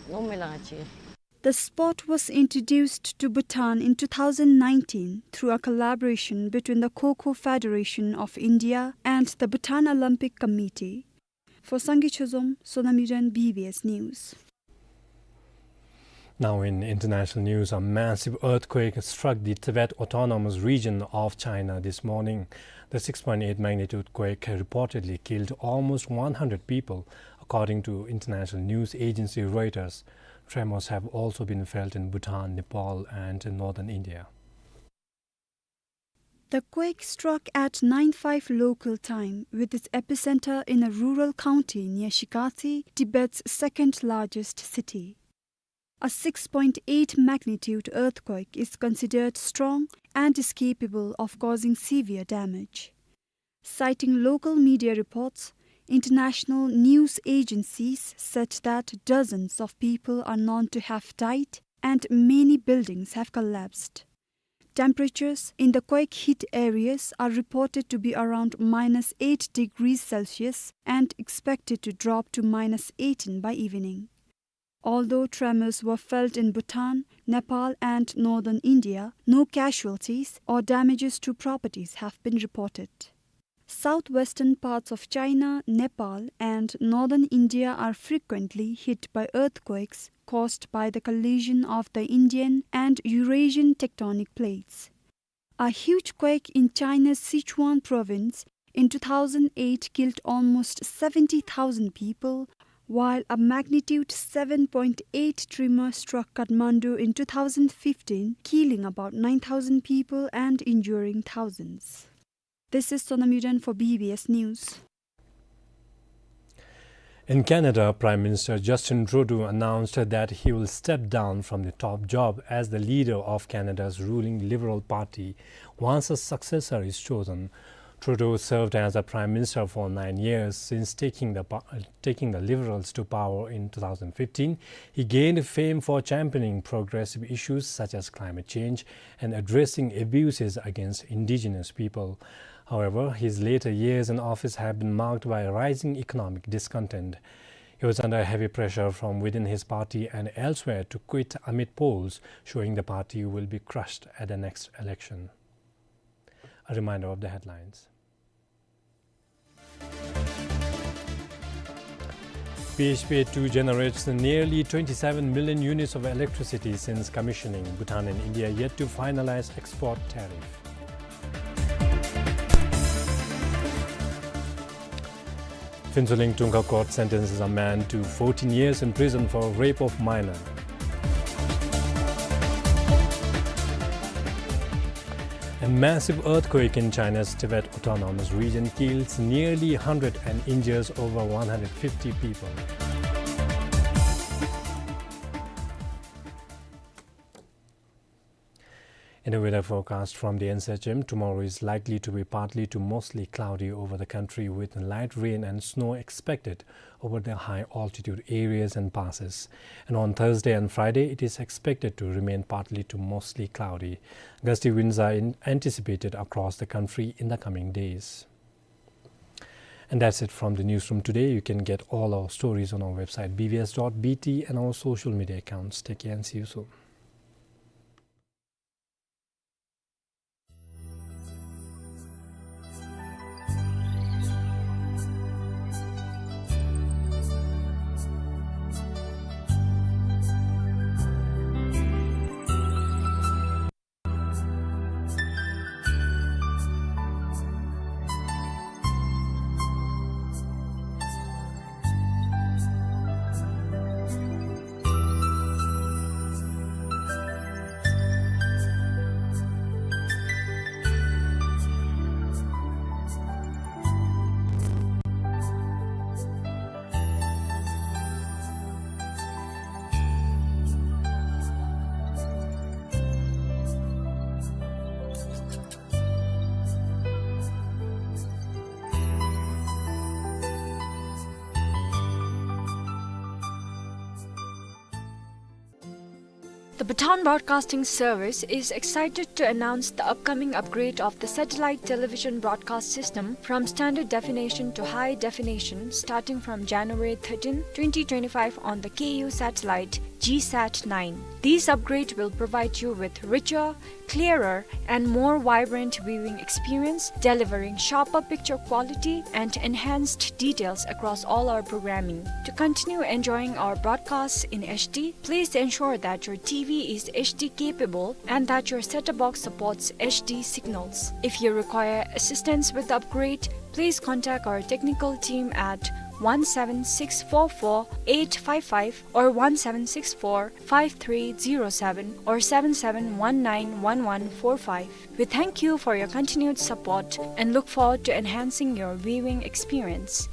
མནོཝ་མས་ལགས་ང་བཅས། The sport was introduced to Bhutan in two thousand nineteen through a collaboration between the Kho Kho Federation of India and the Bhutan Olympic Committee. For Sangay Chozom, Sonam Yuden, B B S News. Now in international news, a massive earthquake struck the Tibet Autonomous Region of China this morning. The six point eight magnitude quake reportedly killed almost one hundred people, according to international news agency Reuters. Tremors have also been felt in Bhutan, Nepal, and northern India. The quake struck at nine five local time, with its epicenter in a rural county near Shikatsi, Tibet's second largest city. A six point eight magnitude earthquake is considered strong and is capable of causing severe damage. Citing local media reports, international news agencies said that dozens of people are known to have died and many buildings have collapsed. Temperatures in the quake hit areas are reported to be around minus eight degrees Celsius and expected to drop to minus eighteen by evening. Although tremors were felt in Bhutan, Nepal, and northern India, no casualties or damages to properties have been reported. Southwestern parts of China, Nepal, and northern India are frequently hit by earthquakes caused by the collision of the Indian and Eurasian tectonic plates. A huge quake in China's Sichuan province in two thousand eight killed almost seventy thousand people, while a magnitude seven point eight tremor struck Kathmandu in two thousand fifteen, killing about nine thousand people and injuring thousands. This is Sonam Yuden for B B S News. In Canada, Prime Minister Justin Trudeau announced that he will step down from the top job as the leader of Canada's ruling Liberal Party once a successor is chosen. Trudeau served as a prime minister for nine years since taking the pa-, taking the Liberals to power in two thousand fifteen. He gained fame for championing progressive issues such as climate change and addressing abuses against Indigenous people. However, his later years in office have been marked by rising economic discontent. He was under heavy pressure from within his party and elsewhere to quit amid polls showing the party will be crushed at the next election. A reminder of the headlines. P H P A two generates nearly twenty-seven million units of electricity since commissioning. Bhutan and India yet to finalize export tariff. Phuentsholing Tungkha Court sentences a man to fourteen years in prison for rape of minor. A massive earthquake in China's Tibet Autonomous Region kills nearly hundred and injures over one hundred fifty people. In the weather forecast from the N C H M, tomorrow is likely to be partly to mostly cloudy over the country, with light rain and snow expected over the high altitude areas and passes. And on Thursday and Friday, it is expected to remain partly to mostly cloudy. Gusty winds are in-, anticipated across the country in the coming days. And that's it from the newsroom today. You can get all our stories on our website, B B S dot B T, and our social media accounts. Take care and see you soon. The Bhutan Broadcasting Service is excited to announce the upcoming upgrade of the satellite television broadcast system from standard definition to high definition starting from January thirteenth, twenty twenty-five on the K U satellite G sat nine. This upgrade will provide you with richer, clearer, and more vibrant viewing experience, delivering sharper picture quality and enhanced details across all our programming. To continue enjoying our broadcasts in H D, please ensure that your T V is H D capable and that your set-top box supports H D signals. If you require assistance with the upgrade, please contact our technical team at one seven six four four eight five five or one seven six four five three zero seven or seven seven one nine one one four five. We thank you for your continued support and look forward to enhancing your viewing experience.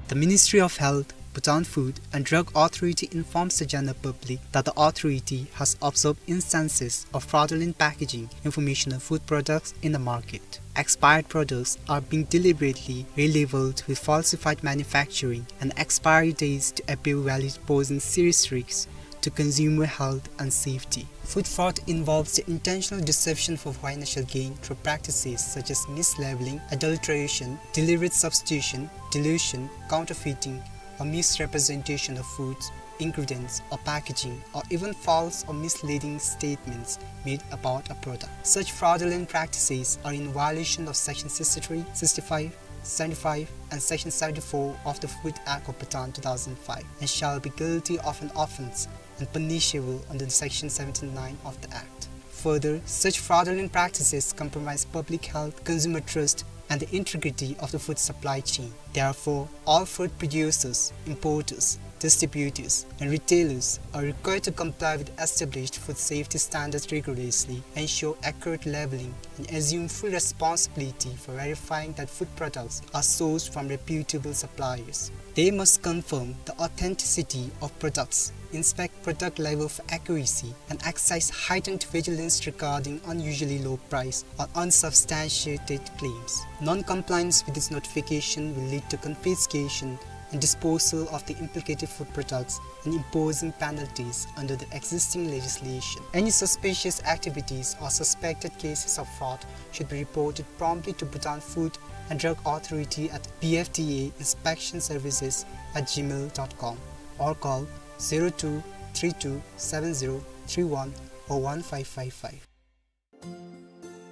The Ministry of Health, Bhutan Food and Drug Authority informs the general public that the authority has observed instances of fraudulent packaging information of food products in the market. Expired products are being deliberately relabeled with falsified manufacturing and expiry dates to appear valid, posing serious risks to consumer health and safety. Food fraud involves the intentional deception for financial gain through practices such as mislabeling, adulteration, deliberate substitution, dilution, counterfeiting, or misrepresentation of foods, ingredients, or packaging, or even false or misleading statements made about a product. Such fraudulent practices are in violation of Section sixty-three, sixty-five, seventy-five, and Section seventy-four of the Food Act of Bhutan two thousand five, and shall be guilty of an offence and punishable under Section seventy-nine of the Act. Further, such fraudulent practices compromise public health, consumer trust, and the integrity of the food supply chain. Therefore, all food producers, importers, distributors, and retailers are required to comply with established food safety standards rigorously, ensure accurate labeling, and assume full responsibility for verifying that food products are sourced from reputable suppliers. They must confirm the authenticity of products, inspect product label for accuracy, and exercise heightened vigilance regarding unusually low price or unsubstantiated claims. Non-compliance with this notification will lead to confiscation and disposal of the implicated food products and imposing penalties under the existing legislation. Any suspicious activities or suspected cases of fraud should be reported promptly to Bhutan Food and Drug Authority at B F D A inspection services at gmail dot com or call zero two three two seven zero three one or one five five five.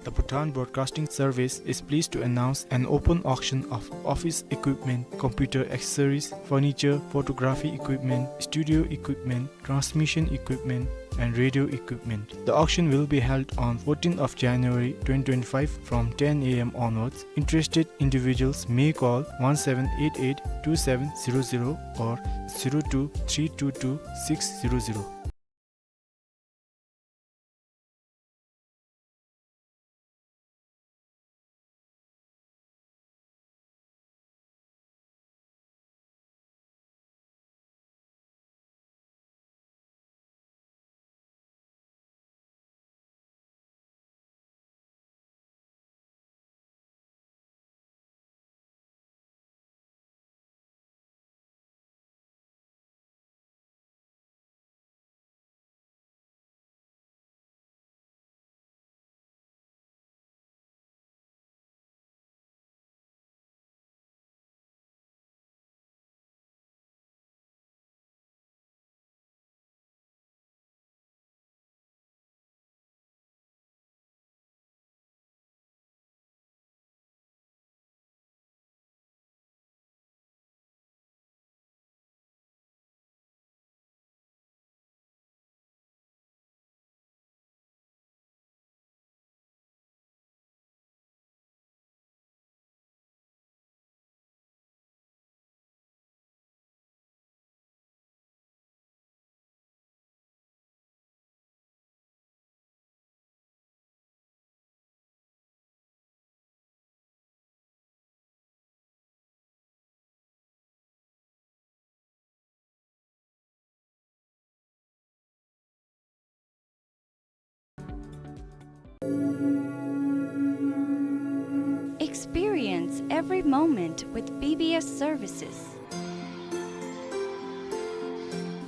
The Bhutan Broadcasting Service is pleased to announce an open auction of office equipment, computer accessories, furniture, photography equipment, studio equipment, transmission equipment, and radio equipment. The auction will be held on fourteenth of January twenty twenty-five from ten A M onwards. Interested individuals may call one seven eight eight two seven zero zero or zero two three two two six zero zero. Experience every moment with B B S services.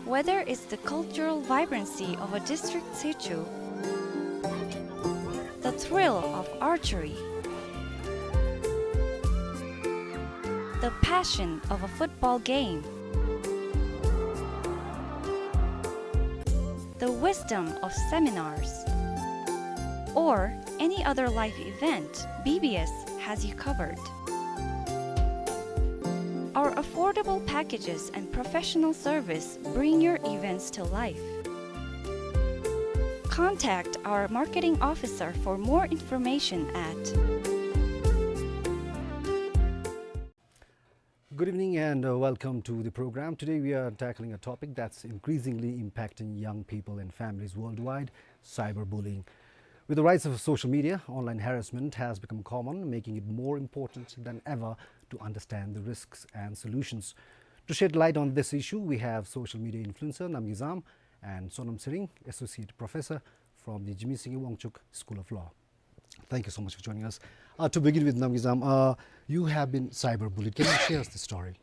Whether it's the cultural vibrancy of a district situ, thrill of archery, the passion of a football game, the wisdom of seminars, or any other life event, B B S has you covered. Our affordable packages and professional service bring your events to life. Contact our marketing officer for more information at Good evening and, uh, welcome to the program. Today we are tackling a topic that's increasingly impacting young people and families worldwide, cyberbullying. With the rise of social media, online harassment has become common, making it more important than ever to understand the risks and solutions. To shed light on this issue, we have social media influencer Namgay Zam and Sonam Tshering, Associate Professor from the Jigme Singye Wangchuck School of Law. Thank you so much for joining us. Uh, to begin with, Namgay Zam, uh, you have been cyberbullied. Can you share us the story?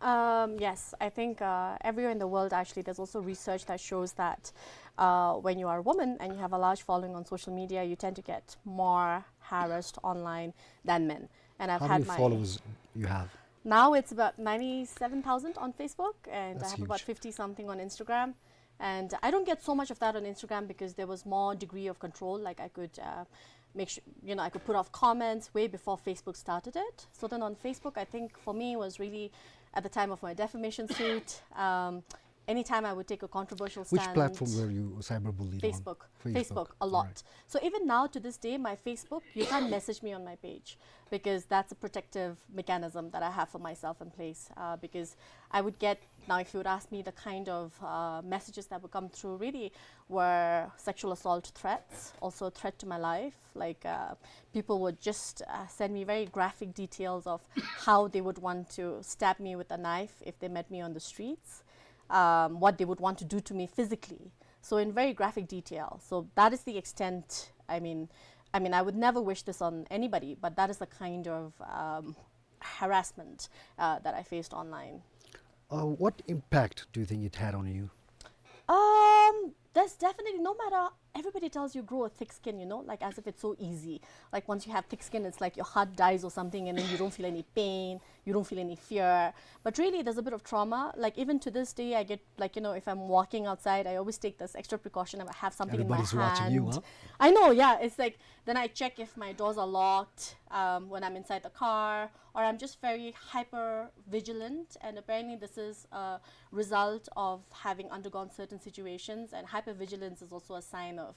Um, yes, I think, uh, everywhere in the world, actually, there's also research that shows that, uh, when you are a woman and you have a large following on social media, you tend to get more harassed online than men. And I've How had many my followers you have? Now it's about ninety-seven thousand on Facebook, and That's I have about huge. fifty something on Instagram. And I don't get so much of that on Instagram because there was more degree of control. Like, I could, uh, make sure, you know, I could put off comments way before Facebook started it. So then on Facebook, I think for me it was really at the time of my defamation suit. Um, anytime I would take a controversial Which stand. platform were you cyberbullied on? Facebook. Facebook, a lot. All right. So even now to this day, my Facebook, you can't message me on my page because that's a protective mechanism that I have for myself in place. Uh, because I would get, now if you would ask me, the kind of, uh, messages that would come through really were sexual assault threats, also a threat to my life. Like, uh, people would just, uh, send me very graphic details of how they would want to stab me with a knife if they met me on the streets, um, what they would want to do to me physically. So in very graphic detail. So that is the extent, I mean, I mean, I would never wish this on anybody, but that is the kind of, um, harassment, uh, that I faced online. Uh, what impact do you think it had on you? Um, there's definitely, no matter, everybody tells you grow a thick skin, you know, like, as if it's so easy. Like, once you have thick skin, it's like your heart dies or something, and then you don't feel any pain, you don't feel any fear. But really, there's a bit of trauma. Like, even to this day, I get, like, you know, if I'm walking outside, I always take this extra precaution. I have something in my hand. Everybody's watching you, huh? I know, yeah. It's like, then I check if my doors are locked, um, when I'm inside the car, or I'm just very hyper vigilant. And apparently, this is a result of having undergone certain situations. And hypervigilance is also a sign of,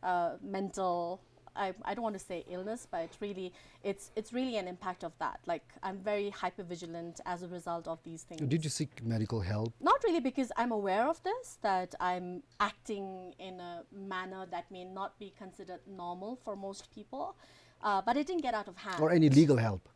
uh, mental, I, I don't want to say illness, but it's really, it's, it's really an impact of that. Like, I'm very hypervigilant as a result of these things. Did you seek medical help? Not really, because I'm aware of this, that I'm acting in a manner that may not be considered normal for most people. Uh, but it didn't get out of hand. Or any legal help?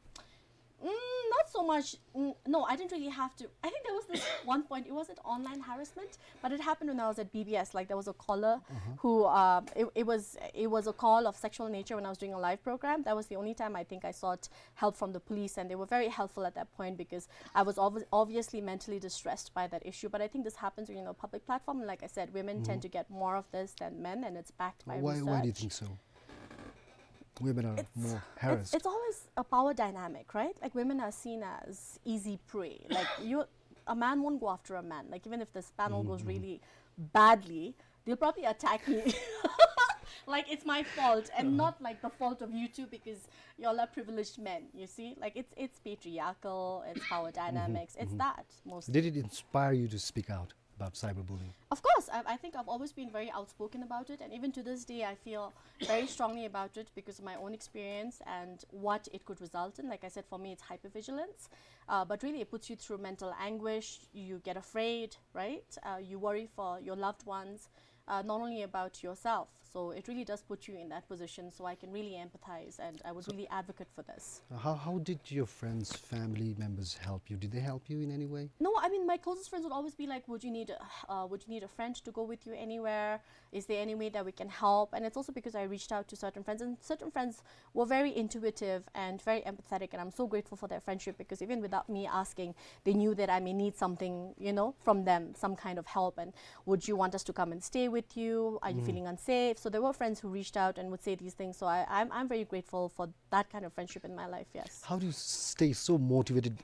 Mm, not so much. Mm, no, I didn't really have to. I think there was this one point. It wasn't online harassment, but it happened when I was at B B S. Like, there was a caller Uh-huh. who, uh, it, it was, it was a call of sexual nature when I was doing a live program. That was the only time I think I sought help from the police, and they were very helpful at that point because I was obvi- obviously mentally distressed by that issue. But I think this happens when you're in a public platform. And like I said, women tend Mm-hmm. to get more of this than men, and it's backed by Why, research. why do you think so? Women are It's, more it's, harassed. it's always a power dynamic, right? Like, women are seen as easy prey. Like, you, a man won't go after a man. Like, even if this panel Mm-hmm, goes mm-hmm. really badly, they'll probably attack me. Like, it's my fault, and Uh-huh. not, like, the fault of you two because y'all are privileged men, you see? Like, it's, it's patriarchal, it's power Mm-hmm, dynamics, it's mm-hmm. that mostly. Did it inspire you to speak out about cyberbullying? Of course, I, I think I've always been very outspoken about it, and even to this day, I feel very strongly about it because of my own experience and what it could result in. Like I said, for me, it's hypervigilance, uh, but really it puts you through mental anguish. You get afraid, right? Uh, you worry for your loved ones, uh, not only about yourself. So it really does put you in that position. So I can really empathize, and I would So really advocate for this. Uh, how, how did your friends, family members help you? Did they help you in any way? No, I mean, my closest friends would always be like, "Would you need a, uh, would you need a friend to go with you anywhere? Is there any way that we can help?" And it's also because I reached out to certain friends, and certain friends were very intuitive and very empathetic, and I'm so grateful for their friendship because even without me asking, they knew that I may need something, you know, from them, some kind of help. And, "Would you want us to come and stay with you? Are you Mm. feeling unsafe?" So there were friends who reached out and would say these things. So I, I'm, I'm very grateful for that kind of friendship in my life, yes. How do you stay so motivated,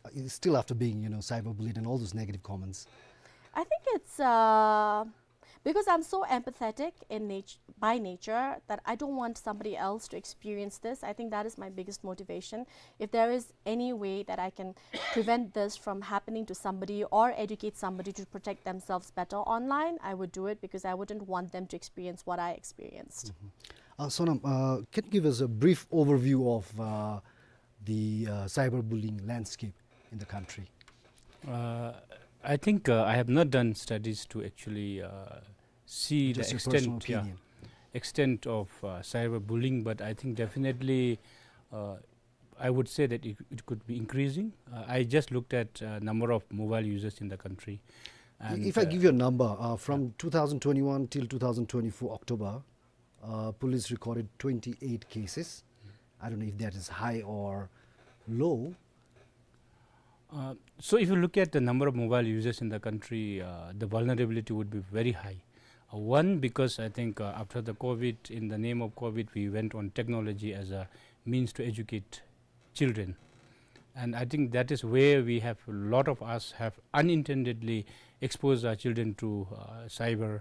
uh, still after being, you know, cyberbullied and all those negative comments? I think it's, uh, because I'm so empathetic in nat-, by nature, that I don't want somebody else to experience this. I think that is my biggest motivation. If there is any way that I can prevent this from happening to somebody or educate somebody to protect themselves better online, I would do it because I wouldn't want them to experience what I experienced. Mm-hmm. Uh, Sonam, uh, can you give us a brief overview of, uh, the, uh, cyberbullying landscape in the country? Uh, I think, uh, I have not done studies to actually, uh, see the extent, yeah, extent of, uh, cyberbullying, but I think definitely, uh, I would say that it, it could be increasing. Uh, I just looked at, uh, number of mobile users in the country. And, if I, uh, give you a number, uh, from two thousand twenty-one till two thousand twenty-four October, uh, police recorded twenty-eight cases. I don't know if that is high or low. Uh, so if you look at the number of mobile users in the country, uh, the vulnerability would be very high. Uh, one, because I think, uh, after the COVID, in the name of COVID, we went on technology as a means to educate children. And I think that is where we have, a lot of us have unintendedly exposed our children to, uh, cyber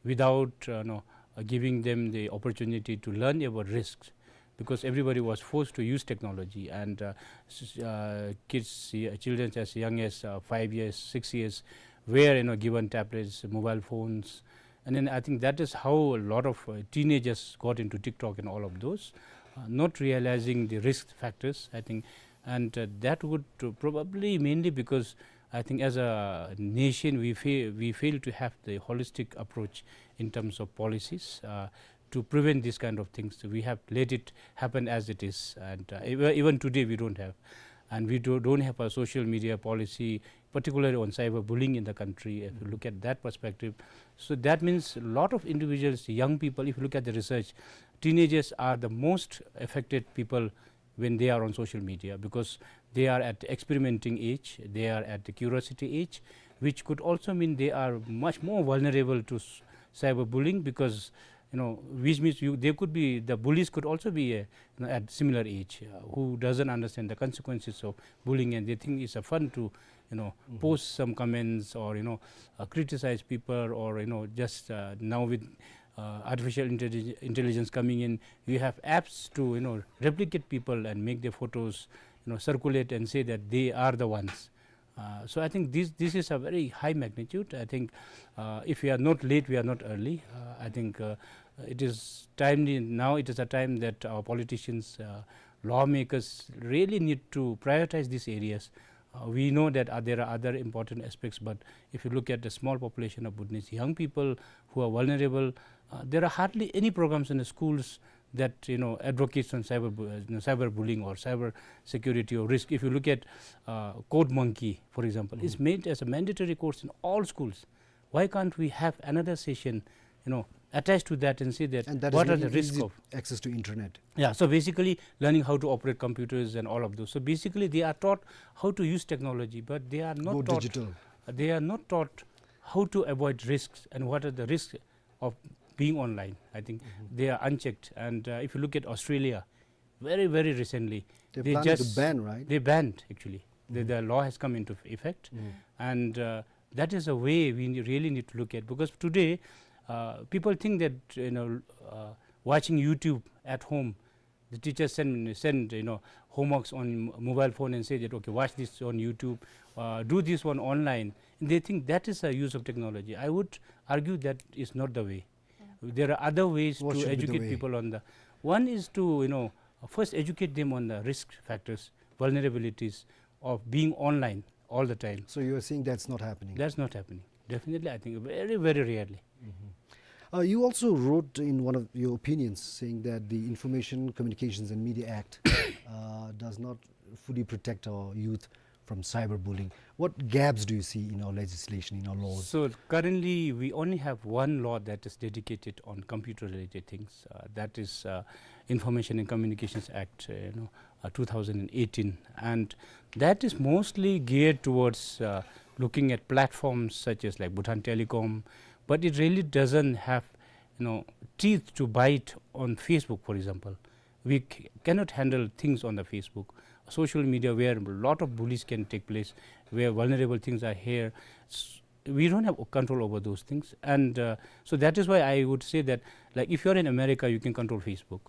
without, uh, no, uh, giving them the opportunity to learn about risks, because everybody was forced to use technology, and, uh, s-, uh, kids, uh, children as young as, uh, five years, six years were, you know, given tablets, mobile phones, and then I think that is how a lot of, uh, teenagers got into TikTok and all of those, uh, not realizing the risk factors, I think, and, uh, that would, uh, probably mainly because I think as a nation we fail, we fail to have the holistic approach in terms of policies, uh, to prevent these kind of things. We have let it happen as it is, and, uh, even, even today we don't have, and we do, don't have a social media policy, particularly on cyberbullying in the country. If you look at that perspective, so that means a lot of individuals, young people, if you look at the research, teenagers are the most affected people when they are on social media, because they are at experimenting age, they are at the curiosity age, which could also mean they are much more vulnerable to s-, cyberbullying, because, you know, which means you, they could be, the bullies could also be, uh, you know, at similar age, uh, who doesn't understand the consequences of bullying, and they think it's a fun to, you know, post some comments or, you know, uh, criticize people, or, you know, just, uh, now with, uh, artificial intellig-, intelligence coming in, you have apps to, you know, replicate people and make their photos, you know, circulate and say that they are the ones. Uh, so I think this, this is a very high magnitude. I think, uh, if we are not late, we are not early. Uh, I think, uh, it is timely now. It is a time that our politicians, uh, lawmakers really need to prioritize these areas. Uh, we know that, uh, there are other important aspects, but if you look at the small population of Bhutanese young people who are vulnerable, uh, there are hardly any programs in the schools that, you know, advocates on cyber bu-, uh, you know, cyberbullying or cyber security or risk. If you look at, uh, Code Monkey, for example, it's made as a mandatory course in all schools. Why can't we have another session, you know, attached to that and say that what are the risk of access to internet? Yeah, so basically learning how to operate computers and all of those. So basically they are taught how to use technology, but they are not taught, they are not taught how to avoid risks and what are the risks of being online. I think they are unchecked. And, uh, if you look at Australia, very, very recently, they planning to just ban, right? They banned, actually. The, the law has come into effect. And, uh, that is a way we ne-, really need to look at, because today, uh, people think that, you know, uh, watching YouTube at home, the teachers send, send, you know, homeworks on m-, mobile phone and say that, "Okay, watch this on YouTube, uh, do this one online." And they think that is a use of technology. I would argue that is not the way. There are other ways to educate people on the, one is to, you know, first educate them on the risk factors, vulnerabilities of being online all the time. So you are saying that's not happening? That's not happening. Definitely, I think very, very rarely. Uh, you also wrote in one of your opinions saying that the Information, Communications and Media Act, uh, does not fully protect our youth from cyberbullying. What gaps do you see in our legislation, in our laws? So currently, we only have one law that is dedicated on computer-related things. Uh, that is, uh, Information and Communications Act, uh, you know, uh, two thousand and eighteen, and that is mostly geared towards, uh, looking at platforms such as, like, Bhutan Telecom, but it really doesn't have you know, teeth to bite on Facebook, for example. We c-, cannot handle things on the Facebook. Social media where a lot of bullies can take place, where vulnerable things are here. S-, we don't have control over those things. And, uh, so that is why I would say that, like, if you're in America, you can control Facebook.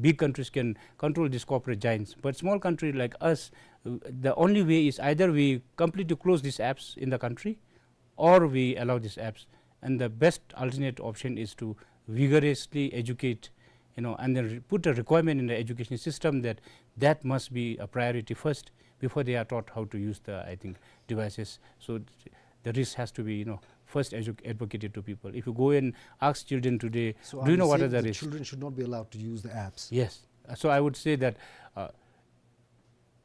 Big countries can control these corporate giants. But small country like us, uh, the only way is either we completely close these apps in the country, or we allow these apps. And the best alternate option is to vigorously educate, you know, and then re-, put a requirement in the education system that that must be a priority first before they are taught how to use the, I think, devices. So th-, the risk has to be, you know, first edu-, advocated to people. If you go and ask children today, so "Do you know what are the risks?" Children should not be allowed to use the apps? Yes. Uh, so I would say that, uh,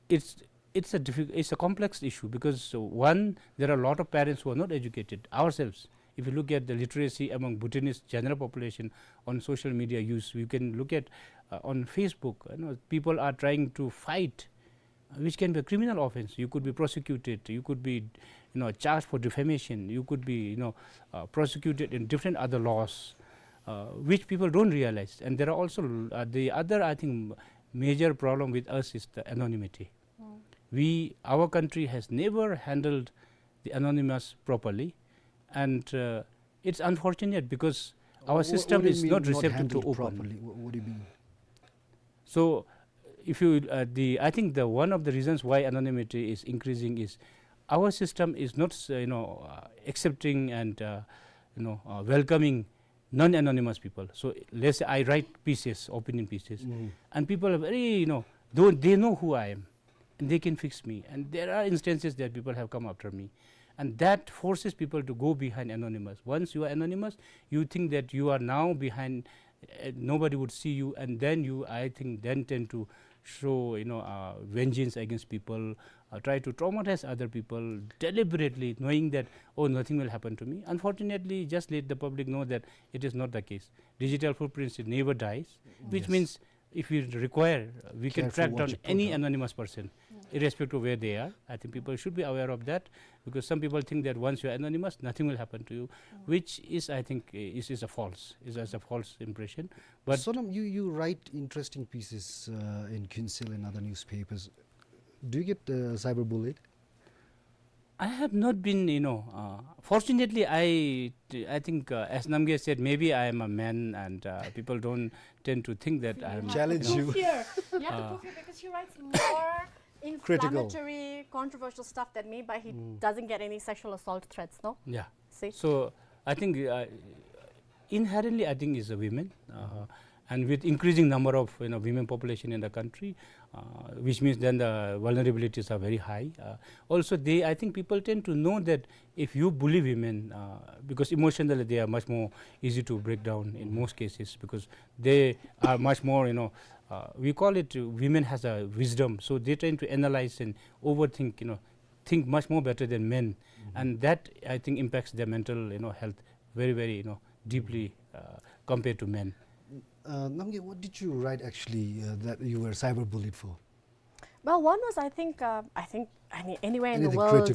it's, it's a diffi-, it's a complex issue because, uh, one, there are a lot of parents who are not educated ourselves. If you look at the literacy among Bhutanese general population on social media use, you can look at, uh, on Facebook, you know, people are trying to fight, uh, which can be a criminal offense. You could be prosecuted, you could be, you know, charged for defamation, you could be, you know, uh, prosecuted in different other laws, uh, which people don't realize. And there are also, uh, the other, I think, major problem with us is the anonymity. We, our country has never handled the anonymous properly, and, uh, it's unfortunate because our system is not receptive to open. What do you mean, not handled properly? What, what do you mean? So, if you, uh, the, I think the, one of the reasons why anonymity is increasing is our system is not, uh, you know, uh, accepting and, uh, you know, uh, welcoming non-anonymous people. So let's say I write pieces, opinion pieces, and people are very, you know, though they know who I am, and they can fix me. And there are instances that people have come after me. And that forces people to go behind anonymous. Once you are anonymous, you think that you are now behind, uh, nobody would see you, and then you, I think, then tend to show, you know, uh, vengeance against people, uh, try to traumatize other people deliberately, knowing that, "Oh, nothing will happen to me." Unfortunately, just let the public know that it is not the case. Digital footprints, it never dies, which means if we require, we can track down any anonymous person, irrespective of where they are. I think people should be aware of that, because some people think that once you are anonymous, nothing will happen to you, which is, I think, is, is a false, is, is a false impression. But Sonam, you, you write interesting pieces, uh, in Khyentse and other newspapers. Do you get, uh, cyberbullied? I have not been, you know, uh, fortunately, I, I think, uh, as Namgay said, maybe I am a man and, uh, people don't tend to think that I am, you know, challenge you. You have to prove fear. You have to prove fear because he writes more inflammatory, controversial stuff than me, but he doesn't get any sexual assault threats, no? Yeah. See? So, I think, uh, inherently, I think, is the women. Uh, and with increasing number of, you know, women population in the country, uh, which means then the vulnerabilities are very high. Uh, also, they, I think people tend to know that if you bully women, uh, because emotionally they are much more easy to break down in most cases, because they are much more, you know, uh, we call it, uh, women has a wisdom, so they tend to analyze and overthink, you know, think much more better than men, and that, I think, impacts their mental, you know, health very, very, you know, deeply, uh, compared to men. Uh, Namgay, what did you write actually, uh, that you were cyberbullied for? Well, one was, I think, uh, I think, I mean, anywhere in the world,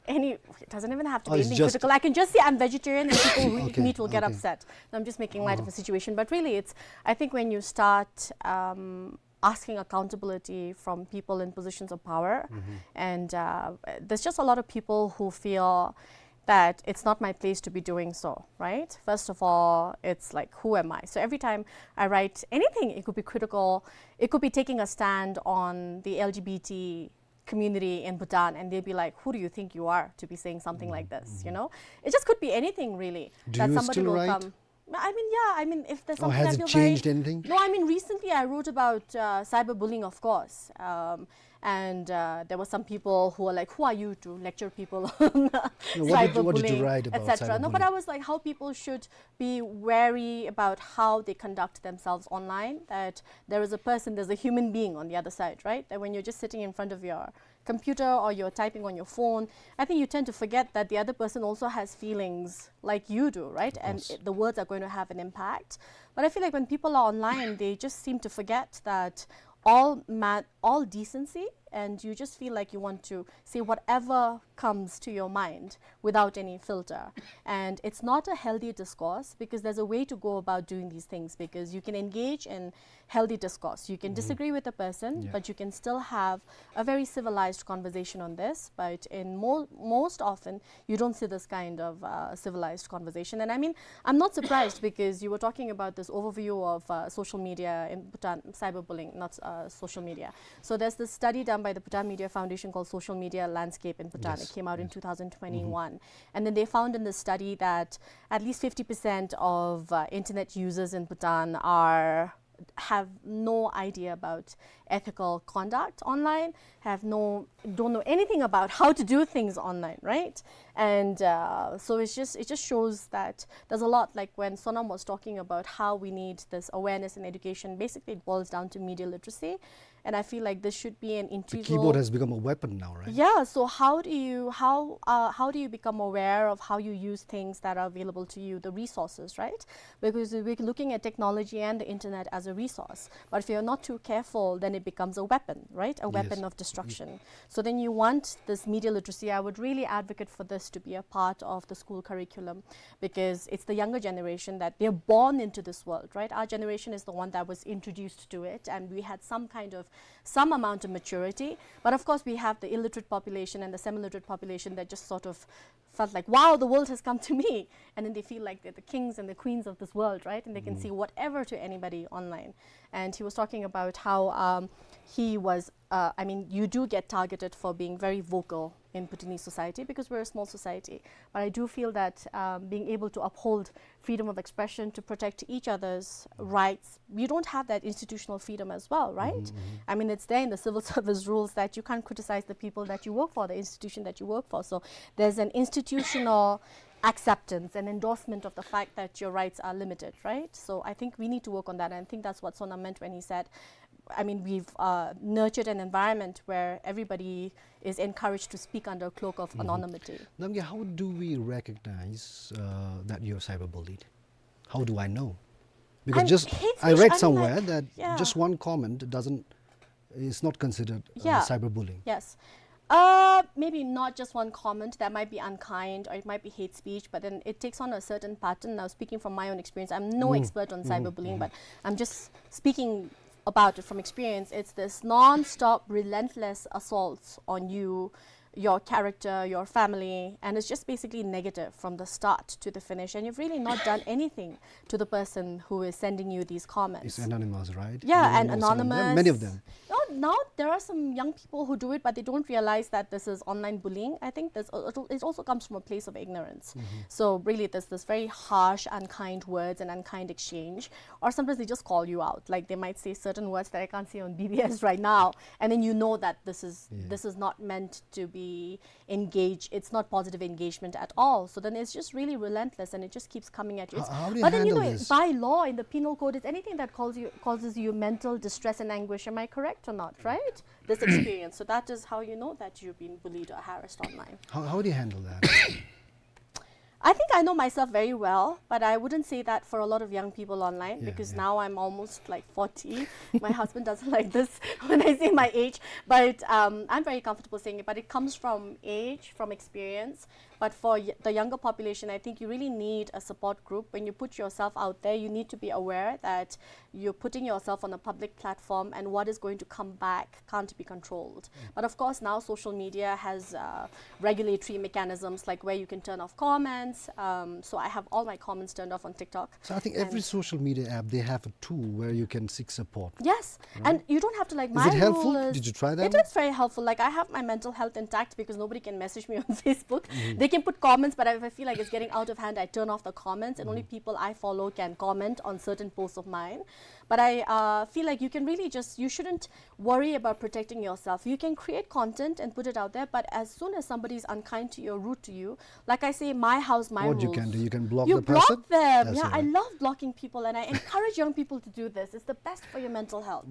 any, it doesn't even have to be anything critical. I can just say I'm vegetarian and people who eat meat will get upset. No, I'm just making light of a situation, but really, it's, I think, when you start, um, asking accountability from people in positions of power. And, uh, there's just a lot of people who feel that it's not my place to be doing so, right? First of all, it's like, who am I? So every time I write anything, it could be critical, it could be taking a stand on the L G B T community in Bhutan, and they'd be like, "Who do you think you are to be saying something like this?" You know, it just could be anything, really. Do you still write? I mean, yeah, I mean, if there's something I feel very... Or has it changed anything? No, I mean, recently I wrote about, uh, cyberbullying, of course. Um, and, uh, there were some people who were like, "Who are you to lecture people on cyberbullying, et cetera?" No, what did you, what did you write about cyberbullying? No, but I was like, how people should be wary about how they conduct themselves online, that there is a person, there's a human being on the other side, right? That when you're just sitting in front of your computer or you're typing on your phone, I think you tend to forget that the other person also has feelings like you do, right? And it, the words are going to have an impact. But I feel like when people are online, they just seem to forget that all ma-, all decency and you just feel like you want to say whatever comes to your mind without any filter. And it's not a healthy discourse, because there's a way to go about doing these things, because you can engage in healthy discourse. You can disagree with a person, but you can still have a very civilized conversation on this. But in mo- most often, you don't see this kind of uh, civilized conversation. And I mean, I'm not surprised, because you were talking about this overview of uh, social media in Bhutan, cyberbullying, not uh, social media. So there's this study done by the Bhutan Media Foundation called Social Media Landscape in Bhutan. It came out in two thousand twenty-one. And then they found in the study that at least fifty percent of uh, internet users in Bhutan are have no idea about ethical conduct online, have no, don't know anything about how to do things online, right? And uh, so it's just, it just shows that there's a lot, like when Sonam was talking about how we need this awareness and education, basically it boils down to media literacy. And I feel like this should be an integral. The keyboard has become a weapon now, right? Yeah. So how do you, how uh, how do you become aware of how you use things that are available to you, the resources, right? Because we're looking at technology and the internet as a resource. But if you're not too careful, then it becomes a weapon, right? A weapon of destruction. So then you want this media literacy. I would really advocate for this to be a part of the school curriculum, because it's the younger generation that they're born into this world, right? Our generation is the one that was introduced to it, and we had some kind of, some amount of maturity. But of course, we have the illiterate population and the semi-literate population that just sort of felt like, "Wow, the world has come to me." And then they feel like they're the kings and the queens of this world, right? And they can say whatever to anybody online. And he was talking about how um, he was, uh, I mean, you do get targeted for being very vocal in Bhutanese society, because we're a small society. But I do feel that um, being able to uphold freedom of expression, to protect each other's rights, you don't have that institutional freedom as well, right? I mean, it's there in the civil service rules that you can't criticize the people that you work for, the institution that you work for. So there's an institutional acceptance and endorsement of the fact that your rights are limited, right? So I think we need to work on that, and I think that's what Sonam meant when he said, I mean, we've uh, nurtured an environment where everybody is encouraged to speak under a cloak of anonymity. Namgay, how do we recognize uh, that you're cyberbullied? How do I know? Because just I read somewhere that just one comment doesn't, is not considered uh, cyberbullying. Yes. Uh, maybe not just one comment. That might be unkind, or it might be hate speech, but then it takes on a certain pattern. Now, speaking from my own experience, I'm no expert on cyberbullying, but I'm just speaking about it from experience. It's this non-stop, relentless assaults on you, your character, your family, and it's just basically negative from the start to the finish. And you've really not done anything to the person who is sending you these comments. It's anonymous, right? Yeah, and anonymous. Many of them. No, now there are some young people who do it, but they don't realize that this is online bullying. I think this, it also comes from a place of ignorance. So really, there's this very harsh, unkind words and unkind exchange. Or sometimes they just call you out. Like, they might say certain words that I can't say on B B S right now, and then you know that this is this is not meant to be engage, it's not positive engagement at all. So then it's just really relentless, and it just keeps coming at you. How do you handle this? But then, you know, by law, in the penal code, it's anything that calls you, causes you mental distress and anguish. Am I correct or not, right? This experience. So that is how you know that you've been bullied or harassed online. How, how do you handle that? I think I know myself very well, but I wouldn't say that for a lot of young people online, because now I'm almost, like, forty. My husband doesn't like this when I say my age, but um, I'm very comfortable saying it. But it comes from age, from experience. But for the younger population, I think you really need a support group. When you put yourself out there, you need to be aware that you're putting yourself on a public platform, and what is going to come back can't be controlled. But of course, now social media has uh, regulatory mechanisms, like where you can turn off comments. Um, so I have all my comments turned off on TikTok. So I think every social media app, they have a tool where you can seek support. Yes, and you don't have to, like, my rule is... Is it helpful? Did you try that? It is very helpful. Like, I have my mental health intact because nobody can message me on Facebook. They can put comments, but if I feel like it's getting out of hand, I turn off the comments, and only people I follow can comment on certain posts of mine. But I uh, feel like you can really just, you shouldn't worry about protecting yourself. You can create content and put it out there, but as soon as somebody is unkind to you or rude to you, like I say, my house, my rules. What you can do, you can block the person. You block them. Yeah, I love blocking people, and I encourage young people to do this. It's the best for your mental health.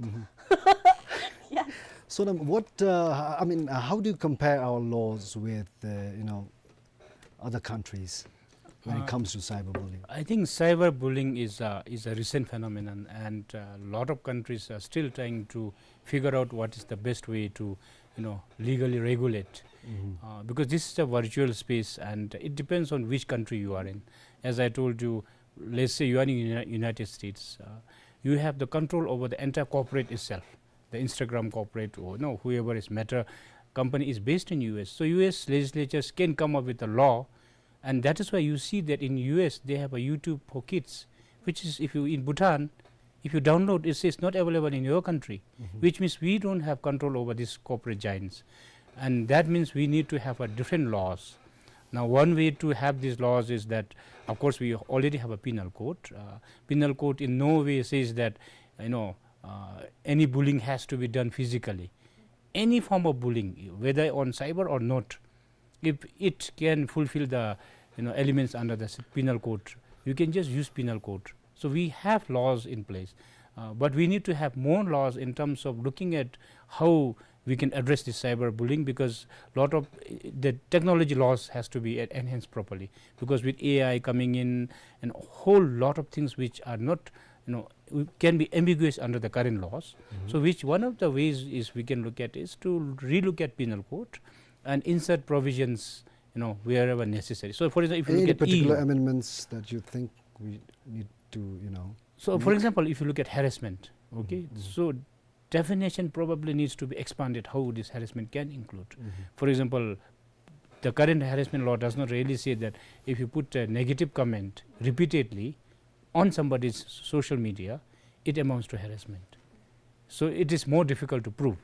Yeah. So then what, uh, I mean, uh, how do you compare our laws with, uh, you know, other countries when it comes to cyberbullying? I think cyberbullying is a, is a recent phenomenon, and a lot of countries are still trying to figure out what is the best way to you know, legally regulate. Uh, because this is a virtual space and it depends on which country you are in. As I told you, let's say you are in Uni- United States, uh, you have the control over the entire corporate itself. The Instagram corporate or, you know, whoever is Meta company is based in U S. So U S legislatures can come up with a law, and that is why you see that in U S they have a YouTube for kids, which is, if you in Bhutan, if you download, it says not available in your country, which means we don't have control over these corporate giants. And that means we need to have a different laws. Now, one way to have these laws is that, of course, we already have a penal code. Uh, penal code in no way says that, you know, uh, any bullying has to be done physically. Any form of bullying, whether on cyber or not, if it can fulfill the, you know, elements under the s- penal code, you can just use penal code. So we have laws in place, uh, but we need to have more laws in terms of looking at how we can address this cyber bullying, because lot of, uh, the technology laws has to be en- enhanced properly, because with A I coming in and a whole lot of things which are not, you know, we- can be ambiguous under the current laws. So which one of the ways is we can look at is to relook at penal code and insert provisions, you know, wherever necessary. So, for example, if you look Any at particular E U, amendments that you think we need to, you know, so for make? Example, if you look at harassment, okay, so definition probably needs to be expanded how this harassment can include. For example, the current harassment law does not really say that if you put a negative comment repeatedly on somebody's social media, it amounts to harassment. So it is more difficult to prove.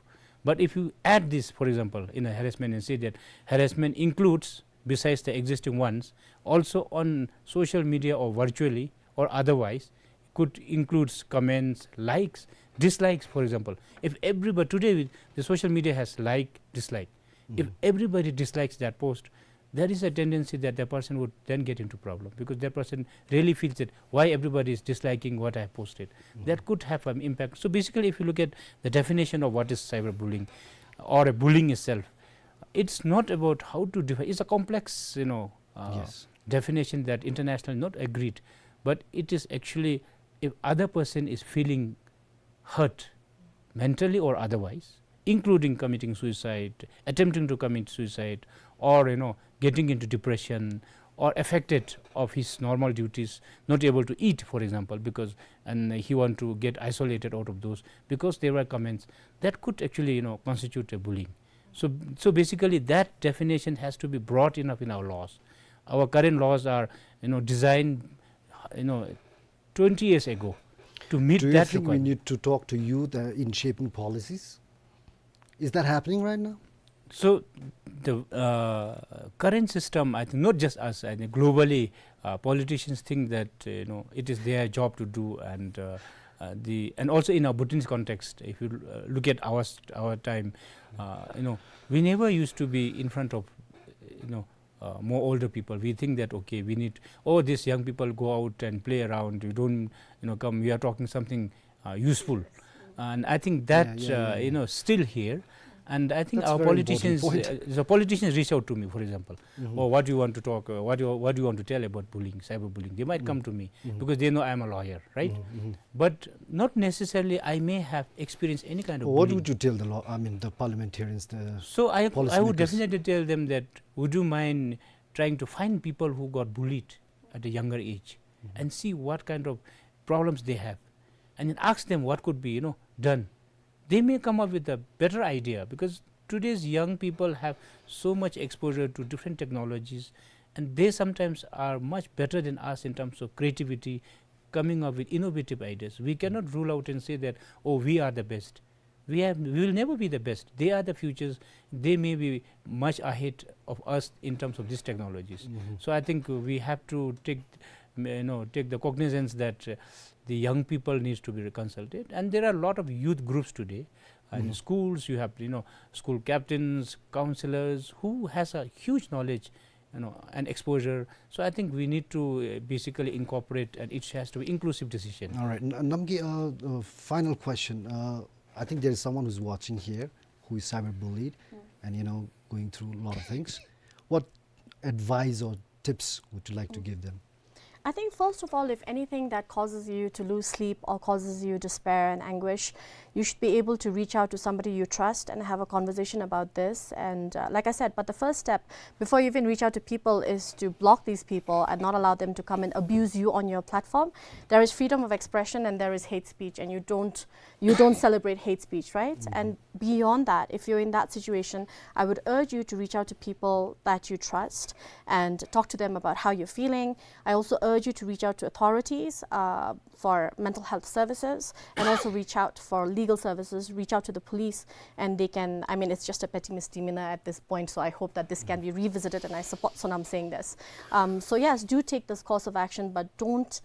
But if you add this, for example, in a harassment and say that harassment includes, besides the existing ones, also on social media or virtually or otherwise, could includes comments, likes, dislikes, for example. If everybody today, the social media has like, dislike. If everybody dislikes that post, there is a tendency that the person would then get into problem, because that person really feels that why everybody is disliking what I have posted. That could have an impact. So basically, if you look at the definition of what is cyberbullying or a bullying itself, it's not about how to define. It's a complex, you know, uh, Yes. definition that internationally not agreed, but it is actually if other person is feeling hurt, mentally or otherwise, including committing suicide, attempting to commit suicide, or, you know, getting into depression, or affected of his normal duties, not able to eat, for example, because, and he want to get isolated out of those because there were comments that could actually, you know, constitute a bullying. So, so basically, that definition has to be broad enough in our laws. Our current laws are, you know, designed, you know, twenty years ago to meet Do you that think we requirement. Need to talk to youth, uh, in shaping policies? Is that happening right now? So the, uh, current system, I think, not just us, I think globally, uh, politicians think that, uh, you know, it is their job to do, and, uh, uh, the, and also in our Bhutanese context, if you, uh, look at our st- our time, uh, you know, we never used to be in front of, you know, uh, more older people. We think that, okay, we need, oh, these young people go out and play around. You don't, you know, come. We are talking something, uh, useful, and I think that, Yeah, yeah, uh, yeah, you yeah. know, still here. And I think That's our very important politicians, point. Uh, the politicians reach out to me, for example, oh, what do you want to talk? Uh, what do you, what do you want to tell about bullying, cyberbullying? They might come to me because they know I am a lawyer, right? But not necessarily I may have experienced any kind of What bullying. Would you tell the law? I mean, the parliamentarians, the So I, I would policymakers? Definitely tell them that, would you mind trying to find people who got bullied at a younger age and see what kind of problems they have, and then ask them what could be, you know, done. They may come up with a better idea, because today's young people have so much exposure to different technologies, and they sometimes are much better than us in terms of creativity, coming up with innovative ideas. We cannot rule out and say that, oh, we are the best. We have, we will never be the best. They are the futures. They may be much ahead of us in terms of these technologies. So I think we have to take, you know, take the cognizance that, uh, the young people needs to be consulted. And there are a lot of youth groups today. And in schools, you have, you know, school captains, counselors, who has a huge knowledge, you know, and exposure. So I think we need to, uh, basically incorporate, and it has to be inclusive decision. All right. N- Namgay, uh, uh, final question. Uh, I think there is someone who's watching here who is cyberbullied and, you know, going through a lot of things. What advice or tips would you like to give them? I think, first of all, if anything that causes you to lose sleep or causes you despair and anguish, you should be able to reach out to somebody you trust and have a conversation about this. And, uh, like I said, but the first step before you even reach out to people is to block these people and not allow them to come and abuse you on your platform. There is freedom of expression and there is hate speech, and you don't you don't celebrate hate speech, right? Mm-hmm. And beyond that, if you're in that situation, I would urge you to reach out to people that you trust and talk to them about how you're feeling. I also urge you to reach out to authorities, uh, for mental health services, and also reach out for legal services, reach out to the police, and they can, I mean, it's just a petty misdemeanor at this point, so I hope that this can be revisited, and I support Sonam saying this. Um, so yes, do take this course of action, but don't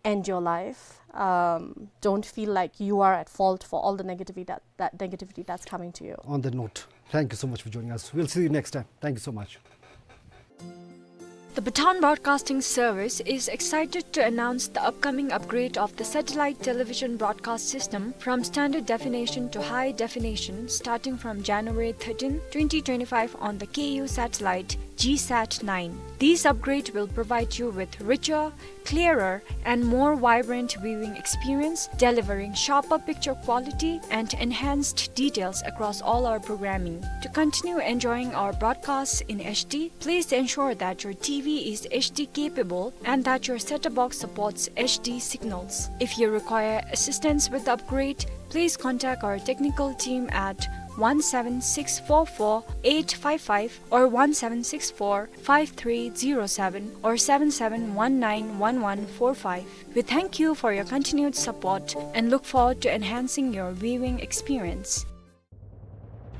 end your life. Um, don't feel like you are at fault for all the negativity that, that negativity that's coming to you. On that note, thank you so much for joining us. We'll see you next time. Thank you so much. The Bhutan Broadcasting Service is excited to announce the upcoming upgrade of the satellite television broadcast system from standard definition to high definition starting from January thirteenth, twenty twenty-five on the Ku satellite GSAT nine. This upgrade will provide you with richer, clearer, and more vibrant viewing experience, delivering sharper picture quality and enhanced details across all our programming. To continue enjoying our broadcasts in H D, please ensure that your T V is H D capable and that your set-top box supports H D signals. If you require assistance with the upgrade, please contact our technical team at one seven six four four eight five five or one seven six four five three zero seven or seven seven one nine one one four five. We thank you for your continued support and look forward to enhancing your viewing experience.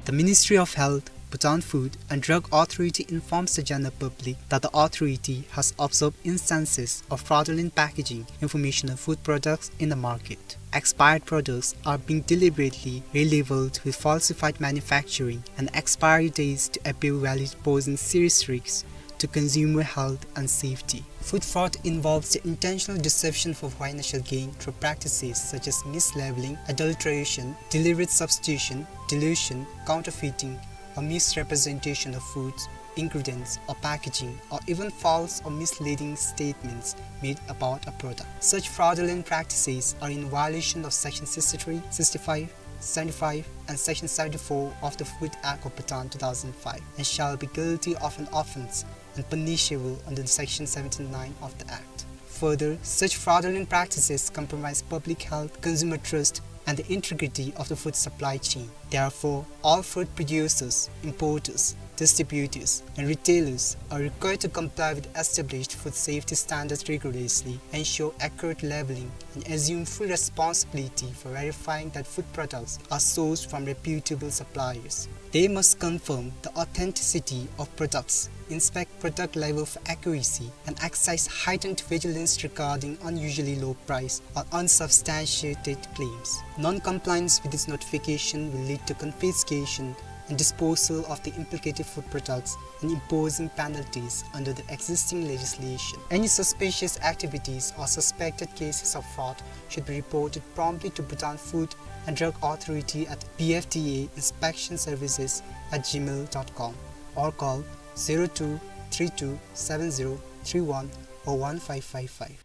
The Ministry of Health, Bhutan Food and Drug Authority informs the general public that the authority has observed instances of fraudulent packaging information on food products in the market. Expired products are being deliberately relabeled with falsified manufacturing and expiry dates to appear valid, posing serious risks to consumer health and safety. Food fraud involves the intentional deception for financial gain through practices such as mislabeling, adulteration, deliberate substitution, dilution, counterfeiting, or misrepresentation of foods, ingredients, or packaging, or even false or misleading statements made about a product. Such fraudulent practices are in violation of Section sixty-three, sixty-five, seventy-five, and Section seventy-four of the Food Act of Bhutan two thousand five and shall be guilty of an offense and punishable under the Section seventy-nine of the Act. Further, such fraudulent practices compromise public health, consumer trust, and the integrity of the food supply chain. Therefore, all food producers, importers, distributors, and retailers are required to comply with established food safety standards rigorously, ensure accurate labeling, and assume full responsibility for verifying that food products are sourced from reputable suppliers. They must confirm the authenticity of products, inspect product label for accuracy, and exercise heightened vigilance regarding unusually low price or unsubstantiated claims. Non-compliance with this notification will lead to confiscation and disposal of the implicated food products and imposing penalties under the existing legislation. Any suspicious activities or suspected cases of fraud should be reported promptly to Bhutan Food and Drug Authority at B F D A inspection services at gmail dot com or call zero two three two seven zero three one or one five five five.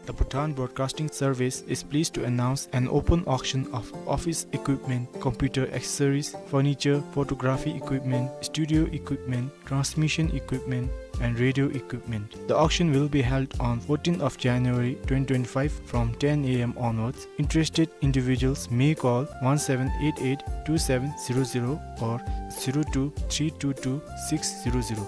The Bhutan Broadcasting Service is pleased to announce an open auction of office equipment, computer accessories, furniture, photography equipment, studio equipment, transmission equipment, and radio equipment. The auction will be held on fourteenth of January twenty twenty-five from ten A M onwards. Interested individuals may call one seven eight eight two seven zero zero or zero two three two two six zero zero.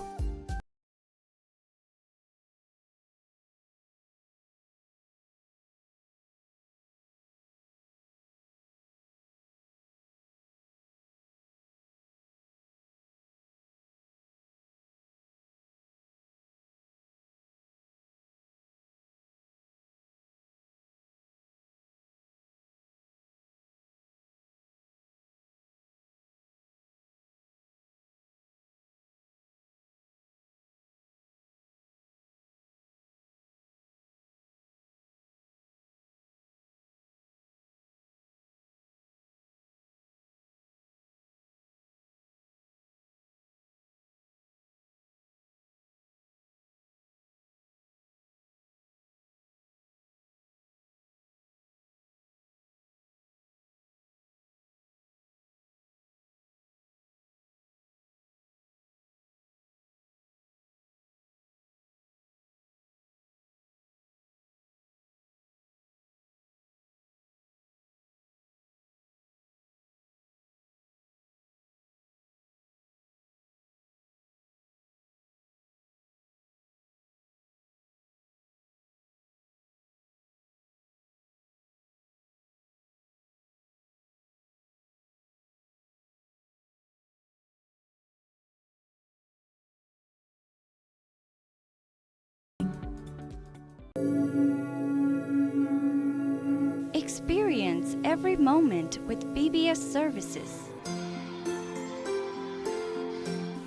every moment with B B S services.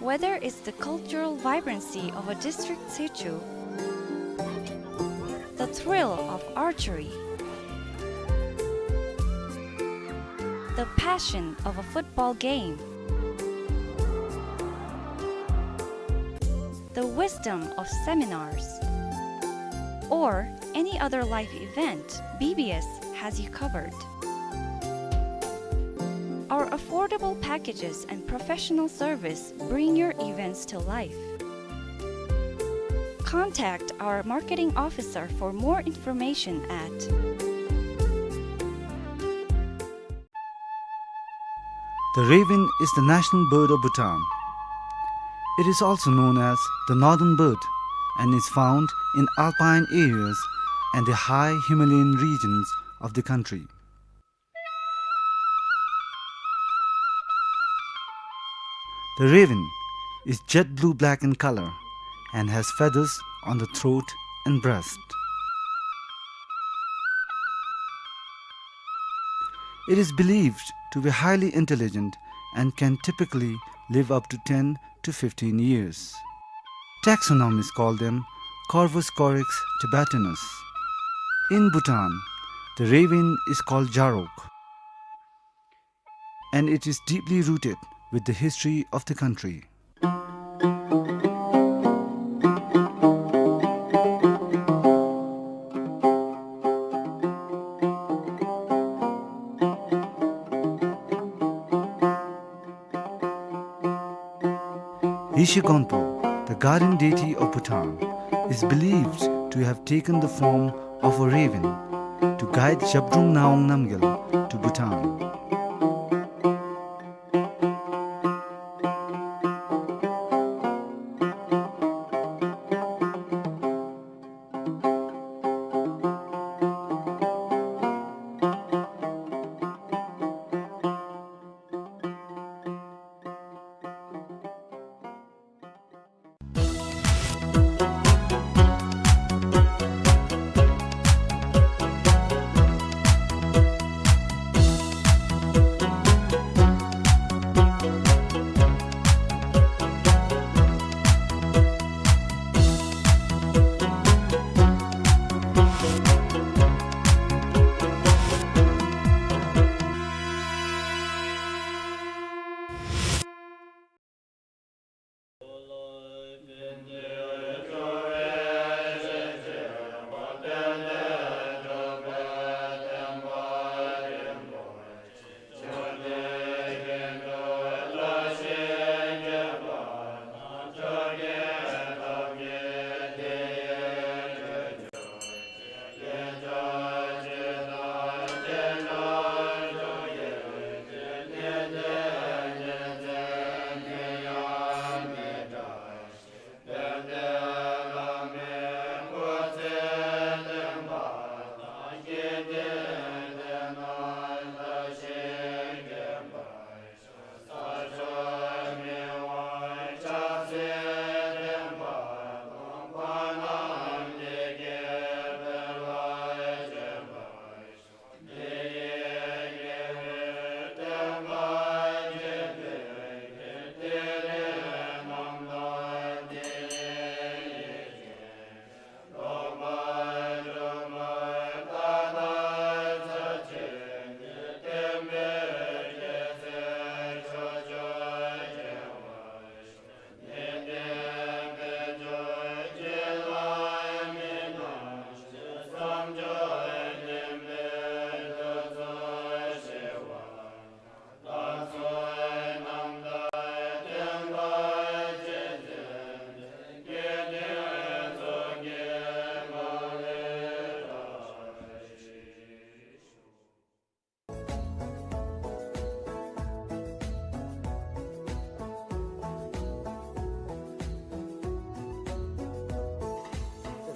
Whether it's the cultural vibrancy of a district situ, the thrill of archery, the passion of a football game, the wisdom of seminars, or any other life event, B B S has you covered. Our affordable packages and professional service bring your events to life. Contact our marketing officer for more information at The raven is the national bird of Bhutan. It is also known as the northern bird and is found in alpine areas and the high Himalayan regions of the country. The raven is jet blue-black in color and has feathers on the throat and breast. It is believed to be highly intelligent and can typically live up to ten to fifteen years. Taxonomists call them Corvus corax tibetanus. In Bhutan, the raven is called jarok, and it is deeply rooted with the history of the country. Yeshe Gonpo, the guardian deity of Bhutan, is believed to have taken the form of a raven to guide Zhabdrung Ngawang Namgyal to Bhutan.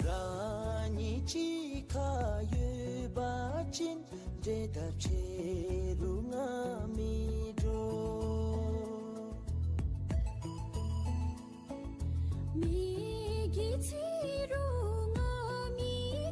རང་ཉིད་གཅིག་ཁར་ཡོད་པ་ཅིན་འབྲེལ་ཐག་ཆད།